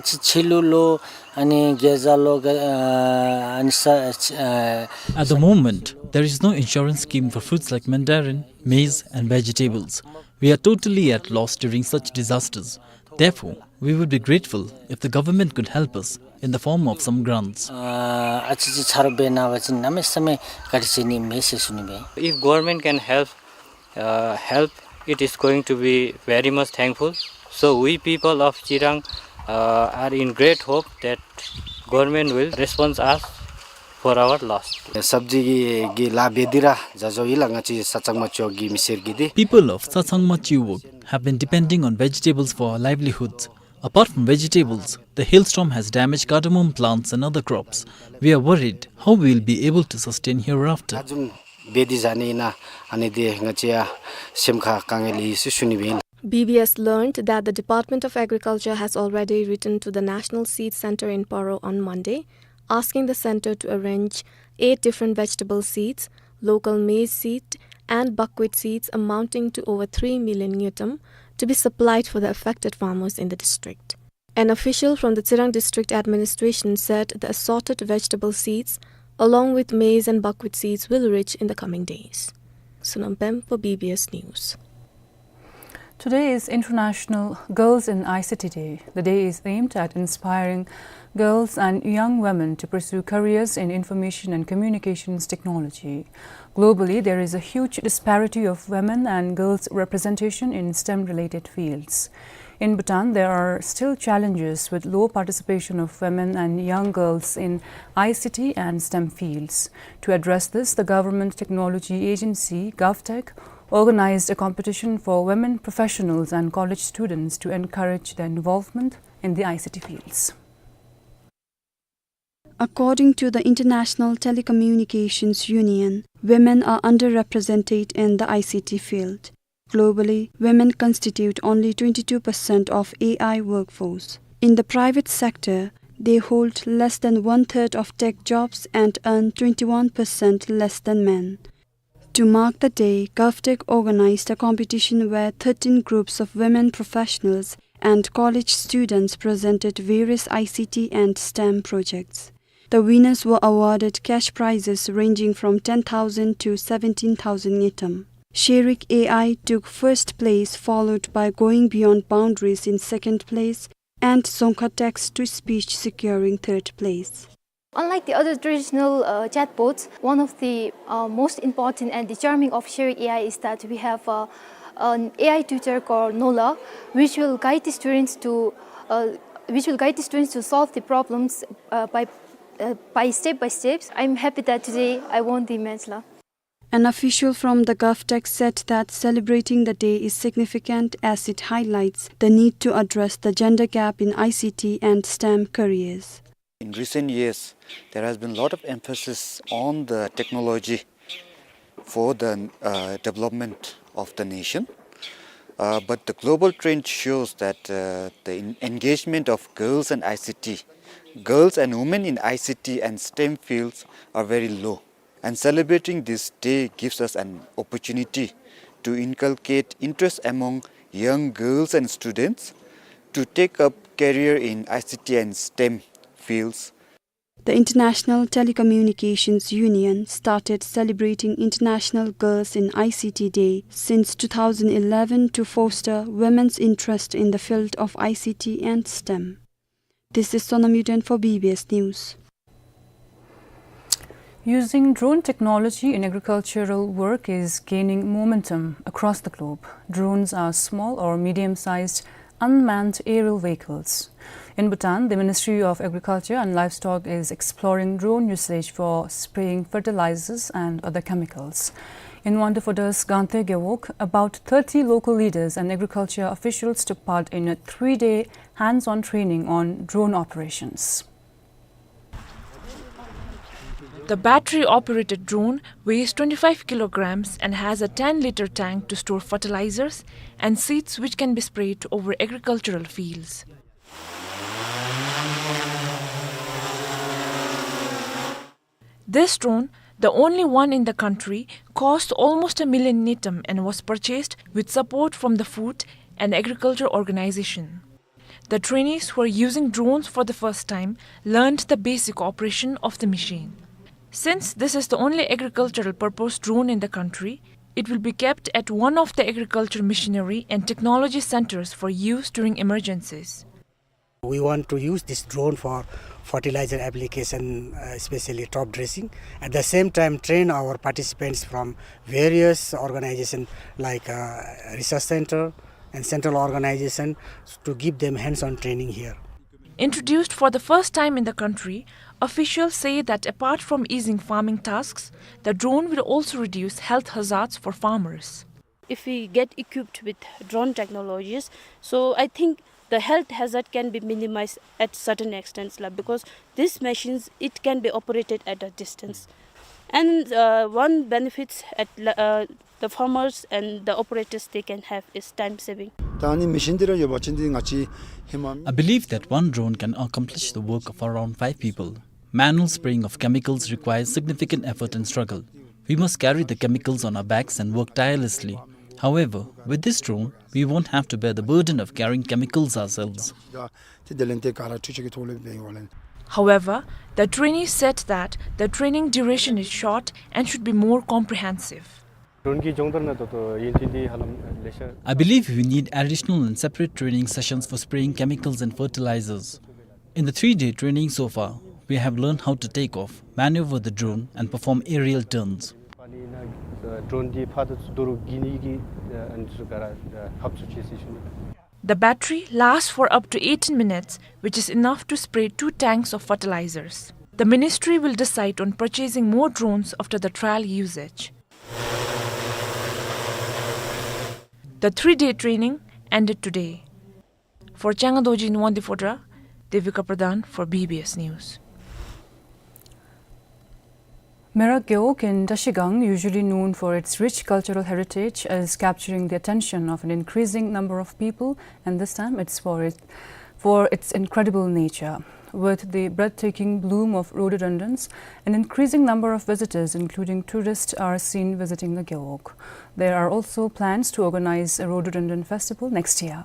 छि-, छिल्लु लो, अनि गेजा लो, ग-, अ, अनि स-, अ, At the moment, there is no insurance scheme for fruits like mandarin, maize, and vegetables. We are totally at loss during such disasters. Therefore, we would be grateful if the government could help us in the form of some grants. अ, अ, छि-, छि-, छारो बेना वा चाहिँ नमे समय काटी चाहिँ नि मेसे सुनी बे। If government can help, uh, help, it is going to be very much thankful. So we people of Chirang, uh, are in great hope that government will respond us for our loss. सब्जी की, की ला बेदिरा, जाजो इला ngachi Sachangma Chiwog की मिसेर की दी। People of Sachangma Chiwog have been depending on vegetables for our livelihoods. Apart from vegetables, the hailstorm has damaged cardamom plants and other crops. We are worried how we will be able to sustain hereafter. आजुम बेदी जाने ना, अनि दे ngachi या सेम खा कांगे ली सु सुनी Ben. B B S learned that the Department of Agriculture has already written to the National Seed Center in Paro on Monday, asking the center to arrange eight different vegetable seeds, local maize seed, and buckwheat seeds amounting to over three million ngultrum to be supplied for the affected farmers in the district. An official from the Chirang District Administration said the assorted vegetable seeds, along with maize and buckwheat seeds, will reach in the coming days. Sonam Pem for B B S News. Today is International Girls in I C T Day. The day is aimed at inspiring girls and young women to pursue careers in information and communications technology. Globally, there is a huge disparity of women and girls' representation in STEM-related fields. In Bhutan, there are still challenges with low participation of women and young girls in I C T and STEM fields. To address this, the Government Technology Agency, GovTech, organized a competition for women professionals and college students to encourage their involvement in the I C T fields. According to the International Telecommunications Union, women are underrepresented in the I C T field. Globally, women constitute only twenty-two percent of A I workforce. In the private sector, they hold less than one-third of tech jobs and earn twenty-one percent less than men. To mark the day, GovTech organized a competition where thirteen groups of women professionals and college students presented various I C T and STEM projects. The winners were awarded cash prizes ranging from ten thousand to seventeen thousand ngultrum. Sherik A I took first place, followed by Going Beyond Boundaries in second place and Dzongkha Text to Speech securing third place. Unlike the other traditional, uh, chatbots, one of the, uh, most important and the charming of Sherik A I is that we have, uh, an A I tutor called Nola, which will guide the students to, uh, which will guide the students to solve the problems, uh, by, uh, by step by steps. I'm happy that today I won the match la. An official from the GovTech said that celebrating the day is significant as it highlights the need to address the gender gap in I C T and STEM careers. In recent years, there has been a lot of emphasis on the technology for the, uh, development of the nation. Uh, but the global trend shows that, uh, the en-, engagement of girls and I C T, girls and women in I C T and STEM fields are very low. And celebrating this day gives us an opportunity to inculcate interest among young girls and students to take up career in I C T and STEM fields. The International Telecommunications Union started celebrating International Girls in I C T Day since two thousand eleven to foster women's interest in the field of I C T and STEM. This is Sonam Yuden for B B S News. Using drone technology in agricultural work is gaining momentum across the globe. Drones are small or medium-sized unmanned aerial vehicles. In Bhutan, the Ministry of Agriculture and Livestock is exploring drone usage for spraying fertilizers and other chemicals. In Wangdue Phodra's Gangte Gewog, about thirty local leaders and agriculture officials took part in a three-day hands-on training on drone operations. The battery-operated drone weighs twenty-five kilograms and has a ten-liter tank to store fertilizers and seeds which can be sprayed over agricultural fields. This drone, the only one in the country, cost almost a million ngultrum and was purchased with support from the Food and Agriculture Organization. The trainees who are using drones for the first time learned the basic operation of the machine. Since this is the only agricultural purpose drone in the country, it will be kept at one of the agriculture machinery and technology centers for use during emergencies. We want to use this drone for fertilizer application, uh, especially top dressing. At the same time, train our participants from various organization like, uh, research center and central organization to give them hands-on training here. Introduced for the first time in the country, officials say that apart from easing farming tasks, the drone will also reduce health hazards for farmers. If we get equipped with drone technologies, so I think the health hazard can be minimized at certain extents, la, because these machines, it can be operated at a distance. And, uh, one benefits at, la- uh, the farmers and the operators, they can have is time saving. ད་ཨ་ནི་མེ་ཤིན་འདི་ར་ཡོད་པ་ཅིན་འདི་ང་བཅས་ཧེ་མ། I believe that one drone can accomplish the work of around five people. Manual spraying of chemicals requires significant effort and struggle. We must carry the chemicals on our backs and work tirelessly. However, with this drone, we won't have to bear the burden of carrying chemicals ourselves. ད་དེ་ལས་ཏེ་ག་ར་འཕྲུལ་ཆས་ཀྱི་ཐོག་ལས་འབད་འོང་ལགས། However, the trainee said that the training duration is short and should be more comprehensive. Drone གི་སྦྱོང་བརྡར་གནང་དོ་དོ་ཡིན་དུས་འདི་ཧ་ལམ་ལེ་ཤ། I believe we need additional and separate training sessions for spraying chemicals and fertilizers. In the three-day training so far, we have learned how to take off, maneuver the drone, and perform aerial turns. པ་ནི་ན་ཌོན་འདི་ཕར་དང་ཚུར་དོ་རུང་འགྱིར་ནི་གི་ཨ་ནི་ཚུ་ག་ར་ཧབ་ཚུ་ཅིག་ཟེར་ཞུ་ནི། The battery lasts for up to eighteen minutes, which is enough to spray two tanks of fertilizers. The ministry will decide on purchasing more drones after the trial usage. The three-day training ended today. For Changa Dorji in Wangdue Phodrang, Devika Pradhan for B B S News. Merak Gewog in Trashigang, usually known for its rich cultural heritage, is capturing the attention of an increasing number of people, and this time it's for it, for its incredible nature. With the breathtaking bloom of rhododendrons, an increasing number of visitors, including tourists, are seen visiting the Gewog. There are also plans to organize a rhododendron festival next year.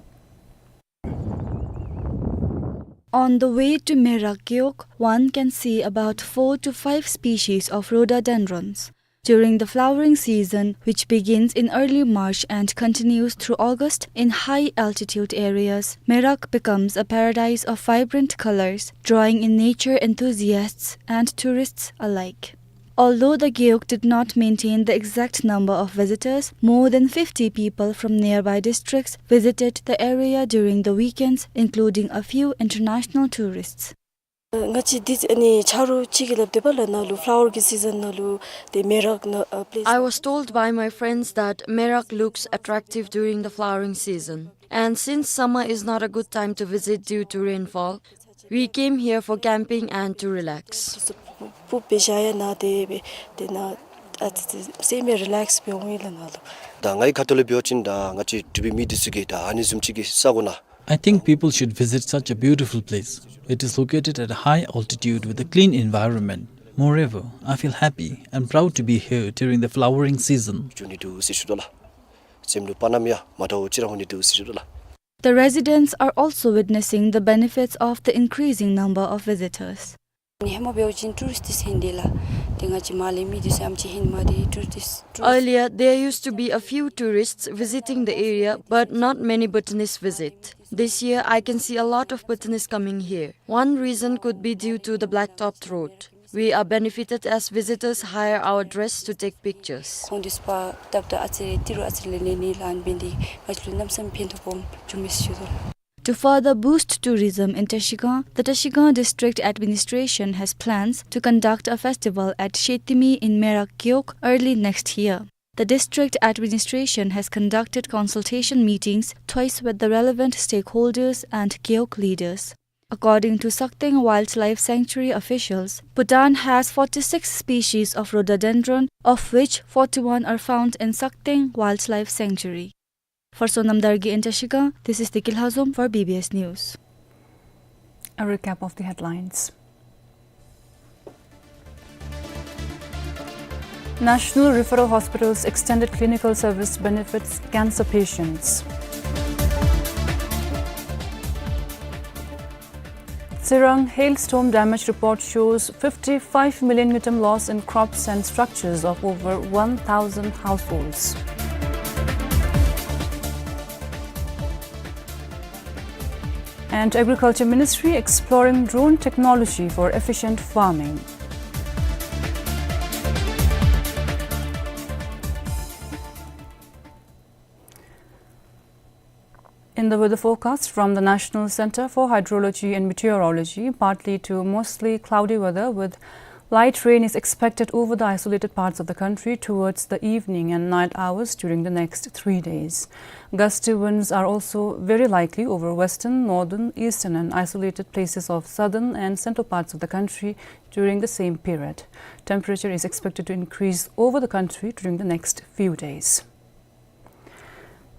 On the way to Merak Gewog, one can see about four to five species of rhododendrons. During the flowering season, which begins in early March and continues through August in high-altitude areas, Merak becomes a paradise of vibrant colors, drawing in nature enthusiasts and tourists alike. Although the Gewog did not maintain the exact number of visitors, more than fifty people from nearby districts visited the area during the weekends, including a few international tourists. ང་བཅས་འདི་ཨ་ནི་ཆ་རོགས་ཅིག་གིས་སླབ་དེས་པ་ལགས། ནཱ་ལུ་flower གི་season ནང་ལུ་དེ་མེ་རག་ནང་ཨ་place། I was told by my friends that Merak looks attractive during the flowering season. And since summer is not a good time to visit due to rainfall, we came here for camping and to relax. སྤུབ་སྦེ་བཞག་ཡ་ནཱ་དེ་སྦེ་དེ་ནང་ཨ་ཙི་ཙི་སེམས་མེ་relax འབད་འོང་ཡི་ལགས་ནཱ་ལུ། ད་ངེའི་ཁ་ཐུག་ལས་འབད་བ་ཅིན་ད་ང་བཅས་འབྲུག་པའི་མི་འདི་ཚུ་གིས་ད་ཨ་ནི་བཟུམ་ཅིག་གི་ས་གོ་ནང་། I think people should visit such a beautiful place. It is located at a high altitude with a clean environment. Moreover, I feel happy and proud to be here during the flowering season. འགྱོ་ནི་འདུག་ཟེར་ཞུ་དོ་ལགས། སེམས་ལུ་དཔའ་ཉམས་ཡང་མ་འདྲཝ་ཅིག་ར་འོང་ནི་འདུག་ཟེར་ཞུ་དོ་ལགས། The residents are also witnessing the benefits of the increasing number of visitors. ཧེ་མ་འབད་བ་ཅིན་tourist འདི་ཟེར་ཨིན་དེས་ལགས། ཏེ་ང་བཅས་མར་ལས་མི་འདི་ཚུ་ཡང་ཅིག་ཧེ་མ་འདི་tourist, tourist། Earlier, there used to be a few tourists visiting the area, but not many Bhutanese visit. This year, I can see a lot of Bhutanese coming here. One reason could be due to the blacktopped road. We are benefited as visitors hire our dress to take pictures. ཁོང་འདི་ཚུ་པར་བཏབ་ད་ཨ་ཙི་རེ་ཏི་རུ་ཨ་ཙི་རེ་ལེན་ནི་ལགས། ཨ་ནི་འབད་ནི་འདི་ང་བཅས་ལུ་གནམ་མེད་ས་མེད་ཕན་ཐོགས་སྦོམ་བྱུང་མས་ཟེར་ཞུ་དོ་ལགས། To further boost tourism in Trashigang, the Trashigang District Administration has plans to conduct a festival at Shetimi in Merak Gewog early next year. The district administration has conducted consultation meetings twice with the relevant stakeholders and Gewog leaders. According to Sakteng Wildlife Sanctuary officials, Bhutan has forty-six species of rhododendron, of which forty-one are found in Sakteng Wildlife Sanctuary. For Sonam Dargay in Trashigang, this is Deki Lhazom for B B S News. A recap of the headlines. National Referral Hospital's extended clinical service benefits cancer patients. Tsirang hailstorm damage report shows fifty-five million ngultrum loss in crops and structures of over one thousand households. And Agriculture Ministry exploring drone technology for efficient farming. In the weather forecast from the National Centre for Hydrology and Meteorology, partly to mostly cloudy weather with light rain is expected over the isolated parts of the country towards the evening and night hours during the next three days. Gusty winds are also very likely over western, northern, eastern and isolated places of southern and central parts of the country during the same period. Temperature is expected to increase over the country during the next few days.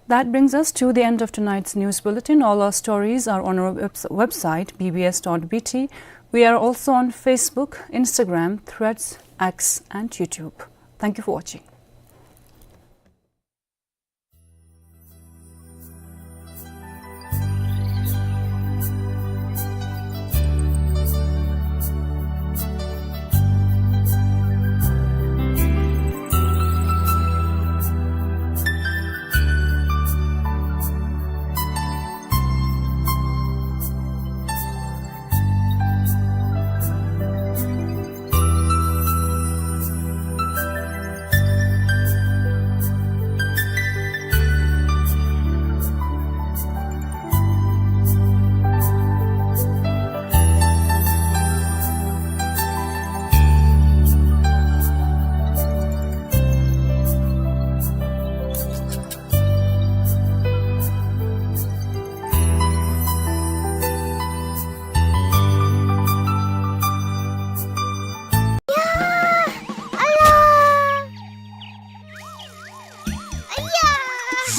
That brings us to the end of tonight's news bulletin. All our stories are on our webs-, website, B B S dot B T. We are also on Facebook, Instagram, Threads, X, and YouTube. Thank you for watching.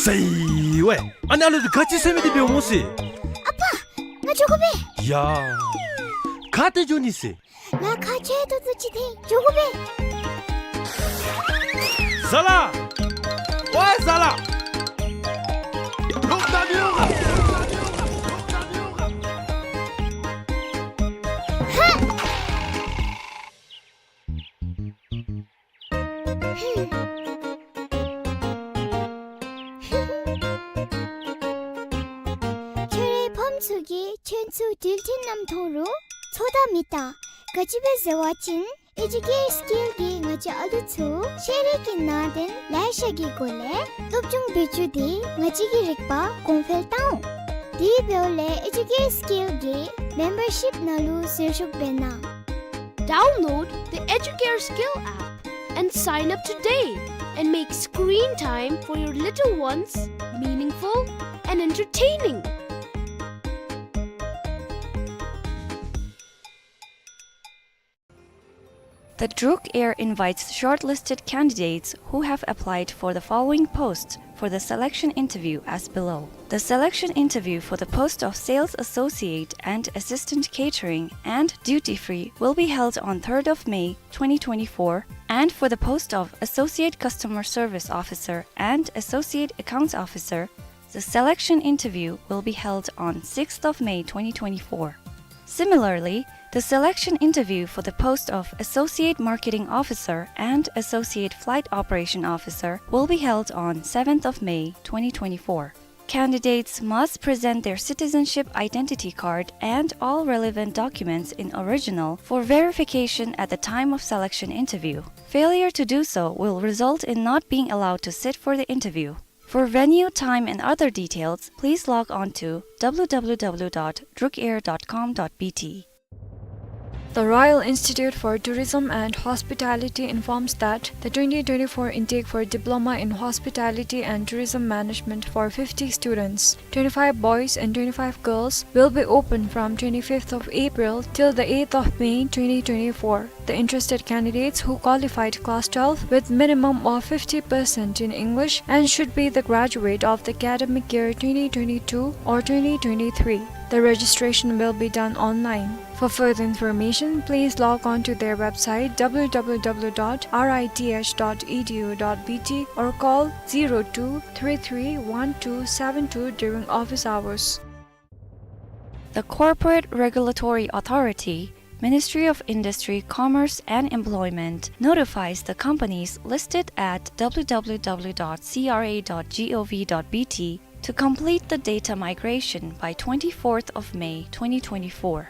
ཟེར་བས། ཨ་ནི་ཨ་ལོ་འདི་ག་ཅི་ཟེར་མི་འདི་འབདཝ་སྨོ་ཟེར། ཨ་པ། ང་འགྱོ་དགོ་པས། ཡ། ག་ཏེ་འགྱོ་ནི་ཟེར། ང་ཁ་ཆེ་ཏོག་ཏོ་ཅིག་འཐེན་འགྱོ་དགོ་པས། ཟ་ལ། ཝའེ་ཟ་ལ། ཁྱོད་རའི་ཕམ་ཚུ་གིས་ཁྱོད་ཚུ་འགྲུལ་འཕྲིན་ནམ་མཐོང་རུང་ཚོར་ད་མི་གཏང་། ག་ཅི་སྦེ་ཟེར་བ་ཅིན་ཨེ་ཇུ་ཀེར་སི་ཀེལ་གྱིས་ང་བཅས་ཨ་ལུ་ཚུ་ཤེས་རིག་གི་ནང་དོན་ལེ་ཤ་གི་སྒོ་ལས་སློབ་སྦྱོང་འབད་བཅུག་སྟེ་ང་བཅས་ཀྱི་རིག་པ་གོང་འཕེལ་བཏང་འོང་། དེ་འབདཝ་ལས་ཨེ་ཇུ་ཀེར་སི་ཀེལ་གྱི་མེམ་བར་ཤིབ་ནང་ལུ་ཟུར་ཞུགས་འབད་གནང་། Download the Educare Skill app and sign up today and make screen time for your little ones meaningful and entertaining. The Druk Air invites shortlisted candidates who have applied for the following posts for the selection interview as below. The selection interview for the post of Sales Associate and Assistant Catering and Duty Free will be held on third of May twenty twenty-four, and for the post of Associate Customer Service Officer and Associate Accounts Officer, the selection interview will be held on sixth of May twenty twenty-four. Similarly, the selection interview for the post of Associate Marketing Officer and Associate Flight Operation Officer will be held on seventh of May twenty twenty-four. Candidates must present their citizenship identity card and all relevant documents in original for verification at the time of selection interview. Failure to do so will result in not being allowed to sit for the interview. For venue, time, and other details, please log on to w w w dot drukair dot com dot b t. The Royal Institute for Tourism and Hospitality informs that the twenty twenty-four intake for Diploma in Hospitality and Tourism Management for fifty students, twenty-five boys and twenty-five girls, will be open from twenty-fifth of April till the eighth of May twenty twenty-four. The interested candidates who qualified class twelve with minimum of fifty percent in English and should be the graduate of the academic year twenty twenty-two or twenty twenty-three. The registration will be done online. For further information, please log on to their website, w w w dot r i t h dot e d u dot b t, or call zero two three three one two seven two during office hours. The Corporate Regulatory Authority, Ministry of Industry, Commerce and Employment, notifies the companies listed at w w w dot c r a dot g o v dot b t to complete the data migration by twenty-fourth of May twenty twenty-four.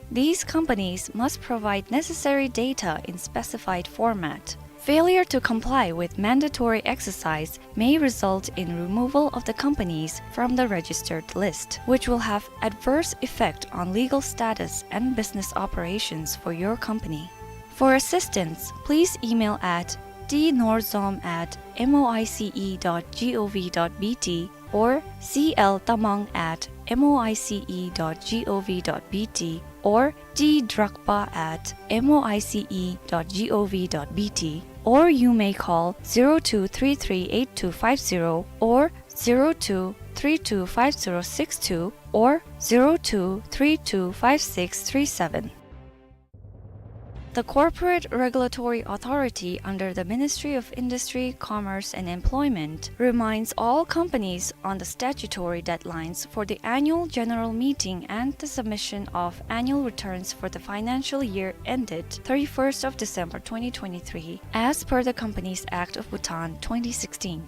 These companies must provide necessary data in specified format. Failure to comply with mandatory exercise may result in removal of the companies from the registered list, which will have adverse effect on legal status and business operations for your company. For assistance, please email at t norzom at moice dot gov dot bt or c l tamang at moice dot gov dot bt or t drakpa at moice dot gov dot bt, or you may call zero two three three eight two five zero or zero two three two five zero six two or zero two three two five six three seven. The Corporate Regulatory Authority under the Ministry of Industry, Commerce and Employment reminds all companies on the statutory deadlines for the annual general meeting and the submission of annual returns for the financial year ended thirty-first of December twenty twenty-three, as per the Companies Act of Bhutan twenty sixteen.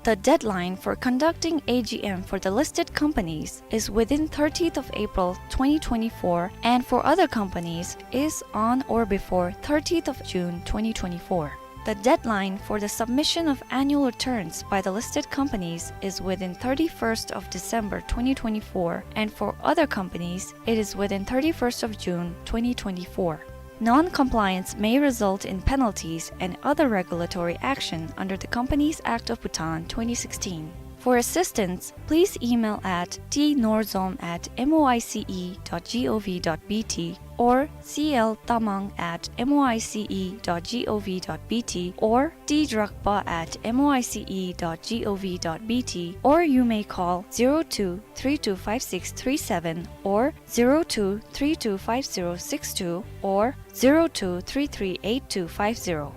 The deadline for conducting A G M for the listed companies is within thirtieth of April twenty twenty-four, and for other companies is on or before thirtieth of June twenty twenty-four. The deadline for the submission of annual returns by the listed companies is within thirty-first of December twenty twenty-four, and for other companies, it is within thirty-first of June twenty twenty-four. Non-compliance may result in penalties and other regulatory action under the Companies Act of Bhutan twenty sixteen. For assistance, please email at t norzom at moice dot gov dot bt or c l tamang at moice dot gov dot bt or t drakpa at moice dot gov dot bt, or you may call zero two three two five six three seven or zero two three two five zero six two or zero two three three eight two five zero.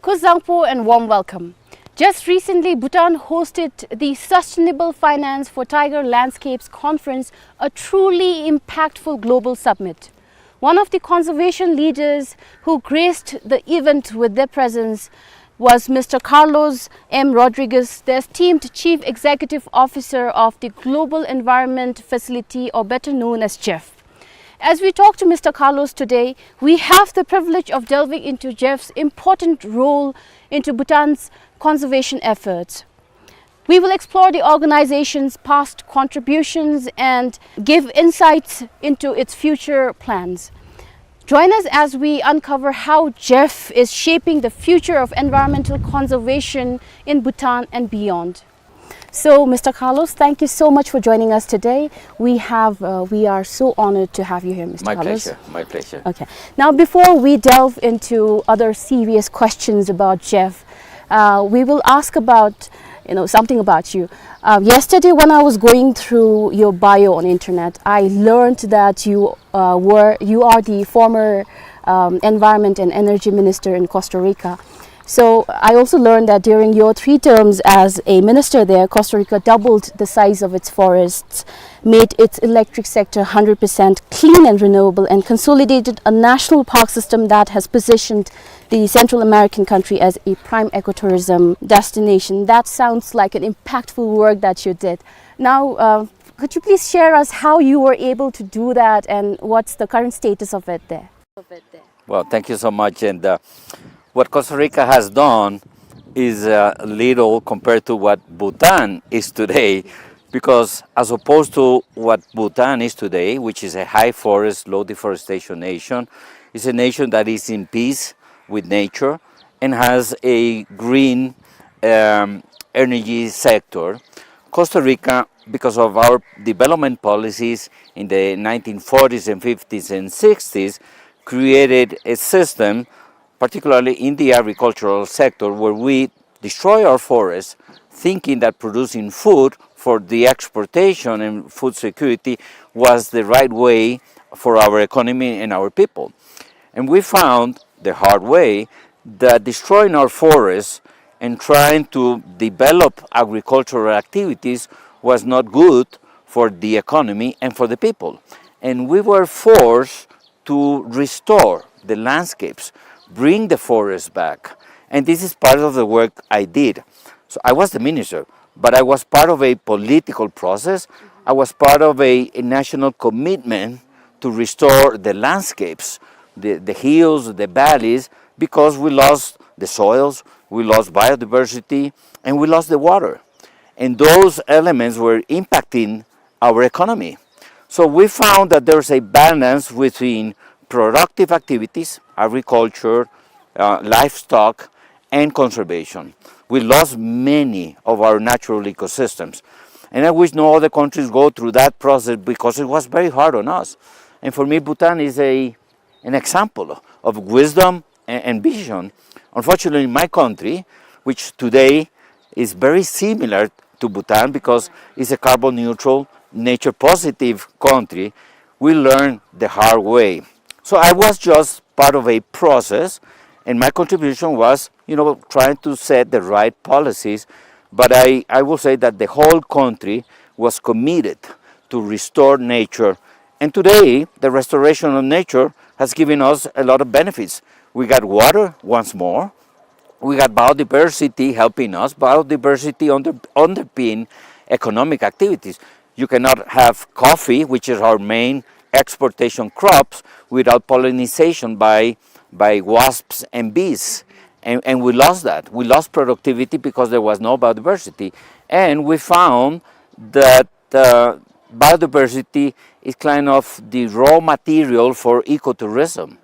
Kuzuzangpo and warm welcome. Just recently, Bhutan hosted the Sustainable Finance for Tiger Landscapes Conference, a truly impactful global summit. One of the conservation leaders who graced the event with their presence was Mister Carlos M. Rodriguez, the esteemed Chief Executive Officer of the Global Environment Facility, or better known as GEF. As we talk to Mister Carlos today, we have the privilege of delving into GEF's important role into Bhutan's conservation efforts. We will explore the organization's past contributions and give insights into its future plans. Join us as we uncover how GEF is shaping the future of environmental conservation in Bhutan and beyond. So, Mister Carlos, thank you so much for joining us today. We have, uh, we are so honored to have you here, Mister Carlos. My pleasure. My pleasure. Okay. Now, before we delve into other serious questions about GEF, uh, we will ask about, you know, something about you. Uh, yesterday, when I was going through your bio on internet, I learned that you, uh, were, you are the former, um, environment and energy minister in Costa Rica. So I also learned that during your three terms as a minister there, Costa Rica doubled the size of its forests, made its electric sector hundred percent clean and renewable, and consolidated a national park system that has positioned the Central American country as a prime ecotourism destination. That sounds like an impactful work that you did. Now, uh, could you please share us how you were able to do that and what's the current status of it there? Well, thank you so much. And, uh, what Costa Rica has done is, uh, little compared to what Bhutan is today, because as opposed to what Bhutan is today, which is a high forest, low deforestation nation, it's a nation that is in peace with nature and has a green, um, energy sector. Costa Rica, because of our development policies in the nineteen forties and fifties and sixties, created a system, particularly in the agricultural sector, where we destroy our forests thinking that producing food for the exportation and food security was the right way for our economy and our people. And we found the hard way that destroying our forests and trying to develop agricultural activities was not good for the economy and for the people. And we were forced to restore the landscapes, bring the forest back. And this is part of the work I did. So I was the minister, but I was part of a political process. I was part of a, a national commitment to restore the landscapes, the, the hills, the valleys, because we lost the soils, we lost biodiversity, and we lost the water. And those elements were impacting our economy. So we found that there's a balance between productive activities, agriculture, uh, livestock, and conservation. We lost many of our natural ecosystems. And I wish no other countries go through that process because it was very hard on us. And for me, Bhutan is a, an example of wisdom and, and vision. Unfortunately, in my country, which today is very similar to Bhutan because it's a carbon neutral, nature positive country, we learn the hard way. So I was just part of a process, and my contribution was, you know, trying to set the right policies. But I, I will say that the whole country was committed to restore nature. And today, the restoration of nature has given us a lot of benefits. We got water once more. We got biodiversity helping us. Biodiversity under, underpin economic activities. You cannot have coffee, which is our main exportation crops, without pollination by, by wasps and bees. And, and we lost that. We lost productivity because there was no biodiversity. And we found that uh, biodiversity is kind of the raw material for ecotourism.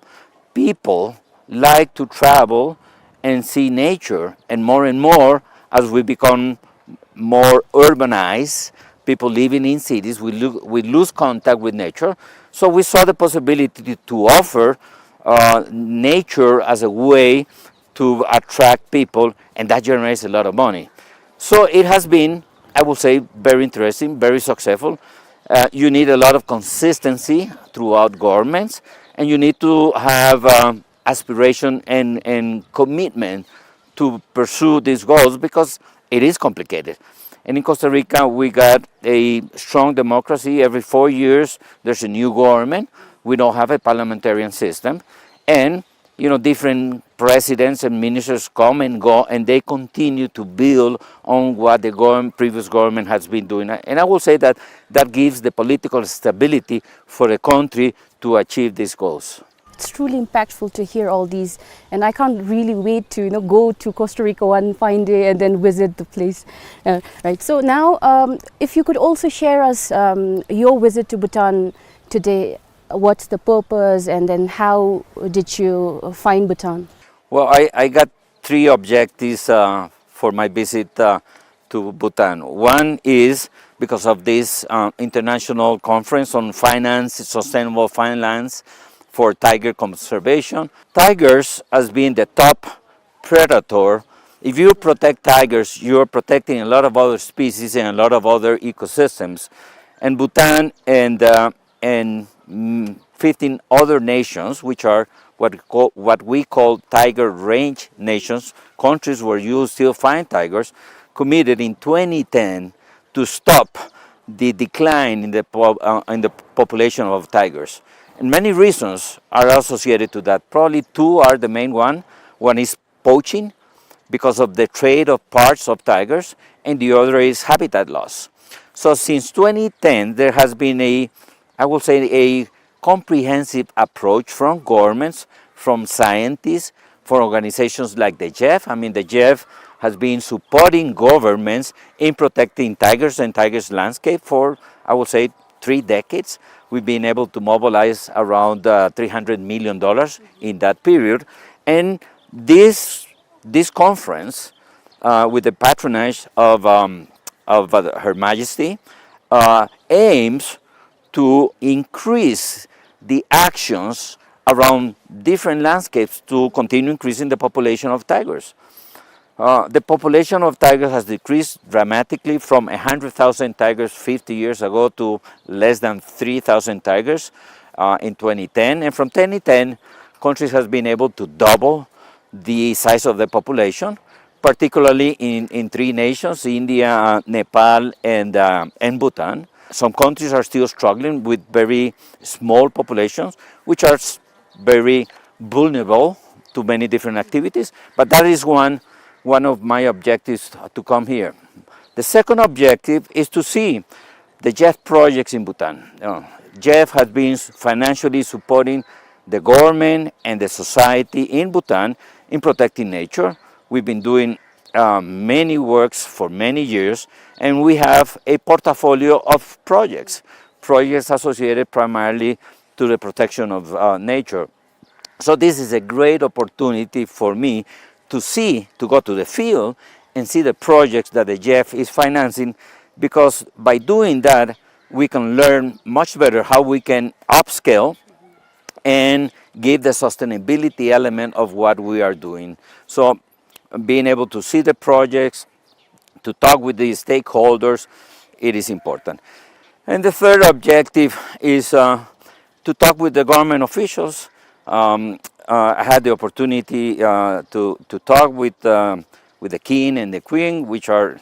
People like to travel and see nature, and more and more, as we become more urbanized, people living in cities, we, lo- we lose contact with nature. So we saw the possibility to offer uh, nature as a way to attract people, and that generates a lot of money. So it has been, I would say, very interesting, very successful. Uh, you need a lot of consistency throughout governments, and you need to have uh, aspiration and, and commitment to pursue these goals because it is complicated. And in Costa Rica, we got a strong democracy. Every four years, there's a new government. We don't have a parliamentarian system. And you know, different presidents and ministers come and go, and they continue to build on what the govern- previous government has been doing. And I will say that that gives the political stability for a country to achieve these goals. It's truly impactful to hear all these, and I can't really wait to, you know, go to Costa Rica one fine day and then visit the place. Uh, right. So now, um, if you could also share us um, your visit to Bhutan today, what's the purpose, and then how did you find Bhutan? Well, I, I got three objectives uh, for my visit uh, to Bhutan. One is because of this uh, international conference on finance, sustainable finance for tiger conservation. Tigers has been the top predator. If you protect tigers, you're protecting a lot of other species and a lot of other ecosystems. And Bhutan and uh, and mm, fifteen other nations, which are what, we call, what we call tiger range nations, countries where you still find tigers, committed in twenty ten to stop the decline in the, po- uh, in the population of tigers. And many reasons are associated to that. Probably two are the main one. One is poaching because of the trade of parts of tigers, and the other is habitat loss. So since twenty ten, there has been a, I will say, a comprehensive approach from governments, from scientists, from organizations like the G E F. I mean, the G E F has been supporting governments in protecting tigers and tigers landscape for, I will say, three decades. We've been able to mobilize around uh, three hundred million dollars in that period, and this this conference, uh, with the patronage of, um, of uh, Her Majesty, uh, aims to increase the actions around different landscapes to continue increasing the population of tigers. Uh, the population of tigers has decreased dramatically from a hundred thousand tigers fifty years ago to less than three thousand tigers, uh, in twenty ten. And from twenty ten, countries has been able to double the size of the population, particularly in, in three nations, India, uh, Nepal, and, uh, and Bhutan. Some countries are still struggling with very small populations, which are s-, very vulnerable to many different activities, but that is one, one of my objectives to come here. The second objective is to see the GEF projects in Bhutan. Uh, GEF has been s-, financially supporting the government and the society in Bhutan in protecting nature. We've been doing, uh, many works for many years, and we have a portfolio of projects, projects associated primarily to the protection of, uh, nature. So this is a great opportunity for me to see, to go to the field and see the projects that the GEF is financing, because by doing that, we can learn much better how we can upscale and give the sustainability element of what we are doing. So being able to see the projects, to talk with the stakeholders, it is important. And the third objective is, uh, to talk with the government officials. Um, uh, I had the opportunity, uh, to, to talk with, uh, with the king and the queen, which are,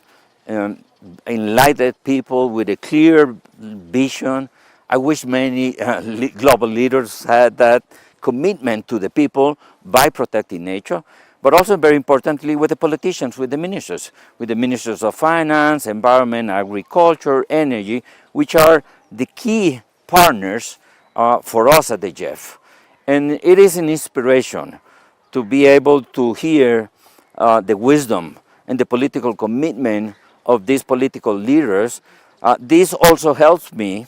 um, enlightened people with a clear vision. I wish many, uh, le-, global leaders had that commitment to the people by protecting nature, but also, very importantly, with the politicians, with the ministers, with the ministers of finance, environment, agriculture, energy, which are the key partners, uh, for us at the GEF. And it is an inspiration to be able to hear, uh, the wisdom and the political commitment of these political leaders. Uh, this also helps me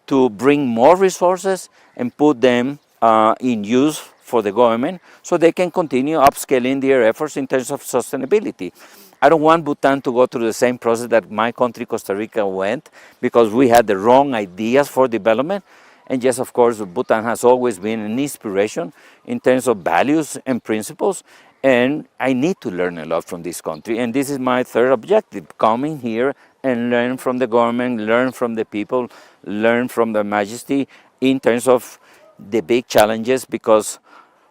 to bring more resources and put them, uh, in use for the government, so they can continue upscaling their efforts in terms of sustainability. I don't want Bhutan to go through the same process that my country, Costa Rica, went, because we had the wrong ideas for development. And yes, of course, Bhutan has always been an inspiration in terms of values and principles. And I need to learn a lot from this country. And this is my third objective, coming here and learn from the government, learn from the people, learn from the majesty in terms of the big challenges, because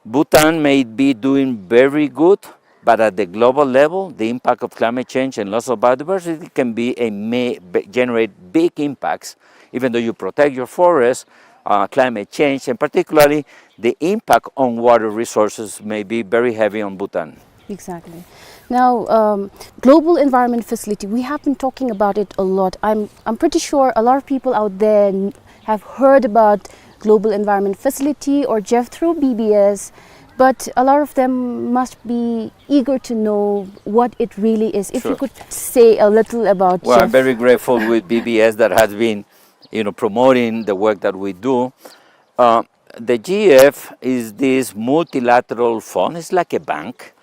Bhutan may be doing very good, but at the global level, the impact of climate change and loss of biodiversity can be a may, be, generate big impacts. Even though you protect your forests, uh, climate change, and particularly the impact on water resources, may be very heavy on Bhutan. Exactly. Now, um, Global Environment Facility, we have been talking about it a lot. I'm, I'm pretty sure a lot of people out there n-, have heard about Global Environment Facility or GEF through B B S, but a lot of them must be eager to know what it really is. If you Sure. could say a little about Well, I'm GEF. Very grateful with B B S that has been, you know, promoting the work that we do. Uh, the GEF is this multilateral fund. It's like a bank,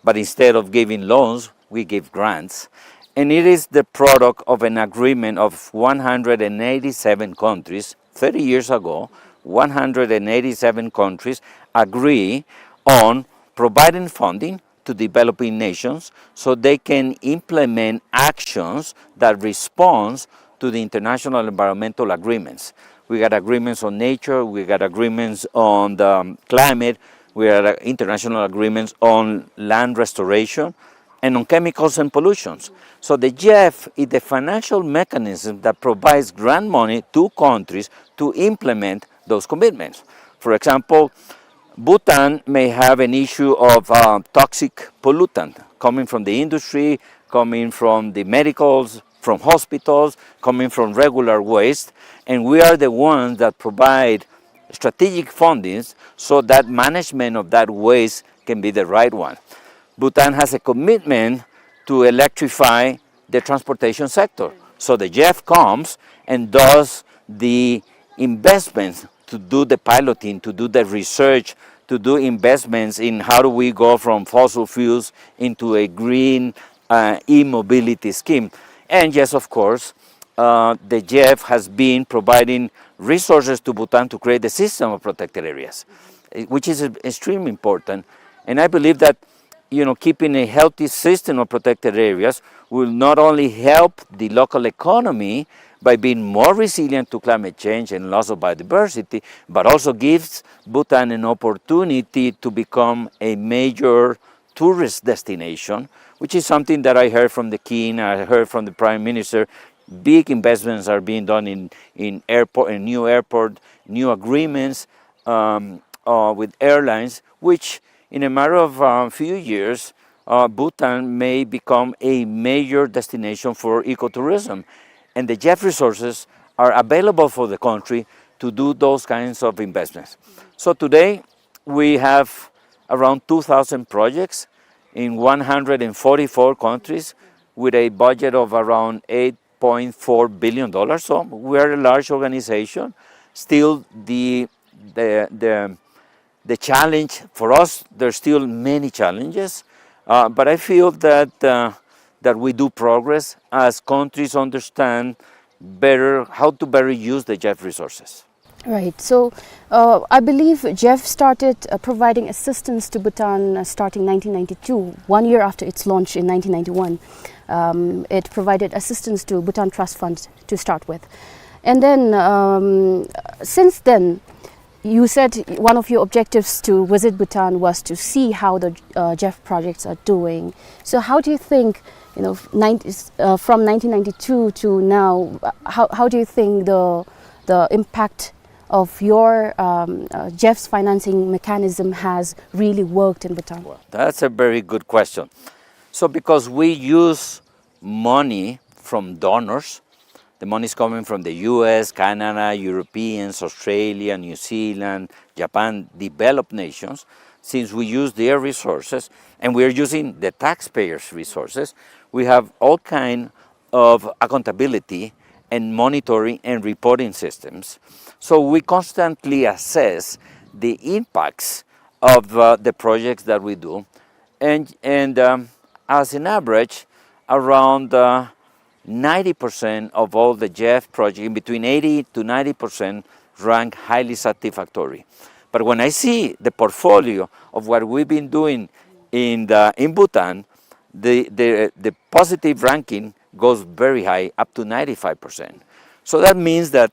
but instead of giving loans, we give grants. And it is the product of an agreement of one hundred eighty-seven countries. Thirty years ago, one hundred eighty-seven countries agree on providing funding to developing nations so they can implement actions that responds to the international environmental agreements. We got agreements on nature, we got agreements on the, um, climate, we got, uh, international agreements on land restoration and on chemicals and pollutions. So the GEF is the financial mechanism that provides grant money to countries to implement those commitments. For example, Bhutan may have an issue of, uh, toxic pollutant coming from the industry, coming from the medicals, from hospitals, coming from regular waste, and we are the ones that provide strategic fundings so that management of that waste can be the right one. Bhutan has a commitment to electrify the transportation sector. So the GEF comes and does the investments to do the piloting, to do the research, to do investments in how do we go from fossil fuels into a green, uh, e-mobility scheme. And yes, of course, uh, the GEF has been providing resources to Bhutan to create the system of protected areas, eh, which is extremely important. And I believe that you know, keeping a healthy system of protected areas will not only help the local economy by being more resilient to climate change and loss of biodiversity, but also gives Bhutan an opportunity to become a major tourist destination, which is something that I heard from the king, I heard from the prime minister. Big investments are being done in, in airport, in new airport, new agreements, um, uh, with airlines, which in a matter of a few years, uh, Bhutan may become a major destination for ecotourism. And the J E F resources are available for the country to do those kinds of investments. So today, we have around two thousand projects in one hundred forty-four countries with a budget of around eight point four billion dollars. So we are a large organization. Still, the, the, the, the challenge for us, there's still many challenges, uh, but I feel that, uh, that we do progress as countries understand better how to better use the J E F resources. Right. So, uh, I believe J E F started, uh, providing assistance to Bhutan, uh, starting nineteen ninety-two, one year after its launch in nineteen ninety-one. Um, it provided assistance to Bhutan Trust Fund to start with. And then, um, since then, you said one of your objectives to visit Bhutan was to see how the, uh, J E F projects are doing. So how do you think, you know, nine, uh, from nineteen ninety-two to now, uh, how, how do you think the, the impact of your, um, uh, J E F's financing mechanism has really worked in Bhutan? Well, that's a very good question. So because we use money from donors, the money is coming from the U S, Canada, Europeans, Australia, New Zealand, Japan, developed nations, since we use their resources, and we are using the taxpayers' resources, we have all kind of accountability and monitoring and reporting systems. So we constantly assess the impacts of, uh, the projects that we do. And, and, um, as an average, around, uh, ninety percent of all the J E F projects, in between eighty to ninety percent, rank highly satisfactory. But when I see the portfolio of what we've been doing in the, in Bhutan, the, the, the positive ranking goes very high, up to ninety-five percent. So that means that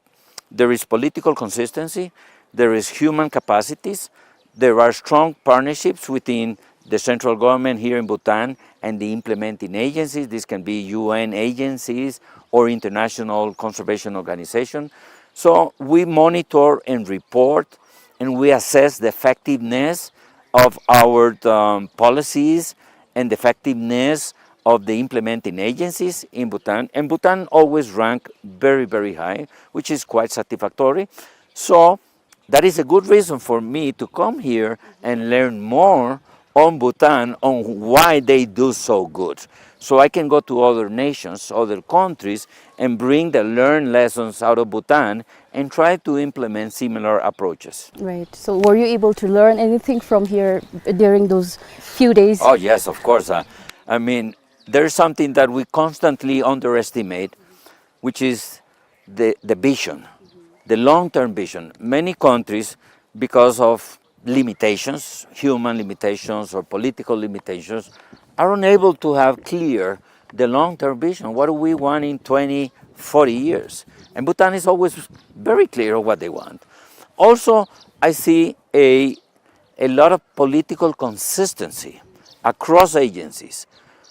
there is political consistency, there is human capacities, there are strong partnerships within the central government here in Bhutan and the implementing agencies. This can be U N agencies or international conservation organization. So we monitor and report, and we assess the effectiveness of our, um, policies and the effectiveness of the implementing agencies in Bhutan. And Bhutan always rank very, very high, which is quite satisfactory. So that is a good reason for me to come here and learn more on Bhutan, on why they do so good. So I can go to other nations, other countries, and bring the learned lessons out of Bhutan and try to implement similar approaches. Right. So were you able to learn anything from here during those few days? Oh, yes, of course. Uh, I mean, there's something that we constantly underestimate, which is the, the vision, the long-term vision. Many countries, because of limitations, human limitations or political limitations, are unable to have clear the long-term vision. What do we want in twenty, forty years? And Bhutan is always very clear of what they want. Also, I see a, a lot of political consistency across agencies.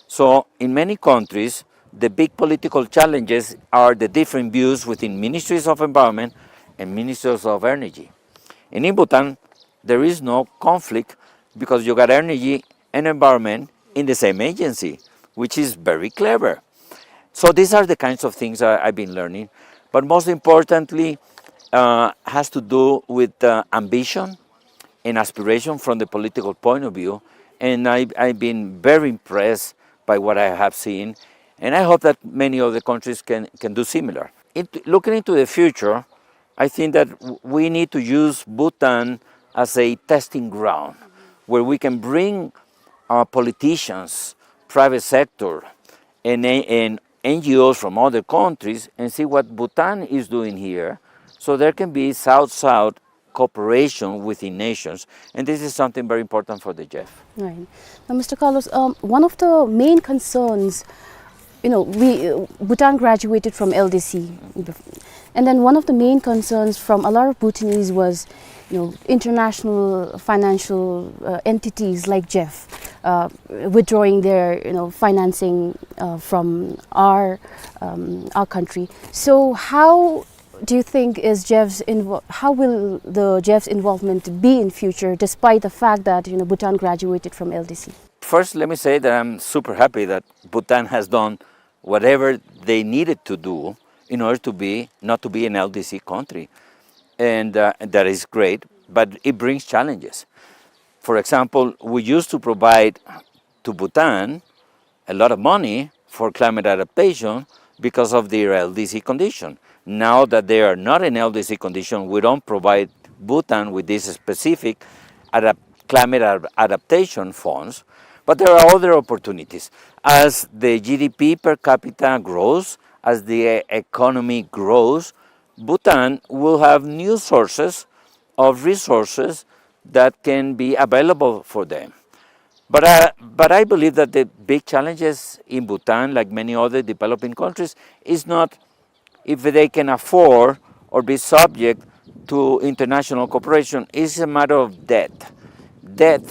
So in many countries, the big political challenges are the different views within ministries of environment and ministries of energy. And in Bhutan, there is no conflict because you got energy and environment in the same agency, which is very clever. So these are the kinds of things I, I've been learning. But most importantly, uh, has to do with, uh, ambition and aspiration from the political point of view. And I, I've been very impressed by what I have seen. And I hope that many other countries can, can do similar. It, looking into the future, I think that w-, we need to use Bhutan as a testing ground where we can bring our politicians, private sector, and, and N G Os from other countries and see what Bhutan is doing here. So there can be South-South cooperation within nations, and this is something very important for the GEF. Right. Now, Mister Carlos, um, one of the main concerns, you know, we, uh, Bhutan graduated from L D C, and then one of the main concerns from a lot of Bhutanese was, you know, international financial, uh, entities like GEF, uh, withdrawing their, you know, financing, uh, from our, um, our country. So how do you think is GEF's invo-, how will the GEF's involvement be in future, despite the fact that, you know, Bhutan graduated from L D C? First, let me say that I'm super happy that Bhutan has done whatever they needed to do in order to be, not to be an L D C country. And, uh, that is great, but it brings challenges. For example, we used to provide to Bhutan a lot of money for climate adaptation because of their L D C condition. Now that they are not in L D C condition, we don't provide Bhutan with this specific adap-, climate ad-, adaptation funds, but there are other opportunities. As the G D P per capita grows, as the e-, economy grows, Bhutan will have new sources of resources that can be available for them. But, uh, but I believe that the big challenges in Bhutan, like many other developing countries, is not if they can afford or be subject to international cooperation. It's a matter of debt, debt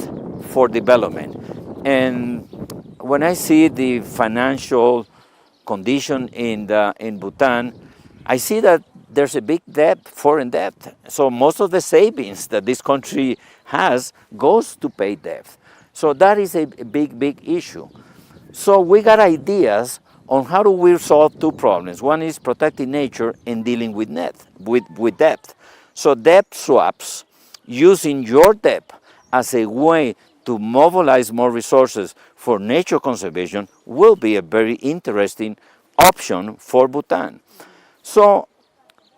for development. And when I see the financial condition in the, in Bhutan, I see that there's a big debt, foreign debt. So most of the savings that this country has goes to pay debt. So that is a big, big issue. So we got ideas on how do we solve two problems. One is protecting nature and dealing with net, with, with debt. So debt swaps, using your debt as a way to mobilize more resources for nature conservation, will be a very interesting option for Bhutan. So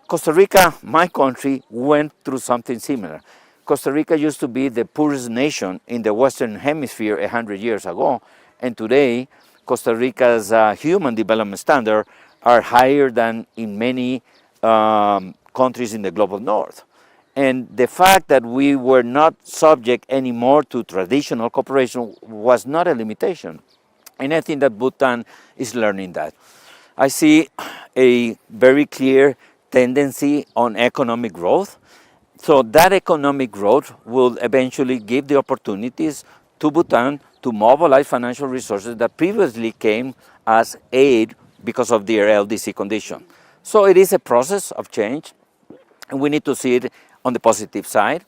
Costa Rica, my country, went through something similar. Costa Rica used to be the poorest nation in the Western Hemisphere a hundred years ago, and today Costa Rica's, uh, human development standard are higher than in many, um, countries in the global north. And the fact that we were not subject anymore to traditional cooperation was not a limitation. And I think that Bhutan is learning that. I see a very clear tendency on economic growth. So that economic growth will eventually give the opportunities to Bhutan to mobilize financial resources that previously came as aid because of their L D C condition. So it is a process of change, and we need to see it on the positive side.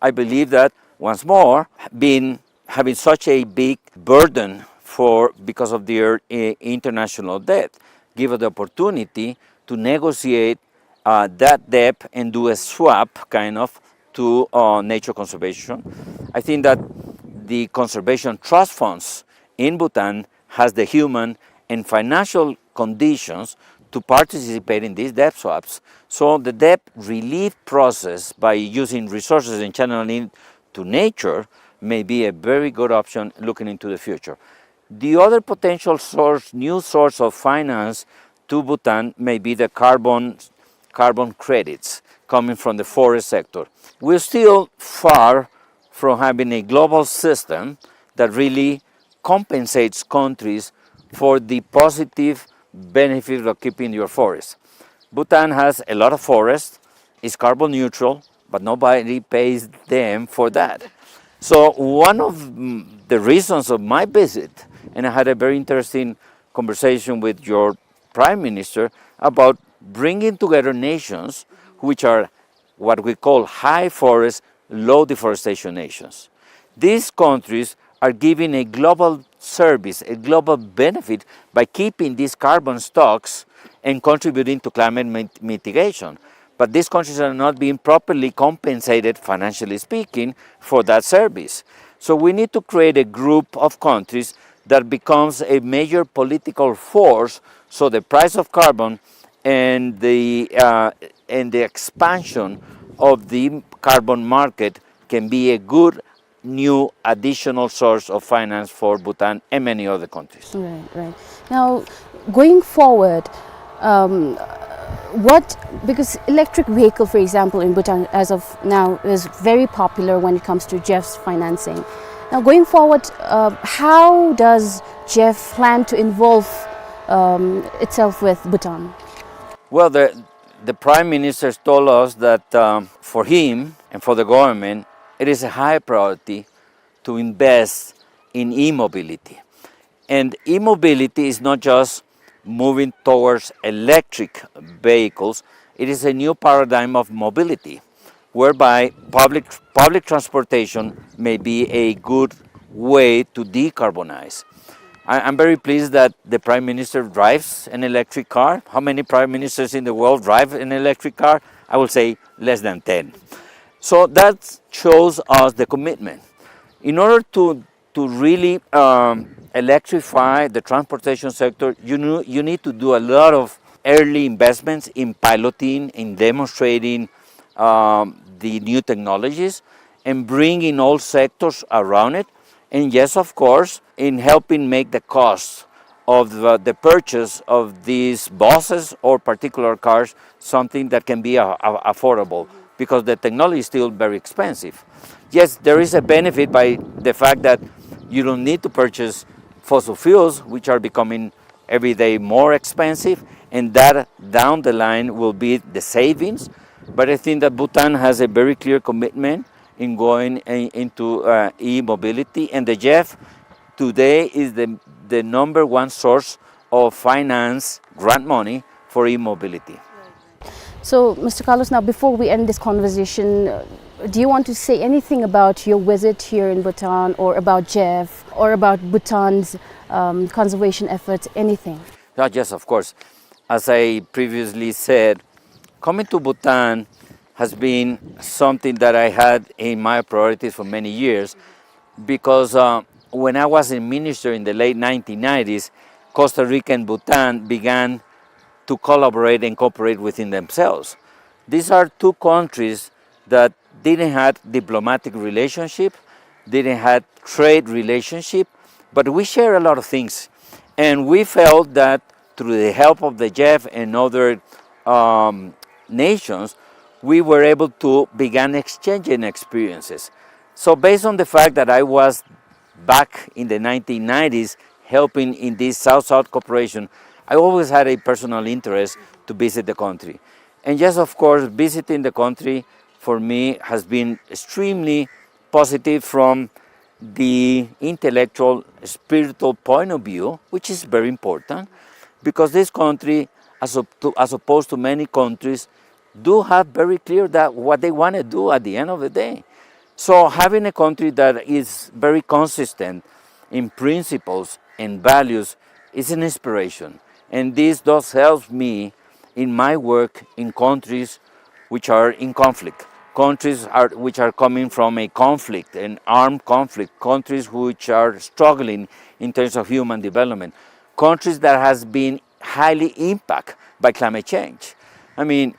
I believe that, once more, being, having such a big burden for, because of their, eh, international debt, give us the opportunity to negotiate, uh, that debt and do a swap, kind of, to, uh, nature conservation. I think that the conservation trust funds in Bhutan has the human and financial conditions to participate in these debt swaps. So the debt relief process by using resources and channeling to nature may be a very good option looking into the future. The other potential source, new source of finance to Bhutan may be the carbon, carbon credits coming from the forest sector. We're still far from having a global system that really compensates countries for the positive benefit of keeping your forest. Bhutan has a lot of forest, is carbon neutral, but nobody pays them for that. So one of, mm, the reasons of my visit, and I had a very interesting conversation with your prime minister, about bringing together nations which are what we call high forest, low deforestation nations. These countries are giving a global service, a global benefit by keeping these carbon stocks and contributing to climate mit-, mitigation. But these countries are not being properly compensated, financially speaking, for that service. So we need to create a group of countries that becomes a major political force, so the price of carbon and the, uh, and the expansion of the carbon market can be a good new additional source of finance for Bhutan and many other countries. Right, right. Now, going forward, um, What, because electric vehicle, for example, in Bhutan as of now is very popular when it comes to J E F's financing. Now, going forward, uh, how does J E F plan to involve, um, itself with Bhutan? Well, the, the Prime Minister told us that, um, for him and for the government, it is a high priority to invest in e-mobility. And e-mobility is not just moving towards electric vehicles, it is a new paradigm of mobility, whereby public, public transportation may be a good way to decarbonize. I, I'm very pleased that the Prime Minister drives an electric car. How many Prime Ministers in the world drive an electric car? I will say less than ten. So that shows us the commitment. In order to, to really, um, electrify the transportation sector, you know, you need to do a lot of early investments in piloting, in demonstrating, um, the new technologies, and bringing all sectors around it. And yes, of course, in helping make the costs of the, the purchase of these buses or particular cars something that can be a-, a-, affordable, because the technology is still very expensive. Yes, there is a benefit by the fact that you don't need to purchase fossil fuels, which are becoming every day more expensive, and that down the line will be the savings. But I think that Bhutan has a very clear commitment in going in, into, uh, e-mobility, and the J E F today is the, the number one source of finance grant money for e-mobility. So, Mister Carlos, now before we end this conversation, uh, do you want to say anything about your visit here in Bhutan, or about J E F, or about Bhutan's, um, conservation efforts, anything? Ah, yes, of course. As I previously said, coming to Bhutan has been something that I had in my priorities for many years, because, uh, when I was a minister in the late nineteen nineties, Costa Rica and Bhutan began to collaborate and cooperate within themselves. These are two countries that didn't have diplomatic relationship, didn't have trade relationship, but we share a lot of things. And we felt that through the help of the J E F and other, um, nations, we were able to begin exchanging experiences. So based on the fact that I was back in the nineteen nineties, helping in this South-South cooperation, I always had a personal interest to visit the country. And yes, of course, visiting the country for me has been extremely positive from the intellectual, spiritual point of view, which is very important, because this country, as op-, to, as opposed to many countries, do have very clear that what they wanna do at the end of the day. So having a country that is very consistent in principles and values is an inspiration. And this does help me in my work in countries which are in conflict, countries are, which are coming from a conflict, an armed conflict, countries which are struggling in terms of human development, countries that has been highly impacted by climate change. I mean,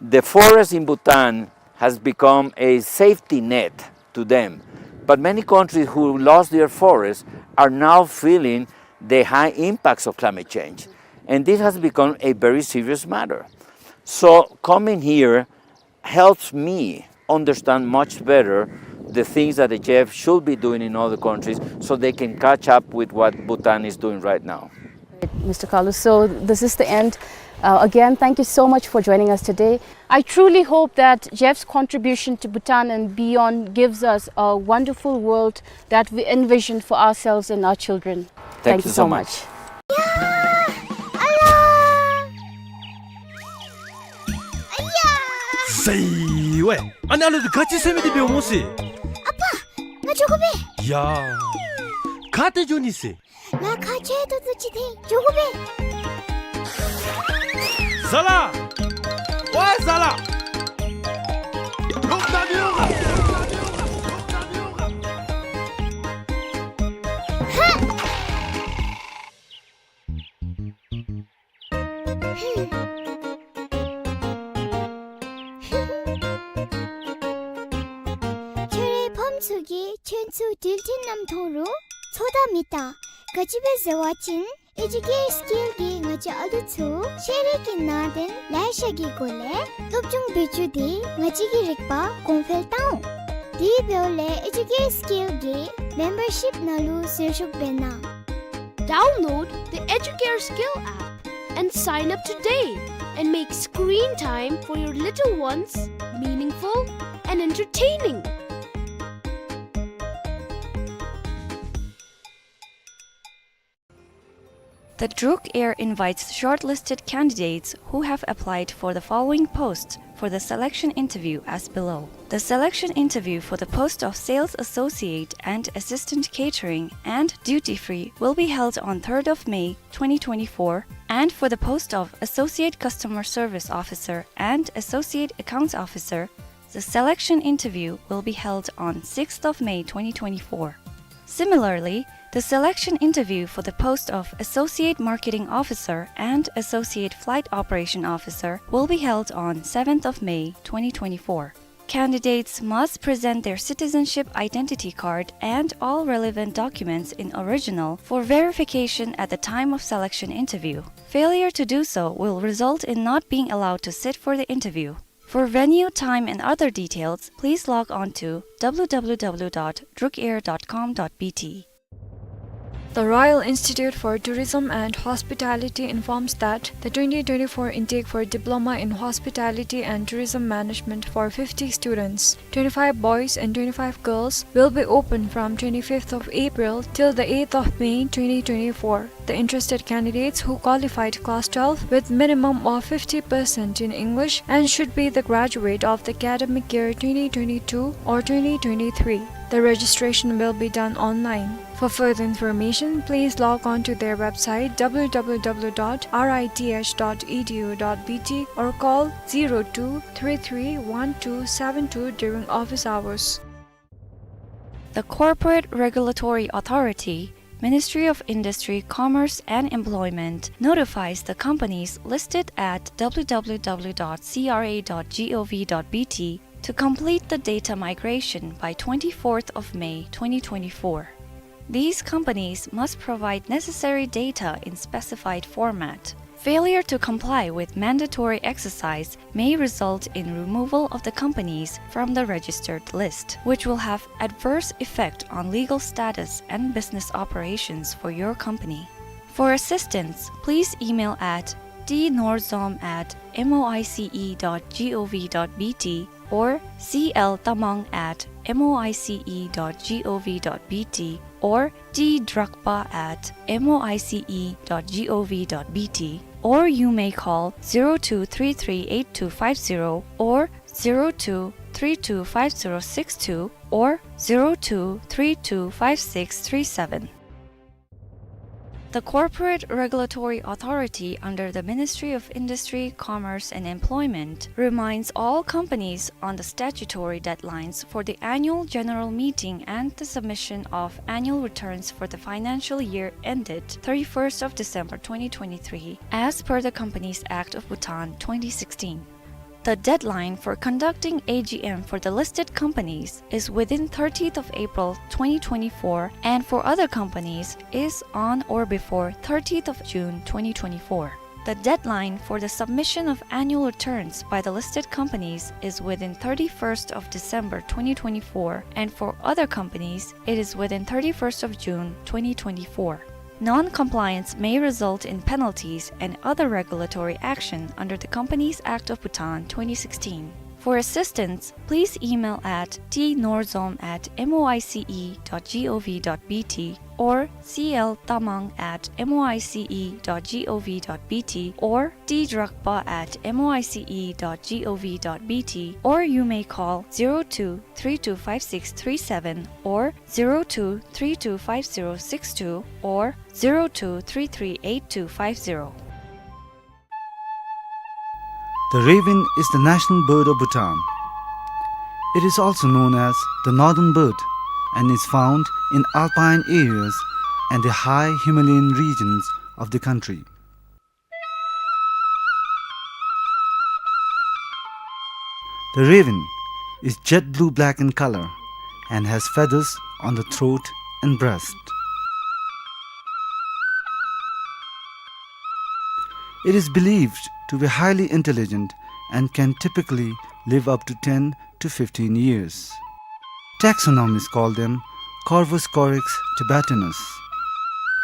the forest in Bhutan has become a safety net to them. But many countries who lost their forests are now feeling the high impacts of climate change. And this has become a very serious matter. So coming here helps me understand much better the things that the J E F should be doing in other countries so they can catch up with what Bhutan is doing right now. Mister Carlos, so this is the end. Uh, again, thank you so much for joining us today. I truly hope that J E F's contribution to Bhutan and beyond gives us a wonderful world that we envision for ourselves and our children. Thank you so much. 야! 알라! 아야! ܣܝ ܘܐ. ܐܢܐ ܐܠܘ ܕ ܓܗ ܟܝ ܣܡܝ ܕ ܒܝܘܡܘܣ ܝ. ܐܦ، ང་ཇོ་གོ་པེ། ཡ། ཁ་ཏེ་ཇོ་ནི་ཟེ། ང་ཁ་ཆེ་ཏོག་ཏོ་ཅིག་ཏེ་ཇོ་གོ་པེ། ཟ་ལ། ཝའི་ཟ་ལ། ཧ། ཁྱོད་རའི་ཕམ་ཚུ་གིས་ཁྱོད་ཚུ་འགྲུལ་འཕྲིན་ནམ་ཐོག་རུ་ཚོད་ལྟ་མི་བལྟ། ག་ཅི་སྦེ་ཟེར་བ་ཅིན་ཨེ་ཇུ་ཀེ་སི་ཀེལ་གྱི་ ང་བཅས་ཨ་ལུ་ཚུ་ཤེས་རིག་གི་ནང་དོན་ལེ་ཤ་གི་སྒོ་ལས་སློབ་སྦྱོང་འབད་བཅུག་སྟེ་ང་བཅས་ཀྱི་རིག་པ་གོང་འཕེལ་བཏང་འོང་། དེ་འབདཝ་ལས་Educare Skill གི་མེམ་བར་ཤིཔ་ནང་ལུ་ཟུར་ཞུགས་འབད་གནང་། Download the Educare Skill app and sign up today and make screen time for your little ones meaningful and entertaining. The Druk Air invites shortlisted candidates who have applied for the following posts for the selection interview as below. The selection interview for the post of Sales Associate and Assistant Catering and Duty Free will be held on third of May twenty twenty-four, and for the post of Associate Customer Service Officer and Associate Accounts Officer, the selection interview will be held on sixth of May twenty twenty-four. Similarly, the selection interview for the post of Associate Marketing Officer and Associate Flight Operation Officer will be held on seventh of May twenty twenty-four. Candidates must present their citizenship identity card and all relevant documents in original for verification at the time of selection interview. Failure to do so will result in not being allowed to sit for the interview. For venue, time, and other details, please log on to w w w dot drukair dot com dot b t. The Royal Institute for Tourism and Hospitality informs that the twenty twenty-four intake for Diploma in Hospitality and Tourism Management for fifty students, twenty-five boys and twenty-five girls, will be open from twenty-fifth of April till the eighth of May twenty twenty-four. The interested candidates who qualified class twelve with minimum of fifty percent in English and should be the graduate of the academic year twenty twenty-two or twenty twenty-three. The registration will be done online. For further information, please log on to their website w w w dot r i t h dot e d u dot b t or call zero two three three one two seven two during office hours. The Corporate Regulatory Authority, Ministry of Industry, Commerce and Employment, notifies the companies listed at w w w dot c r a dot g o v dot b t to complete the data migration by twenty-fourth of May twenty twenty-four. These companies must provide necessary data in specified format. Failure to comply with mandatory exercise may result in removal of the companies from the registered list, which will have adverse effect on legal status and business operations for your company. For assistance, please email at t norzom at m o i c e dot g o v dot b t or c l tamang at m o i c e dot g o v dot b t or t drakpa at m o i c e dot g o v dot b t, or you may call zero two three three eight two five zero or zero two three two five zero six two or zero two three two five six three seven. The Corporate Regulatory Authority under the Ministry of Industry, Commerce and Employment reminds all companies on the statutory deadlines for the annual general meeting and the submission of annual returns for the financial year ended thirty-first of December twenty twenty-three, as per the Companies Act of Bhutan twenty sixteen. The deadline for conducting A G M for the listed companies is within thirtieth of April twenty twenty-four, and for other companies is on or before thirtieth of June twenty twenty-four. The deadline for the submission of annual returns by the listed companies is within thirty-first of December twenty twenty-four, and for other companies, it is within thirty-first of June twenty twenty-four. Non-compliance may result in penalties and other regulatory action under the Companies Act of Bhutan twenty sixteen. For assistance, please email at t norzom at m o i c e dot g o v dot b t or c l tamang at m o i c e dot g o v dot b t or t drakpa at m o i c e dot g o v dot b t, or you may call zero two three two five six three seven or zero two three two five zero six two or zero two three three eight two five zero. The raven is the national bird of Bhutan. It is also known as the northern bird and is found in alpine areas and the high Himalayan regions of the country. The raven is jet blue-black in color and has feathers on the throat and breast. It is believed to be highly intelligent and can typically live up to ten to fifteen years. Taxonomists call them Corvus corax tibetanus.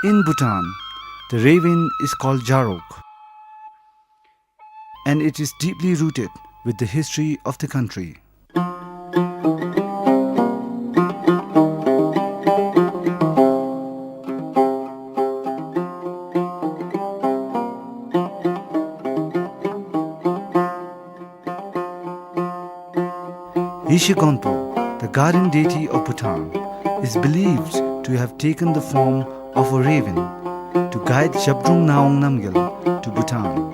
In Bhutan, the raven is called Jarok, and it is deeply rooted with the history of the country. Yeshe Gonpo, the guardian deity of Bhutan, is believed to have taken the form of a raven to guide Zhabdrung Ngawang Namgyal to Bhutan.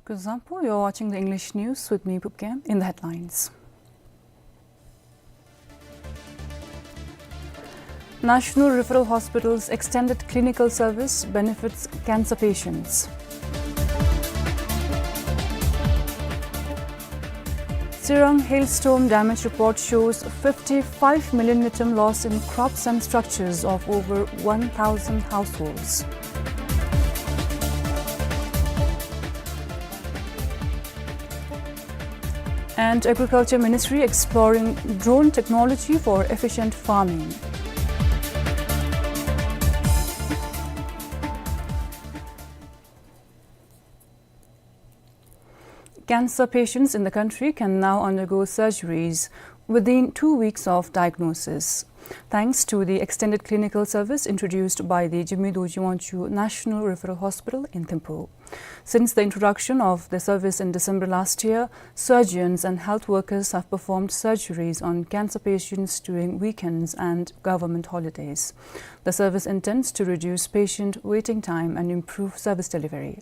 Kuzuzangpo, you're watching the English news with me, Phubkeng. In the headlines. National Referral Hospital's extended clinical service benefits cancer patients. Tsirang hailstorm damage report shows fifty-five million ngultrum loss in crops and structures of over one thousand households. And Agriculture Ministry exploring drone technology for efficient farming. Cancer patients in the country can now undergo surgeries within two weeks of diagnosis, thanks to the extended clinical service introduced by the Jigme Dorji Wangchuk National Referral Hospital in Thimphu. Since the introduction of the service in December last year, surgeons and health workers have performed surgeries on cancer patients during weekends and government holidays. The service intends to reduce patient waiting time and improve service delivery.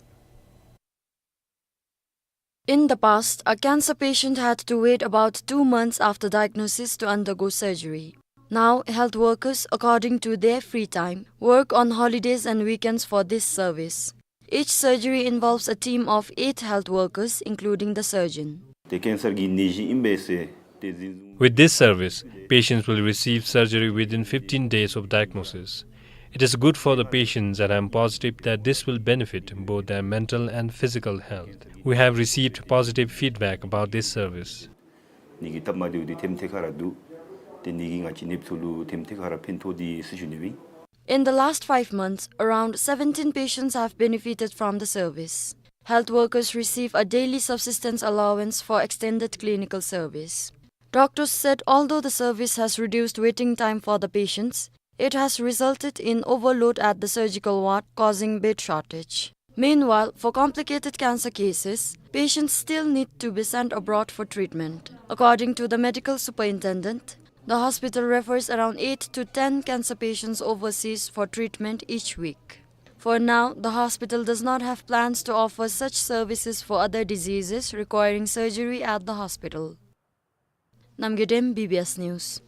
In the past, a cancer patient had to wait about two months after diagnosis to undergo surgery. Now, health workers, according to their free time, work on holidays and weekends for this service. Each surgery involves a team of eight health workers, including the surgeon. ཏེ་ཀེན་སར་གྱི་ནད་གཞི་ཨིན་པས་ཟེར་ཏེ་འཛིན་བཟུང་། With this service, patients will receive surgery within fifteen days of diagnosis. It is good for the patients, and I am positive that this will benefit both their mental and physical health. We have received positive feedback about this service. ནད་ཀྱི་སྟབས་མ་བདེཝ་འདི་ཐེམ་ཐེ་ཁ་ར་འདུག། ཏེ་ནད་ཀྱིས་ང་བཅས་ནདཔ་ཚུ་ལུ་ཐེམ་ཐེ་ཁ་ར་ཕན་ཐོགས་ཏེ་ཟེར་ཞུ་ནི་ཨིན། In the last five months, around seventeen patients have benefited from the service. Health workers receive a daily subsistence allowance for extended clinical service. Doctors said although the service has reduced waiting time for the patients, it has resulted in overload at the surgical ward, causing bed shortage. Meanwhile, for complicated cancer cases, patients still need to be sent abroad for treatment. According to the medical superintendent, the hospital refers around eight to ten cancer patients overseas for treatment each week. For now, the hospital does not have plans to offer such services for other diseases requiring surgery at the hospital. Namgay Dem, B B S News.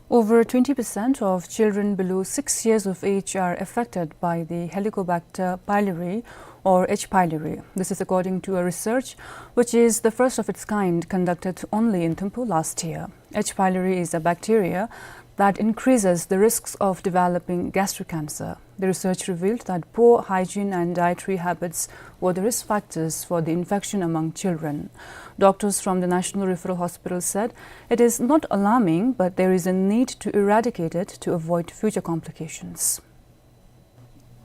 Over twenty percent of children below six years of age are affected by the Helicobacter pylori or H. pylori. This is according to a research which is the first of its kind conducted only in Thimphu last year. H. pylori is a bacteria that increases the risks of developing gastric cancer. The research revealed that poor hygiene and dietary habits were the risk factors for the infection among children. Doctors from the National Referral Hospital said it is not alarming, but there is a need to eradicate it to avoid future complications.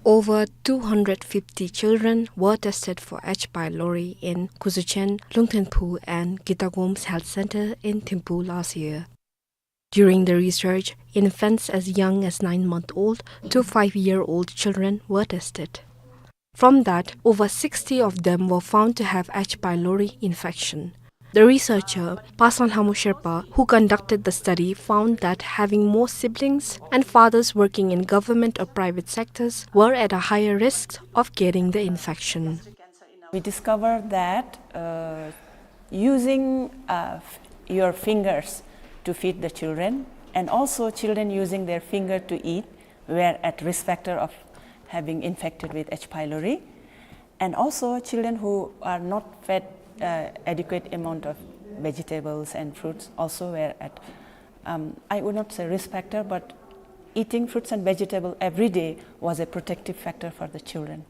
Over two hundred fifty children were tested for H. pylori in Kuzuchen, Lungthenphu and Kitagom's health center in Thimphu last year. During the research, infants as young as nine-month-old to five-year-old children were tested. From that, over sixty of them were found to have H. pylori infection. The researcher, Pasang Lhamo Sherpa, who conducted the study, found that having more siblings and fathers working in government or private sectors were at a higher risk of getting the infection. We discovered that, uh, using, uh, f-, your fingers to feed the children, and also children using their finger to eat, were at risk factor of having infected with H. pylori. And also children who are not fed, uh, adequate amount of vegetables and fruits also were at, um, I would not say risk factor, but eating fruits and vegetable every day was a protective factor for the children.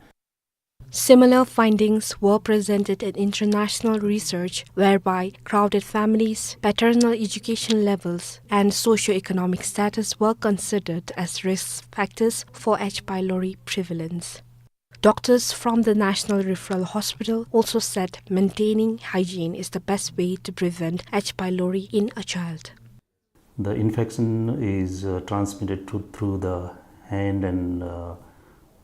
Similar findings were presented in international research whereby crowded families, paternal education levels, and socio-economic status were considered as risk factors for H. pylori prevalence. Doctors from the National Referral Hospital also said maintaining hygiene is the best way to prevent H. pylori in a child. The infection is, uh, transmitted through, through the hand and, uh,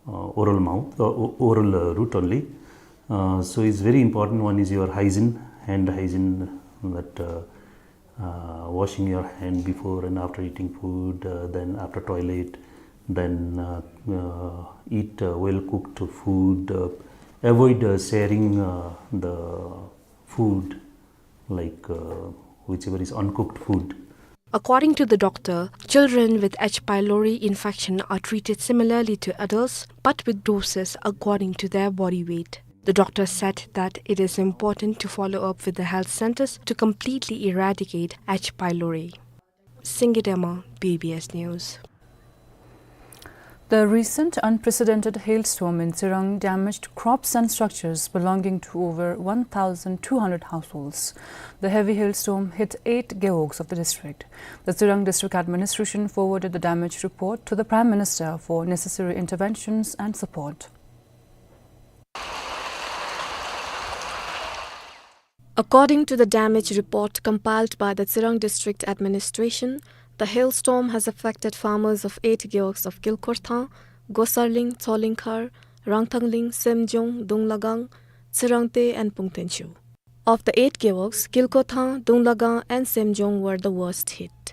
uh, oral mouth, uh, o-, oral, uh, route only. Uh, so it's very important. One is your hygiene, hand hygiene, that, uh, uh, washing your hand before and after eating food, uh, then after toilet, then, uh, uh, eat, uh, well cooked food, uh, avoid, uh, sharing, uh, the food, like, uh, whichever is uncooked food. According to the doctor, children with H. pylori infection are treated similarly to adults, but with doses according to their body weight. The doctor said that it is important to follow up with the health centers to completely eradicate H. pylori. Singye Dema, B B S News. The recent unprecedented hailstorm in Tsirang damaged crops and structures belonging to over one thousand two hundred households. The heavy hailstorm hit eight gewogs of the district. The Tsirang District Administration forwarded the damage report to the Prime Minister for necessary interventions and support. According to the damage report compiled by the Tsirang District Administration, the hailstorm has affected farmers of eight gewogs of Kilkhorthang, Gosarling, Tsolingkhar, Rangthangling, Semjong, Dunglagang, Tsirangte and Pungtenshu. Of the eight gewogs, Kilkhorthang, Dunglagang and Semjong were the worst hit.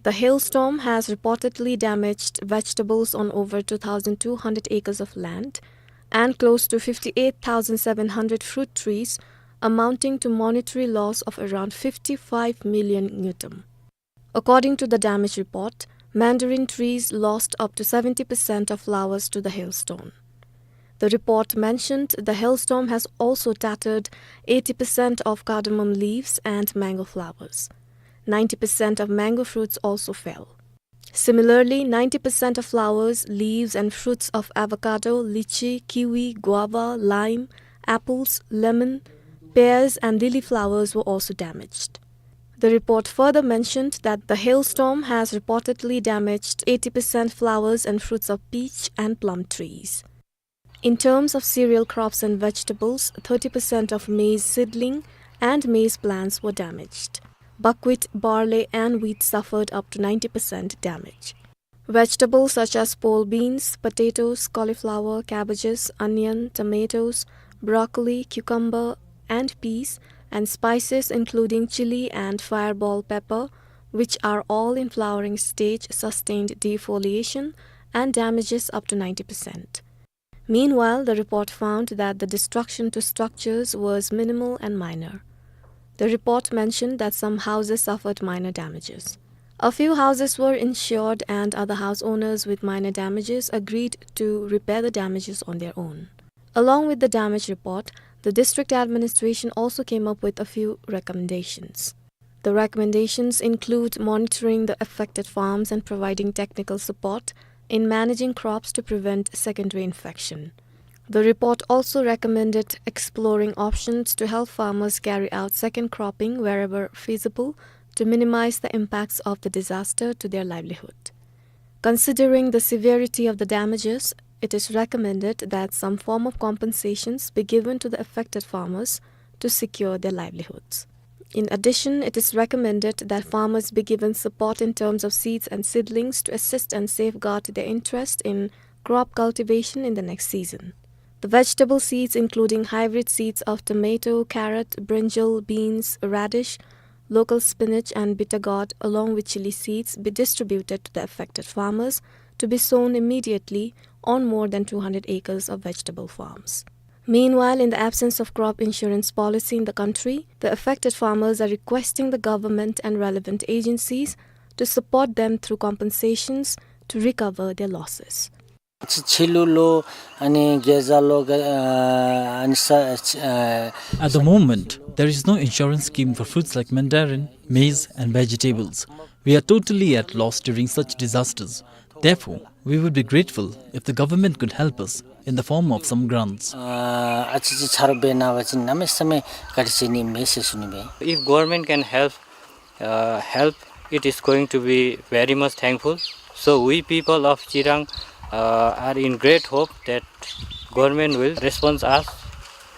The hailstorm has reportedly damaged vegetables on over two thousand two hundred acres of land and close to fifty-eight thousand seven hundred fruit trees, amounting to monetary loss of around fifty-five million ngultrum. According to the damage report, mandarin trees lost up to seventy percent of flowers to the hailstorm. The report mentioned the hailstorm has also tattered eighty percent of cardamom leaves and mango flowers. Ninety percent of mango fruits also fell. Similarly, ninety percent of flowers, leaves, and fruits of avocado, lychee, kiwi, guava, lime, apples, lemon, pears, and lily flowers were also damaged. The report further mentioned that the hailstorm has reportedly damaged eighty percent flowers and fruits of peach and plum trees. In terms of cereal crops and vegetables, thirty percent of maize seedling and maize plants were damaged. Buckwheat, barley, and wheat suffered up to ninety percent damage. Vegetables such as pole beans, potatoes, cauliflower, cabbages, onion, tomatoes, broccoli, cucumber, and peas, and spices including chili and fireball pepper, which are all in flowering stage, sustained defoliation and damages up to ninety percent. Meanwhile, the report found that the destruction to structures was minimal and minor. The report mentioned that some houses suffered minor damages. A few houses were insured and other house owners with minor damages agreed to repair the damages on their own. Along with the damage report, the district administration also came up with a few recommendations. The recommendations include monitoring the affected farms and providing technical support, in managing crops to prevent secondary infection. The report also recommended exploring options to help farmers carry out second cropping wherever feasible to minimize the impacts of the disaster to their livelihood. Considering the severity of the damages, it is recommended that some form of compensations be given to the affected farmers to secure their livelihoods. In addition, it is recommended that farmers be given support in terms of seeds and seedlings to assist and safeguard their interest in crop cultivation in the next season. The vegetable seeds, including hybrid seeds of tomato, carrot, brinjal, beans, radish, local spinach and bitter gourd, along with chili seeds, be distributed to the affected farmers to be sown immediately on more than two hundred acres of vegetable farms. Meanwhile, in the absence of crop insurance policy in the country, the affected farmers are requesting the government and relevant agencies to support them through compensations to recover their losses. Chi-, chilu lo, ani geza lo, ge-, uh, ani sa-, uh, At the moment, there is no insurance scheme for fruits like mandarin, maize, and vegetables. We are totally at loss during such disasters. Therefore, we would be grateful if the government could help us in the form of some grants. Uh, achi chi charo be na ba chin name same kati chini message ni be. If government can help, uh, help, it is going to be very much thankful. So we people of Chirang, uh, are in great hope that government will respond us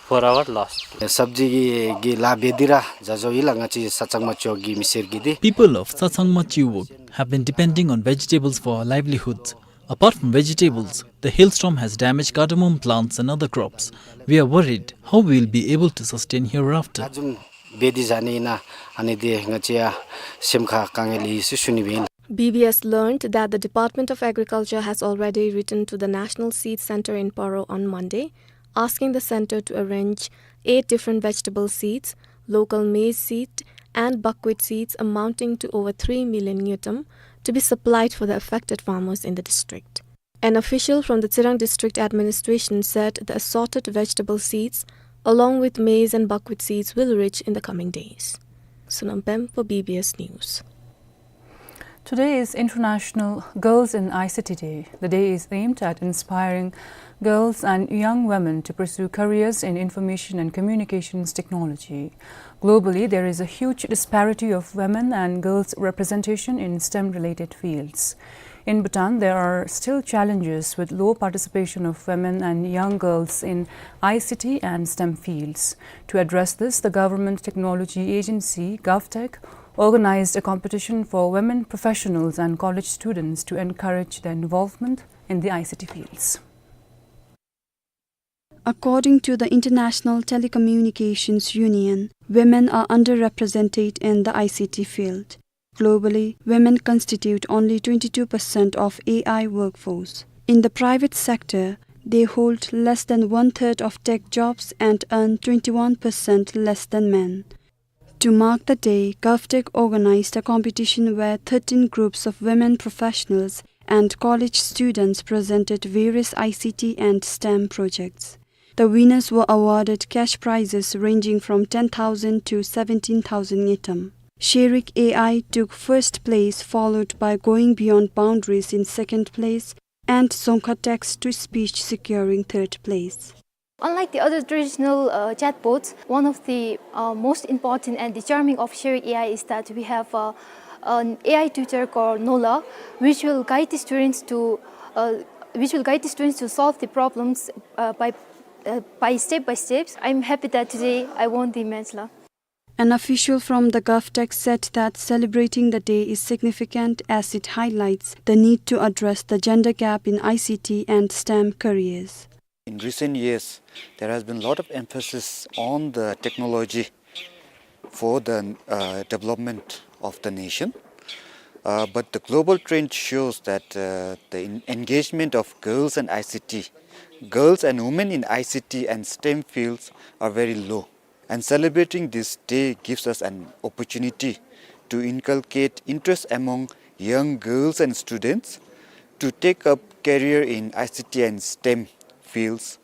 for our loss. Sabji gi, gi la bedira jajo ila ngachi Sachangma Chiwog gi miser gi di. People of Sachangma Chiwog have been depending on vegetables for our livelihoods. Apart from vegetables, the hailstorm has damaged cardamom plants and other crops. We are worried how we will be able to sustain hereafter. Ajum bedi jani na ani de ngachi ya semkha kangeli si shuni be. B B S learned that the Department of Agriculture has already written to the National Seed Center in Paro on Monday, asking the center to arrange eight different vegetable seeds, local maize seed, and buckwheat seeds amounting to over three million ngultrum to be supplied for the affected farmers in the district. An official from the Chirang District Administration said the assorted vegetable seeds, along with maize and buckwheat seeds, will reach in the coming days. Sonam Pem for B B S News. Today is International Girls in I C T Day. The day is aimed at inspiring girls and young women to pursue careers in information and communications technology. Globally, there is a huge disparity of women and girls' representation in STEM-related fields. In Bhutan, there are still challenges with low participation of women and young girls in I C T and STEM fields. To address this, the Government Technology Agency, GovTech, organized a competition for women professionals and college students to encourage their involvement in the I C T fields. According to the International Telecommunications Union, women are underrepresented in the I C T field. Globally, women constitute only twenty-two percent of A I workforce. In the private sector, they hold less than one-third of tech jobs and earn twenty-one percent less than men. To mark the day, GovTech organized a competition where thirteen groups of women professionals and college students presented various I C T and STEM projects. The winners were awarded cash prizes ranging from ten thousand to seventeen thousand ngultrum. Sherik A I took first place, followed by Going Beyond Boundaries in second place and Dzongkha Text to Speech securing third place. Unlike the other traditional, uh, chatbots, one of the, uh, most important and the charming of Sherik A I is that we have, uh, an A I tutor called Nola, which will guide the students to, uh, which will guide the students to solve the problems, uh, by, uh, by step by steps. I'm happy that today I won the match la. An official from the GovTech said that celebrating the day is significant as it highlights the need to address the gender gap in I C T and STEM careers. In recent years, there has been a lot of emphasis on the technology for the, uh, development of the nation. Uh, but the global trend shows that, uh, the en-, engagement of girls and I C T, girls and women in I C T and STEM fields are very low. And celebrating this day gives us an opportunity to inculcate interest among young girls and students to take up career in I C T and STEM fields.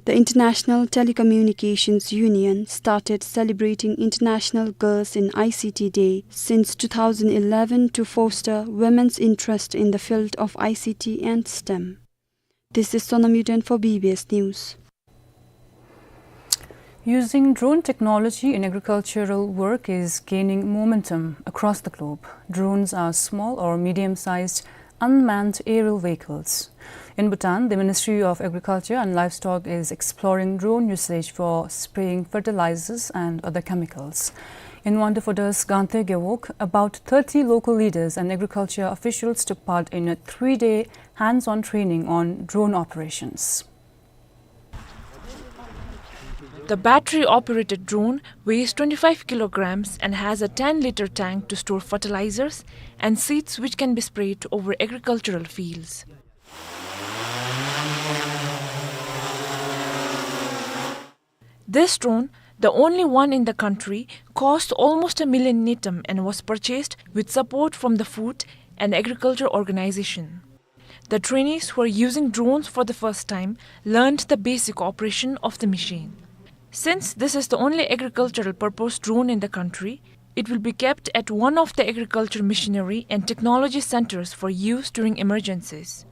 The International Telecommunications Union started celebrating International Girls in I C T Day since two thousand eleven to foster women's interest in the field of I C T and STEM. This is Sonam Yuden for B B S News. Using drone technology in agricultural work is gaining momentum across the globe. Drones are small or medium-sized unmanned aerial vehicles. In Bhutan, the Ministry of Agriculture and Livestock is exploring drone usage for spraying fertilizers and other chemicals. In Wangdue Phodra's Gangte Gewog, about thirty local leaders and agriculture officials took part in a three-day hands-on training on drone operations. The battery-operated drone weighs twenty-five kilograms and has a ten-liter tank to store fertilizers and seeds which can be sprayed over agricultural fields. This drone, the only one in the country, cost almost a million ngultrum and was purchased with support from the Food and Agriculture Organization. The trainees who are using drones for the first time learned the basic operation of the machine. Since this is the only agricultural purpose drone in the country, it will be kept at one of the agriculture machinery and technology centers for use during emergencies.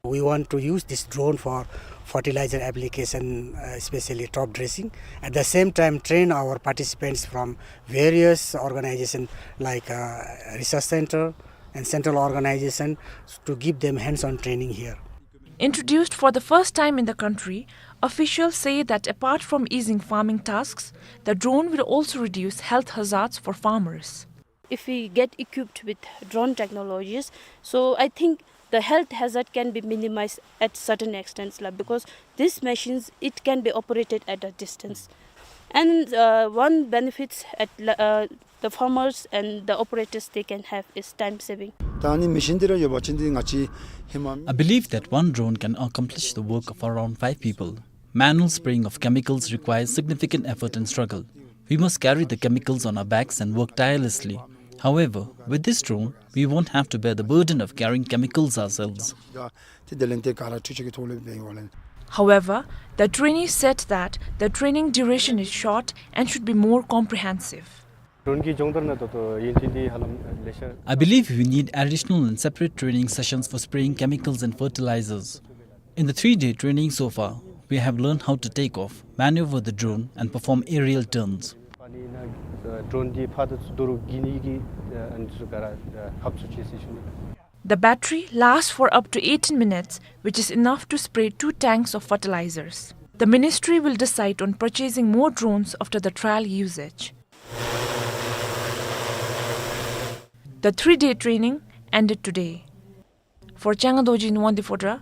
We want to use this drone for fertilizer application, uh, especially top dressing. At the same time, train our participants from various organization like, uh, research center and central organization to give them hands-on training here. Introduced for the first time in the country, officials say that apart from easing farming tasks, the drone will also reduce health hazards for farmers. If we get equipped with drone technologies, so I think the health hazard can be minimized at certain extents, la, because these machines, it can be operated at a distance. And, uh, one benefits at, la- uh, the farmers and the operators, they can have is time saving. ད་ཨ་ནི་མེ་ཤིན་འདི་ར་ཡོད་པ་ཅིན་འདི་ང་བཅས་ཧེ་མ། I believe that one drone can accomplish the work of around five people. Manual spraying of chemicals requires significant effort and struggle. We must carry the chemicals on our backs and work tirelessly. However, with this drone, we won't have to bear the burden of carrying chemicals ourselves. ད་དེ་ལས་ཏེ་ག་ར་འཕྲུལ་ཆས་ཀྱི་ཐོག་ལས་འབད་ཡོད་ལེ། However, the trainee said that the training duration is short and should be more comprehensive. Drone གི་སྦྱོང་བརྡར་ནང་ད་ལྟོ་ཡིན་ཅིན་འདི་ཧ་ལམ་ལེ་ཤ། I believe we need additional and separate training sessions for spraying chemicals and fertilizers. In the three-day training so far, we have learned how to take off, maneuver the drone, and perform aerial turns. ཨ་ནི་ན་ཌོརོན་འདི་ཕར་དང་ཚུར་འགྱོ་ནི་གི་ཨ་ནི་ཚུ་ག་ར་ཧབ་ཚུགས་ཅིག་ཟེར་ཞུ་ནི། The battery lasts for up to eighteen minutes, which is enough to spray two tanks of fertilizers. The ministry will decide on purchasing more drones after the trial usage. The three-day training ended today. For Changa Dorji in Wangdue Phodra,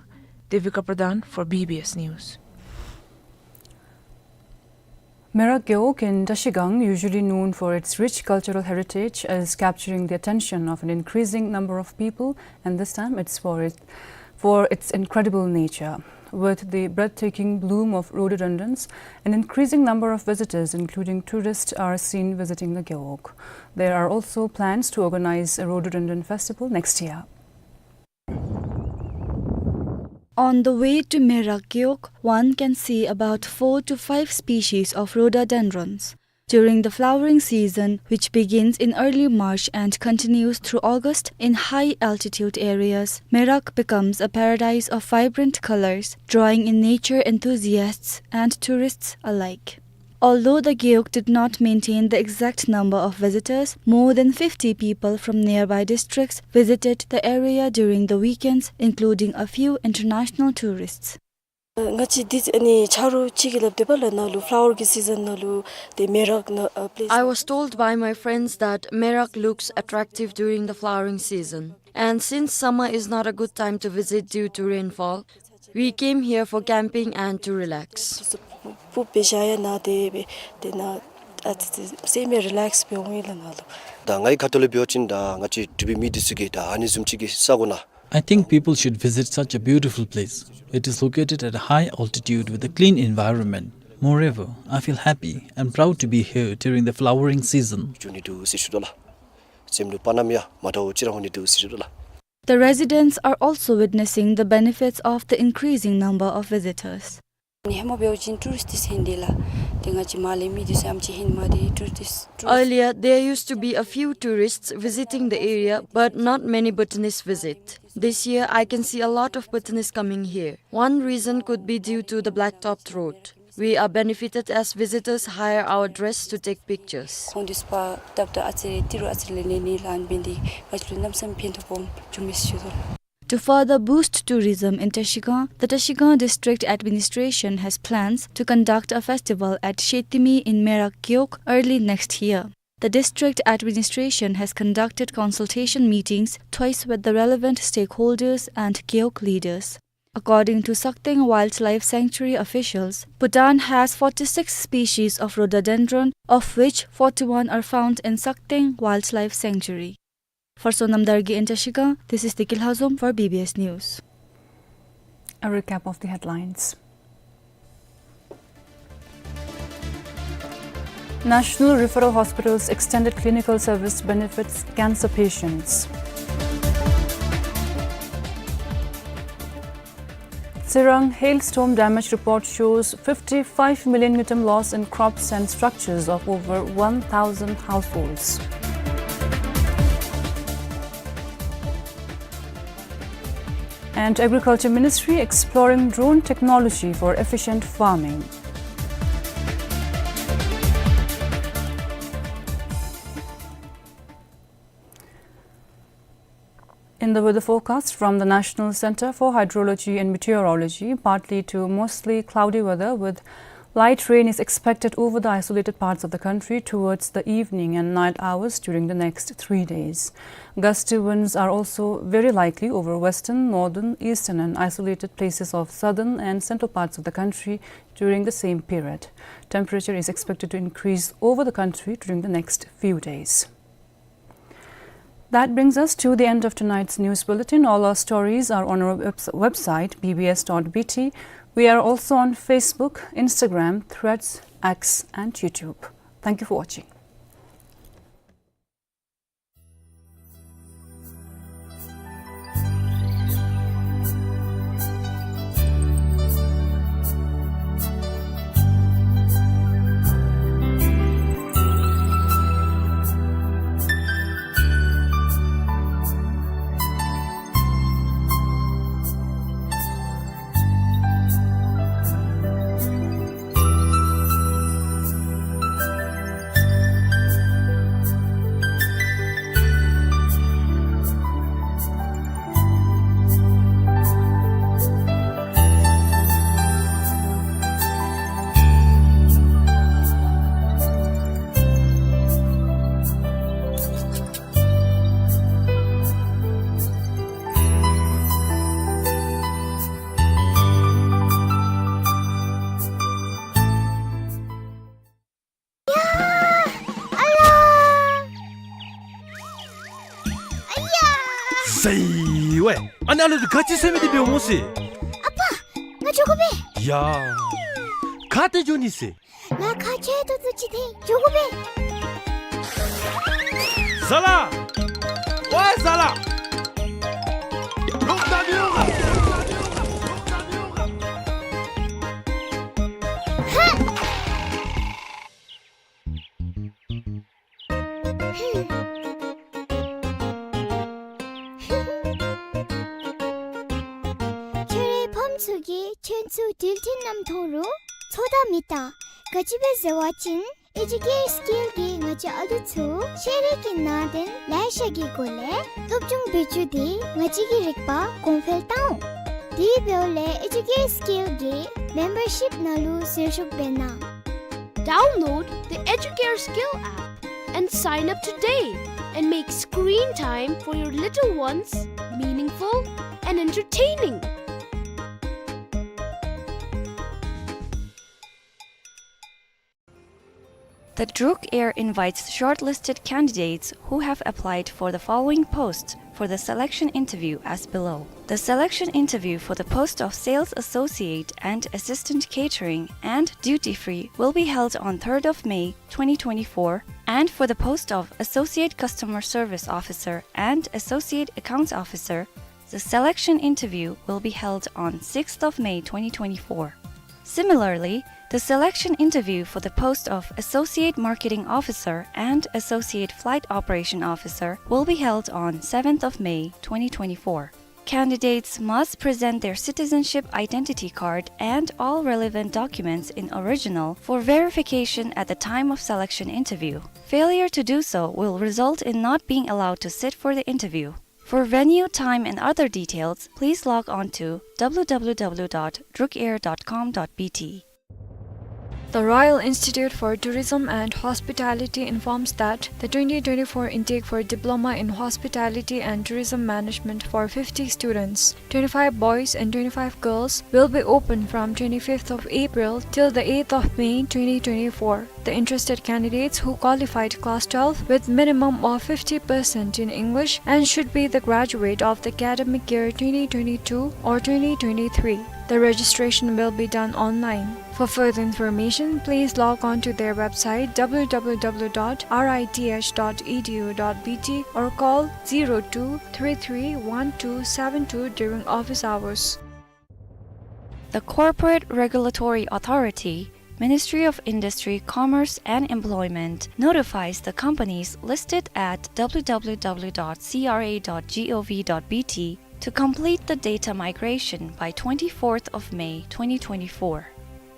Devika Pradhan for B B S News. Merak Gewog in Trashigang, usually known for its rich cultural heritage, is capturing the attention of an increasing number of people, and this time it's for it, for its incredible nature. With the breathtaking bloom of rhododendrons, an increasing number of visitors, including tourists, are seen visiting the Gewog. There are also plans to organize a rhododendron festival next year. On the way to Merak Gewog, one can see about four to five species of rhododendrons. During the flowering season, which begins in early March and continues through August in high-altitude areas, Merak becomes a paradise of vibrant colors, drawing in nature enthusiasts and tourists alike. Although the Gewog did not maintain the exact number of visitors, more than fifty people from nearby districts visited the area during the weekends, including a few international tourists. ང་བཅས་འདི་ཨ་ནི་ཆ་རོགས་ཅིག་གིས་སླབ་སྟེ་འབདཝ་ལས་ནཱ་ལུ་flower གི་season ནང་ལུ་ཏེ་མེ་རག་ནང་ཨ་place I was told by my friends that Merak looks attractive during the flowering season. And since summer is not a good time to visit due to rainfall, we came here for camping and to relax. སྤུབ་སྦེ་བཞག་ཡང་ནཱ་ཏེ་སྦེ་ཏེ་ནཱ་ཨ་ཙི་ཙི་སེམས་མེད་relax འབད་འོང་ཡི་ལགས་ནཱ་ལུ། ད་ངེའི་ཁ་ཐུག་ལས་འབད་བ་ཅིན་ད་ང་བཅས་འབྲུག་པའི་མི་འདི་ཚུ་གིས་ད་ཨ་ནི་བཟུམ་ཅིག་གི་ས་གོ་ནང་། I think people should visit such a beautiful place. It is located at a high altitude with a clean environment. Moreover, I feel happy and proud to be here during the flowering season. འགྱོ་ནི་འདུག་ཟེར་ཞུ་དོ་ལགས། སེམས་ལུ་དཔའ་ཉམས་ཡང་མ་འདྲཝ་ཅིག་ར་འོང་ནི་འདུག་ཟེར་ཞུ་དོ་ལགས། The residents are also witnessing the benefits of the increasing number of visitors. ཧེ་མ་འབད་བ་ཅིན་ཊུ་རིསཊ་འདི་ཟེར་ནི་དེ་ལགས། ཏེ་ང་བཅས་མར་ལས་མི་འདི་ཚུ་ཨམ་ཅིག་ཧེ་མ་འདི་ཊུ་རིསཊ། Earlier, there used to be a few tourists visiting the area, but not many Bhutanese visit. This year, I can see a lot of Bhutanese coming here. One reason could be due to the blacktopped road. We are benefited as visitors hire our dress to take pictures. ཁོང་འདི་ཚུ་ཕར་ད་ལྟོ་ཨ་ཙི་རེ་ཏི་རུ་ཨ་ཙི་རེ་ལེན་ནི་ལགས། ཨ་ནི་འབད་ནི་འདི་ང་བཅས་ལུ་གནམ་མེད་ས་མེད་ཕན་ཐོགས་སྦོམ་བྱུང་མས་ཟེར་ཞུ་དོ། To further boost tourism in Trashigang, the Trashigang District Administration has plans to conduct a festival at Shetimi in Merak Gewog early next year. The district administration has conducted consultation meetings twice with the relevant stakeholders and Gewog leaders. According to Sakteng Wildlife Sanctuary officials, Bhutan has forty-six species of rhododendron, of which forty-one are found in Sakteng Wildlife Sanctuary. For Sonam Dargye in Trashigang, this is Deki Lhazom for B B S News. A recap of the headlines. National Referral Hospital's extended clinical service benefits cancer patients. Tsirang hailstorm damage report shows fifty-five million ngultrum loss in crops and structures of over one thousand households. And Agriculture Ministry exploring drone technology for efficient farming. In the weather forecast from the National Centre for Hydrology and Meteorology, partly to mostly cloudy weather with light rain is expected over the isolated parts of the country towards the evening and night hours during the next three days. Gusty winds are also very likely over western, northern, eastern and isolated places of southern and central parts of the country during the same period. Temperature is expected to increase over the country during the next few days. That brings us to the end of tonight's news bulletin. All our stories are on our webs-, website, B B S dot B T. We are also on Facebook, Instagram, Threads, X, and YouTube. Thank you for watching. ཟེར་ཝའེ། ཨ་ནཱ་ལུ་ག་ཅི་ཟེར་མི་འདི་འབདཝ་སྨོ་ཟེར། ཨ་པ། ང་འགྱོ་དགོ་པས། ཡ། ག་ཏེ་འགྱོ་ནི་ཟེར། ང་ཁ་ཆེ་ཏོག་ཏོ་ཅིག་འཐེན་འགྱོ་དགོ་པས། ཟ་ལ། ཝའེ་ཟ་ལ། ལོག་ད་མི་འོང་ག། ཧ། ཁྱོད་རའི་ཕམ་ཚུ་གིས་ཁྱོད་ཚུ་འགྲུལ་འཕྲིན་ནང་མཐོང་རུང་ཚོད་ལྟ་མི་བཏང་། ག་ཅི་སྦེ་ཟེར་བ་ཅིན་ཨེ་ཇུ་ཀེར་སི་ཀེལ་གྱིས་ང་བཅས་ཨ་ལུ་ཚུ་ཤེས་རིག་གི་ནང་དོན་ལེ་ཤ་གི་སྒོ་ལས་སློབ་སྦྱོང་འབད་བཅུག་སྟེ་ང་བཅས་ཀྱི་རིག་པ་གོང་འཕེལ་བཏང་འོང་། དེ་འབདཝ་ལས་ཨེ་ཇུ་ཀེར་སི་ཀེལ་གྱི་མེམ་བར་ཤིཔ་ནང་ལུ་ཟུར་ཞུགས་འབད་གནང་། Download the Educare Skill app and sign up today and make screen time for your little ones meaningful and entertaining. The Druk Air invites shortlisted candidates who have applied for the following posts for the selection interview as below. The selection interview for the post of Sales Associate and Assistant Catering and Duty Free will be held on third of May twenty twenty-four, and for the post of Associate Customer Service Officer and Associate Accounts Officer, the selection interview will be held on sixth of May twenty twenty-four. Similarly, the selection interview for the post of Associate Marketing Officer and Associate Flight Operation Officer will be held on seventh of May twenty twenty-four. Candidates must present their citizenship identity card and all relevant documents in original for verification at the time of selection interview. Failure to do so will result in not being allowed to sit for the interview. For venue, time, and other details, please log on to w w w dot drukair dot com dot b t. The Royal Institute for Tourism and Hospitality informs that the twenty twenty-four intake for Diploma in Hospitality and Tourism Management for fifty students, twenty-five boys and twenty-five girls, will be open from twenty-fifth of April till the eighth of May twenty twenty-four. The interested candidates who qualified class twelve with minimum of fifty percent in English and should be the graduate of the academic year twenty twenty-two or twenty twenty-three. The registration will be done online. For further information, please log on to their website w w w dot r i t h dot e d u dot b t or call zero two three three one two seven two during office hours. The Corporate Regulatory Authority, Ministry of Industry, Commerce and Employment notifies the companies listed at w w w dot c r a dot g o v dot b t to complete the data migration by twenty-fourth of May twenty twenty-four.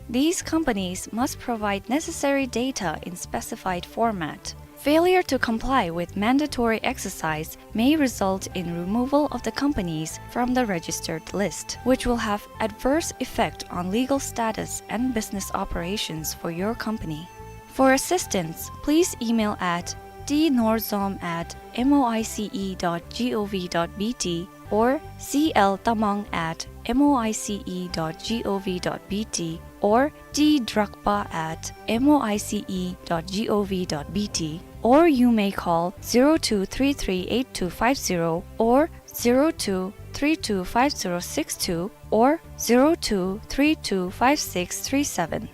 These companies must provide necessary data in specified format. Failure to comply with mandatory exercise may result in removal of the companies from the registered list, which will have adverse effect on legal status and business operations for your company. For assistance, please email at t norzom at moice dot gov dot bt or c l tamang at moice dot gov dot bt or t drakpa at moice dot gov dot bt, or you may call zero two three three eight two five zero or zero two three two five zero six two or zero two three two five six three seven.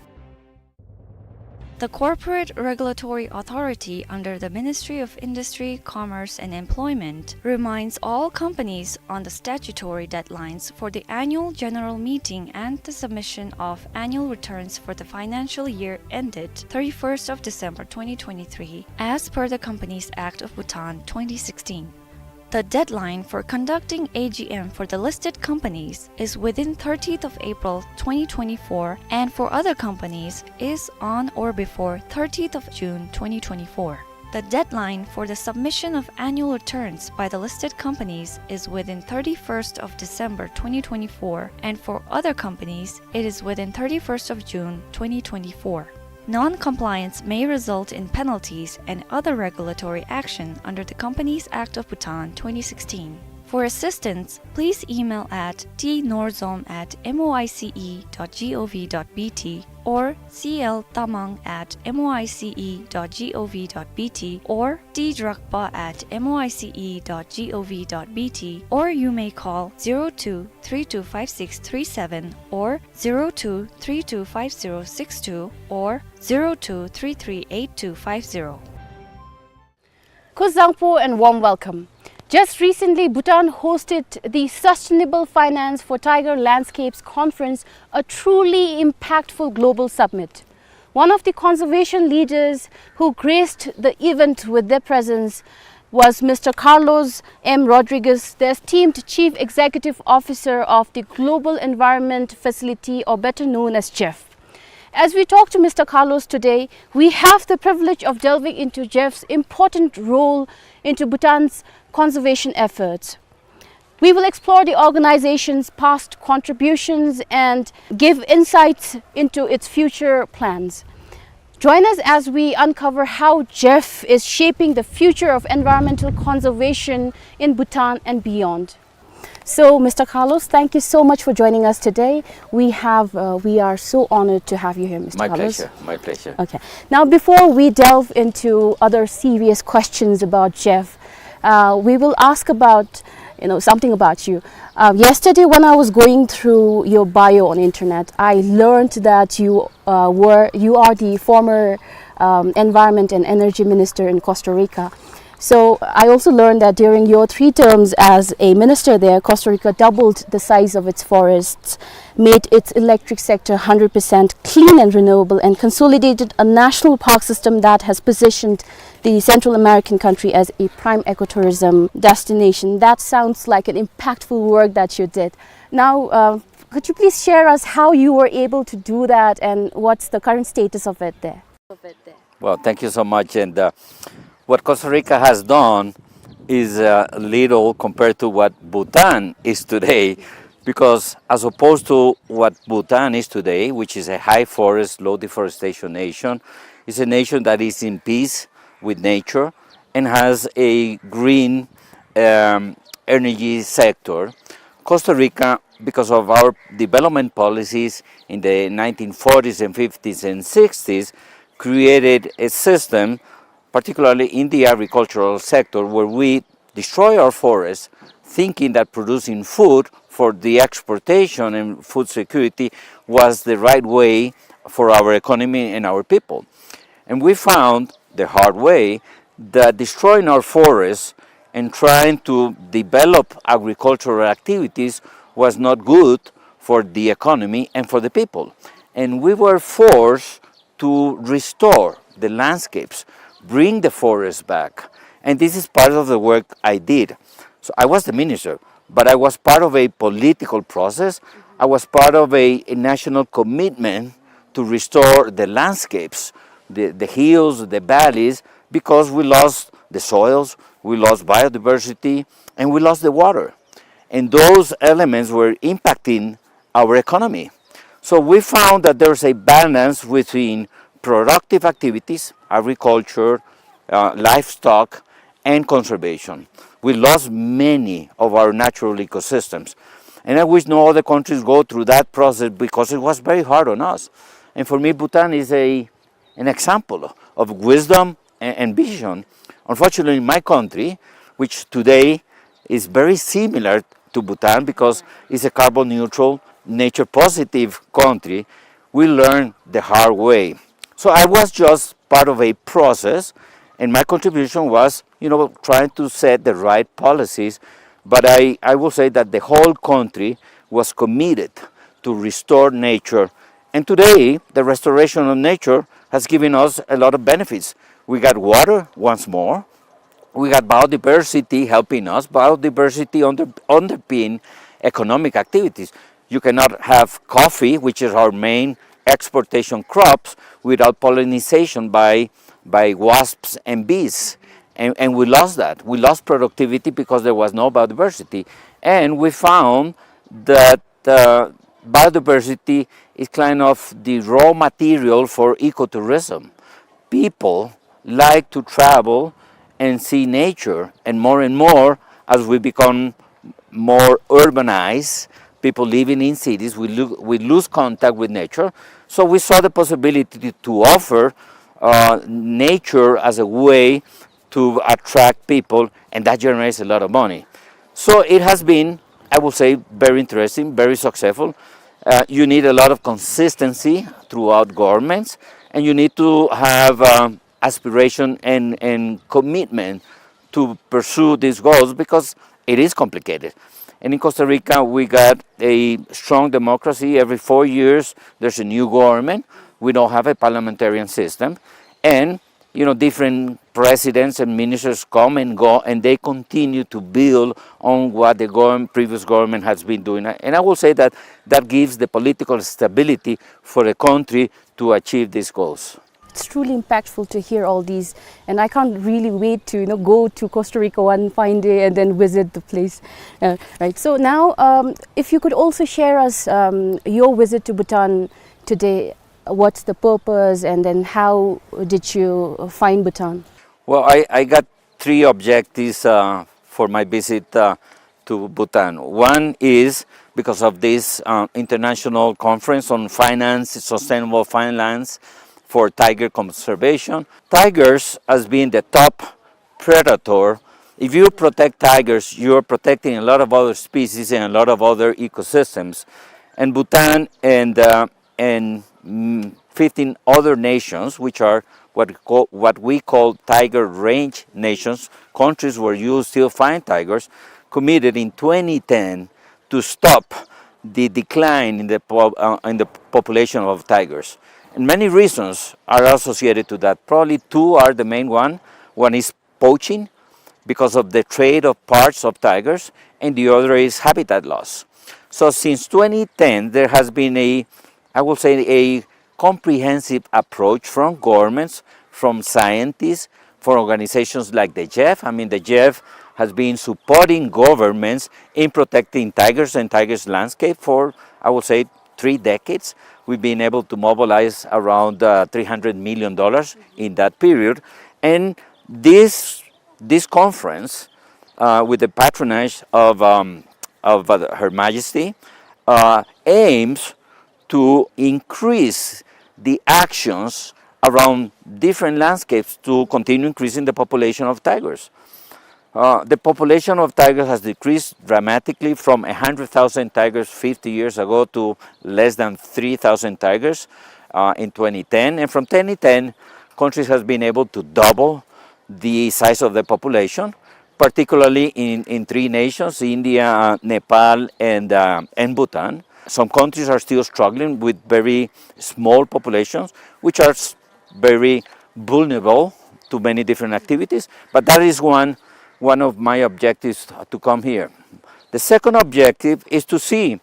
The Corporate Regulatory Authority under the Ministry of Industry, Commerce and Employment reminds all companies on the statutory deadlines for the annual general meeting and the submission of annual returns for the financial year ended thirty-first of December twenty twenty-three, as per the Companies Act of Bhutan twenty sixteen. The deadline for conducting A G M for the listed companies is within thirtieth of April twenty twenty-four, and for other companies is on or before thirtieth of June twenty twenty-four. The deadline for the submission of annual returns by the listed companies is within thirty-first of December twenty twenty-four, and for other companies, it is within thirty-first of June twenty twenty-four. Non-compliance may result in penalties and other regulatory action under the Companies Act of Bhutan twenty sixteen. For assistance, please email at t norzom at moice dot gov dot bt or c l tamang at moice dot gov dot bt or t drakpa at moice dot gov dot bt, or you may call zero two three two five six three seven or zero two three two five zero six two or zero two three three eight two five zero. Kuzuzangpo and warm welcome. Just recently, Bhutan hosted the Sustainable Finance for Tiger Landscapes Conference, a truly impactful global summit. One of the conservation leaders who graced the event with their presence was Mister Carlos M. Rodriguez, the esteemed Chief Executive Officer of the Global Environment Facility, or better known as GEF. As we talk to Mister Carlos today, we have the privilege of delving into GEF's important role into Bhutan's conservation efforts. We will explore the organization's past contributions and give insights into its future plans. Join us as we uncover how GEF is shaping the future of environmental conservation in Bhutan and beyond. So, Mister Carlos, thank you so much for joining us today. We have, uh, we are so honored to have you here, Mister Carlos. My pleasure. My pleasure. Okay. Now, before we delve into other serious questions about GEF, uh, we will ask about, you know, something about you. Uh, yesterday, when I was going through your bio on internet, I learned that you, uh, were, you are the former, um, Environment and Energy Minister in Costa Rica. So I also learned that during your three terms as a minister there, Costa Rica doubled the size of its forests, made its electric sector hundred percent clean and renewable, and consolidated a national park system that has positioned the Central American country as a prime ecotourism destination. That sounds like an impactful work that you did. Now, uh, could you please share us how you were able to do that and what's the current status of it there? Well, thank you so much. And uh, what Costa Rica has done is uh, little compared to what Bhutan is today, because as opposed to what Bhutan is today, which is a high forest, low deforestation nation, it's a nation that is in peace with nature and has a green um, energy sector. Costa Rica, because of our development policies in the nineteen forties and fifties and sixties, created a system, particularly in the agricultural sector, where we destroy our forests, thinking that producing food for the exportation and food security was the right way for our economy and our people. And we found the hard way that destroying our forests and trying to develop agricultural activities was not good for the economy and for the people. And we were forced to restore the landscapes, bring the forest back. And this is part of the work I did. So I was the minister, but I was part of a political process. I was part of a, a national commitment to restore the landscapes, the, the hills, the valleys, because we lost the soils, we lost biodiversity, and we lost the water. And those elements were impacting our economy. So we found that there's a balance between productive activities, agriculture, uh, livestock, and conservation. We lost many of our natural ecosystems. And I wish no other countries go through that process because it was very hard on us. And for me, Bhutan is a, an example of wisdom and, and vision. Unfortunately, in my country, which today is very similar to Bhutan because it's a carbon neutral, nature positive country, we learned the hard way. So I was just part of a process, and my contribution was, you know, trying to set the right policies. But I, I will say that the whole country was committed to restore nature. And today, the restoration of nature has given us a lot of benefits. We got water once more. We got biodiversity helping us. Biodiversity under, underpin economic activities. You cannot have coffee, which is our main exportation crops, without pollination by, by wasps and bees. And, and we lost that. We lost productivity because there was no biodiversity. And we found that uh, biodiversity is kind of the raw material for ecotourism. People like to travel and see nature, and more and more, as we become more urbanized, people living in cities, we, lo- we lose contact with nature. So we saw the possibility to offer uh, nature as a way to attract people, and that generates a lot of money. So it has been, I would say, very interesting, very successful. Uh, you need a lot of consistency throughout governments, and you need to have um, aspiration and, and commitment to pursue these goals because it is complicated. And in Costa Rica, we got a strong democracy. Every four years, there's a new government. We don't have a parliamentarian system. And you know, different presidents and ministers come and go, and they continue to build on what the govern- previous government has been doing. And I will say that that gives the political stability for the country to achieve these goals. It's truly impactful to hear all these, and I can't really wait to, you know, go to Costa Rica one fine day and then visit the place. Uh, right. So now, um, if you could also share us um, your visit to Bhutan today, what's the purpose, and then how did you find Bhutan? Well, I, I got three objectives uh, for my visit uh, to Bhutan. One is because of this uh, international conference on finance, sustainable finance for tiger conservation. Tigers has been the top predator. If you protect tigers, you're protecting a lot of other species and a lot of other ecosystems. And Bhutan and uh, and mm, fifteen other nations, which are what we call, what we call tiger range nations, countries where you still find tigers, committed in twenty ten to stop the decline in the po-, uh, in the population of tigers. And many reasons are associated to that. Probably two are the main one. One is poaching because of the trade of parts of tigers, and the other is habitat loss. So since twenty ten, there has been a, I will say, a comprehensive approach from governments, from scientists, from organizations like the GEF. I mean, the GEF has been supporting governments in protecting tigers and tigers landscape for, I will say, three decades. We've been able to mobilize around, uh, three hundred million dollars in that period. And this, this conference, uh, with the patronage of, um, of, uh, Her Majesty, uh, aims to increase the actions around different landscapes to continue increasing the population of tigers. Uh, the population of tigers has decreased dramatically from a hundred thousand tigers fifty years ago to less than three thousand tigers, uh, in twenty ten. And from twenty ten, countries has been able to double the size of the population, particularly in, in three nations, India, uh, Nepal, and, uh, and Bhutan. Some countries are still struggling with very small populations, which are s-, very vulnerable to many different activities. But that is one, one of my objectives to come here. The second objective is to see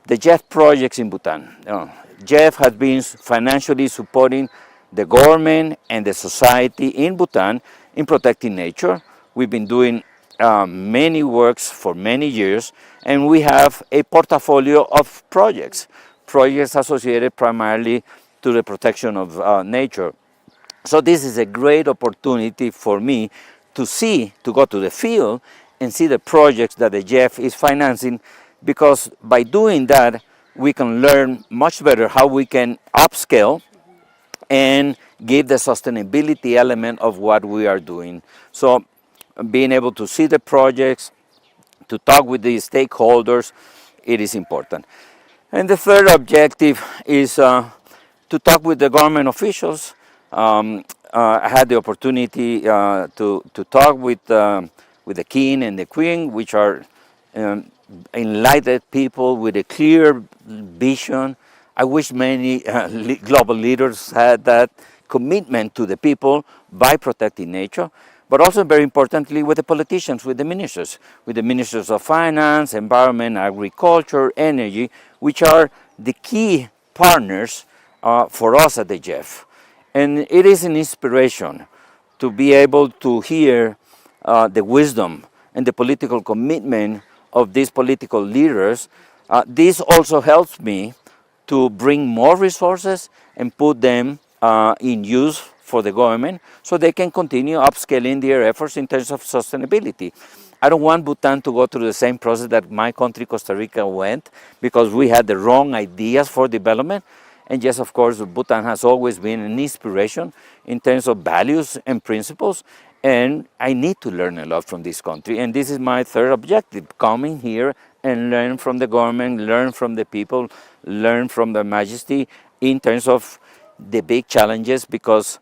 the GEF projects in Bhutan. Uh, GEF has been financially supporting the government and the society in Bhutan in protecting nature. We've been doing, uh, many works for many years, and we have a portfolio of projects, projects associated primarily to the protection of, uh, nature. So this is a great opportunity for me to see, to go to the field and see the projects that the GEF is financing, because by doing that, we can learn much better how we can upscale and give the sustainability element of what we are doing. So being able to see the projects, to talk with the stakeholders, it is important. And the third objective is, uh, to talk with the government officials. Um, uh, I had the opportunity, uh, to, to talk with, um, with the king and the queen, which are, um, enlightened people with a clear vision. I wish many, uh, le-, global leaders had that commitment to the people by protecting nature, but also, very importantly, with the politicians, with the ministers, with the ministers of finance, environment, agriculture, energy, which are the key partners, uh, for us at the GEF. And it is an inspiration to be able to hear, uh, the wisdom and the political commitment of these political leaders. Uh, this also helps me to bring more resources and put them, uh, in use for the government, so they can continue upscaling their efforts in terms of sustainability. I don't want Bhutan to go through the same process that my country, Costa Rica, went, because we had the wrong ideas for development. And yes, of course, Bhutan has always been an inspiration in terms of values and principles. And I need to learn a lot from this country. And this is my third objective, coming here and learn from the government, learn from the people, learn from Her Majesty in terms of the big challenges, because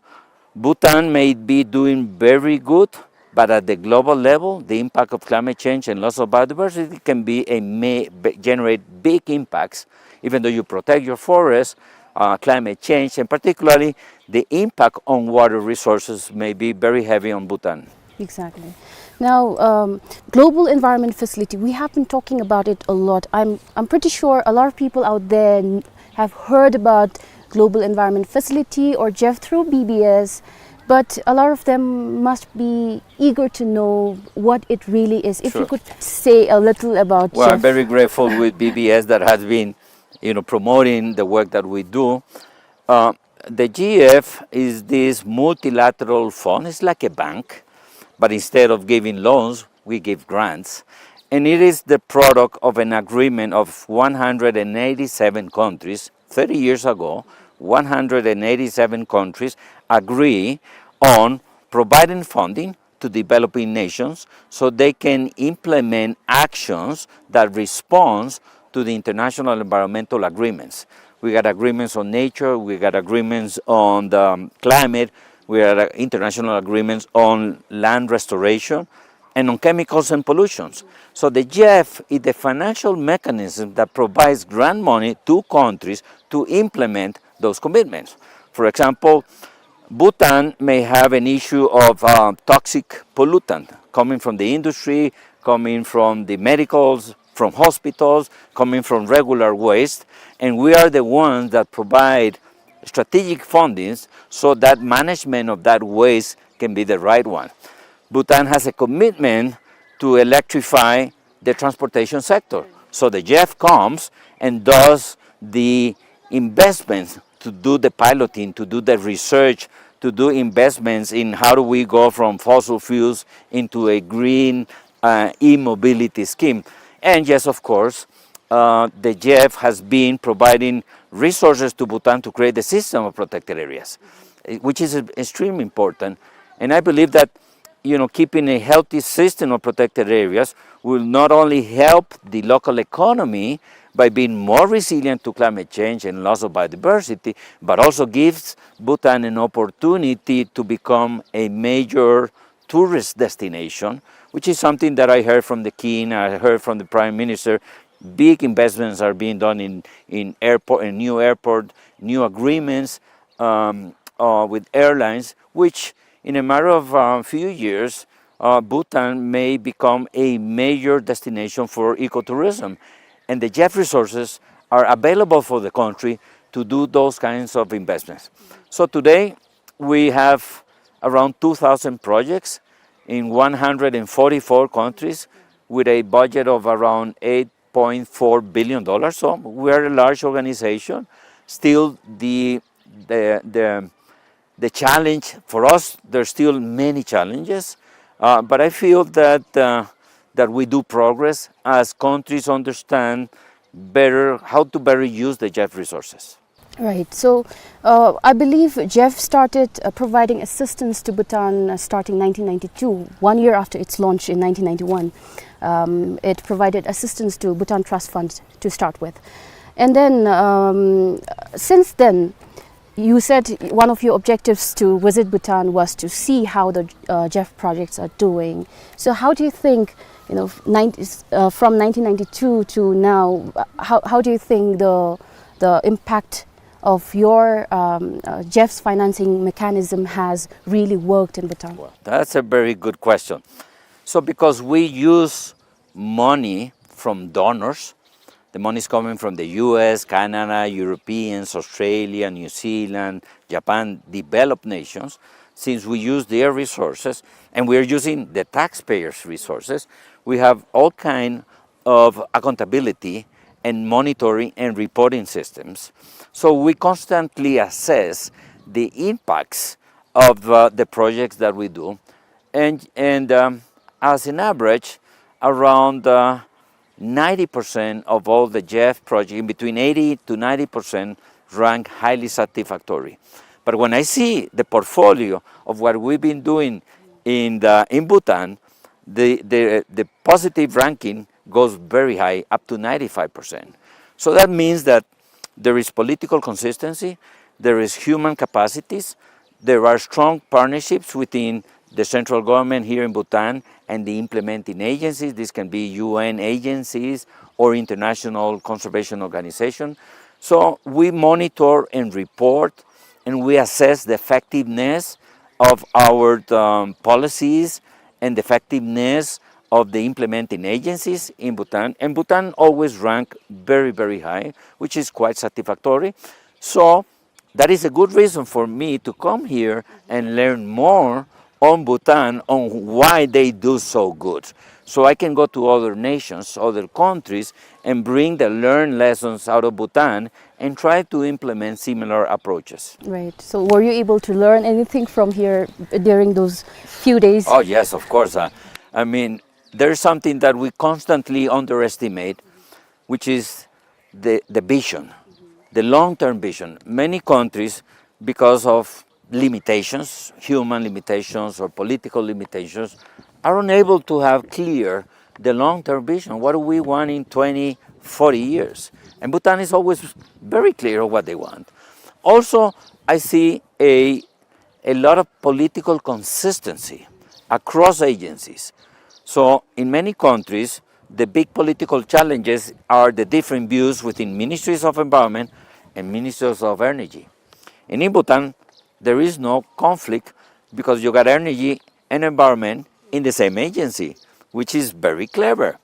Bhutan may be doing very good, but at the global level, the impact of climate change and loss of biodiversity can be a may, be, generate big impacts. Even though you protect your forests, uh, climate change, and particularly the impact on water resources, may be very heavy on Bhutan. Exactly. Now, um, Global Environment Facility, we have been talking about it a lot. I'm, I'm pretty sure a lot of people out there n-, have heard about Global Environment Facility or GEF through B B S, but a lot of them must be eager to know what it really is. If you Sure. could say a little about Well, I'm GEF. very grateful with B B S that has been, you know, promoting the work that we do. Uh, the GEF is this multilateral fund. It's like a bank, but instead of giving loans, we give grants. And it is the product of an agreement of one hundred eighty-seven countries. Thirty years ago, one hundred eighty-seven countries agree on providing funding to developing nations so they can implement actions that responds to the international environmental agreements. We got agreements on nature, we got agreements on the, um, climate, we got, uh, international agreements on land restoration and on chemicals and pollutions. So the GEF is the financial mechanism that provides grant money to countries to implement those commitments. For example, Bhutan may have an issue of, uh, toxic pollutant coming from the industry, coming from the medicals, from hospitals, coming from regular waste, and we are the ones that provide strategic fundings so that management of that waste can be the right one. Bhutan has a commitment to electrify the transportation sector. So the GEF comes and does the investments to do the piloting, to do the research, to do investments in how do we go from fossil fuels into a green, uh, e-mobility scheme. And yes, of course, uh, the GEF has been providing resources to Bhutan to create the system of protected areas, eh, which is extremely important. And I believe that, you know, keeping a healthy system of protected areas will not only help the local economy by being more resilient to climate change and loss of biodiversity, but also gives Bhutan an opportunity to become a major tourist destination, which is something that I heard from the king, I heard from the prime minister. Big investments are being done in, in airport, in new airport, new agreements, um, uh, with airlines, which in a matter of a few years, uh, Bhutan may become a major destination for ecotourism. And the GEF resources are available for the country to do those kinds of investments. So today, we have around two thousand projects in one hundred forty-four countries with a budget of around eight point four billion dollars. So we are a large organization. Still, the, the, the, the challenge for us, there's still many challenges, uh, but I feel that, uh, that we do progress as countries understand better how to better use the GEF resources. Right. So, uh, I believe GEF started, uh, providing assistance to Bhutan, uh, starting nineteen ninety-two, one year after its launch in nineteen ninety-one. Um, it provided assistance to Bhutan Trust Fund to start with. And then, um, since then, you said one of your objectives to visit Bhutan was to see how the, uh, GEF projects are doing. So how do you think, you know, nine, uh, from nineteen ninety-two to now, uh, how, how do you think the, the impact of your, um, uh, GEF's financing mechanism has really worked in Bhutan? Well, that's a very good question. So because we use money from donors, the money is coming from the U S, Canada, Europeans, Australia, New Zealand, Japan, developed nations. Since we use their resources and we are using the taxpayers' resources, we have all kind of accountability and monitoring and reporting systems. So we constantly assess the impacts of, uh, the projects that we do. And, and, um, as an average, around, uh, ninety percent of all the GEF projects, in between eighty to ninety percent, rank highly satisfactory. But when I see the portfolio of what we've been doing in the, in Bhutan, the, the, the positive ranking goes very high, up to ninety-five percent. So that means that there is political consistency, there is human capacities, there are strong partnerships within the central government here in Bhutan and the implementing agencies. This can be U N agencies or international conservation organization. So we monitor and report, and we assess the effectiveness of our, um, policies and the effectiveness of the implementing agencies in Bhutan. And Bhutan always rank very, very high, which is quite satisfactory. So that is a good reason for me to come here and learn more on Bhutan, on why they do so good. So I can go to other nations, other countries, and bring the learned lessons out of Bhutan and try to implement similar approaches. Right. So were you able to learn anything from here during those few days? Oh, yes, of course. Uh, I mean, there's something that we constantly underestimate, which is the, the vision, the long-term vision. Many countries, because of limitations, human limitations or political limitations, are unable to have clear the long-term vision. What do we want in twenty forty years. And Bhutan is always very clear of what they want. Also, I see a, a lot of political consistency across agencies. So in many countries, the big political challenges are the different views within ministries of environment and ministries of energy. And in Bhutan, there is no conflict because you got energy and environment in the same agency, which is very clever.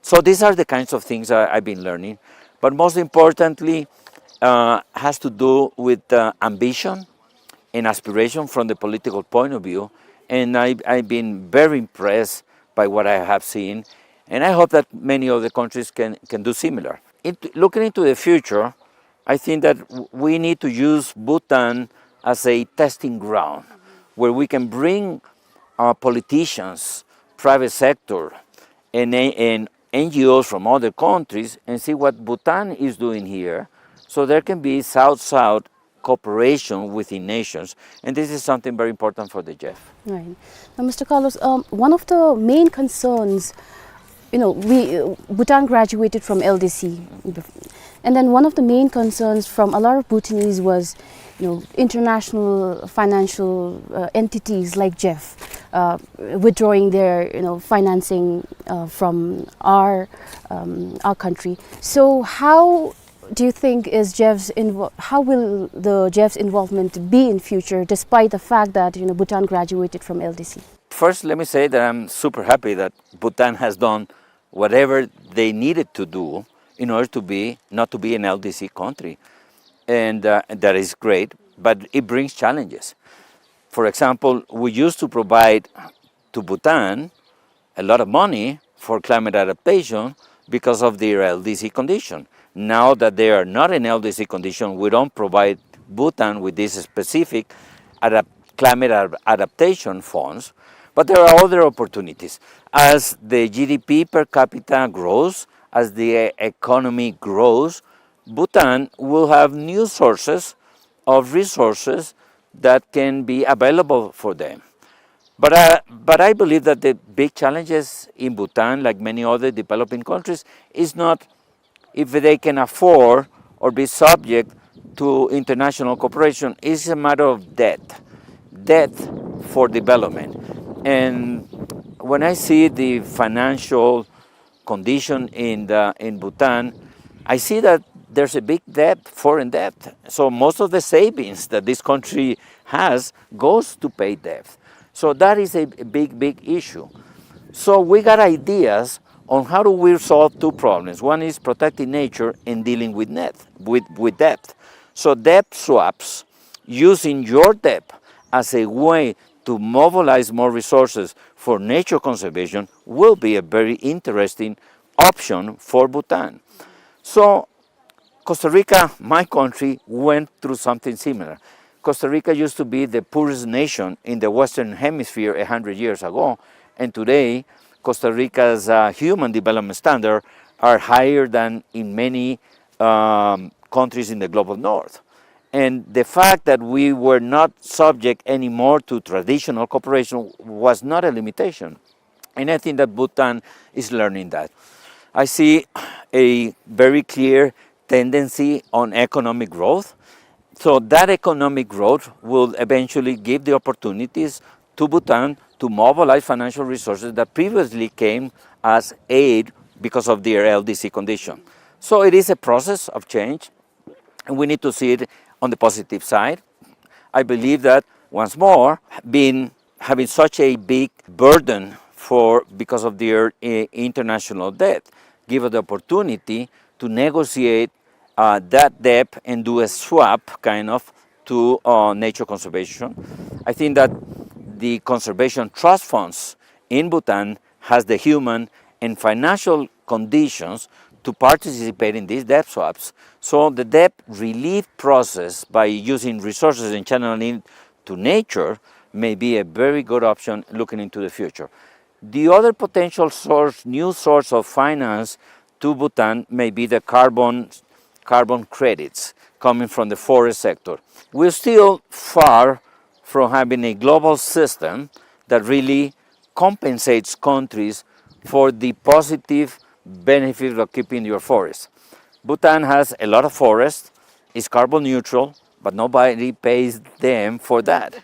So these are the kinds of things I, I've been learning. But most importantly, uh, has to do with uh, ambition and aspiration from the political point of view. And I, I've been very impressed by what I have seen. And I hope that many other countries can, can do similar. It, looking into the future, I think that w-, we need to use Bhutan as a testing ground where we can bring our politicians, private sector, and, and N G Os from other countries and see what Bhutan is doing here, so there can be South-South cooperation within nations, and this is something very important for the G E F. Right. Now, Mister Carlos, um, one of the main concerns, you know, we, uh, Bhutan graduated from L D C, and then one of the main concerns from a lot of Bhutanese was, you know, international financial, uh, entities like G E F, uh, withdrawing their, you know, financing, uh, from our, um, our country. So how do you think is G E F's invo-, how will the G E F's involvement be in future, despite the fact that, you know, Bhutan graduated from L D C? First, let me say that I'm super happy that Bhutan has done whatever they needed to do in order to be, not to be an L D C country. And, uh, that is great, but it brings challenges. For example, we used to provide to Bhutan a lot of money for climate adaptation because of their L D C condition. Now that they are not in L D C condition, we don't provide Bhutan with this specific adap-, climate ad-, adaptation funds, but there are other opportunities. As the G D P per capita grows, as the e-, economy grows, Bhutan will have new sources of resources that can be available for them. But, uh, but I believe that the big challenges in Bhutan, like many other developing countries, is not if they can afford or be subject to international cooperation. It's a matter of debt, debt for development. And when I see the financial condition in the, in Bhutan, I see that there's a big debt, foreign debt. So most of the savings that this country has goes to pay debt. So that is a, a big, big issue. So we got ideas on how do we solve two problems. One is protecting nature and dealing with net, with, with debt. So debt swaps, using your debt as a way to mobilize more resources for nature conservation, will be a very interesting option for Bhutan. So Costa Rica, my country, went through something similar. Costa Rica used to be the poorest nation in the Western Hemisphere a hundred years ago, and today Costa Rica's, uh, human development standard are higher than in many, um, countries in the global north. And the fact that we were not subject anymore to traditional cooperation was not a limitation. And I think that Bhutan is learning that. I see a very clear tendency on economic growth. So that economic growth will eventually give the opportunities to Bhutan to mobilize financial resources that previously came as aid because of their L D C condition. So it is a process of change, and we need to see it on the positive side. I believe that, once more, being, having such a big burden for, because of their, eh, international debt, give us the opportunity to negotiate, uh, that debt and do a swap, kind of, to, uh, nature conservation. I think that the conservation trust funds in Bhutan has the human and financial conditions to participate in these debt swaps. So the debt relief process by using resources and channeling to nature may be a very good option looking into the future. The other potential source, new source of finance to Bhutan may be the carbon, carbon credits coming from the forest sector. We're still far from having a global system that really compensates countries for the positive benefit of keeping your forest. Bhutan has a lot of forest, is carbon neutral, but nobody pays them for that.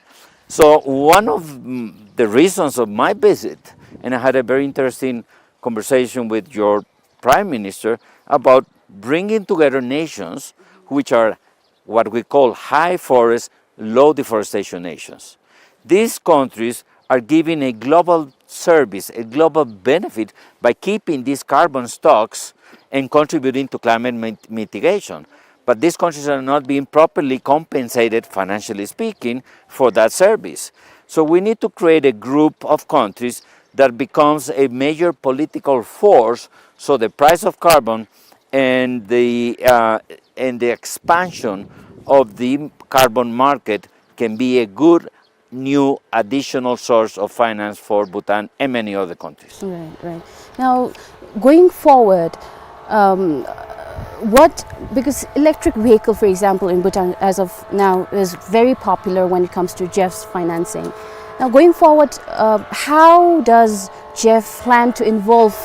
So one of, mm, the reasons of my visit, and I had a very interesting conversation with your prime minister about bringing together nations which are what we call high forest, low deforestation nations. These countries are giving a global service, a global benefit by keeping these carbon stocks and contributing to climate mit-, mitigation. But these countries are not being properly compensated, financially speaking, for that service. So we need to create a group of countries that becomes a major political force, so the price of carbon and the, uh, and the expansion of the carbon market can be a good new additional source of finance for Bhutan and many other countries. Right, right. Now, going forward, um, what, because electric vehicle, for example, in Bhutan as of now is very popular when it comes to J E F's financing. Now, going forward, uh, how does J E F plan to involve,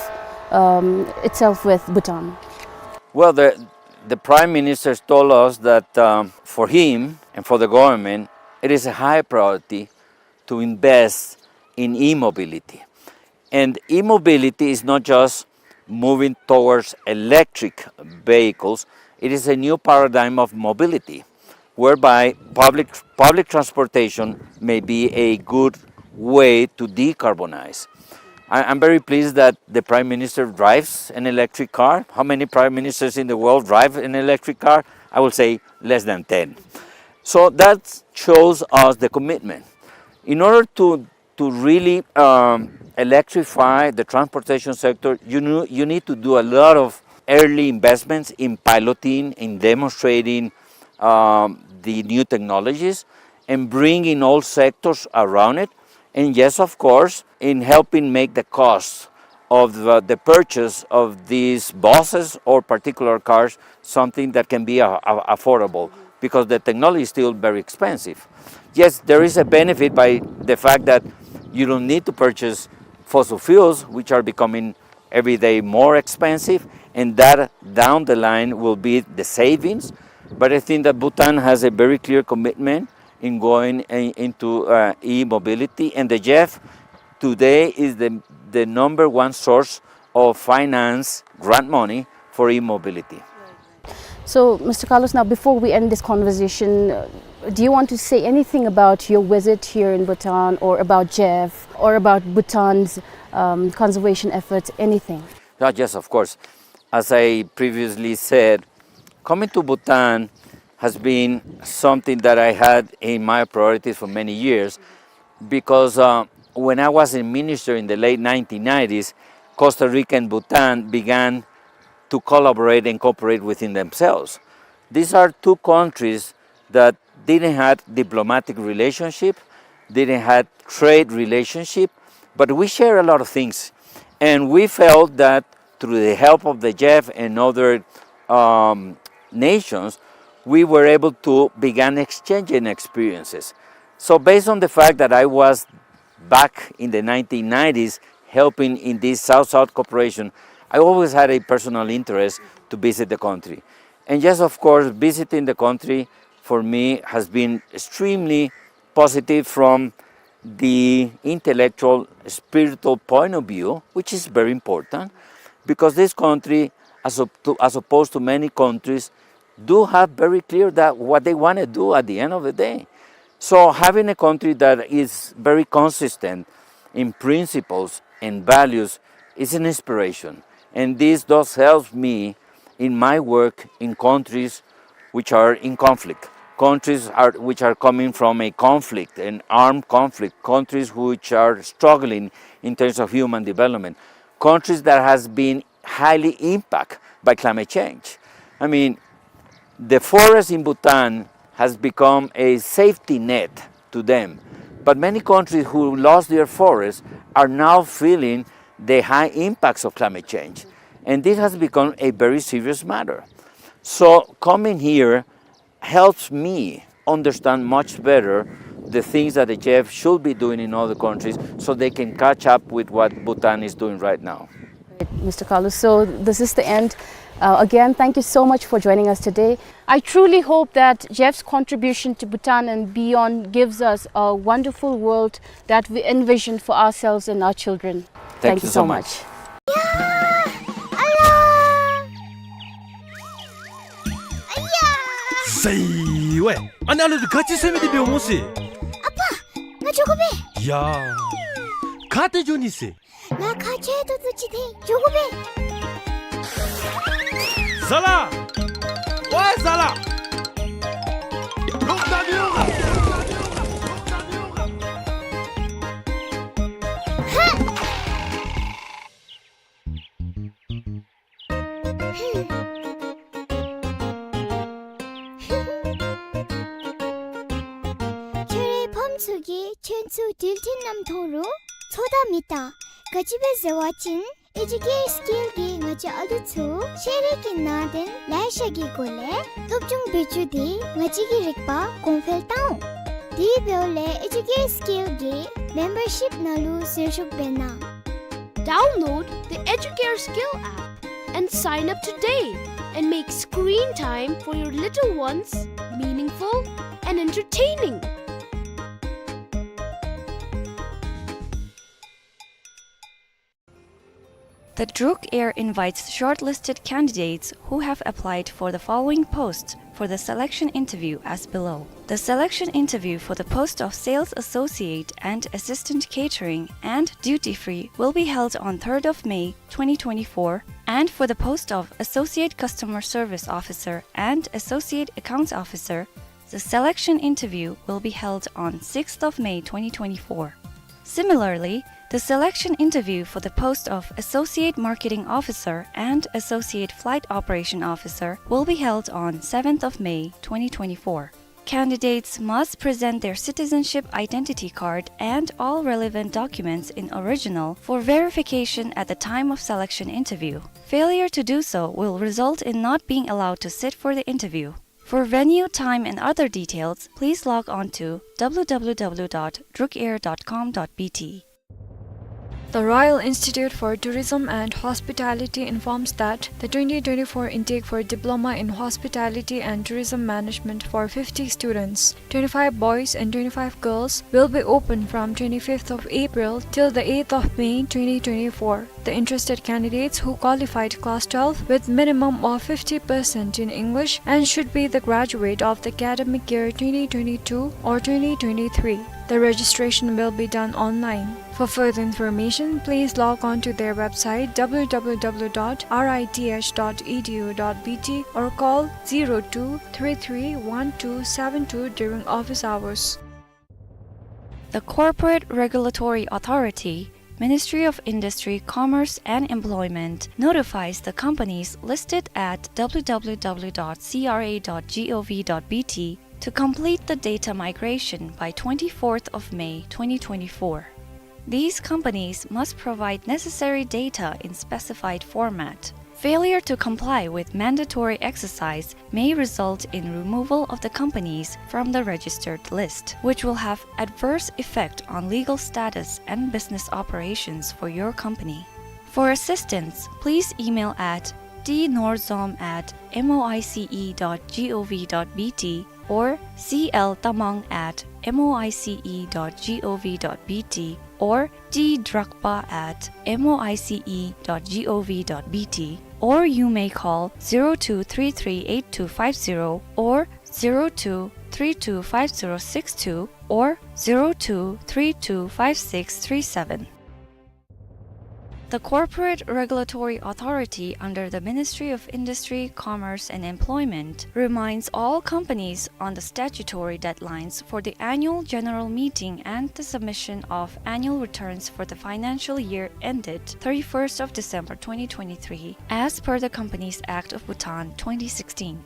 um, itself with Bhutan? Well, the, the Prime Minister told us that, um, for him and for the government, it is a high priority to invest in e-mobility. And e-mobility is not just moving towards electric vehicles, it is a new paradigm of mobility, whereby public, public transportation may be a good way to decarbonize. I, I'm very pleased that the Prime Minister drives an electric car. How many Prime Ministers in the world drive an electric car? I will say less than ten. So that shows us the commitment. In order to, to really, um, electrify the transportation sector, you know, you need to do a lot of early investments in piloting, in demonstrating, um, the new technologies, and bringing all sectors around it. And yes, of course, in helping make the cost of the, the purchase of these buses or particular cars something that can be a-, a-, affordable, because the technology is still very expensive. Yes, there is a benefit by the fact that you don't need to purchase fossil fuels, which are becoming every day more expensive, and that down the line will be the savings. But I think that Bhutan has a very clear commitment in going in, into, uh, e-mobility, and the J E F today is the, the number one source of finance grant money for e-mobility. So, Mister Carlos, now before we end this conversation, uh, do you want to say anything about your visit here in Bhutan, or about J E F, or about Bhutan's, um, conservation efforts, anything? Uh, yes, of course. As I previously said, coming to Bhutan has been something that I had in my priorities for many years, because, uh, when I was a minister in the late nineteen nineties, Costa Rica and Bhutan began to collaborate and cooperate within themselves. These are two countries that didn't have diplomatic relationship, didn't have trade relationship, but we share a lot of things. And we felt that through the help of the J E F and other, um, nations, we were able to begin exchanging experiences. So based on the fact that I was back in the nineteen nineties helping in this South-South cooperation, I always had a personal interest to visit the country. And yes, of course, visiting the country for me has been extremely positive from the intellectual, spiritual point of view, which is very important, because this country, as op-, to, as opposed to many countries, do have very clear that what they wanna do at the end of the day. So having a country that is very consistent in principles and values is an inspiration. And this does help me in my work in countries which are in conflict, countries are, which are coming from a conflict, an armed conflict, countries which are struggling in terms of human development, countries that has been highly impacted by climate change. I mean, the forest in Bhutan has become a safety net to them. But many countries who lost their forests are now feeling the high impacts of climate change. And this has become a very serious matter. So coming here helps me understand much better the things that the J E F should be doing in other countries so they can catch up with what Bhutan is doing right now. Mister Kalu. So this is the end. Uh, again, thank you so much for joining us today. I truly hope that Jeff's contribution to Bhutan and beyond gives us a wonderful world that we envision for ourselves and our children. Thank you so much. ཟེར་ཝའེ། ཨ་ནཱ་ལུ་ག་ཅི་ཟེར་མི་འདི་འབདཝ་སྨོ་ཟེར། ཨ་པ། ང་འགྱོ་དགོ་པས། ཡ། ག་ཏེ་འགྱོ་ནི་ཟེར། ང་ཁ་ཆེ་ཏོག་ཏོ་ཅིག་འཐེན་འགྱོ་དགོ་པས། ཟ་ལ། ཝའེ་ཟ་ལ། ཁྱོད་རའི་ཕམ་ཚུ་གིས་ཁྱོད་ཚུ་འགྲུལ་འཕྲིན་ནང་མཐོང་རུང་ཚོད་ལྟ་མི་བཏང་། ག་ཅི་སྦེ་ཟེར་བ་ཅིན་ཨེ་ཌིའུ་ཀེར་སི་ཀིལ་གྱིས་ང་བཅས་ཨ་ལུ་ཚུ་ཤེས་རིག་གི་ནང་དོན་ལེ་ཤ་གི་སྒོ་ལས་སློབ་སྦྱོང་འབད་བཅུག་སྟེ་ང་བཅས་ཀྱི་རིག་པ་གོང་འཕེལ་བཏང་འོང་། དེ་འབདཝ་ལས་ཨེ་ཌིའུ་ཀེར་སི་ཀིལ་གྱི་མེམ་བར་ཤིཔ་ནང་ལུ་ཟུར་ཞུགས་འབད་གནང་། Download the Educare Skill app and sign up today and make screen time for your little ones meaningful and entertaining. The Druk Air invites shortlisted candidates who have applied for the following posts for the selection interview as below. The selection interview for the post of Sales Associate and Assistant Catering and Duty Free will be held on third of May twenty twenty-four, and for the post of Associate Customer Service Officer and Associate Accounts Officer, the selection interview will be held on sixth of May twenty twenty-four. Similarly, the selection interview for the post of Associate Marketing Officer and Associate Flight Operation Officer will be held on seventh of May twenty twenty-four. Candidates must present their citizenship identity card and all relevant documents in original for verification at the time of selection interview. Failure to do so will result in not being allowed to sit for the interview. For venue, time, and other details, please log on to w w w dot drukair dot com dot b t. The Royal Institute for Tourism and Hospitality informs that the twenty twenty-four intake for Diploma in Hospitality and Tourism Management for fifty students, twenty-five boys and twenty-five girls, will be open from twenty-fifth of April till the eighth of May twenty twenty-four. The interested candidates who qualified class twelve with minimum of fifty percent in English and should be the graduate of the academic year twenty twenty-two or twenty twenty-three. The registration will be done online. For further information, please log on to their website w w w dot r i t h dot e d u dot b t or call zero two three three one two seven two during office hours. The Corporate Regulatory Authority, Ministry of Industry, Commerce and Employment, notifies the companies listed at w w w dot c r a dot g o v dot b t to complete the data migration by twenty-fourth of May twenty twenty-four. These companies must provide necessary data in specified format. Failure to comply with mandatory exercise may result in removal of the companies from the registered list, which will have adverse effect on legal status and business operations for your company. For assistance, please email at t norzom at moice dot gov dot bt or c l tamang at moice dot gov dot bt or t drakpa at moice dot gov dot bt, or you may call zero two three three eight two five zero or zero two three two five zero six two or zero two three two five six three seven. The Corporate Regulatory Authority under the Ministry of Industry, Commerce and Employment reminds all companies on the statutory deadlines for the annual general meeting and the submission of annual returns for the financial year ended thirty-first of December twenty twenty-three, as per the Companies Act of Bhutan twenty sixteen.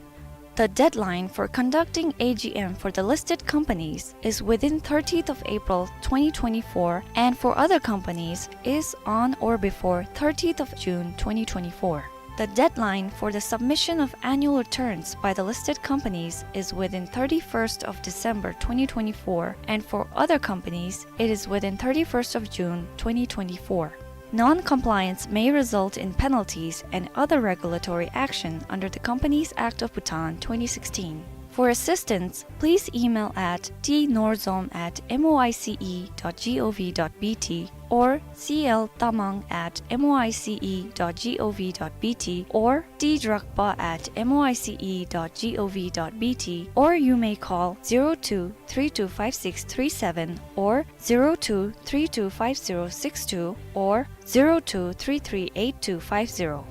The deadline for conducting A G M for the listed companies is within thirtieth of April twenty twenty-four, and for other companies is on or before thirtieth of June twenty twenty-four. The deadline for the submission of annual returns by the listed companies is within thirty-first of December twenty twenty-four, and for other companies, it is within thirty-first of June twenty twenty-four. Non-compliance may result in penalties and other regulatory action under the Companies Act of Bhutan twenty sixteen. For assistance, please email at t norzom at moice dot gov dot bt or c l tamang at moice dot gov dot bt or t drakpa at moice dot gov dot bt, or you may call zero two three two five six three seven or zero two three two five zero six two or zero two three three eight two five zero.